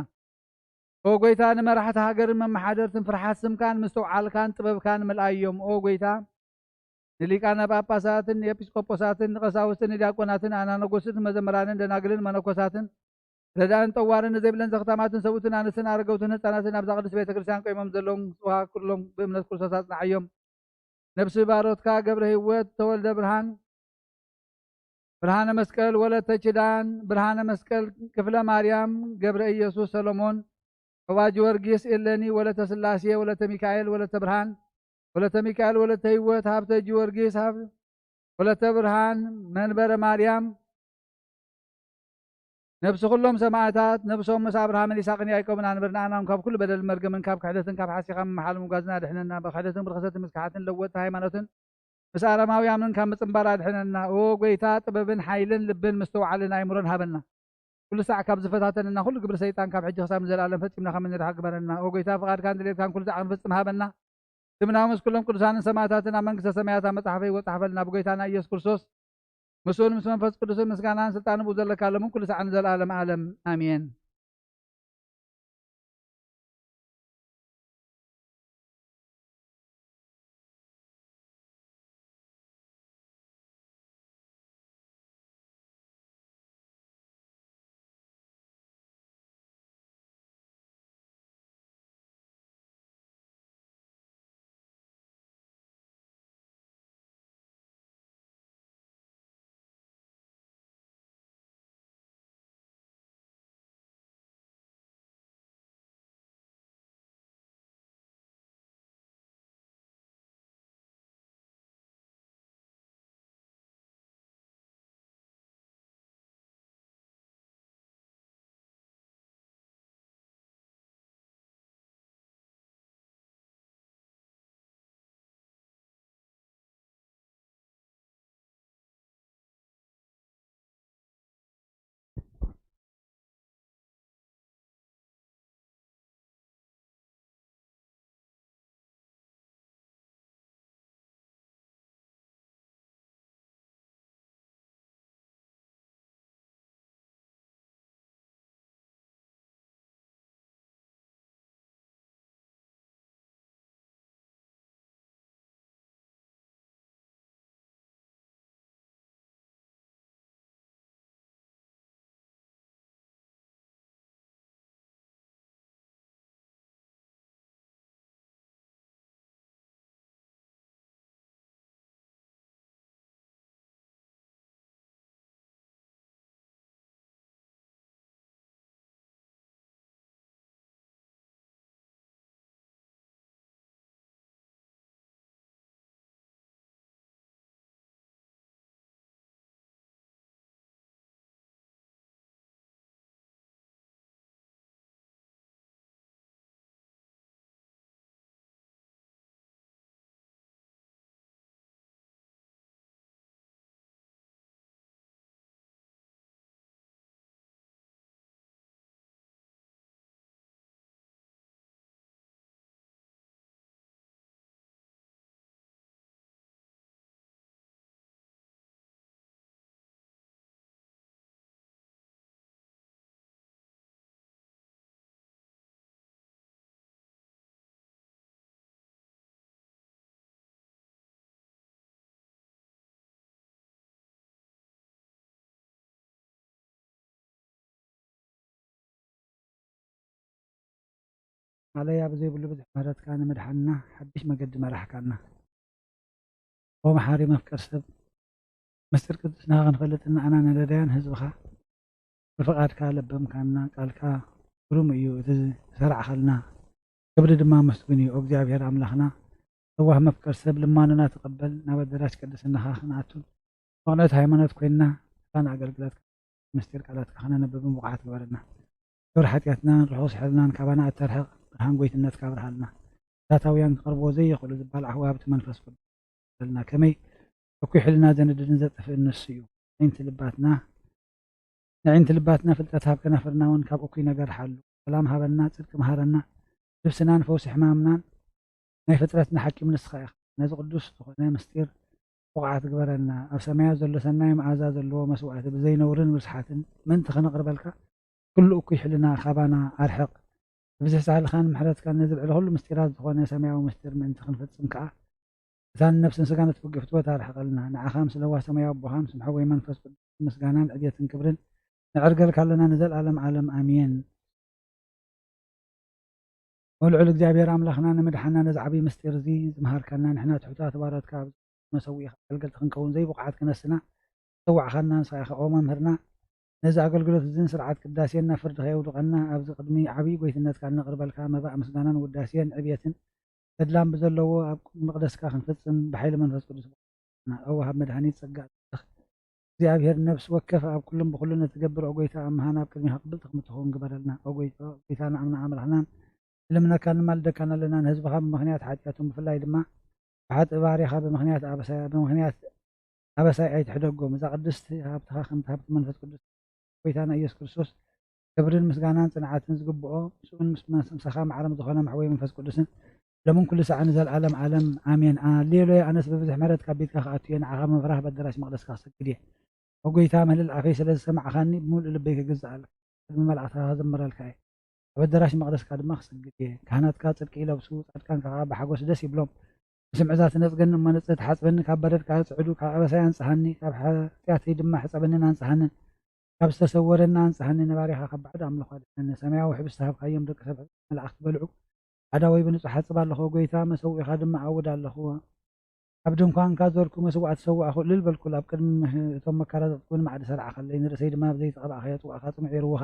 ኦ ጎይታ፣ ንመራሕቲ ሃገርን መመሓደርትን ፍርሓት ስምካን ምስትውዓልካን ጥበብካን ምልኣዮም። ኦ ጎይታ፣ ንሊቃነ ጳጳሳትን ንኤጲስቆጶሳትን ንቀሳውስትን ንዲያቆናትን ኣናነጎስትን መዘምራንን ደናግልን መነኮሳትን ረዳእን ጠዋርን ንዘይብለን ዘኽታማትን ሰብኡትን ኣንስትን ኣረገውትን ህፃናትን ኣብዛ ቅድስት ቤተ ክርስቲያን ቆይሞም ዘለውን ስዋ ኩሎም ብእምነት ክርስቶስ ኣጽንዓዮም። ነብሲ ባሮትካ ገብረ ህይወት ተወልደ ብርሃን፣ ብርሃነ መስቀል ወለተ ኪዳን፣ ብርሃነ መስቀል ክፍለ ማርያም፣ ገብረ ኢየሱስ ሰሎሞን፣ ዑባ ጊዮርጊስ ኤለኒ፣ ወለተ ስላሴ፣ ወለተ ሚካኤል፣ ወለተ ብርሃን፣ ወለተ ሚካኤል፣ ወለተ ህይወት፣ ሃብተ ጊዮርጊስ፣ ሃብ-፣ ወለተ ብርሃን፣ መንበረ ማርያም፣ ነብሲ ኩሎም ሰማዕታት፣ ነብሶም ምስ ኣብርሃምን ይስሐቅን ያዕቆብን ኣንብር፣ ንኣናውን ካብ ኩሉ በደልን መርገምን፣ ካብ ክሕደትን ካብ ሓሲኻ ምምሓል ምጓዝን ኣድሕነና። ብክሕደትን ብርኽሰትን ምስካሓትን ለወጥቲ ሃይማኖትን ምስ ኣረማውያንን ካብ ምጽንባር ኣድሕነና። ኦ ጎይታ፣ ጥበብን ሓይልን ልብን ምስትውዓልን ኣእምሮን ሃበና። ኩሉ ሳዕ ካብ ዝፈታተነና ኩሉ ግብሪ ሰይጣን ካብ ሕጂ ክሳብ ንዘለኣለም ፈጺምና ከም እንድሓር ግበረና። ኦ ጎይታ፣ ፍቓድካን ድሌትካን ኩሉ ሳዕ ክንፍጽም ሃበና። ስምና ምስ ኩሎም ቅዱሳንን ሰማዕታትን ኣብ መንግስተ ሰማያት ኣብ መጽሓፈ ህይወት ጸሓፈልና። ብጎይታና ኢየሱስ ክርስቶስ ምስኡን ምስ መንፈስ ቅዱስን ምስጋናን ስልጣንን ብኡ ዘለካ፣ ሎምን ኩሉ ሳዕን ንዘለኣለም ዓለም። ኣሜን። ማለያ ብዘይብሉ ብዙሕ ምሕረትካ ንምድሓንና ሓድሽ መገዲ መራሕካና። ኦ መሓሪ መፍቀር ሰብ፣ ምስጢር ቅድስናኻ ክንፈልጥን ንዓና ነደዳያን ህዝብኻ ብፍቓድካ ለበምካና። ቃልካ ግሩም እዩ እቲ ዝሰራዕኻልና፣ ክብሪ ድማ ምስጉን እዩ። ኦ እግዚኣብሔር ኣምላኽና፣ ለዋህ መፍቀር ሰብ፣ ልማኖና ተቐበል፣ ናብ ኣደራሽ ቅድስናኻ ክንኣቱን መቕንዕቲ ሃይማኖት ኮይንና እታ ንኣገልግሎትካ ምስጢር ቃላትካ ከነንብብን ብቑዓት ግበረና። ግብሪ ሓጢኣትናን ርሑስ ሕልናን ካባና ኣተርሕቕ፣ ብርሃን ጎይትነትካ ኣብርሃልና። ዳታውያን ክቐርብዎ ዘይኽእሉ ዝበሃል ዓህዊ ሃብቲ መንፈስ ቅዱስ በልና። ከመይ እኩይ ሕልና ዘንድድን ዘጥፍእን ንሱ እዩ። ኣዒንቲ ልባትና፣ ንኣዒንቲ ልባትና ፍልጠት ሃብ፣ ከናፍርና እውን ካብ እኩይ ነገር ሓሉ። ሰላም ሃበና፣ ጽድቂ መሃረና፣ ልብስናን ፈውሲ ሕማምናን ናይ ፍጥረትና ሓኪም ንስኻ ኢኻ። ነዚ ቅዱስ ዝኾነ ምስጢር ብቑዓት ግበረና። ኣብ ሰማያት ዘሎ ሰናይ መኣዛ ዘለዎ መስዋእቲ ብዘይ ነውርን ርስሓትን ምእንቲ ከነቕርበልካ፣ ኩሉ እኩይ ሕልና ካባና ኣርሕቕ። ብብዝሒ ሳህልኻን ምሕረትካን ነዚ ልዕሊ ኩሉ ምስጢራት ዝኾነ ሰማያዊ ምስጢር ምእንቲ ክንፍጽም ከኣ፣ እታ ንነፍስን ስጋን እትፍግእ ፍትወት ኣርሕቐልና። ንዓኻ ምስ ለዋህ ሰማያዊ ኣቦኻ፣ ምስ መሐወይ መንፈስ ቅዱስ ምስጋናን ዕብየትን ክብርን ነዕርገልካ ኣለና ንዘለኣለም ዓለም። ኣሜን። ወልዑል እግዚኣብሔር ኣምላኽና ንምድሓና ነዚ ዓብዪ ምስጢር እዚ ዝመሃርካና፣ ንሕና ትሑታት ባሮትካ ኣብዚ መሰዊእኻ ኣገልገልቲ ክንከውን ዘይብቑዓት ክነስና ዝጸዋዕኻና ንስኻ ኢኻ። ኦ መምህርና፣ ነዚ ኣገልግሎት እዝን ስርዓት ቅዳሴን ናብ ፍርዲ ከየውድቐና ኣብዚ ቅድሚ ዓብዪ ጎይትነትካ እነቕርበልካ መባእ ምስጋናን ውዳሴን ዕብየትን ተድላን ብዘለዎ ኣብ ቅድሚ መቕደስካ ክንፍጽም ብሓይሊ መንፈስ ቅዱስ ባርኸና። ኦ ወሃብ መድሃኒት ጸጋ ኣምላኽ፣ እግዚኣብሔር ነፍሲ ወከፍ ኣብ ኩሉን ብኹሉን እትገብር ኦ ጎይታ ኣብ ምሃና ኣብ ቅድሚኻ ቅብልቲ ከም እትኸውን ግበረልና። ኦ ጎይታ፣ ኦ ጎይታና ኣምና ኣምላኽናን ንልምነካን ንማልደካን ኣለና። ንህዝብኻ ብምኽንያት ሓጢኣቶም ብፍላይ ድማ ብሓጥእ ባርያኻ ብምኽንያት ኣበሳ-፣ ብምኽንያት ኣበሳይ ኣይትሕደጎም። እዛ ቅድስቲ ሃብትኻ ከምቲ ሃብቲ መንፈስ ቅዱስ ጎይታና ኢየሱስ ክርስቶስ ክብርን ምስጋናን ጽንዓትን ዝግብኦ ምስኡን ምስ መስ-፣ ምሳኻ ማዕረም ዝኾነ መሕወይ መንፈስ ቅዱስን ሎምን ኩሉ ሰዓት ንዘለዓለም ዓለም ኣሜን። ኣሌሉያ። ኣነስ ብብዝሒ ምሕረት ካብ ቤትካ ክኣቱ እየ፣ ንዓኻ ብምፍራህ በደራሽ መቕደስካ ክሰግድ እየ። ኦ ጎይታ፣ ምህልል ኣፈይ ስለ ዝሰማዕኻኒ፣ ብምሉእ ልበይ ክግዛኣልካ፣ ቅድሚ መላእኽትኻ ክዝምረልካ እየ። ኣብ ኣዳራሽ መቕደስካ ድማ ክሰግድ እየ። ካህናትካ ጽድቂ ይለብሱ፣ ጻድቃንካ ከኣ ብሓጎስ ደስ ይብሎም። ብስምዒ እዛ ትነጽገኒ እሞ ንጽህ፣ ትሓጽበኒ ካብ በደል ከኣ ጽዕዱ፣ ካብ ኣበሳይ ኣንጽሃኒ፣ ካብ ሓጢኣተይ ድማ ሕጸበንን ኣንጽሃንን። ካብ ዝተሰወረና ኣንጽሃኒ፣ ንባርያኻ ካብ ባዕዲ ኣምልኾ ኣድሕነኒ። ሰማያዊ ሕብስቲ ሃብካዮም፣ ደቂ ሰብ መላእኽቲ በልዑ። ኣእዳወይ ብንጹሕ እሓጽብ ኣለኹ፣ ጎይታ፣ መሰውኢኻ ድማ ኣውድ ኣለኹ። ኣብ ድንኳንካ ዞርኩ፣ መስዋእቲ ሰዋእኹ፣ እልል በልኩሉ። ኣብ ቅድሚ እቶም መካራ ዘጥቅዑኒ ማዕዲ ሰርዓኸለይ፣ ንርእሰይ ድማ ብዘይቲ ቀባእካዮ ጽዋእካ ጽሙዕ የርውኻ።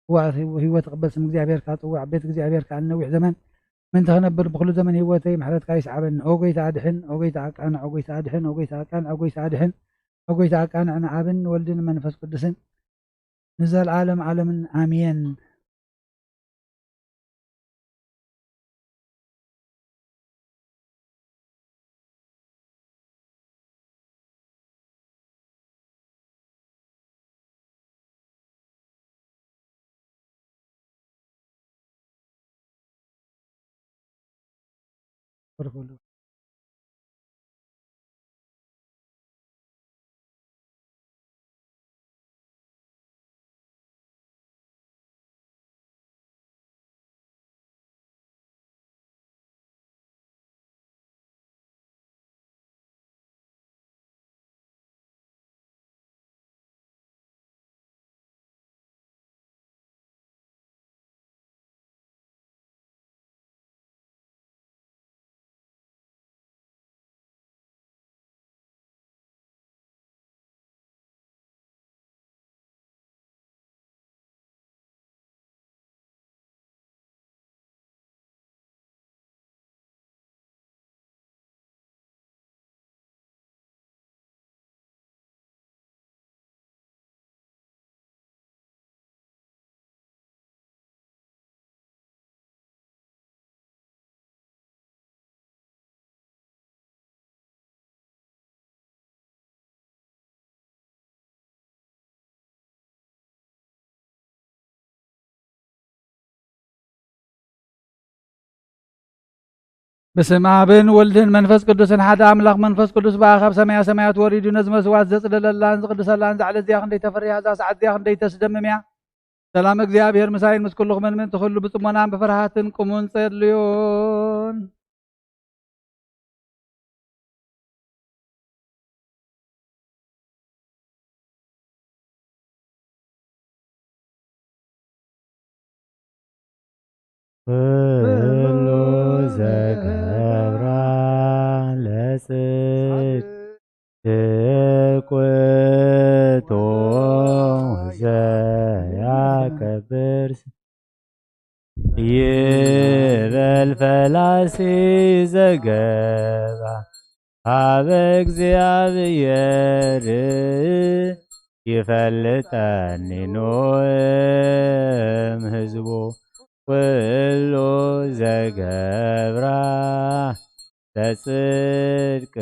ጽዋእ ህይወት እቕበል፣ ስም እግዚኣብሔር ከኣ ጽዋዕ፣ ቤት እግዚኣብሔር ከኣ ንነዊሕ ዘመን ምእንቲ ክነብር፣ ብኹሉ ዘመን ህይወተይ ምሕረትካ ይስዓበኒ። ኦ ጎይታ ኣድሕን፣ ኦ ጎይታ ኣቃንዕ፣ ኦ ጎይታ ኣድሕን፣ ኦ ጎይታ ኣቃንዕ፣ ኦ ጎይታ ኣድሕን፣ ኦ ጎይታ ኣቃንዕ፣ ንኣብን ንወልድን ንመንፈስ ቅዱስን ንዘለዓለም ዓለምን ኣሜን። ብስም ኣብን ወልድን መንፈስ ቅዱስን ሓደ ኣምላኽ መንፈስ ቅዱስ ብኣኻ ኣብ ሰማያ ሰማያት ወሪዱ ነዚ መስዋዕት ዘጽለለላን ዝቕድሰላን ዛዕለ እዚኣ ክንደይ ተፈርያ እዛ ሰዓት እዚኣ ክንደይ ተስደምም እያ። ሰላም እግዚኣብሔር ምሳይን ምስ ኩልኹምን ምእንቲ ኩሉ ብጽሞናን ብፍርሃትን ቁሙን ጸልዩን። ኩሉ ዘገብራ ለጽድቅ ውእቱ ዘያከብር ይበል ፈላሲ ዘገባ ሀበ እግዚኣብሔር ይፈልጠኒ ኖም ህዝቡ ኩሉ ዘገብራ ለጽድቅ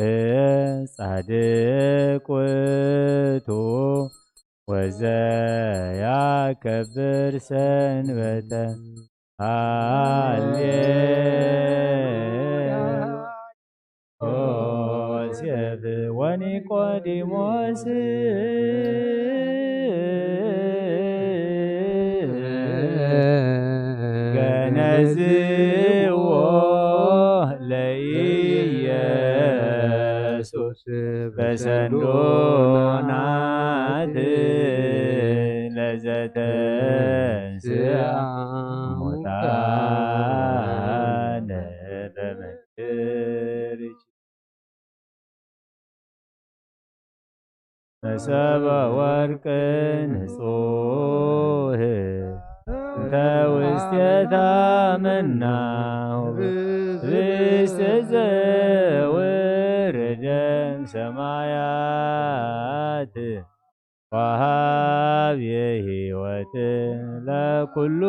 ጻድቅ ውእቱ ወዘያከብር ሰንበተ። ሃሌሉያ። ዮሴፍ ወኒቆዲሞስ ገነዝዎ ለኢየሱስ በሰንዶናት ለዘተንስአ ሙታነ በመንክር መሰበ ወርቅ ንጹህ እንተ ውስቴታ መናሁ ህብስት ዘወረደ እምሰማያት ወሃብ የህይወት ለኩሉ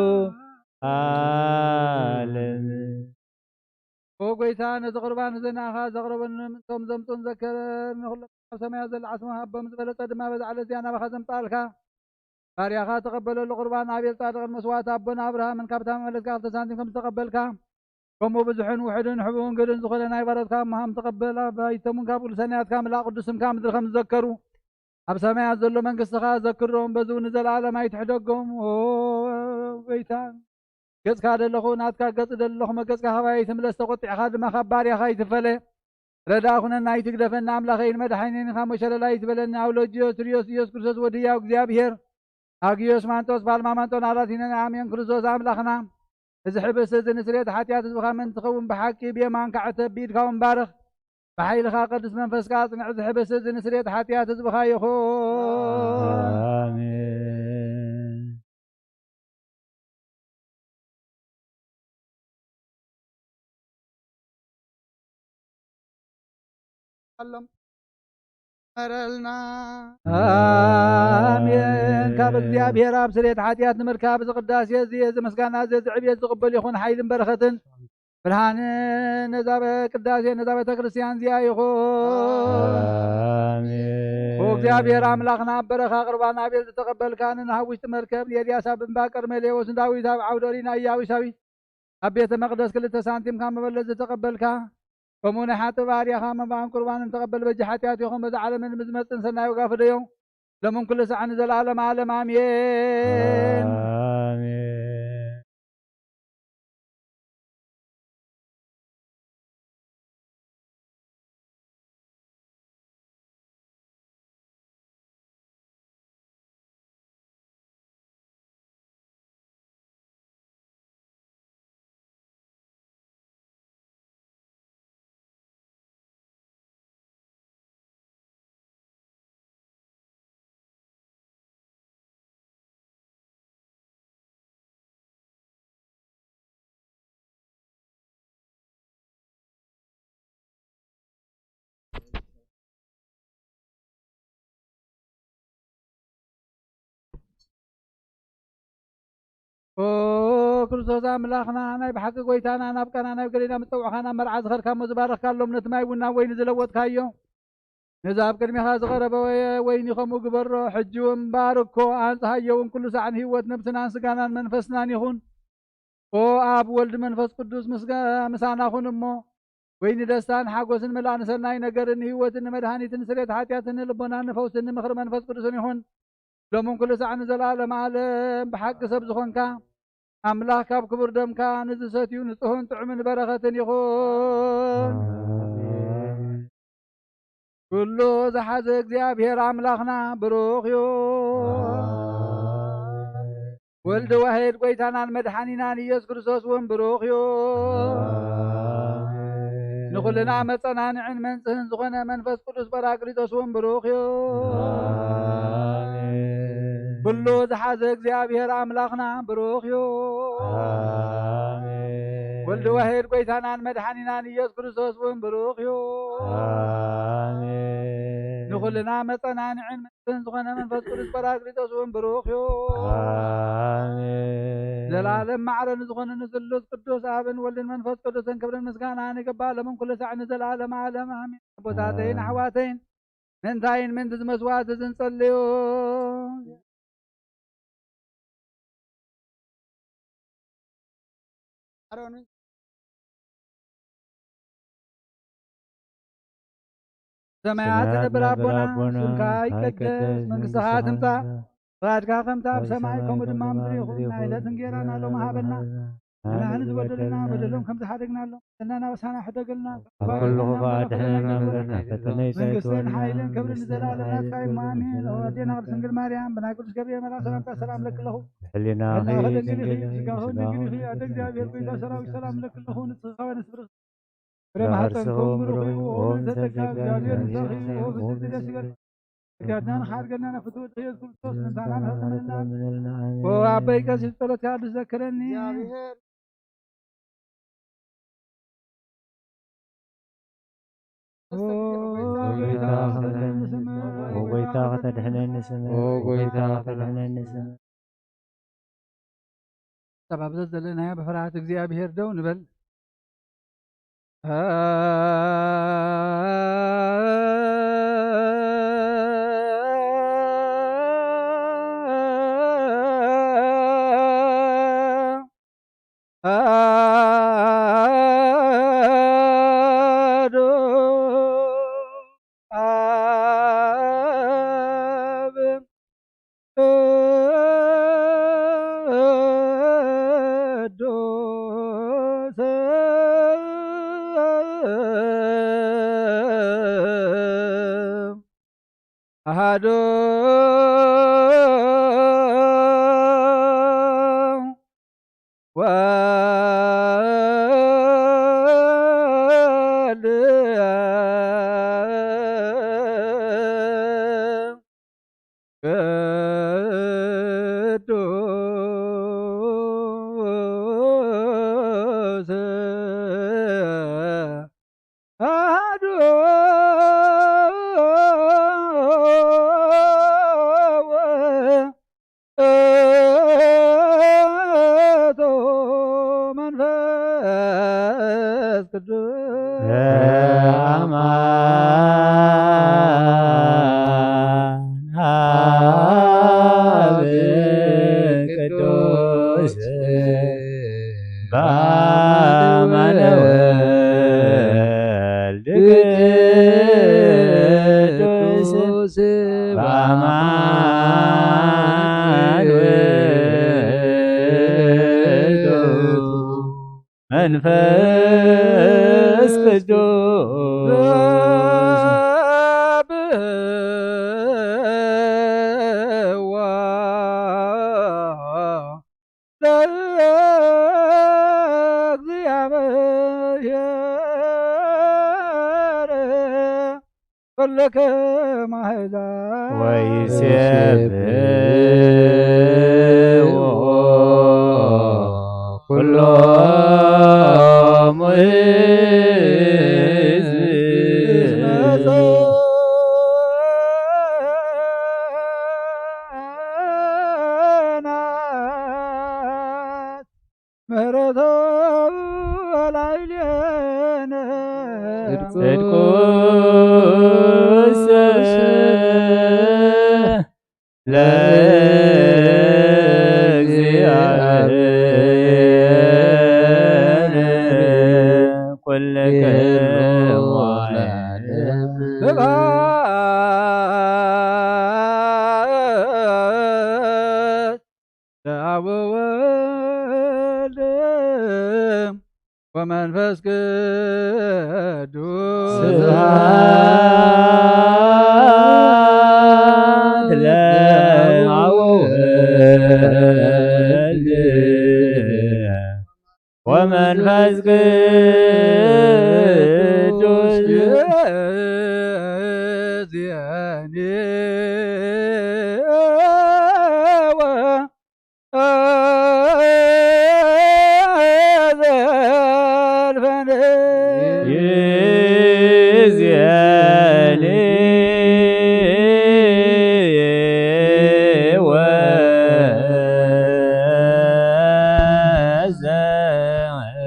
ዓለም። ኦ ጎይታ፣ ነዚ ቁርባን እዚ ንኣኻ ዘቕረበኒ ምእንቶም ዘምጹን ዘከረኒ ኩሎም ኣብ ሰማያት ዘለዓስሙ ሃቦም ዝበለጸ ድማ በዛ ዕለት እዚኣ ናባኻ ዘምጻልካ ባርያኻ ተቐበለሉ። ቁርባን ኣቤል ጻድቕን መስዋእቲ ኣቦና ኣብርሃምን ካብታ መመለስካ ክልተ ሳንቲም ከም ዝተቐበልካ፣ ከምኡ ብዙሕን ውሑድን ሕቡእን ግድን ዝኾነ ናይ ባሮትካ እሞ ሃም ተቐበል። ኣባይቶም እውን ካብ ቅዱሳን ያትካ ምልኣ ቅዱስ ስምካ ምድሪ ከም ዝዘከሩ ኣብ ሰማያት ዘሎ መንግስትኻ ዘክሮም፣ በዚ እውን ንዘለኣለም ኣይትሕደጎም። ኦ ጎይታ፣ ገጽካ ደለኹ ናትካ ገጽ ደለኹ፣ መገጽካ ካባይ ትምለስ፣ ተቖጢዕካ ድማ ካብ ባርያኻ ኣይትፈለ። ረዳ ኩነና ኣይትግደፈና፣ ኣምላኸይን መድሓኒን ካብ መሸለላ ኣይትበለኒ። ኣውሎጅዮስ ትርዮስ ኢየሱስ ክርስቶስ ወዲ ህያው እግዚኣብሔር፣ ኣግዮስ ማንጦስ፣ ፓልማ ማንጦን ኣላቲነን፣ ኣሜን። ክርስቶስ ኣምላኽና፣ እዚ ሕብስቲ እዚ ንስርየት ሓጢኣት ህዝብኻ ምእንቲ ትኸውን ብሓቂ ብየማንካ ዕተብ፣ ብኢድካ እውን ባርኽ። ብሓይልኻ ቅዱስ መንፈስካ ኣጽንዕ፣ እዚ ሕብስቲ እዚ ንስርየት ሓጢኣት ህዝብኻ ይኹን። ኣሜን። ኣሎም መረልና። ኣሜን። ካብ እግዚኣብሔር ኣብ ስርየት ሓጢኣት ንምርካብ እዚ ቅዳሴ እዚ፣ እዚ ምስጋና እዚ፣ እዚ ዕብየት ዝቕበል ይኹን፣ ሓይልን በረኸትን ብርሃንን ነዛ ቅዳሴ ነዛ ቤተ ክርስቲያን እዚኣ ይኹን። ኣሜን። ኦ እግዚኣብሔር ኣምላኽና፣ ኣብ በረኻ ቁርባን ኣቤል ዝተቐበልካ፣ ንኖህ ኣብ ውሽጢ መርከብ፣ ንኤልያስ ኣብ እምባ ቀርሜሌዎስ፣ ንዳዊት ኣብ ዓውደ ኦሪና ኢያቡሳዊ ኣብ ቤተ መቕደስ ክልተ ሳንቲም ካብ መበለት ዝተቐበልካ፣ ከምኡ ናይ ሓጥእ ባርያኻ መባእን ቁርባንን ተቐበል። በጃ ሓጢኣት ይኹን፣ በዛ ዓለምን ብዝመጽእን ሰናይ ዋጋ ፍደዮ። ሎምን ኩሉ ሳዕ ንዘለዓለም ዓለም ኣሜን። ኣሜን። ኦ ክርስቶስ ኣምላኽና፣ ናይ ብሓቂ ጎይታና፣ ናብ ቃና ናብ ገሊላ ምጸውዕኻ ናብ መርዓ ዝኸድካሞ፣ ዝባረኽካሎም፣ ነቲ ማይ እውን ናብ ወይኒ ዝለወጥካዮ፣ ነዚ ኣብ ቅድሜኻ ዝቐረበ ወ-፣ ወይኒ ከምኡ ግበሮ። ሕጂ እውን ባርኮ፣ ኣንጽሃዮ እውን ኩሉ ሳዕ ንህይወት ነብስናን ስጋናን መንፈስናን ይኹን። ኦ ኣብ ወልድ መንፈስ ቅዱስ ምስጋ-፣ ምሳና ኩን እሞ፣ ወይኒ ደስታን ሓጎስን ምልኣን ሰናይ ነገርን ንህይወትን ንመድሃኒትን ንስርየት ሓጢኣትን ንልቦናን ንፈውስን ንምኽሪ መንፈስ ቅዱስን ይኹን። ሎምን ኩሉ ሳዕ ንዘለዓለም ዓለም ብሓቂ ሰብ ዝኾንካ ኣምላኽ ካብ ክቡር ደምካ ንዝሰትዩ ንጹህን ጥዑምን በረኸትን ይኹን። ኣሜን። ኩሉ ዝሓዘ እግዚኣብሔር ኣምላኽና ብሩኽ እዩ። ወልድ ዋሕድ ጐይታናን መድሓኒናን ኢየሱስ ክርስቶስ እውን ብሩኽ እዩ። ኣሜን። ንኹልና መጸናንዕን መንጽህን ዝኾነ መንፈስ ቅዱስ ጳራቅሊጦስ እውን ብሩኽ እዩ። ኣሜን። ኩሉ ዝሓዘ እግዚኣብሔር ኣምላኽና ብሩኽ እዩ። ኣሜን። ወልድ ዋሕድ ጐይታናን መድሓኒናን ኢየሱስ ክርስቶስ እውን ብሩኽ እዩ። ኣሜን። ንኹልና መጸናንዕን መጽን ዝኾነ መንፈስ ቅዱስ ጳራቅሊጦስ እውን ብሩኽ እዩ። ኣሜን። ዘላለም ማዕረ ንዝኾነ ንስሉስ ቅዱስ ኣብን ወልድን መንፈስ ቅዱስን ክብርን ምስጋናን ይግባእ፣ ሎምን ኩሉ ሳዕ ንዘላለም ዓለም ኣሜን። ኣቦታተይን ኣሜን። ኣሕዋተይን፣ ምእንታይን ምእንቲ እዚ መስዋዕቲ እዚ ንጸልዩ። ኣሮን ሰማያት ዝነብር ኣቦና፣ ስምካ ይቀደስ፣ መንግስትኻ ትምጻእ፣ ፍቓድካ ከምታ ኣብ ሰማይ ከምኡ ድማ ኣብ ምድሪ ይኹን። ናይ ዕለት እንጌራና ሎሚ ሃበና። ንሕና ንዝበደሉና በደሎም ከም ዝሓደግናሎም፣ እና ናበሳና ሕደገልና፣ ካብ ኩሉ ክፉእ ኣድሕነና፣ እምበር ናብ ፈተነ መንግስትን ኣይተውና። ሓይልን ክብርን ንዘለኣለም ናትካ እዩ። ኣሜን። ኦ ኣዴና ቅድስት ድንግል ማርያም፣ ብናይ ቅዱስ ገብርኤል መልኣክ ሰላምታ ሰላም እለኪ ኣለኹ። ሕሊናኺ ሕሊናኺ ድንግል ድንግል እዩ፣ እዩ፣ ስጋኺ ስጋኺ ድንግል እዩ። ኣደ ድንግል እዩ። እግዚኣብሔር ጎይታ ሰራዊት ሰላም እለኪ ኣለኹ። ንጽህኻ ወይኒ ስብርኽ ፍሬ ማህፀንኩም ብሩኽ እዩ። ኦ ብእንተ ጸጋ እግዚኣብሔር ምሳኺ እዩ። ኦ ብእንተ ደስ ይበል። ኃጢአትናን ሓድገናን ፍትወት ኢየሱስ ክርስቶስ ምሳና ምሕረት ተመልእና። ኦ ኣበይ ቀሲስ ጸሎትካ ዝዘክረኒ። ኦ ጎይታ፣ ኦ ጎይታ፣ ከተድሕነኒ ስምዕ። ኦ ጎይታ፣ ከተድሕነኒ ስምዕ። ኣብ ኣብዘት ዘለናዮ ብፍርሃት እግዚኣብሔር ደው ንበል። ኣሃዱ ወወልድ ቅዱስ ኣሐዱ ውእቱ መንፈስ ቅዱስ። በአማን አብ ቅዱስ በአማን ወልድ ቅዱስ በአማን ወልድ መንፈስ ቅዱስ። ለእግዚአብሔር ኩልክም አሕዛብ ወይሴብሕዎ ኩሎሙ ሕዝብ። እስመ ጸንዐት ምሕረቱ ላዕሌነ። ጽድቁሰ ለእግዚአብሔር ኩልክሙ ዓለም። ስብሐት ለአብ ወወልድ ወመንፈስ ቅዱስ። ስብሐት ለአብ ወወልድ ወመንፈስ ቅዱስ። ይእዜኒ ወዘልፈኒ ይእዜኒ ወዘልፈኒ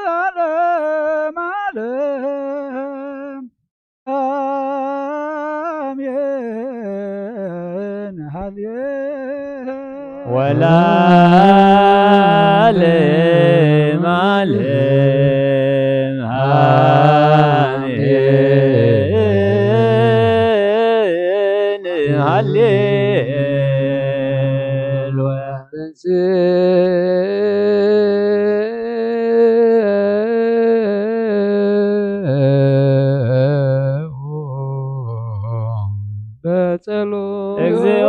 ወለዓለመ ዓለም። አሜን። ሃሌ ወለዓለመ ዓለም። አሜን። ሃሌሉያ። በጸሎት እግዚኦ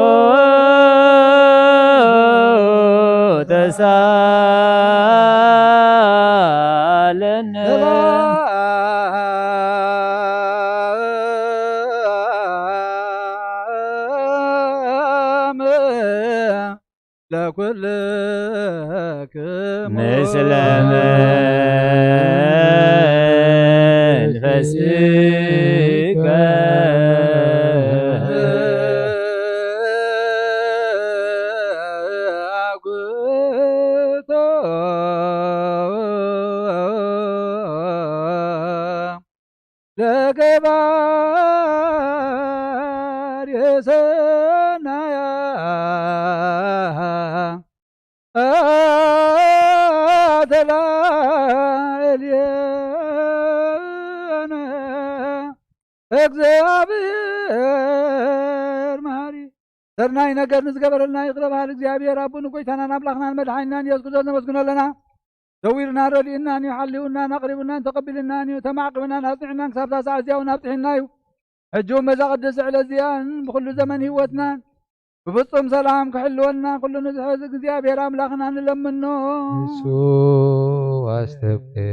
ተሳለነ። ሰላም ለኩልክሙ ምስለ መንፈስከ። አጉቶ ለገባሬ ሰናያ ተላዕሌነ። እግዚአብሔር መሐሪ ሰርናይ ነገር ንዝገበረልና ይቕረ በሃል። እግዚኣብሔር ኣቦን ጎይታናን ኣምላኽናን መድሓኒናን ኢየሱስ ክርስቶስ ነመስግኖ ኣለና። ዘዊርና ረዲኡናን እዩ፣ ሓልዩናን ኣቕሪቡናን ተቐቢሉናን እዩ፣ ተማዕቂቡናን ኣጽኒዑናን ክሳብ እዛ ሰዓት እዚኣ እውን ኣብጽሒና እዩ። ሕጂ እውን በዛ ቅድስቲ ዕለት እዚኣን ብኹሉ ዘመን ህይወትናን ብፍጹም ሰላም ክሕልወና ኩሉ ንዝሕዝ እግዚኣብሔር ኣምላኽና ንለምኖ። ንሱ ኣስተብቅዕ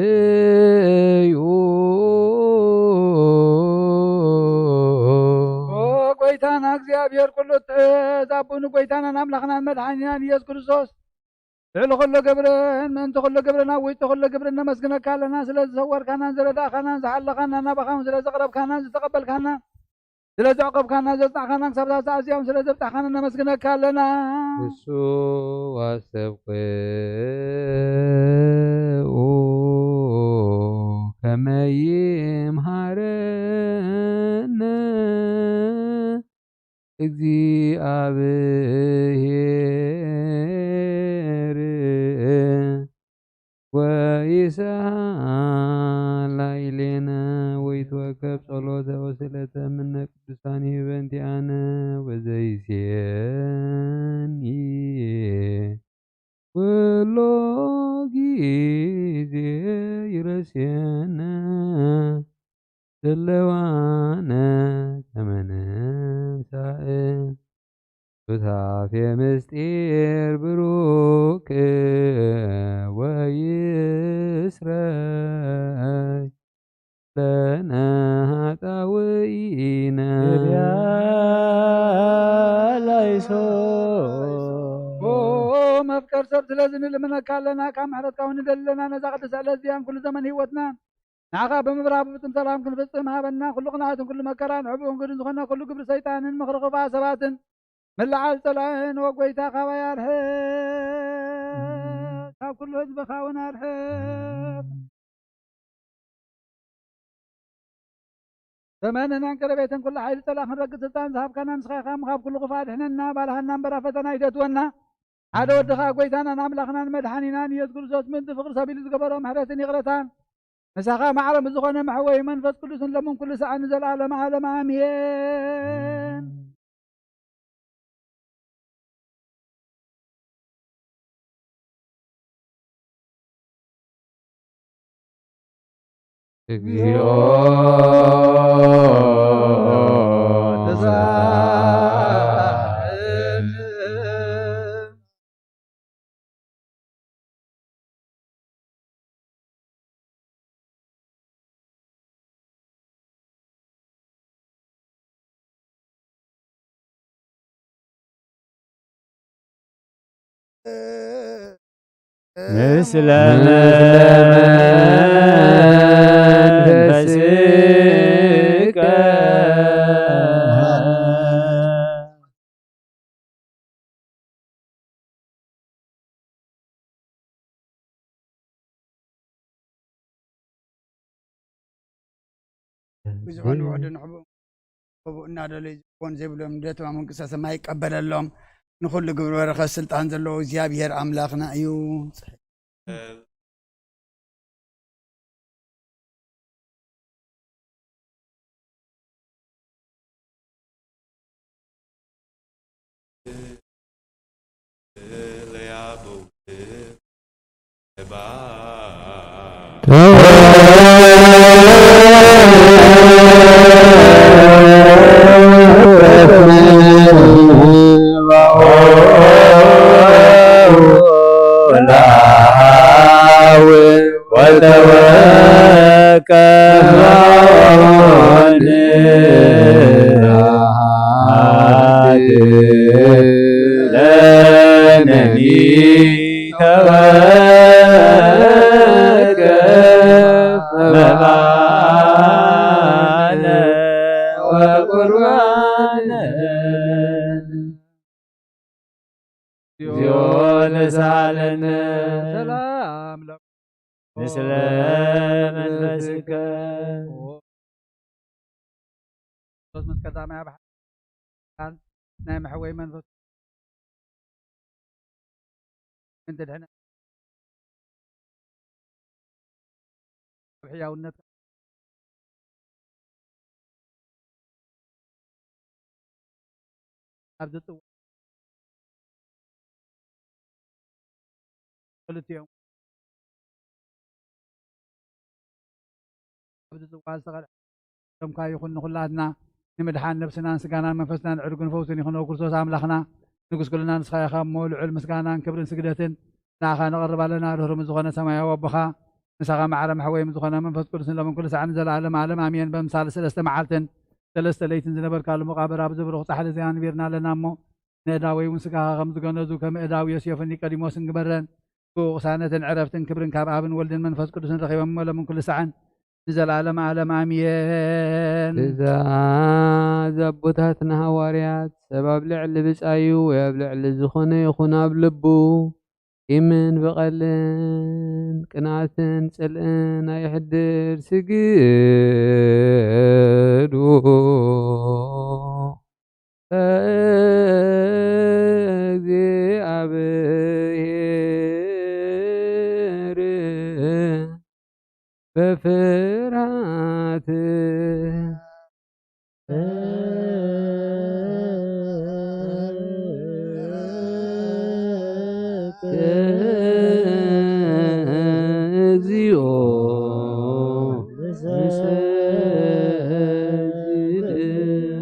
ልዩ። ኦ ጎይታና እግዚኣብሔር ኩሉ እትሕዝ ኣቦ ንጎይታናን ኣምላኽናን መድሓኒናን ኢየሱስ ክርስቶስ ልዕሊ ኩሉ ግብርን ምእንቲ ኩሉ ግብርን ኣብ ውሽጢ ኩሉ ግብርን ነመስግነካ ኣለና። ስለ ዝሰወርካናን ዝረዳእካናን ዝሓለኻናን ናባኻ እውን ስለ ዘቕረብካናን ዝተቐበልካናን ስለ ዘዕቆብካና ዘጽናዕካና ክሳብ እዛ ሰዓት እዚኣ እውን ስለ ዘብጻሕካና ነመስግነካ ኣለና። ንሱ ኣስተብቅዑ ከመ ይምሃረነ እግዚኣብሔር ወይስሐቅ ላዕሌነ ወይትወከብ ጸሎተ ወስእለተ እምነ ቅዱሳን ይበንቲኣነ ወዘይሴኒ ኩሎ ጊዜ ይረስየነ ድልዋነ ከመ ንሳእ ሱታፌ ምስጢር ብሩክ ወይስረይ ለነ ኃጣውኢነ። ላይሶ። ኦ መፍቀር ሰብ፣ ስለዚ ንልምነካ ኣለና፣ ካብ ምሕረትካ እውን ንደሊ ኣለና። ነዛ ቅድስቲ ዕለት እዚኣን ኩሉ ዘመን ህይወትናን ንዓኻ ብምብራህ ብፍጹም ሰላም ክንፍጽም ሃበና። ኩሉ ቅንኣትን ኩሉ መከራን ሕቡእን ግዱን ዝኾነ ኩሉ ግብሪ ሰይጣንን ምኽሪ ክፉኣ ሰባትን ምልዓል ጸላእን ወጎይታ ካባይ ኣርሕቕ። ካብ ኩሉ ህዝብኻ እውን ኣርሕቕ። ዘመንናን ቀረቤትን ኩሉ ሓይሊ ጸላእ ክንረግጽ ስልጣን ዝሃብካና ንስኻ ኢኻ እሞ ካብ ኩሉ ክፉእ ኣድሕነና። ባልሃና እምበር ኣብ ፈተና ኣይተእትወና። ሓደ ወድኻ ጎይታናን ኣምላኽናን መድሓኒናን ኢየሱስ ክርስቶስ ምእንቲ ፍቕሪ ሰብ ኢሉ ዝገበሮ ምሕረትን ይቕረታን ምሳኻ ማዕረ ምስ ዝኾነ መሕወይ መንፈስ ቅዱስን ሎምን ኩሉ ሰዓት ንዘለዓለመ ዓለም ኣሜን። እግዚኦ ተሳሃል። ምስለ መንፈስከ። ብዙሑን ውሑድን ሕቡእ እናደለዩ ዝብልዎን ዘይብልዎም ንደትማ መንግስተ ሰማይ ይቀበለሎም። ንኹሉ ግብሪ በረኸት ስልጣን ዘለዎ እግዚኣብሔር ኣምላኽና እዩ። ሰላም ለ-፣ ምስለ መንፈስከ። መንፈስ ቅዱስ ቀዳማይ ኣብ ቃል ናይ መሕወይ መንፈስ ምእንቲ ድሕነት ኣብ ሕያውነት ኣብዚ ጽዋ ክልቲኦም ኣብዚ ጽዋ ዝተቐድሐ ደምካ ይኹን ንኹላትና ንምድሓን ነብስናን ስጋናን መንፈስናን ዕርግን ፈውስን ይኹን። ክርስቶስ ኣምላኽና ንጉስ ኩልና ንስኻ ኢኻ እሞ ልዑል ምስጋናን ክብርን ስግደትን ንኣኻ ነቕርብ ኣለና። ርህሩም ዝኾነ ሰማያዊ ኣቦኻ ምሳኻ ማዕረ መሕወይም ዝኾነ መንፈስ ቅዱስን ሎምን ኩሉ ሳዕን ንዘለኣለም ዓለም ኣሜን። በምሳሌ ሰለስተ መዓልትን ሰለስተ ለይትን ዝነበርካሉ መቓብር ኣብዚ ብሩኽ ጻሕሊ እዚ ኣንቢርና ኣለና እሞ ንእዳወይ እውን ስጋኻ ከም ዝገነዙ ከም እዳው ዮሴፍን ኒቆዲሞስን ግበረን። ብኡ ቅሳነትን ዕረፍትን ክብርን ካብ ኣብን ወልድን መንፈስ ቅዱስን ረኺቦም እሞ ሎምን ኩሉ ሳዕን ንዘለኣለም ዓለም ኣሜን። ትእዛዝ ኣቦታትና ሃዋርያት፣ ሰብ ኣብ ልዕሊ ብጻዩ ወይ ኣብ ልዕሊ ዝኾነ ይኹን ኣብ ልቡ ቂምን በቐልን ቅንኣትን ጽልእን ኣየሕድር። ስግዱ ለእግዚኣብሔር በፍርሃት እግዚኦ ንሰግድ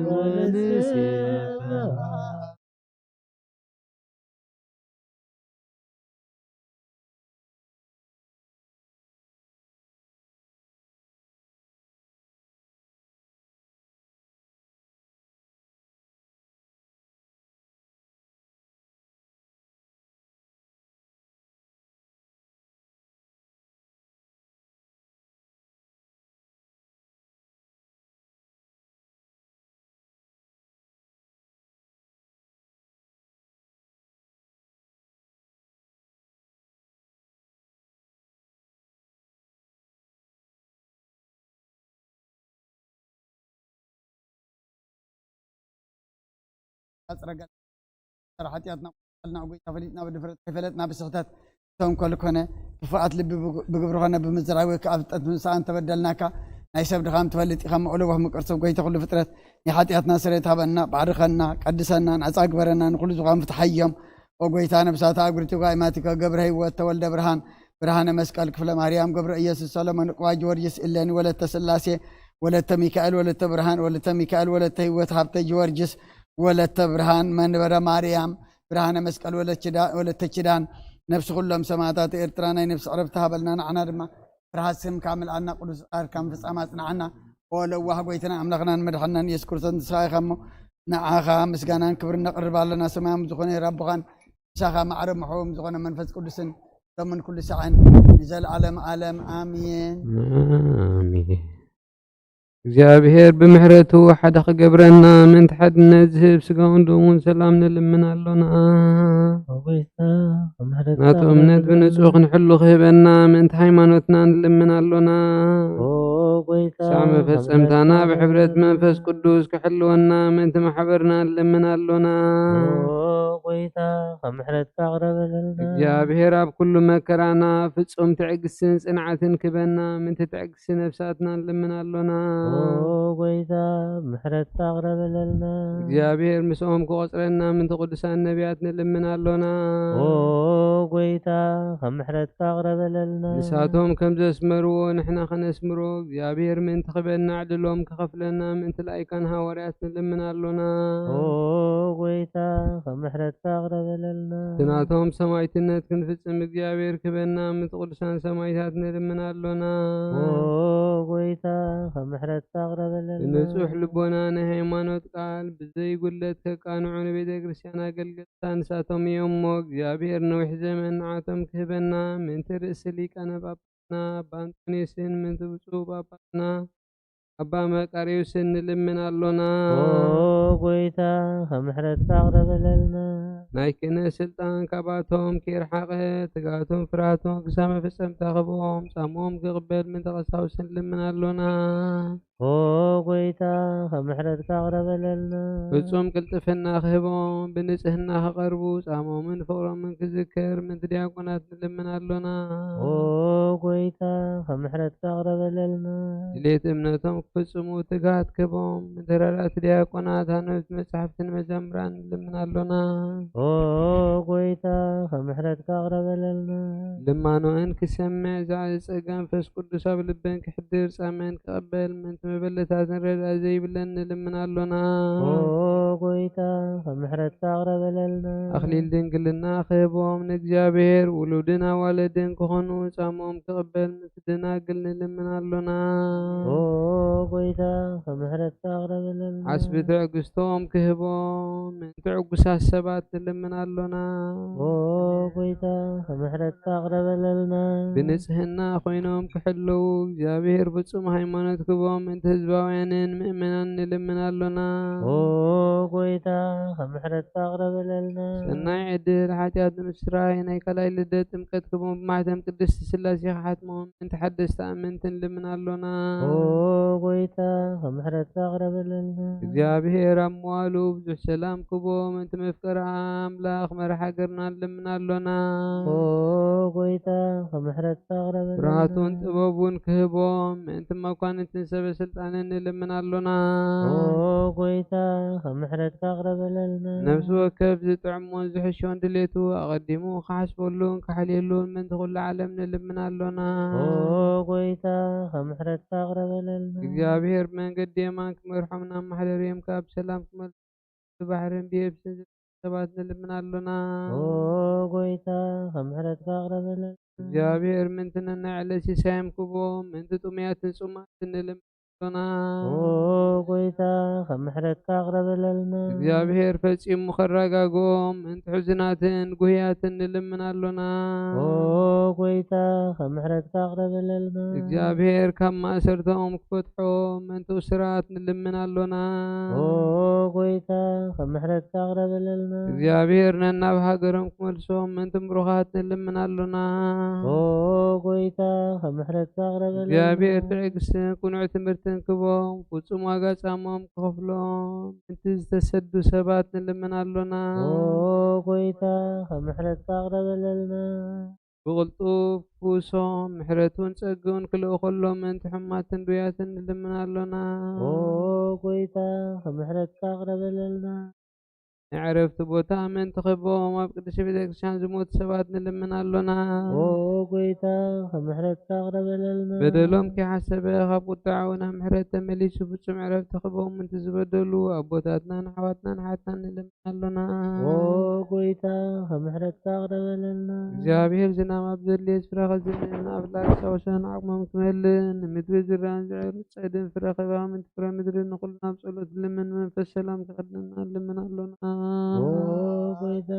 ወንሴብሖ። ኣጽረገ ሓጢኣትና ልና ጎይታ ፈሊጥና ብድፍረት ኣይፈለጥና ብስሕተት ተንኮል ኮነ ክፉኣት ልቢ ብግ-፣ ብግብሪ ኮነ ብምዝራብ ወይ ከዓ ፍልጠት ብምስኣን ተበደልናካ። ናይ ሰብ ድኻም ትፈልጥ ኢኻ እሞ ለዋህ ምቅር ሰብ ጎይታ ኩሉ ፍጥረት ናይ ሓጢኣትና ስርየት ሃበና፣ ባርኸና፣ ቀድሰና፣ ናጻ ግበረና፣ ንኩሉ ዝኻም ፍትሓዮም። ኦ ጎይታ ነብሳታ ኣጉሪቲ ጓይማቲከ ገብረ ህይወት ተወልደ ብርሃን ብርሃነ መስቀል ክፍለ ማርያም ገብረ ኢየሱስ ሰሎሞን ዕቁባ ጊዮርጊስ እሌኒ ወለተ ስላሴ ወለተ ሚካኤል ወለተ ብርሃን ወለተ ሚካኤል ወለተ ህይወት ሃብተ ጊዮርጊስ ወለተ ብርሃን መንበረ ማርያም ብርሃነ መስቀል ወለችዳ-፣ ወለተ ኪዳን ነፍሲ ኩሎም ሰማዕታት ኤርትራ ናይ ነፍሲ ዕረፍቲ ሃበልና። ንዓና ድማ ፍርሃት ስምካ ምልኣና ቅዱስ ቃልካ ምፍጻም ኣጽንዓና። ኦ ለዋህ ጎይታና ኣምላኽናን መድሓንናን ኢየሱስ ክርስቶስ ንስኻ ኢኻ እሞ ንዓኻ ምስጋናን ክብርን ነቕርብ ኣለና። ሰማያዊ ዝኾነ ኣቦኻን ምሳኻ ማዕረ ምሕዎም ዝኾነ መንፈስ ቅዱስን ሎምን ኩሉ ሳዕን ንዘለዓለም ዓለም ኣሜን። ኣሜን። እግዚኣብሔር ብምሕረቱ ሓደ ክገብረና ምእንቲ ሓድነት ዝህብ ስጋውን ደሙን ሰላም ንልምን ኣሎና። ኦ ጎይታ፣ ብምሕረትካ ናቱ እምነት ኣቕርበልና። ብንጹህ ክንሕሉ ክህበና ምእንቲ ሃይማኖትና ንልምን ኣሎና። ኦ ጎይታ፣ ክሳብ መፈጸምታና ብምሕረትካ ብሕብረት ኣቕርበልና። መንፈስ ቅዱስ ክሕልወና ምእንቲ ማሕበርና ንልምን ኣሎና። ኦ ጎይታ፣ ካብ ምሕረትካ ኣቕረበለልና። እግዚኣብሔር ኣብ ኩሉ መከራና ፍጹም ትዕግስትን ጽንዓትን ክበና ምእንቲ ትዕግስቲ ነፍሳትና ንልምን ኣሎና። ኦ ጎይታ፣ ምሕረትካ ኣቕረበለልና። እግዚኣብሔር ምስኦም ክቖጽረና ምእንቲ ቅዱሳን ነቢያት ንልምን ኣሎና። ኦ ጎይታ፣ ካብ ምሕረትካ ኣቕረበለልና። ንሳቶም ከም ዘስመርዎ ንሕና ከነስምሮ እግዚኣብሔር ምእንቲ ክበና ዕድሎም ክኸፍለና ምእንቲ ላይካን ሃዋርያት ንልምን ኣሎና። ኦ ጎይታ፣ ካብ ምሕረትካ ኣቕረበለልና። እቲ ናቶም ሰማዕትነት ክንፍጽም እግዚኣብሔር ክበና ምእንቲ ቅዱሳን ሰማዕታት ንልምን ኣሎና። ኦ ጎይታ፣ ካብ ምሕረትካ ኣቕረበለልና። ብንጹሕ ልቦና ናይ ሃይማኖት ቃል ብዘይ ጉድለት ከቃንዑ ንቤተ ክርስቲያን ኣገልገልታ ንሳቶም እዮም እሞ እግዚኣብሔር ነዊሕ ዘመን ንዓቶም ክህበና ምእንቲ ርእሲ ሊቃነ ጳጳስና ኣባ ኣንጦንዮስን ምእንቲ ብፁዕ ጳጳስና ኣባ መቃርዮስን ንልምን ኣሎና። ኦ ጎይታ፣ ከም ምሕረትካ ቅረበለልና። ናይ ክህነት ስልጣን ካባቶም ከይርሓቐ፣ ትግሃቶም ፍርሃቶም ክሳብ መፈጸምታ ክህቦም፣ ጻምኦም ክቕበል ምእንቲ ቀሳውስት ንልምን ኣሎና። ኦ ጎይታ፣ ከም ምሕረትካ ቅረበለልና። ፍጹም ቅልጥፍና ክህቦም፣ ብንጽህና ክቐርቡ፣ ጻምኦምን ፍቕሮምን ክዝከር ምእንቲ ዲያቆናት ንልምን ኣሎና። ኦ ጎይታ፣ ከም ምሕረትካ ቅረበለልና። ድሌት እምነቶም ክፍጽሙ ትግሃት ክህቦም፣ ምእንቲ ረዳእቲ ዲያቆናት፣ ኣንበብቲ መጻሕፍትን መዘምራን ንልምን ኣሎና። ኦ ጎይታ፣ ከም ምሕረትካ ቅረበለልና። ልማኖአን ክሰምዕ፣ ዝዓዘዘ ጸጋ መንፈስ ቅዱስ ኣብ ልበን ክሕድር፣ ጻምኣን ክቕበል፣ ምእንቲ መበለታትን ረድኤት ዘይብለን ንልምን ኣሎና። ኦ ጎይታ፣ ከም ምሕረትካ ቅረበለልና። ኣኽሊል ድንግልና ክህቦም፣ ንእግዚኣብሔር ውሉድን ኣዋልድን ክኾኑ፣ ጻምኦም ክቕበል፣ ምእንቲ ደናግል ንልምን ኣሎና። ኦ ጎይታ፣ ከም ምሕረትካ ቅረበለልና። ዓስቢ ትዕግስቶም ክህቦም፣ ምእንቲ ዕጉሳት ሰባት ንልምን ኣሎና። ኦ ጎይታ፣ ከም ምሕረትካ ቅረበለልና። ብንጽህና ኮይኖም ክሕልዉ፣ እግዚኣብሔር ፍጹም ሃይማኖት ክህቦም፣ ምእንቲ ህዝባውያንን ምእመናን ንልምን ኣሎና። ኦ ጎይታ፣ ከም ምሕረትካ ቅረበለልና። ሰናይ ዕድል፣ ሓጢኣት ንምስራይ፣ ናይ ካልኣይ ልደት ጥምቀት ክህቦም፣ ብማሕተም ቅድስቲ ስላሴ ክሓትሞም፣ ምእንቲ ሓደስቲ ኣመንቲ ንልምን ኣሎና። ኦ ጎይታ፣ ከም ምሕረትካ ቅረበለልና። እግዚኣብሔር ኣብ መዋሉ ብዙሕ ሰላም ክህቦም፣ ምእንቲ መፍቀሪ ኣምላኽ መራሕ ሃገርና ንልምን ኣሎና። ኦ ጎይታ፣ ከም ምሕረትካ ቅረበለልና። ብርሃቱን ጥበቡን ክህቦም፣ ምእንቲ መኳንንትን ሰበ ስልጣንን ንልምን ኣሎና። ኦ ጎይታ፣ ከም ምሕረትካ ቅረበለልና። ነፍሲ ወከፍ ዝጥዕሞን ዝሕሾን ድሌቱ ኣቐዲሙ ክሓስበሉን ክሓልየሉን ምእንቲ ኩሉ ዓለም ንልምን ኣሎና። ኦ ጎይታ፣ ከም ምሕረትካ ቅረበለልና። እግዚኣብሔር ብመንገዲ የማን ክመርሖምን ኣመሓደርዮምን ካብ ሰላም ክመልሱ፣ ብባሕርን ብየብስን ዝርከቡ ሰባት ንልምን ኣሎና። ኦ ጎይታ፣ ከም ምሕረትካ ቅረበለልና። እግዚኣብሔር ምእንቲ ነናይ ዕለት ሲሳዮም ክህቦም፣ ምእንቲ ጥሙያትን ጽሙኣትን ንልምን ኣሎና። ኦ ጎይታ፣ ከም ምሕረትካ ቅረበለልና። እግዚኣብሔር ፈጺሙ ከረጋግኦም፣ ምእንቲ ሕዙናትን ጉህያትን ንልምን ኣሎና። ኦ ጎይታ፣ ከም ምሕረትካ ቅረበለልና። እግዚኣብሔር ካብ ማእሰርቶም ክፈትሖም፣ ምእንቲ እሱራት ንልምን ኣሎና። ኦ ጎይታ፣ ከም ምሕረትካ ቅረበለልና። እግዚኣብሔር ነናብ ሃገሮም ክመልሶም፣ ምእንቲ ምሩኻት ንልምን ኣሎና። ኦ ጎይታ፣ ከም ምሕረትካ ቅረበለልና። እግዚኣብሔር ትዕግስትን ቅኑዕ ትምህርትን ክህቦም፣ ፍጹም ዋጋ ጻሞም ክኸፍሎም፣ ምእንቲ ዝተሰዱ ሰባት ንልምን ኣሎና። ኦ ጎይታ፣ ከም ምሕረትካ ቅረበለልና። ብቕልጡፍ ክፍውሶም፣ ምሕረቱን ጸግኡን ክልእኸሎም፣ ምእንቲ ሕሙማትን ድውያትን ንልምን ኣሎና። ኦ ጎይታ፣ ከም ምሕረትካ ቅረበለልና። ናይ ዕረፍቲ ቦታ ምእንቲ ክህቦም፣ ኣብ ቅድስቲ ቤተ ክርስቲያን ዝሞቱ ሰባት ንልምን ኣሎና። ኦ ጎይታ፣ ከም ምሕረትካ ቅረበለልና። በደሎም ከይሓሰበ፣ ካብ ቁጥዓኡ ናብ ምሕረት ተመሊሱ፣ ፍጹም ዕረፍቲ ክህቦም፣ ምእንቲ ዝበደሉ ኣቦታትናን ኣሕዋትናን ኣሓትናን ንልምን ኣሎና። ኦ ጎይታ፣ ከም ምሕረትካ ቅረበለልና። እግዚኣብሔር ዝናም ኣብ ዘድልዮ ስፍራ ከዝንብን፣ ኣፍላግ ሳውሳን ዓቕሞም ክመልእን፣ ንምድሪ ዝራን ዝዕር ጸድን ፍረ ክህባ፣ ምእንቲ ፍረ ምድሪ ንኹልና ብጸሎት ልምን፣ መንፈስ ሰላም ከኸድነና ልምን ኣሎና። ኦ ጎይታ፣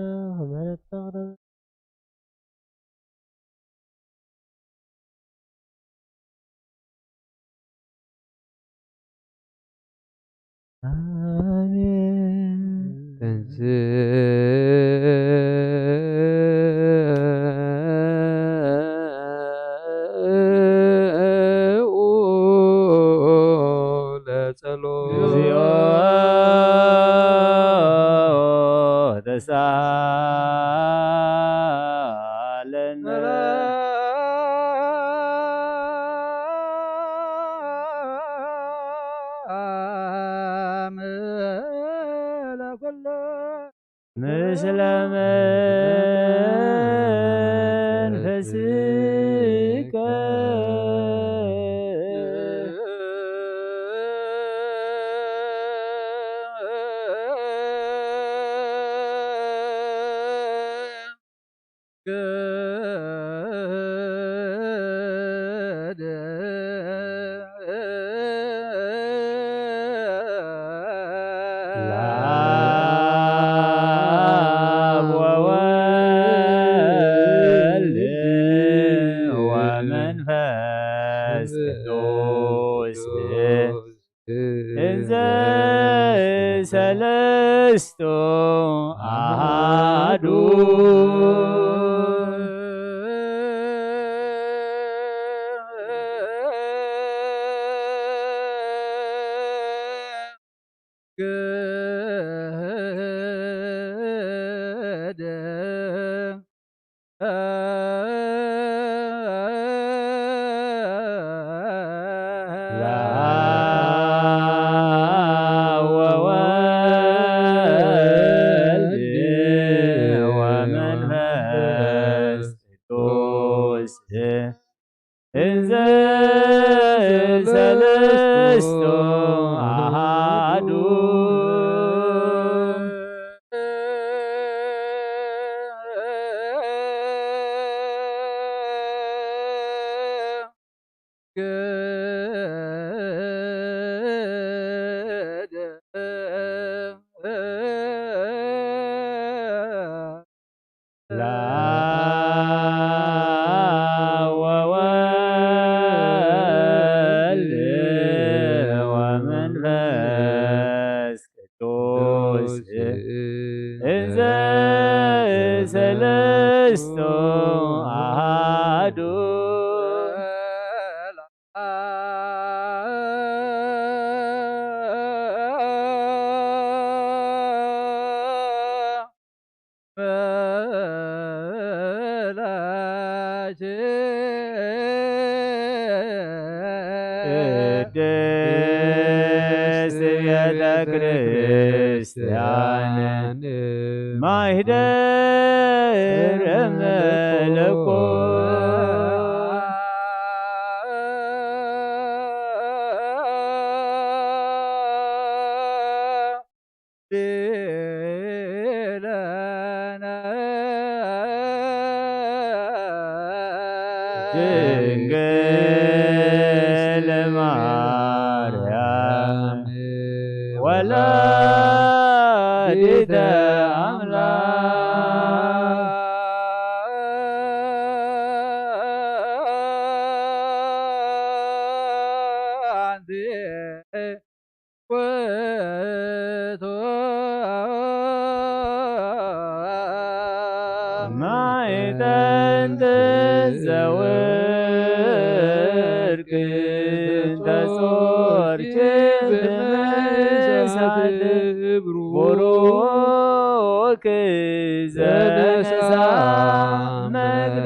ምሕረትካ ቅረብ። ኣሜን። ተንሥኡ ለጸሎት። እግዚኦ ተሳለነ። ምስለ መንፈስከ። ለአብ ወወልድ ወመንፈስ ቅዱስ። ሰለስቱ ኣሃዱ። ወወልድ ወመንፈስ ቅዱስ እንዘ ሰለስቱ ኣሃዱ። ወወልድ ወመንፈስ ቅዱስ እንዘ ሰለስቱ ኣሃዱ። ቅድስት ቤተ ክርስቲያን ማህደር መለኮት ድንግል ማርያም ወላዲተ ኣምላክ። ማዕጠንት ዘወርቅ ተጾርኪ ብመሳት ብሩክ ዘነሳ መቅደስ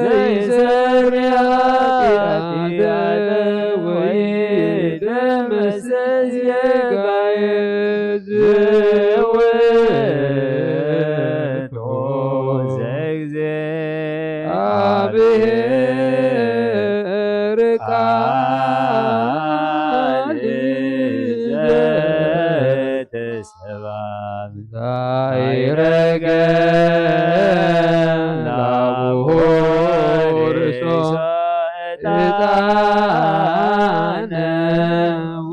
ዘይሰሪ ኃጢአት ወይ ደመሰስ የጋየ ዝውቶ ዘእግዚአብሔር ቃል ዘተሰባ ዛይረገ ላቡሁ ርእሶ ዕጣነ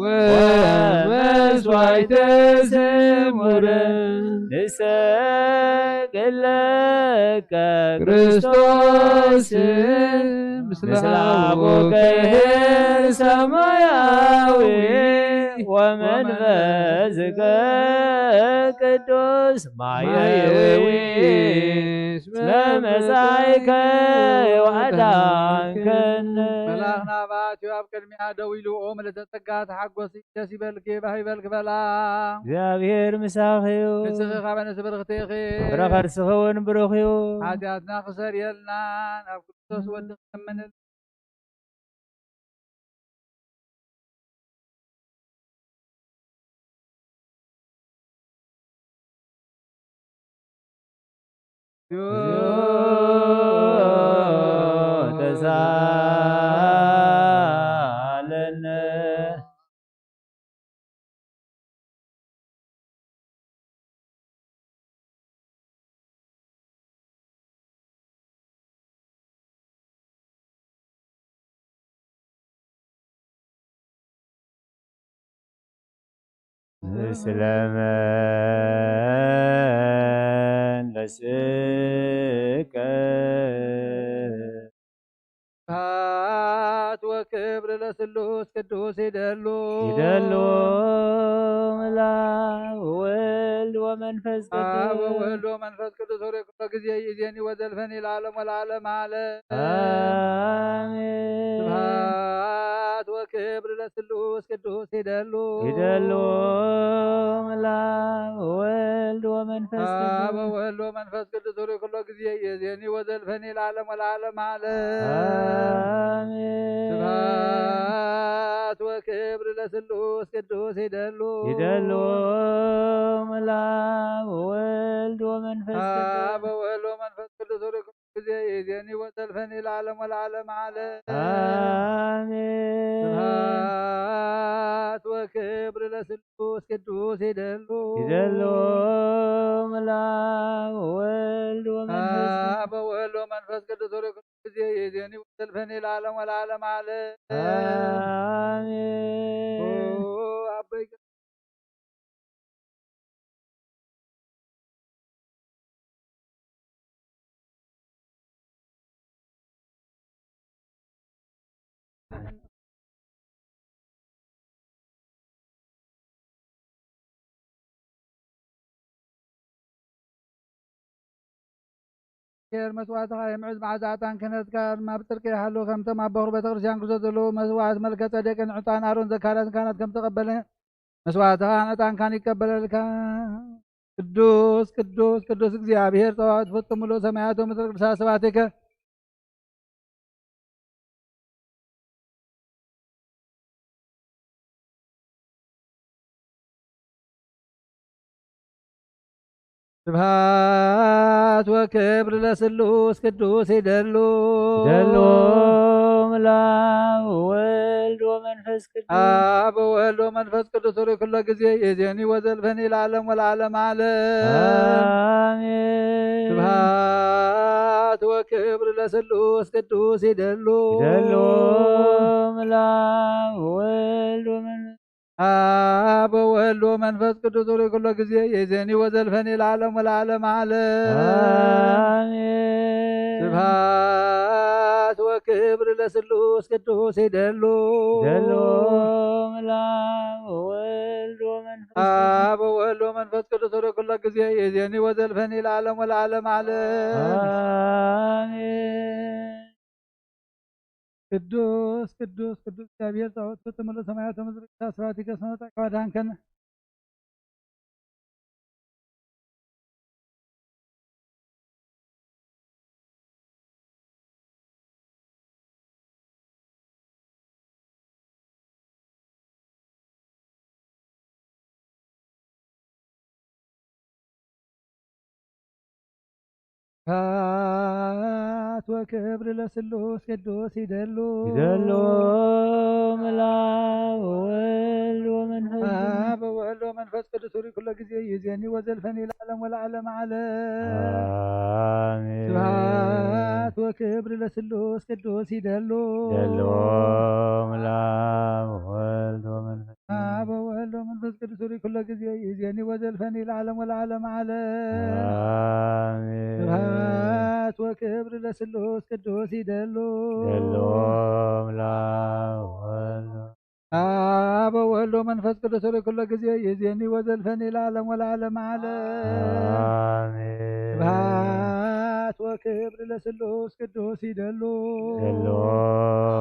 ወመስዋዕተ ስሙረ ንሰግድ ለከ ክርስቶስ ምስለ አቡከ ሰማያዊ ወመንፈስከ ቅዱስ ማየዊ እስመ መጻእከ ወአዳንከነ። መልኣኽና በኣትዮ ኣብ ቅድሚኣ ደው ኢሉ፣ ኦ ምልእተ ጸጋ ተሓጎሲ፣ ደስ ይበልኪ፣ ባህ ይበልኪ በላ። እግዚኣብሔር ምሳኺ እዩ። ንስኺ ካብ ኣንስቲ ብርኽቲ ኢኺ። ፍረ ከርስኺ እውን ብሩኽ እዩ። ሓጢኣትና ክሰርየልና ናብ ክርስቶስ ወዲ ክለምንል። ተሳለነ። ምስለ መንፈስከ። ክብር ለስሉስ ቅዱስ ይደሉ። ይደሉ ምላብ ወወልድ ወመንፈስ አብ ቅዱስ። ወወልድ ወመንፈስ ቅዱስ ሆሬ ኩሎ ጊዜ ይዜኒ ወዘልፈኒ ለዓለም ወለዓለም ዓለም። አሜን። ስብሐት ወክብር ለስሉስ ቅዱስ ይደሉ። ይደሉ ምላብ ወወልድ ወመንፈስ አብ ቅዱስ። ወወልድ ወመንፈስ ቅዱስ ሆሬ ኩሎ ጊዜ ይዜኒ ወዘልፈኒ ለዓለም ወለዓለም ዓለም። አሜን። ስብሐት ወክብር ለስሉስ ቅዱስ ይደሉ። ይደሉ ምላብ ወወልድ ወመንፈስ አብ ቅዱስ። ወወልድ ወመንፈስ ቅዱስ ሆሬ ኩሎ ጊዜ ይዜኒ ወዘልፈኒ ለዓለም ወለዓለም ዓለም። አሜን። ስብሐት ወክብር ለስሉስ ቅዱስ ይደሉ። ይደሉ ምላብ ወወልድ ወመንፈስ ቅዱስ። አብ ወወልድ ወመንፈስ ቅዱስ ሆሬ ኩሎ ጊዜ ይዜኒ ወዘልፈኒ ለዓለም ወለዓለም ዓለም። አሜን። ኦ አበይ ሄር መስዋዕትኻ የምዕዝ መዓዛ ዕጣን ክህነትካ ድማ ብጽድቂ ይሃሉ። ከምቶም ኣብ በኹሪ ቤተ ክርስቲያን ክርስቶስ ዘለዉ መስዋዕት መልከ ጸዴቅን ዕጣን ኣሮን ዘካርያስን ካህናት ከም ተቐበለ መስዋዕትኻን ዕጣንካን ይቀበለልካ። ቅዱስ ቅዱስ ቅዱስ እግዚኣብሔር ጸባኦት ፍጹም ምሉእ ሰማያት ወምድሪ ቅዱሳት ስብሐትከ። ስብሐት ወክብር ለስሉስ ቅዱስ ይደሉ። ይደሉ ምላብ ወወልድ ወመንፈስ ቅዱስ። አብ ወወልድ ወመንፈስ ቅዱስ ሆሬ ኩሎ ጊዜ ይዜኒ ወዘልፈኒ ለዓለም ወለዓለም ዓለም። አሜን። ስብሐት ወክብር ለስሉስ ቅዱስ ይደሉ። ይደሉ ምላብ ወወልድ ወመንፈስ አብ ወወልድ ወመንፈስ ቅዱስ ሆሬ ኩሎ ጊዜ ይዜኒ ወዘልፈኒ ለዓለም ወለዓለም ዓለም። አሜን። ስብሐት ወክብር ለስሉስ ቅዱስ ይደሉ። ይደሉ ምላብ ወወልድ ወመንፈስ ቅዱስ። አብ ወወልድ ወመንፈስ ቅዱስ ሆሬ ኩሎ ጊዜ ይዜኒ ወዘልፈኒ ለዓለም ወለዓለም ዓለም። አሜን። ቅዱስ ቅዱስ ቅዱስ እግዚኣብሔር ጸባኦት ፍጹም ምሉእ ሰማያት ወምድሪ ቅዱሳት ስብሐትከ። ስመ ጻድቃን አድኃንከነ። ስብሐት ወክብር ለስሉስ ቅዱስ ይደሉ። ይደሉ ምላብ ወወልድ ወመንፈስ ቅዱስ። አብ ወወልድ ወመንፈስ ቅዱስ ሆሪ ኩሎ ጊዜ ይዜኒ ወዘልፈኒ ለዓለም ወለዓለም ዓለም። አሜን። ስብሐት ወክብር ለስሉስ ቅዱስ ይደሉ። ይደሉ ምላብ ወወልድ ወመንፈስ አብ ወወልድ ወመንፈስ ቅዱስ ሆሪ ኩሎ ጊዜ ይዜኒ ወዘልፈኒ ለዓለም ወለዓለም ዓለም። አሜን። ስብሐት ወክብር ለስሉስ ቅዱስ ይደሉ። ይደሉ ምላብ ወወልድ አብ ወወልድ ወመንፈስ ቅዱስ ሆሪ ኩሎ ጊዜ ይዜኒ ወዘልፈኒ ለዓለም ወለዓለም ዓለም። አሜን። ስብሐት ወክብር ለስሉስ ቅዱስ ይደሉ። ይደሉ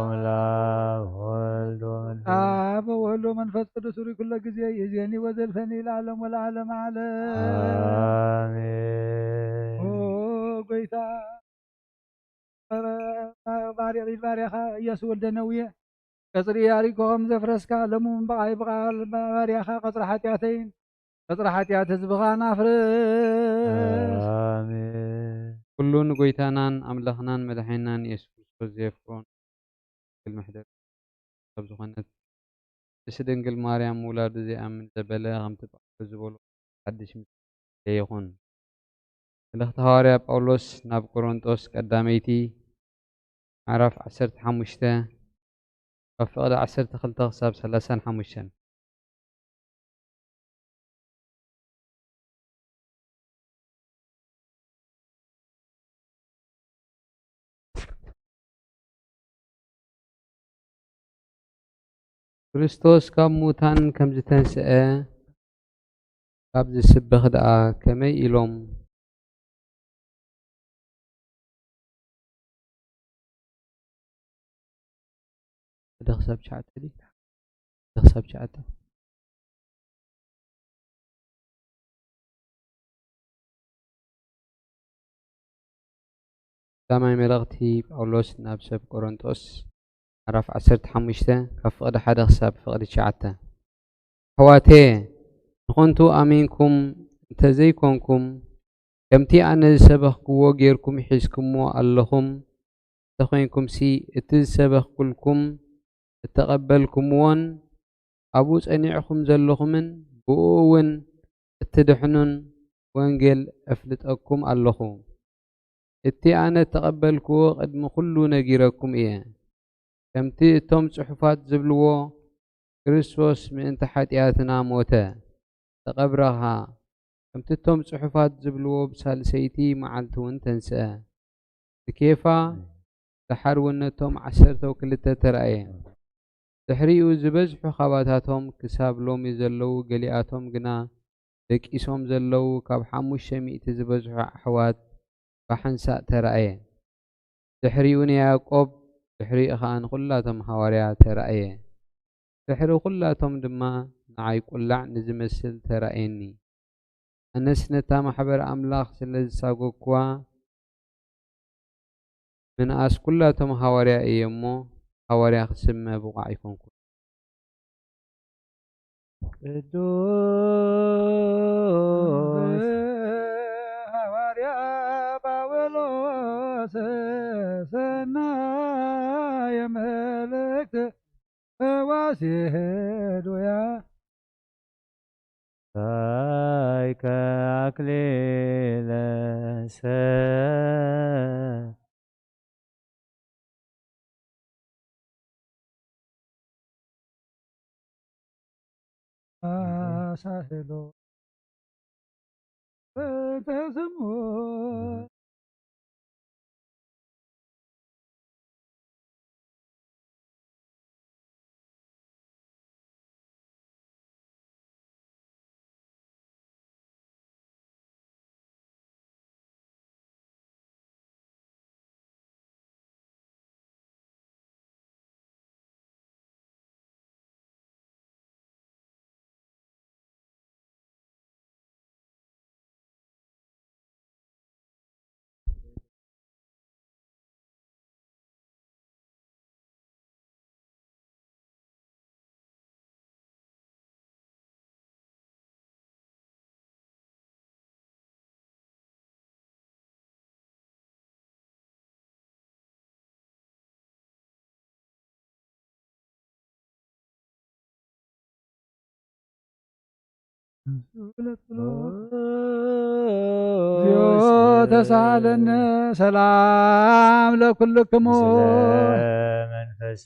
ምላብ ወወልድ ወመንፈስ አብ ወወልድ ወመንፈስ ቅዱስ ሆሪ ኩሎ ጊዜ ይዜኒ ወዘልፈኒ ለዓለም ወለዓለም ዓለም። አሜን። ኦ ጎይታ፣ ጸረ ባርያ-፣ ባርያኻ ኢያሱ ወልደ ነውየ፣ ቀጽሪ ያሪኮ ከም ዘፍረስካ፣ ሎሚ እውን ብቓይ ብቓል ባርያኻ ቀጽሪ ሓጢኣተይን ቀጽሪ ሓጢኣት ህዝብኻን ኣፍርስ። ኣሜን። ኩሉ ንጎይታናን ኣምላኽናን መድሓኒናን ኢየሱስ ክርስቶስ ዘየፍቅሮን ድንግል መሕደር ካብ ዝኾነት ቅድስቲ ድንግል ማርያም ምውላዱ ዘይኣምን ዘበለ፣ ከምቲ ጳውሎስ ዝበሎ፣ ሓድሽ ምጽኣት ይኹን። መልእኽቲ ሃዋርያ ጳውሎስ ናብ ቆሮንጦስ ቀዳመይቲ፣ ምዕራፍ ዓሰርተ ሓሙሽተ፣ ካብ ፍቕዲ ዓሰርተ ክልተ ክሳብ ሰላሳን ሓሙሽተን። ክርስቶስ ካብ ሙታን ከም ዝተንስአ ካብ ዝስበኽ ደኣ ከመይ ኢሎም ሓደ ክሳብ ትሽዓተ ድዩ? ሓደ ክሳብ ትሽዓተ። ቀዳማይ መልእኽቲ ጳውሎስ ናብ ሰብ ቆሮንጦስ፣ ምዕራፍ ዓሰርተ ሓሙሽተ፣ ካብ ፍቕዲ ሓደ ክሳብ ፍቕዲ ትሽዓተ። ኣሕዋተየ፣ ንኾንቱ ኣሚንኩም እንተዘይኮንኩም፣ ከምቲ ኣነ ዝሰበኽክዎ ጌርኩም ሒዝኩምዎ ኣለኹም እንተኾይንኩምሲ፣ እቲ ዝሰበኽኩልኩም እተቐበልኩምዎን ኣብኡ ጸኒዕኹም ዘለኹምን ብኡ እውን እትድሕኑን ወንጌል እፍልጠኩም ኣለኹ። እቲ ኣነ እተቐበልክዎ ቅድሚ ኩሉ ነጊረኩም እየ። ከምቲ እቶም ጽሑፋት ዝብልዎ፣ ክርስቶስ ምእንቲ ሓጢኣትና ሞተ፣ ተቐብረ ኸኣ። ከምቲ እቶም ጽሑፋት ዝብልዎ፣ ብሳልሰይቲ መዓልቲ እውን ተንስአ። ብኬፋ፣ ደሓር እውን ነቶም ዓሰርተው ክልተ ተራእየ። ድሕሪኡ ዝበዝሑ ካባታቶም ክሳብ ሎሚ ዘለዉ፣ ገሊኣቶም ግና ደቂሶም ዘለዉ ካብ ሓሙሽተ ሚእቲ ዝበዝሑ ኣሕዋት ብሓንሳእ ተራእየ። ድሕሪኡ ንያዕቆብ፣ ድሕሪኡ ኸኣ ንኹላቶም ሃዋርያ ተራእየ። ድሕሪ ኹላቶም ድማ ንዓይ ቁላዕ ንዝመስል ተራእየኒ። ኣነስ ነታ ማሕበር ኣምላኽ ስለ ዝሳጎግኩዋ፣ ምንኣስ ኩላቶም ሃዋርያ እየ እሞ፣ ሃዋርያ ክስመ ብቑዕ ኣይኮንኩን። ቅዱስ ሃዋርያ ጳውሎስ ሰናየ መልእክት ፈዋሲ ህዱያ። ታይከ አክሊለ ሰ- አሳህሎ በተስሞ። እግዚኦ ተሳሃለነ ሰላም ለኩልክሙ። መንፈስ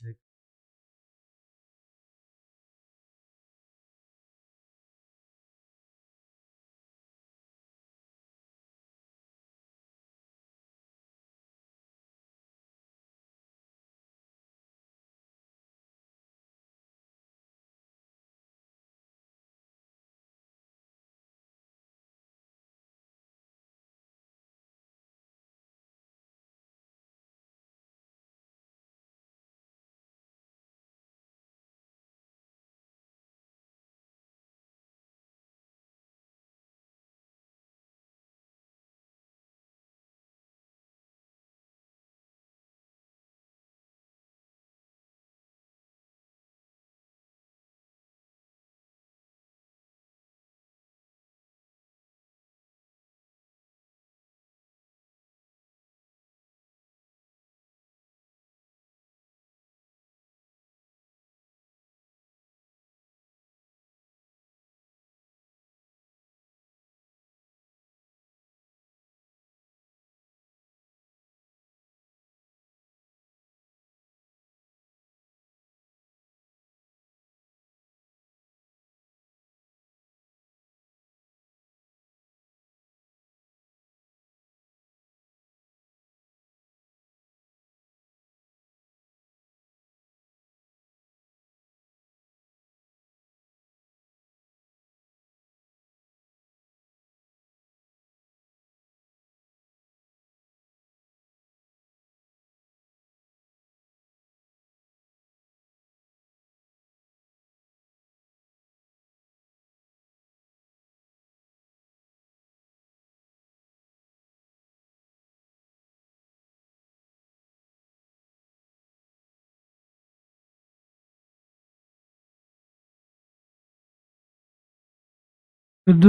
ቅዱስ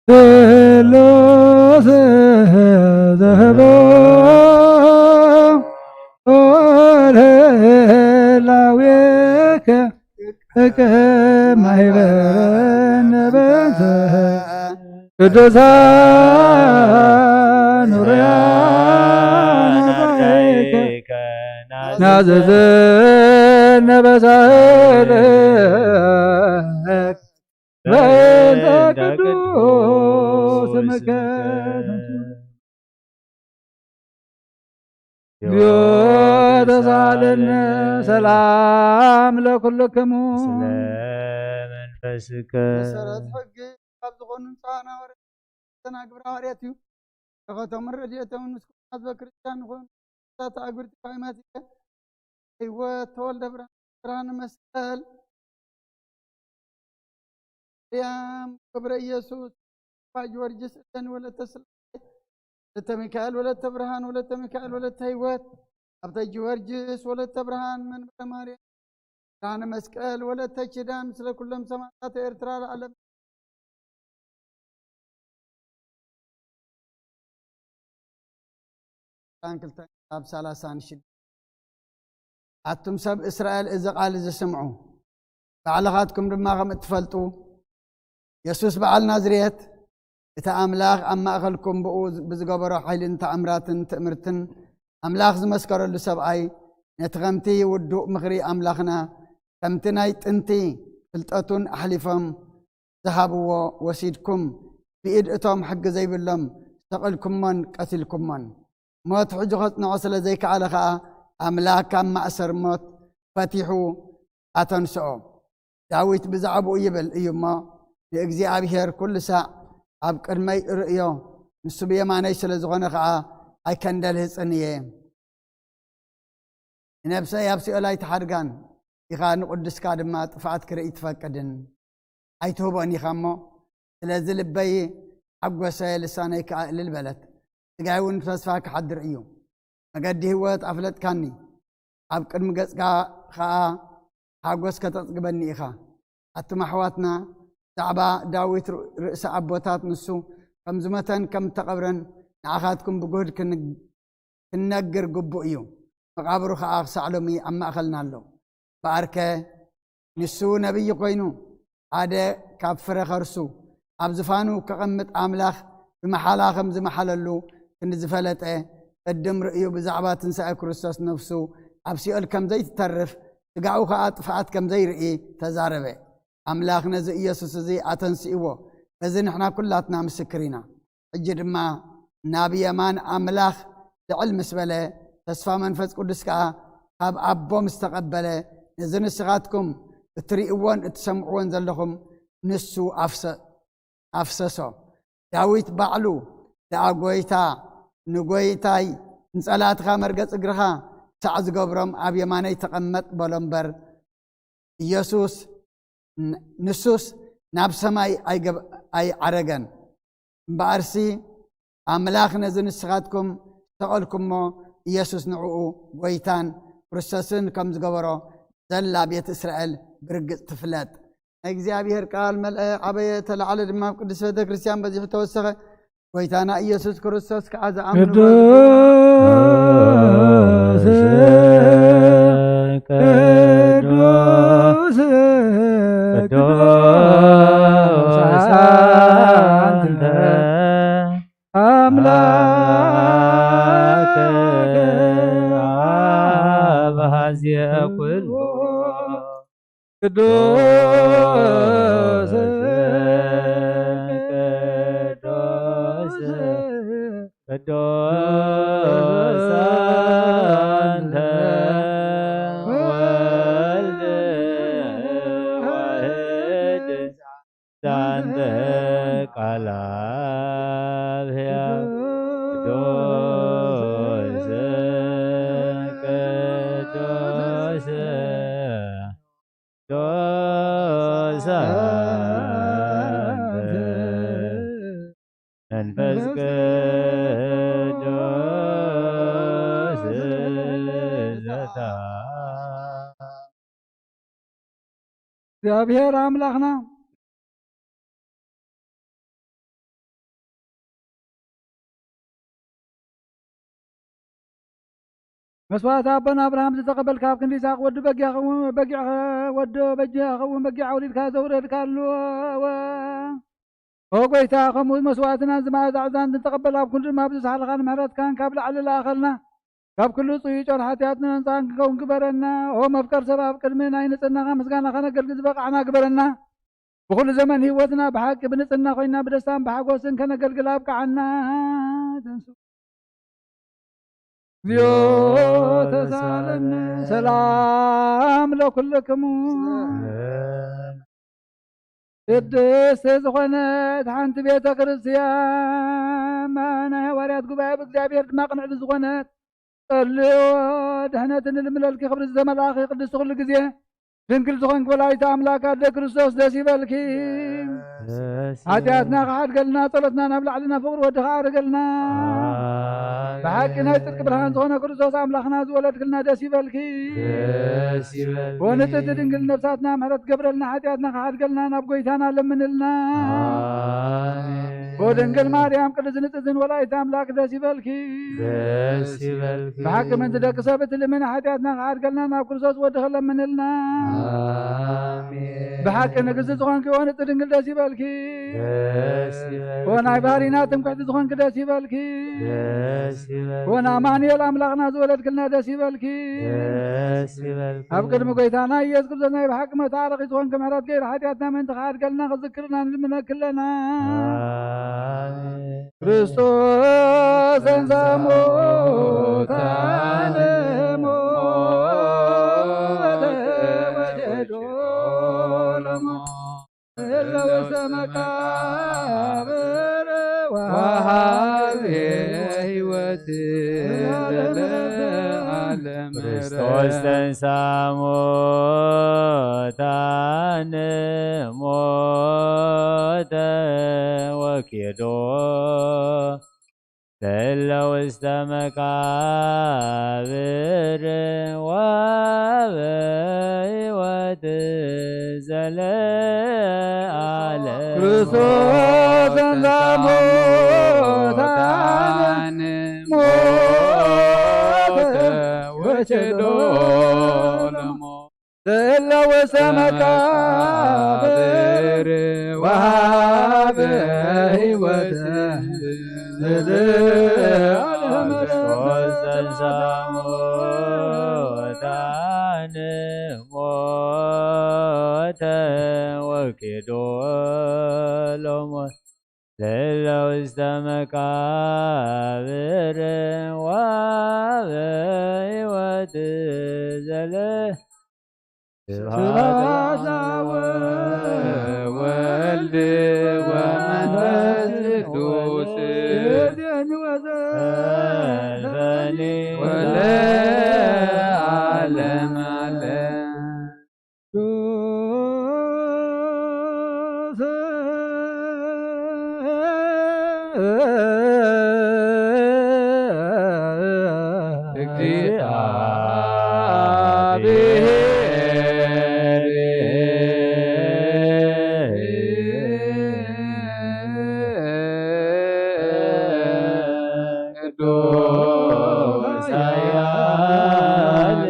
ስሉስ ዘህቦ ለህላዌከ እከ ማይበረነ በንተ ቅዱሳን ርያነ ናዘዘነ በሳህልክ በእንተ ቅዱስ ስምከ። ዮ ተሳለነ ሰላም ለኩልክሙ። ስለ መንፈስከ። መሰረት ሕጊ ካብ ዝኾኑ ንጹሃን ሃዋርያት ተና ግብረ ሃዋርያት እዩ። በረኸቶምን ረድኤቶምን ምስ ኩልና ህዝበ ክርስቲያን ንኹን። ዛታ ኣጉርቲ ፋይማቲከ ህይወት ተወልደ ብርሃን፣ ብርሃን መስቀል ማርያም ገብረ ኢየሱስ፣ ኣባ ጊዮርጊስ እደን ወለተ ስላሴ፣ ወለተ ሚካኤል፣ ወለተ ብርሃን፣ ወለተ ሚካኤል፣ ወለተ ህይወት፣ ኣብተ ጊዮርጊስ፣ ወለተ ብርሃን፣ መንበረ ማርያም፣ ብርሃነ መስቀል፣ ወለተ ኪዳን፣ ስለ ኩሎም ሰማዕታት ኤርትራ ለዓለም። ክልተ ካብ ሰላሳን ሽዱሽተ። ኣቱም ሰብ እስራኤል፣ እዚ ቃል እዚ ስምዑ። ባዕልኻትኩም ድማ ከም እትፈልጡ፣ የሱስ በዓል ናዝሬት፣ እቲ ኣምላኽ ኣብ ማእከልኩም ብኡ ብዝገበሮ ሓይልን ተኣምራትን ትእምርትን፣ ኣምላኽ ዝመስከረሉ ሰብኣይ፣ ነቲ ከምቲ ውዱእ ምኽሪ ኣምላኽና፣ ከምቲ ናይ ጥንቲ ፍልጠቱን ኣሕሊፎም ዝሃብዎ ወሲድኩም፣ ብኢድ እቶም ሕጊ ዘይብሎም ሰቒልኩሞን ቀቲልኩሞን። ሞት ሕጂ ኸጽንዖ ስለ ዘይከኣለ ኸኣ፣ ኣምላኽ ካብ ማእሰር ሞት ፈቲሑ ኣተንስኦ። ዳዊት ብዛዕባኡ ይብል እዩ እሞ፣ ንእግዚኣብሔር ኩሉ ሳዕ ኣብ ቅድመይ እርእዮ፣ ንሱ ብየማነይ ስለ ዝኾነ ኸኣ ኣይከንደልህጽን እየ። ንነብሰይ ኣብ ሲኦል ኣይትሓድጋን ኢኻ፣ ንቕዱስካ ድማ ጥፍኣት ክርኢ ትፈቅድን ኣይትህቦን ኢኻ እሞ፣ ስለዚ ልበይ ሓጎሰ፣ ልሳነይ ከኣ እልል በለት። ስጋይ እውን ብተስፋ ክሓድር እዩ። መገዲ ህይወት ኣፍለጥካኒ፣ ኣብ ቅድሚ ገጽካ ኸኣ ሓጎስ ከተጽግበኒ ኢኻ። ኣቱም ኣሕዋትና፣ ብዛዕባ ዳዊት ር-፣ ርእሰ ኣቦታት፣ ንሱ ከም ዝሞተን ከም እተቐብረን ንዓኻትኩም ብጉህድ ክን-፣ ክንነግር ግቡእ እዩ። መቓብሩ ኸኣ ክሳዕ ሎሚ ኣብ ማእከልና ኣሎ። እምበኣርከ ንሱ ነቢይ ኮይኑ፣ ሓደ ካብ ፍረ ኸርሱ ኣብ ዝፋኑ ከቐምጥ ኣምላኽ ብመሓላ ከም ዝመሓለሉ ክንዲ ዝፈለጠ፣ ቅድም ርእዩ ብዛዕባ ትንሳኤ ክርስቶስ ነፍሱ ኣብ ሲኦል ከም ዘይትተርፍ፣ ስጋኡ ኸኣ ጥፍኣት ከም ዘይርኢ ተዛረበ። ኣምላኽ ነዚ ኢየሱስ እዚ ኣተንሲእዎ፣ በዚ ንሕና ኩላትና ምስክር ኢና። ሕጂ ድማ ናብ የማን ኣምላኽ ልዕል ምስ በለ፣ ተስፋ መንፈስ ቅዱስ ከኣ ካብ ኣቦ ምስ ተቐበለ፣ ነዚ ንስኻትኩም እትርእይዎን እትሰምዕዎን ዘለኹም ንሱ ኣፍሰ-፣ ኣፍሰሶ። ዳዊት ባዕሉ ደኣ፣ "ጐይታ ንጐይታይ፣ ንጸላእትኻ መርገጽ እግርኻ ክሳዕ ዝገብሮም ኣብ የማነይ ተቐመጥ" በሎ እምበር፣ ኢየሱስ ን-፣ ንሱስ ናብ ሰማይ ኣይገብ-፣ ኣይዓረገን። እምበኣርሲ ኣምላኽ ነዚ ንስኻትኩም ዝተቐልኩሞ ኢየሱስ ንዕኡ ጐይታን ክርስቶስን ከም ዝገበሮ ዘላ ቤት እስራኤል ብርግጽ ትፍለጥ። ናይ እግዚኣብሔር ቃል መልአ፣ ዓበየ፣ ተላዕለ ድማ ኣብ ቅድስት ቤተ ክርስቲያን በዚሑ ተወሰኸ። ጐይታና ኢየሱስ ክርስቶስ ከዓ ዝኣምኑ ቅዱስ፣ ቅዱስ፣ ቅዱስ አንተ አምላክ አብ ሀዜ ኩሉ ቅዱስ፣ ቅዱስ፣ ቅዱስ አንተ ወልድ ዋህድ ዛንተ ቃል አብ ሕያው ቅዱስ፣ ቅዱስ፣ ቅዱስ አንተ መንፈስ ቅዱስ ዘታ እግዚኣብሔር ኣምላኽና መስዋዕቲ ኣቦና ኣብርሃም ዝተቐበልካ፣ ኣብ ክንዲ ይስሐቅ ወዲ በጊዕ ኸውን፣ በጊዕ ወዲ በጊዕ ኸውን በጊዕ ኣውሊድካ ዘውረድካ ኣሎ። ኦ ጎይታ፣ ከምኡ መስዋዕትና ዝመኣዛ ዕዛን ንተቐበል፣ ኣብ ኩሉ ድማ ብዝሰሓልኻን ምሕረትካን ካብ ላዕሊ ለኣኸልና፣ ካብ ኩሉ ጽዩይ ጮር ሓጢኣት ንነጻ ክንከውን ግበረና። ኦ መፍቀር ሰብ፣ ኣብ ቅድሚ ናይ ንጽህናኻ ምስጋና ከነገልግል ዝበቃዕና ግበረና። ብኹሉ ዘመን ህይወትና ብሓቂ ብንጽህና ኮይና ብደስታን ብሓጎስን ከነገልግል ኣብቅዓና። ተንሱ። እግዚኦ ተሳለነ። ሰላም ለኩልክሙ። ቅድስት ዝኾነት ሓንቲ ቤተ ክርስቲያን ናይ ሃዋርያት ጉባኤ፣ ብእግዚኣብሔር ድማ ቅንዕቲ ዝኾነት ጸልዮ ድሕነትን ልምለልኪ ክብሪ ዝተመልኣኺ ቅድስቲ ኩሉ ግዜ ድንግል ዝኾንኪ ወላዲተ ኣምላክ ኣደ ክርስቶስ ደስ ይበልኪ። ደስ ሓጢኣትና ይበል። ክሓድገልና፣ ጸሎትና ናብ ላዕሊ ናብ ፍቕሪ ወድኻ ኣርገልና። ኣሜን። ብሓቂ ናይ ጽድቂ ብርሃን ዝኾነ ክርስቶስ ኣምላኽና ዝወለድክልና ደስ ይበልኪ። ደስ ይበልኪ። ወንጽሕቲ ድንግል ነፍሳትና ምሕረት ገብረልና፣ ሓጢኣትና ክሓድገልና ናብ ጎይታና ለምንልና። ኣሜን። ወድንግል ማርያም ቅድስት ንጽሕትን ወላዲተ ኣምላክ ደስ ይበልኪ። ደስ ይበልኪ። ብሓቂ ምእንቲ ደቂ ሰብ እቲ ልመና ሓጢኣትና ክሓድገልና ናብ ክርስቶስ ወድኺ ለምንልና። ኣሜን። ብሓቂ ንግስቲ ዝኾንኪ ወንጽሕቲ ድንግል ደስ ይበልኪ። ደስ ይበልኪ። ወናይ ባህሪና ትምክሕቲ ዝኾንኪ ደስ ይበልኪ። ደስ ይበልኪ። ወናማኑኤል ኣምላኽና ዝወለድክልና ደስ ይበልኪ። ደስ ይበልኪ። ኣብ ቅድሚ ጎይታና ኢየሱስ ክርስቶስ ናይ ብሓቂ መታረቒ ዝኾንኪ ምሕረት ገይሩ ሓጢኣትና ምእንቲ ክሓድገልና ክዝክርና ንልምነኪ ኣለና። ኣሜን። ክርስቶስ ተንሥአ እሙታን ሞተ ወተወልደ ለሞት እለ ውስተ መቃብር ወሃቤ ሕይወት ለዓለም። ክርስቶስ ተንሥአ እሙታን ሞተ ወኬዶ ለእለ ውስተ መቃብር ወሀበ ሕይወት ዘለዓለም። ክርስቶስ ተንሥአ እሙታን ሞተ ወኬዶ ለሞት ለእለ ውስተ መቃብር ወሀበ ሕይወት ዘለዓለም። ክርስቶስ ተንሥአ እሙታን ሞተ ወኬዶ ለሞት ለእለ ውስተ መቃብር ወሀበ ሕይወት ዘለ ስብሐት ለአብ ወወልድ ወመንፈስ ቅዱስ። ወለዓለመ ዓለም። ቅዱስ ኃያል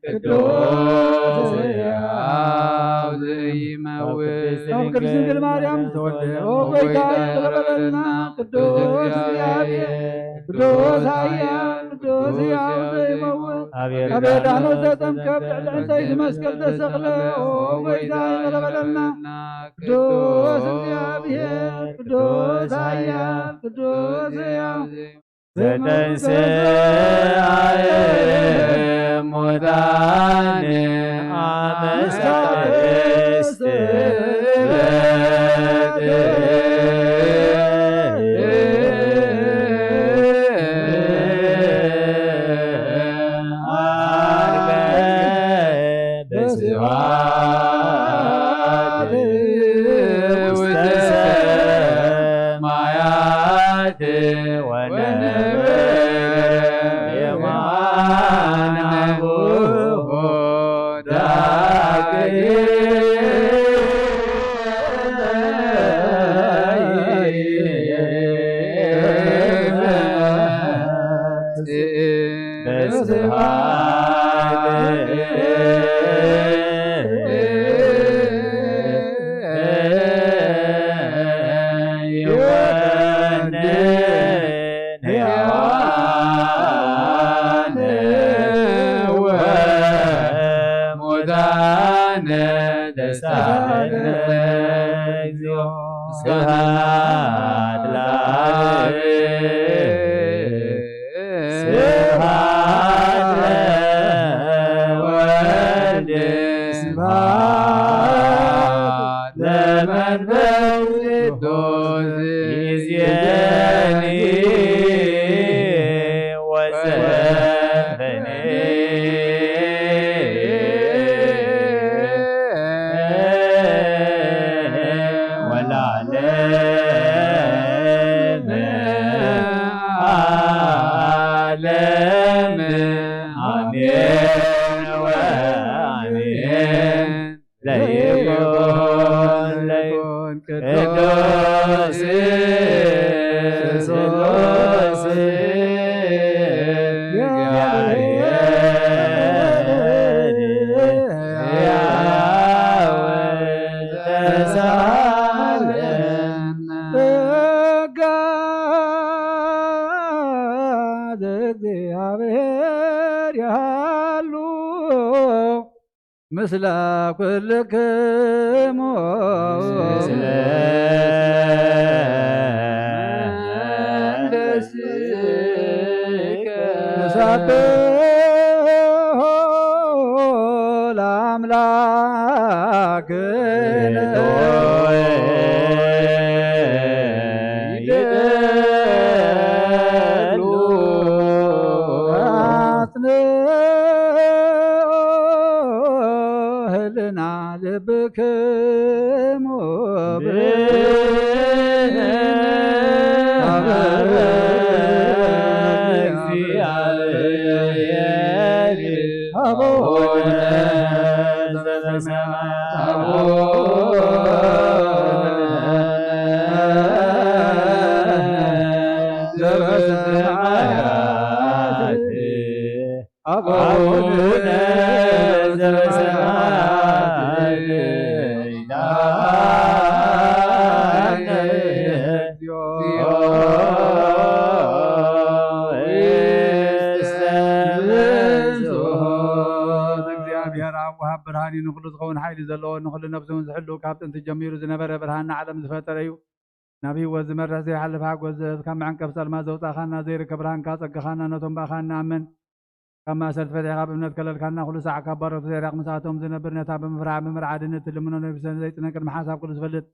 ቅዱስ ሕያው ዘይመውት። ካብ ቅድስት ድንግል ማርያም ዝተወልደ፣ ኦ ጎይታ፣ ይቅረ በለልና። ቅዱስ እግዚአብሔር፣ ቅዱስ ኃያል፣ ቅዱስ ሕያው ዘይመውት፣ ኣብ ዮርዳኖስ ዘጠምቀ፣ ኣብ ልዕሊ ዕንጸይቲ መስቀል ተሰቕለ፣ ኦ ጎይታ፣ ይቅረ በለልና። ቅዱስ እግዚአብሔር፣ ቅዱስ ኃያል፣ ቅዱስ ሕያው ዘተንሥአ እሙታን አመ ሰለስት ዕለት ዐርገ በስብሐት ውስተ ሰማያት ወነበረ የማነ አቡሁ ዳግም። ሕያዋን ወሙታን ተሳለነ። እግዚኦ ስብሐት ለአብ። ስብሐት ለወልድ። ስብሐት ለመንፈስ ቅዱስ። ይእዜኒ ወዘልፈኒ ወለዓለመ ዓለም። አሜን ወአሜን። ለይኩን ለይኩን ቅዱስ ስሉስ እግዚአብሔር ሕያው ተሳለነ። ጸጋ ዘእግዚአብሔር ያሉ ምስለ ኩልክሙ። ምስለ መንፈስከ። ንሰብሖ ለአምላክነ። ይደሉ አጽንዑ ህልና ልብክሙ ብነ ሀበ እግዚአብሔር አቡነ ዘበሰማያት። አቡነ ዘበሰማያት። አቡነ ዘበሰማያት ይትሐነጽ እግዚኦ። እግዚአብሔር አብ ወሃብ ብርሃን እዩ፣ ንኹሉ ዝኸውን ሓይሊ ዘለዎ፣ ንኹሉ ነፍሲ እውን ዝሕሉ፣ ካብ ጥንቲ ጀሚሩ ዝነበረ፣ ብርሃን ንዓለም ዝፈጠረ እዩ። ናብ ህይወት ዝመርሕ ዘይሓልፍ ሓጎስ ዘህብ፣ ካብ መዕንቀፍ ጸልማት ዘውጻእኻና፣ ዘይርከብ ብርሃንካ ጸግኻና፣ ነቶም ብኣኻ ንኣምን ካብ ማእሰርቲ ፈቲሕካ ብእምነት ከለልካና፣ ኩሉ ሳዕ ካብ ባሮት ዘይራቕ ምስኣቶም ዝነብር፣ ነታ ብምፍራሕን ብምርዓድን እትልምኖ ነቢሰን ዘይጥነ ቅድሚ ሓሳብ ኩሉ ዝፈልጥ፣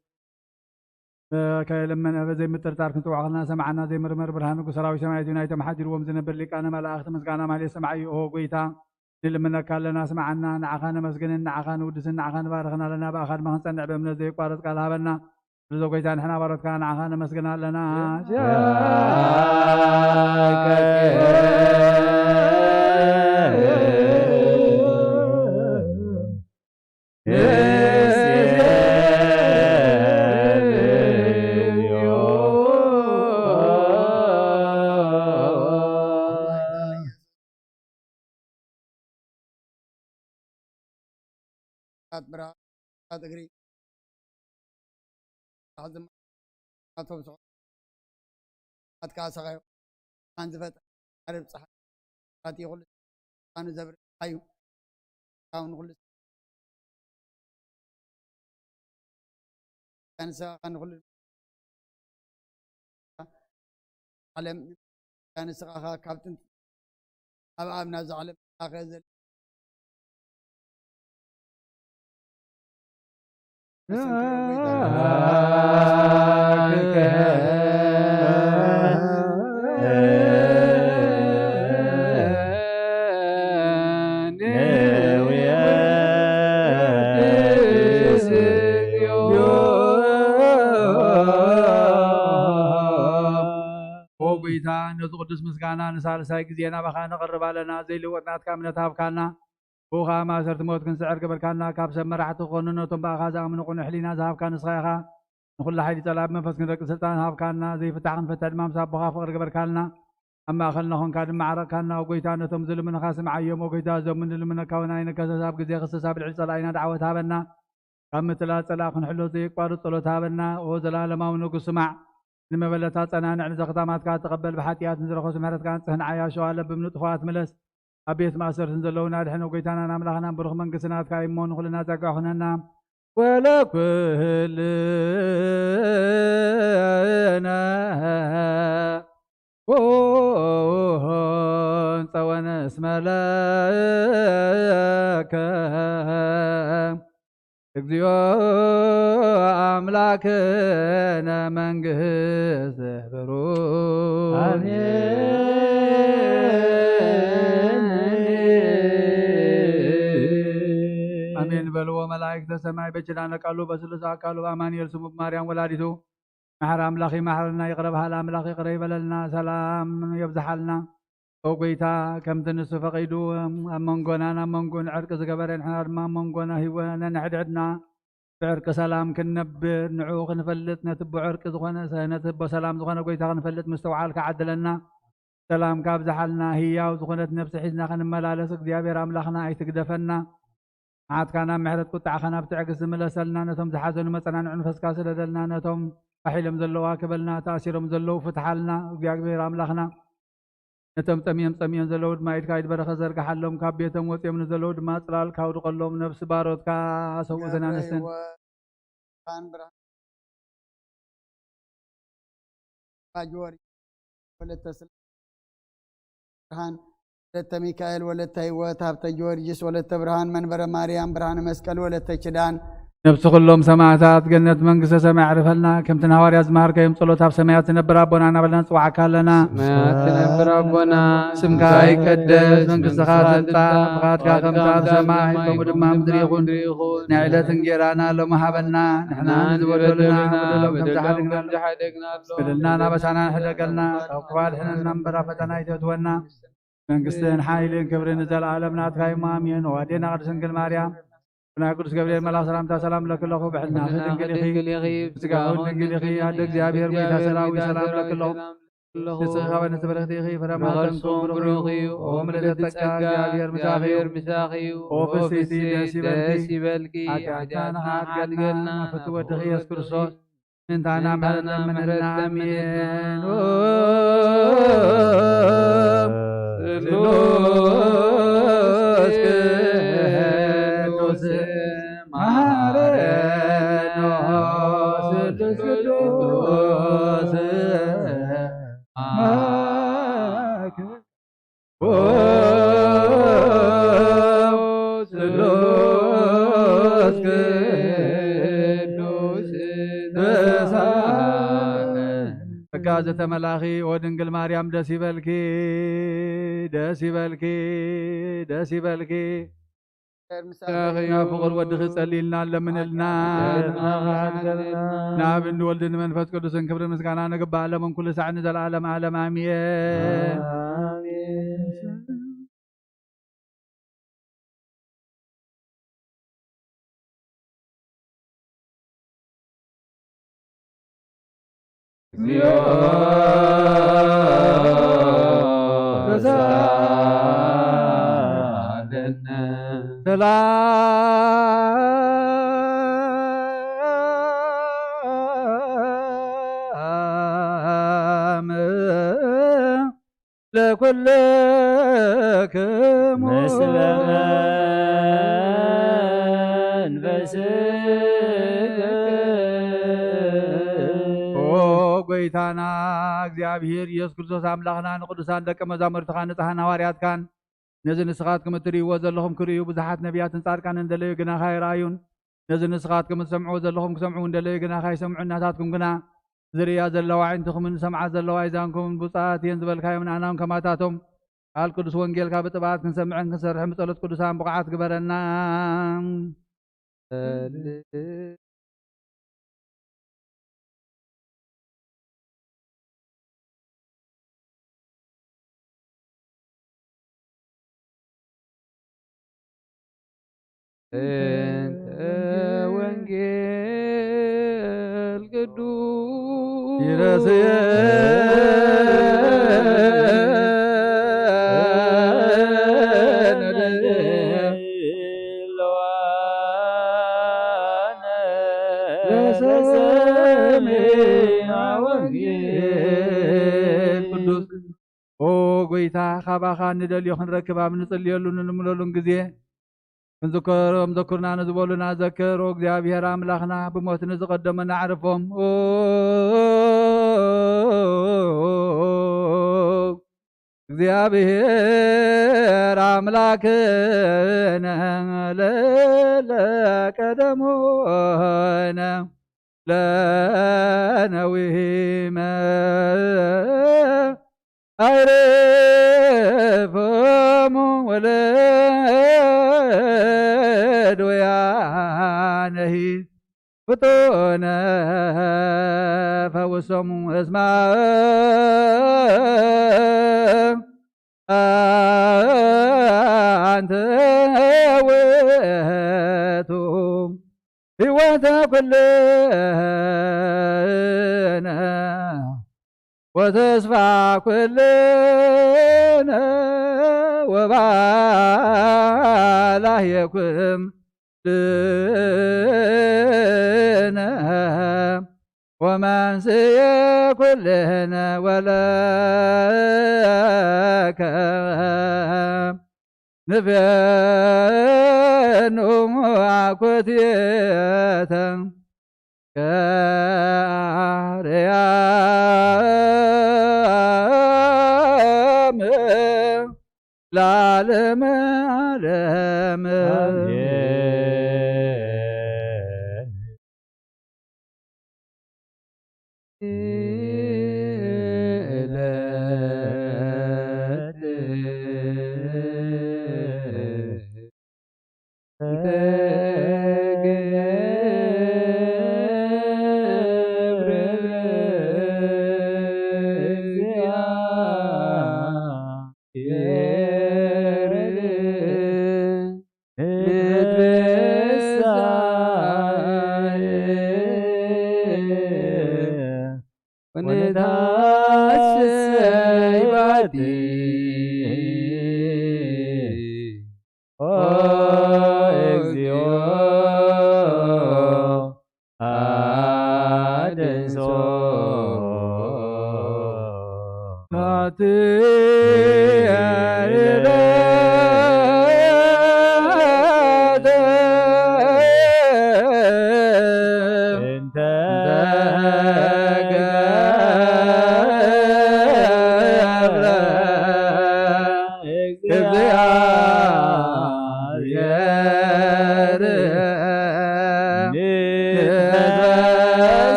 ከየለመነ ብዘይምጥርጣር ክንጽውዖ ከለና ሰማዕና፣ ዘይምርመር ብርሃን ንጉስ ሰራዊት ሰማያት እዩ። ናይቶም ሓዲርዎም ዝነብር ሊቃነ መላእኽቲ ምስጋና ማህሌት ሰማዒ። ኦ ጎይታ፣ ንልምነካ ኣለና፣ ስምዓና። ንዓኻ ነመስግንን ንዓኻ ንውድስን ንዓኻ ንባርኽን ኣለና። ብኣኻ ድማ ክንጸንዕ ብእምነት ዘይቋረጽ ቃል ሃበና። ብዘ ጎይታ ንሕና ባሮትካ ንዓኻ ነመስግን ኣለና። ጣት ብራ ጣት እግሪ ጣት ዝማ ኣቶም ሰው ኣትካ ኣሰኻዮ ኣን ዝፈጠ ዓርብ ፀሓይ ጣት ይኹሉ ኣኑ ዘብር ኣዩ ኣውን ኩሉ ኣንሳ ኣን ኩሉ ዓለም ንስኻ ካብ ጥንቲ ኣብ ኣብ ናብዛ ዓለም ኣኸ ዘለ ኦ ጎይታ፣ ነዚ ቅዱስ ምስጋና ንሳልሳይ ግዜ ናባኻ ነቕርብ ኣለና። ዘይልወጥ ናትካ እምነት ሃብካና። ብኡ ኸኣ ማእሰርቲ ሞት ክንስዕር ገበርካና። ካብ ሰብ መራሕቲ ክኾኑ ነቶም ብኣኻ ዝኣምኑ ቅኑዕ ሕሊና ዝሃብካ ንስኻ ኢኻ። ንኹሉ ሓይሊ ጸላኢ ብመንፈስ ክንረቂ ስልጣን ሃብካና። ዘይፍታሕ ክንፈትሕ ድማ ምስ ኣቦኻ ፍቕሪ ገበርካልና። ኣብ ማእከልና ኾንካ ድማ ዓረቕካና። ኦ ጎይታ፣ ነቶም ዝልምኑኻ ስምዓዮም። ኦ ጎይታ፣ እዞም ንልምነካ እውን ኣይንከሰስ። ኣብ ግዜ ክስሳ ብልዕሊ ጸላኢና ደዓወት ሃበና። ካብ ምትላል ጸላእ ክንሕሎ ዘየቋርጽ ጸሎት ሃበና። ኦ ዘላለማዊ ንጉስ፣ ስማዕ። ንመበለታ ጸናንዕ፣ ንዘኽታማትካ ተቐበል፣ ብሓጢኣት ንዝረኸሱ ምሕረትካ ኣንጽህ፣ ንዓያ ሸዋ ለብም ንጥፉኣት ምለስ፣ ኣብ ቤት ማእሰርትን ዘለዉና ድሕን። ጎይታናን ኣምላኽናን ብሩኽ መንግስቲ ናትካ እዩ እሞ፣ ንኹልና ጸጋ ኩነና። ወለኩልነ ጸወን እስመ ለከ እግዚኦ ኣምላክነ መንግስት ብሩክ። ኣሜን። ኣሜን በልዎ መላእክተ ሰማይ በኪዳነ ቃሉ በስሉስ ኣካሉ በኣማኑኤል ስሙ ብማርያም ወላዲቱ። መሓሪ ኣምላኽ ይመሓረና፣ ይቕረ በሃሊ ኣምላኽ ይቕረ ይበለልና፣ ሰላም የብዝሓልና። ኦ ጎይታ፣ ከምቲ ንሱ ፈቒዱ ኣብ መንጎናን ኣብ መንጎን ዕርቂ ዝገበረ፣ ንሕና ድማ ኣብ መንጎና ህይወ ነንሕድሕድና ብዕርቂ ሰላም ክንነብር፣ ንዕኡ ክንፈልጥ፣ ነቲ ብዕርቂ ዝኾነ፣ ነቲ ኣቦ ሰላም ዝኾነ ጎይታ ክንፈልጥ ምስትውዓል ክዓድለና፣ ሰላም ካብዝሓልና፣ ህያው ዝኾነት ነብሲ ሒዝና ክንመላለስ እግዚኣብሔር ኣምላኽና ኣይትግደፈና። መዓትካ ናብ ምሕረት፣ ቁጣዕካ ናብ ትዕግስቲ ምለሰልና። ነቶም ዝሓዘኑ መጸናንዒ መንፈስካ ስደደልና። ነቶም ፋሕ ኢሎም ዘለዉ ኣክበልና። ተኣሲሮም ዘለዉ ፍትሓልና። እግዚኣብሔር ኣምላኽና፣ ነቶም ጸሚኦም ጸሚኦም ዘለዉ ድማ ኢድካ ኢድ በረኸት ዘርግሓሎም። ካብ ቤቶም ወጺኦም ንዘለዉ ድማ ጽላልካ ኣውድቐሎም። ነብሲ ባሮትካ ሰብኡትን ኣንስትን ጆርጅ ወለተ ስለ ብርሃን፣ ወለተ ሚካኤል፣ ወለተ ህይወት፣ ሃብተ ጊዮርጊስ፣ ወለተ ብርሃን፣ መንበረ ማርያም፣ ብርሃነ መስቀል፣ ወለተ ኪዳን። ነብሲ ኩሎም ሰማዕታት ገነት መንግስተ ሰማይ ኣዕርፈልና። ከምቲ ንሃዋርያት ዝመሃርከዮም ጸሎት ኣብ ሰማያት ትነብር ኣቦና እናበልና ንጽውዓካ ኣለና። ሰማያት ትነብር ኣቦና፣ ስምካ ይቀደስ፣ መንግስትኻ ትምጻእ፣ ፍቓድካ ከምቲ ኣብ ሰማይ ከምኡ ድማ ኣብ ምድሪ ይኹን። ናይ ዕለት እንጌራና ሎሚ ሃበና፣ ንሕና ንዝበደሉና በደሎም ከም ዝሓደግና በደልና ናበሳና ንሕደገልና፣ ካብ ክፉእ ኣድሕነና እምበር ኣብ ፈተና ኣይተእትወና። መንግስትን ሓይልን ክብርን ንዘለኣለም ናትካ እዩ። ኣሜን። ወኣዴና ቅድስት ድንግል ማርያም፣ ብናይ ቅዱስ ገብርኤል መልኣክ ሰላምታ ሰላም ለኪ ኣለኹ። ብሕልናኺ ድንግል ኢኺ፣ ብስጋኺ ድንግል ኢኺ። ኣደ እግዚኣብሔር፣ ጎይታ ሰራዊት፣ ሰላም ለኪ ኣለኹ። ንስኺ ካብ ኣንስቲ ብርኽቲ ኢኺ፣ ፍረ ማህፀንኪ ብሩኽ እዩ። ኦ ምልዕተ ጸጋ፣ እግዚኣብሔር ምሳኺ እዩ። ኦ ፍስሕቲ፣ ደስ ይበልኪ። ሓጢኣትና ንዓድገልና፣ ፍቱ ወድኺ ኢየሱስ ክርስቶስ ምእንታና ምሕረት ለምንልና። ኣሜን። ስሉስ ቅዱስ መሐረነ። ስሉስ ቅዱስ መሐረነ። ስሉስ ቅዱስ ተሳነ። ጸጋ ዘተመላኺ ኦ ድንግል ማርያም ደስ ይበልኪ፣ ደስ ይበልኪ፣ ደስ ይበልኪ። ምሳኺ ፍቕር ወድኺ ጸሊልና ለምንልና። ናብ እንዲ ወልድን መንፈስ ቅዱስን ክብርን ምስጋና ንግባእ ለምን ኩሉ ሳዕ ንዘለዓለም ዓለም ኣሜን። ሰላም ለኩልክሙ ምስለ መንፈስከ። ኦ ጎይታና እግዚኣብሔር ኢየሱስ ክርስቶስ ኣምላኽና፣ ንቅዱሳን ደቀ መዛሙርትኻ ንጽሓን ሃዋርያትካን ነዚ ንስኻትኩም እትርእይዎ ዘለኹም ክርእዩ ብዙሓት ነቢያትን ጻድቃንን እንደለዩ ግናኻ ኣይረኣዩን። ነዚ ንስኻትኩም እትሰምዕዎ ዘለኹም ክሰምዑ እንደለዩ ግናኻ ኣይሰምዑን። ናታትኩም ግና ዝርእያ ዘለዋ ኣዒንትኹምን ዝሰምዓ ዘለዋ ኣእዛንኩምን ብፁዓት እየን ዝበልካዮም ንኣናውን ከማታቶም ቃል ቅዱስ ወንጌልካ ብጥብዓት ክንሰምዕን ክንሰርሕን ብጸሎት ቅዱሳን ብቑዓት ግበረና። እንተ ወንጌል ቅዱስ ይረስየ ለሰሚዐ ወንጌል ቅዱስ። ኦ ጎይታ፣ ካባኻ ንደልዮ ክንረክብ ኣብ ንጽልየሉን እንልምነሉን ግዜ፣ ክንዝከሮም ዘኩርና ንዝበሉና ዘክር። ኦ እግዚኣብሔር ኣምላኽና፣ ብሞት ንዝቐደሙና ኣዕርፎም። ኦ እግዚኣብሔር ኣምላክነ ለለቀደሙነ ለነዊመ ኣይረፎሙ ወለድውያነሂ ፍጡነ ፈውሶሙ እስማ አንተ ውእቱ ሕይወተ ኩልነ ወተስፋ ኩልነ ወባላህየ ኩልነ ወመንስኤ ኩልነ ወለከ ንፌኑ አኮቴተ ከአርያም ለዓለመ ዓለም።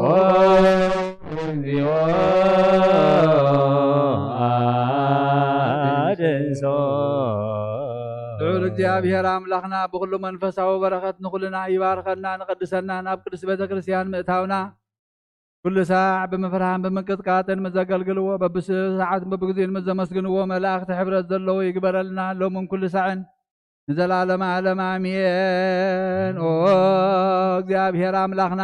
ኦ እግዚኦ ኣድንሶ። ልዑል እግዚኣብሔር ኣምላኽና ብኹሉ መንፈሳዊ በረኸት ንኹልና ይባርከና፣ ንቐድሰና፣ ናብ ቅድስቲ ቤተ ክርስቲያን ምእታውና፣ ኩሉ ሳዕ ብምፍርሃን ብምንቅጥቃጥን ምስ ዘገልግልዎ፣ በብሰዓትን በብግዜን ምስ ዘመስግንዎ መላእኽቲ ሕብረት ዘለዎ ይግበረልና፣ ሎምን ኩሉ ሳዕን ንዘለዓለመ ዓለም ኣሜን። ኦ እግዚኣብሔር ኣምላኽና፣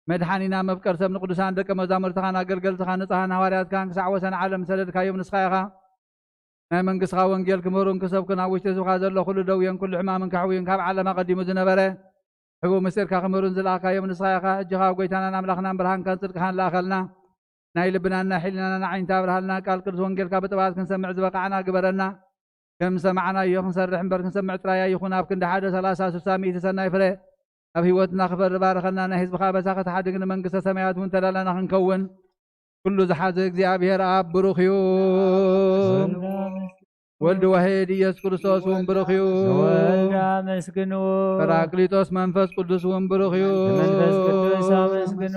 መድሓኒና፣ መፍቀር ሰብ፣ ንቅዱሳን ደቀ መዛሙርትኻን ኣገልገልትኻን ንጽሃን ሃዋርያትካን ክሳዕ ወሰን ዓለም ዝሰደድካዮም ንስኻ ኢኻ። ናይ መንግስትኻ ወንጌል ክምህሩን ክሰብኩን ኣብ ውሽጢ ህዝብኻ ዘሎ ኩሉ ደውየን ኩሉ ሕማምን ከሕውዩን ካብ ዓለም ኣቐዲሙ ዝነበረ ሕቡእ ምስጢርካ ክምህሩን ዝለኣኻዮም ንስኻ ኢኻ። ሕጂ ኸኣ ጎይታናን ኣምላኽናን ብርሃንካን ጽድቅኻን ለኣኸልና። ናይ ልብናን ናይ ሕሊናናን ኣዒንቲ ኣብርሃልና። ቃል ቅዱስ ወንጌልካ ብጥባት ክንሰምዕ ዝበቓዕና ግበረና። ከም ዝሰማዕናዮ ክንሰርሕ እምበር ክንሰምዕ ጥራይ ኣይኹን። ኣብ ክንዲ ሓደ ሰላሳ ስሳ ሚእቲ ሰናይ ፍረ ኣብ ህይወትና ክፈሪ ባርኸና። ናይ ህዝብኻ በሳኺ ትሓድግ ንመንግስተ ሰማያት እውን ተዳላና ክንከውን። ኩሉ ዝሓዘ እግዚኣብሔር ኣብ ብሩኽ እዩ። ወልድ ዋሕድ ኢየሱስ ክርስቶስ እውን ብሩኽ እዩ። ወልድ ኣመስግኑ። ጳራቅሊጦስ መንፈስ ቅዱስ እውን ብሩኽ እዩ። መንፈስ ቅዱስ ኣመስግኑ።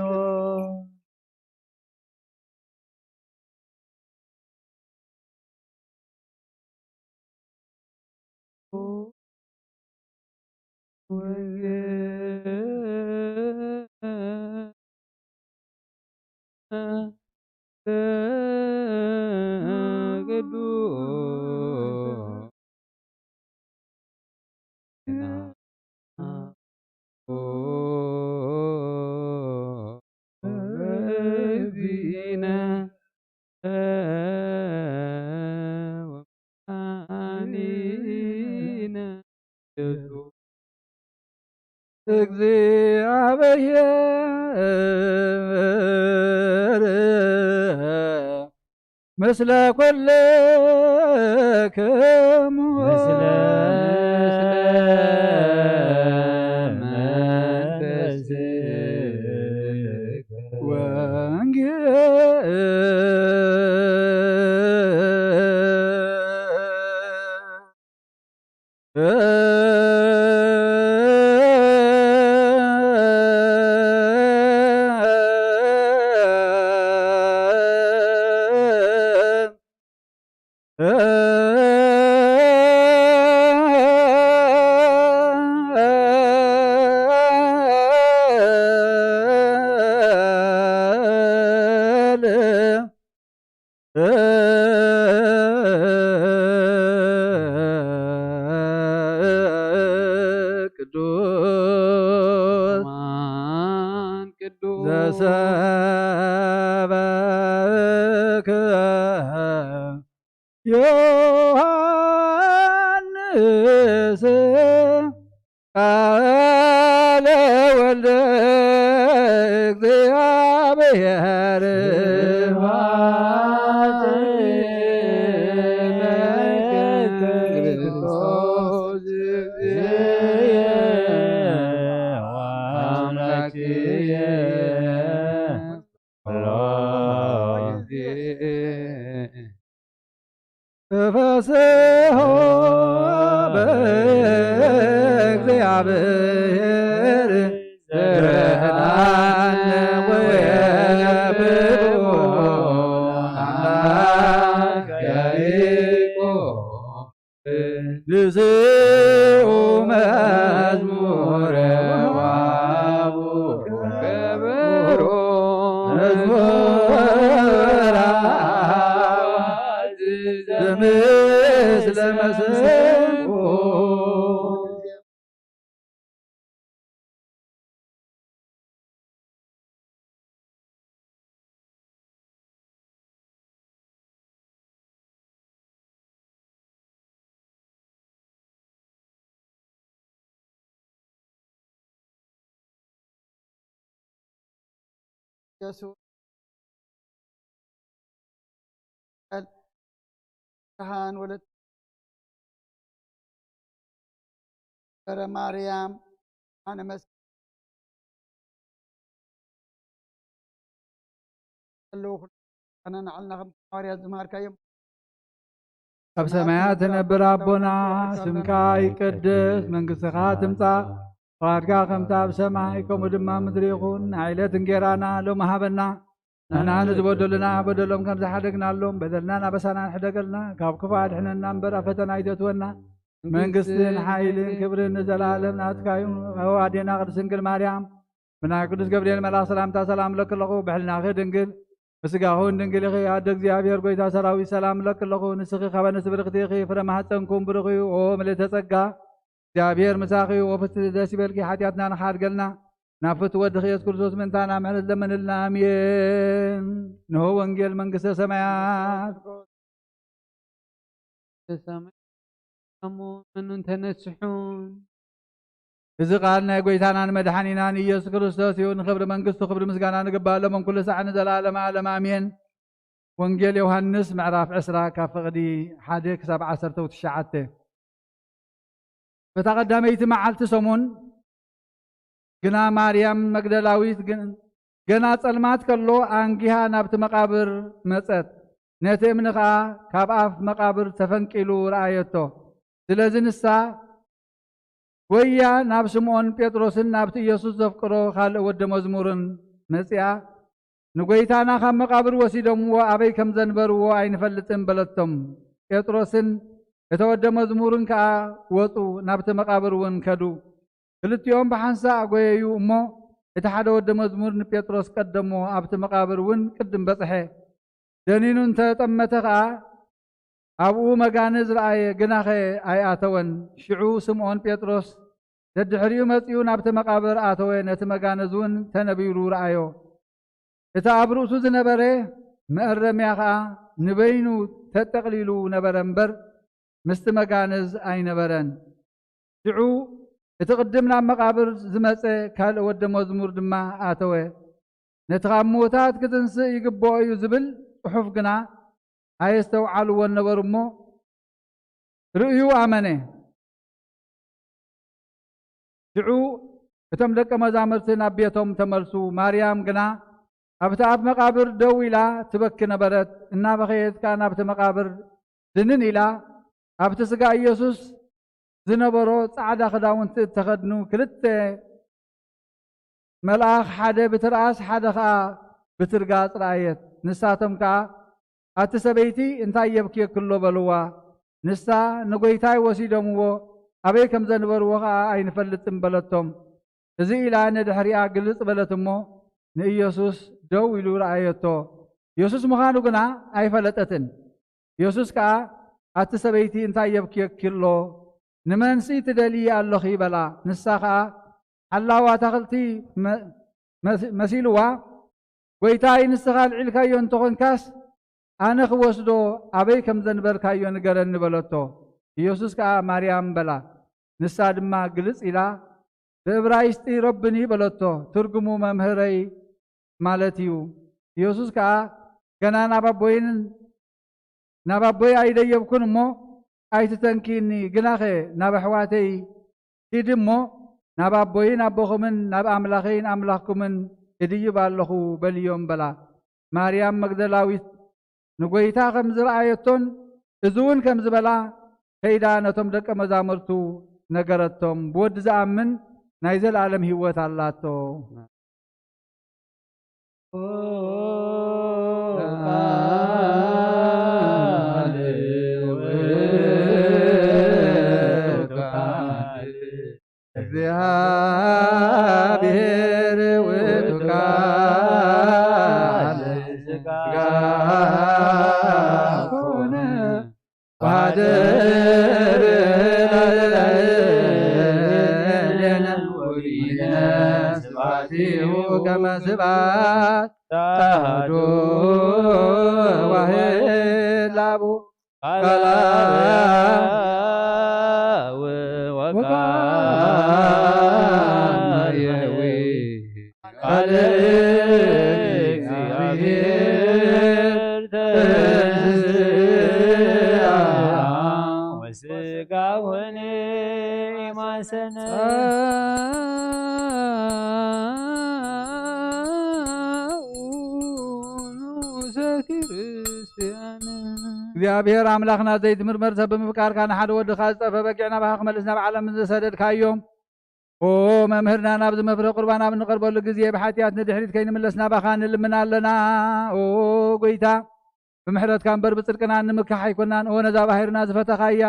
ቅዱስ ዘሰበከ ዮሐንስ ቃለ ወልደ እግዚአብሔር። ተፈስሖ በእግዚአብሔር ዘበዓለ ወየብቦ አምላክ ያዕቆብ። ንስኡ መዝሙረ ዋቡ ከበሮ መዝሙራ ዘምስለ መሰንቆ። የሱስ ብርሃን ወለተ በረ ማርያም ኣነ መስ ኣለዉ። ኩሉ ኣነ ንዓልና ከም ሃዋርያት ዝመሃርካዮም ኣብ ሰማያት ትነብር ኣቦና፣ ስምካ ይቀደስ፣ መንግስትኻ ትምጻእ፣ ፍቓድካ ከምታ ኣብ ሰማይ ከምኡ ድማ ምድሪ ይኹን። ዕለት እንጌራና ሎሚ ሃበና፣ ንሕና ንዝበደሉና በደሎም ከም ዝሓደግናሎም በደልና ናበሳና ንሕደገልና፣ ካብ ክፉ ኣድሕነና እምበር ኣብ ፈተና ኣይተእትወና። መንግስትን ሓይልን ክብርን ንዘለኣለም ናትካ እዩ። ኣዴና ቅድስት ድንግል ማርያም፣ ብናይ ቅዱስ ገብርኤል መልኣኽ ሰላምታ ሰላም እለኪ ኣለኹ። ብሕልናኺ ድንግል፣ ብስጋኹ እውን ድንግል ኢኺ። ኣደ እግዚኣብሔር፣ ጎይታ ሰራዊት፣ ሰላም እለኪ ኣለኹ። ንስኺ ካብ ኣንስቲ ብርኽቲ ኢኺ፣ ፍረ ማህፀንኩም ብሩኽ እዩ። ኦ ምልእተ ጸጋ፣ እግዚኣብሔር ምሳኺ እዩ። ኦ ፍስሕቲ ደስ ይበልኪ፣ ሓጢኣትና ንሓድገልና፣ ናብ ፍትው ወድኺ ኢየሱስ ክርስቶስ ምእንታና ምሕረት ለምንልና። ኣሜን። ንሆ ወንጌል መንግስተ ሰማያት። ሰማይ ኣሞ መኑን ተነስሑን። እዚ ቃል ናይ ጎይታናን መድሓኒናን ኢየሱስ ክርስቶስ እዩ። ንኽብሪ መንግስቱ ክብሪ ምስጋና ንግባእ፣ ሎምን ኩሉ ሳዕ ንዘለኣለመ ዓለም ኣሜን። ወንጌል ዮሃንስ ምዕራፍ ዕስራ ካብ ፍቕዲ ሓደ ክሳብ ዓሰርተ ትሽዓተ። በታ ቀዳመይቲ መዓልቲ ሰሙን ግና ማርያም መግደላዊት ግን ገና ጸልማት ከሎ ኣንጊሃ ናብቲ መቓብር መጸት። ነቲ እምኒ ኸኣ ካብ ኣፍ መቓብር ተፈንቂሉ ረኣየቶ። ስለዚ ንሳ ጎያ ናብ ስምዖን ጴጥሮስን ናብቲ ኢየሱስ ዘፍቅሮ ካልእ ወዲ መዝሙርን መጺኣ፣ "ንጎይታና ካብ መቓብር ወሲዶምዎ ኣበይ ከም ዘንበርዎ ኣይንፈልጥን" በለቶም። ጴጥሮስን እተ ወዲ መዝሙርን ከኣ ወጹ፣ ናብቲ መቓብር እውን ከዱ። ክልቲኦም ብሓንሳእ ጐየዩ እሞ፣ እቲ ሓደ ወዲ መዝሙር ንጴጥሮስ ቀደሞ፣ ኣብቲ መቓብር እውን ቅድም በጽሐ። ደኒኑ እንተ ጠመተ ኸኣ፣ ኣብኡ መጋንዝ ረኣየ፣ ግናኸ ኣይኣተወን። ሽዑ ስምዖን ጴጥሮስ ደድሕሪኡ መጺኡ ናብቲ መቓብር ኣተወ፣ ነቲ መጋንዝ እውን ተነቢሩ ረኣዮ። እቲ ኣብ ርእሱ ዝነበረ መእረምያ ኸኣ ንበይኑ ተጠቕሊሉ ነበረ እምበር፣ ምስቲ መጋንዝ ኣይነበረን። ሽዑ እቲ ቅድም ናብ መቓብር ዝመጸ ካልእ ወዲ መዝሙር ድማ ኣተወ። ነቲ ካብ ምዉታት ክትንስእ ይግብኦ እዩ ዝብል ጽሑፍ ግና ኣየስተውዓልዎን ነበሩ እሞ፣ ርእዩ ኣመነ። ሽዑ እቶም ደቀ መዛሙርቲ ናብ ቤቶም ተመልሱ። ማርያም ግና ኣብቲ ኣፍ መቓብር ደው ኢላ ትበኪ ነበረት። እናበኸየት ከኣ ናብቲ መቓብር ድንን ኢላ፣ ኣብቲ ስጋ ኢየሱስ ዝነበሮ ጻዕዳ ክዳውንቲ እተኸድኑ ክልተ መልኣኽ፣ ሓደ ብትርኣስ ሓደ ኸኣ ብትርጋጽ ረኣየት። ንሳቶም ከኣ፣ "ኣቲ ሰበይቲ፣ እንታይ የብክየኪ ኣሎ?" በልዋ። ንሳ፣ "ንጐይታይ ወሲዶምዎ፣ ኣበይ ከም ዘንበርዎ ኸኣ ኣይንፈልጥን" በለቶም። እዚ ኢላ ንድሕሪኣ ግልጽ በለት እሞ፣ ንኢየሱስ ደው ኢሉ ረኣየቶ። ኢየሱስ ምዃኑ ግና ኣይፈለጠትን። ኢየሱስ ከኣ፣ "ኣቲ ሰበይቲ፣ እንታይ የብክየኪ ኣሎ? ንመንሲ ትደልዪ ኣለኺ?" በላ። ንሳ ኸኣ ሓላው ኣታኽልቲ መ-፣ መስ-፣ መሲልዋ፣ "ጐይታይ፣ ንስኻ ኣልዒልካዮ እንተኾንካስ፣ ኣነ ክወስዶ ኣበይ ከም ዘንበርካዮ ንገረኒ" በለቶ። ኢየሱስ ከኣ፣ "ማርያም" በላ። ንሳ ድማ ግልጽ ኢላ፣ ብእብራይስጢ "ረብኒ" በለቶ፣ ትርጉሙ "መምህረይ" ማለት እዩ። ኢየሱስ ከኣ፣ "ገና ናብ ኣቦይን ናብ ኣቦይ ኣይደየብኩን እሞ ኣይትተንክይኒ፣ ግናኸ ናብ ኣሕዋተይ ኪዲ እሞ ናብ ኣቦይን ኣቦኹምን ናብ ኣምላኸይን ኣምላኽኩምን እድይብ ኣለኹ" በልዮም በላ። ማርያም መግደላዊት ንጐይታ ከም ዝረኣየቶን እዚ እውን ከም ዝበላ ከይዳ ነቶም ደቀ መዛሙርቱ ነገረቶም። "ብወዲ ዝኣምን ናይ ዘለኣለም ህይወት ኣላቶ።" እግዚአብሔር ውእቱ ቃል ሥጋ ኮነ ወሐደረ ላዕሌነ ወውእቱ ስብሐቲሁ ከመ ስብሐት አሐዱ ዋሕድ ለአቡ ቃል አብ ወቃል ሕያው ቃል እግዚአብሔር ተንሥአ ወሥጋ ኮነ ማሰነ። ንዑሰ ክርስቲያን። እግዚኣብሔር ኣምላኽና ዘይትምርመር ሰብ ብምፍቃርካ ንሓደ ወድኻ ዝጠፈ በጊዕ ናባኻ ክመልስ ናብ ዓለም ዝሰደድካዮ። ኦ መምህርና፣ ናብዚ መፍረ ቁርባን ኣብ እንቐርበሉ ግዜ ብሓጢኣት ንድሕሪት ከይንምለስ ናባኻ ንልምን ኣለና። ኦ ጎይታ፣ ብምሕረትካ እምበር ብጽድቅና ንምካሕ ኣይኮናን። ኦ ነዛ ባሕርና ዝፈተኻያ፣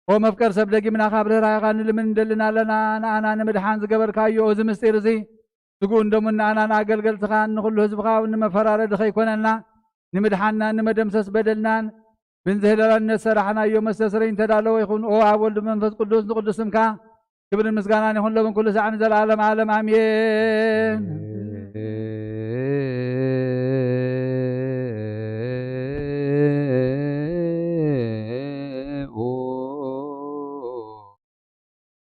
ኦ መፍቀር ሰብ፣ ደጊምና ካብ ርህራሄኻ ንልምን እንደልን ኣለና። ንኣና ንምድሓን ዝገበርካዮ እዚ ምስጢር እዚ ስግኡን ደሙን ንኣና ንኣገልገልትኻን ንኹሉ ህዝብኻ እውን ንመፈራረዲ ከይኮነና፣ ንምድሓንና ንመደምሰስ በደልናን ብንዝህለላን ነሰራሕናዮ መስተስረይ እንተዳለወ ይኹን። ኦ ኣብ ወልድ መንፈስ ቅዱስ ንቅዱስ ስምካ ክብርን ምስጋናን ይኹን ሎምን ኩሉ ሳዕ ንዘለዓለም ዓለም ኣሜን።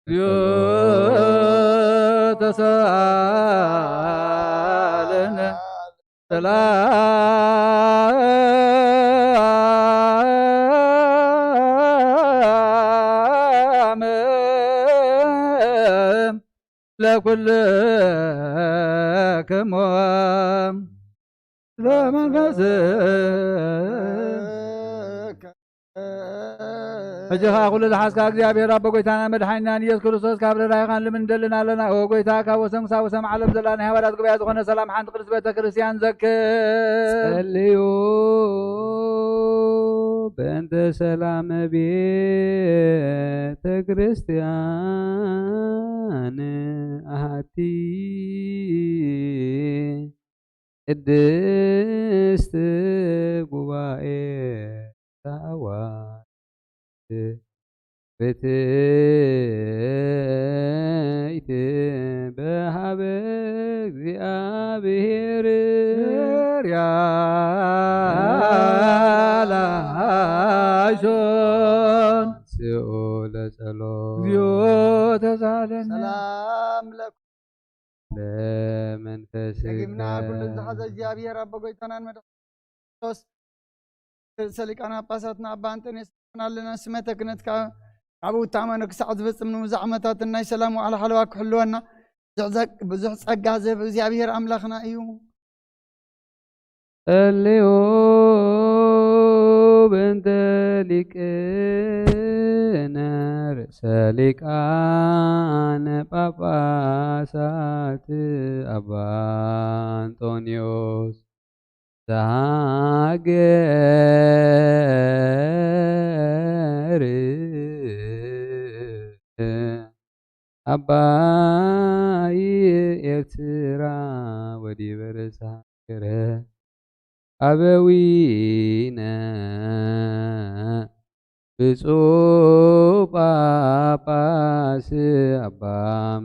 እግዚኦ ተሳለነ ሰላም ለኩልክሙ ለመንፈስከ። ሕጂ ኸኣ ኩሉ ዝሓዝካ እግዚኣብሔር ኣቦ ጎይታና መድሓኒናን ኢየሱስ ክርስቶስ ካብ ርህራሄኻን ልምን እንደልን ኣለና። ኦ ጎይታ፣ ካብ ወሰን ክሳብ ወሰን ዓለም ዘላ ናይ ሃዋርያት ጉባኤ ዝኾነ ሰላም ሓንቲ ቅድስት ቤተ ክርስቲያን ዘክር። ጸልዩ በእንተ ሰላም ቤተ ክርስቲያን ኣሃቲ ቅድስት ጉባኤ ታዋት ብትእይቲ በሃበ እግዚኣብሔር ያላሾን ስኡ ለጸሎት። እግዚኦ ተሳለነ። ሰላም ለኩም። ለመንፈስከ። ደጊምና ኩሉ ዝሓዘ እግዚኣብሔር ኣቦ ጎይታናን መድሓኒናን ክርስቶስ፣ ርእሰ ሊቃነ ጳጳሳትና ኣባ ኣንጠንዮስ ኣለና። ስመተ ክህነትካ ካብ ውታመነ ክሳዕ ዝፍጽም ንብዙሕ ዓመታትን ናይ ሰላም ዋዕላ ሓለዋ ክሕልወና ብዙሕ ዘ-፣ ብዙሕ ጸጋ ዝህብ እግዚኣብሔር ኣምላኽና እዩ። ጸልዩ በእንተ ሊቅነ ርእሰ ሊቃነ ጳጳሳት ኣባ ኣንጦንዮስ ዘሃገር ኣባይ ኤርትራ ወዲበ ርእሰ ሃገረ ኣበዊነ ብፁዕ ጳጳስ ኣባ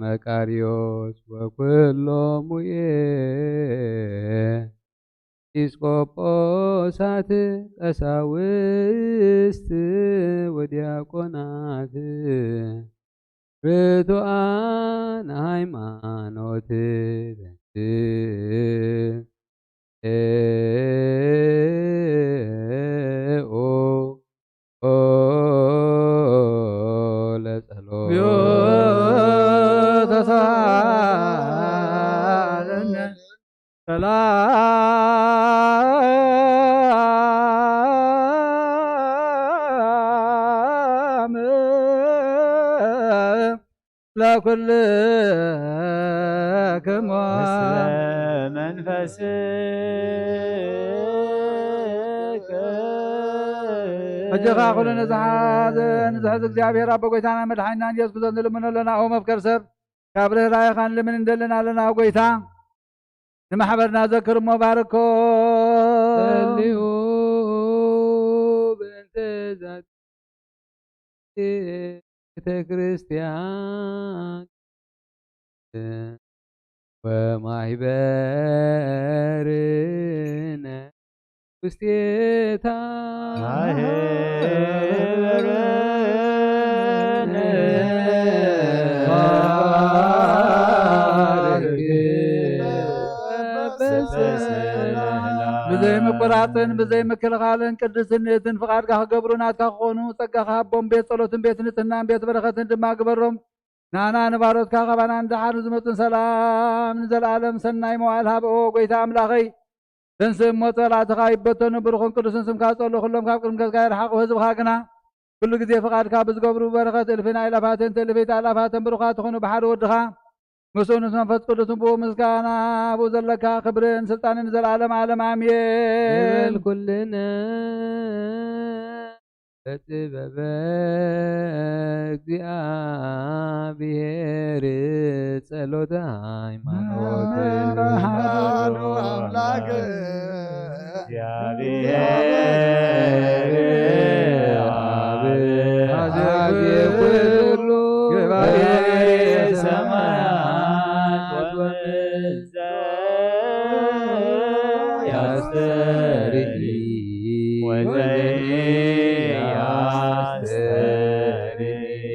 መቃርዮስ ወኩሎሙ ኤ- ኤጲስቆጶሳት ቀሳውስት ወዲያቆናት ርቱዓን ሃይማኖት ተንሥኡ ለጸሎት። ተሳለነ ሰላም ለኩልክሙ ምስለ መንፈስከ። ሕጂ ኸኣ ኩሉ ንዝሓዘ ንዝሕዝ እግዚኣብሔር ኣቦ ጎይታና መድሓኒናን ኢየሱስ ክርስቶስ ንልምኖ ኣለና። ኦ መፍቀር ሰብ፣ ካብ ርህራሄኻን ልምን እንደልን ኣለና። ኦ ጎይታ፣ ንማሕበርና ዘክር እሞ ባርኮ። ጸልዩ በእንተ ዛቲ ቤተ ክርስቲያን ወማሕበርነ ውስቴታ። ብዘይ ምቁራጽን ብዘይ ምክልኻልን ቅድስትን ንእትን ፍቓድካ ክገብሩ ናትካ ክኾኑ ጸጋኻ ሃቦም። ቤት ጸሎትን ቤት ንጽህናን ቤት በረኸትን ድማ ግበሮም። ንኣና ንባሮትካ ካባና ንደሓኑ ዝመጹን ሰላም ንዘለኣለም ሰናይ መዋእል ሃብ። ኦ ጎይታ ኣምላኸይ፣ ተንስእ እሞ ጸላእትኻ ይበተኑ፣ ብሩኽን ቅዱስን ስምካ ጸልኡ፣ ኩሎም ካብ ቅድሚ ገጽካ ይርሓቑ፣ ህዝብኻ ግና ኩሉ ግዜ ፍቓድካ ብዝገብሩ በረኸት እልፍን ኣእላፋትን ትእልፊት ኣእላፋትን ብሩኻት ይኹኑ፣ ብሓደ ወድኻ ምስኡ ምስ መንፈስ ቅዱስ ብኡ ምስጋና ብኡ ዘለካ ክብርን ስልጣንን ንዘለዓለም ዓለም ኣሜን። ንበል ኩልነ በጥበበ እግዚኣብሔር ጸሎተ ሃይማኖት ኣሐዱ ኣምላክ እግዚኣብሔር ኣብ ኩሉ ገባሬ ሰማያት ወምድር ዘያስተርኢ ወዘያስተርኢ።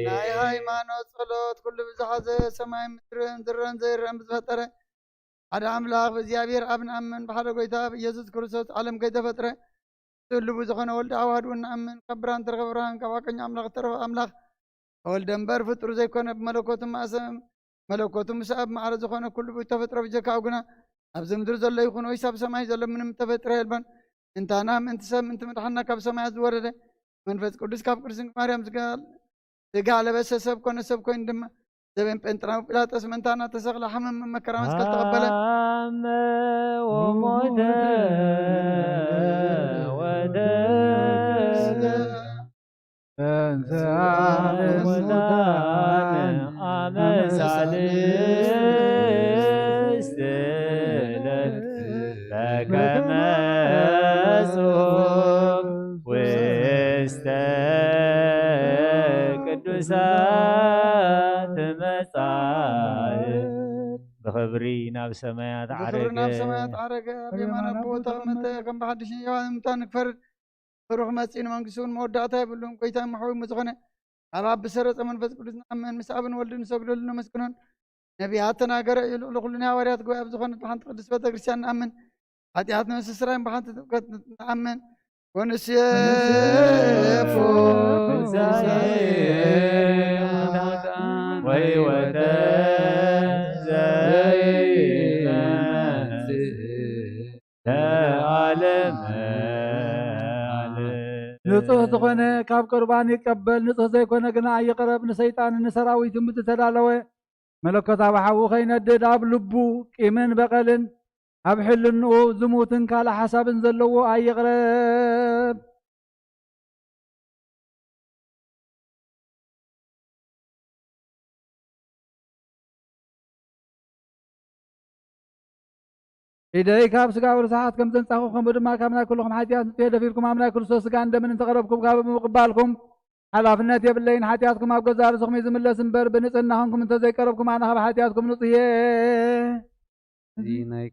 ናይ ሃይማኖት ጸሎት ኩሉ ብዝሓዘ ሰማይ ምድርን ዝረን ዘይረን ብዝፈጠረ ሓደ ኣምላኽ ብእግዚኣብሔር ኣብ ንኣምን፣ ብሓደ ጎይታ ብኢየሱስ ክርስቶስ ዓለም ከይተፈጥረ ስሉቡ ዝኾነ ወልድ ኣዋህድ እውን ንኣምን። ካብ ብርሃን ተረኸበ ብርሃን፣ ካብ ሓቀኛ ኣምላኽ ዝተረኸበ ኣምላኽ ተወልደ እምበር ፍጡር ዘይኮነ፣ ብመለኮቱ ማእሰ መለኮቱ ምስ ኣብ ማዕረ ዝኾነ ኩሉ ብእተፈጥረ ብጀካኡ ግና ኣብዚ ምድሪ ዘሎ ይኹን ወይስ ኣብ ሰማይ ዘሎ ምንም ተፈጥረ የልቦን። እንታና ምእንቲ ሰብ ምእንቲ ምድሓና ካብ ሰማያት ዝወረደ መንፈስ ቅዱስ ካብ ቅድስት ማርያም ዝጋ-፣ ስጋ ለበሰ ሰብ ኮነ፣ ሰብ ኮይኑ ድማ ዘበን ጴንጥራዊ ጲላጦስ መንታና ተሰቕለ፣ ሓመመ፣ መከራ መስቀል ተቐበለ። ሓመ ወሞተ ወተንሥአ እሙታን አመ ሳልስት ዕለት በከመ ጽሑፍ ውስተ ቅዱሳት መጻሕፍት። ብኽብሪ ናብ ሰማያት ብኽብሪ ዓረገ። ናብ ሰማያት ዓረገ፣ ኣብ የማን ኣቦኡ ተቐመጠ። ከም ብሓድሽ ንሕያዋንን ሙታንን ክፈርድ ብሩኽ መጺኡ፣ ንመንግስቱ እውን መወዳእታ የብሉን። ጎይታን መሓዊሙ ዝኾነ፣ ካብ ኣብ ዝሰረጸ መንፈስ ቅዱስ ንኣምን፣ ምስ ኣብን ወልድን ንሰግደሉ ነመስግኖን፣ ነቢያት ተናገረ እዩ። ልዕሊ ኩሉ ናይ ሃዋርያት ጉባኤ ኣብ ዝኾነት ብሓንቲ ቅድስት ቤተ ክርስቲያን ንኣምን፣ ሓጢኣት ነምስስራይን ብሓንቲ ጥምቀት ንኣምን። ወንሴፎ ትንሣኤ ወሕይወተ ዘይመጽእ ለዓለመ ዓለም። ንጹሕ ዝኾነ ካብ ቁርባን ይቀበል፣ ንጹሕ ዘይኮነ ግና ኣይቕረብ። ንሰይጣንን ንሰራዊቱን ብዝተዳለወ መለኮታዊ ሓዊ ኸይነድድ፣ ኣብ ልቡ ቂምን በቐልን ኣብ ሕልንኡ ዝሙትን ካልእ ሓሳብን ዘለዎ ኣይቕረብ። ኢደይ ካብ ስጋዊ ርስሓት ከም ዘንጻኹ፣ ከምኡ ድማ ካብ ናይ ኩልኹም ሓጢኣት ንጹሕ እየ። ደፊርኩም ኣብ ናይ ክርስቶስ ስጋን ደምን እንተቐረብኩም፣ ካብ ብምቕባልኩም ሓላፍነት የብለይን። ሓጢኣትኩም ኣብ ገዛእ ርእስኹም እዩ ዝምለስ እምበር፣ ብንጽህና ኾንኩም እንተዘይቀረብኩም፣ ኣነ ካብ ሓጢኣትኩም ንጹህ እየ። እዚ ናይ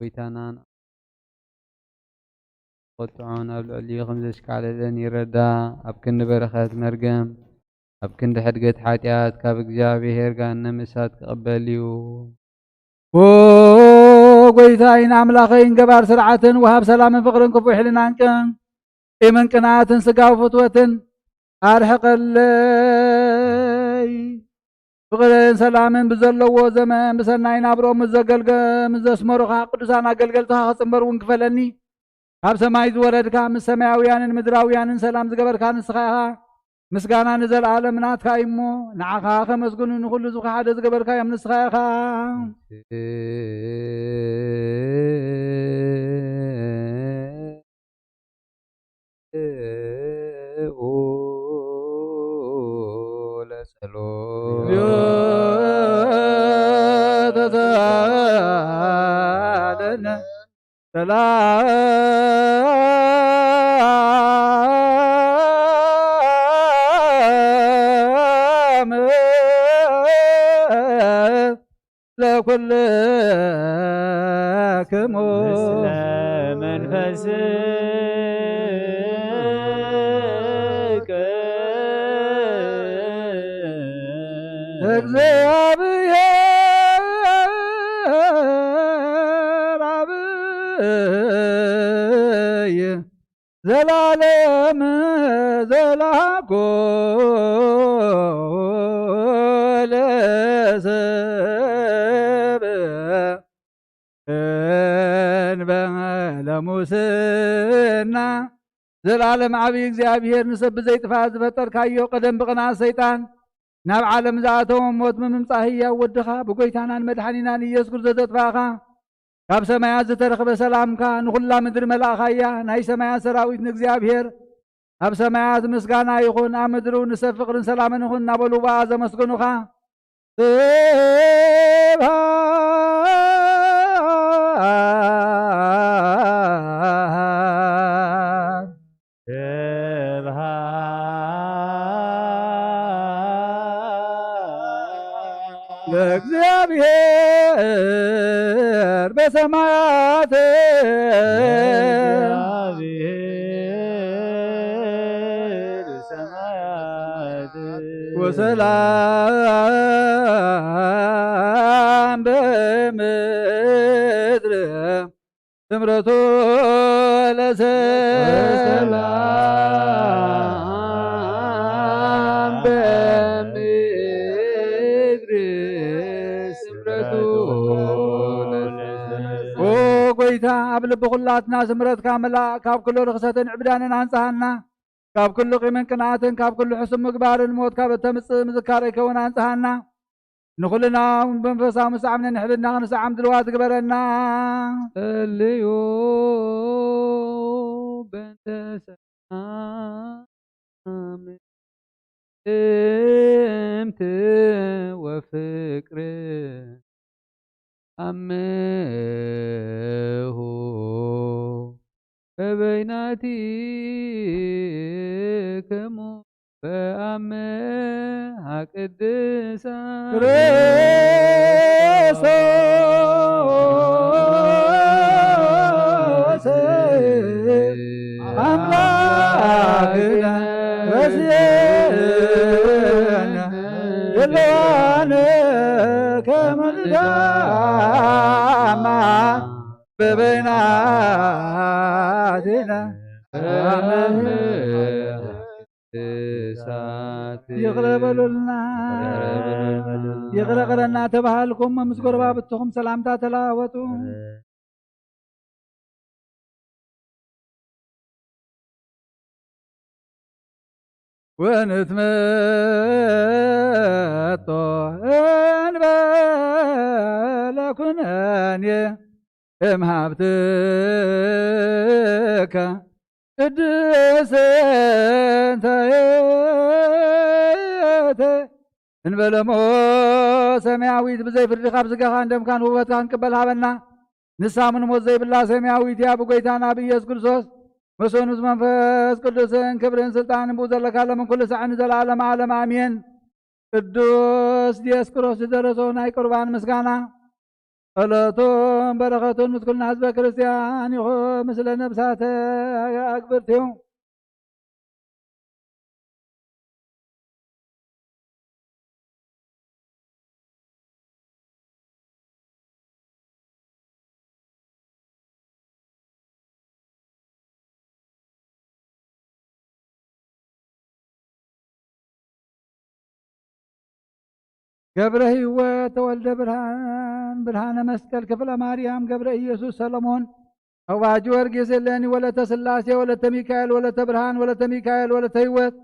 ጎይታናን ቁጥዖን ኣብ ልዕሊኡ ከም ዘሽካዕለለን ይረዳ። ኣብ ክንዲ በረኸት መርገም፣ ኣብ ክንዲ ሕድገት ሓጢኣት ካብ እግዚኣብሔር ገሃነም እሳት ክቕበል እዩ። ኦ ጎይታይን ኣምላኸይን፣ ገባር ስርዓትን ወሃብ ሰላምን ፍቕርን ክፉእ ሕልናን ቅን ቂምን ቅንኣትን ስጋዊ ፍትወትን ኣርሕቐለይ። ፍቕርን ሰላምን ብዘለዎ ዘመን ብሰናይ ናብርኦም ምስ ዘገልገ-፣ ምስ ዘስመሩኻ ቅዱሳን ኣገልገልትኻ ክጽንበር እውን ክፈለኒ። ካብ ሰማይ ዝወረድካ፣ ምስ ሰማያውያንን ምድራውያንን ሰላም ዝገበርካ ንስኻ ኢኻ። ምስጋና ንዘለኣለም ናትካ እዩ እሞ፣ ንዓኻ ከመስግኑ ንኹሉ ዝኸሓደ ዝገበርካዮም ንስኻ ኢኻ። ለኩልክሙ ምስለ መንፈስከ እግዚአብሔር አብይ ዘላለም ዘላጎ ለሙስና። ዘላለም ዓብዪ እግዚኣብሔር፣ ንሰብ ብዘይጥፋእ ዝፈጠርካዮ፣ ቀደም ብቕንኣት ሰይጣን ናብ ዓለም ዝኣተወ፣ ሞት ብምምጻእ ህያው ወድኻ፣ ብጎይታናን መድሓኒናን ኢየሱስ ክርስቶስ ዘጥፋእኻ፣ ካብ ሰማያት ዝተረኽበ ሰላምካ ንኹላ ምድሪ መላእኻያ። ናይ ሰማያት ሰራዊት ንእግዚኣብሔር ኣብ ሰማያት ምስጋና ይኹን፣ ኣብ ምድሪ እውን ንሰብ ፍቕርን ሰላምን ይኹን እናበሉ ብኣ ዘመስገኑኻ። ስብሐት ስብሐት ለእግዚኣብሔር በሰማያት። ለእግዚኣብሔር በሰማያት። ወሰላም በምድር ስምረቱ ለሰላም። በምድር ስምረቱ ለሰላም። ኦ ጎይታ፣ ኣብ ልቢ ኩላትና ስምረትካ ምላእ፣ ካብ ኩሉ ርኽሰትን ዕብዳንን ኣንጽሃና፣ ካብ ኩሉ ቂምን ቅንኣትን፣ ካብ ኩሉ ሕሱም ምግባርን፣ ሞት ካብ እተምጽእ ምዝካር ከይከውን ኣንጽሃና። ንኹልና እውን ብመንፈሳዊ ምስዓም ነንሕድና ክንስዓም ድልዋት ግበረና። ጸልዩ በእንተ ሰላም እምት ወፍቅር ኣምሁ በበይናቲክሙ በአምሃ ቅድሳን። ክርስቶስ አምላክነ ወስየነ የለዋነ ከመ ልዳማ በበይናቲነ። እሳት። ይቕረ በሉልና፣ ይቕረ በሉልና። ይቕረ በለና ተባሃልኩም፣ ምስ ጎረባብትኹም ሰላምታ ተለዋወጡ። ወንትመጦ እንበለ ኩነኔ እምሃብትከ ቅድስት እንተ የተ እንበለሞ ሰማያዊት ብዘይ ፍርዲ ካብ ስጋኻን ደምካን ውበትካ ክንቅበል ሃበና። ንሳ ምንሞት ዘይብላ ሰማያዊት እያ። ብጎይታና ብኢየሱስ ክርስቶስ ምስኡን ምስ መንፈስ ቅዱስን ክብርን ስልጣንን ብኡ ዘለካ ለምን ኩሉ ሳዕ ንዘለዓለመ ዓለም ኣሜን። ቅዱስ ዲዮስቆሮስ ዝደረሶ ናይ ቁርባን ምስጋና ጸሎቱን በረኸቱን ምስ ኩልና ህዝበ ክርስቲያን ይኹን፣ ምስለ ነብሳተ ኣግብርቲሁ። ገብረ ህይወት ተወልደ ብርሃን፣ ብርሃነ መስቀል ክፍለ ማርያም፣ ገብረ ኢየሱስ ሰሎሞን፣ ዐቕባ ጊዮርጊስ እሌኒ፣ ወለተ ሥላሴ፣ ወለተ ሚካኤል፣ ወለተ ብርሃን፣ ወለተ ሚካኤል፣ ወለተ ህይወት፣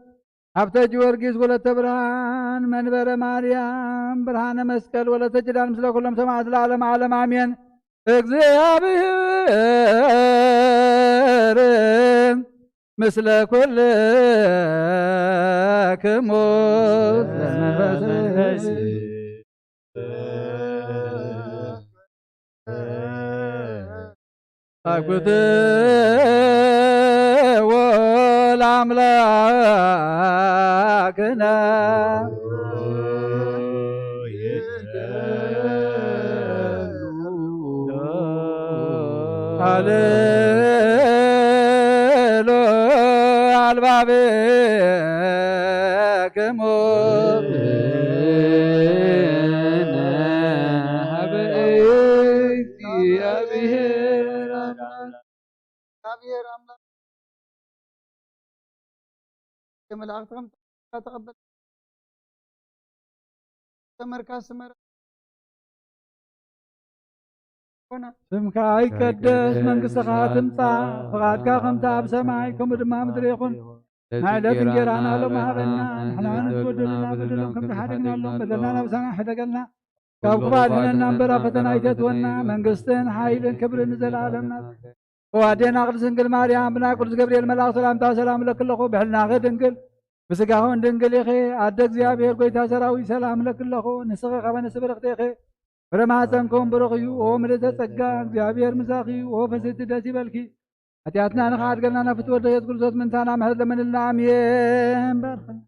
ሃብተ ጊዮርጊስ፣ ወለተ ብርሃን፣ መንበረ ማርያም፣ ብርሃነ መስቀል፣ ወለተ ኪዳን፣ ምስለ ኩሎም ሰማዕት ለዓለመ ዓለም ኣሜን። እግዚኣብሔር ምስለ ኩልክሙ። አኩትዎ ለአምላክነ። ሃሌሉ አልባብክሙ። ሀበ እግዚአብሔር አምላክ። እግዚአብሔር አምላክ ከመላእክትኩም ተቀበል። ተመርካስ መረ ስምካ ይቀደስ፣ መንግስትኻ ትምጻእ፣ ፍቓድካ ከምታ ኣብ ሰማይ ከምኡ ድማ ምድሪ ይኹን። ናይ ዕለት እንጀራና ሎም ሃበና፣ ንሕና ንዝበደሉና በደሎም ከም ንሓድግናሎም፣ በደልና ናብሳና ሕደገልና፣ ካብ ክፉእ ኣድሕነና እምበር ኣብ ፈተና ኣይተእትወና፣ መንግስትን ሓይልን ክብርን ንዘለኣለም ናትካ። ኣዴና ቅድስት ድንግል ማርያም ብናይ ቅዱስ ገብርኤል መልኣኽ ሰላምታ ሰላም እለኪ ኣለኹ። ብሕልናኺ ድንግል ብስጋኽን ድንግል ኢኺ። ኣደ እግዚኣብሔር ጎይታ ሰራዊት ሰላም እለኪ ኣለኹ። ንስኺ ካብ ኣንስቲ ብርኽቲ ኢኺ። ፍረ ማህፀንኩም ብሩኽ እዩ። ኦ ምልእተ ጸጋ እግዚኣብሔር ምሳኺ እዩ። ኦ ፍስሕቲ ደስ ይበልኪ። ሓጢኣትና ንኽሓድገልና ናብ ፍትወት ኢየሱስ ክርስቶስ ምንታና ምሕረት ለምንልና። ኣሜን። ባርኽና።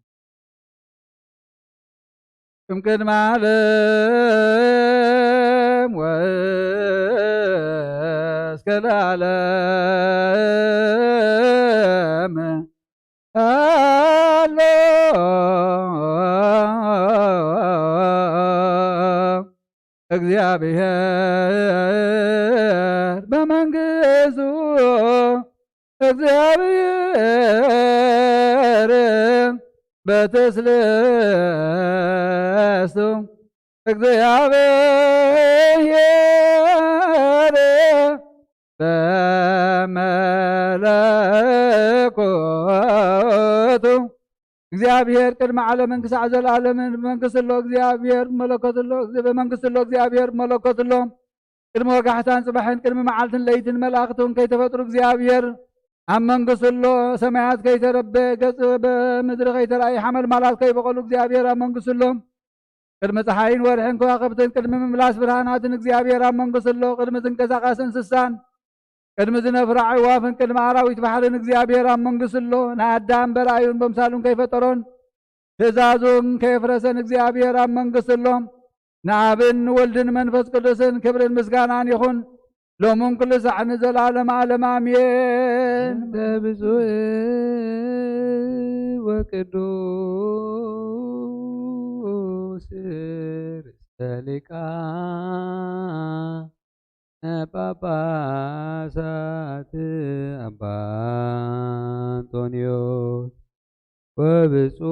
እም ቅድመ ዓለም ወእስከ ለዓለም ኣሎ እግዚኣብሔር በመንግስቱ፣ እግዚኣብሔር በትስልስቱ፣ እግዚኣብሔር በመለኮቱ። እግዚኣብሔር ቅድሚ ዓለምን ክሳዕ ዘለኣለምን ብመንግስቲ ኣሎ። እግዚኣብሔር ብመለኮት ኣሎ። ብመንግስቲ ኣሎ። እግዚኣብሔር ብመለኮት ኣሎ። ቅድሚ ወጋሕታን ጽባሕን፣ ቅድሚ መዓልትን ለይትን መላእኽቲ እውን ከይተፈጥሩ እግዚኣብሔር ኣብ መንግስቲ ኣሎ። ሰማያት ከይተረበ፣ ገጽ ብምድሪ ከይተራእየ፣ ሓመልማላት ከይበቐሉ እግዚኣብሔር ኣብ መንግስቲ ኣሎ። ቅድሚ ፀሓይን ወርሕን ከዋኽብትን፣ ቅድሚ ምምላስ ብርሃናትን እግዚኣብሔር ኣብ መንግስቲ ኣሎ። ቅድሚ ዝንቀሳቐስ እንስሳን፣ ቅድሚ ዝነፍራ ኣዕዋፍን፣ ቅድሚ ኣራዊት ባሕርን እግዚኣብሔር ኣብ መንግስቲ ኣሎ። ንኣዳም በራእዩን በምሳሉን ከይፈጠሮን ትእዛዙን ከየፍረሰን እግዚኣብሔር ኣብ መንግስቲ ኣሎ። ንኣብን ንወልድን መንፈስ ቅዱስን ክብርን ምስጋናን ይኹን፣ ሎምን ኩሉ ሳዕ ንዘለዓለም ዓለም ኣሜን። እንተ ብፁዕ ወቅዱስ ርእሰ ሊቃነ ጳጳሳት ኣባ እንጦንዮስ ወብፁዕ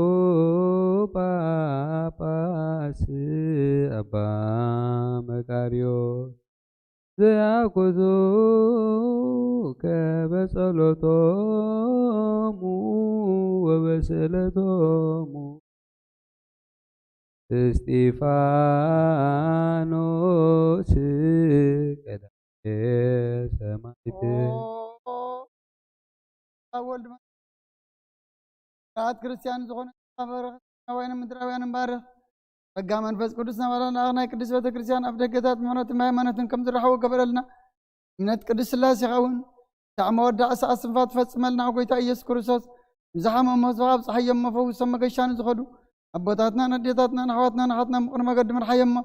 ጳጳስ ኣባ መቃርዮስ ዘያኩዙከ በጸሎቶሙ ወበስእለቶሙ እስጢፋኖስ ቀዳሜ ሰማዕት። ኣብ ወልድ ስርዓት ክርስቲያን ዝኾነ ባርኽ፣ ሰማያውያንን ምድራውያንን ባርኽ። ጸጋ መንፈስ ቅዱስ ናባና ናይ ቅድስት ቤተ ክርስቲያን ኣብ ደገታት ምሕረትን ሃይማኖትን ከም ዝረኸቡ ገበረልና። እምነት ቅድስት ሥላሴኻ እውን ክሳዕ መወዳእታ ሰዓት ስንፋ ትፈጽመልና። ጎይታ ኢየሱስ ክርስቶስ ንዝሓመሙ ህዝብኻ ኣብጽሓዮም፣ መፈውሶም መገሻ ንዝኸዱ ኣቦታትናን ኣዴታትናን ኣሕዋትናን ኣሓትናን ምቕሪ መገዲ ምርሓዮሞ።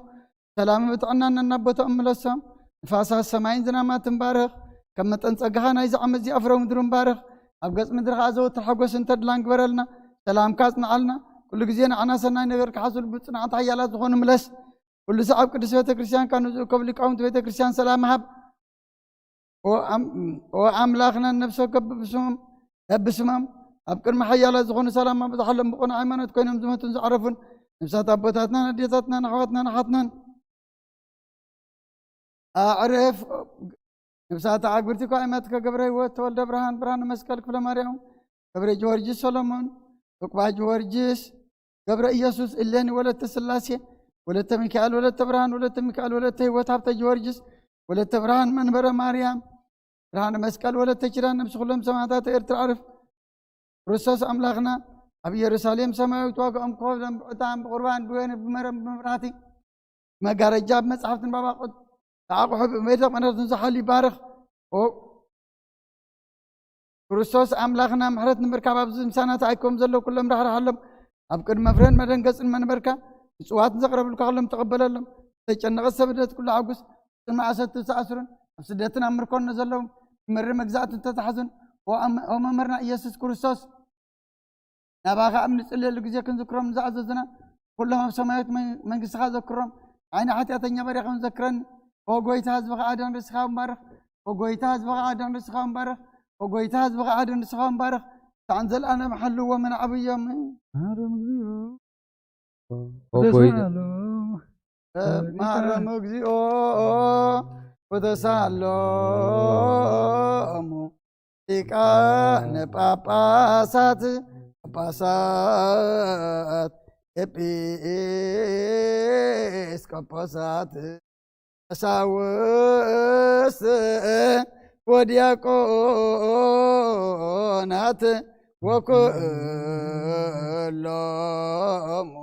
ሰላም ብጥዕናን ናብ ቦታኦም ምለሶም። ንፋሳት ሰማይን ዝናማትን ባርኽ። ከም መጠን ጸጋኻ ናይዚ ዓመት እዚ ኣፍረ ምድሩን ባርኽ። ኣብ ገጽ ምድሪ ከኣ ዘወትር ሓጎስን ተድላን ግበረልና። ሰላምካ ኣጽንዓልና። ኩሉ ግዜ ንዓና ሰናይ ነገር ክሓስቡ ብጽንዓት ሓያላት ዝኾኑ ምለስ። ኩሉ ሳዕ ኣብ ቅድስት ቤተ ክርስቲያን ካብ ንዝእከቡ ሊቃውንቲ ቤተ ክርስቲያን ሰላም ሃብ። ኦ ኣም-፣ ኦ ኣምላኽና፣ ነፍሲ ወከፍ ብስሞም፣ በብስሞም ኣብ ቅድሚ ሓያላት ዝኾኑ ሰላም ኣብዝሓሎም፣ ብቕኑዕ ሃይማኖት ኮይኖም ዝሞቱን ዝዓረፉን ነፍሳት ኣቦታትናን ኣዴታትናን ኣሕዋትናን ኣሓትናን ኣዕርፍ። ነፍሳት ኣዕግብቲ እኳ ኣይማትከ ገብረ ህይወት፣ ተወልደ ብርሃን፣ ብርሃነ መስቀል፣ ክፍለ ማርያም፣ ገብረ ጊዮርጊስ፣ ሰሎሞን፣ ዑቅባ ጊዮርጊስ፣ ገብረ ኢየሱስ፣ እሌኒ፣ ወለተ ስላሴ፣ ወለተ ሚካኤል፣ ወለተ ብርሃን፣ ወለተ ሚካኤል፣ ወለተ ህይወት፣ ሃብተ ጊዮርጊስ፣ ወለተ ብርሃን፣ መንበረ ማርያም፣ ብርሃነ መስቀል፣ ወለተ ኪዳን፣ ነብሲ ኩሎም ሰማዕታት ኤርትራ ዕርፍ። ክርስቶስ ኣምላኽና ኣብ ኢየሩሳሌም ሰማያዊት ዋጋኦም ክኸፍሎም ብዕጣን ብቁርባን ብወይኒ ብመረብ ብመብራህቲ መጋረጃ ብመጽሓፍትን ባባቑት ተዓቑሑ ብቤተ መቕደስን ዝሓሉ ይባርኽ። ኦ ክርስቶስ ኣምላኽና፣ ምሕረት ንምርካብ ኣብዚ ምሳና ተኣኪቦም ዘለዉ ኩሎም ራሕርሓሎም። ኣብ ቅድሚ መፍረን መደንገጽን መንበርካ ምጽዋትን ዘቕረብልካ ኩሎም ተቐበለሎም። ዝተጨነቐ ሰብ ድነት ኩሉ ኣጉስ። እቶም ኣሰርቲ ዝተኣስሩን ኣብ ስደትን ኣብ ምርኮን ንዘለዉ፣ መሪ መግዛእትን ተታሕዙን፣ ኦ ኣም-፣ ኦ መምህርና ኢየሱስ ክርስቶስ፣ ናባኻ ኣብ ንጽልየሉ ግዜ ክንዝክሮም ንዝኣዘዙና፣ ኩሎም ኣብ ሰማያዊት መን-፣ መንግስትኻ ዘክሮም። ዓይኒ ሓጢኣተኛ በሪኸ እውን ዘክረኒ። ኦ ጎይታ፣ ህዝብኻ ኣድን፣ ርእስኻ እውን ባርኽ። ኦ ጎይታ፣ ህዝብኻ ኣድን፣ ርእስኻ እውን ባርኽ። ኦ ጎይታ፣ ህዝብኻ ኣድን፣ ርእስኻ እውን ባርኽ። ክሳዕ ንዘለኣለም ሓልዎም፣ ኣዕብዮም። ማረም እግዚኦ። ኦ ጎይታ። ተሳሎም። እ፣ ማረም እግዚኦ። ወተሳሎሙ ሊቃነ ጳጳሳት፣ ጳጳሳት፣ ኤጲስቆጶሳት፣ ቀሳውስት ወዲያቆናት ወኩሎሙ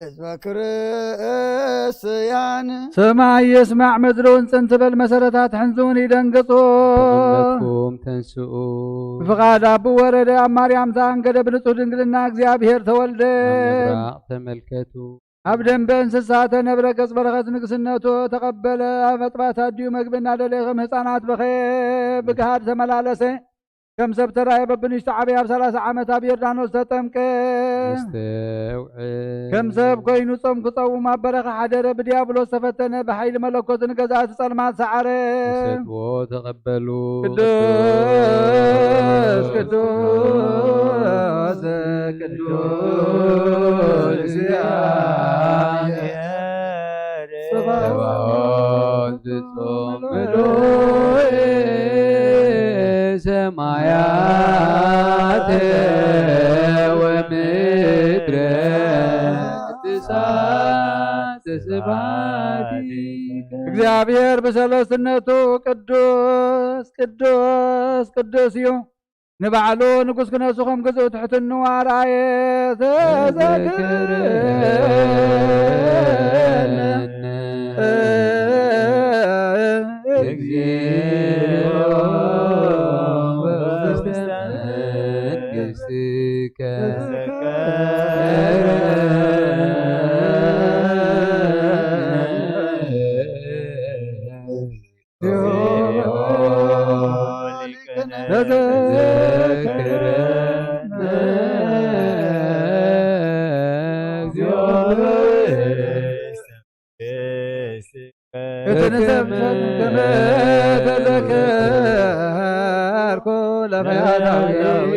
ህዝበ ክርስቲያን። ሰማይ ይስማዕ ምድሪ እውን ጽን ትበል፣ መሰረታት ሕንዚ እውን ይደንግጹ። ተቐመጥኩም ተንስኡ። ብፍቓድ ኣቡ ወረደ፣ ኣብ ማርያም ተኣንገደ፣ ብንጹህ ድንግልና እግዚኣብሔር ተወልደ። ኣብ ምብራቕ ተመልከቱ። ኣብ ደንበ እንስሳ ተነብረ፣ ገጽ በረኸት ንግስነቱ ተቐበለ። ኣብ መጥባት ኣዲኡ መግቢ እናደለየ ከም ህፃናት በኸየ፣ ብግሃድ ተመላለሰ። ከም ሰብ ተራእየ፣ በብንሽቱ ዓበየ፣ ኣብ ሰላሳ ዓመት ኣብ ዮርዳኖስ ተጠምቀ። ኣስተውዕል። ከም ሰብ ኮይኑ ጾም ክጸውም ኣብ በረኻ ሓደረ። ብዲያብሎስ ተፈተነ፣ ብሓይሊ መለኮት ንገዛእቲ ጸልማት ሰዓረ። ተሰጥዎ ተቐበሉ። ቅዱስ፣ ቅዱስ፣ ቅዱስ እግዚኣብሔር። ጸባኦት ዝጾምሉ ሰማያት ወምድረ ቅዱሳት ስብሐቲከ። እግዚኣብሔር ብሰለስትነቱ ቅዱስ፣ ቅዱስ፣ ቅዱስ እዩ። ንባዕሉ ንጉስ ክነሱ ከም ግዝኡ ትሕትንኡ ኣርኣየ። ተዘክር እቲ ንሰብ ከም ተዘከርኩ ለፈያታዊ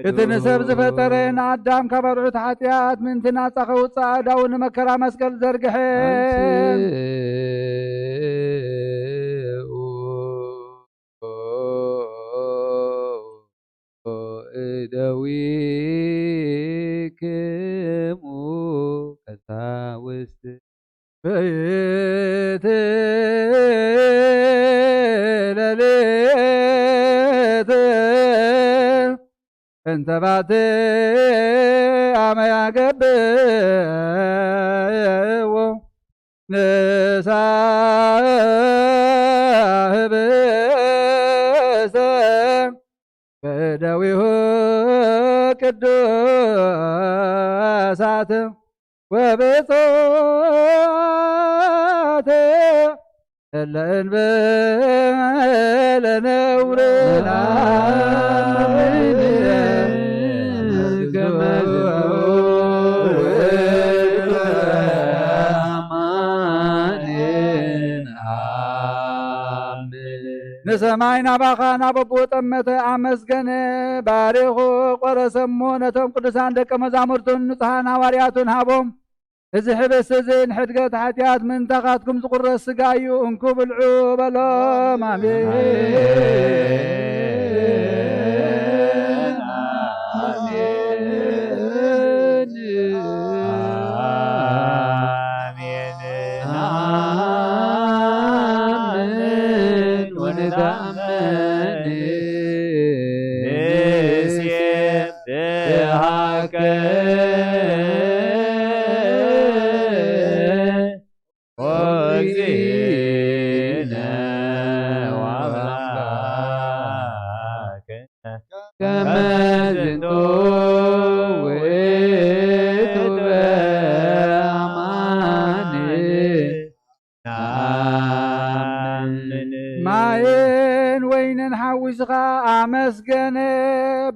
እቲ ንሰብ ዝፈጠረ ንኣዳም ካብ ኣርዑት ሓጢኣት ምእንቲ ናጻ ከውጽእ ኣእዳዉ ንመከራ መስቀል ዘርግሐ። እደዊክሙ ቀሳውስት በይቲ ሌሊት እንተ ባቲ ኣመ ያገብዎ ንሳህብሰ በእደዊሁ ቅዱሳት ወብፁዓት እለ እንበለ ነውር ንሰማይ ናባኻ ናብ ኣቦኡ ጠመተ፣ ኣመስገነ፣ ባሪኹ፣ ቆረሰ እሞ ነቶም ቅዱሳን ደቀ መዛሙርቱን ንጹሓን ሃዋርያቱን ሃቦም። እዚ ሕብስቲ እዚ ንሕድገት ሓጢኣት ምእንታኻትኩም ዝቑረስ ስጋ እዩ፣ እንኩ ብልዑ በሎም። ኣሜን። ኣሜን። ኣሜን። ንኣምን ወንትኣምን ንሴብሐከ ኦ እግዚእነ ወአምላክነ ከመ ዝንቱ ውእቱ በአማን ነአምን። ማይን ወይንን ሓዊስኻ ኣመስገነ፣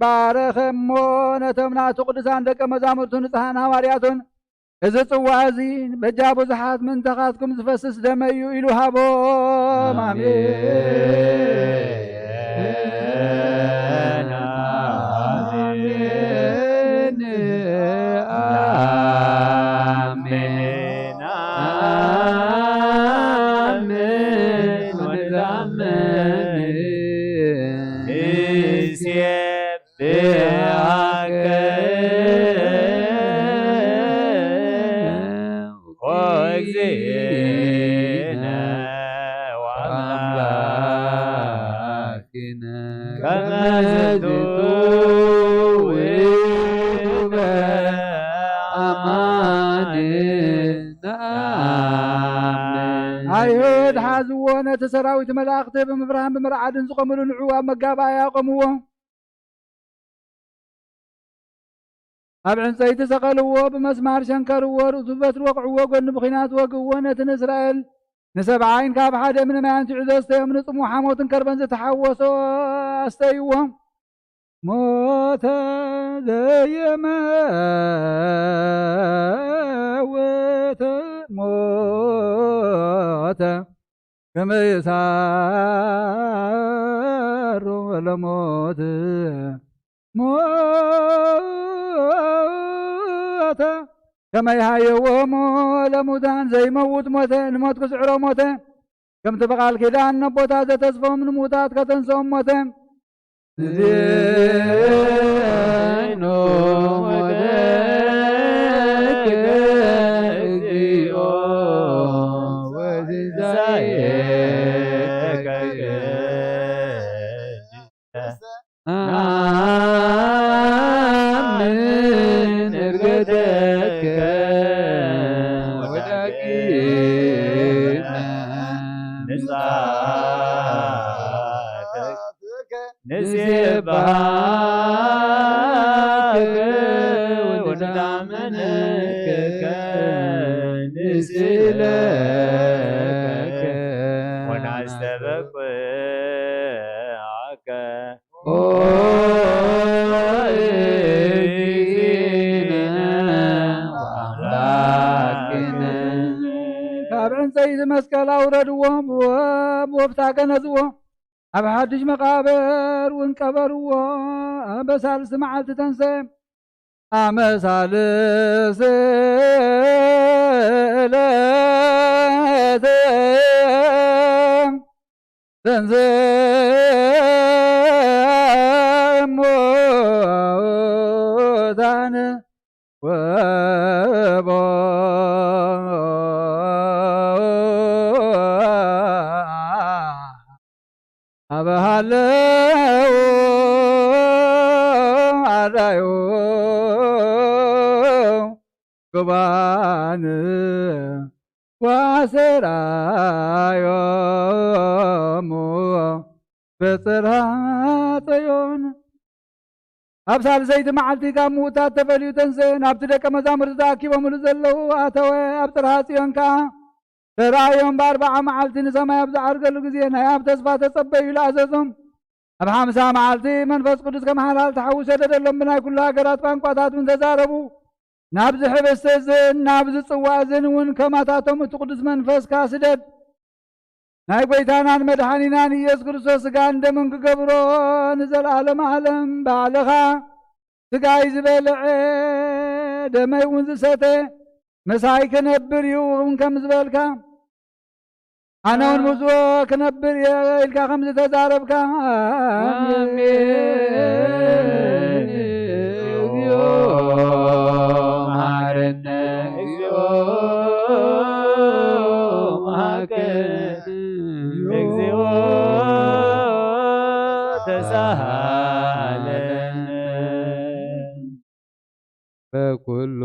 ባረኸ እሞ ነቶም ናቱ ቅዱሳን ደቀ መዛሙርቱ ንጽሓን ሃዋርያቱን፣ እዚ ጽዋ እዚ በጃ ብዙሓት ምእንታኻትኩም ዝፈስስ ደመይ እዩ ኢሉ ሃቦም። ኣሜን። ሰራዊት መላእኽቲ ብምፍራህን ብምርዓድን ዝቖምሉ ንዑ ኣብ መጋባእያ ኣቆምዎ። ኣብ ዕንፀይቲ ሰቐልዎ፣ ብመስማር ሸንከርዎ፣ ርእሱ በትሪ ወቕዕዎ፣ ጎድኑ ብኲናት ወግእዎ። ነቲ ንእስራኤል ንሰብዓ ዓይን ካብ ሓደ ምኒ ማይ ኣንቲዑ ዘስተዮም፣ ንጽሙው ሓሞትን ከርበን ዝተሓወሶ ኣስተይዎ። ሞተ ዘየመውት ሞተ ከመይ ሳሮ ለሞት ሞተ ከመይ ሃየዎሞ ለሙታን ዘይመውት ሞተ ንሞት ክስዕሮ ሞተ ከምቲ ብቓል ኪዳን ነቦታት ዘተስፎም ንምውታት ከተንስኦም ሞተ። እዜኑ ሞተከ እግዚኦ ወሲሳየከ ነአምን እርገተከ ወዳግመ ምጽኣተከ ንሴብሐከ ወንዳመነከ ንስእለከ ወናስተበቅዓከ ኦ እግዚእነ ወኣምላክነ። ካብ ዕንፀይቲ መስቀል ኣውረድዎ፣ ብወ-፣ ብወፍታ ገነዝዎ፣ ኣብ ሓድሽ መቓብር እውን ቀበርዎ። በሳልስቲ መዓልቲ ተንሰ፣ ኣመ ሳልስቲ ዕለት ተንሥእ እሙታን ወቦ አበሃለው አዳዩ ግባን ወአሰራዮሙ በጽርሐ ጽዮን። ኣብ ሳልሰይቲ መዓልቲ ካብ ምዉታት ተፈልዩ ተንስኤ፣ ናብቲ ደቀ መዛሙርቲ ተኣኪቦምሉ ዘለዉ ኣተወ። ኣብ ጽርሐ ጽዮን ከኣ ተራእዮም። ብኣርብዓ መዓልቲ ንሰማይ ኣብ ዝዓርገሉ ግዜ፣ ናይ ኣብ ተስፋ ተጸበዩ ኢሉ ኣዘዞም። ኣብ ሓምሳ መዓልቲ መንፈስ ቅዱስ ከም ሓላል ተሓዊ ሰደደሎም። ብናይ ኩሉ ሃገራት ቋንቋታት እውን ተዛረቡ። ናብዚ ሕብስቲ እዝን ናብዚ ጽዋ እዝን እውን ከማታቶም እቲ ቅዱስ መንፈስካ ስደድ። ናይ ጐይታናን መድሓኒናን ኢየሱስ ክርስቶስ ስጋን ደምን ክገብሮ ንዘለዓለም ዓለም ባዕልኻ ስጋይ ዝበልዐ ደመይ እውን ዝሰተ ምሳይ ክነብር እዩ እውን ከም ዝበልካ ኣነ እውን ምስኡ ክነብር እየ ኢልካ ከም ዝተዛረብካ። ኣሜን። እግዚኦ መሐረነ፣ እግዚኦ መሐረነ፣ እግዚኦ ተሳሃለነ። በኩሉ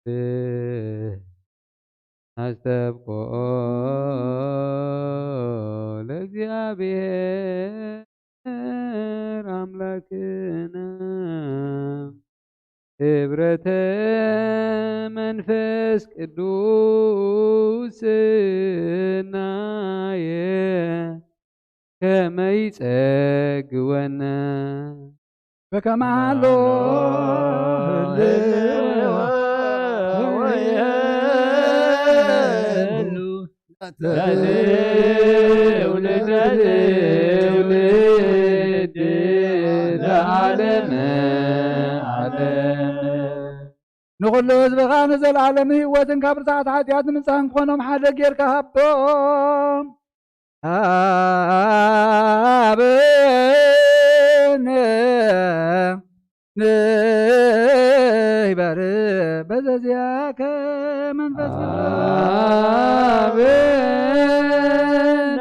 ልብ ኣስተብቆ ለእግዚኣብሔር ኣምላክነ። ህብረተ መንፈስ ቅዱስ ስናየ ከመይ ጸግወነ። በከመ ሃሎ ህልወ ወይህሉ ለትውልደ ትውልድ ለዓለመ ዓለም። ንኹሉ ህዝብኻ ንዘለዓለም ህይወትን ካብ ርትዓት ሓጢኣት ንምንጻህን ክኾኖም ሓደ ጌርካ ሃቦም። ሃበነ ንይበር በዘዚያከ መንፈስ ቅዱስ። ሃበነ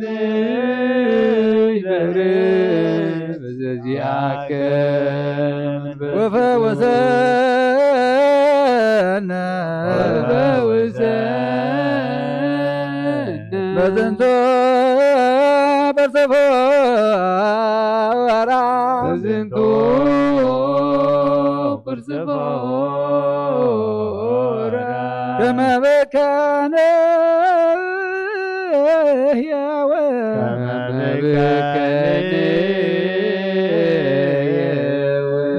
ንይበር በዘዚያከ መንፈስ ቅዱስ። ወፈወሰነ ወራ ዝንቱ ብርጽፎራ ከመ በከነ ህያወ ከመ በከነ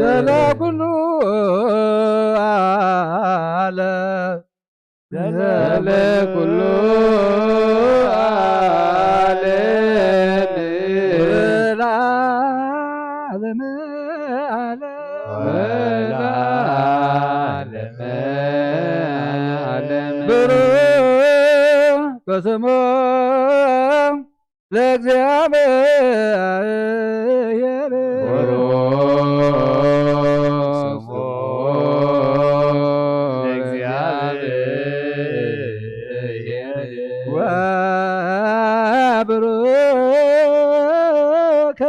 ለላ ኩሉ ዓለም ለለ ኩሉ ዓለም ለዓለመ ዓለም ወለዓለመ ዓለም ብሩክ በስሙ ለእግዚአብሔር ብሩክ ስሙ ለእግዚአብሔር ወብሩክ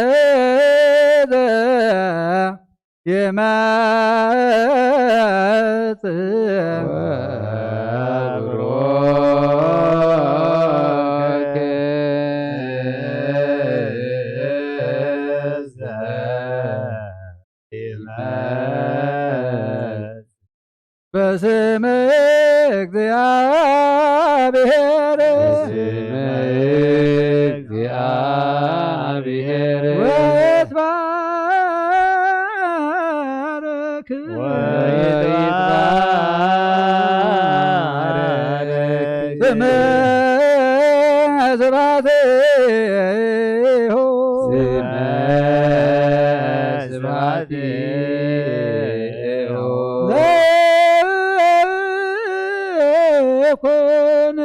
እዘ ይመጽእ ወብሩክ እዘ ይመጽእ በስመ እግዚአብሔር በስመ እግዚአብሔር ወይትባረክ ወይትባረክ ስመ ስብሐቲሁ ስመ ስብሐቲሁ ለይኩን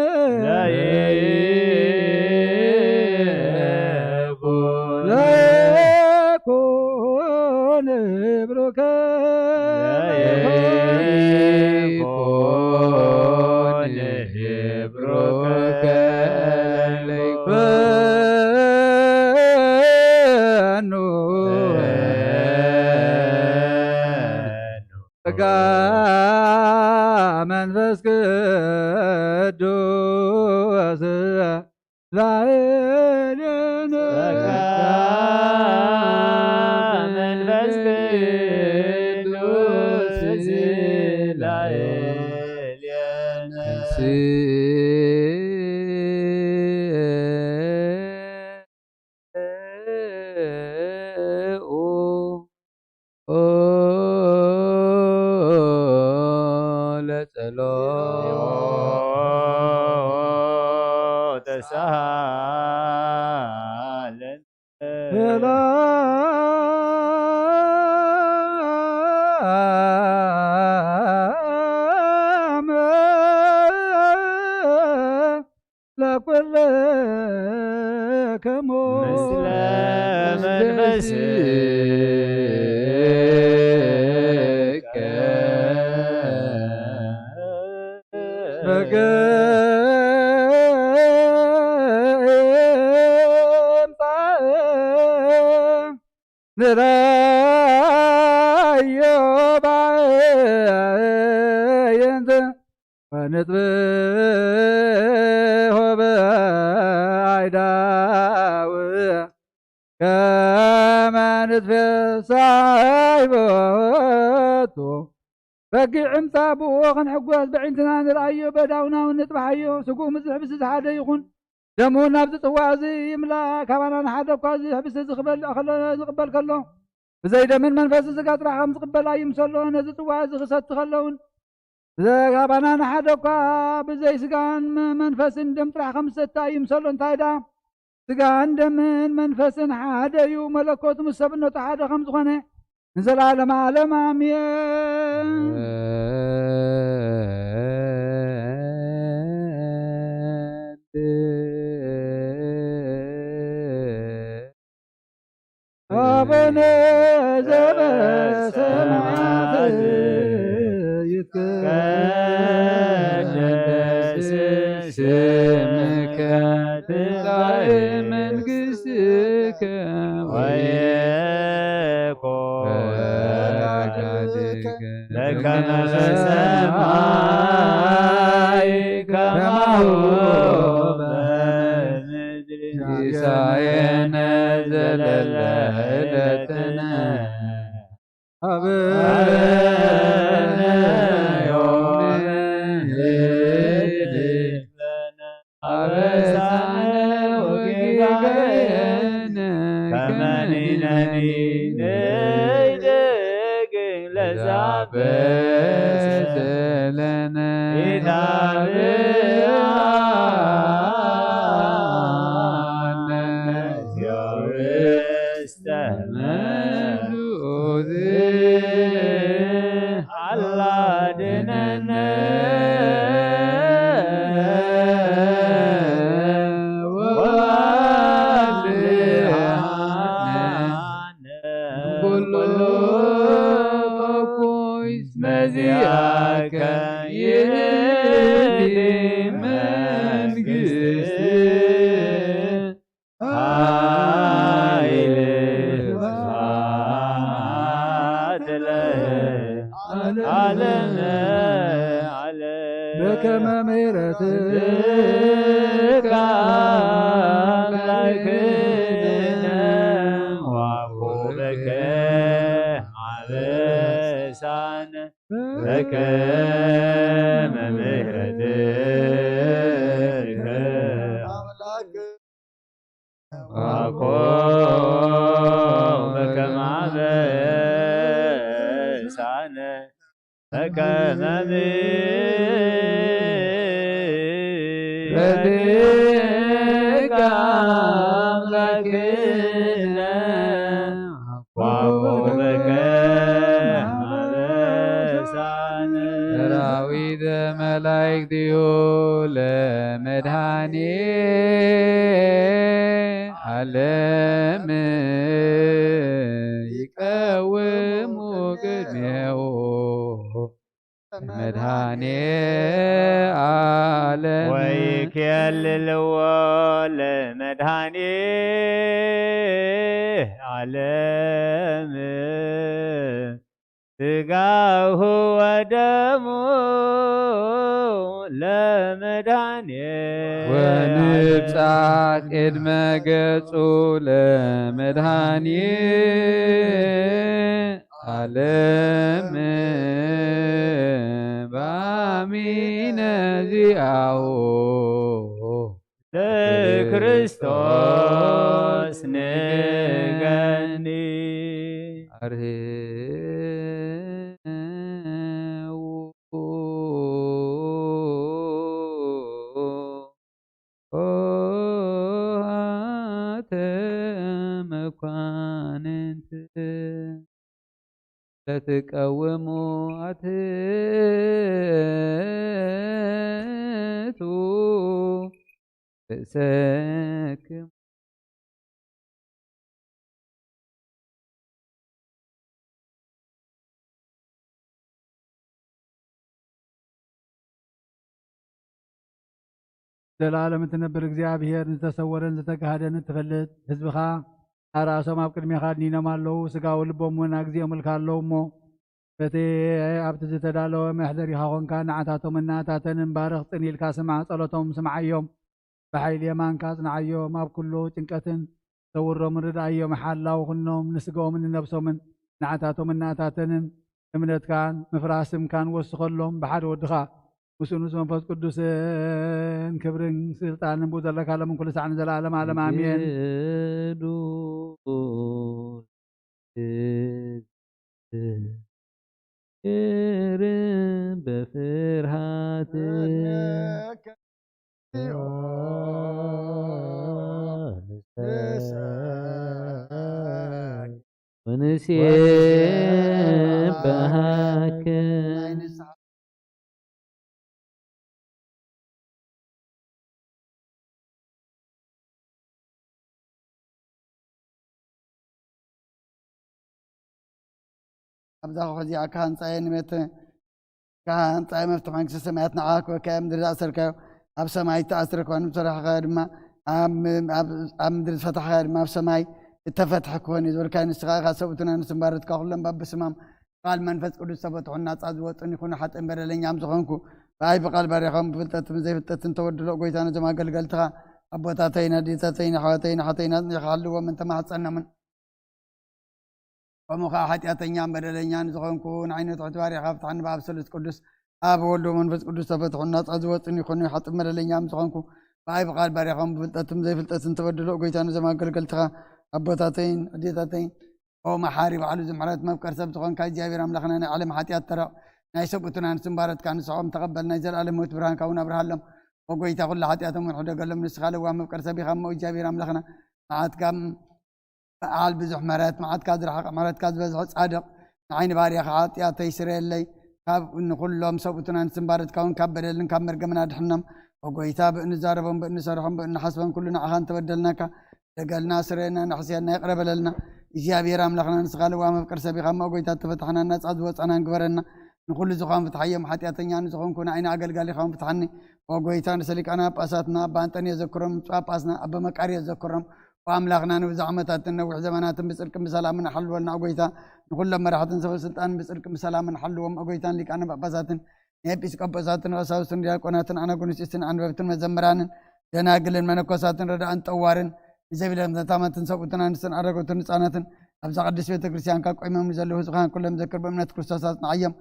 ለይኩን ለይኩን ብሩከ ለይኩን ብሩከ ለይኩን በኑ ጸጋ መንፈስ ቅዱስ ላዕሌነ ጸጋ መንፈስ ቅዱስ ላዕሌነ ኦ ለጸሎት ተሳሃለን ሰላም ለኩልክሙ ምስለ መንፈስከ በግምጻ ንረዮ ባእየንት ወንጥብሖ በአይዳው ከመ ንትፌሳህ ቦቱ። በጊዕ እምጻእ ብእኡ ክንሕጎስ፣ በዒንትና ንርኣዮ፣ በዳውና እውን ንጥብሓዮ። ስግኡ ምስ ዝሕብስ እዚ ሓደ ይኹን፣ ደሙ ናብዚ ጽዋእ እዚ ይምላእ። ካባና ንሓደ እኳ እዚ ዝሕብስ እዚ ክበልዕ ከሎ፣ ዝቕበል ከሎ፣ ብዘይ ደምን መንፈስን ስጋ ጥራሕ ከም ዝቕበል ኣይምሰሎ። ነዚ ጽዋእ እዚ ክሰቲ ከሎ እውን፣ ብዘይ ካባና ንሓደ እኳ ብዘይ ስጋን መ-፣ መንፈስን ደም ጥራሕ ከም ዝሰቲ ኣይምሰሎ። እንታይ ደኣ? ስጋን ደምን መንፈስን ሓደ እዩ። መለኮት ምስ ሰብነቱ ሓደ ከም ዝኾነ ንዘለዓለመ ዓለም ኣሜን። አቡነ ዘበሰማያት ይትቀደስ ስምከ ትምጻእ መንግሥትከ ወይኩን ፈቃድከ በከመ በሰማይ ከማሁ በምድር ሲሳየነ ዘለለ ዕለትነ ሀበነ ዮም ህድግ ለነ አበሳነ ወጌጋየነ ከመ ንሕነኒ ንህድግ ለዘአበሰ ለነ ኢታብአነ እግዚኦ ውስተ ምዙዝ አላድነነ ወአድኃነ ኩሉ እኩይ። እስመ ዚአከ ይእቲ መንግስት ኃይል ወስብሐት ለዓለመ ዓለም። በከመ ምሕረትከ አምላክነ ወአኮበከ አበሳነ በከመ ምሕረትከ ወአኮበከ አበሳነ በከመ ምሕረትከ አምላክነ ወአኮበከ አበሳነ። ሰራዊተ መላእክቲሁ ለመድኃኔ ዓለም ይቀውሙ ቅድሜሁ መድኃኔ ዓለም ወይኬልልዎ ለመድኃኔ ዓለም ሥጋሁ ወደሙ ለመድኃኔ ወንብጻሕ ቅድመ ገጹ ለመድኃኔ ዓለም በአሚነ ዚአሁ ለክርስቶስ ንገኒ። አርህዉ ኆኃተ መኳንንት ለትቀውሙ አትቱ ርእሰክሙ። ዘላለም እትነብር እግዚኣብሔር፣ ንዝተሰወረን ዝተጋህደን እትፈልጥ ህዝብኻ፣ ኣርኣሶም ኣብ ቅድሜኻ ኣድኒኖም ኣለዉ፣ ስጋዊ ልቦም እውን ኣግዚኦምልካ ኣለዉ እሞ፣ በቲ ኣብቲ ዝተዳለወ መሕደሪኻ ኾንካ፣ ንዓታቶምን ንኣታተንን ባርኽ፣ ጽን ኢልካ ስማዕ፣ ጸሎቶም ስምዓዮም፣ ብሓይሊ የማንካ ኣጽንዓዮም፣ ኣብ ኩሉ ጭንቀትን ሰውሮምን ርድኣዮም፣ ሓላው ኩኖም፣ ንስጋኦምን ንነብሶምን፣ ንዓታቶምን ንኣታተንን እምነትካን ምፍራስ ስምካን ወስኸሎም፣ ብሓደ ወድኻ ምስኡ ምስ መንፈስ ቅዱስን ክብርን ስልጣንን ብኡ ዘለካ ሎምን ኩሉ ሳዕ ንዘለዓለም ዓለም ኣሜን። ቅዱስ እግር በፍርሃት ወንሴብሐከ። ኣብዛ ክሕዚኣ ካህን ጻየ ንመተ ካህን ጻየ መፍትሕ መንግስቲ ሰማያት ንዓኻ ክበካ እያ። ምድሪ ዝኣሰርካዮ ኣብ ሰማይ ዝተኣስረ ክኾን፣ ዝፈታሕካዮ ድማ ኣብ፣ ኣብ፣ ኣብ ምድሪ ዝፈታሕካዮ ድማ ኣብ ሰማይ እተፈትሐ ክኾን እዩ ዝበልካዮ ንስኻ ኢኻ። ሰብኡትና ንስም ባሮትካ ኩሎም በብስማም ቃል መንፈስ ቅዱስ ዝተፈትሑን ናጻ ዝወጹን ይኹኑ። ሓጥእን በደለኛም ዝኾንኩ ብኣይ ብቃል ባሪያኻም ብፍልጠትን ዘይፍልጠትን ተወድሎ። ጎይታ ነዞም ኣገልገልትኻ ኣቦታተይን ኣዴታተይን ኣሕዋተይን ኣሓተይን ኣጽኒዕካ ሓልዎም እንተማሕጸኖምን። ከምኡ ኸዓ ሓጢኣተኛን በደለኛን ዝኾንኩ ንዓይ ንትሑት ባርያኻ ፍትሓኒ ብኣብ ስሉስ ቅዱስ ኣብ ወልድ መንፈስ ቅዱስ ተፈትሑ ናጻ ዝወጽን ይኹን ሓጥብ በደለኛ ምስ ዝኾንኩ ብኣይ ብቓል ባርያኻን ብፍልጠትን ዘይፍልጠትን ተበድሎ ጎይታ ነዞም ኣገልገልትኻ ኣቦታተይን ኣዴታተይን ኦ መሓሪ ባዕሉ ዝምሕረት መፍቀር ሰብ ዝኾንካ እግዚኣብሔር ኣምላኽና ናይ ዓለም ሓጢኣት ተረቕ ናይ ሰብኡትን ኣንስትን ባረትካ ንስሖም ተቐበል ናይ ዘለኣለም ህይወት ብርሃንካ እውን ኣብርሃሎም። ኦ ጎይታ ኩሉ ሓጢኣቶም እውን ሕደገሎም ንስኻ ለዋ መፍቀር ሰብ ኢኻ እሞ እግዚኣብሔር ኣምላኽና መዓትካ በዓል ብዙሕ ምሕረት መዓትካ ዝረሓቐ ምሕረትካ ዝበዝሐ ጻድቕ ንዓይ ንባርያኻ ሓጢኣተይ ስረየለይ ካብ ንኹሎም ሰብኡትን ኣንስትን ባረትካ እውን ካብ በደልን ካብ መርገምን ኣድሕኖም። ኦ ጎይታ ብእንዛረቦም ብእንሰርሖም ብእንሓስቦም ኩሉ ንዓኻ እንተበደልናካ ደገልና ስረየና ንሕስየና ይቕረ በለልና። እግዚኣብሔር ኣምላኽና ንስኻ ልዋ መፍቅር ሰብ ኢኻ እሞ ጎይታ ተፈታሕና ናጻ ዝወጻናን ግበረና። ንኹሉ ዝኾን ፍትሓዮም ሓጢኣተኛ ንዝኾንኩ ንዓይኒ ኣገልጋሊኻውን ፍትሓኒ። ኦ ጎይታ ንሰሊቃና ጳጳሳትና ኣባ ኣንጠንዮ ዘክሮም ጳጳስና ኣባ መቃርዮ ዘክሮም ኦ ኣምላኽና ንብዙሕ ዓመታትን ነዊሕ ዘመናትን ብጽድቅን ብሰላምን ሓልወልና ኦ ጎይታ። ንኹሎም መራሕትን ሰበ ስልጣንን ብጽድቅን ብሰላምን ሓልዎም ኦ ጎይታን ሊቃነ ጳጳሳትን ንኤጲስቆጶሳትን ቀሳውስትን ዲያቆናትን ኣናጉንስጢስትን ኣንበብትን መዘምራንን ደናግልን መነኮሳትን ረዳእን ጠዋርን ንዘቢለን ተታመትን ሰብኡትን ኣንስትን ኣረጎትን ህፃናትን ኣብዛ ቅድስት ቤተ ክርስቲያን ካብ ቆይሞም ንዘለዉ ህዝብኻን ኩሎም ዘክር ብእምነት ክርስቶስ ኣጽንዓዮም።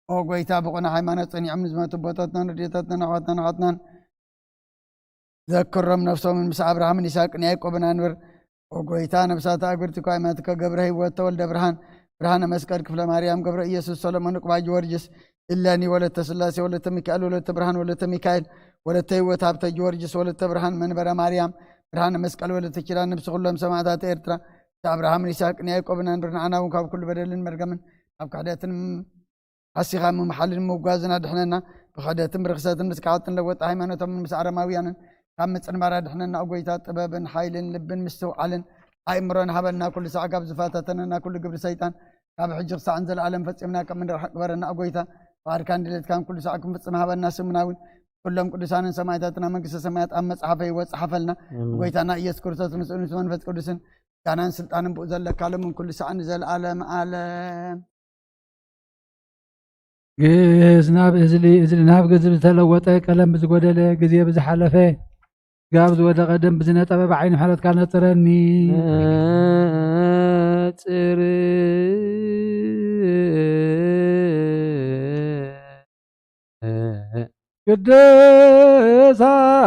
ኦ ጎይታ ብቑና ሃይማኖት ጸኒዖም ንዝመቱ ኣቦታትናን ኣዴታትናን ኣሕዋትናን ኣሓትናን ዘክሮም ነፍሶምን ምስ ኣብርሃምን ይስሐቅን ያዕቆብን ኣንብር። ኦ ጎይታ ነፍሳት ኣግብርቲ ኳይማትከ ገብረ ህይወት ተወልደ ብርሃን ብርሃነ መስቀል ክፍለ ማርያም ገብረ ኢየሱስ ሰሎሞን ዕቁባ ጊዮርጊስ እለኒ ወለተ ስላሴ ወለተ ሚካኤል ወለተ ብርሃን ወለተ ሚካኤል ወለተ ህይወት ሃብተ ጊዮርጊስ ወለተ ብርሃን መንበረ ማርያም ብርሃነ መስቀል ወለተ ኪዳን ነብሲ ኩሎም ሰማዕታት ኤርትራ ኣብርሃምን ይስሐቅን ያዕቆብን ኣንብር ንዓና እውን ካብ ኩሉ በደልን መርገምን ካብ ክሕደትን ሓሲኻ ምምሓልን ምውጋዝን ኣድሕነና። ብኽሕደትን ብርኽሰትን ምስ ከሓድትን ለወጢ ሃይማኖቶምን ምስ ኣረማውያንን ካብ ምጽንባር ኣድሕነና። ኦ ጎይታ ጥበብን ሓይልን ልብን ምስትውዓልን ኣእምሮን ሃበና። ኩሉ ሳዕ ካብ ዝፈታተነና ኩሉ ግብሪ ሰይጣን ካብ ሕጂ ክሳዕ ንዘለኣለም ፈጺምና ከም እንርሕቅ ግበረና። ኦ ጎይታ ፍቓድካን ድሌትካን ኩሉ ሳዕ ክንፍጽም ሃበና። ስምና እውን ኩሎም ቅዱሳንን ሰማዕታትና መንግስተ ሰማያት ኣብ መጽሓፈ ይወጽሓፈልና። ኣሜን። ጎይታና ኢየሱስ ክርስቶስ ምስኡ ምስ መንፈስ ቅዱስን ጋናን ስልጣንን ብኡ ዘለካ ሎምን ኩሉ ሳዕ ንዘለኣለም ኣለም። ግእዝ ናብ እዝሊ፣ እዝሊ ናብ ግዝብ ዝተለወጠ ቀለም ብዝጎደለ ግዜ ብዝሓለፈ ጋብ ዝወደቐ ደም ብዝነጠበ ብዓይኒ ምሕረትካ ነጽረኒ። ነጽር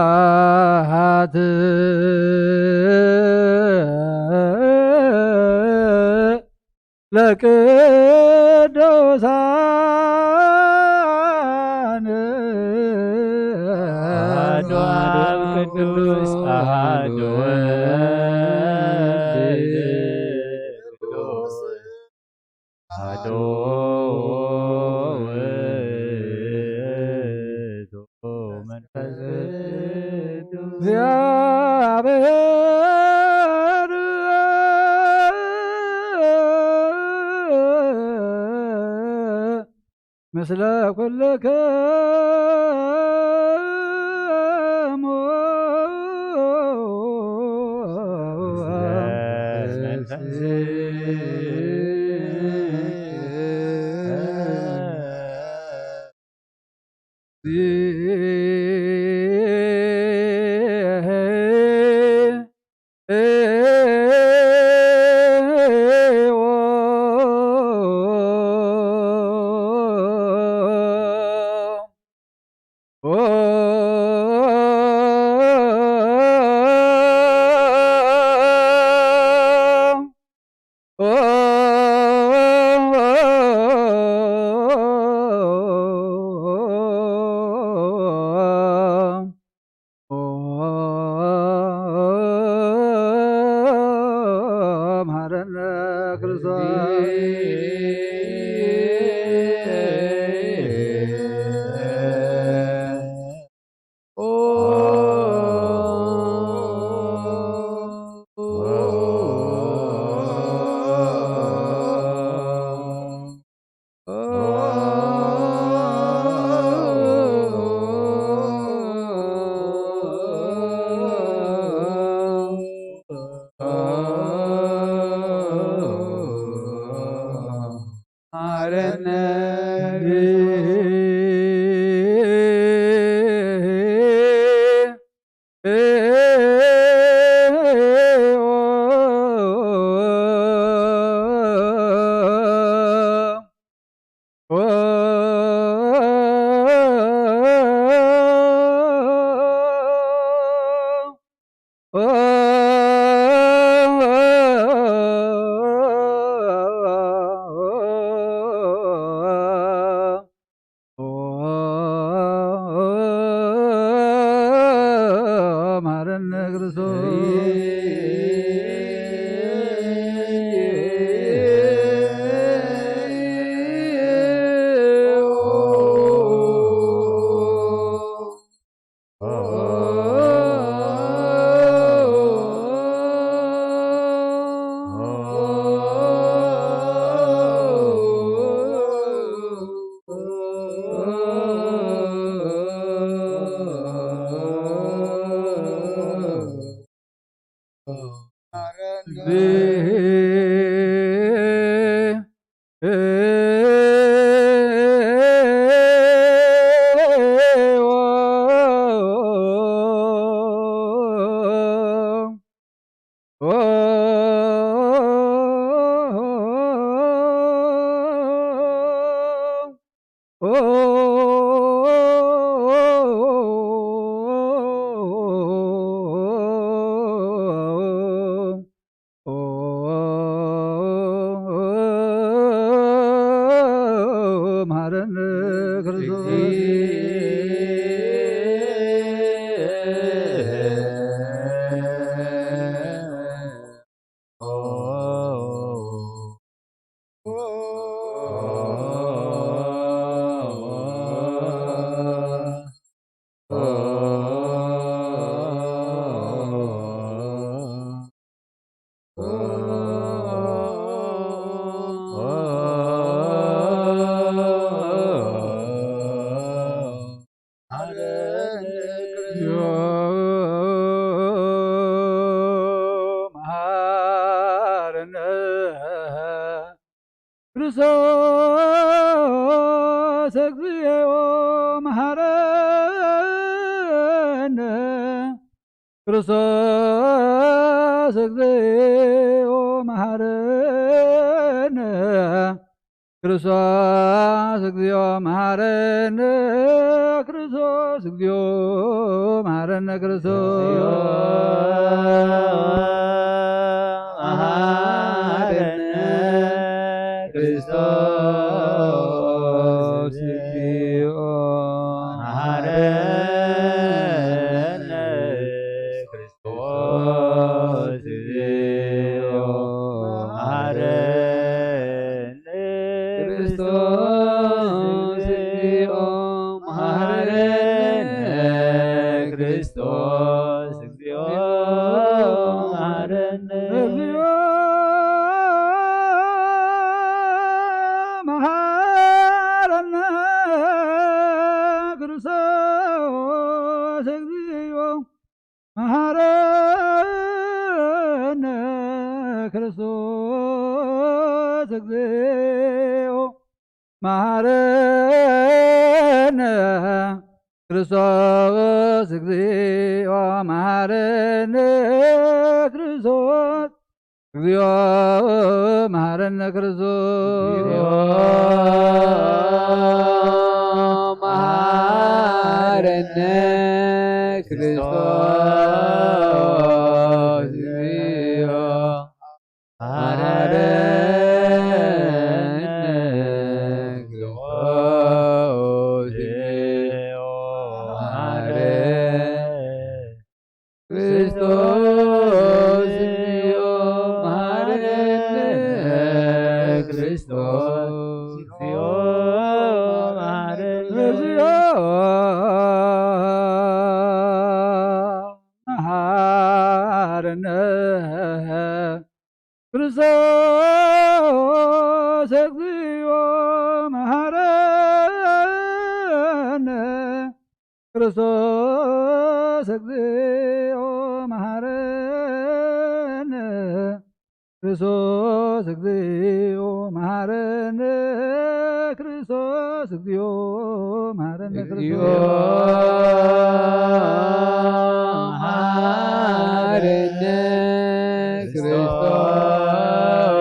ቅዱሳት ለቅዱሳን አሐዱ አብ ቅዱስ አሐዱ ወልድ ቅዱስ አሐዱ ውእቱ መንፈስ ቅዱስ እግዚአብሔር ምስለ ኩልክሙ። መሐረነ ክርስቶስ። መሃረነ ክርስቶስ። መሃረነ ክርስቶስ እግዚኦ መሃረነ ክርስቶስ እግዚኦ መሃረነ ክርስቶስ እግዚኦ መሃረነ ክርስቶስ እግዚኦ መሃረነ ክርስቶስ መሃረነ ክርስቶስ እግዚኦ መሃረነ ክርስቶስ እግዚኦ መሃረነ ክርስቶስ እግዚኦ መሃረነ ክርስቶስ እግዚኦ መሃረነ እግዚኦ መሃረነ ክርስቶስ እግዚኦ መሃረነ ክርስቶስ እግዚኦ መሃረነ ክርስቶስ እግዚኦ መሃረነ ክርስቶስ እግዚኦ መሃረነ ክርስቶስ መሃረነ ክርስቶስ እግዚኦ መሃረነ ክርስቶስ እግዚኦ መሃረነ ክርስቶስ እግዚኦ መሃረነ ክርስቶስ እግዚኦ መሃረነ እግዚኦ መሃረነ ክርስቶስ እግዚኦ መሃረነ ክርስቶስ እግዚኦ መሃረነ ክርስቶስ እግዚኦ መሃረነ ክርስቶስ እግዚኦ መሃረነ እግዚኦ ክርስቶስ መሃረነ ክርስቶስ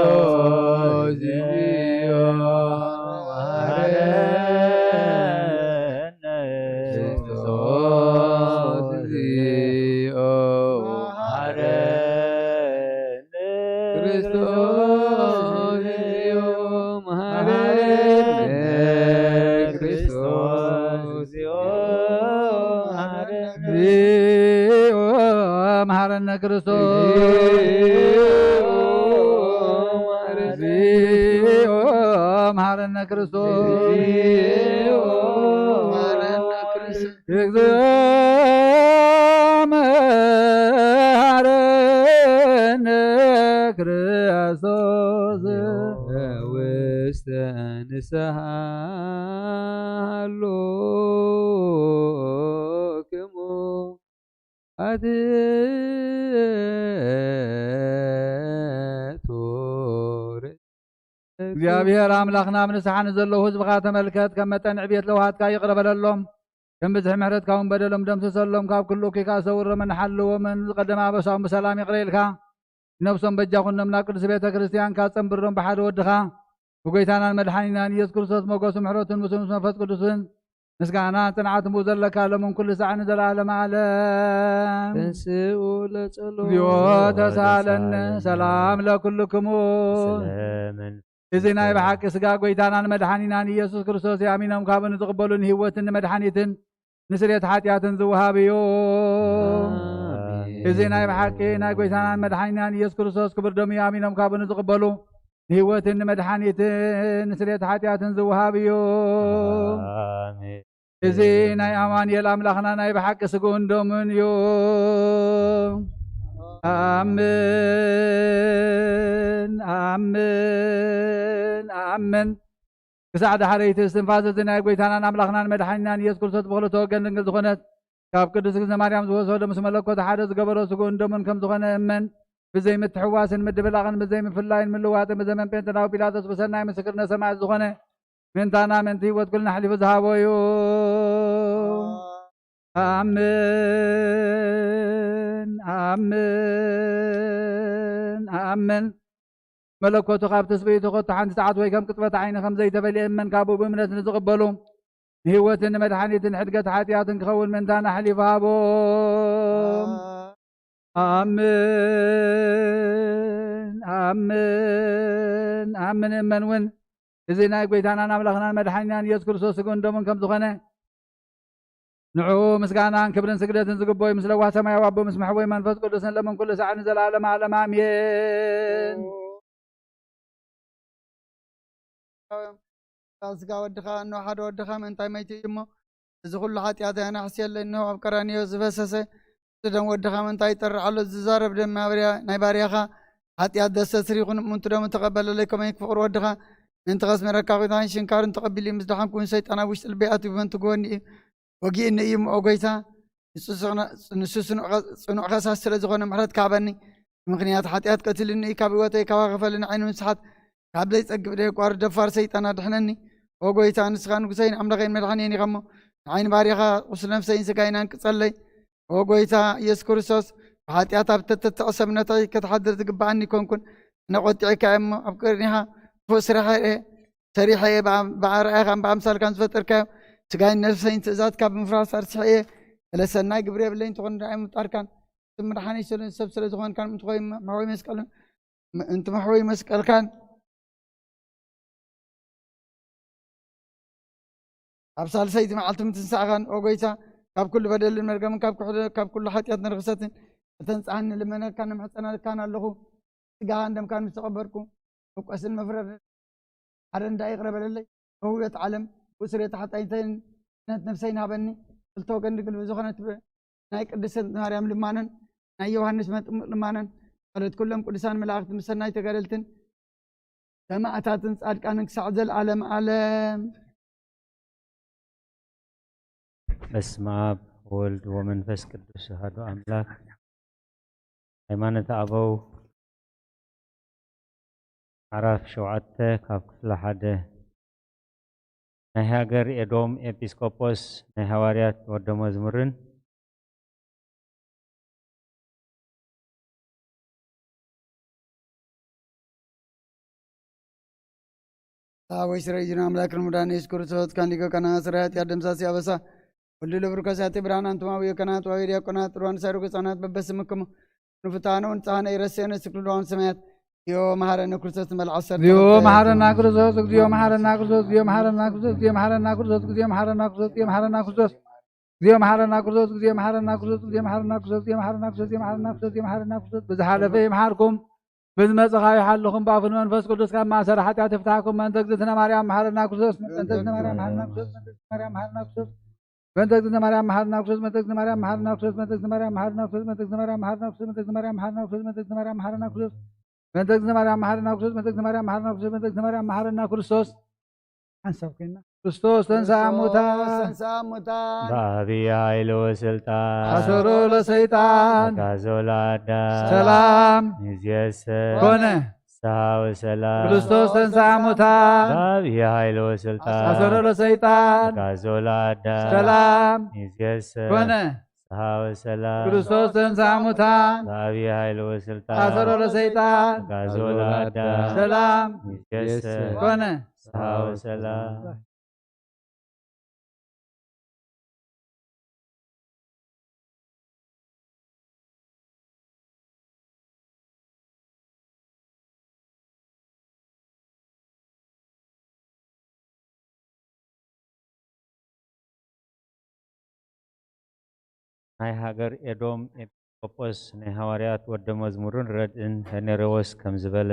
እግዚኦ መሃረነ ክርስቶስ እግዚኦ መሃረነ ክርስቶስ እግዚኦ መሃረነ ክርስቶስ እግዚኦ መሃረነ ክርስቶስ፣ እግዚኦ መሐረነ ክርስቶስ፣ እግዚኦ መሐረነ ክርስቶስ። ውስተ ንስሐ ሃሎክሙ ኣትቱ ርእስ። እግዚኣብሔር ኣምላኽና፣ ኣብ ንስሓ ንዘለዉ ህዝብኻ ተመልከት፣ ከም መጠን ዕቤት ለውሃትካ ይቕረ በለሎም፣ ከም ብዝሒ ምሕረትካ እውን በደሎም ደምስሰሎም፣ ካብ ኩሉ እኩይ ከኣ ሰውሮምን ሓልዎምን፣ ዝቐደመ ኣበሳኦም ብሰላም ይቕረ ኢልካ፣ ነብሶም በጃ ኩኖም፣ ናብ ቅድስቲ ቤተ ክርስቲያንካ ጸንብሮም፣ ብሓደ ወድኻ ብጎይታናን መድሓኒናን ኢየሱስ ክርስቶስ ሞገሱ ምሕረቱን ምስኡ ምስ መንፈስ ቅዱስን ምስጋና ጽንዓትን ብኡ ዘለካ ሎምን ኩሉ ሳዕ ንዘለዓለመ ዓለም። ተንስኡ ለጸሎት። እግዚኦ ተሳለነ። ሰላም ለኩልክሙ። ስለ መንፈስ እዚ ናይ ብሓቂ ስጋ ጎይታናን መድሓኒናን ኢየሱስ ክርስቶስ እዩ። ኣሚኖም ካብኡ ንዝቕበሉ ንህይወትን ንመድሓኒትን ንስርየት ሓጢኣትን ዝወሃብ እዩ። ኣሜን። እዚ ናይ ብሓቂ ናይ ጎይታናን መድሓኒናን ኢየሱስ ክርስቶስ ክቡር ደሙ እዩ። ኣሚኖም ካብኡ ንዝቕበሉ ንህይወትን ንመድሓኒትን ንስርየት ሓጢኣትን ዝወሃብ እዩ። ኣሜን። እዚ ናይ ኣማኑኤል ኣምላኽና ናይ ብሓቂ ስግኡን ደሙን እዩ። ኣምን፣ ኣምን፣ ኣምን። ክሳዕ ዳሕረይቲ እስትንፋስ እዚ ናይ ጎይታናን ኣምላኽናን መድሓኒናን ኢየሱስ ክርስቶስ ብኽልተ ወገን ድንግል ዝኾነት ካብ ቅድስት እግዝእትነ ማርያም ዝወሰዶ ምስ መለኮት ሓደ ዝገበሮ ስግኡን ደሙን ከም ዝኾነ እመን። ብዘይ ምትሕዋስን ምድብላቕን ብዘይ ምፍላይን ምልዋጥን ብዘመን ጴንጤናዊ ጲላጦስ ብሰናይ ምስክርነት ሰማዕት ዝኾነ ምእንታና ምእንቲ ህይወት ኩልና ኣሕሊፉ ዝሃቦ እዩ። ኣምን፣ ኣምን፣ ኣምን። መለኮቱ ካብ ትስብእቱ ከቶ ሓንቲ ሰዓት ወይ ከም ቅጽበት ዓይኒ ከም ዘይተፈልየ እመን። ካብኡ ብእምነት ንዝቕበሉ ንህይወትን ንመድሓኒትን ሕድገት ሓጢኣትን ክኸውን ምእንታና ኣሕሊፉ ሃቦም። ኣምን፣ ኣምን፣ ኣምን እመን እውን እዚ ናይ ጎይታናን ኣምላኽናን መድሓኒናን ኢየሱስ ክርስቶስ ስግኡን ደሙን ከም ዝኾነ ንዕኡ ምስጋናን ክብርን ስግደትን ዝግብኦ እዩ። ምስ ለዋህ ሰማያዊ ኣቦ ምስ መሕወይ መንፈስ ቅዱስን ለምን ኩሉ ሳዕ ንዘለዓለመ ዓለም ኣሜን። ስጋ ወድኻ፣ እነሆ ሓደ ወድኻ ምእንታይ መይቱ እዩ እሞ፣ እዚ ኩሉ ሓጢኣተይ ኣነ ኣሕስየለይ፣ እነሆ ኣብ ቀራንዮ ዝፈሰሰ እቲ ደም ወድኻ ምእንታይ ይጠርዕ ኣሎ? ዝዛረብ ደም ናይ ባርያ-፣ ናይ ባርያኻ ሓጢኣት ደሰስር ይኹን፣ ምእንቲ ደሙ ተቐበለለይ፣ ከመይ ፍቕሪ ወድኻ ምእንቲ ከስምረካ፣ ቁጣን ሽንካርን ተቐቢሉ እዩ። ምስ ደሓንኩ እውን ሰይጣን ኣብ ውሽጢ ልበይ ኣትዩ፣ ብመንትጉ ወኒ እዩ፣ ወጊእኒ እዩ እሞ፣ ኦ ጎይታ፣ ንሱ ስቕነ-፣ ንሱ ስኑዕ ኸ-፣ ጽኑዕ ከሳስ ስለ ዝኾነ፣ ምሕረት ክሃበኒ። ብምኽንያት ሓጢኣት ቀቲሉኒ እዩ፣ ካብ ህይወተይ ካባኻ ክፈሊ፣ ንዓይ ንምስሓት ካብ ዘይጸግብ ደየቋርጽ ደፋር ሰይጣን ኣድሕነኒ። ኦ ጎይታ፣ ንስኻ ንጉሰይን ኣምላኸይን መድሓኒየን ኢኻ እሞ፣ ንዓይ ንባርያኻ ቁስሊ ነፍሰይን ስጋይን ኣንቅጸለይ። ኦ ጎይታ ኢየሱስ ክርስቶስ፣ ብሓጢኣት ኣብ ተተትዐ ሰብነተይ ክትሓድር ዝግብኣኒ ኣይኮንኩን። ኣነ ቆጢዐካ እየ እሞ፣ ኣብ ቅድሚኻ ክፉእ ስራሕ እየ ሰሪሐ እየ። ብኣ-፣ ብኣርኣያኻን ብኣምሳልካን ዝፈጠርካዮ ስጋይን ነፍሰይን ትእዛዝካ ብምፍራስ ኣርሲሐ እየ። ገለ ሰናይ ግብሪ የብለይን፣ እንተኾነ ንዓይ ምፍጣርካን፣ ስም መድሓኒ ስለ-፣ ሰብ ስለ ዝኾንካን፣ ምእንቲ ኾይ-፣ መሕወይ መስቀልን፣ ም-፣ እንቲ መሕወይ መስቀልካን፣ ኣብ ሳልሰይቲ መዓልቲ ምትንሳእኻን፣ ኦ ጎይታ፣ ካብ ኩሉ በደልን መርገምን፣ ካብ ኩሕዶ-፣ ካብ ኩሉ ሓጢኣትን ርኽሰትን ከተንጽሃኒ ልመነካን እምሕጸነካን ኣለኹ። ስጋኻን ደምካን ምስ ተቐበልኩ፣ መቆስን መፍረድን ሓደ እንዳ ይቕረ በለለይ። ብህውየት ዓለም ብስሬት ሓጣይተይን ድሕነት ነፍሰይን ሃበኒ። ክልተ ወገን ድንግል ብዝኾነት ብ-፣ ናይ ቅድስት ማርያም ልማነን ናይ ዮሃንስ መጥምቕ ልማነን ጸሎት ኩሎም ቅዱሳን መላእኽቲ ምስ ሰናይ ተጋደልትን ሰማዕታትን ጻድቃንን ክሳዕ ዘልዓለም ዓለም። በስመ ኣብ ወወልድ ወመንፈስ ቅዱስ ኣሐዱ ኣምላክ። ሃይማኖተ ኣበው ምዕራፍ ሸውዓተ ካብ ክፍሊ ሓደ። ናይ ሃገር ኤዶም ኤጲስቆጶስ ናይ ሃዋርያት ወደ መዝሙርን ኣወይ ስረ ይዝና ኣምላክ ንሙዳን የሱስ ክርስቶስ ካንዲጎ ካና ስረ ኃጢአት ደምሳሲ ኣበሳ ወልድ ለብሩከ ሳቲ ብርሃን አንትማ ውዮ ከናት ዋዊ ዲያቆናት ጥሩዋን ሳይሩክ ህፃናት በበስምክሙ ንፍታነ ወንፃነ ይረሴነ ስክልዋን ሰማያት ዮ መሐረነ ክርስቶስ መልዓሰር ዮ መሐረና ክርስቶስ እግዚኦ መሐረና ክርስቶስ እግዚኦ መሐረና ክርስቶስ እግዚኦ መሐረና ክርስቶስ እግዚኦ መሐረና ክርስቶስ እግዚኦ መሐረና ክርስቶስ እግዚኦ መሓረና ክርስቶስ፣ እግዚኦ መሓረና ክርስቶስ፣ እግዚኦ መሓረና ክርስቶስ፣ እግዚኦ መሓረና ክርስቶስ፣ እግዚኦ መሓረና ክርስቶስ፣ እግዚኦ መሓረና ክርስቶስ። ብዝሓለፈ ይምሓርኩም፣ ብዝመጸ ኸኣ ይሓልኹም፣ ብኣፉ ንመንፈስ ቅዱስ ካብ ማእሰር ሓጢኣት ይፍታሕኩም። በእንተ እግዝእትነ ማርያም መሓረና ክርስቶስ፣ በእንተ እግዝእትነ ማርያም መሓረና ክርስቶስ፣ በእንተ እግዝእትነ ማርያም መሓረና ክርስቶስ፣ በእንተ እግዝእትነ ማርያም መሓረና ክርስቶስ፣ በእንተ እግዝእትነ ማርያም መሓረና ክርስቶስ፣ በእንተ እግዝእትነ ማርያም መሓረና ክርስቶስ፣ በእንተ እግዝእትነ ማርያም መሓረና ክርስቶስ፣ በእንተ እግዝእትነ ማርያም መሓረና ክርስቶስ፣ በእንተ እግዝእትነ ማርያም መሓረና ክርስቶስ፣ በእንተ እግዝእትነ ማርያም መሓረና ክርስቶስ፣ በእንተ እግዝእትነ ማርያም መሓረና ክርስቶስ። ሓንሳብ ኮይና። ክርስቶስ ተንሥአ እሙታን። ተንሥአ እሙታን። በዐቢይ ኃይል ወስልጣን። አሰሮ ለሰይጣን። አግዓዞ ለአዳም። ሰላም። ይእዜሰ። ኮነ። ፍስሐ ወሰላም። ክርስቶስ ተንሥአ እሙታን። በዐቢይ ኃይል ወስልጣን። አሰሮ ለሰይጣን። አግዓዞ ለአዳም። ሰላም። ይእዜሰ። ኮነ። ፍስሐ ወሰላም። ክርስቶስ ተንሥአ እሙታን። በዐቢይ ኃይል ወስልጣን። አሰሮ ለሰይጣን። አግዓዞ ለአዳም። ሰላም። ይእዜሰ። ኮነ። ፍስሐ ወሰላም። ናይ ሃገር ኤዶም ኤጲስቆጶስ ናይ ሃዋርያት ወደ መዝሙርን ረድእን ሄኔሬዎስ ከምዚ በለ።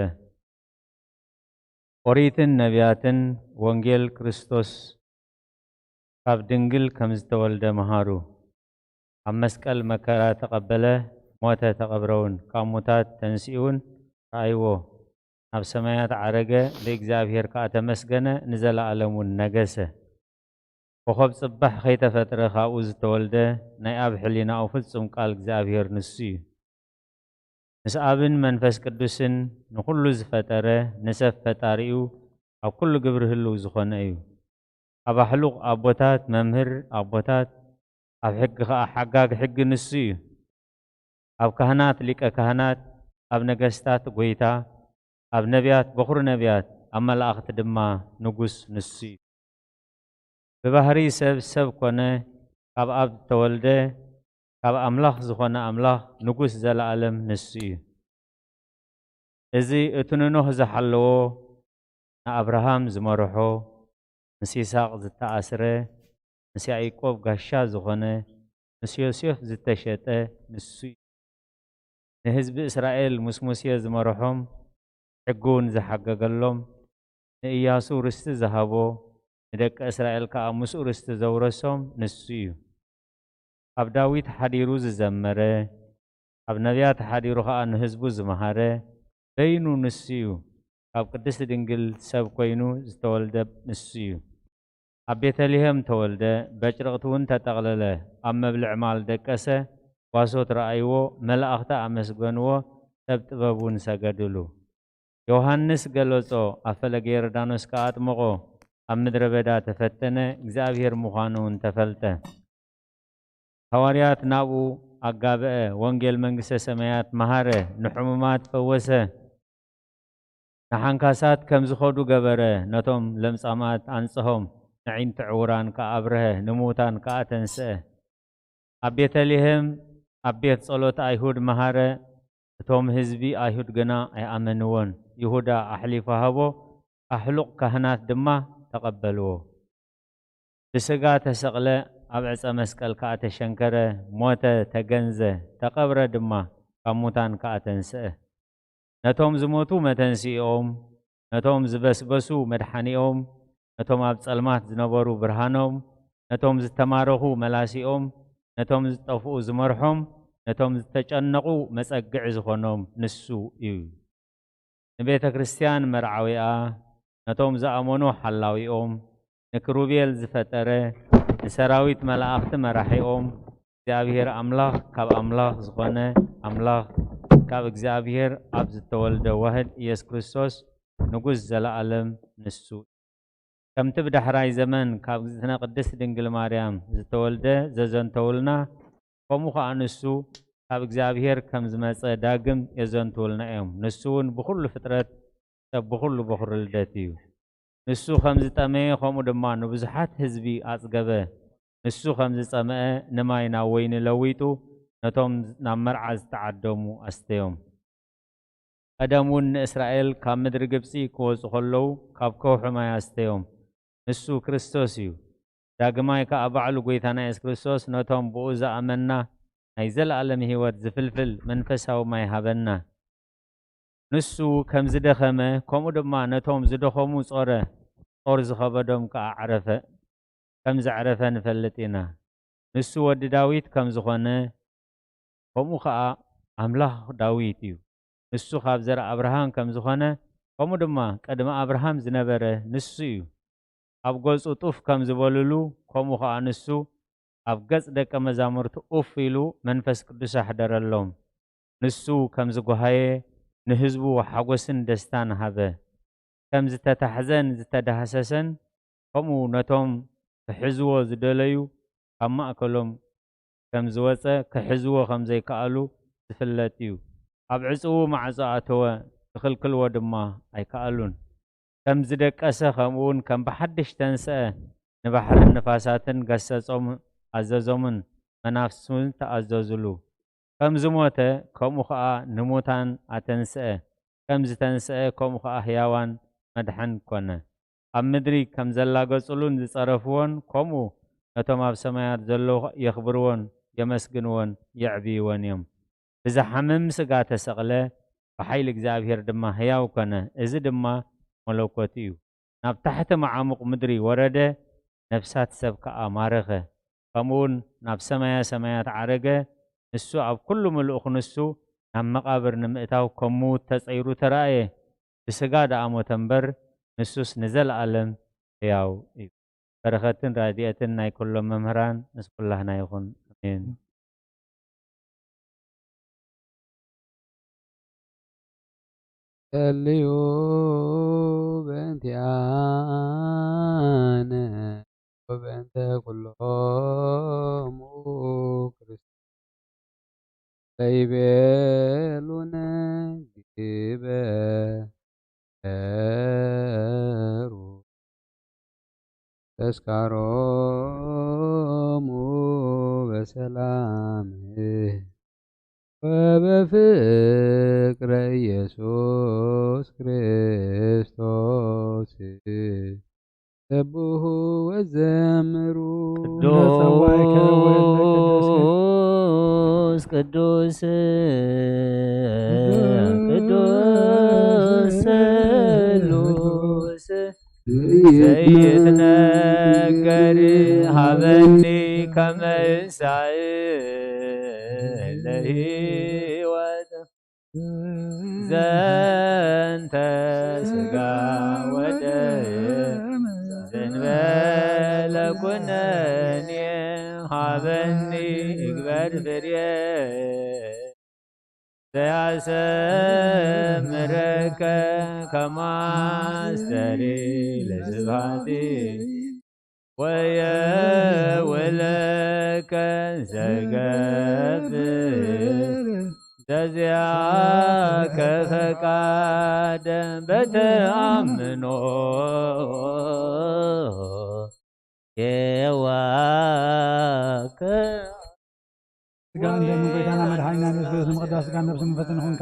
ኦሪትን ነቢያትን ወንጌል ክርስቶስ ካብ ድንግል ከም ዝተወልደ መሃሩ። ኣብ መስቀል መከራ ተቐበለ፣ ሞተ፣ ተቐብረውን፣ ካብ ሙታት ተንሲኡን ረኣይዎ። ናብ ሰማያት ዓረገ፣ ብእግዚኣብሔር ከኣ ተመስገነ፣ ንዘለኣለም እውን ነገሰ። ኮኾብ ጽባሕ ከይተፈጥረ ካብኡ ዝተወልደ ናይ ኣብ ሕሊናኡ ፍጹም ቃል እግዚኣብሔር ንሱ እዩ። ምስ ኣብን መንፈስ ቅዱስን ንኹሉ ዝፈጠረ ንሰብ ፈጣሪኡ ኣብ ኩሉ ግብሪ ህልው ዝኾነ እዩ። ኣብ ኣሕሉቕ ኣቦታት መምህር ኣቦታት፣ ኣብ ሕጊ ኸኣ ሓጋግ ሕጊ ንሱ እዩ። ኣብ ካህናት ሊቀ ካህናት፣ ኣብ ነገስታት ጐይታ፣ ኣብ ነቢያት በኹሪ ነቢያት፣ ኣብ መላእኽቲ ድማ ንጉስ ንሱ እዩ። ብባህሪ ሰብ ሰብ ኮነ፣ ካብ ኣብ ተወልደ፣ ካብ ኣምላኽ ዝኾነ ኣምላኽ ንጉስ ዘለኣለም ንሱ እዩ። እዚ እቲ ንኖህ ዝሓለዎ፣ ንኣብርሃም ዝመርሖ፣ ምስ ይስሐቅ ዝተኣስረ፣ ምስ ያዕቆብ ጋሻ ዝኾነ፣ ምስ ዮሴፍ ዝተሸጠ ንሱ እዩ። ንህዝቢ እስራኤል ምስ ሙሴ ዝመርሖም፣ ሕጊ እውን ዝሓገገሎም፣ ንእያሱ ርስቲ ዝሃቦ፣ ንደቂ እስራኤል ከኣ ምስኡ ርስቲ ዘውረሶም ንሱ እዩ። ኣብ ዳዊት ሓዲሩ ዝዘመረ፣ ኣብ ነቢያት ሓዲሩ ኸኣ ንህዝቡ ዝመሃረ በይኑ ንሱ እዩ። ካብ ቅድስቲ ድንግል ሰብ ኮይኑ ዝተወልደ ንሱ እዩ። ኣብ ቤተልሔም ተወልደ፣ በጭርቕቲ እውን ተጠቕለለ። ኣብ መብልዕ ማል ደቀሰ፣ ጓሶት ረኣይዎ፣ መላእኽቲ ኣመስገንዎ፣ ሰብ ጥበብ እውን ሰገድሉ። ዮሃንስ ገለጾ፣ ኣብ ፈለገ ዮርዳኖስ ከኣ ኣጥመቖ፣ ኣብ ምድረ በዳ ተፈተነ፣ እግዚኣብሔር ምዃኑ እውን ተፈልጠ። ሃዋርያት ናብኡ ኣጋብአ፣ ወንጌል መንግስተ ሰማያት መሃረ፣ ንሕሙማት ፈወሰ፣ ንሓንካሳት ከም ዝኸዱ ገበረ፣ ነቶም ለምጻማት ኣንጽሆም፣ ንዒንቲ ዕውራን ከኣ ኣብርሀ፣ ንምዉታን ከኣ ተንስአ። ኣብ ቤተልሔም ኣብ ቤት ጸሎት ኣይሁድ መሃረ፣ እቶም ህዝቢ ኣይሁድ ግና ኣይኣመንዎን። ይሁዳ ኣሕሊፉ ሃቦ፣ ኣሕሉቕ ካህናት ድማ ተቐበልዎ። ብስጋ ተሰቕለ፣ ኣብ ዕጸ መስቀል ከኣ ተሸንከረ፣ ሞተ፣ ተገንዘ፣ ተቐብረ ድማ፣ ካብ ሙታን ከኣ ተንስአ። ነቶም ዝሞቱ መተንስኢኦም፣ ነቶም ዝበስበሱ መድሓኒኦም፣ ነቶም ኣብ ጸልማት ዝነበሩ ብርሃኖም፣ ነቶም ዝተማረኹ መላሲኦም፣ ነቶም ዝጠፍኡ ዝመርሖም፣ ነቶም ዝተጨነቑ መጸግዒ ዝኾኖም ንሱ እዩ። ንቤተ ክርስቲያን መርዓዊኣ፣ ነቶም ዝኣመኑ ሓላዊኦም፣ ንክሩቤል ዝፈጠረ፣ ንሰራዊት መላእኽቲ መራሒኦም፣ እግዚኣብሔር ኣምላኽ ካብ ኣምላኽ ዝኾነ ኣምላኽ፣ ካብ እግዚኣብሔር ኣብ ዝተወልደ ዋህድ ኢየሱስ ክርስቶስ ንጉስ ዘለኣለም ንሱ። ከምቲ ብዳሕራይ ዘመን ካብ እግዝእትነ ቅድስት ድንግል ማርያም ዝተወልደ ዘዘንተውልና፣ ከምኡ ኸኣ ንሱ ካብ እግዚኣብሔር ከም ዝመጸ ዳግም የዘንትውልና እዮም። ንሱ እውን ብኹሉ ፍጥረት ሰብ ብኹሉ በኹሪ ልደት እዩ። ንሱ ከም ዝጠመየ፣ ከምኡ ድማ ንብዙሓት ህዝቢ ኣጽገበ። ንሱ ከም ዝጸምአ ንማይ ናብ ወይኒ ለዊጡ፣ ነቶም ናብ መርዓ ዝተዓደሙ ኣስተዮም። ቀደም እውን ንእስራኤል ካብ ምድሪ ግብጺ ክወጹ ከለዉ፣ ካብ ከውሒ ማይ ኣስተዮም። ንሱ ክርስቶስ እዩ። ዳግማይ ከኣ ባዕሉ ጐይታና የሱስ ክርስቶስ ነቶም ብኡ ዝኣመንና ናይ ዘለኣለም ህይወት ዝፍልፍል መንፈሳዊ ማይ ሃበና። ንሱ ከም ዝደኸመ፣ ከምኡ ድማ ነቶም ዝደኸሙ ጾረ፣ ጾር ዝኸበዶም ከኣ ዕረፈ፣ ከም ዘዕረፈ ንፈልጥ ኢና። ንሱ ወዲ ዳዊት ከም ዝኾነ፣ ከምኡ ኸኣ ኣምላኽ ዳዊት እዩ። ንሱ ካብ ዘር ኣብርሃም ከም ዝኾነ፣ ከምኡ ድማ ቅድሚ ኣብርሃም ዝነበረ ንሱ እዩ። ኣብ ገጹ ጡፍ ከም ዝበሉሉ፣ ከምኡ ኸኣ ንሱ ኣብ ገጽ ደቀ መዛሙርቱ ኡፍ ኢሉ መንፈስ ቅዱስ ኣሕደረሎም። ንሱ ከም ዝጓሃየ ንህዝቡ ሓጎስን ደስታን ሃበ። ከም ዝተታሕዘን ዝተዳህሰሰን፣ ከምኡ ነቶም ክሕዝዎ ዝደለዩ ካብ ማእከሎም ከም ዝወጸ፣ ክሕዝዎ ከም ዘይከኣሉ ዝፍለጥ እዩ። ኣብ ዕጽዉ ማዕጾ ኣተወ፣ ክኽልክልዎ ድማ ኣይከኣሉን። ከም ዝደቀሰ፣ ከምኡውን ከም ብሓድሽ ተንስአ፣ ንባሕርን ንፋሳትን ገሰጾም፣ ኣዘዞምን፣ መናፍስትን ተኣዘዙሉ። ከም ዝሞተ፣ ከምኡ ኸኣ ንሙታን ኣተንስአ፣ ከም ዝተንስአ፣ ከምኡ ኸኣ ህያዋን መድሓን ኮነ። ኣብ ምድሪ ከም ዘላገጹሉን ዝጸረፍዎን፣ ከምኡ ነቶም ኣብ ሰማያት ዘለዉ የኽብርዎን የመስግንዎን የዕብይዎን እዮም። ብዝሓምም ስጋ ተሰቕለ፣ ብሓይሊ እግዚኣብሔር ድማ ህያው ኮነ። እዚ ድማ መለኮት እዩ። ናብ ታሕቲ መዓሙቕ ምድሪ ወረደ፣ ነፍሳት ሰብ ከኣ ማረኸ። ከምኡውን ናብ ሰማያ ሰማያት ዓረገ። ንሱ ኣብ ኩሉ ምሉእ ክንሱ ናብ መቓብር ንምእታው ከም ምዉት ተጸይሩ ተራእየ። ብስጋ ደኣ ሞተ እምበር፣ ንሱስ ንዘለኣለም ሕያው እዩ። በረኸትን ረድኤትን ናይ ኩሎም መምህራን ምስ ኩላህና ይኹን። ኣሜን። ጸልዩ በእንቲኣነ ወበእንተ ኩሎሙ ክርስቲያን ለይቤሉነ ግበሩ ተስካሮሙ በሰላም ወበፍቅረ ኢየሱስ ክርስቶስ። ሰብሑ ወዘምሩ። ቅዱስ ቅዱስ ቅዱስ ስሉስ ዘይትነገር ሃበኒ ከመ እሳእ ለህይወት ዘንተ ስጋ ወደም ዘንበለ ኩነኔ ሃበኒ እግበር ፍሬ ዘያሰምረከ ከማስተሪ ለስብሐቲ ወየውለከ ዘገብር ዘዚያከ ፈቃደ በተኣምኖ የዋከ። ስጋን ደምን ጎይታና መድሓኒና ኢየሱስ ክርስቶስ ንምቕዳስ ስጋን ነብስን መንፈስን ይኹንካ።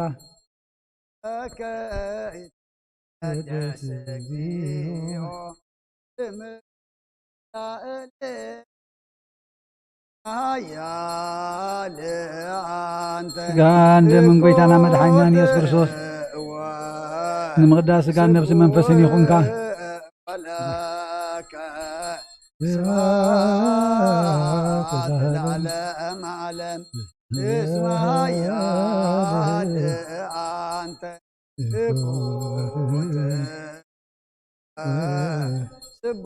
ስጋን ደምን ጎይታና መድሓኒናን ኢየሱስ ክርስቶስ ንምቕዳስ ስጋን ነብስን መንፈስን ይኹንካ። ስብሐት ለዓለመ ዓለም። እስመ ኃያል አንተ።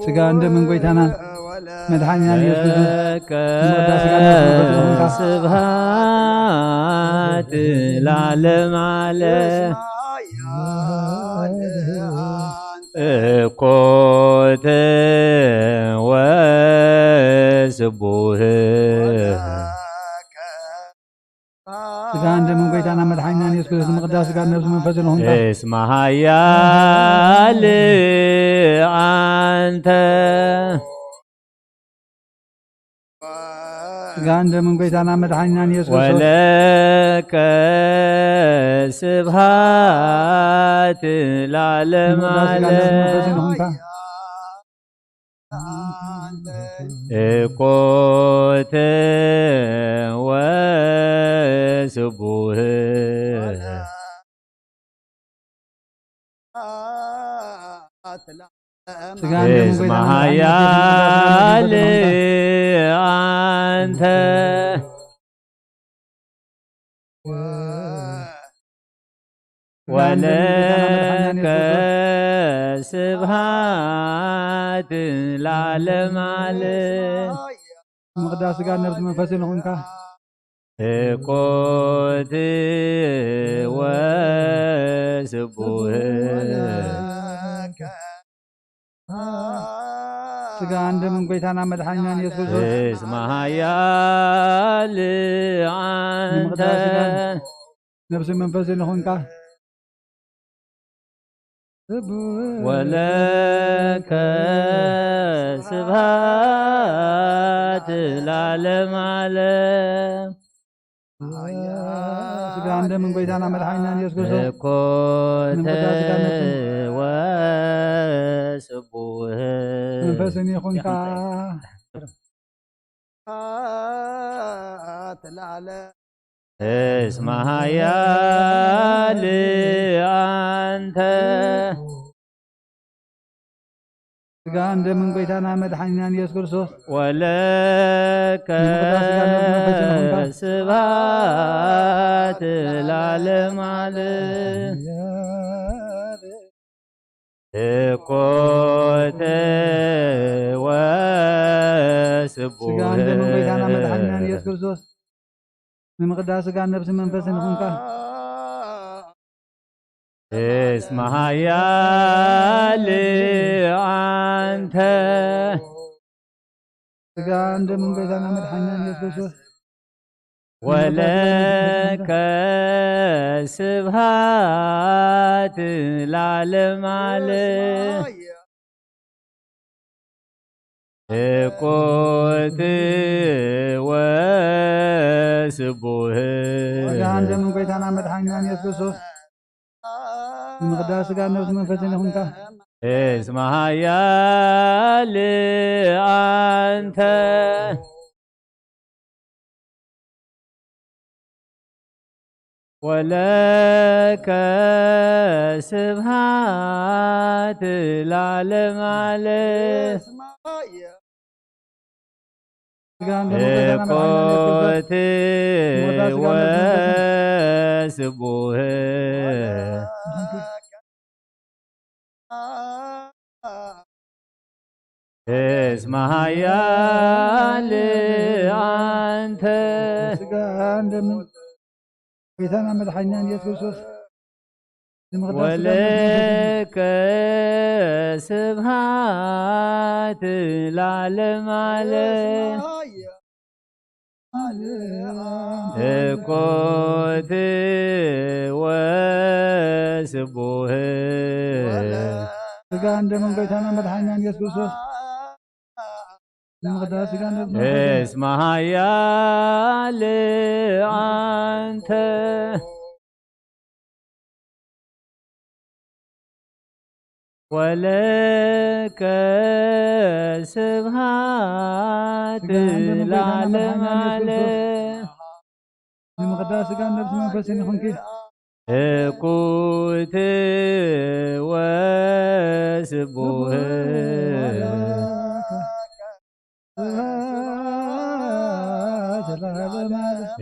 ስጋ እንደምን ጎይታና መድሓኒና ኢየሱስ ክርስቶስ ለከ ስብሐት ለዓለመ ዓለም። እኮተ ወስቡህ። ስጋ እንደምን ጎይታና መድሓኒና ኢየሱስ ክርስቶስ ንምቕዳስ ስጋ ነብሲ መንፈስ ዝኾንካ። እስመ ኃያል አንተ። ስጋ እንደምን ጎይታና መድሓኒና ኢየሱስ ክርስቶስ። ወለከ ስብሐት ለዓለመ ንምቕዳስ ስጋ ነብሲ መንፈስ ዓለም። ዝኾንካ። እኩት ወስቡህ ስጋ እንደ እስመ ኃያል አንተ ወለከ ስብሐት ለዓለመ ዓለም። ምቕዳስ ስጋ ነብስ መንፈስን ይኹንካ። እኩት ወስቡህ ስጋን ደምን ጎይታና መድሓኒናን ኢየሱስ ክርስቶስ እስመ ኃያል አንተ ንምቕዳስ ስጋን ነብስን መንፈስን ይኹንካ። ወለከ ስብሐት ለዓለመ ዓለም። ስጋን ደምን ጎይታና መድሓኒናን ኢየሱስ ክርስቶስ እኩት ንምቕዳስ ስጋን ነብስን ወስቡህ መንፈስን ይኹንካ። እስመ ኃያል አንተ ስጋን ደምን ጎይታና መድሓኒናን ኢየሱስ ክርስቶስ ወለከ ንምቕዳስ ስጋን ነብስን መንፈስን ይኹንካ። ስብሐት ለዓለመ ዓለም። እኩት ወስቡህ ስጋን ደምን ጎይታና መድሓኒናን ኢየሱስ ክርስቶስ ንምቕዳስ ስጋን ነብስን መንፈስን ይኹንካ። እስመ ኃያል አንተ ስጋን ደምን ጎይታና መድሓኒናን ኢየሱስ ክርስቶስ ወለከ ስብሐት ለዓለመ ዓለም። እኩት ወስቡህ ስጋን ደምን ጎይታና መድሓኒናን ኢየሱስ ክርስቶስ ንምቕዳስ ስጋን ነብስን መንፈስን ይኹንካ። እስመ ኃያል አንተ ወለከ ስብሐት ለዓለመ ዓለም። ስጋን ደምን ጎይታና መድሓኒናን ኢየሱስ ክርስቶስ እኩት ወስቡህ እስመ ኃያል አንተ ስጋን ደምን ጎይታና መድሓኒናን ኢየሱስ ክርስቶስ ንምቕዳስ ስጋን ነብስን መንፈስን ወለከ ስብሐት ለዓለመ ዓለም። እኩት ወስቡህ ስጋን ደምን ጎይታና መድሓኒናን ኢየሱስ ክርስቶስ ንምቕዳስ ስጋን ደምን መንፈስን እስመ ኃያል አንተ ወለከ ስብሐት ለዓለመ ዓለም። ንምቕዳስ ስጋን ነብሲ መንፈስን ይኹንኪ። እኩት ወስቡህ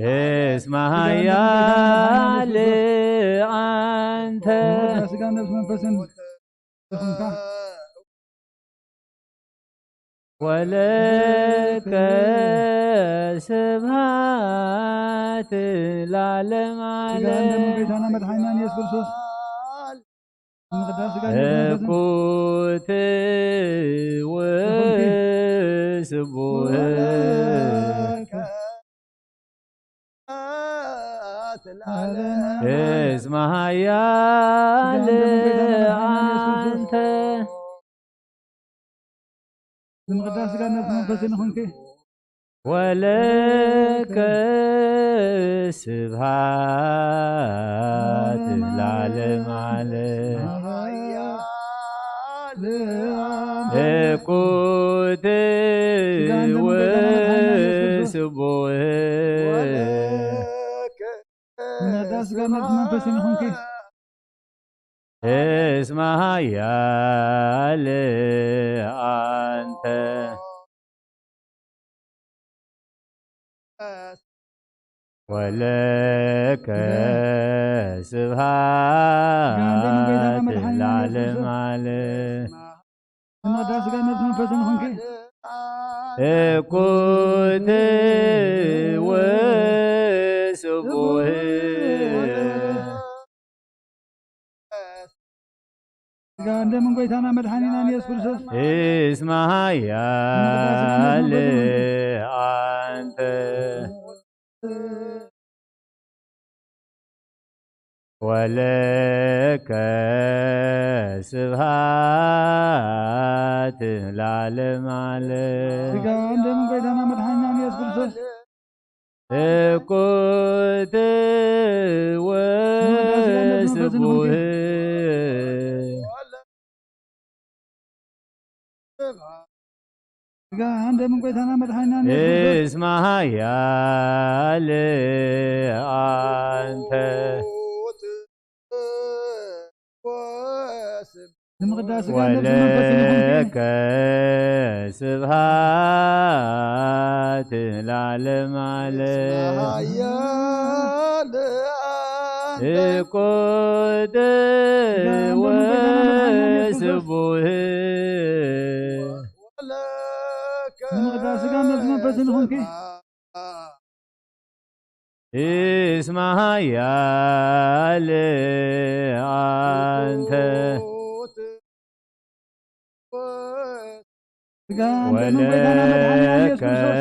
እስመ ኃያል አንተ። ስጋን ነብሲ መንፈስን ይኹንካ። ወለከ ስብሐት ለዓለመ ስጋን ደምን ዓለም። ጌታና መድሓኒናን ኢየሱስ ክርስቶስ ንምቕዳስ ስጋን ነብሲ መንፈስን እኩት ወስቡህ እስመ ኃያል አንተ። ንምቕዳስ ስጋን ነብሲ መንፈስን ይኹንኪ። ወለከ ስብሐት ለዓለመ ዓለም። እኩት ወስቡህ ነዳስ ጋር ነፍስ መንፈስ ይኹንኪ። እስመ ኃያል አንተ ወለከ ስብሐት ለዓለም ዓለም። ስመ ቅዳሴ ጋር ነፍስ መንፈስ ይኹንኪ። እኩት ወስቡህ ስጋ እንደምን ጎይታና መድኃኒና ኢየሱስ ክርስቶስ እስመ ኃያል አንተ ወለከ ስብሐት ለዓለም ዓለም። ስጋ እንደምን ጎይታና መድኃኒና ኢየሱስ ክርስቶስ እኩት ወስቡህ ስጋ እንደምን ጎይታና መድኃኒና ኢየሱስ ክርስቶስ እስመ ኃያል አንተ ስም ቅዳሴ ጋር ነፍስ መንፈስ ይኹንኪ። ወለከ ስብሐት ለዓለም ዓለም። እኩት ወስቡህ ስም ቅዳሴ ጋር ነፍስ መንፈስ ይኹንኪ። እስመ ኃያል አንተ ስጋ እንደምን ጎይታና መድኃኒና ኢየሱስ ወለከ ክርስቶስ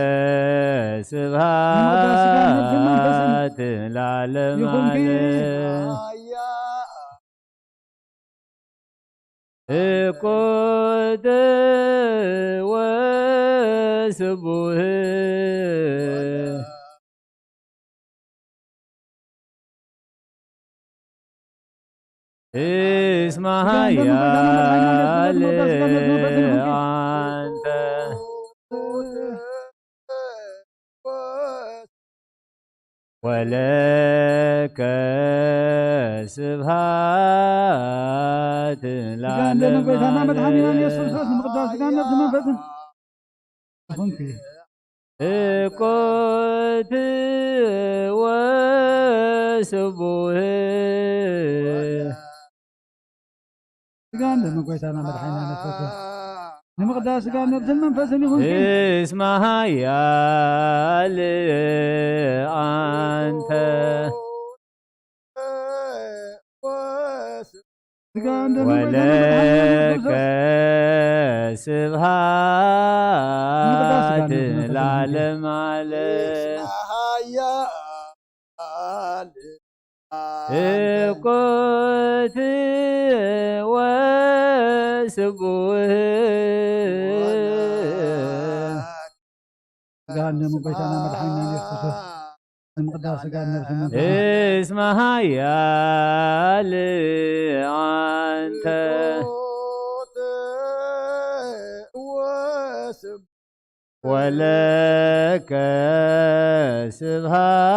ስብሐት ለዓለም ይኹንኪ። ዓለም። እኩት ወስቡህ እስመ ኃያል አንተ ወለከ ስብሐት ስጋ እንደምን ጎይታና መድኃኒና ኢየሱስ ክርስቶስ ንምቅዳስ ስጋ ነፍስ መንፈስን ይኹንኪ። እኩት ወስቡህ ስጋ እንደምን ጎይታና መድኃኒና ኢየሱስ ክርስቶስ ንምቅዳስ ስጋ ነፍስን መንፈስን ይኹንኪ። እስመ ኃያል አንተ ስጋ እንደምን ጎይታና መድኃኒና ኢየሱስ ወለከ ክርስቶስ ስብሐት ለዓለም ዓለም። እኩት ወስቡህ ስጋ እንደምን ጎይታና መድኃኒና ኢየሱስ ክርስቶስ ንምቅዳስ ስጋ ነፍስን መንፈስን እስመ ኃያል አንተ ወለከ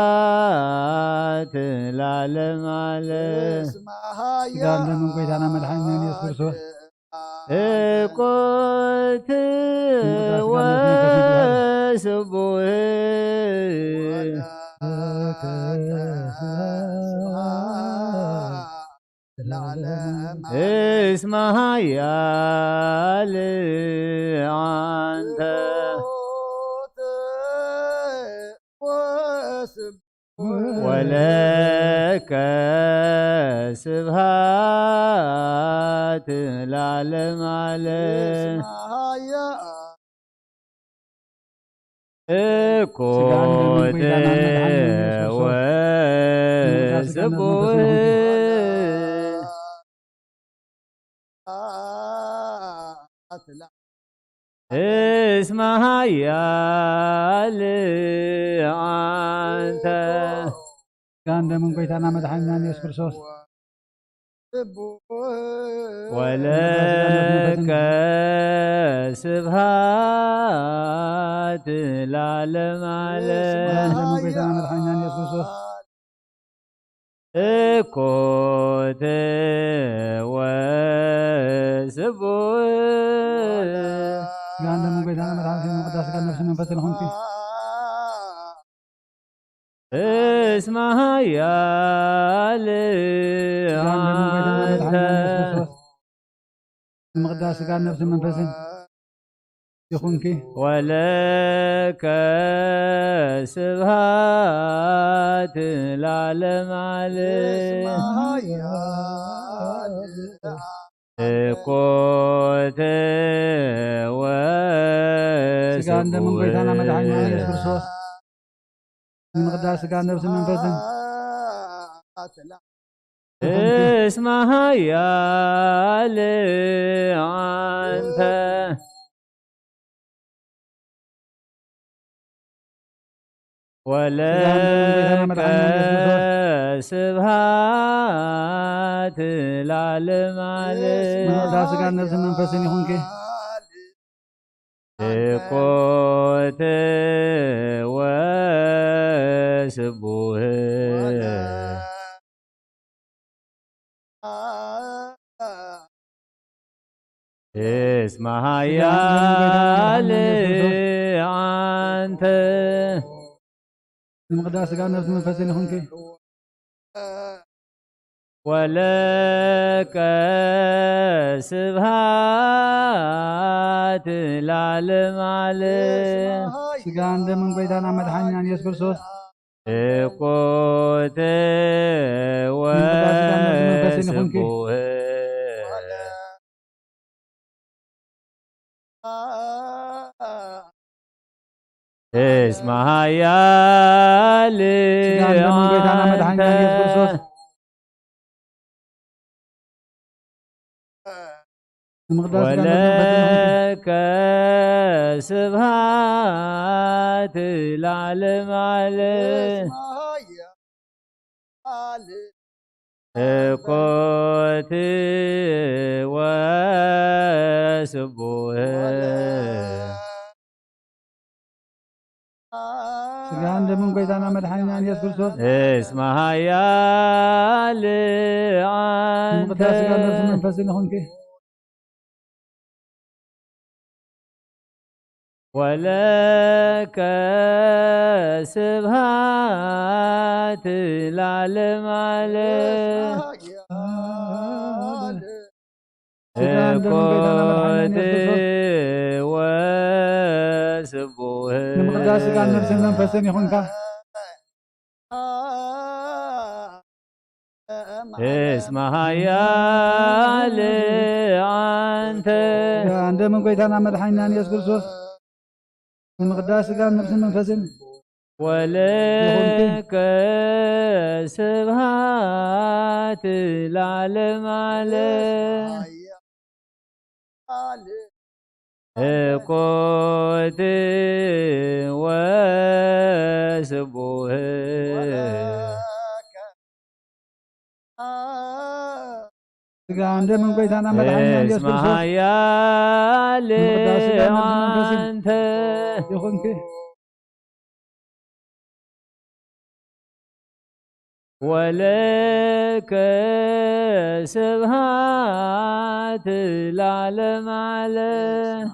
ስብሐት ለዓለም ዓለም። ስጋ እንደምን ጎይታና መድኃኒና ኢየሱስ ክርስቶስ እኩት ወስቡህ እስመ ኃያል አንተ ወለከ ስብሐት ለዓለም ዓለም። እኩት ወስቡህ እስመ ኃያል አንተ ስጋ እንደምን ጎይታና መድኃኒና ኢየሱስ ክርስቶስ ወለከ ስብሃት ለዓለም ዓለም። ስብሐት ለመድኃኒነ ኢየሱስ ክርስቶስ። እኮተ ወስቡሕ። ስጋን ደሙን ጎይታና መድኃኒት ምቅዳስ ስጋ ነፍሲ መንፈስን ይኹንኪ። እስመ ኃያል ስጋን ደሙን ጎይታና መድኃኒት ኢየሱስ ክርስቶስ። ምቅዳስ ስጋን ነፍሲ መንፈስን ይኹንኪ። ወለከ ስብሃት ለዓለም ዓለም። እኮተ ስጋን ደሙን ጎይታና መድኃኒና ኢየሱስ ክርስቶስ። ንምቅዳስ ስጋን ነፍስን መንፈስን። እስመ ኃያል አንተ። ወለከ ስብሃት ለዓለም ዓለም። ስጋን ነፍስን መንፈስን ይኹንኪ። እኮተ ወስቡህ። እስመ ኃያል አንተ። ንምቅዳስ ስጋ ነፍስ መንፈስን ይኹንኪ። ወለከ ስብሃት ለዓለም ዓለም። ስጋን ደምን ጎይታና መድኃኒናን ኢየሱስ ክርስቶስ። እኮተ ንምቅዳስ ስጋ ነፍስ መንፈስን ይኹንኪ። ወስቡህ። እስመ ኃያል ስጋን ደምን ጎይታና መድኃኒና ኢየሱስ ክርስቶስ። ንምቅዳስ ስጋ ነፍስ መንፈስን ይኹንኪ። ወለከ ስብሃት ለዓለም ዓለም። እኮት ወስቡህ። ስጋን ደምን ጎይታና መድኃኒናን ኢየሱስ ክርስቶስ። እስመ ኃያል አንተ። ንምቅዳስ ስጋ ነፍስ መንፈስን ይኹንኪ። ወለከ ስብሃት ለዓለም ዓለም። ስጋን ደምን ጎይታና መድኃኒና ኢየሱስ ክርስቶስ። እኮት ወስቡህ። ንምቅዳስ ስጋን ነፍስን መንፈስን ይኹንካ። እስመ ኃያል አንተ። ስጋን ደምን ጎይታና መድኃኒናን ኢየሱስ ክርስቶስ። ንምቅዳስ ስጋን ነፍስን መንፈስን። ወለከ ስብሃት ለዓለም ዓለም። እኮት ወስቡህ። ስጋን ደምን ጎይታና መድኃኒና ኢየሱስ እስመ ክርስቶስ። ኃያል ንምቅዳስ ስጋ ነፍስን መንፈስን አንተ። ይኹንኪ። ወለከ ስብሃት ለዓለም ዓለም።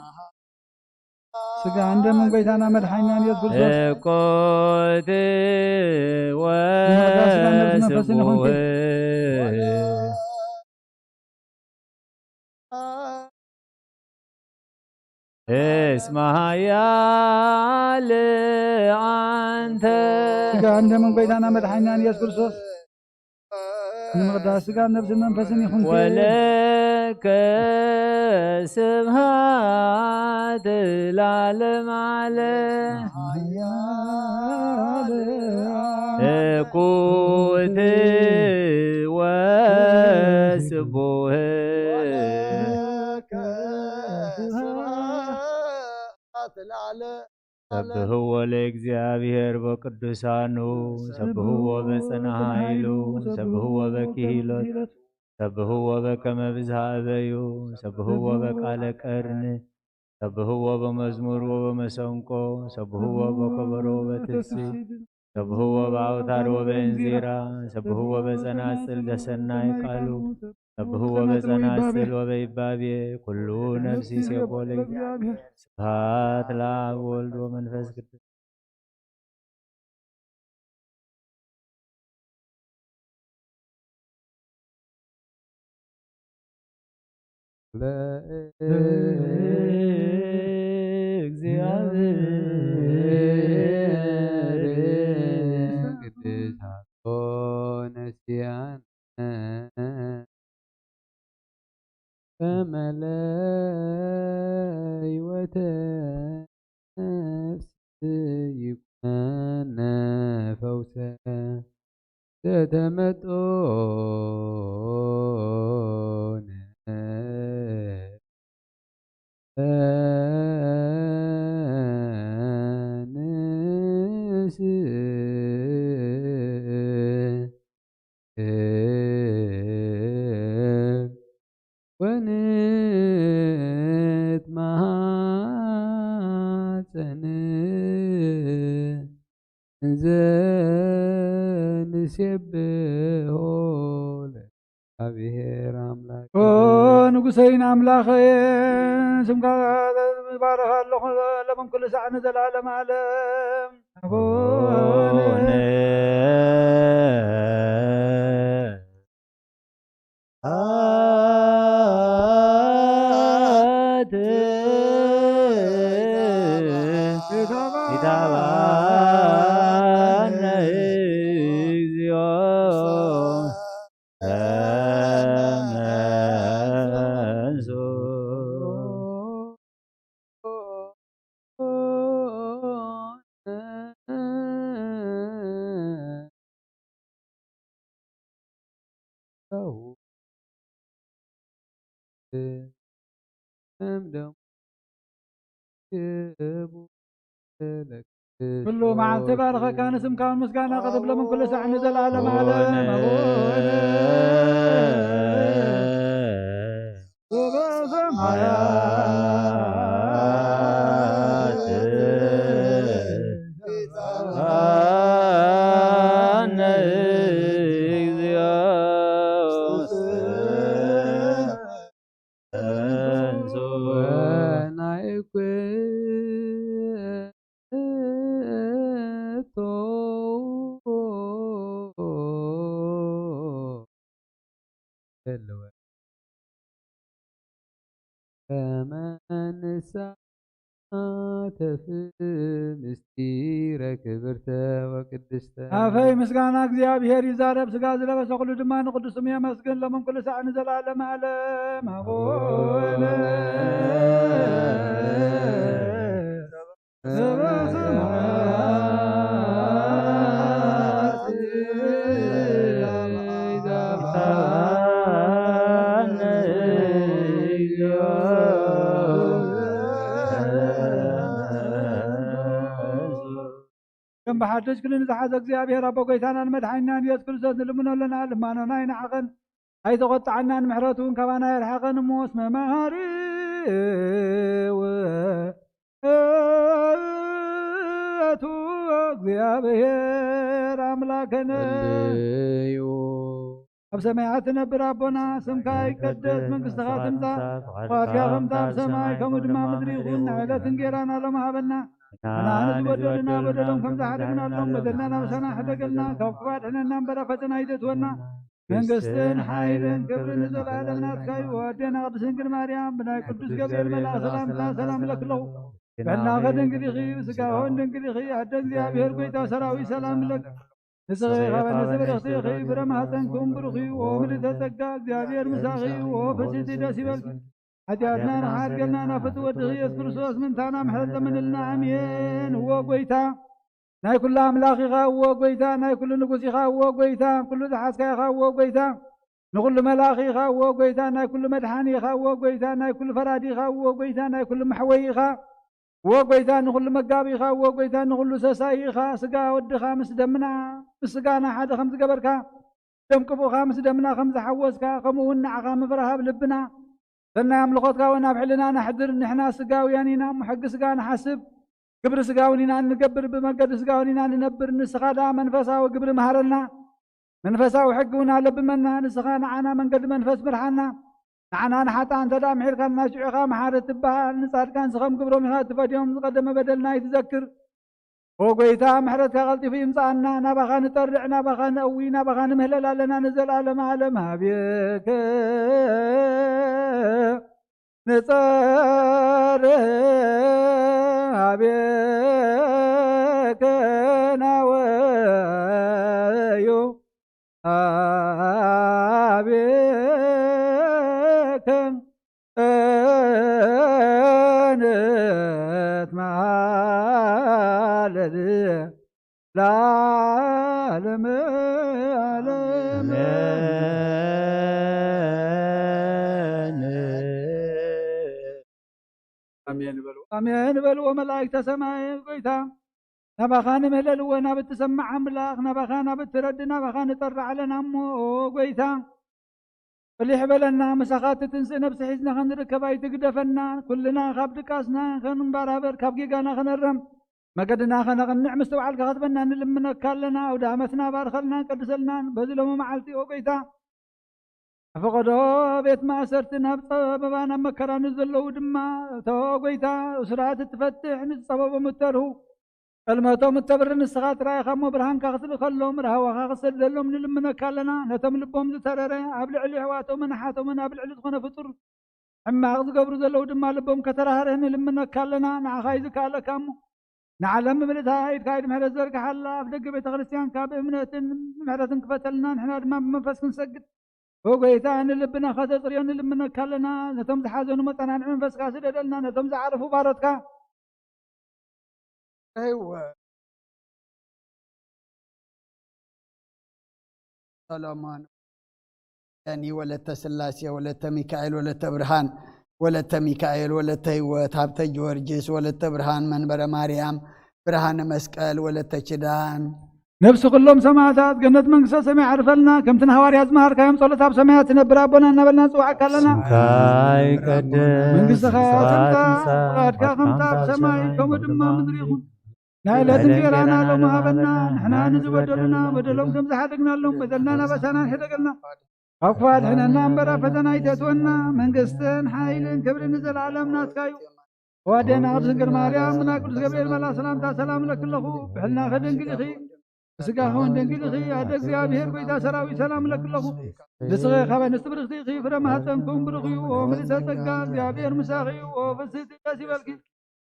ስጋን ደምን ጎይታና መድኃኒናን ኢየሱስ ክርስቶስ። እኮት ንምቅዳስ ስጋ ነፍስን መንፈስን ይኹንኪ። ወስቡህ። እስመ ኃያል አንተ። ስጋን ደምን ጎይታና መድኃኒናን ኢየሱስ ክርስቶስ። ንምቅዳስ ስጋን ነፍስን መንፈስን ይኹንኪ። ወለከ ስብሃት ለዓለም ዓለም። እኩት ወስቡህ። ሰብህዎ ለእግዚአብሔር በቅዱሳኑ፣ ሰብህዎ በጽንሐ ኃይሉ፣ ሰብህዎ በኪሂሎት። ሰብህዎ በከመ ብዝሃ እበዩ፣ ሰብህዎ በቃለ ቀርኒ፣ ሰብህዎ በመዝሙር ወበመሰንቆ፣ ሰብህዎ በከበሮ ወበትስፊት፣ ሰብህዎ በአውታር ወበእንዚራ፣ ሰብህዎ በጸናጽል ዘሰናይ ቃሉ፣ ሰብህዎ በጸናጽል ወበይባቤ፣ ኩሉ ነፍሲ ሴቦ ለእግዚአብሔር። ስብሐት ለአብ ወልድ ወመንፈስ ቅዱስ። ለእግዚአብሔር ቅድሳቶ ነሲያነ ከመለይ ወተፍስ ይኩነነ ፈውሰ ዘተመጦነ ንስእል ወንትማጸን እንዘ ንሴብሖ ለእግዚአብሔር አምላክ። ኦ ንጉሰይን ኣምላኸይን፣ ስምካ ባረኽ ኣለኹ ለመን ኩሉ ሳዕ ንዘለዓለም ዓለም። ኣቡነ ኩሉ መዓልቲ ባርኸካ ንስምካ ምስጋና ክትብለምን ኩሉ ሳዕ ንዘለዓለም ዓለም። ኣቡነ ከመ ንሳተፍ ምስጢረ ክብርተ ወቅድስተ። ኣፈይ ምስጋና እግዚኣብሔር ይዛረብ፣ ስጋ ዝለበሰ ኩሉ ድማ ንቅዱስ ስሙ የመስግን፣ ሎምን ኩሉ ሳዕ ንዘለዓለም ዓለም። ኣቡነ ከም ብሓድሽ ክሊ ንዝሓዘ እግዚኣብሔር ኣቦ ጎይታናን መድሓኒናን ኢየሱስ ክርስቶስ ንልምኖ ኣለና። ልማኖና ይንዓቐን ኣይተቖጥዓናን፣ ምሕረቱ እውን ካባና የርሓቐን እሞ። እስመ መሓሪ ውእቱ እግዚኣብሔር ኣምላከነ። ጸልዩ። ኣብ ሰማያት ትነብር ኣቦና፣ ስምካ ይቀደስ፣ መንግስትኻ ትምጻእ፣ ፍቓድካ ከምታ ኣብ ሰማይ ከምኡ ድማ ምድሪ ይኹን። ንዕለት እንጌራና ሎም ሃበና። ንዓና ንዝበደሉና በደሎም ከም ዝሓደግናሎም በደልና ናብ ሰና ሕደገልና፣ ካብ ክፉእ ኣድሕነና እምበር ኣብ ፈተና ኣይተእትወና። መንግስትን ሓይልን ክብርን ንዘለኣለም ናትካ እዩ። ኣዴና ቅድስት ድንግል ማርያም፣ ብናይ ቅዱስ ገብርኤል መልኣኽ ሰላምታ ሰላም እለኪ ኣለኹ። ብሕልናኸ ድንግል ኢኺ፣ ብስጋኸ እውን ድንግል ኢኺ። ኣደ እግዚኣብሔር፣ ጎይታ ሰራዊት፣ ሰላም እለኪ። ንስኺ ካብ ኣንስቲ ብርኽቲ ኢኺ፣ ፍረ ማህፀንኩም ብሩኽ እዩ። ኦ ምልዕተ ጸጋ፣ እግዚኣብሔር ምሳኺ እዩ። ኦ ፍስሕቲ፣ ደስ ይበልኪ። ሓጢኣትና ንሓድገልና ናብ ፍትው ወድኺ ኢየሱስ ክርስቶስ ምንታና ምሕረት ለምንልና። ኣሜን። እዎ ጎይታ ናይ ኩሉ ኣምላኽ ኢኻ። እዎ ጎይታ ናይ ኩሉ ንጉስ ኢኻ። እዎ ጎይታ ኩሉ ዝሓዝካ ኢኻ። እዎ ጎይታ ንኹሉ መላኺ ኢኻ። እዎ ጎይታ ናይ ኩሉ መድሓኒ ኢኻ። እዎ ጎይታ ናይ ኩሉ ፈራዲ ኢኻ። እዎ ጎይታ ናይ ኩሉ መሕወይ ኢኻ። እዎ ጎይታ ንኹሉ መጋቢ ኢኻ። እዎ ጎይታ ንኹሉ ሰሳይ ኢኻ። ስጋ ወድኻ ምስ ደምና ምስ ስጋና ሓደ ከም ዝገበርካ ደም ቅቡእኻ ምስ ደምና ከም ዝሓወስካ፣ ከምኡ እውን ንዓኻ ምፍራህ ኣብ ልብና፣ ሰናይ ኣምልኾትካ እውን ኣብ ሕልና ነሕድር። ንሕና ስጋውያን ኢና እሞ፣ ሕጊ ስጋ ንሓስብ፣ ግብሪ ስጋ እውን ኢና እንገብር፣ ብመገዲ ስጋ እውን ኢና ንነብር። ንስኻ ደኣ መንፈሳዊ ግብሪ መሃረና፣ መንፈሳዊ ሕጊ እውን ኣለብመና። ንስኻ ንዓና መንገዲ መንፈስ ምርሓና። ንዓና ንሓጥኣን እንተ ደኣ ምሒርካና፣ ሽዑኻ መሓሪ ትበሃል። ንጻድቃንሲ ከም ግብሮም ኢኻ እትፈድዮም፣ ዝቐደመ በደልና ኣይትዘክር። ኦ ጐይታ፣ ምሕረትካ ቀልጢፉ ይምጽኣና። ናባኻ ንጠርዕ፣ ናባኻ ነእዊ፣ ናባኻ ንምህለል ኣለና ንዘለኣለመ ዓለም። ኣቤከ ንጸርህ፣ ኣቤከ ናወዩ፣ ኣቤከ ንትመሃለል ለዓለመ ዓለም። ኣሜን። ኣሜን በሉ። ኣሜን በልዎ መላእክተ ሰማይ። ጐይታ ናባኻ ንምህለል እወ፣ ናብ እትሰምዕ ኣምላኽ፣ ናባኻ ናብ እትረዲ፣ ናባኻ ንጠርዕ ኣለና እሞ፣ ኦ ጐይታ፣ ቅሊሕ በለና፣ ምሳኻ እትትንስእ ነብሲ ሒዝና ኸንርከብ ኣይትግደፈና። ኩልና ካብ ድቃስና ኸንባራበር፣ ካብ ጌጋና ኸነረም፣ መገድና ኸነቕንዕ፣ ምስትውዓልካ ኸትበና ንልምነካ ኣለና። ኣውደ ዓመትና ባርኸልናን ቀድሰልናን። በዚ ሎሚ መዓልቲ፣ ኦ ጐይታ፣ ፈቐዶ ቤት ማእሰርቲ ናብ ጸበባ፣ ናብ መከራ ንዘለዉ ድማ፣ እቶ ጐይታ፣ እሱራት እትፈትሕ፣ ንዝጸበቦም እተርሁ፣ ጸልመቶም እተብሪ ንስኻ ጥራይ ኢኻ እሞ፣ ብርሃንካ ክትልእኸሎም፣ ራህዋኻ ክትሰድደሎም ንልምነካ ኣለና። ነቶም ልቦም ዝተረረ፣ ኣብ ልዕሊ ኣሕዋቶምን ኣሓቶምን ኣብ ልዕሊ ዝኾነ ፍጡር ሕማቕ ዝገብሩ ዘለዉ ድማ ልቦም ከተራህርህ ንልምነካ ኣለና። ንዓኻ እዩ ዝከኣለካ እሞ፣ ንዓለም ብምልእታ ኢድካ ኢድ ምሕረት ዘርግሓላ። ኣፍ ደገ ቤተ ክርስቲያንካ ብእምነትን ብምሕረትን ክፈተልና፣ ንሕና ድማ ብመንፈስ ክንሰግድ፣ ኦ ጐይታ፣ ንልብና ከተጽርዮ ንልምነካ ኣለና። ነቶም ዝሓዘኑ መጸናንዒ መንፈስካ ስደደልና፣ ነቶም ዝዓረፉ ባሮትካ ህይወት ሰሎሞን፣ እኒ ወለተ ስላሴ፣ ወለተ ሚካኤል፣ ወለተ ብርሃን፣ ወለተ ሚካኤል፣ ወለተ ህይወት፣ ሃብተ ጊዮርጊስ፣ ወለተ ብርሃን፣ መንበረ ማርያም፣ ብርሃነ መስቀል፣ ወለተ ኪዳን። ነፍሲ ኩሎም ሰማዕታት ገነት መንግስተ ሰማይ ዓርፈልና። ከምቲ ንሃዋርያት ዝመሃርካዮም ጸሎት ኣብ ሰማያት ትነብር ኣቦና እናበልና ንጽውዓካ ኣለና። ስምካ ይቀደስ፣ መንግስትኻ ትምጻእ፣ ፍቓድካ ከምታ ኣብ ሰማይ ከምኡ ድማ ኣብ ምድሪ ይኹን። ናይ ዕለት እንጀራና ሎሚ ሃበና። ንሕና ንዝበደሉና በደሎም ከም ዝሓደግናሎም በደልና ናበሳና ንሕደገልና። ካብ ክፉእ ኣድሕነና እምበር ኣብ ፈተና ኣይተእትወና። መንግስትን ሓይልን ክብርን ንዘለኣለም ናትካ እዩ። ኦ ኣዴና ቅድስት ድንግል ማርያም፣ ብናይ ቅዱስ ገብርኤል መልኣኽ ሰላምታ ሰላም እለኪ ኣለኹ። ብሕልናኺ ድንግል ኢኺ፣ ብስጋኺ እውን ድንግል ኢኺ። ኣደ እግዚኣብሔር ጐይታ ሰራዊት ሰላም እለኪ ኣለኹ። ንስኺ ካብ ኣንስቲ ብርኽቲ ኢኺ፣ ፍረ ማህፀንኩም ብሩኽ እዩ። ኦ ምልእተ ጸጋ፣ እግዚኣብሔር ምሳኺ እዩ። ኦ ፍስሕቲ ደስ ይበልኪ።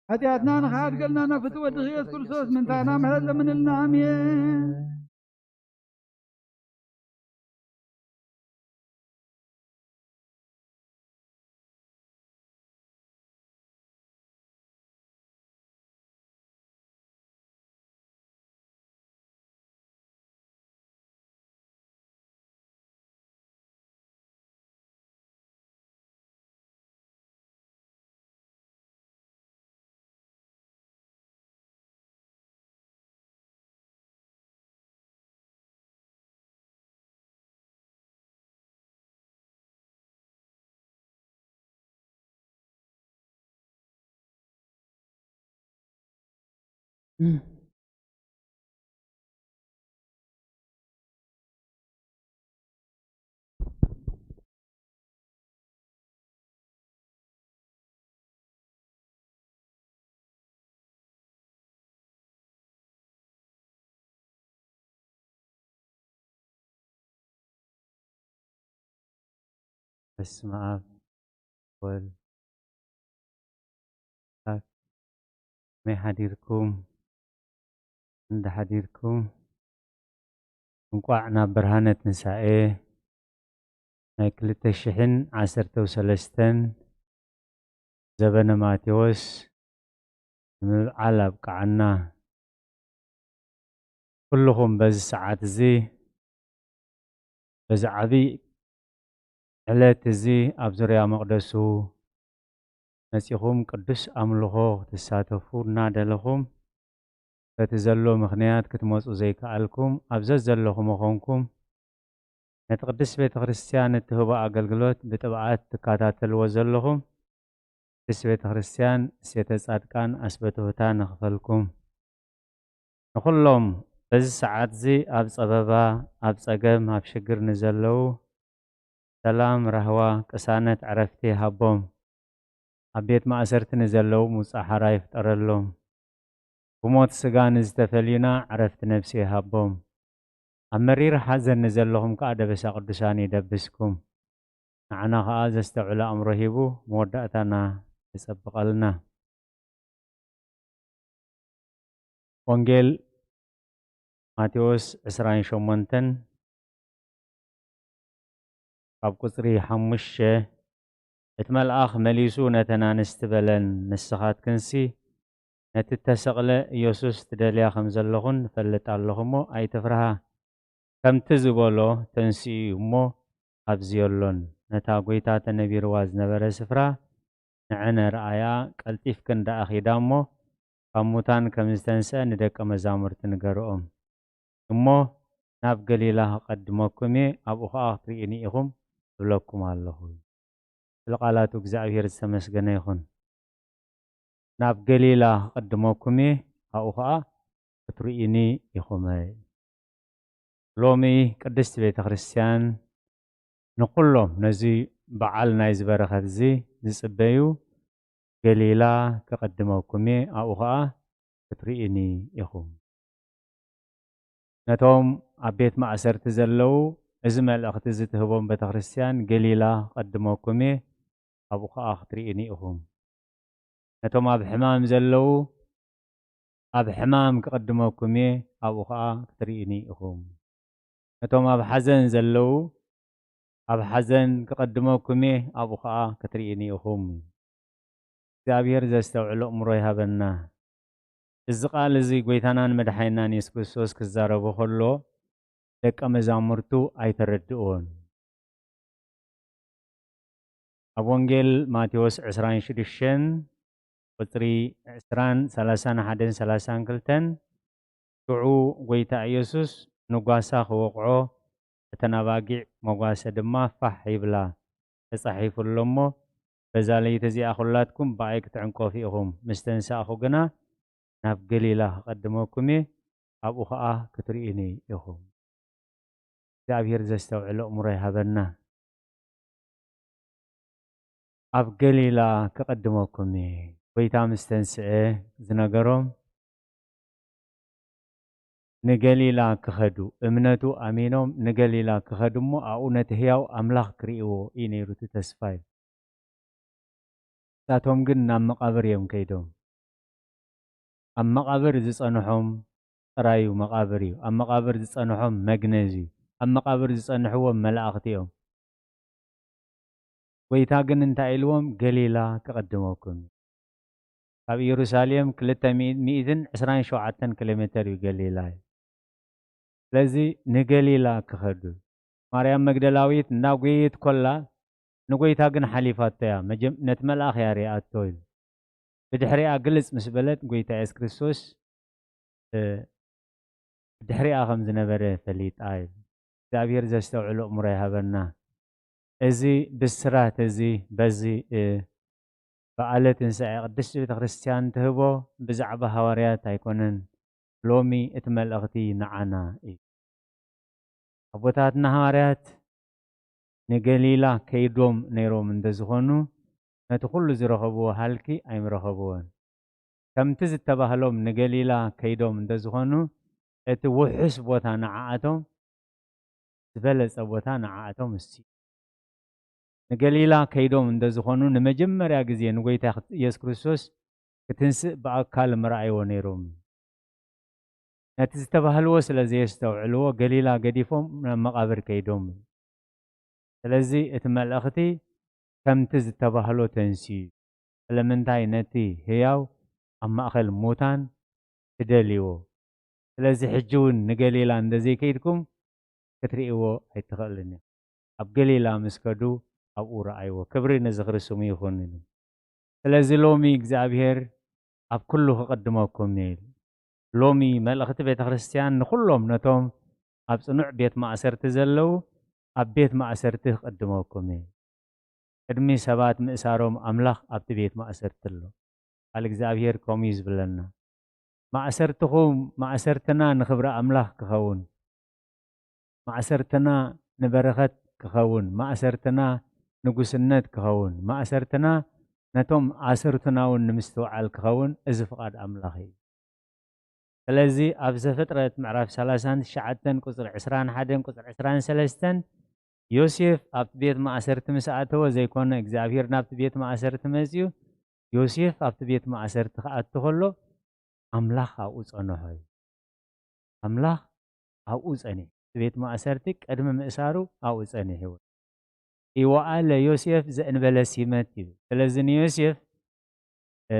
ሓጢኣትና ንኽሓድገልና ናብ ፍትው ወድኺ ኢየሱስ ክርስቶስ ምንታና ምሕረት ለምንልና። ኣሜን። በስመ አብ ወወልድ። ከመይ ሓዲርኩም? እንዳ ሓዲርኩም? እንቋዕ ናብ ብርሃነ ትንሳኤ ናይ ክልተ ሽሕን ዓሰርተው ሰለስተን ዘበነ ማቴዎስ ንምብዓል ኣብቅዓና። ኩልኹም በዚ ሰዓት እዚ፣ በዚ ዓብዪ ዕለት እዚ ኣብ ዙርያ መቕደሱ መጺኹም ቅዱስ ኣምልኾ ክትሳተፉ እናደለኹም፣ በቲ ዘሎ ምኽንያት ክትመጹ ዘይከኣልኩም፣ ኣብ ዘዘለኹም ኾንኩም ነቲ ቅድስት ቤተ ክርስቲያን እትህቦ ኣገልግሎት ብጥብዓት ትከታተልዎ ዘለኹም፣ ቅድስት ቤተ ክርስቲያን እሴተ ጻድቃን ኣስበትሁታ ንኽፈልኩም። ንኹሎም በዚ ሰዓት እዚ ኣብ ጸበባ፣ ኣብ ጸገም፣ ኣብ ሽግር ንዘለዉ ሰላም፣ ራህዋ፣ ቅሳነት፣ ዕረፍቲ ሃቦም። ኣብ ቤት ማእሰርቲ ንዘለዉ ምውጻእ ሓራ ይፍጠረሎም። ብሞት ስጋ ንዝተፈልዩና ዕረፍቲ ነፍሲ ይሃቦም። ኣብ መሪር ሓዘን ንዘለኹም ከኣ ደበሳ ቅዱሳን ይደብስኩም። ንዓና ከኣ ዘስተውዕል ኣእምሮ ሂቡ መወዳእታና የጸብቐልና። ወንጌል ማቴዎስ ዕስራን ሸሞንተን ካብ ቁጽሪ ሓሙሽተ፣ እቲ መልኣኽ መሊሱ ነተን ኣንስቲ በለን፣ ንስኻትክንሲ ነቲ እተሰቕለ ኢየሱስ ትደልያ ከም ዘለኹን እፈልጥ ኣለኹ እሞ ኣይትፍርሃ። ከምቲ ዝበሎ ተንሲኡ እዩ እሞ ኣብዚ የሎን። ነታ ጐይታ ተነቢርዋ ዝነበረ ስፍራ ንዐነ ረኣያ፣ ቀልጢፍክን ደኣ ኺዳ እሞ ካብ ሙታን ከም ዝተንስአ ንደቀ መዛሙርቲ ንገርኦም። እሞ ናብ ገሊላ ክቐድመኩም እየ፣ ኣብኡ ኸኣ ክትርእዩኒ ኢኹም እብለኩም ኣለኹ። ስለ ቃላቱ እግዚኣብሔር ዝተመስገነ ይኹን። ናብ ገሊላ ክቐድመኩም እየ፣ ኣብኡ ኸኣ ክትርእዩኒ ኢኹም። ሎሚ ቅድስቲ ቤተ ክርስቲያን ንኹሎም ነዚ በዓል ናይዚ በረኸት እዚ ዝጽበዩ፣ ገሊላ ክቐድመኩም እየ፣ ኣብኡ ኸኣ ክትርእዩኒ ኢኹም። ነቶም ኣብ ቤት ማእሰርቲ ዘለዉ፣ እዚ መልእኽቲ እዚ ትህቦም ቤተ ክርስቲያን፣ ገሊላ ክቐድመኩም እየ፣ ኣብኡ ኸኣ ክትርእዩኒ ኢኹም። ነቶም ኣብ ሕማም ዘለዉ፣ ኣብ ሕማም ክቐድመኩም እየ፣ ኣብኡ ኸኣ ክትርእዩኒ ኢኹም። ነቶም ኣብ ሓዘን ዘለዉ፣ ኣብ ሓዘን ክቐድመኩም እየ፣ ኣብኡ ኸኣ ክትርእዩኒ ኢኹም። እግዚኣብሔር ዘስተውዕል ኣእምሮ ይሃበና። እዚ ቃል እዚ ጐይታናን መድሓኒናን የሱስ ክርስቶስ ክዛረቦ ከሎ፣ ደቀ መዛሙርቱ ኣይተረድእዎን። ኣብ ወንጌል ማቴዎስ ዕስራን ሽዱሽተን ቁጽሪ ዕስራን ሰላሳን ሓደን ሰላሳን ክልተን፣ ሽዑ ጐይታ ኢየሱስ ንጓሳ ክወቕዖ፣ እተን ኣባጊዕ መጓሰ ድማ ፋሕ ይብላ፣ ተጻሒፉ ኣሎ እሞ፣ በዛ ለይቲ እዚኣ ኹላትኩም ብኣይ ክትዕንቀፉ ኢኹም። ምስ ተንሳእኹ ግና ናብ ገሊላ ክቐድመኩም እየ፣ ኣብኡ ኸኣ ክትርእዩኒ ኢኹም። እግዚኣብሔር ዘስተውዕል ኣእምሮ ይሃበና። ኣብ ገሊላ ክቐድመኩም እየ። ጐይታ ምስ ተንስአ ዝነገሮም፣ ንገሊላ ክኸዱ፣ እምነቱ ኣሚኖም ንገሊላ ክኸዱ እሞ ኣብኡ ነቲ ህያው ኣምላኽ ክርእይዎ እዩ ነይሩ እቲ ተስፋ እዩ። ንሳቶም ግን ናብ መቓብር እዮም ከይዶም። ኣብ መቓብር ዝጸንሖም ጥራይ እዩ መቓብር እዩ። ኣብ መቓብር ዝጸንሖም መግነዝ እዩ። ኣብ መቓብር ዝጸንሕዎም መላእኽቲ እዮም። ጐይታ ግን እንታይ ኢልዎም? ገሊላ ክቐድመኩም እዩ። ካብ ኢየሩሳሌም ክልተ ሚእትን ዕስራን ሸውዓተን ኪሎ ሜተር እዩ ገሊላ እዩ። ስለዚ ንገሊላ ክኸዱ፣ ማርያም መግደላዊት እናጎየየት ኮላ ንጎይታ ግን ሓሊፋቶ እያ። መጀም-፣ ነቲ መልኣኽ እያ ሪኣቶ ኢሉ። ብድሕሪኣ ግልጽ ምስ በለት ጎይታ የሱስ ክርስቶስ፣ እ፣ ብድሕሪኣ ከም ዝነበረ ፈሊጣ ኢሉ። እግዚኣብሔር ዘስተውዕሎ እምሮ ይሃበና። እዚ ብስራት እዚ በዚ፣ እ፣ በዓለ ትንሳኤ ቅድስት ቤተ ክርስቲያን ትህቦ ብዛዕባ ሃዋርያት ኣይኮነን። ሎሚ እቲ መልእኽቲ ንዓና እዩ። ኣቦታትና ሃዋርያት ንገሊላ ከይዶም ነይሮም እንተዝኾኑ፣ ነቲ ኩሉ ዝረኸብዎ ሃልኪ ኣይምረኸብዎን። ከምቲ ዝተባህሎም ንገሊላ ከይዶም እንተዝኾኑ፣ እቲ ውሑስ ቦታ ንዓኣቶም፣ ዝበለጸ ቦታ ንዓኣቶም እሱ እዩ። ንገሊላ ከይዶም እንተዝኾኑ፣ ንመጀመርያ ግዜ ንጎይታ ኢየሱስ ክርስቶስ ክትንስእ ብኣካል ምረኣይዎ ነይሮም። ነቲ ዝተባህልዎ ስለ ዘየስተውዕልዎ፣ ገሊላ ገዲፎም ናብ መቓብር ከይዶም። ስለዚ እቲ መልእኽቲ ከምቲ ዝተባህሎ ተንስዩ። ስለምንታይ ነቲ ህያው ኣብ ማእከል ሙታን ትደልይዎ? ስለዚ ሕጂ እውን ንገሊላ እንተዘይከይድኩም ክትርእይዎ ኣይትኽእልን ኢኹም። ኣብ ገሊላ ምስ ከዱ ኣብኡ ረኣይዎ። ክብሪ ንዝኽሪ ስሙ ይኹን ኢሉ። ስለዚ ሎሚ እግዚኣብሔር ኣብ ኩሉ ክቕድመኩም እዩ ኢሉ። ሎሚ መልእኽቲ ቤተ ክርስቲያን ንኹሎም ነቶም ኣብ ጽኑዕ ቤት ማእሰርቲ ዘለዉ፣ ኣብ ቤት ማእሰርቲ ክቕድመኩም እየ። ቅድሚ ሰባት ምእሳሮም ኣምላኽ ኣብቲ ቤት ማእሰርቲ ኣሎ። ቃል እግዚኣብሔር ከምኡ እዩ ዝብለና። ማእሰርትኹም፣ ማእሰርትና ንኽብሪ ኣምላኽ ክኸውን፣ ማእሰርትና ንበረኸት ክኸውን፣ ማእሰርትና ንጉስነት ክኸውን፣ ማእሰርትና ነቶም ኣሰርቱና እውን ንምስትውዓል ክኸውን፣ እዚ ፍቓድ ኣምላኽ እዩ። ስለዚ ኣብ ዘፍጥረት ምዕራፍ ሰላሳን ትሽዓተን ቁጽሪ ዕስራን ሓደን ቁጽሪ ዕስራን ሰለስተን፣ ዮሴፍ ኣብቲ ቤት ማእሰርቲ ምስ ኣተወ ዘይኮነ እግዚኣብሔር ናብቲ ቤት ማእሰርቲ መጺኡ፣ ዮሴፍ ኣብቲ ቤት ማእሰርቲ ክኣቱ ከሎ ኣምላኽ ኣብኡ ጸንሖ እዩ። ኣምላኽ ኣብኡ ጸኒሑ፣ እቲ ቤት ማእሰርቲ ቅድሚ ምእሳሩ ኣብኡ ጸኒሑ። ይወዓለ ዮሴፍ ዘእንበለ ሲመት ይብል። ስለዚ ንዮሴፍ፣ እ፣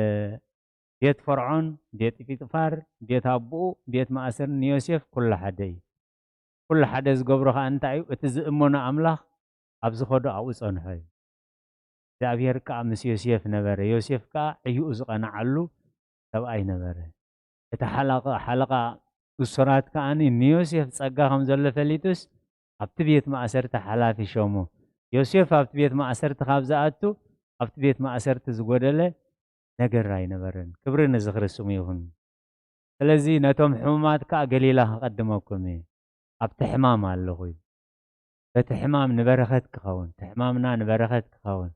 ቤት ፈርዖን፣ ቤት ጲጥፋር፣ ቤት ኣቦኡ፣ ቤት ማእሰር ንዮሴፍ ኩሉ ሓደ እዩ። ኩሉ ሓደ ዝገብሮ ከኣ እንታይ እዩ? እቲ ዝእመኖ ኣምላኽ ኣብ ዝኸዶ ኣብኡ ጸንሖ እዩ። እግዚኣብሔር ከኣ ምስ ዮሴፍ ነበረ። ዮሴፍ ከኣ ዕዩኡ ዝቐንዓሉ ሰብኣይ ነበረ። እቲ ሓለቓ፣ ሓለቓ እሱራት ከኣ ንዮሴፍ ጸጋ ከም ዘሎ ፈሊጡስ ኣብቲ ቤት ማእሰርቲ ሓላፊ ሸሙ። ዮሴፍ ኣብቲ ቤት ማእሰርቲ ካብ ዝኣቱ ኣብቲ ቤት ማእሰርቲ ዝጎደለ ነገር ኣይነበረን። ክብሪ ንዝኽሪ ስሙ ይኹን። ስለዚ ነቶም ሕሙማት ከኣ ገሊላ ክቐድመኩም እየ። ኣብቲ ሕማም ኣለኹ እዩ። በቲ ሕማም ንበረኸት ክኸውን፣ እቲ ሕማምና ንበረኸት ክኸውን፣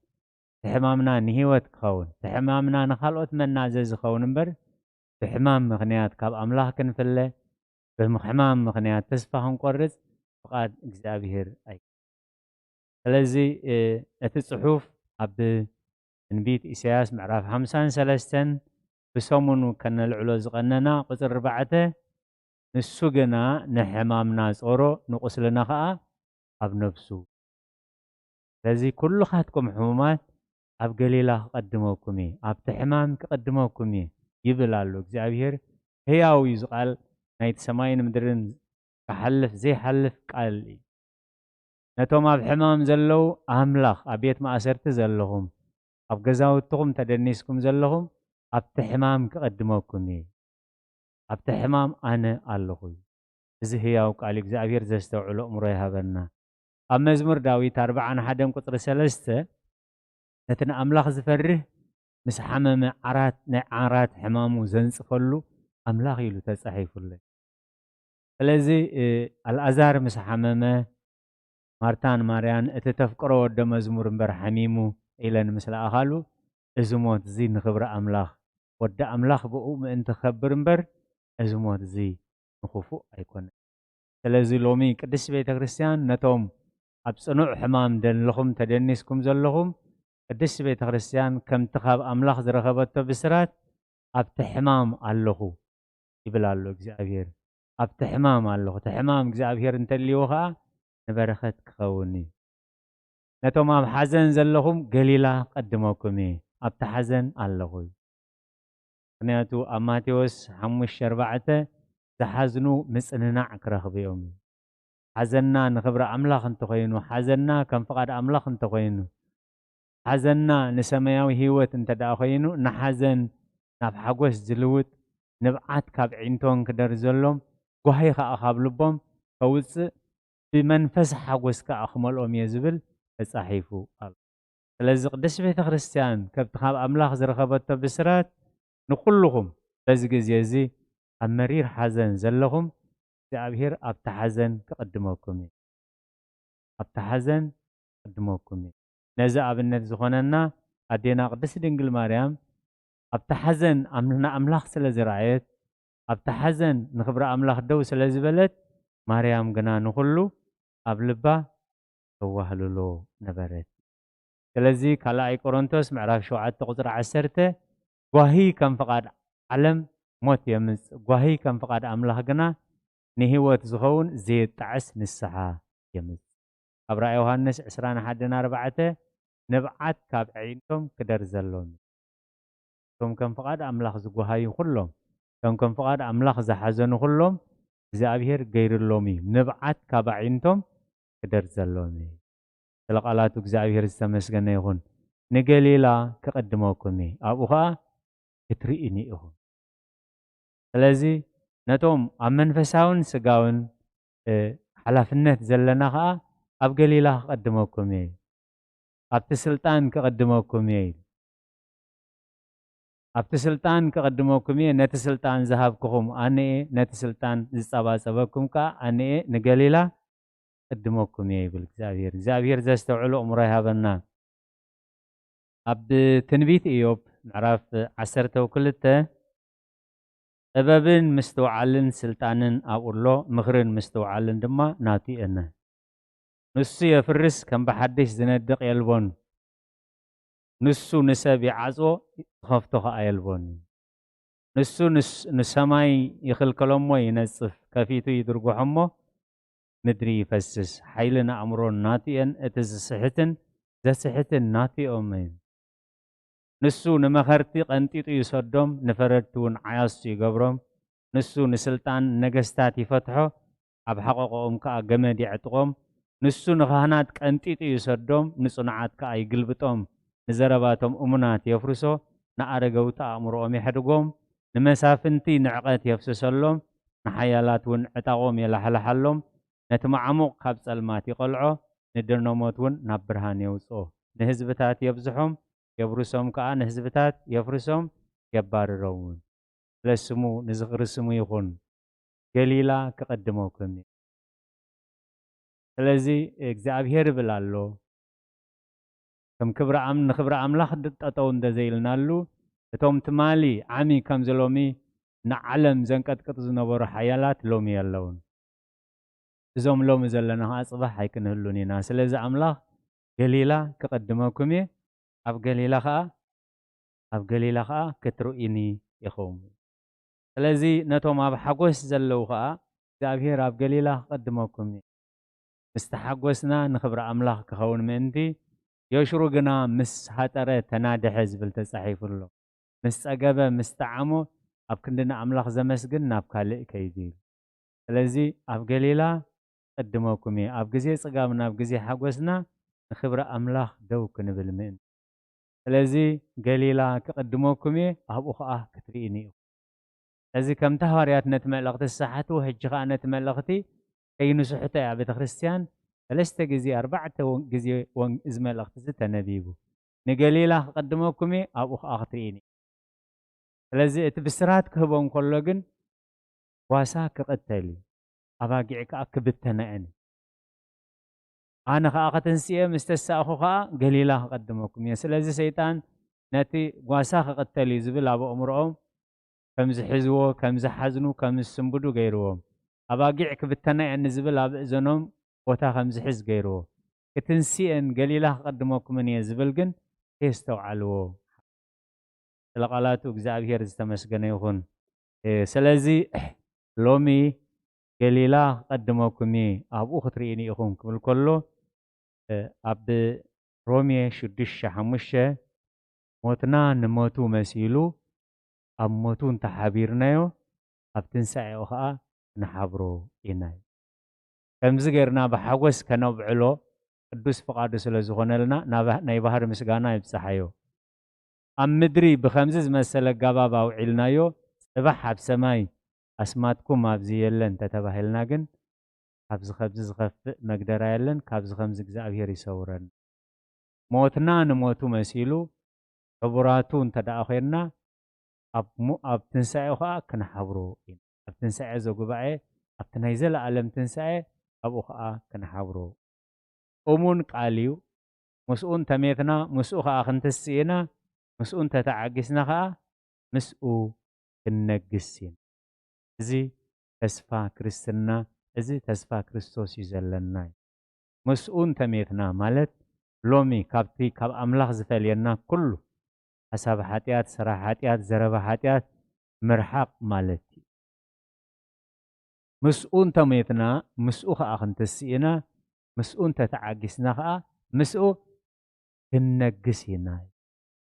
እቲ ሕማምና ንህይወት ክኸውን፣ እቲ ሕማምና ንኻልኦት መናዘዚ ክኸውን እምበር፣ ብሕማም ምኽንያት ካብ ኣምላኽ ክንፍለ፣ ብሕማም ምኽንያት ተስፋ ክንቆርጽ ፍቓድ እግዚኣብሔር ኣይ-፣ ስለዚ፣ እ፣ እቲ ጽሑፍ ኣብ ትንቢት ኢሳያስ ምዕራፍ ሓምሳን ሰለስተን ብሰሙኑ ከነልዕሎ ዝቐነና ቁጽሪ ኣርባዕተ፣ ንሱ ግና ንሕማምና ጾሮ፣ ንቁስልና ኸኣ ኣብ ነፍሱ። ስለዚ ኩልኻትኩም ሕሙማት ኣብ ገሊላ ክቐድመኩም እየ፣ ኣብቲ ሕማም ክቐድመኩም እየ ይብል ኣሎ እግዚኣብሔር። ህያው እዩ፣ እዚ ቃል ናይቲ ሰማይን ምድርን ክሓልፍ ዘይሓልፍ ቃል እዩ። ነቶም ኣብ ሕማም ዘለዉ ኣምላኽ፣ ኣብ ቤት ማእሰርቲ ዘለኹም፣ ኣብ ገዛውትኹም ተደኒስኩም ዘለኹም፣ ኣብቲ ሕማም ክቐድመኩም እየ። ኣብቲ ሕማም ኣነ ኣለኹ እዩ። እዚ ህያው ቃል እግዚኣብሔር ዘስተውዕሎ እምሮ ይሃበና። ኣብ መዝሙር ዳዊት ኣርብዓን ሓደን ቁጽሪ ሰለስተ፣ ነቲ ንኣምላኽ ዝፈርህ ምስ ሓመመ ዓራት፣ ናይ ዓራት ሕማሙ ዘንጽፈሉ ኣምላኽ ኢሉ ተጻሒፉለይ። ስለዚ፣ እ፣ ኣልኣዛር ምስ ሓመመ፣ ማርታን ማርያን፣ "እቲ ተፍቅሮ ወደ መዝሙር እምበር ሓሚሙ" ኢለን ምስ ለኣኻሉ፣ እዚ ሞት እዚ ንኽብሪ ኣምላኽ፣ ወዲ ኣምላኽ ብኡ ምእንቲ ክከብር እምበር፣ እዚ ሞት እዚ ንኽፉእ ኣይኮነን። ስለዚ ሎሚ ቅድስቲ ቤተ ክርስቲያን ነቶም ኣብ ጽኑዕ ሕማም ዘለኹም ተደኒስኩም ዘለኹም፣ ቅድስቲ ቤተ ክርስቲያን ከምቲ ካብ ኣምላኽ ዝረኸበቶ ብስራት ኣብቲ ሕማም ኣለኹ ይብል ኣሎ እግዚኣብሔር። ኣብቲ ሕማም ኣለኹ። እቲ ሕማም እግዚኣብሔር እንተልይዎ ኸኣ ንበረኸት ክኸውን እዩ። ነቶም ኣብ ሓዘን ዘለኹም ገሊላ ቀድመኩም እየ። ኣብቲ ሓዘን ኣለኹ እዩ። ምኽንያቱ ኣብ ማቴዎስ ሓሙሽተ ኣርባዕተ ዝሓዝኑ ምጽንናዕ ክረኽቡ እዮም። ሓዘንና ንኽብሪ ኣምላኽ እንተኾይኑ፣ ሓዘንና ከም ፍቓድ ኣምላኽ እንተኾይኑ፣ ሓዘንና ንሰማያዊ ህይወት እንተ ደኣ ኾይኑ፣ ንሓዘን ናብ ሓጎስ ዝልውጥ ንብዓት ካብ ኣዒንቶም ክደርዘሎም፣ ጓሂ ኸኣ ካብ ልቦም ከውጽእ፣ ብመንፈስ ሓጎስ ከኣ ክመልኦም እየ ዝብል ተጻሒፉ ኣሎ። ስለዚ ቅድስቲ ቤተ ክርስቲያን ከብቲ ካብ ኣምላኽ ዝረኸበቶ ብስራት ንኹልኹም በዚ ግዜ እዚ ኣብ መሪር ሓዘን ዘለኹም እግዚኣብሔር ኣብቲ ሓዘን ክቕድመኩም እዩ። ኣብቲ ሓዘን ክቕድመኩም እዩ። ነዚ ኣብነት ዝኾነና ኣዴና ቅድስቲ ድንግል ማርያም ኣብቲ ሓዘን ኣም-፣ ንኣምላኽ ስለ ዝረኣየት፣ ኣብቲ ሓዘን ንኽብሪ ኣምላኽ ደው ስለ ዝበለት፣ ማርያም ግና ንኹሉ ኣብ ልባ ተዋህልሎ ነበረት። ስለዚ ካልኣይ ቆሮንቶስ ምዕራፍ ሸውዓተ ቁጽሪ ዓሰርተ፣ "ጓሂ ከም ፍቓድ ዓለም ሞት የምጽእ፣ ጓሂ ከም ፍቓድ ኣምላኽ ግና ንህይወት ዝኸውን ዘየጣዕስ ንስሓ የምጽእ።" ኣብ ራእይ ዮሃንስ ዕስራን ሓደን ኣርባዕተ፣ "ንብዓት ካብ ኣዒንቶም ክደርዘሎም እዩ። እቶም ከም ፍቓድ ኣምላኽ ዝጓሃዩ ኩሎም፣ እቶም ከም ፍቓድ ኣምላኽ ዝሓዘኑ ኩሎም እግዚኣብሔር ገይርሎም እዩ። ንብዓት ካብ ኣዒንቶም ክደርዘሎም እዩ።" ስለ ቃላቱ እግዚኣብሔር ዝተመስገነ ይኹን። "ንገሊላ ክቕድመኩም እዩ፣ ኣብኡ ኸኣ ክትርእዩኒ ኢኹም።" ስለዚ ነቶም ኣብ መንፈሳውን ስጋውን፣ እ፣ ሓላፍነት ዘለና ኸኣ ኣብ ገሊላ ክቐድመኩም እየ፣ ኣብቲ ስልጣን ክቐድመኩም እየ ኢሉ። ኣብቲ ስልጣን ክቐድመኩም እየ፣ ነቲ ስልጣን ዝሃብኩኹም ኣነ እየ፣ ነቲ ስልጣን ዝጸባጸበኩም ከኣ ኣነ እየ፣ ንገሊላ ክቕድመኩም እየ ይብል እግዚኣብሔር። እግዚኣብሔር ዘስተውዕሎ እምሮ ይሃበና። ኣብ ትንቢት ኢዮብ ምዕራፍ ዓሰርተ ክልተ፣ ጥበብን ምስትውዓልን ስልጣንን ኣብኡ ኣሎ፣ ምኽርን ምስትውዓልን ድማ ናቱ እየን። ንሱ የፍርስ፣ ከም ብሓድሽ ዝነድቕ የልቦን። ንሱ ንሰብ ይዓጽዎ፣ ዝኸፍቶ ኸኣ የልቦን። ንሱ ንስ-፣ ንሰማይ ይኽልከሎሞ ይነጽፍ፣ ከፊቱ ይድርጉሖሞ፣ ምድሪ ይፈስስ። ሓይልን ኣእምሮን ናቱ እየን፣ እቲ ዝስሕትን ዘስሕትን ናቱ እዮም። ንሱ ንመኸርቲ ቀንጢጡ ይሰዶም፣ ንፈረድቲ እውን ዓያሱ ይገብሮም። ንሱ ንስልጣን ነገስታት ይፈትሖ፣ ኣብ ሓቆቆኦም ከኣ ገመድ የዕጥቖም። ንሱ ንኻህናት ቀንጢጡ ይሰዶም፣ ንጽኑዓት ከኣ ይግልብጦም። ንዘረባቶም እሙናት የፍርሶ፣ ንኣረገውቲ ኣእምሮኦም የሕድጎም። ንመሳፍንቲ ንዕቐት የፍስሰሎም፣ ንሓያላት እውን ዕጣቖም የላሕልሓሎም። ነቲ መዓሙቕ ካብ ጸልማት ይቐልዖ፣ ንደነሞት እውን ናብ ብርሃን የውጽኦ። ንህዝብታት የብዝሖም፣ የብርሶም ከኣ ንህዝብታት የፍርሶም፣ የባርሮም እውን። ስለ ስሙ፣ ንዝኽሪ ስሙ ይኹን። ገሊላ ክቕድመኩም እዩ። ስለዚ እግዚኣብሔር ይብል ኣሎ። ከም ክብሪ ኣም-፣ ንክብሪ ኣምላኽ ድ-፣ ጠጠው እንተ ዘይልናሉ፣ እቶም ትማሊ ዓሚ ከምዚ ሎሚ ንዓለም ዘንቀጥቅጡ ዝነበሩ ሓያላት ሎሚ የለውን። እዞም ሎሚ ዘለና ኸዓ ጽባሕ ኣይክንህሉን ኢና። ስለዚ ኣምላኽ ገሊላ ክቕድመኩም እየ፣ ኣብ ገሊላ ኸዓ፣ ኣብ ገሊላ ኸዓ ክትርእዩኒ ኢኹም። ስለዚ ነቶም ኣብ ሓጎስ ዘለዉ ኸዓ እግዚኣብሔር ኣብ ገሊላ ክቕድመኩም እዩ። ምስ ተሓጎስና ንኽብሪ ኣምላኽ ክኸውን ምእንቲ፣ የሽሩ ግና ምስ ሃጠረ ተናድሐ ዝብል ተጻሒፉ ኣሎ። ምስ ጸገበ፣ ምስ ጠዓሞ፣ ኣብ ክንዲ ንኣምላኽ ዘመስግን ናብ ካልእ ከይዱ ኢሉ። ስለዚ ኣብ ገሊላ ክቕድመኩም እየ። ኣብ ግዜ ጽጋብና፣ ኣብ ግዜ ሓጎስና ንኽብሪ ኣምላኽ ደው ክንብል ምእንቲ። ስለዚ ገሊላ ክቕድመኩም እየ፣ ኣብኡ ኸኣ ክትርእይኒ ኢኹም። ስለዚ ከምቲ ሃዋርያት ነቲ መልእኽቲ ዝሰሓቱ፣ ሕጂ ኸኣ ነቲ መልእኽቲ ከይንስሕቶ እያ ቤተ ክርስቲያን ሰለስተ ግዜ፣ ኣርባዕተ ወን-፣ ግዜ ወን-፣ እዚ መልእኽቲ እዚ ተነቢቡ። ንገሊላ ክቕድመኩም እየ፣ ኣብኡ ኸኣ ክትርእይኒ። ስለዚ እቲ ብስራት ክህቦም ከሎ ግን ጓሳ ክቕተል እዩ፣ ኣባጊዕ ከኣ ክብተና እየን። ኣነ ኸኣ ክትንስእ እየ፣ ምስ ተሳእኹ ኸኣ ገሊላ ክቐድመኩም እየ። ስለዚ ሰይጣን ነቲ ጓሳ ክቕተል እዩ ዝብል ኣብ ኣእምሮኦም ከም ዝሕዝዎ፣ ከም ዝሓዝኑ፣ ከም ዝስንብዱ ገይርዎም። ኣባጊዕ ክብተና እየን ዝብል ኣብ እዘኖም ቦታ ከም ዝሕዝ ገይርዎ። ክትንስእ እየን፣ ገሊላ ክቐድመኩምን እየ ዝብል ግን ከየስተውዓልዎ። ስለ ቃላቱ እግዚኣብሔር ዝተመስገነ ይኹን። እ፣ ስለዚ ሎሚ ገሊላ ክቐድመኩም እየ፣ ኣብኡ ክትርእዩኒ ኢኹም ክብል ከሎ፣ እ፣ ኣብ ሮሜ ሽዱሽተ ሓሙሽተ፣ "ሞትና ንሞቱ መሲሉ፣ ኣብ ሞቱ እንተሓቢርናዮ፣ ኣብ ትንሳኤኡ ኸኣ ክንሓብሮ ኢና" እዩ። ከምዚ ጌርና ብሓጎስ ከነብዕሎ ቅዱስ ፍቓዱ ስለ ዝኾነልና፣ ናባ-፣ ናይ ባህሪ ምስጋና ይብጽሓዮ። ኣብ ምድሪ ብኸምዚ ዝመሰለ ኣገባብ ኣውዒልናዮ፣ ጽባሕ ኣብ ሰማይ ኣስማትኩም ኣብዚ የለን እንተተባሂልና ግን፣ ካብዚ ኸብዚ ዝኸፍእ መግደራ የለን፣ ካብዚ ኸምዚ እግዚኣብሔር ይሰውረን። ሞትና ንሞቱ መሲሉ፣ ሕቡራቱ እንተ ደኣ ኾይንና፣ ኣብ ሙ-፣ ኣብ ትንሳኤኡ ኸኣ ክንሓብሮ ኢና። ኣብ ትንሳኤ ዘጉባኤ፣ ኣብቲ ናይ ዘለኣለም ትንሳኤ፣ ኣብኡ ኸኣ ክንሓብሮ። እሙን ቃል እዩ። ምስኡ እንተሜትና፣ ምስኡ ኸኣ ክንትስእ ኢና። ምስኡ እንተተዓጊስና ኸኣ፣ ምስኡ ክንነግስ ኢና። እዚ ተስፋ ክርስትና፣ እዚ ተስፋ ክርስቶስ እዩ ዘለና። ምስኡ እንተሜትና ማለት ሎሚ ካብቲ ካብ ኣምላኽ ዝፈልየና ኩሉ ሓሳብ ሓጢኣት፣ ስራሕ ሓጢኣት፣ ዘረባ ሓጢኣት ምርሓቕ ማለት እዩ። ምስኡ እንተሜትና ምስኡ ኸኣ ክንትስእ ኢና፣ ምስኡ እንተተዓጊስና ኸኣ ምስኡ ክንነግስ ኢና።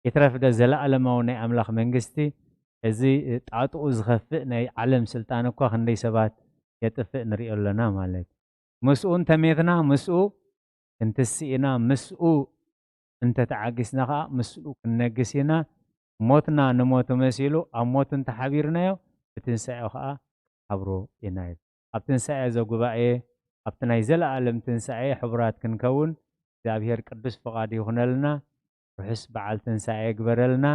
ይትረፍዶ ዘለኣለማዊ ናይ ኣምላኽ መንግስቲ፣ እዚ ጣጥኡ ዝኸፍእ ናይ ዓለም ስልጣን እኳ ክንደይ ሰባት የጥፍእ ንሪኦ ኣለና ማለት እዩ። ምስኡ እንተሜትና ምስኡ ክንትስእ ኢና፣ ምስኡ እንተተዓጊስና ኸኣ ምስኡ ክንነግስ ኢና። ሞትና ንሞቱ መሲሉ ኣብ ሞቱ እንተሓቢርናዮ ብትንሳኤኡ ኸኣ ክንሓብሮ ኢና ይብል። ኣብ ትንሳኤ ዘጉባኤ ኣብቲ ናይ ዘለኣለም ትንሳኤ ሕቡራት ክንከውን እግዚኣብሔር ቅዱስ ፍቓዱ ይኹነልና። ርሑስ በዓል ትንሳኤ ይግበረልና።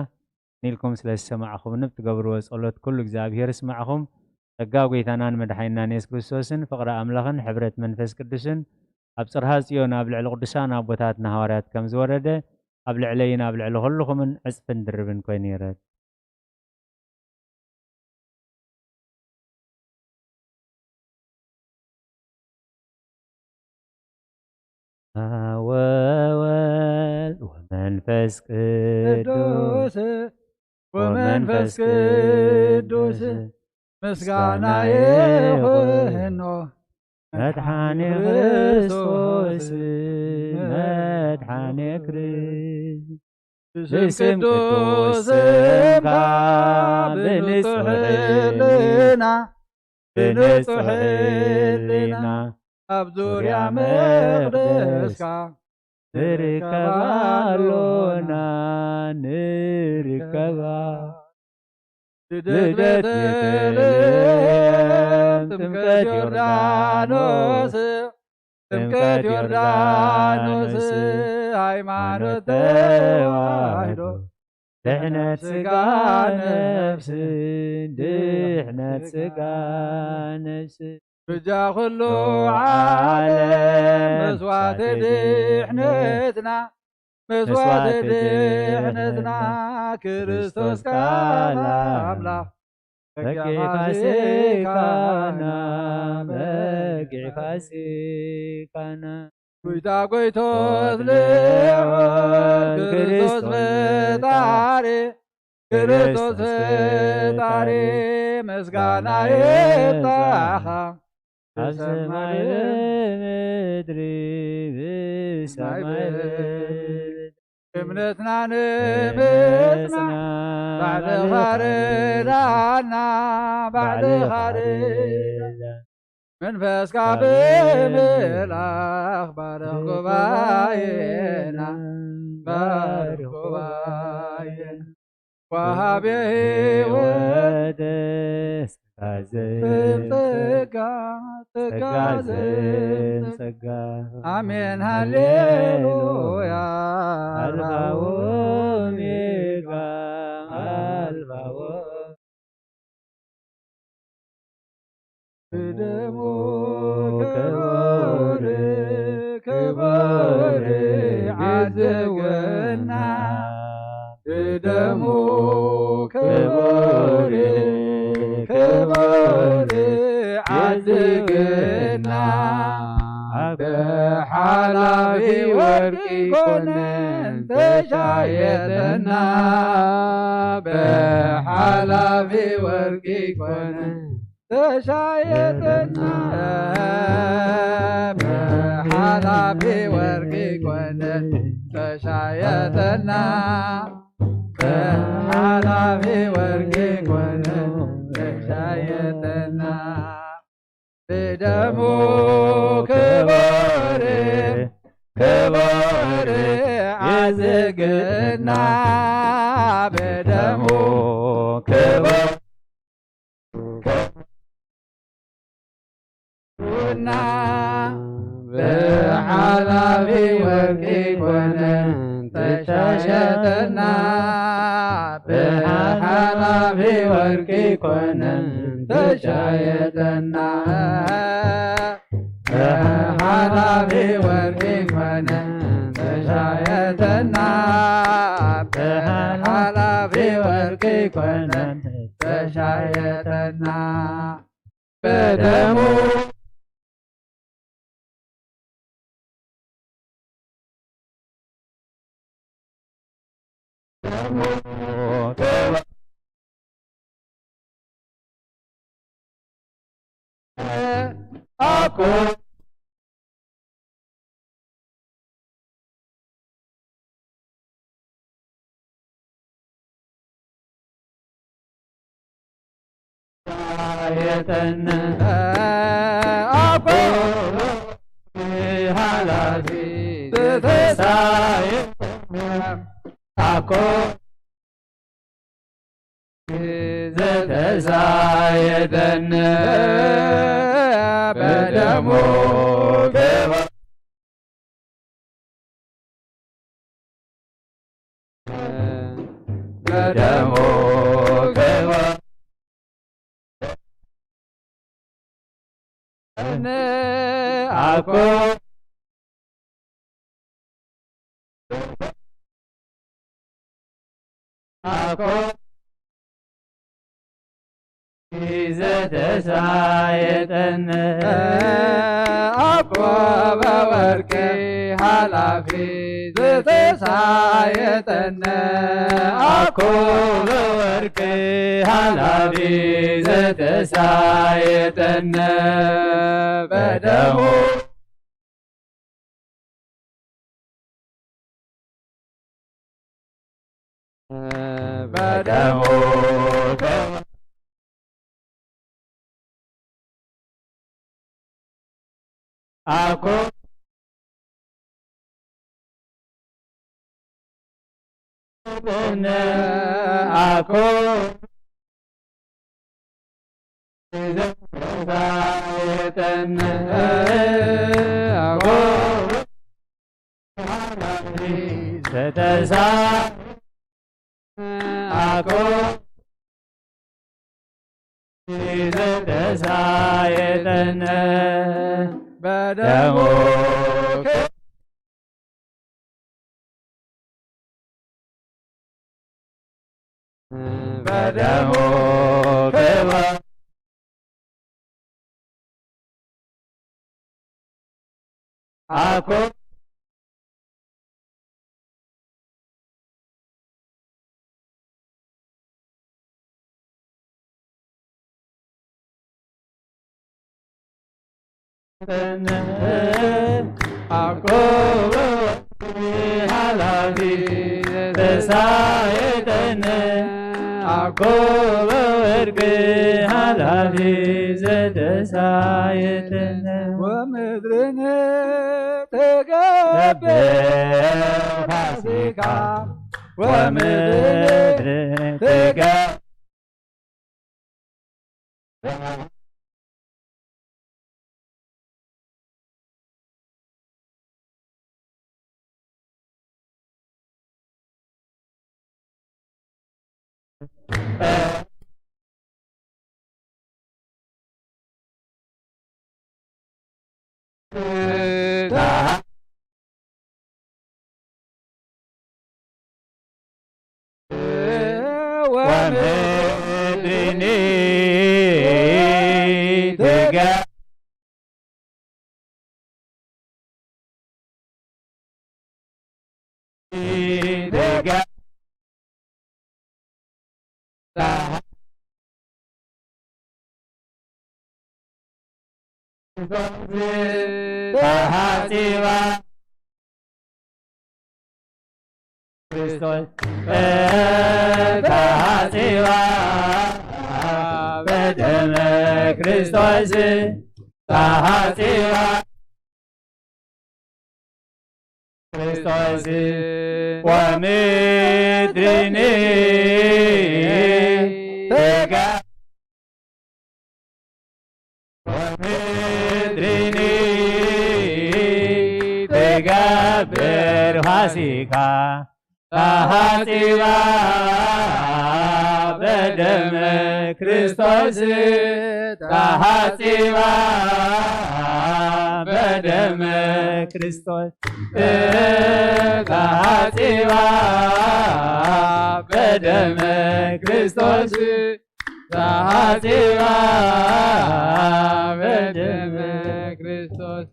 ኒልኩም ስለ ዝሰማዕኹምኒ ብትገብርዎ ጸሎት ኩሉ እግዚኣብሔር ይስማዕኹም። ጸጋ ጐይታናን መድሓኒናን የሱስ ክርስቶስን ፍቕሪ ኣምላኽን ሕብረት መንፈስ ቅዱስን ኣብ ጽርሃ ጽዮን ኣብ ልዕሊ ቅዱሳን ኣቦታትና ሃዋርያት ከም ዝወረደ ኣብ ልዕለይን ኣብ ልዕሊ ኩልኹምን ዕጽፍን ድርብን ኮይኑ ይረድ። ወወልድ ወመንፈስ ቅዱስ ቅዱስ ወመንፈስ ቅዱስ ምስጋና ይኹኖ መድሓኒ ክርስቶስ መድሓኒ ክርስቶስ ብስም ቅዱስ ስምካ ብንጹሕ ሕልና ብንጹሕ ሕልና ኣብ ዙርያ መቕደስካ ንርከብ ኣሎና ንርከባ። ልደት ቤተልሔም ጥምቀት ዮርዳኖስ ጥምቀት ዮርዳኖስ ሃይማኖት ተዋህዶ ድሕነት ስጋ ነፍስን ድሕነት ስጋ ነፍስን ብጃ ኩሉ ዓለም መስዋዕቲ ድሕነትና መስዋዕቲ ድሕነትና ክርስቶስ ቃል ኣምላኽ በጊዕ ፋሲካና በጊዕ ፋሲካና ጎይታ ጎይቶት ልዑል ክርስቶስ ፈጣሪ ክርስቶስ ፈጣሪ ምስጋና ይብጻኻ ኣብ ሰማይ ብምድሪ ብሰማይ ብምድሪ እምነትና ንምጽና ባዕልኻ ርዳና ባዕልኻ ርዳና መንፈስካ ብምልኣኽ ባርኽ ጉባኤና ባርኽ ጉባኤና ወሃቤ ሕይወት ጸጋ ዘም ጸጋ ጸጋ ዘም ጸጋ አሜን ሃሌሉያ አልፋ ወኦሜጋ አልፋ ወ ብደሙ ክቡር ክቡር ዓድግና ብደሙ ክቡር ክቡር ዓድግና ብሓላፊ ወርቂ ኮነን ተሻየጠና ብሓላፊ ወርቂ ኮነን ተሻየጠና ብሓላፊ ወርቂ ኮነን ተሻየጠና ብሓላፊ ወርቂ ኮነን ተሻየጠና ብደሙ ክቡር ክቡር ዓዝግና ብደሙ ክቡር ና ብሓላፊ ወርቂ ኮነን ተሻየጠና ብሓላፊ ወርቂ ኮነን ተሻየጠና ብሓላፊ ወርቂ ኮነን ተሻየጠና ብሓላፊ ወርቂ ኮነን ተሻየጠና በደሙ ደሙ ክባ-፣ በደሙ ክባ-፣ ኣኮ ኣኮ ዘተሳየጠነ ኣኮ በወርቂ ሃላፊ ዘተሳየጠነ ኣኮ በወርቂ ሃላፊ ዘተሳየጠነ በደሙ በደሙ ኣኮ ኣኮ ዘተሳ ኣኮ ዘተሳየጠነ በደሙ በደሙ ክባ ኣኮ ኣኮ ሃላፊ ተሳየጠነ ኣኮ በወርቂ ሃላፊ ዘተሳየጠነ ወምድርን ተገብር ፋሲካ ወምድርን ተገብር ወምድርኒ ትጋ ትጋ ተሃጺባ ክርስቶስ ተሃጺባ በደመ ክርስቶስ ተሃጺባ ክርስቶስ ወምድርኒ ተጋ ወምድርኒ ትገብር ፋሲካ ተሃጺባ በደመ ክርስቶስ ተሃጺባ በደመ ክርስቶስ ተሃጺባ በደመ ክርስቶስ ተሃጺባ በደመ ክርስቶስ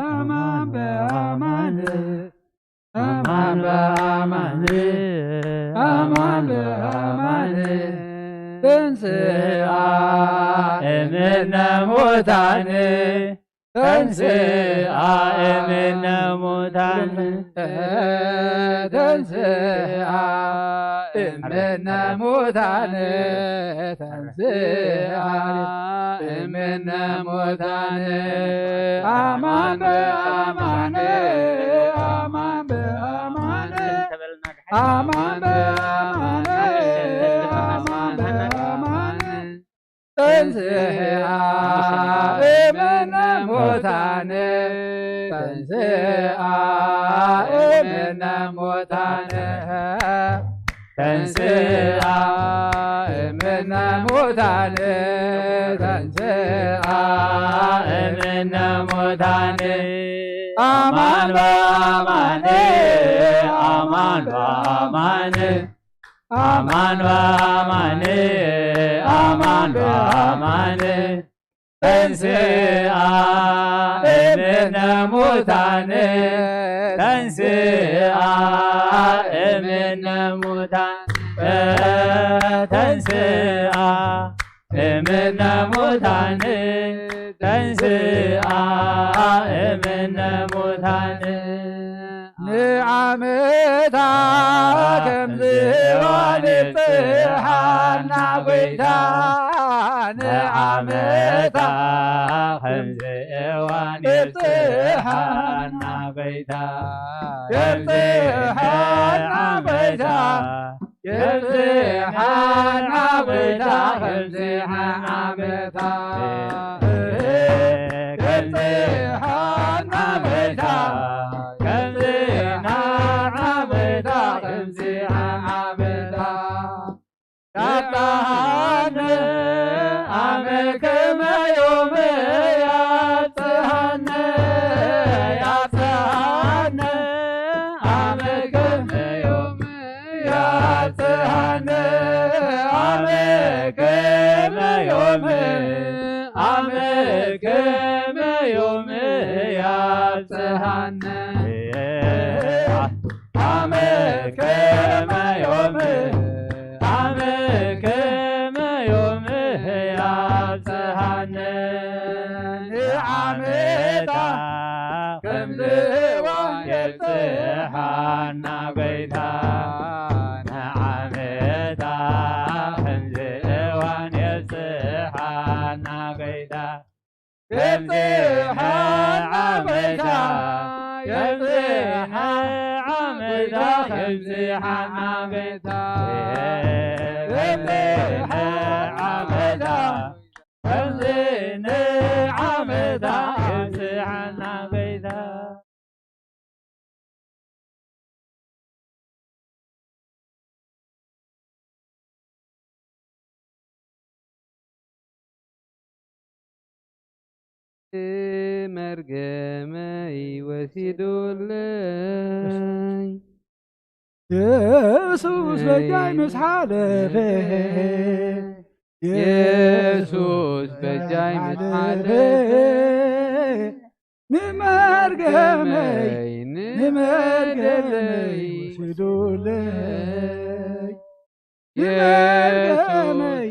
ኣማን በኣማን ኣማን በኣማን ኣማን በኣማን ተንስኣ እምነ ሙታን ተንሥአ እምነ ሙታን፣ ተንሥአ እምነ ሙታን፣ ተንሥአ እምነ ሙታን፣ አማን በአማን፣ አማን በአማን፣ አማን በአማን፣ አማን በአማን። ተንሥአ እምነ ሙታን፣ ተንሥአ እምነ ሙታን፣ ተንሥአ እምነ ሙታን፣ ተንሥአ እምነ ሙታን፣ አማን በአማን፣ አማን በአማን፣ አማን በአማን፣ አማን በአማን፣ ተንሥአ እምነ ሙታን፣ ተንሥአ እምነ ሙታን፣ ተንሥአ እምነ ሙታን፣ ተንሥአ እምነ ሙታን። ንዓመታ ከምዚ እዋን የብጽሓና ጐይታ፣ ንዓመታ ከምዚ እዋን የብጽሓና ጐይታ፣ የብጽሓና ጐይታ፣ የብጽሓና ጐይታ፣ ከምዚ ዓመታ፣ ከምዚ ዓመታ፣ ከምዚ ዓመታ፣ ከምዚ ዓመታ፣ ያብጽሓነ አመ ከመ ዮም ያብጽሓነ፣ ያብጽሓነ አመ ከመ ዮም ያብጽሓነ፣ አመ ከመ ዮም፣ አመ ከመ ዮም ያብጽሓነ፣ አመ ከመ ዮም፣ አመ ከመ ዮም ያብጽሓነ። ንዓመታ ከምዚ እዋን የብጽሓና ጐይታ፣ ንዓመታ ከምዚ እዋን የብጽሓና ጐይታ። የብጽሐ ዓመታ፣ የብጽሐ ዓመታ፣ የብጽሐ ዓመታ፣ የብጽሐ ዓመታ፣ ከምዚ ንዓመታ፣ የብጽሐና ጐይታ። መርገመይ ወሲዱለይ። የሱስ በጃይ ምስ ሓለፈ፣ የሱስ በጃይ ምስ ሓለፈ፣ ንመርገመይ፣ ንመርገመይ ወሲዱለይ። ንመርገመይ፣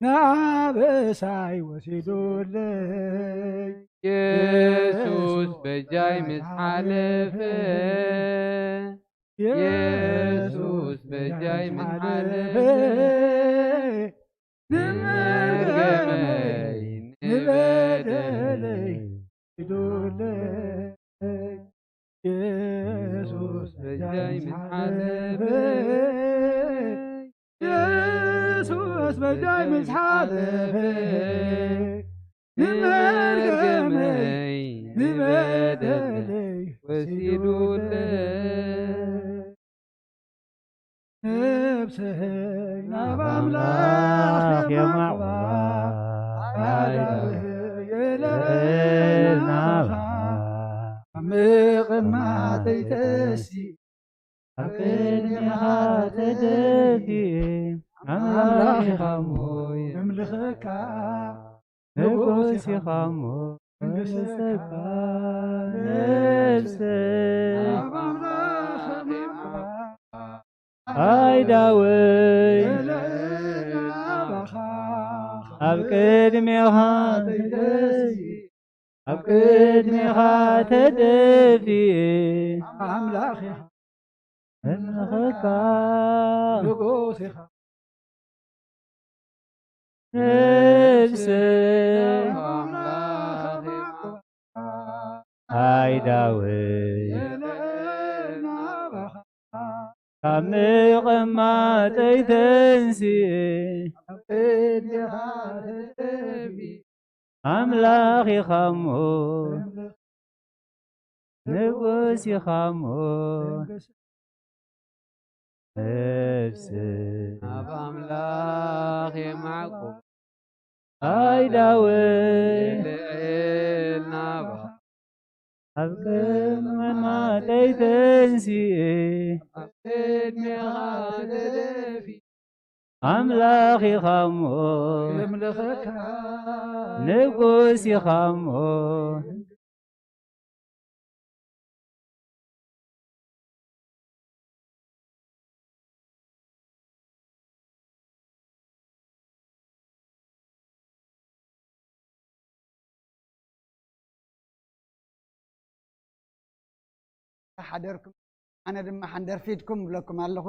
ንኣበሳይ ወሲዱለይ። የሱስ በጃይ ምስ ሓለፈ፣ የሱስ በጃይ ምስ ሓለፈ፣ ንመርገመይ፣ ንበደለይ ወሲዱለይ። የሱስ በጃይ ምስ ሓለፈ፣ የሱስ በጃይ ምስ ሓለፈ፣ ንመርገመይ፣ ንበደለይ ወሲዱለይ። ነብሰይ ናብ ኣምላኽ የማዕባ፣ ኣእዳወይ የለዕል ናባኻ። ኣብ ምቕማጠይ ተሲ፣ ኣብ ቅድሜኻ ተደፊ፣ ኣምላኽ ኢኻ እሞ የምልኸካ። ንጉስ ኢኻ እሞ መንግስተካ፣ ነፍሰይ ኣብ ኣምላኽ የማዕባ፣ ኣእዳወይ የለዕል ናባኻ። ኣብ ቅድሜኻ ተደፊ፣ ኣብ ቅድሜኻ ተደፊኤ ኣምላኽ ኢኻ እምልኸካ ንጉስ ኢኻ ነፍሰይ ኣምላኽ ኢኻ ኣይዳወይ ካብ ምቕማጠይ ተንስኤ ኣምላኽ ኢኻ እሞ ንጉስ ኢኻ እሞ ነፍሰይ ኣብ ኣምላኽ የማዕቁብ ኣይዳወይ ልዕል ናባ ኣብ ቅድሚ ማጠይ ተንስኤ ኣብ ቅድሜኻ ተደፊ ኣምላኽ ኢኻ እሞ የምልኸካ ንጉስ ኢኻ እሞ ሓደርኩም ኣነ ድማ ሓንደርፊድኩም ብለኩም ኣለኹ።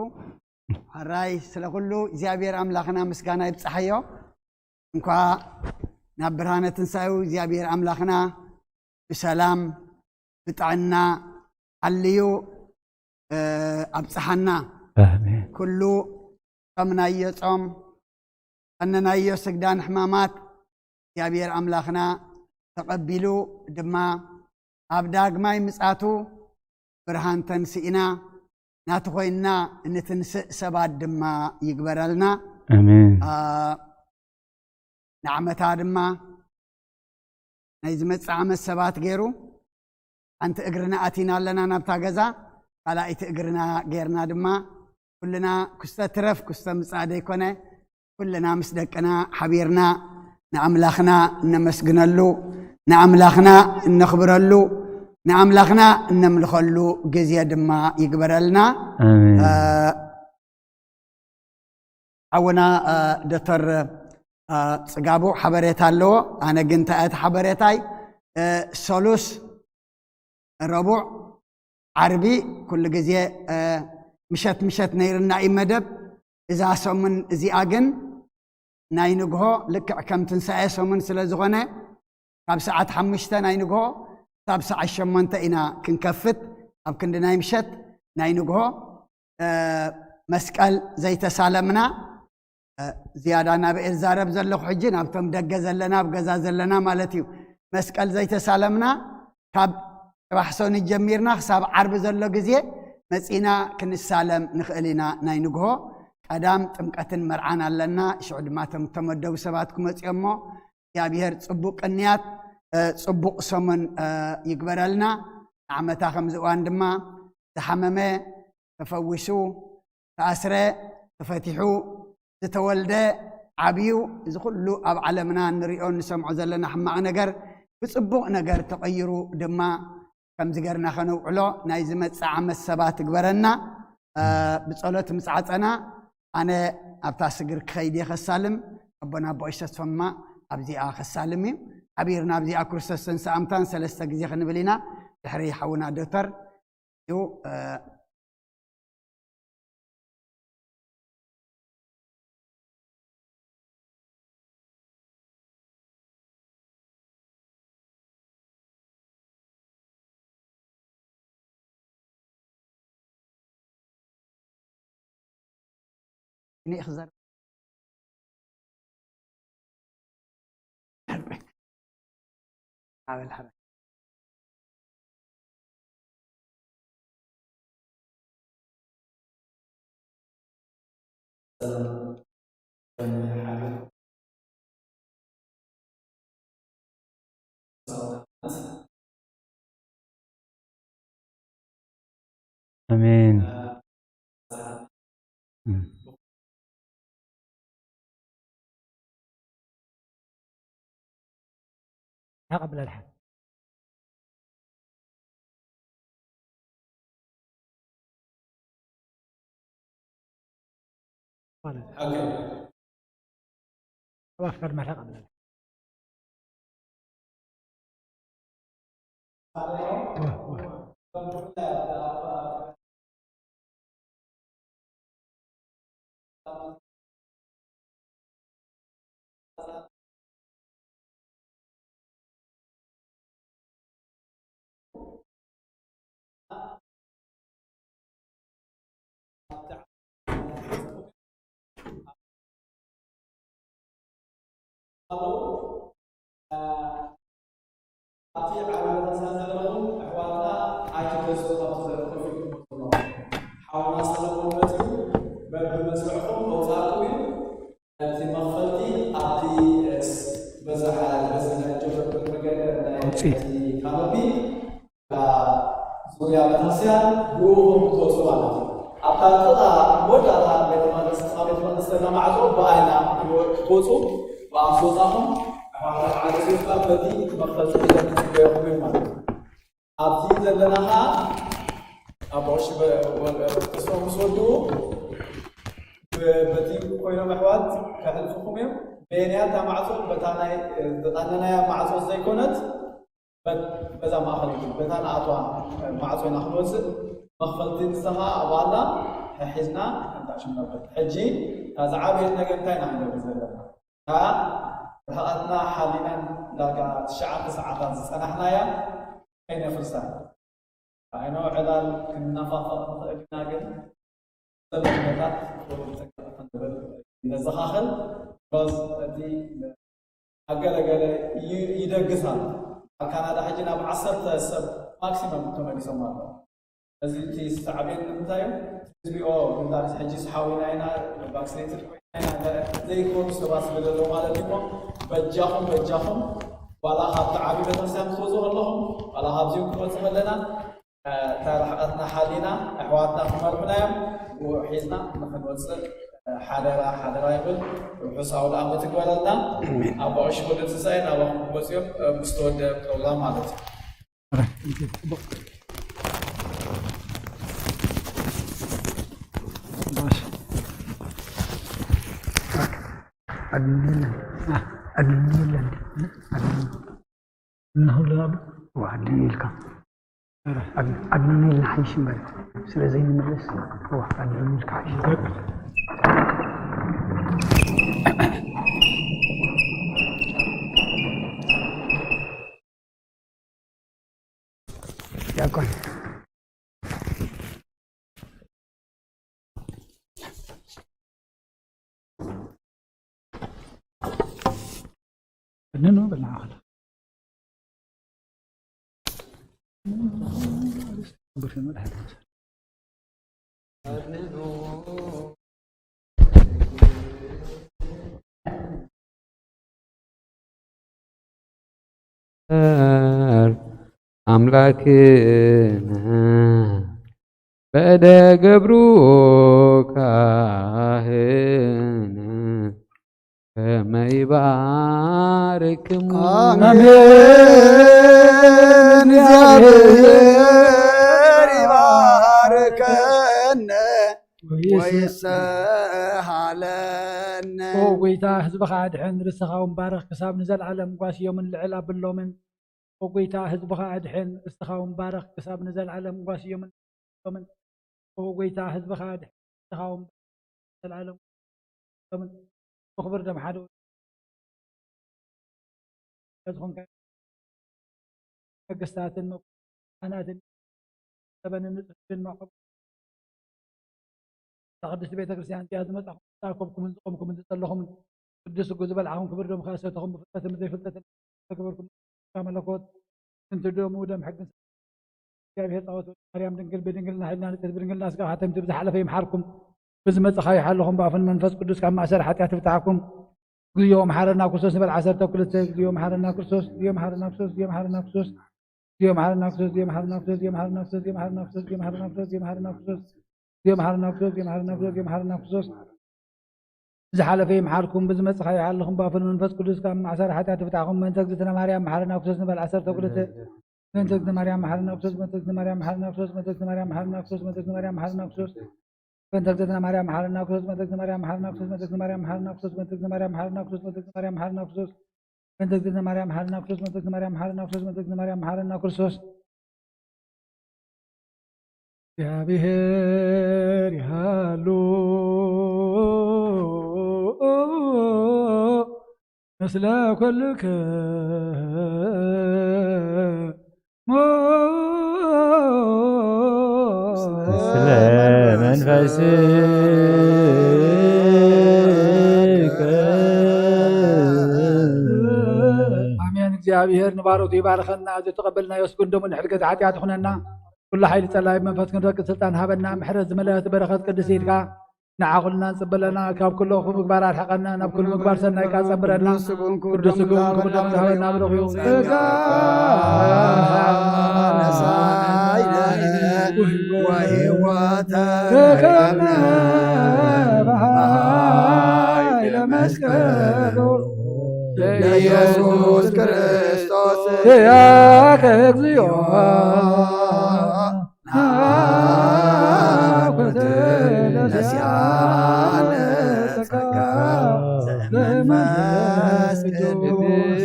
ሕራይ ስለ ኩሉ እግዚኣብሔር ኣምላኽና ምስጋና ይብጽሓዮ። እንኳ ናብ ብርሃነ ትንሳኤው እግዚኣብሔር ኣምላኽና ብሰላም ብጥዕና ኣልዩ ኣብጽሓና። ኣሜን። ኩሉ ጾምናዮ ጾም ቀነናዮ ስግዳን ሕማማት እግዚኣብሔር ኣምላኽና ተቐቢሉ ድማ ኣብ ዳግማይ ምጻቱ ብርሃን ተንስኢና ናቲ ኮይንና እንትንስእ ሰባት ድማ ይግበረልና። ኣሜን። ንዓመታ ድማ ናይ ዝመጽእ ዓመት ሰባት ገይሩ ሓንቲ እግርና ኣቲና ኣለና ናብታ ገዛ ካልኣይቲ እግርና ገይርና ድማ ኩልና ክስተ ትረፍ ክስተ ምጻእ ደይኮነ ኩልና ምስ ደቅና ሓቢርና ንኣምላኽና እነመስግነሉ ንኣምላኽና እነኽብረሉ ንኣምላኽና እነምልኸሉ ግዜ ድማ ይግበረልና። ሓውና ዶክተር ጽጋቡ ሓበሬታ ኣለዎ። ኣነ ግን እንታይ እቲ ሓበሬታይ ሰሉስ ረቡዕ ዓርቢ ኩሉ ግዜ ምሸት ምሸት ነይርና እዩ መደብ። እዛ ሰሙን እዚኣ ግን ናይ ንግሆ ልክዕ ከም ትንሳኤ ሰሙን ስለ ዝኾነ ካብ ሰዓት ሓሙሽተ ናይ ንግሆ ክሳብ ሰዓት ሸሞንተ ኢና ክንከፍት ኣብ ክንዲ ናይ ምሸት ናይ ንግሆ መስቀል ዘይተሳለምና ዝያዳ ናበኤ ዝዛረብ ዘለኹ ሕጂ ናብቶም ደገ ዘለና ኣብ ገዛ ዘለና ማለት እዩ። መስቀል ዘይተሳለምና ካብ ጽባሕ ሰኑይ ጀሚርና ክሳብ ዓርቢ ዘሎ ግዜ መጺና ክንሳለም ንኽእል ኢና። ናይ ንግሆ ቀዳም ጥምቀትን መርዓን ኣለና። ሽዑ ድማ እቶም እተመደቡ ሰባት ክመጽኡ እሞ እግዚኣብሔር ጽቡቕ ቅንያት ጽቡቕ ሰሙን ይግበረልና። ንዓመታ ከምዚ እዋን ድማ ዝሓመመ ተፈዊሱ ተኣስረ ተፈቲሑ ዝተወልደ ዓብዩ እዚ ኩሉ ኣብ ዓለምና እንሪኦ እንሰምዖ ዘለና ሕማቕ ነገር ብፅቡቕ ነገር ተቐይሩ ድማ ከምዚ ገርና ከነውዕሎ ናይ ዝመፅእ ዓመት ሰባት ትግበረና። ብፀሎት ምስ ዓፀና ኣነ ኣብታ ስግር ክኸይድ እየ ከሳልም ኣቦና ኣቦ ይሰስፈማ ኣብዚኣ ከሳልም እዩ። ሓቢርና ኣብዚኣ ክርስቶስ ተንስኣምታን ሰለስተ ግዜ ክንብል ኢና። ድሕሪ ሓውና ዶክተር እዩ። ኣሜን። ተቐብለልሓ ማለት ኣባፍከር መርሐ ቀብለልሓ ኣብቲ ዓቢ ቤተክርስትያን ዘለኹም ኣሕዋትና ኣይትገዝኡ፣ ካብቲ ዘርኢ ኮፍ ኢልኩም ዘለኹም ሓውና ሰለሞን መፂኡ በብመስርዕኹም ከውፅኣኩም እዩ። እቲ መኽፈልቲ ኣብቲ በዛ በዚ ናይ ጀበርኩት መገዲ ናይ ውፅኢት እቲ ካኖፒ ዙርያ ቤተክርስትያን ብኡ ክትወፁ ማለት እዩ። ኣብታ ጥቓ መወዳእታ ቤተ መቅደስ፣ ጥቓ ቤተ መቅደስ ዘላ ማዕፆ ብኣይና ክትወ-፣ ክትወፁ ብኣፍ ወፃኹም ኣሕዋትና ሓደ ሴፍታ በቲ መኽፈልቲ ሒዘን ክፅበየኹም እዩ ማለት እዩ። ኣብዚ ዘለና ኸዓ ኣቦ ቀሺ በ-፣ ወ-፣ ተስፋ ምስ ወድኡ ብ-፣ በቲ ኮይኖም ኣሕዋት ከሕልፉኹም እዮም። በየንያታ ማዕፆ በታ ናይ ዝቐነናያ ማዕፆ ዘይኮነት በ-፣ በዛ ማእኸል እዩ። በታ ንኣትዋ ማዕጾ ኢና ክንወፅእ። መኽፈልቲ ንሳ ኸዓ ኣብኣ ኣላ፣ ሒዝና ክንጣሽም ነበር። ሕጂ እታ ዝዓበየት ነገር እንታይ ኢና ክንገብር ዘለና? እታ ርሕቐትና ሓሊናን ዳርጋ ትሽዓተ ሰዓታት ዝጸናሕናያ ከይነፍርሳ። ኣይኖ ዕላል ክንናፋፈቕ ንኽእል ኢና፣ ግን ዘሎ ኩነታት ብሩህ ጥንቃቐ ክንብል ነዘኻኽር። ቢኮዝ እቲ ኣብ ገለ ገለ ይ-፣ ይደግስ ኣሎ። ኣብ ካናዳ ሕጂ ናብ ዓሰርተ ሰብ ማክሲመም ተመሊሶም ኣለዉ። እዚ እቲ ዝዓበየኒ ንምንታይ እዩ? ህዝቢ ኦ፣ እንዳ ሕጂ ሓዊና ኢና፣ ቫክሲኔትድ ኮይና ኢና፣ ዘይኮኑ ሰባት ስለ ዘለዉ ማለት እዩ። በጃኹም፣ በጃኹም፣ ዋላ ካብቲ ዓቢ ቤተክርስትያን ክትወፁ ከለኹም፣ ዋላ ካብዚኦም ክንወፅእ ከለና፣ እታ ርሕቐትና ሓሊና ኣሕዋትና ክመርሑና እዮም። ብኡ ሒዝና ንኽንወፅእ ሓደራ፣ ሓደራ ይብል። ርሑስ ኣውደ ዓመት ይግበረልና። ኣሜን። ኣቦ ቀሺ ወልደትንሳኤ ናባኹም ክመፁ እዮም፣ ምስ ተወደአ ፕሮግራም ማለት እዩ። ኣድሚል፣ ኣድሚል፣ ኣድሚል። እናሁሉ ኣብ ዋዕድን ኢልካ። ኣድ-፣ ኣድሚል ንሓይሽ እምበር ስለ ዘይንምለስ፣ ዋ፣ ኣድሚል ክሓይሽ። ዲያቆን። እነኖ በልና ኣኸለ። ኣምላክነ በደ ገብሩ ካህነ ከመ ይባርክሙ። ኣሜን። እግዚኣብሔር ይባርከነ ወይስ-፣ ወይስሃለነ። ኦ ጎይታ፣ ህዝብኻ ኣድሕን፣ ርስትኻ እውን ባርኽ፣ ክሳብ ንዘለዓለም ጓስዮምን ልዕል ኣብሎምን። ኦ ጎይታ፣ ህዝብኻ ኣድሕን፣ ርስትኻ እውን ባርኽ፣ ክሳብ ንዘለዓለም ጓስዮምን ልዕል ኣብሎምን። ኦ ጎይታ፣ ህዝብኻ ኣድሕን፣ ርስትኻ እውን ባርኽ፣ ዘለዓለም ሎምን ብኽብር ደም ሓደ ወድኻ ዝኾንካ ነገስታትን መኳንንትን ሰበንን ንጹሕን መዓብ እታ ቅድስቲ ቤተ ክርስቲያን እዚኣ ዝመጻኹም፣ ዝተኣከብኩምን ዝቆምኩምን ዝጸለኹምን፣ ቅዱስ ሕጉ ዝበልዓኹም፣ ክቡር ደሙ ከኣ ዝሰተኹም፣ ብፍልጠትን ብዘይፍልጠትን ዝተገበርኩም መለኮት፣ እንተ ደሙ ደም ሕግን እግዚኣብሔር ጸወት ወልድ ማርያም ድንግል ብድንግልና ሕልና ንጽሕት ብድንግልና ስጋ ሓተምቲ ብዝሓለፈ ይምሓርኩም። ብዝመጽእ ይሓለኹም። ብኣፍን መንፈስ ቅዱስ ካብ ማእሰር ሓጢኣት ይፍትሓኩም። እግዚኦ መሓረና ክርስቶስ ንበል ዓሰርተ ክልተ። እግዚኦ መሓረና ክርስቶስ፣ እግዚኦ መሓረና ክርስቶስ፣ እግዚኦ መሓረና ክርስቶስ፣ እግዚኦ መሓረና ክርስቶስ፣ እግዚኦ መሓረና ክርስቶስ፣ እግዚኦ መሓረና ክርስቶስ፣ እግዚኦ መሓረና ክርስቶስ፣ እግዚኦ መሓረና ክርስቶስ፣ እግዚኦ መሓረና ክርስቶስ፣ እግዚኦ መሓረና ክርስቶስ፣ እግዚኦ መሓረና ክርስቶስ። ብዝሓለፈ ይምሓርኩም፣ ብዝመጽእ ይሓልኹም፣ ብኣፍን መንፈስ ቅዱስ ካብ ማእሰር ሓጢኣት ይፍታሕኩም። በእንተ እግዝእትነ ማርያም መሓረና ክርስቶስ ንበል ዓሰርተ ክልተ። በእንተ እግዝእትነ ማርያም መሓረና ክርስቶስ፣ በእንተ እግዝእትነ ማርያም መሓረና ክርስቶስ፣ በእንተ እግዝእትነ ማርያም መሓረና ክርስቶስ፣ በእንተ እግዝእትነ ማርያም መሓረና ክርስቶስ፣ በእንተ እግዝእትነ ማርያም መሓረና ክርስቶስ፣ በእንተ እግዝእትነ ማርያም መሓረና ክርስቶስ፣ በእንተ እግዝእትነ ማርያም መሓረና ክርስቶስ፣ በእንተ እግዝእትነ ማርያም መሓረና ክርስቶስ፣ በእንተ እግዝእትነ ማርያም መሓረና ክርስቶስ፣ በእንተ እግዝእትነ ማርያም መሓረና ክርስቶስ፣ በእንተ እግዝእትነ ማርያም መሓረና ክርስቶስ፣ እግዚኣብሔር ይሃሉ ምስለ ኩልክሙ። ምስለ መንፈስከ። ኣሜን። እግዚኣብሔር ንባሮቱ ይባርኸና። እዚ ተቐበልናዮ ስግንዶም ንሕድገት ሓጢኣት ይኹነና። ኩሉ ሓይሊ ጸላኢ መንፈስ ክንረግጥ ስልጣን ሃበና። ምሕረት ዝመልአት በረኸት ቅድስቲ ኢድካ ንዓ ኩልና ንጽበለና። ካብ ኩሉ ክፉእ ምግባር ኣርሕቐና። ናብ ኩሉ ምግባር ሰናይ ቃል ጸምረና። ቅዱስ ስግኡን ክቡር ደሙን ዝሃበና ብሩኽ እዩ። ጸጋ ነሳይነ ወሕይወተ ረከብነ በኃይለ መስቀሉ ለኢየሱስ ክርስቶስ ያከ እግዚኦ ናኩት ነሲያነ ጸጋ ዘመንፈስ ቅዱስ።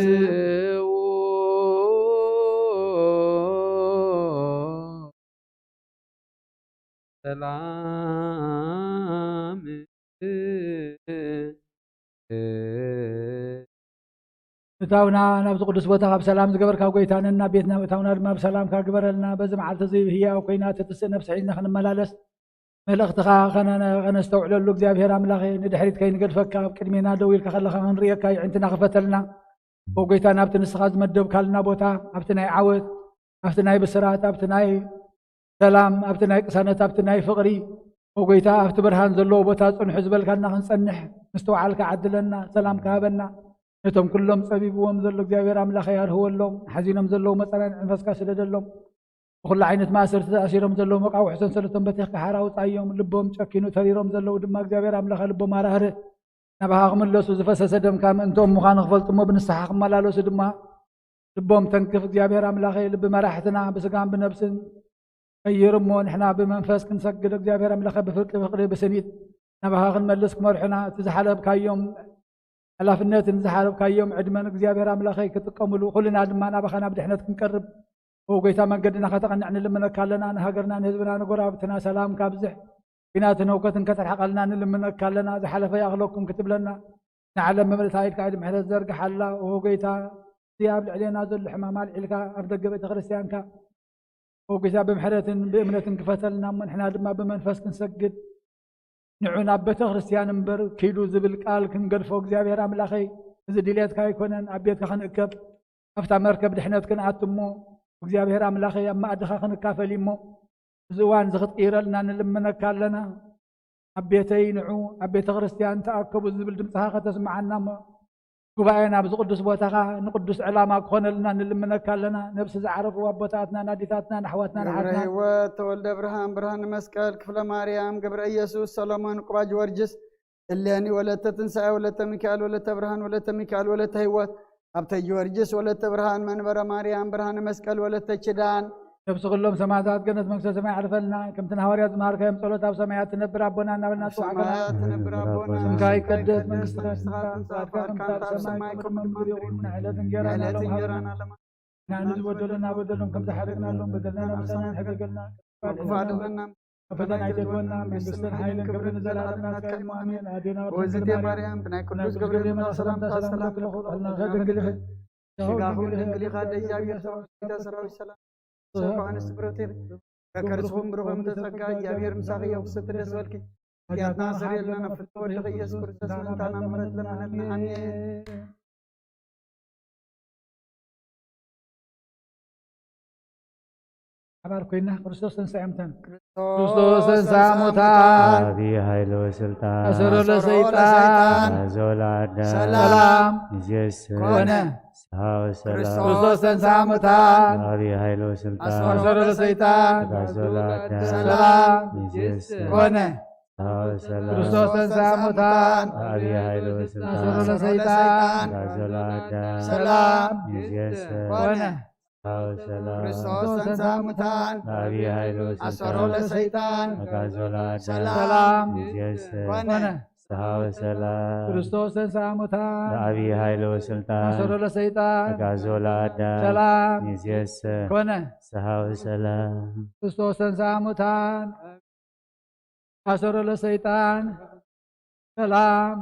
ሰላም ምእታውና ናብዚ ቅዱስ ቦታ ካብ ሰላም ዝገበርካ ጎይታ ነና ቤትና ምእታውና ድማ ብሰላምካ ግበረልና። በዚ መዓልቲ እዚ ህያው ኮይና ትትስእ ነፍሲ ሒዝና ክንመላለስ መልእኽትኻ ከነ- ከነስተውዕለሉ እግዚኣብሔር ኣምላኸ ንድሕሪት ከይንገድፈካ ኣብ ቅድሜና ደው ኢልካ ከለኻ ክንርእየካ ይዕንትና ክፈተልና። ኦ ጎይታ ናብቲ ንስኻ ዝመደብካልና ቦታ ኣብቲ ናይ ዓወት ኣብቲ ናይ ብስራት ኣብቲ ናይ ሰላም ኣብቲ ናይ ቅሳነት ኣብቲ ናይ ፍቕሪ ኦ ጎይታ ኣብቲ ብርሃን ዘለዎ ቦታ ጽንሑ ዝበልካና ክንጸንሕ ምስትውዓልካ ዓድለና ሰላምካ ሃበና። ነቶም ኩሎም ጸቢብዎም ዘሎ እግዚኣብሔር ኣምላኸ ያርህወሎም። ሓዚኖም ዘለዉ መጸናንዒ መንፈስካ ስደደሎም። ብኹሉ ዓይነት ማእሰርቲ ተኣሲሮም ዘለዉ መቃውሕ ሰንሰለቶም በቲኽካ ሓራ ውጻዮም። ልቦም ጨኪኑ ተሪሮም ዘለዉ ድማ እግዚኣብሔር ኣምላኸ ልቦም ኣራህርህ። ናባኻ ክምለሱ ዝፈሰሰ ደምካ ምእንትኦም ምዃኑ ክፈልጡ እሞ ብንስሓ ክመላለሱ ድማ ልቦም ተንክፍ። እግዚኣብሔር ኣምላኸ ልቢ መራሕትና ብስጋን ብነብስን ቀይር እሞ ንሕና ብመንፈስ ክንሰግድ እግዚኣብሔር ኣምላኸ ብፍርቂ ፍቕሪ ብስኒት ናባኻ ክንመልስ ክመርሑና እቲ ዝሓለብካዮም ሓላፍነትን ዝሓለብካዮም ዕድመን እግዚኣብሔር ኣምላኸይ ክጥቀምሉ ኩልና ድማ ናባኻ ናብ ድሕነት ክንቀርብ ኦ ጎይታ መንገድና ከተቐንዕ ንልምነካ ኣለና። ንሃገርና ንህዝብና ንጎረባብትና ሰላም ካብዝሕ ኲናትን ህውከትን ከተርሕቐልና ንልምነካ ኣለና። ዝሓለፈ ይኣኽለኩም ክትብለና ንዓለም መመልእታ ኢድካ ኢድ ምሕረት ዘርግሓላ ኦ ጎይታ እቲ ኣብ ልዕሌና ዘሎ ሕማም ኣልዒልካ ኣብ ደገ ቤተ ክርስቲያንካ ኦ ጎይታ ብምሕረትን ብእምነትን ክፈተልና እሞ ንሕና ድማ ብመንፈስ ክንሰግድ ንዑ ናብ ቤተ ክርስቲያን እምበር ኪዱ ዝብል ቃል ክንገድፎ እግዚኣብሔር ኣምላኸይ እዚ ድልየትካ ኣይኮነን። ኣብ ቤትካ ክንእከብ ኣብታ መርከብ ድሕነት ክንኣቱ እሞ እግዚኣብሔር ኣምላኸይ ኣብ ማእድኻ ክንካፈል እዩ እሞ እዚ እዋን እዚ ክትቅይረልና ንልምነካ ኣለና። ኣብ ቤተይ ንዑ ኣብ ቤተ ክርስቲያን ተኣከቡ ዝብል ድምፅኻ ከተስምዓና እሞ ጉባኤ ናብዚ ቅዱስ ቦታኻ ንቅዱስ ዕላማ ክኾነልና ንልምነካ ኣለና። ነብሲ ዝዓረፉ ኣቦታትና ናዲታትና ንኣሕዋትና ግብረ ናሓትና ህይወት ተወልደ ብርሃን ብርሃን መስቀል ክፍለ ማርያም ገብረ ኢየሱስ ሰሎሞን ቁባ ጊዮርጊስ እሌኒ ወለተ ትንሳኤ ወለተ ሚካኤል ወለተ ብርሃን ወለተ ሚካኤል ወለተ ህይወት ሃብተ ጊዮርጊስ ወለተ ብርሃን መንበረ ማርያም ብርሃነ መስቀል ወለተ ኪዳን ነብሲ ኩሎም ሰማዕታት ገነት መንግስተ ሰማይ ኣዕርፈልና። ከምቲ ንሃዋርያት ዝመሃርካዮም ጸሎት ኣብ ሰማያት ትነብር ኣቦና እናበልና ኣብ ጽዋዕካ ሰማያት ትነብር ኣቦና ስምካ ይቀደስ መንግስትኻ ትምጻእ ፍቃድካ ከምቲ ኣብ ሰማይ ከምኡ ድማ ምድሪ ይኹን። ዕለት እንጀራና ዕለት ሎም እንጀራና ሃበና ሎም ንሕና ንዝበደሉና በደሎም ከም ዝሓደግናሎም በደልና ናብ ምሳና ሕደገልና ክፉእ ኣድሕነና ፈተና ኣይተግበና መንግስትን ሓይልን ክብርን ንዘለኣለም ናትካ እዩ ኣሜን። ኣዴና ወዝቴ ማርያም ብናይ ቅዱስ ገብርኤል ሰላምታ ሰላም ለክልኹ ክልና ከድንግልህ ስጋኹም ድንግል ኢኻ ደእግዚኣብሔር ሰራዊት ሰላም ሰብኳ ኣንስቲ ብረቴር ከከርስኹም ብሩኹም ተጸጋ እግዚኣብሔር ምሳኺ የውስቲ ደስ በልኪ። ኃጢአትና ሰሪልና ናብ ፍትወ ወድኺ ኢየሱስ ክርስቶስ ምእንታና ምሕረት ለምነልና ኣሜን። ሓባር ኮይና ክርስቶስ ተንሳ እምተን ክርስቶስ ተንሳ ሙታን ዓቢ ኃይል ወስልጣን ኣሰሮ ለሰይጣን ዘወላዳ ሰላም ይዜስ ኮነ። ሰሃው ሰላም ክርስቶስ ተንሳ ሙታን ዓቢ ኃይል ወስልጣን ኣሰሮ ለሰይጣን ዘወላዳ ሰላም ይዜስ ኮነ። ሰሃው ሰላም ክርስቶስ ተንሳ ሙታን ዓቢ ኃይል ወስልጣን ኣሰሮ ለሰይጣን ዘወላዳ ሰላም ይዜስ ኮነ። ሰላም ክርስቶስ ተንሳ ሙታን ዓቢ ኃይል ወስልጣን ኣሰሮ ለሰይጣን ዘወላዳ ሰላም ይዜስ ኮነ። ፍስሓ ወሰላም። ክርስቶስ ተንሥአ እሙታን ብዓብዪ ኃይል ወስልጣን አሰሮ ለሰይጣን አግዓዞ ለአዳም ሰላም ይእዜሰ ኮነ። ፍስሓ ወሰላም። ክርስቶስ ተንሥአ እሙታን አሰሮ ለሰይጣን ሰላም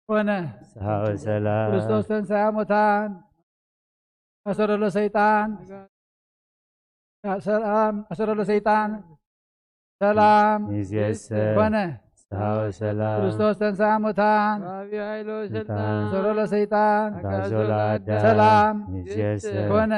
ኮነ። ፍስሓ ወሰላም። ክርስቶስ ተንሥአ እሙታን አሰሮ ለሰይጣን ሰላም አሰሮ ለሰይጣን ሰላም ይእዜሰ ኮነ። ፍስሓ ወሰላም። ክርስቶስ ተንሥአ እሙታን ብዓብዪ ኃይል ወስልጣን አሰሮ ለሰይጣን አግዓዞ ለአዳም ሰላም ይእዜሰ ኮነ።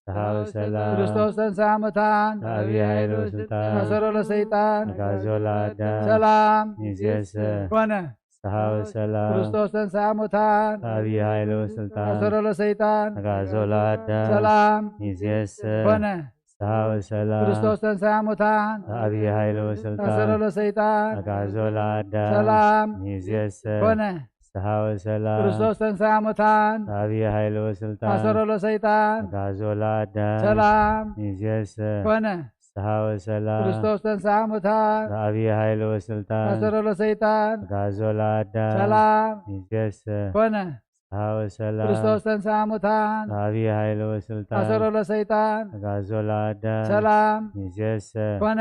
ፍስሓ ወሰላም። ክርስቶስ ተንሥአ እሙታን ብዓብዪ ኃይል ወስልጣን አሰሮ ለሰይጣን አግዓዞ ለአዳም ሰላም ይእዜሰ ኮነ። ፍስሓ ወሰላም። ክርስቶስ ተንሥአ እሙታን ብዓብዪ ኃይል ወስልጣን አሰሮ ለሰይጣን አግዓዞ ለአዳም ሰላም ይእዜሰ ኮነ። ፍስሓ ወሰላም። ክርስቶስ ተንሥአ እሙታን ብዓብዪ ኃይል ወስልጣን አሰሮ ለሰይጣን አግዓዞ ለአዳም ሰላም ይእዜሰ ኮነ። ፍስሓ ወሰላም። ክርስቶስ ተንሥአ እሙታን ብዓብዪ ኃይል ወስልጣን አሰሮ ለሰይጣን አግዓዞ ለአዳም ሰላም ይእዜሰ ኮነ። ፍስሓ ወሰላም። ክርስቶስ ተንሥአ እሙታን ብዓብዪ ኃይል ወስልጣን አሰሮ ለሰይጣን አግዓዞ ለአዳም ሰላም ይእዜሰ ኮነ። ፍስሓ ወሰላም። ክርስቶስ ተንሥአ እሙታን ብዓብዪ ኃይል ወስልጣን አሰሮ ለሰይጣን አግዓዞ ለአዳም ሰላም ይእዜሰ ኮነ።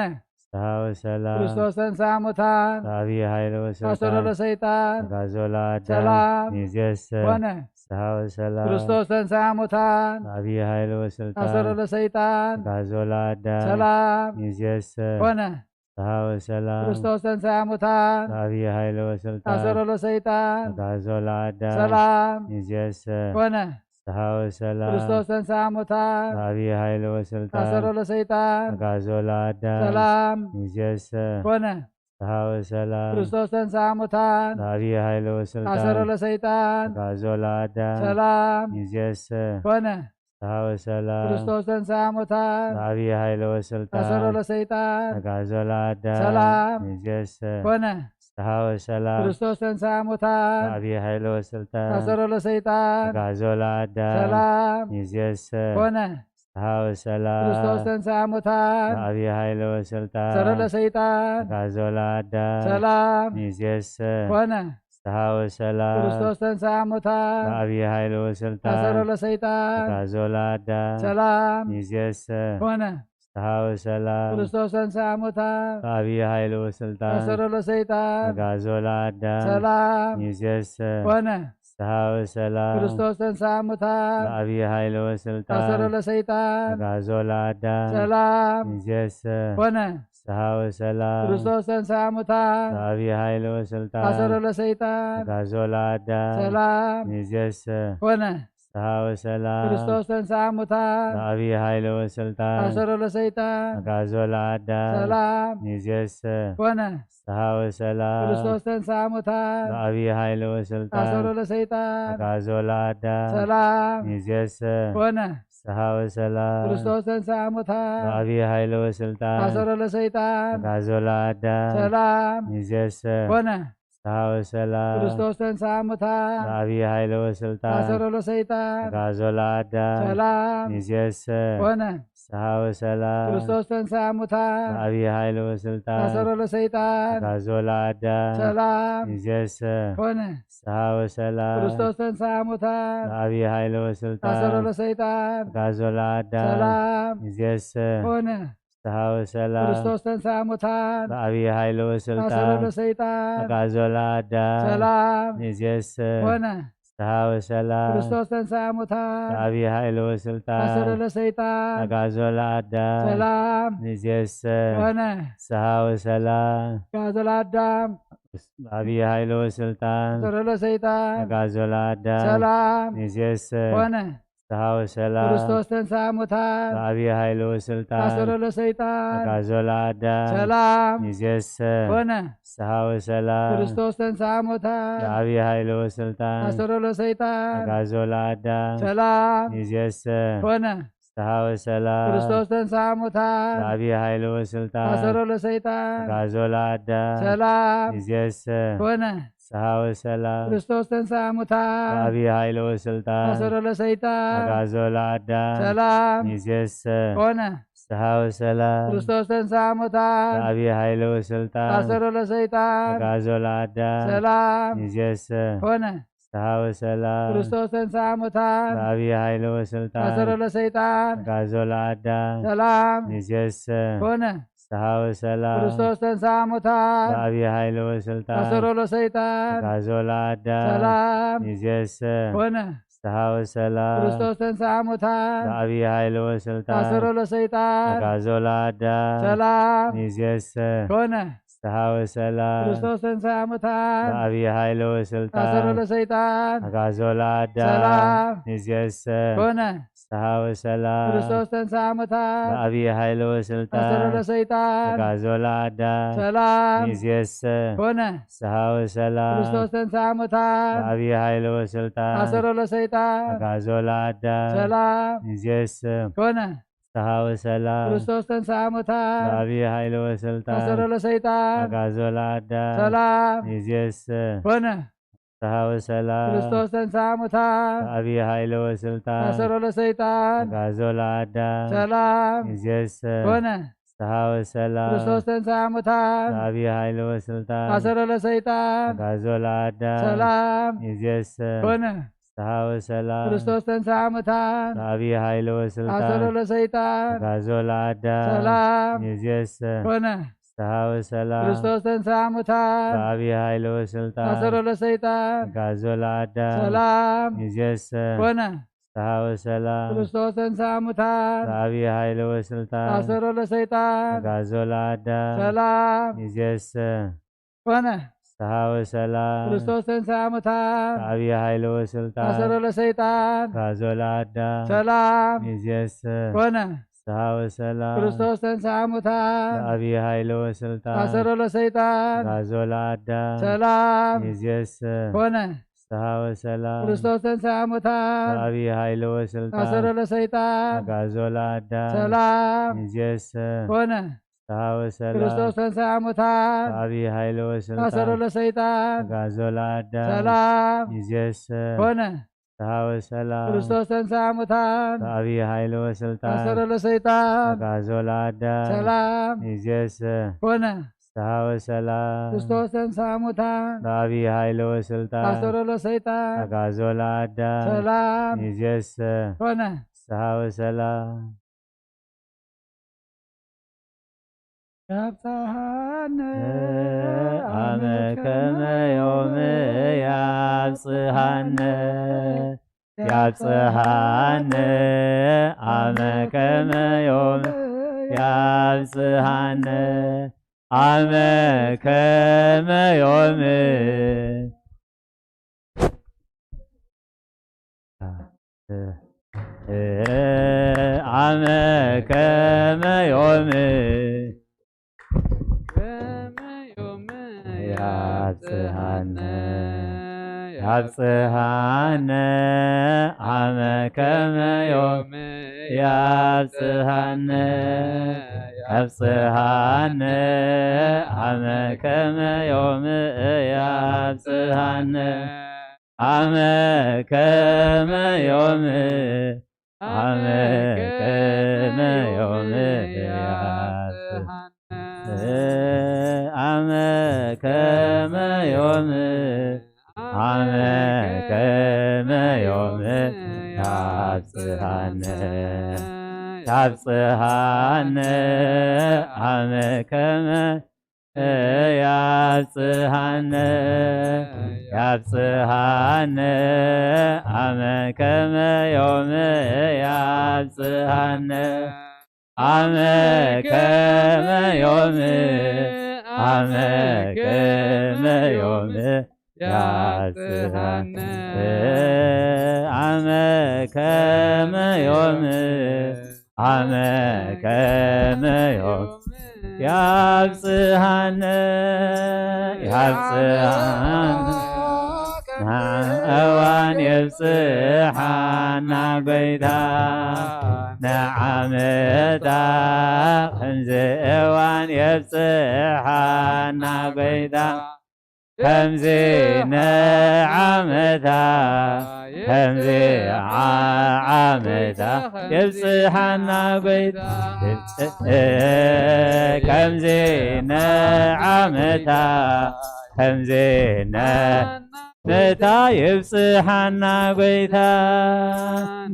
ፍስሓ ወሰላም። ክርስቶስ ተንሥአ እሙታን ብዓብዪ ኃይል አሰሮ ወስልጣን ለሰይጣን አግዓዞ ለአዳም ሰላም ይእዜሰ ኮነ። ፍስሓ ወሰላም። ክርስቶስ ተንሥአ እሙታን ብዓብዪ ኃይል ወስልጣን አሰሮ ለሰይጣን አግዓዞ ለአዳም ሰላም ይእዜሰ ኮነ። ፍስሓ ወሰላም። ክርስቶስ ተንሥአ እሙታን ብዓብዪ ኃይል ወስልጣን አሰሮ ለሰይጣን አግዓዞ ለአዳም ሰላም ይእዜሰ ኮነ። ፍስሓ ወሰላም። ክርስቶስ ተንሥአ እሙታን ብዓብዪ ኃይል ወስልጣን አሰሮ ለሰይጣን አግዓዞ ለአዳም ሰላም ይእዜሰ ኮነ። ፍስሓ ወሰላም። ክርስቶስ ተንሥአ እሙታን ብዓብዪ ኃይል አሰሮ ወስልጣን ለሰይጣን አግዓዞ ለአዳም ሰላም ይእዜሰ ኮነ። ፍስሓ ወሰላም። ክርስቶስ ተንሥአ እሙታን ብዓብዪ ኃይል ወስልጣን አሰሮ ለሰይጣን አግዓዞ ለአዳም ሰላም ይእዜሰ ኮነ። ፍስሓ ወሰላም። ክርስቶስ ተንሥአ እሙታን ብዓብዪ ኃይል ወስልጣን አሰሮ ለሰይጣን አግዓዞ ለአዳም ሰላም ይእዜሰ ኮነ። ፍስሓ ወሰላም። ክርስቶስ ተንሥአ እሙታን ብዓብዪ ኃይል ወስልጣን አሰሮ ለሰይጣን አግዓዞ ለአዳም ሰላም ይእዜሰ ኮነ። ፍስሓ ወሰላም። ክርስቶስ ተንሥአ እሙታን ብዓብዪ ኃይል አሰሮ ወስልጣን ለሰይጣን አግዓዞ ለአዳም ሰላም ይእዜሰ ኮነ። ፍስሓ ወሰላም። ክርስቶስ ተንሥአ እሙታን ብዓብዪ ኃይል ወስልጣን አሰሮ ለሰይጣን አግዓዞ ለአዳም ሰላም ይእዜሰ ኮነ። ፍስሓ ወሰላም። ክርስቶስ ተንሥአ እሙታን ብዓብዪ ኃይል ወስልጣን አሰሮ ለሰይጣን አግዓዞ ለአዳም ሰላም ይእዜሰ ኮነ። ፍስሓ ወሰላም። ክርስቶስ ተንሥአ እሙታን ብዓብዪ ኃይል ወስልጣን አሰሮ ለሰይጣን አግዓዞ ለአዳም ሰላም ይእዜሰ ኮነ። ፍስሓ ወሰላም። ክርስቶስ ተንሥአ እሙታን ብዓብዪ ኃይል ወስልጣን አሰሮ ለሰይጣን አግዓዞ ለአዳም ሰላም ይእዜሰ ኮነ። ፍስሓ ወሰላም። ክርስቶስ ተንሥአ እሙታን ብዓብዪ ኃይል ወስልጣን አሰሮ ለሰይጣን አግዓዞ ለአዳም ሰላም ይእዜሰ ኮነ። ፍስሓ ወሰላም። ክርስቶስ ተንሥአ እሙታን ብዓብዪ ኃይል ወስልጣን አሰሮ ለሰይጣን አግዓዞ ለአዳም ሰላም ይእዜሰ ኮነ። ፍስሓ ወሰላም። ክርስቶስ ተንሥአ እሙታን ብዓብዪ ኃይል ወስልጣን አሰሮ ለሰይጣን አግዓዞ ለአዳም ሰላም ይእዜሰ ኮነ። ፍስሓ ወሰላም። ክርስቶስ ተንሥአ እሙታን ብዓብዪ ኃይል ወስልጣን አሰሮ ለሰይጣን አግዓዞ ለአዳም ሰላም ይእዜሰ ኮነ። ፍስሓ ወሰላም። ክርስቶስ ተንሥአ እሙታን ብዓብዪ ኃይል ወስልጣን አሰሮ ለሰይጣን አግዓዞ ለአዳም ሰላም ይእዜሰ ኮነ። ፍስሓ ወሰላም። ክርስቶስ ተንሥአ እሙታን ብዓብዪ ኃይል አሰሮ ወስልጣን ለሰይጣን አግዓዞ ለአዳም ሰላም ይእዜሰ ኮነ። ፍስሓ ወሰላም። ክርስቶስ ተንሥአ እሙታን ብዓብዪ ኃይል ወስልጣን አሰሮ ለሰይጣን አግዓዞ ለአዳም ሰላም ይእዜሰ ኮነ። ፍስሓ ወሰላም። አግዓዞ ለአዳም ብዓብዪ ኃይል ወስልጣን አሰሮ ለሰይጣን አግዓዞ ለአዳም ሰላም ይእዜሰ ኮነ። ፍስሓ ወሰላም። ክርስቶስ ተንሥአ እሙታን ብዓብዪ ኃይል ወስልጣን አሰሮ ለሰይጣን አግዓዞ ለአዳም ሰላም ይእዜሰ ኮነ። ፍስሓ ወሰላም። ክርስቶስ ተንሥአ እሙታን ብዓብዪ ኃይል ወስልጣን አሰሮ ለሰይጣን አግዓዞ ለአዳም ሰላም ይእዜሰ ኮነ። ፍስሓ ወሰላም። ክርስቶስ ተንሥአ እሙታን ብዓብዪ ኃይል ወስልጣን አሰሮ ለሰይጣን አግዓዞ ለአዳም ሰላም ይእዜሰ ኮነ። ፍስሐ ወሰላም። ክርስቶስ ተንሥአ እሙታን በአብይ ኃይል ወስልጣን አሰሮ ለሰይጣን አግዓዞ ለአዳም ሰላም ሚዜሰ ኮነ። ፍስሐ ወሰላም። ክርስቶስ ተንሥአ እሙታን በአብይ ኃይል ወስልጣን አሰሮ ለሰይጣን አግዓዞ ለአዳም ሰላም ሚዜሰ ኮነ። ፍስሐ ወሰላም። ክርስቶስ ተንሥአ እሙታን በአብይ ኃይል ወስልጣን አሰሮ ለሰይጣን አግዓዞ ለአዳም ሰላም ሚዜሰ ኮነ። ፍስሐ ወሰላም። ክርስቶስ ተንሥአ እሙታን በአብይ ኃይል ወስልጣን አሰሮ ለሰይጣን አግዓዞ ለአዳም ሰላም ሚዜሰ ኮነ። ፍስሐ ወሰላም። ክርስቶስ ተንሥአ እሙታን በአብይ ኃይል ወስልጣን አሰሮ ለሰይጣን አግዓዞ ለአዳም ሰላም ሚዜሰ ኮነ። ፍስሐ ወሰላም። ክርስቶስ ተንሥአ እሙታን በአብይ ኃይል ወስልጣን አሰሮ ለሰይጣን አግዓዞ ለአዳም ሰላም ሚዜሰ ኮነ። ፍስሐ ወሰላም። ክርስቶስ ተንሥአ እሙታን በአብይ ኃይል ወስልጣን አሰሮ ለሰይጣን አግዓዞ ለአዳም ሰላም ሚዜሰ ኮነ። ፍስሐ ወሰላም። ክርስቶስ ተንሥአ እሙታን በአብይ ኃይል ወስልጣን አሰሮ ለሰይጣን አግዓዞ ለአዳም ሰላም ሚዜሰ ኮነ። ፍስሐ ወሰላም። ክርስቶስ ተንሥአ እሙታን በአብይ ኃይል ወስልጣን አሰሮ ለሰይጣን አግዓዞ ለአዳም ሰላም ሚዜሰ ኮነ። ፍስሐ ወሰላም። ክርስቶስ ተንሥአ እሙታን በአብይ ኃይል ወስልጣን አሰሮ ለሰይጣን አግዓዞ ለአዳም ሰላም ሚዜሰ ኮነ። ፍስሐ ወሰላም። ክርስቶስ ተንሥአ እሙታን በአብይ ኃይል ወስልጣን አሰሮ ለሰይጣን አግዓዞ ለአዳም ሰላም ሚዜሰ ኮነ። ፍስሐ ወሰላም። ክርስቶስ ተንሥአ እሙታን በአብይ ኃይል አሰሮ ወስልጣን ለሰይጣን አግዓዞ ለአዳም ሰላም ሚዜሰ ኮነ። ፍስሐ ወሰላም። ክርስቶስ ተንሥአ እሙታን በአብይ ኃይል ወስልጣን አሰሮ ለሰይጣን አግዓዞ ለአዳም ሰላም ሚዜሰ ኮነ። ፍስሐ ወሰላም። ክርስቶስ ተንሥአ እሙታን በአብይ ኃይል ወስልጣን አሰሮ ለሰይጣን አግዓዞ ለአዳም ሰላም ሚዜሰ ኮነ። ፍስሐ ወሰላም። ክርስቶስ ተንሥአ እሙታን በአብይ ኃይል ወስልጣን አሰሮ ለሰይጣን አግዓዞ ለአዳም ሰላም ሚዜሰ ኮነ። ፍስሐ ወሰላም። ክርስቶስ ተንሥአ እሙታን በአብይ ኃይል ወስልጣን አሰሮ ለሰይጣን አግዓዞ ለአዳም ሰላም ሚዜሰ ኮነ። ፍስሐ ወሰላም። ክርስቶስ ተንሥአ እሙታን በአብይ ኃይል ወስልጣን አሰሮ ለሰይጣን አግዓዞ ለአዳም ሰላም ሚዜሰ ኮነ። ፍስሐ ወሰላም። ክርስቶስ ተንሥአ እሙታን በአብይ ኃይል አሰሮ ወስልጣን ለሰይጣን አግዓዞ ለአዳም ሰላም ሚዜሰ ኮነ። ፍስሐ ወሰላም። ክርስቶስ ተንሥአ እሙታን በአብይ ኃይል ወስልጣን አሰሮ ለሰይጣን አግዓዞ ለአዳም ሰላም ሚዜሰ ኮነ። ፍስሐ ወሰላም። ክርስቶስ ተንሥአ እሙታን በአብይ ኃይል ወስልጣን አሰሮ ለሰይጣን አግዓዞ ለአዳም ሰላም ሚዜሰ ኮነ። ፍስሐ ወሰላም። ያብጽሐነ አመ ከመ ዮም ያብጽሐነ ያብጽሐነ አመ ከመ ዮም ያብጽሐነ አመ ከመ ዮም አመ ከመ ዮም ከመ ዮም ያብጽሐነ ያብጽሐነ አመ ከመ ዮም ያብጽሐነ ያብጽሐነ አመ ከመ ዮም ያብጽሐነ አመ ከመ ዮም አመ ከመ ዮም ያብጽሐነ አመ ከመ ዮም አመ ከመ ዮም ያብጽሐነ ያብጽሐነ አመ ከመ ያብጽሐነ ያብጽሐነ አመ ከመ ዮም ያብጽሐነ አመ ከመ ዮም አመ ከመ ዮም ያብጽሐነ አመ ከመ ዮም አመ ከመ ዮም ያብጽሐነ ያብጽሐነ እዋን የብጽሓና ጎይታ ንዓመታ ከምዚ እዋን የብጽሓና ጎይታ ከምዚ ንዓመታ፣ ከምዚ ዓመታ የብጽሓና ጎይታ። ከምዚ ንዓመታ፣ ከምዚ ንዓመታ የብጽሓና ጎይታ።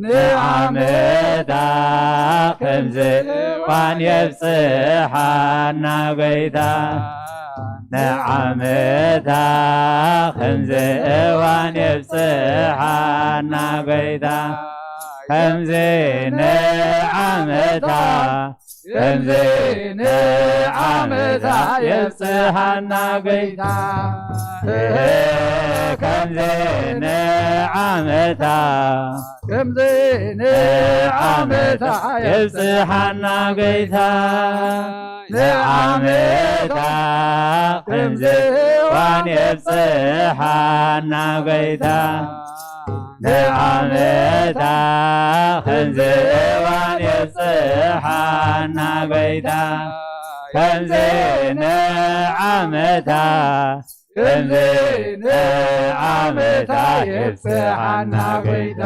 ንዓመታ፣ ከምዚ እዋን የብጽሓና ጎይታ። ንዓመታ፣ ከምዚ እዋን የብጽሓና ጎይታ። ከምዚ ንዓመታ፣ ከምዚ ንዓመታ የብጽሓና ጎይታ። ከምዚ ንዓመታ፣ ከምዚ ንዓመታ የብጽሓና ጎይታ። ንዓመታ፣ ከምዚ እዋን የብጽሓና ጎይታ። ንዓመታ፣ ከምዚ እዋን የብጽሓና ጎይታ። ከምዚ ንዓመታ፣ ከምዚ ንዓመታ የብጽሓና ጎይታ።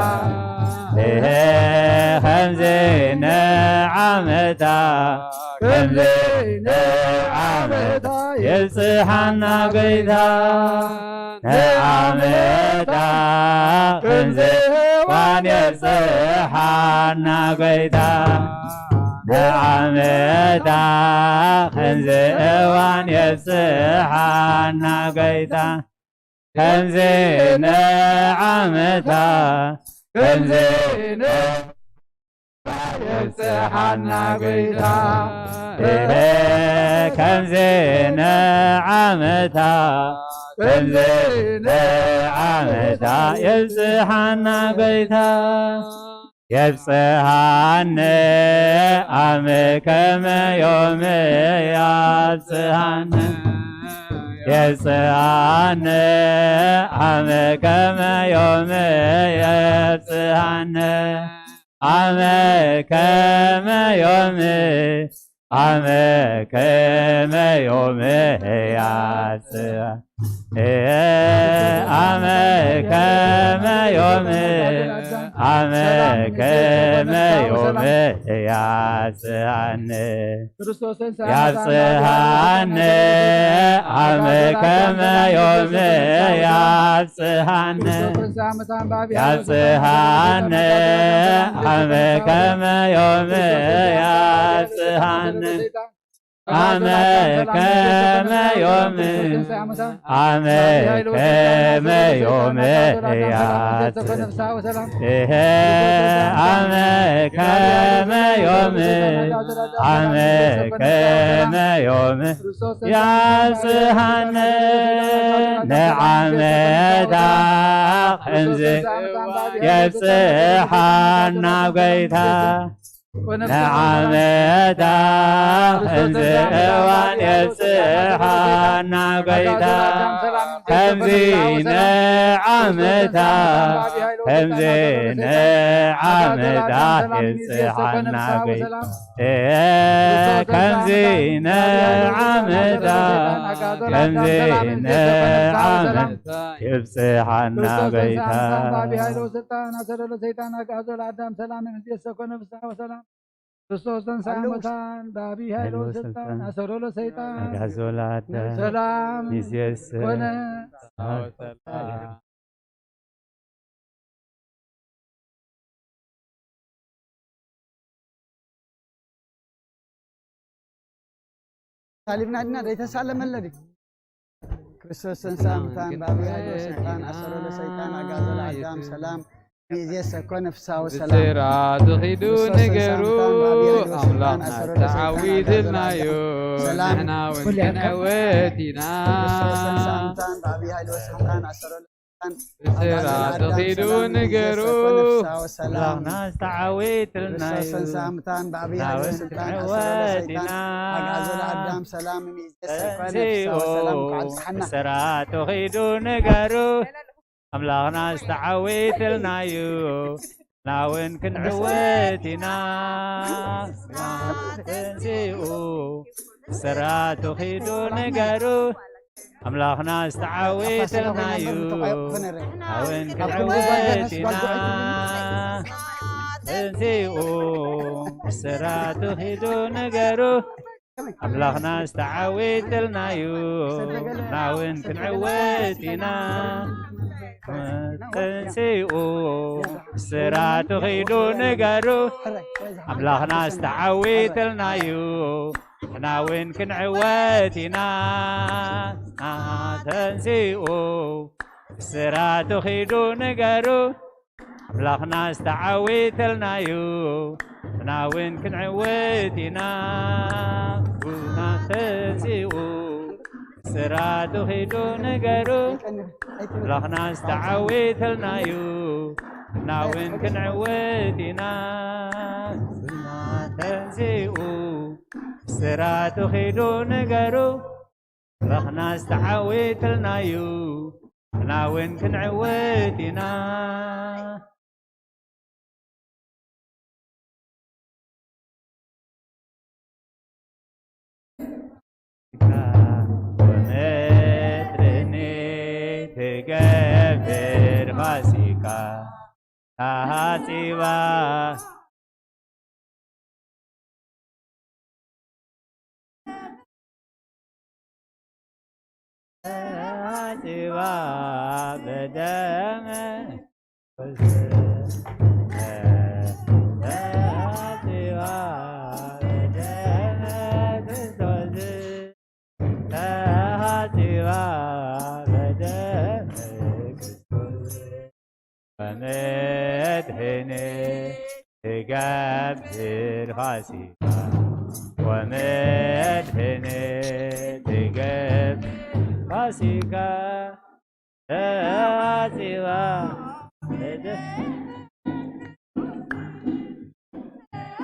ከምዚ ንዓመታ፣ ከምዚ ንዓመታ የብጽሓና ጎይታ። ንዓመታ፣ ከምዚ እዋን የብጽሓና ጎይታ። ንዓመታ፣ ከምዚ እዋን የብጽሓና ጎይታ። ከምዚ ንዓመታ፣ ከምዚ ን-፣ የብጽሓና ጎይታ። እህ፣ ከምዚ ንዓመታ፣ ከምዚ ንዓመታ የብጽሓና ጎይታ። የብጽሓኒ ኣመ ከመ ዮም የብጽሓኒ። የብጽሓኒ ኣመ ከመ ዮም የብጽሓኒ። ኣመ ከመ ዮም፣ ኣመ ከመ ዮም ያጽ-፣ ኣመ ከመ ዮም፣ ኣመ ከመ ዮም ያጽኣኒ። ክርስቶስን ሰላምታ ያብጽሃነ ኣመ ከመ ዮም ያብጽሃነ። ክርስቶስን ሰላምታን ባቢ ያብጽሃነ ኣመ ከመ ዮም ያብጽሃነ። ኣመ ከመ ዮም፣ ኣመ ከመ ዮም ያጽ-፣ እህ፣ ኣመ ከመ ዮም፣ ኣመ ከመ ዮም ያጽሃነ። ንዓመታ ከምዚ የብጽሓና ጎይታ። ንዓመታ ከምዚ እዋን የብጽሓና ጎይታ። ከምዚ ንዓመታ፣ ከምዚ ንዓመታ የብጽሓና ጎይታ። ከምዚ ንዓመታ፣ ከምዚ ንዓመታ የብጽሓና ጎይታ። ሰላም ክርስቶስ ተንሥአ እሙታን በዐቢይ ኃይል ወሥልጣን አሰሮ ለሰይጣን አግዓዞ ለአዳም ሰላም ኮነ። ሳሊምና ድና ዘይተሳለመለ ድዩ? ክርስቶስ ተንሥአ እሙታን በዐቢይ ኃይል ወሥልጣን አሰሮ ለሰይጣን አግዓዞ ለአዳም ሰላም ሚእዜሰ ኮነ ፍስሐ ወሰላም። ብስራቱ ኺዱ ንገሩ ኣምላኽና ተዓዊትልና እዩ። ንሕና እውን ክንዕወት ኢና። ብስራቱ ኺዱ ንገሩ ኣምላኽና ተዓዊትልና እዩ። ንሕና እውን ክንዕወት ኢና። ተንሥኡ ብስራቱ ኺዱ ንገሩ ኣምላኽና ዝተዓዊትልና እዩ። ንሕና እውን ክንዕወት ኢና። ተንሥኡ ብስራቱ ኺዱ ንገሩ ኣምላኽና ዝተዓወተልና እዩ። ኣውን ክንዕወት ኢና። ተንሲኡ ብስራቱ ኺዱ ንገሩ። ኣምላኽና ዝተዓወተልና እዩ። ናውን ክንዕወት ኢና። ተንሲኡ ብስራቱ ኺዱ ንገሩ። ኣምላኽና ዝተዓወተልና እዩ። ንሕና እውን ክንዕወት ኢና። ተንሲኡ ብስራቱ ኺዱ ንገሩ። ኣምላኽና ዝተዓወተልና እዩ። ንሕና እውን ክንዕወት ኢና። ተንሲኡ ብስራቱ ኺዱ ንገሩ። ኣምላኽና ዝተዓወተልና እዩ። ንሕና እውን ክንዕወት ኢና። ተንሲኡ ብስራቱ ኺዱ ንገሩ። ኣምላኽና ዝተዓወተልና እዩ። ንሕና እውን ክንዕወት ኢና። ወመትርኒ ትገብር ፋሲካ ተሃጺባ። ተሃጺባ በደመ ተሃጺባ በደመ ክርስቶስ። ተሃጺባ በደመ ክርስቶስ። ወመድህኔ ትገብር ፋሲካ። ወመድህኔ ትገብር ፋሲካ። ተሃጺባ በደ-፣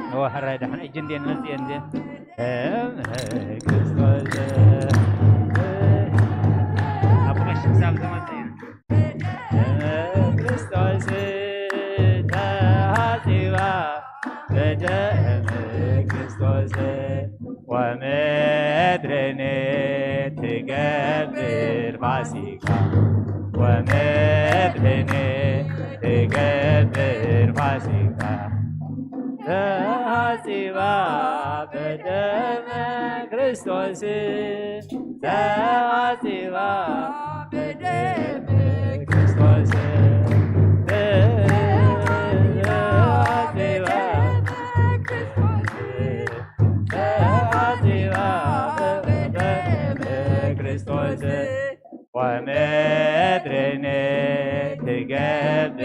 እወ፣ ሕራይ ደሓን እጅ እንዴ ንመጽእ እንዴ? እም፣ ክርስቶስ። ኣብ ቀሺ ክሳብ ዝመጽእ እዩ። እም፣ ክርስቶስ ተሃጺባ በደም ክርስቶስ። ወመድህኔ ትገብር ፋሲካ። ወመድህኔ ትገብር ፋሲካ። ተሃጺባ በደመ ክርስቶስ። ተሃጺባ በደመ ክርስቶስ። ተሃጺባ ተሃጺባ በደመ ክርስቶስ። ወመድህኔ ትገብር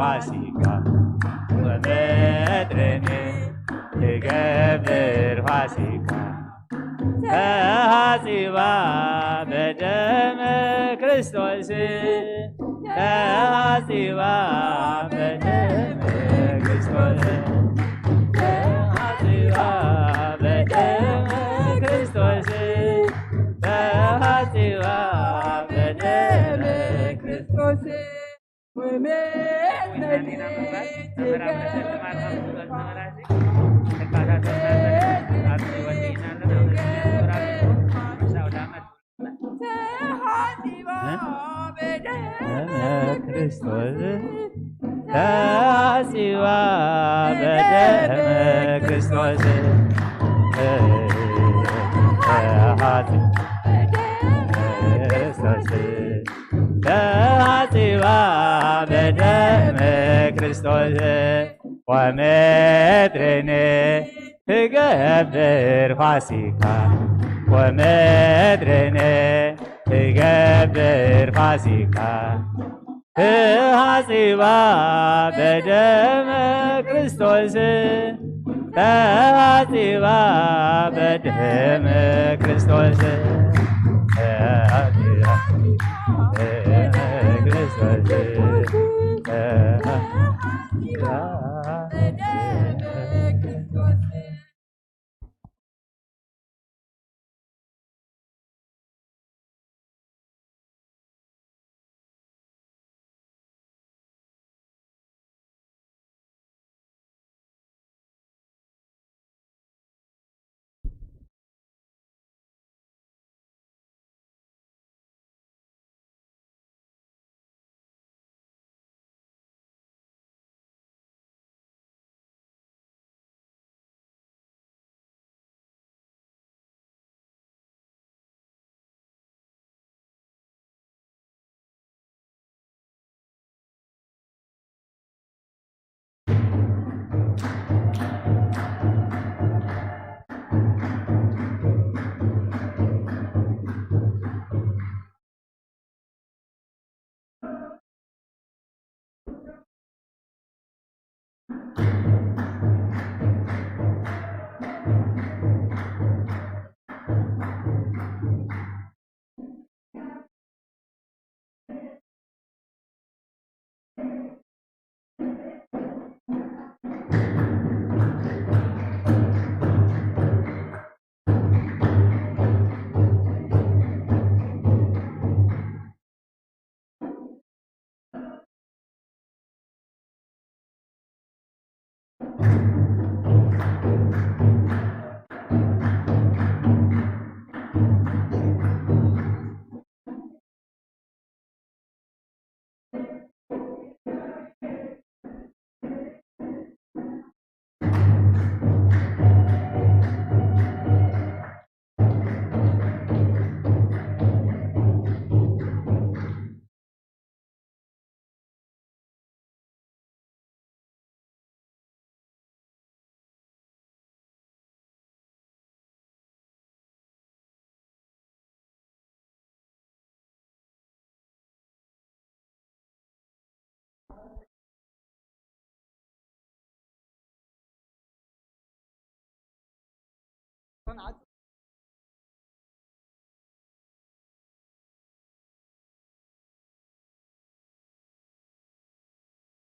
ፋሲካ። ወመድህኔ ትገብር ፋሲካ። ተሃጺባ በደመ ክርስቶስ። ተሃጺባ በደመ ክርስቶስ። ተሃጺባ በደመ ክርስቶስ። ተሃጺባ በደመ ክርስቶስ። ወመድህኔ ትገብር ተሃጺባ በደመ ክርስቶስ። ተሃጺባ በደመ ክርስቶስ። ተሃጺባ በደመ ክርስቶስ። ተሃጺባ በደመ ክርስቶስ። ወመድህኔ ትገብር ፋሲካ። ወመድህኔ ትገብር ፋሲካ። ተሃጺባ በደመ ክርስቶስ። ተሃጺባ በደመ ክርስቶስ። ተሃጺባ በደመ ክርስቶስ። ተሃጺባ በደመ ክርስቶስ።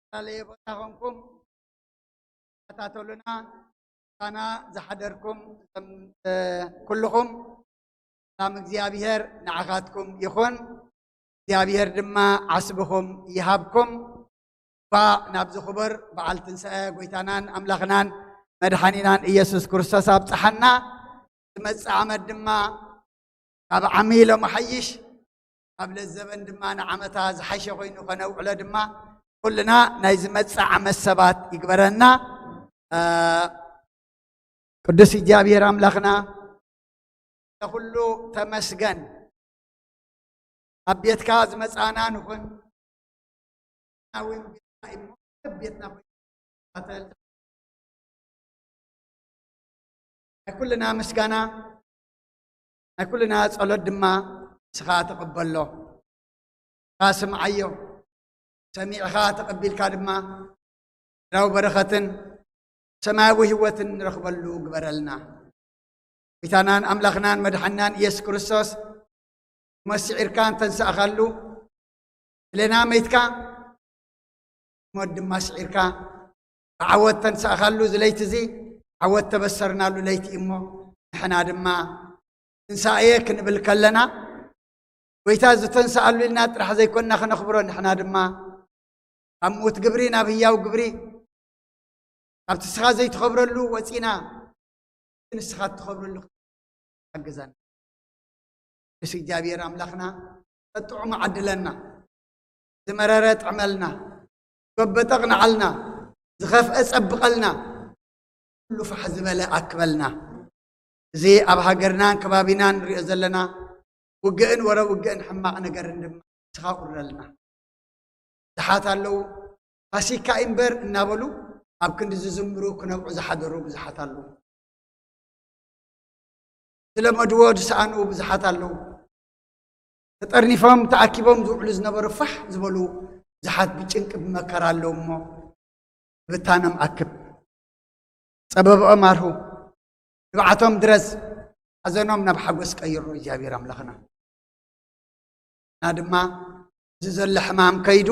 ዝተፈላለየ ቦታ ኮንኩም ተኸታተሉና። ሳና ዝሓደርኩም፣ እቶም፣ እ፣ ኩልኹም ሰላም እግዚኣብሔር ንዓኻትኩም ይኹን። እግዚኣብሔር ድማ ዓስብኹም ይሃብኩም። እንኳዕ ናብዚ ክቡር በዓል ትንሳኤ ጎይታናን ኣምላኽናን መድሓኒናን ኢየሱስ ክርስቶስ ኣብጽሓና። ዝመጽእ ዓመት ድማ ካብ ዓሚ ሎመሓይሽ፣ ካብ ለዘበን ድማ ንዓመታ ዝሓሸ ኮይኑ ከነውዕሎ ድማ ኩልና ናይ ዝመጽእ ዓመት ሰባት ይግበረና። እ፣ ቅዱስ እግዚኣብሔር ኣምላኽና፣ ለኹሉ ተመስገን። ኣብ ቤትካ ዝመጻና ንኹን፣ እውን ቤትና እሞ፣ ቤትና ኮይኑ፣ ናይ ኩልና ምስጋና፣ ናይ ኩልና ጸሎት ድማ ንስኻ ተቐበሎ። ንስኻ ስምዓዮ። ሰሚዕኻ ተቐቢልካ ድማ ምድራዊ በረኸትን ሰማያዊ ህይወትን ንረኽበሉ ግበረልና። ጎይታናን ኣምላኽናን መድሓኒናን ኢየሱስ ክርስቶስ፣ ሞት ስዒርካ እንተንሳእኻሉ፣ ስሌና መይትካ፣ ሞት ድማ ስዒርካ፣ ብዓወት ተንሳእኻሉ እዚ ለይቲ እዚ፣ ዓወት ተበሰርናሉ ለይቲ እዩ እሞ፣ ንሕና ድማ ትንሳኤ ክንብል ከለና፣ ጎይታ ዝተንሳኣሉ ኢልና ጥራሕ ዘይኮንና ክነኽብሮ፣ ንሕና ድማ ካብ ምዉት ግብሪ ናብ ህያው ግብሪ፣ ካብቲ ንስኻ ዘይትኸብረሉ ወፂና፣ ንስኻ እትኸብረሉ ሓግዘና። ቅዱስ እግዚኣብሔር ኣምላኽና፣ ጠጥዑሙ ዓድለና፣ ዝመረረ ጥዕመልና፣ ዝጎበጠ ቅንዓልና፣ ዝኸፍአ ጸብቐልና፣ ኩሉ ፋሕ ዝበለ ኣክበልና። እዚ ኣብ ሃገርናን ከባቢናን ንሪኦ ዘለና ውግእን ወረ ውግእን ሕማቕ ነገርን ድማ ንስኻ ቁረልና። ብዙሓት ኣለዉ፣ ፋሲካ እዩ እምበር እናበሉ ኣብ ክንዲ ዝዝምሩ ክነብዑ ዝሓደሩ ብዙሓት ኣለዉ። ዝለመድዎ ዝሰኣኑ ብዙሓት ኣለዉ። ተጠርኒፎም ተኣኪቦም ዝውዕሉ ዝነበሩ ፋሕ ዝበሉ ብዙሓት ብጭንቂ ብመከራ ኣለዉ እሞ፣ ብታኖም ኣክብ፣ ጸበብኦም ኣርሁ፣ ንብዓቶም ድረስ፣ ሓዘኖም ናብ ሓጎስ ቀይሮ እግዚኣብሔር ኣምላኽና። እና ድማ እዚ ዘሎ ሕማም ከይዱ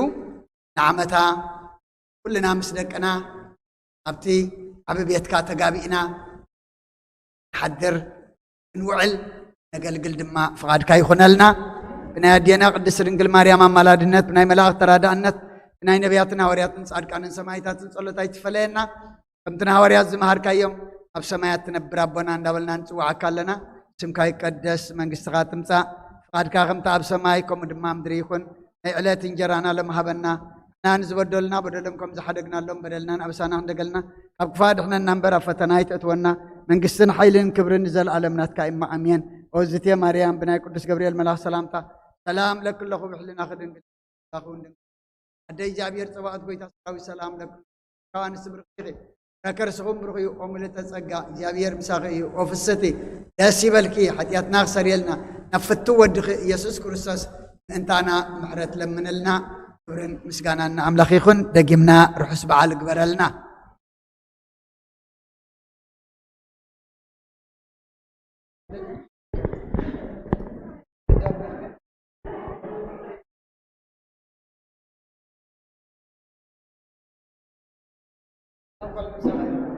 ንዓመታ ኩልና ምስ ደቅና ኣብቲ ዓቢ ቤትካ ተጋቢእና ንሓድር፣ ክንውዕል፣ ነገልግል ድማ ፍቓድካ ይኹነልና። ብናይ ኣዴና ቅድስት ድንግል ማርያም ኣማላድነት፣ ብናይ መላእኽቲ ተራዳእነት፣ ብናይ ነቢያትን ሃዋርያትን ጻድቃንን ሰማዕታትን ጸሎት ኣይትፈለየና። ከምቲ ንሃዋርያት ዝመሃርካዮም፣ ኣብ ሰማያት ትነብር ኣቦና እንዳበልና ንጽውዓካ ኣለና። ስምካ ይቀደስ፣ መንግስትኻ ትምጻእ፣ ፍቓድካ ከምቲ ኣብ ሰማይ ከምኡ ድማ ኣብ ምድሪ ይኹን። ናይ ዕለት እንጀራና ሎም ሃበና። ንሕና ንዝበደሉና በደሎም ከም ዝሓደግናሎም በደልናን ኣበሳና ክንደገልና፣ ካብ ክፋ ድሕነና እምበር ኣብ ፈተና ኣይተእትወና። መንግስትን ሓይልን ክብርን ንዘለኣለም ናትካ እማ ኣሜን። ኦዝቴ ማርያም ብናይ ቅዱስ ገብርኤል መልኣኽ ሰላምታ ሰላም ለኪ ኣለኹ፣ ብሕልናኺ ድንግል ኣደ እግዚኣብሔር ጸባኦት ጎይታ ሰራዊት ሰላም ለኪ። ካብ ኣንስቲ ብርኽቲ ኢኺ፣ ፍረ ከርስኹም ብሩኽ እዩ። ኦ ምልእተ ጸጋ እግዚኣብሔር ምሳኺ እዩ። ኦ ፍስቲ ደስ ይበልኪ፣ ሓጢኣትና ክሰርየልና ናብ ፍቱ ወድኺ ኢየሱስ ክርስቶስ ምእንታና ምሕረት ለምንልና። ክብርን ምስጋናን ንኣምላኽ ይኹን። ደጊምና ርሑስ በዓል ግበረልና።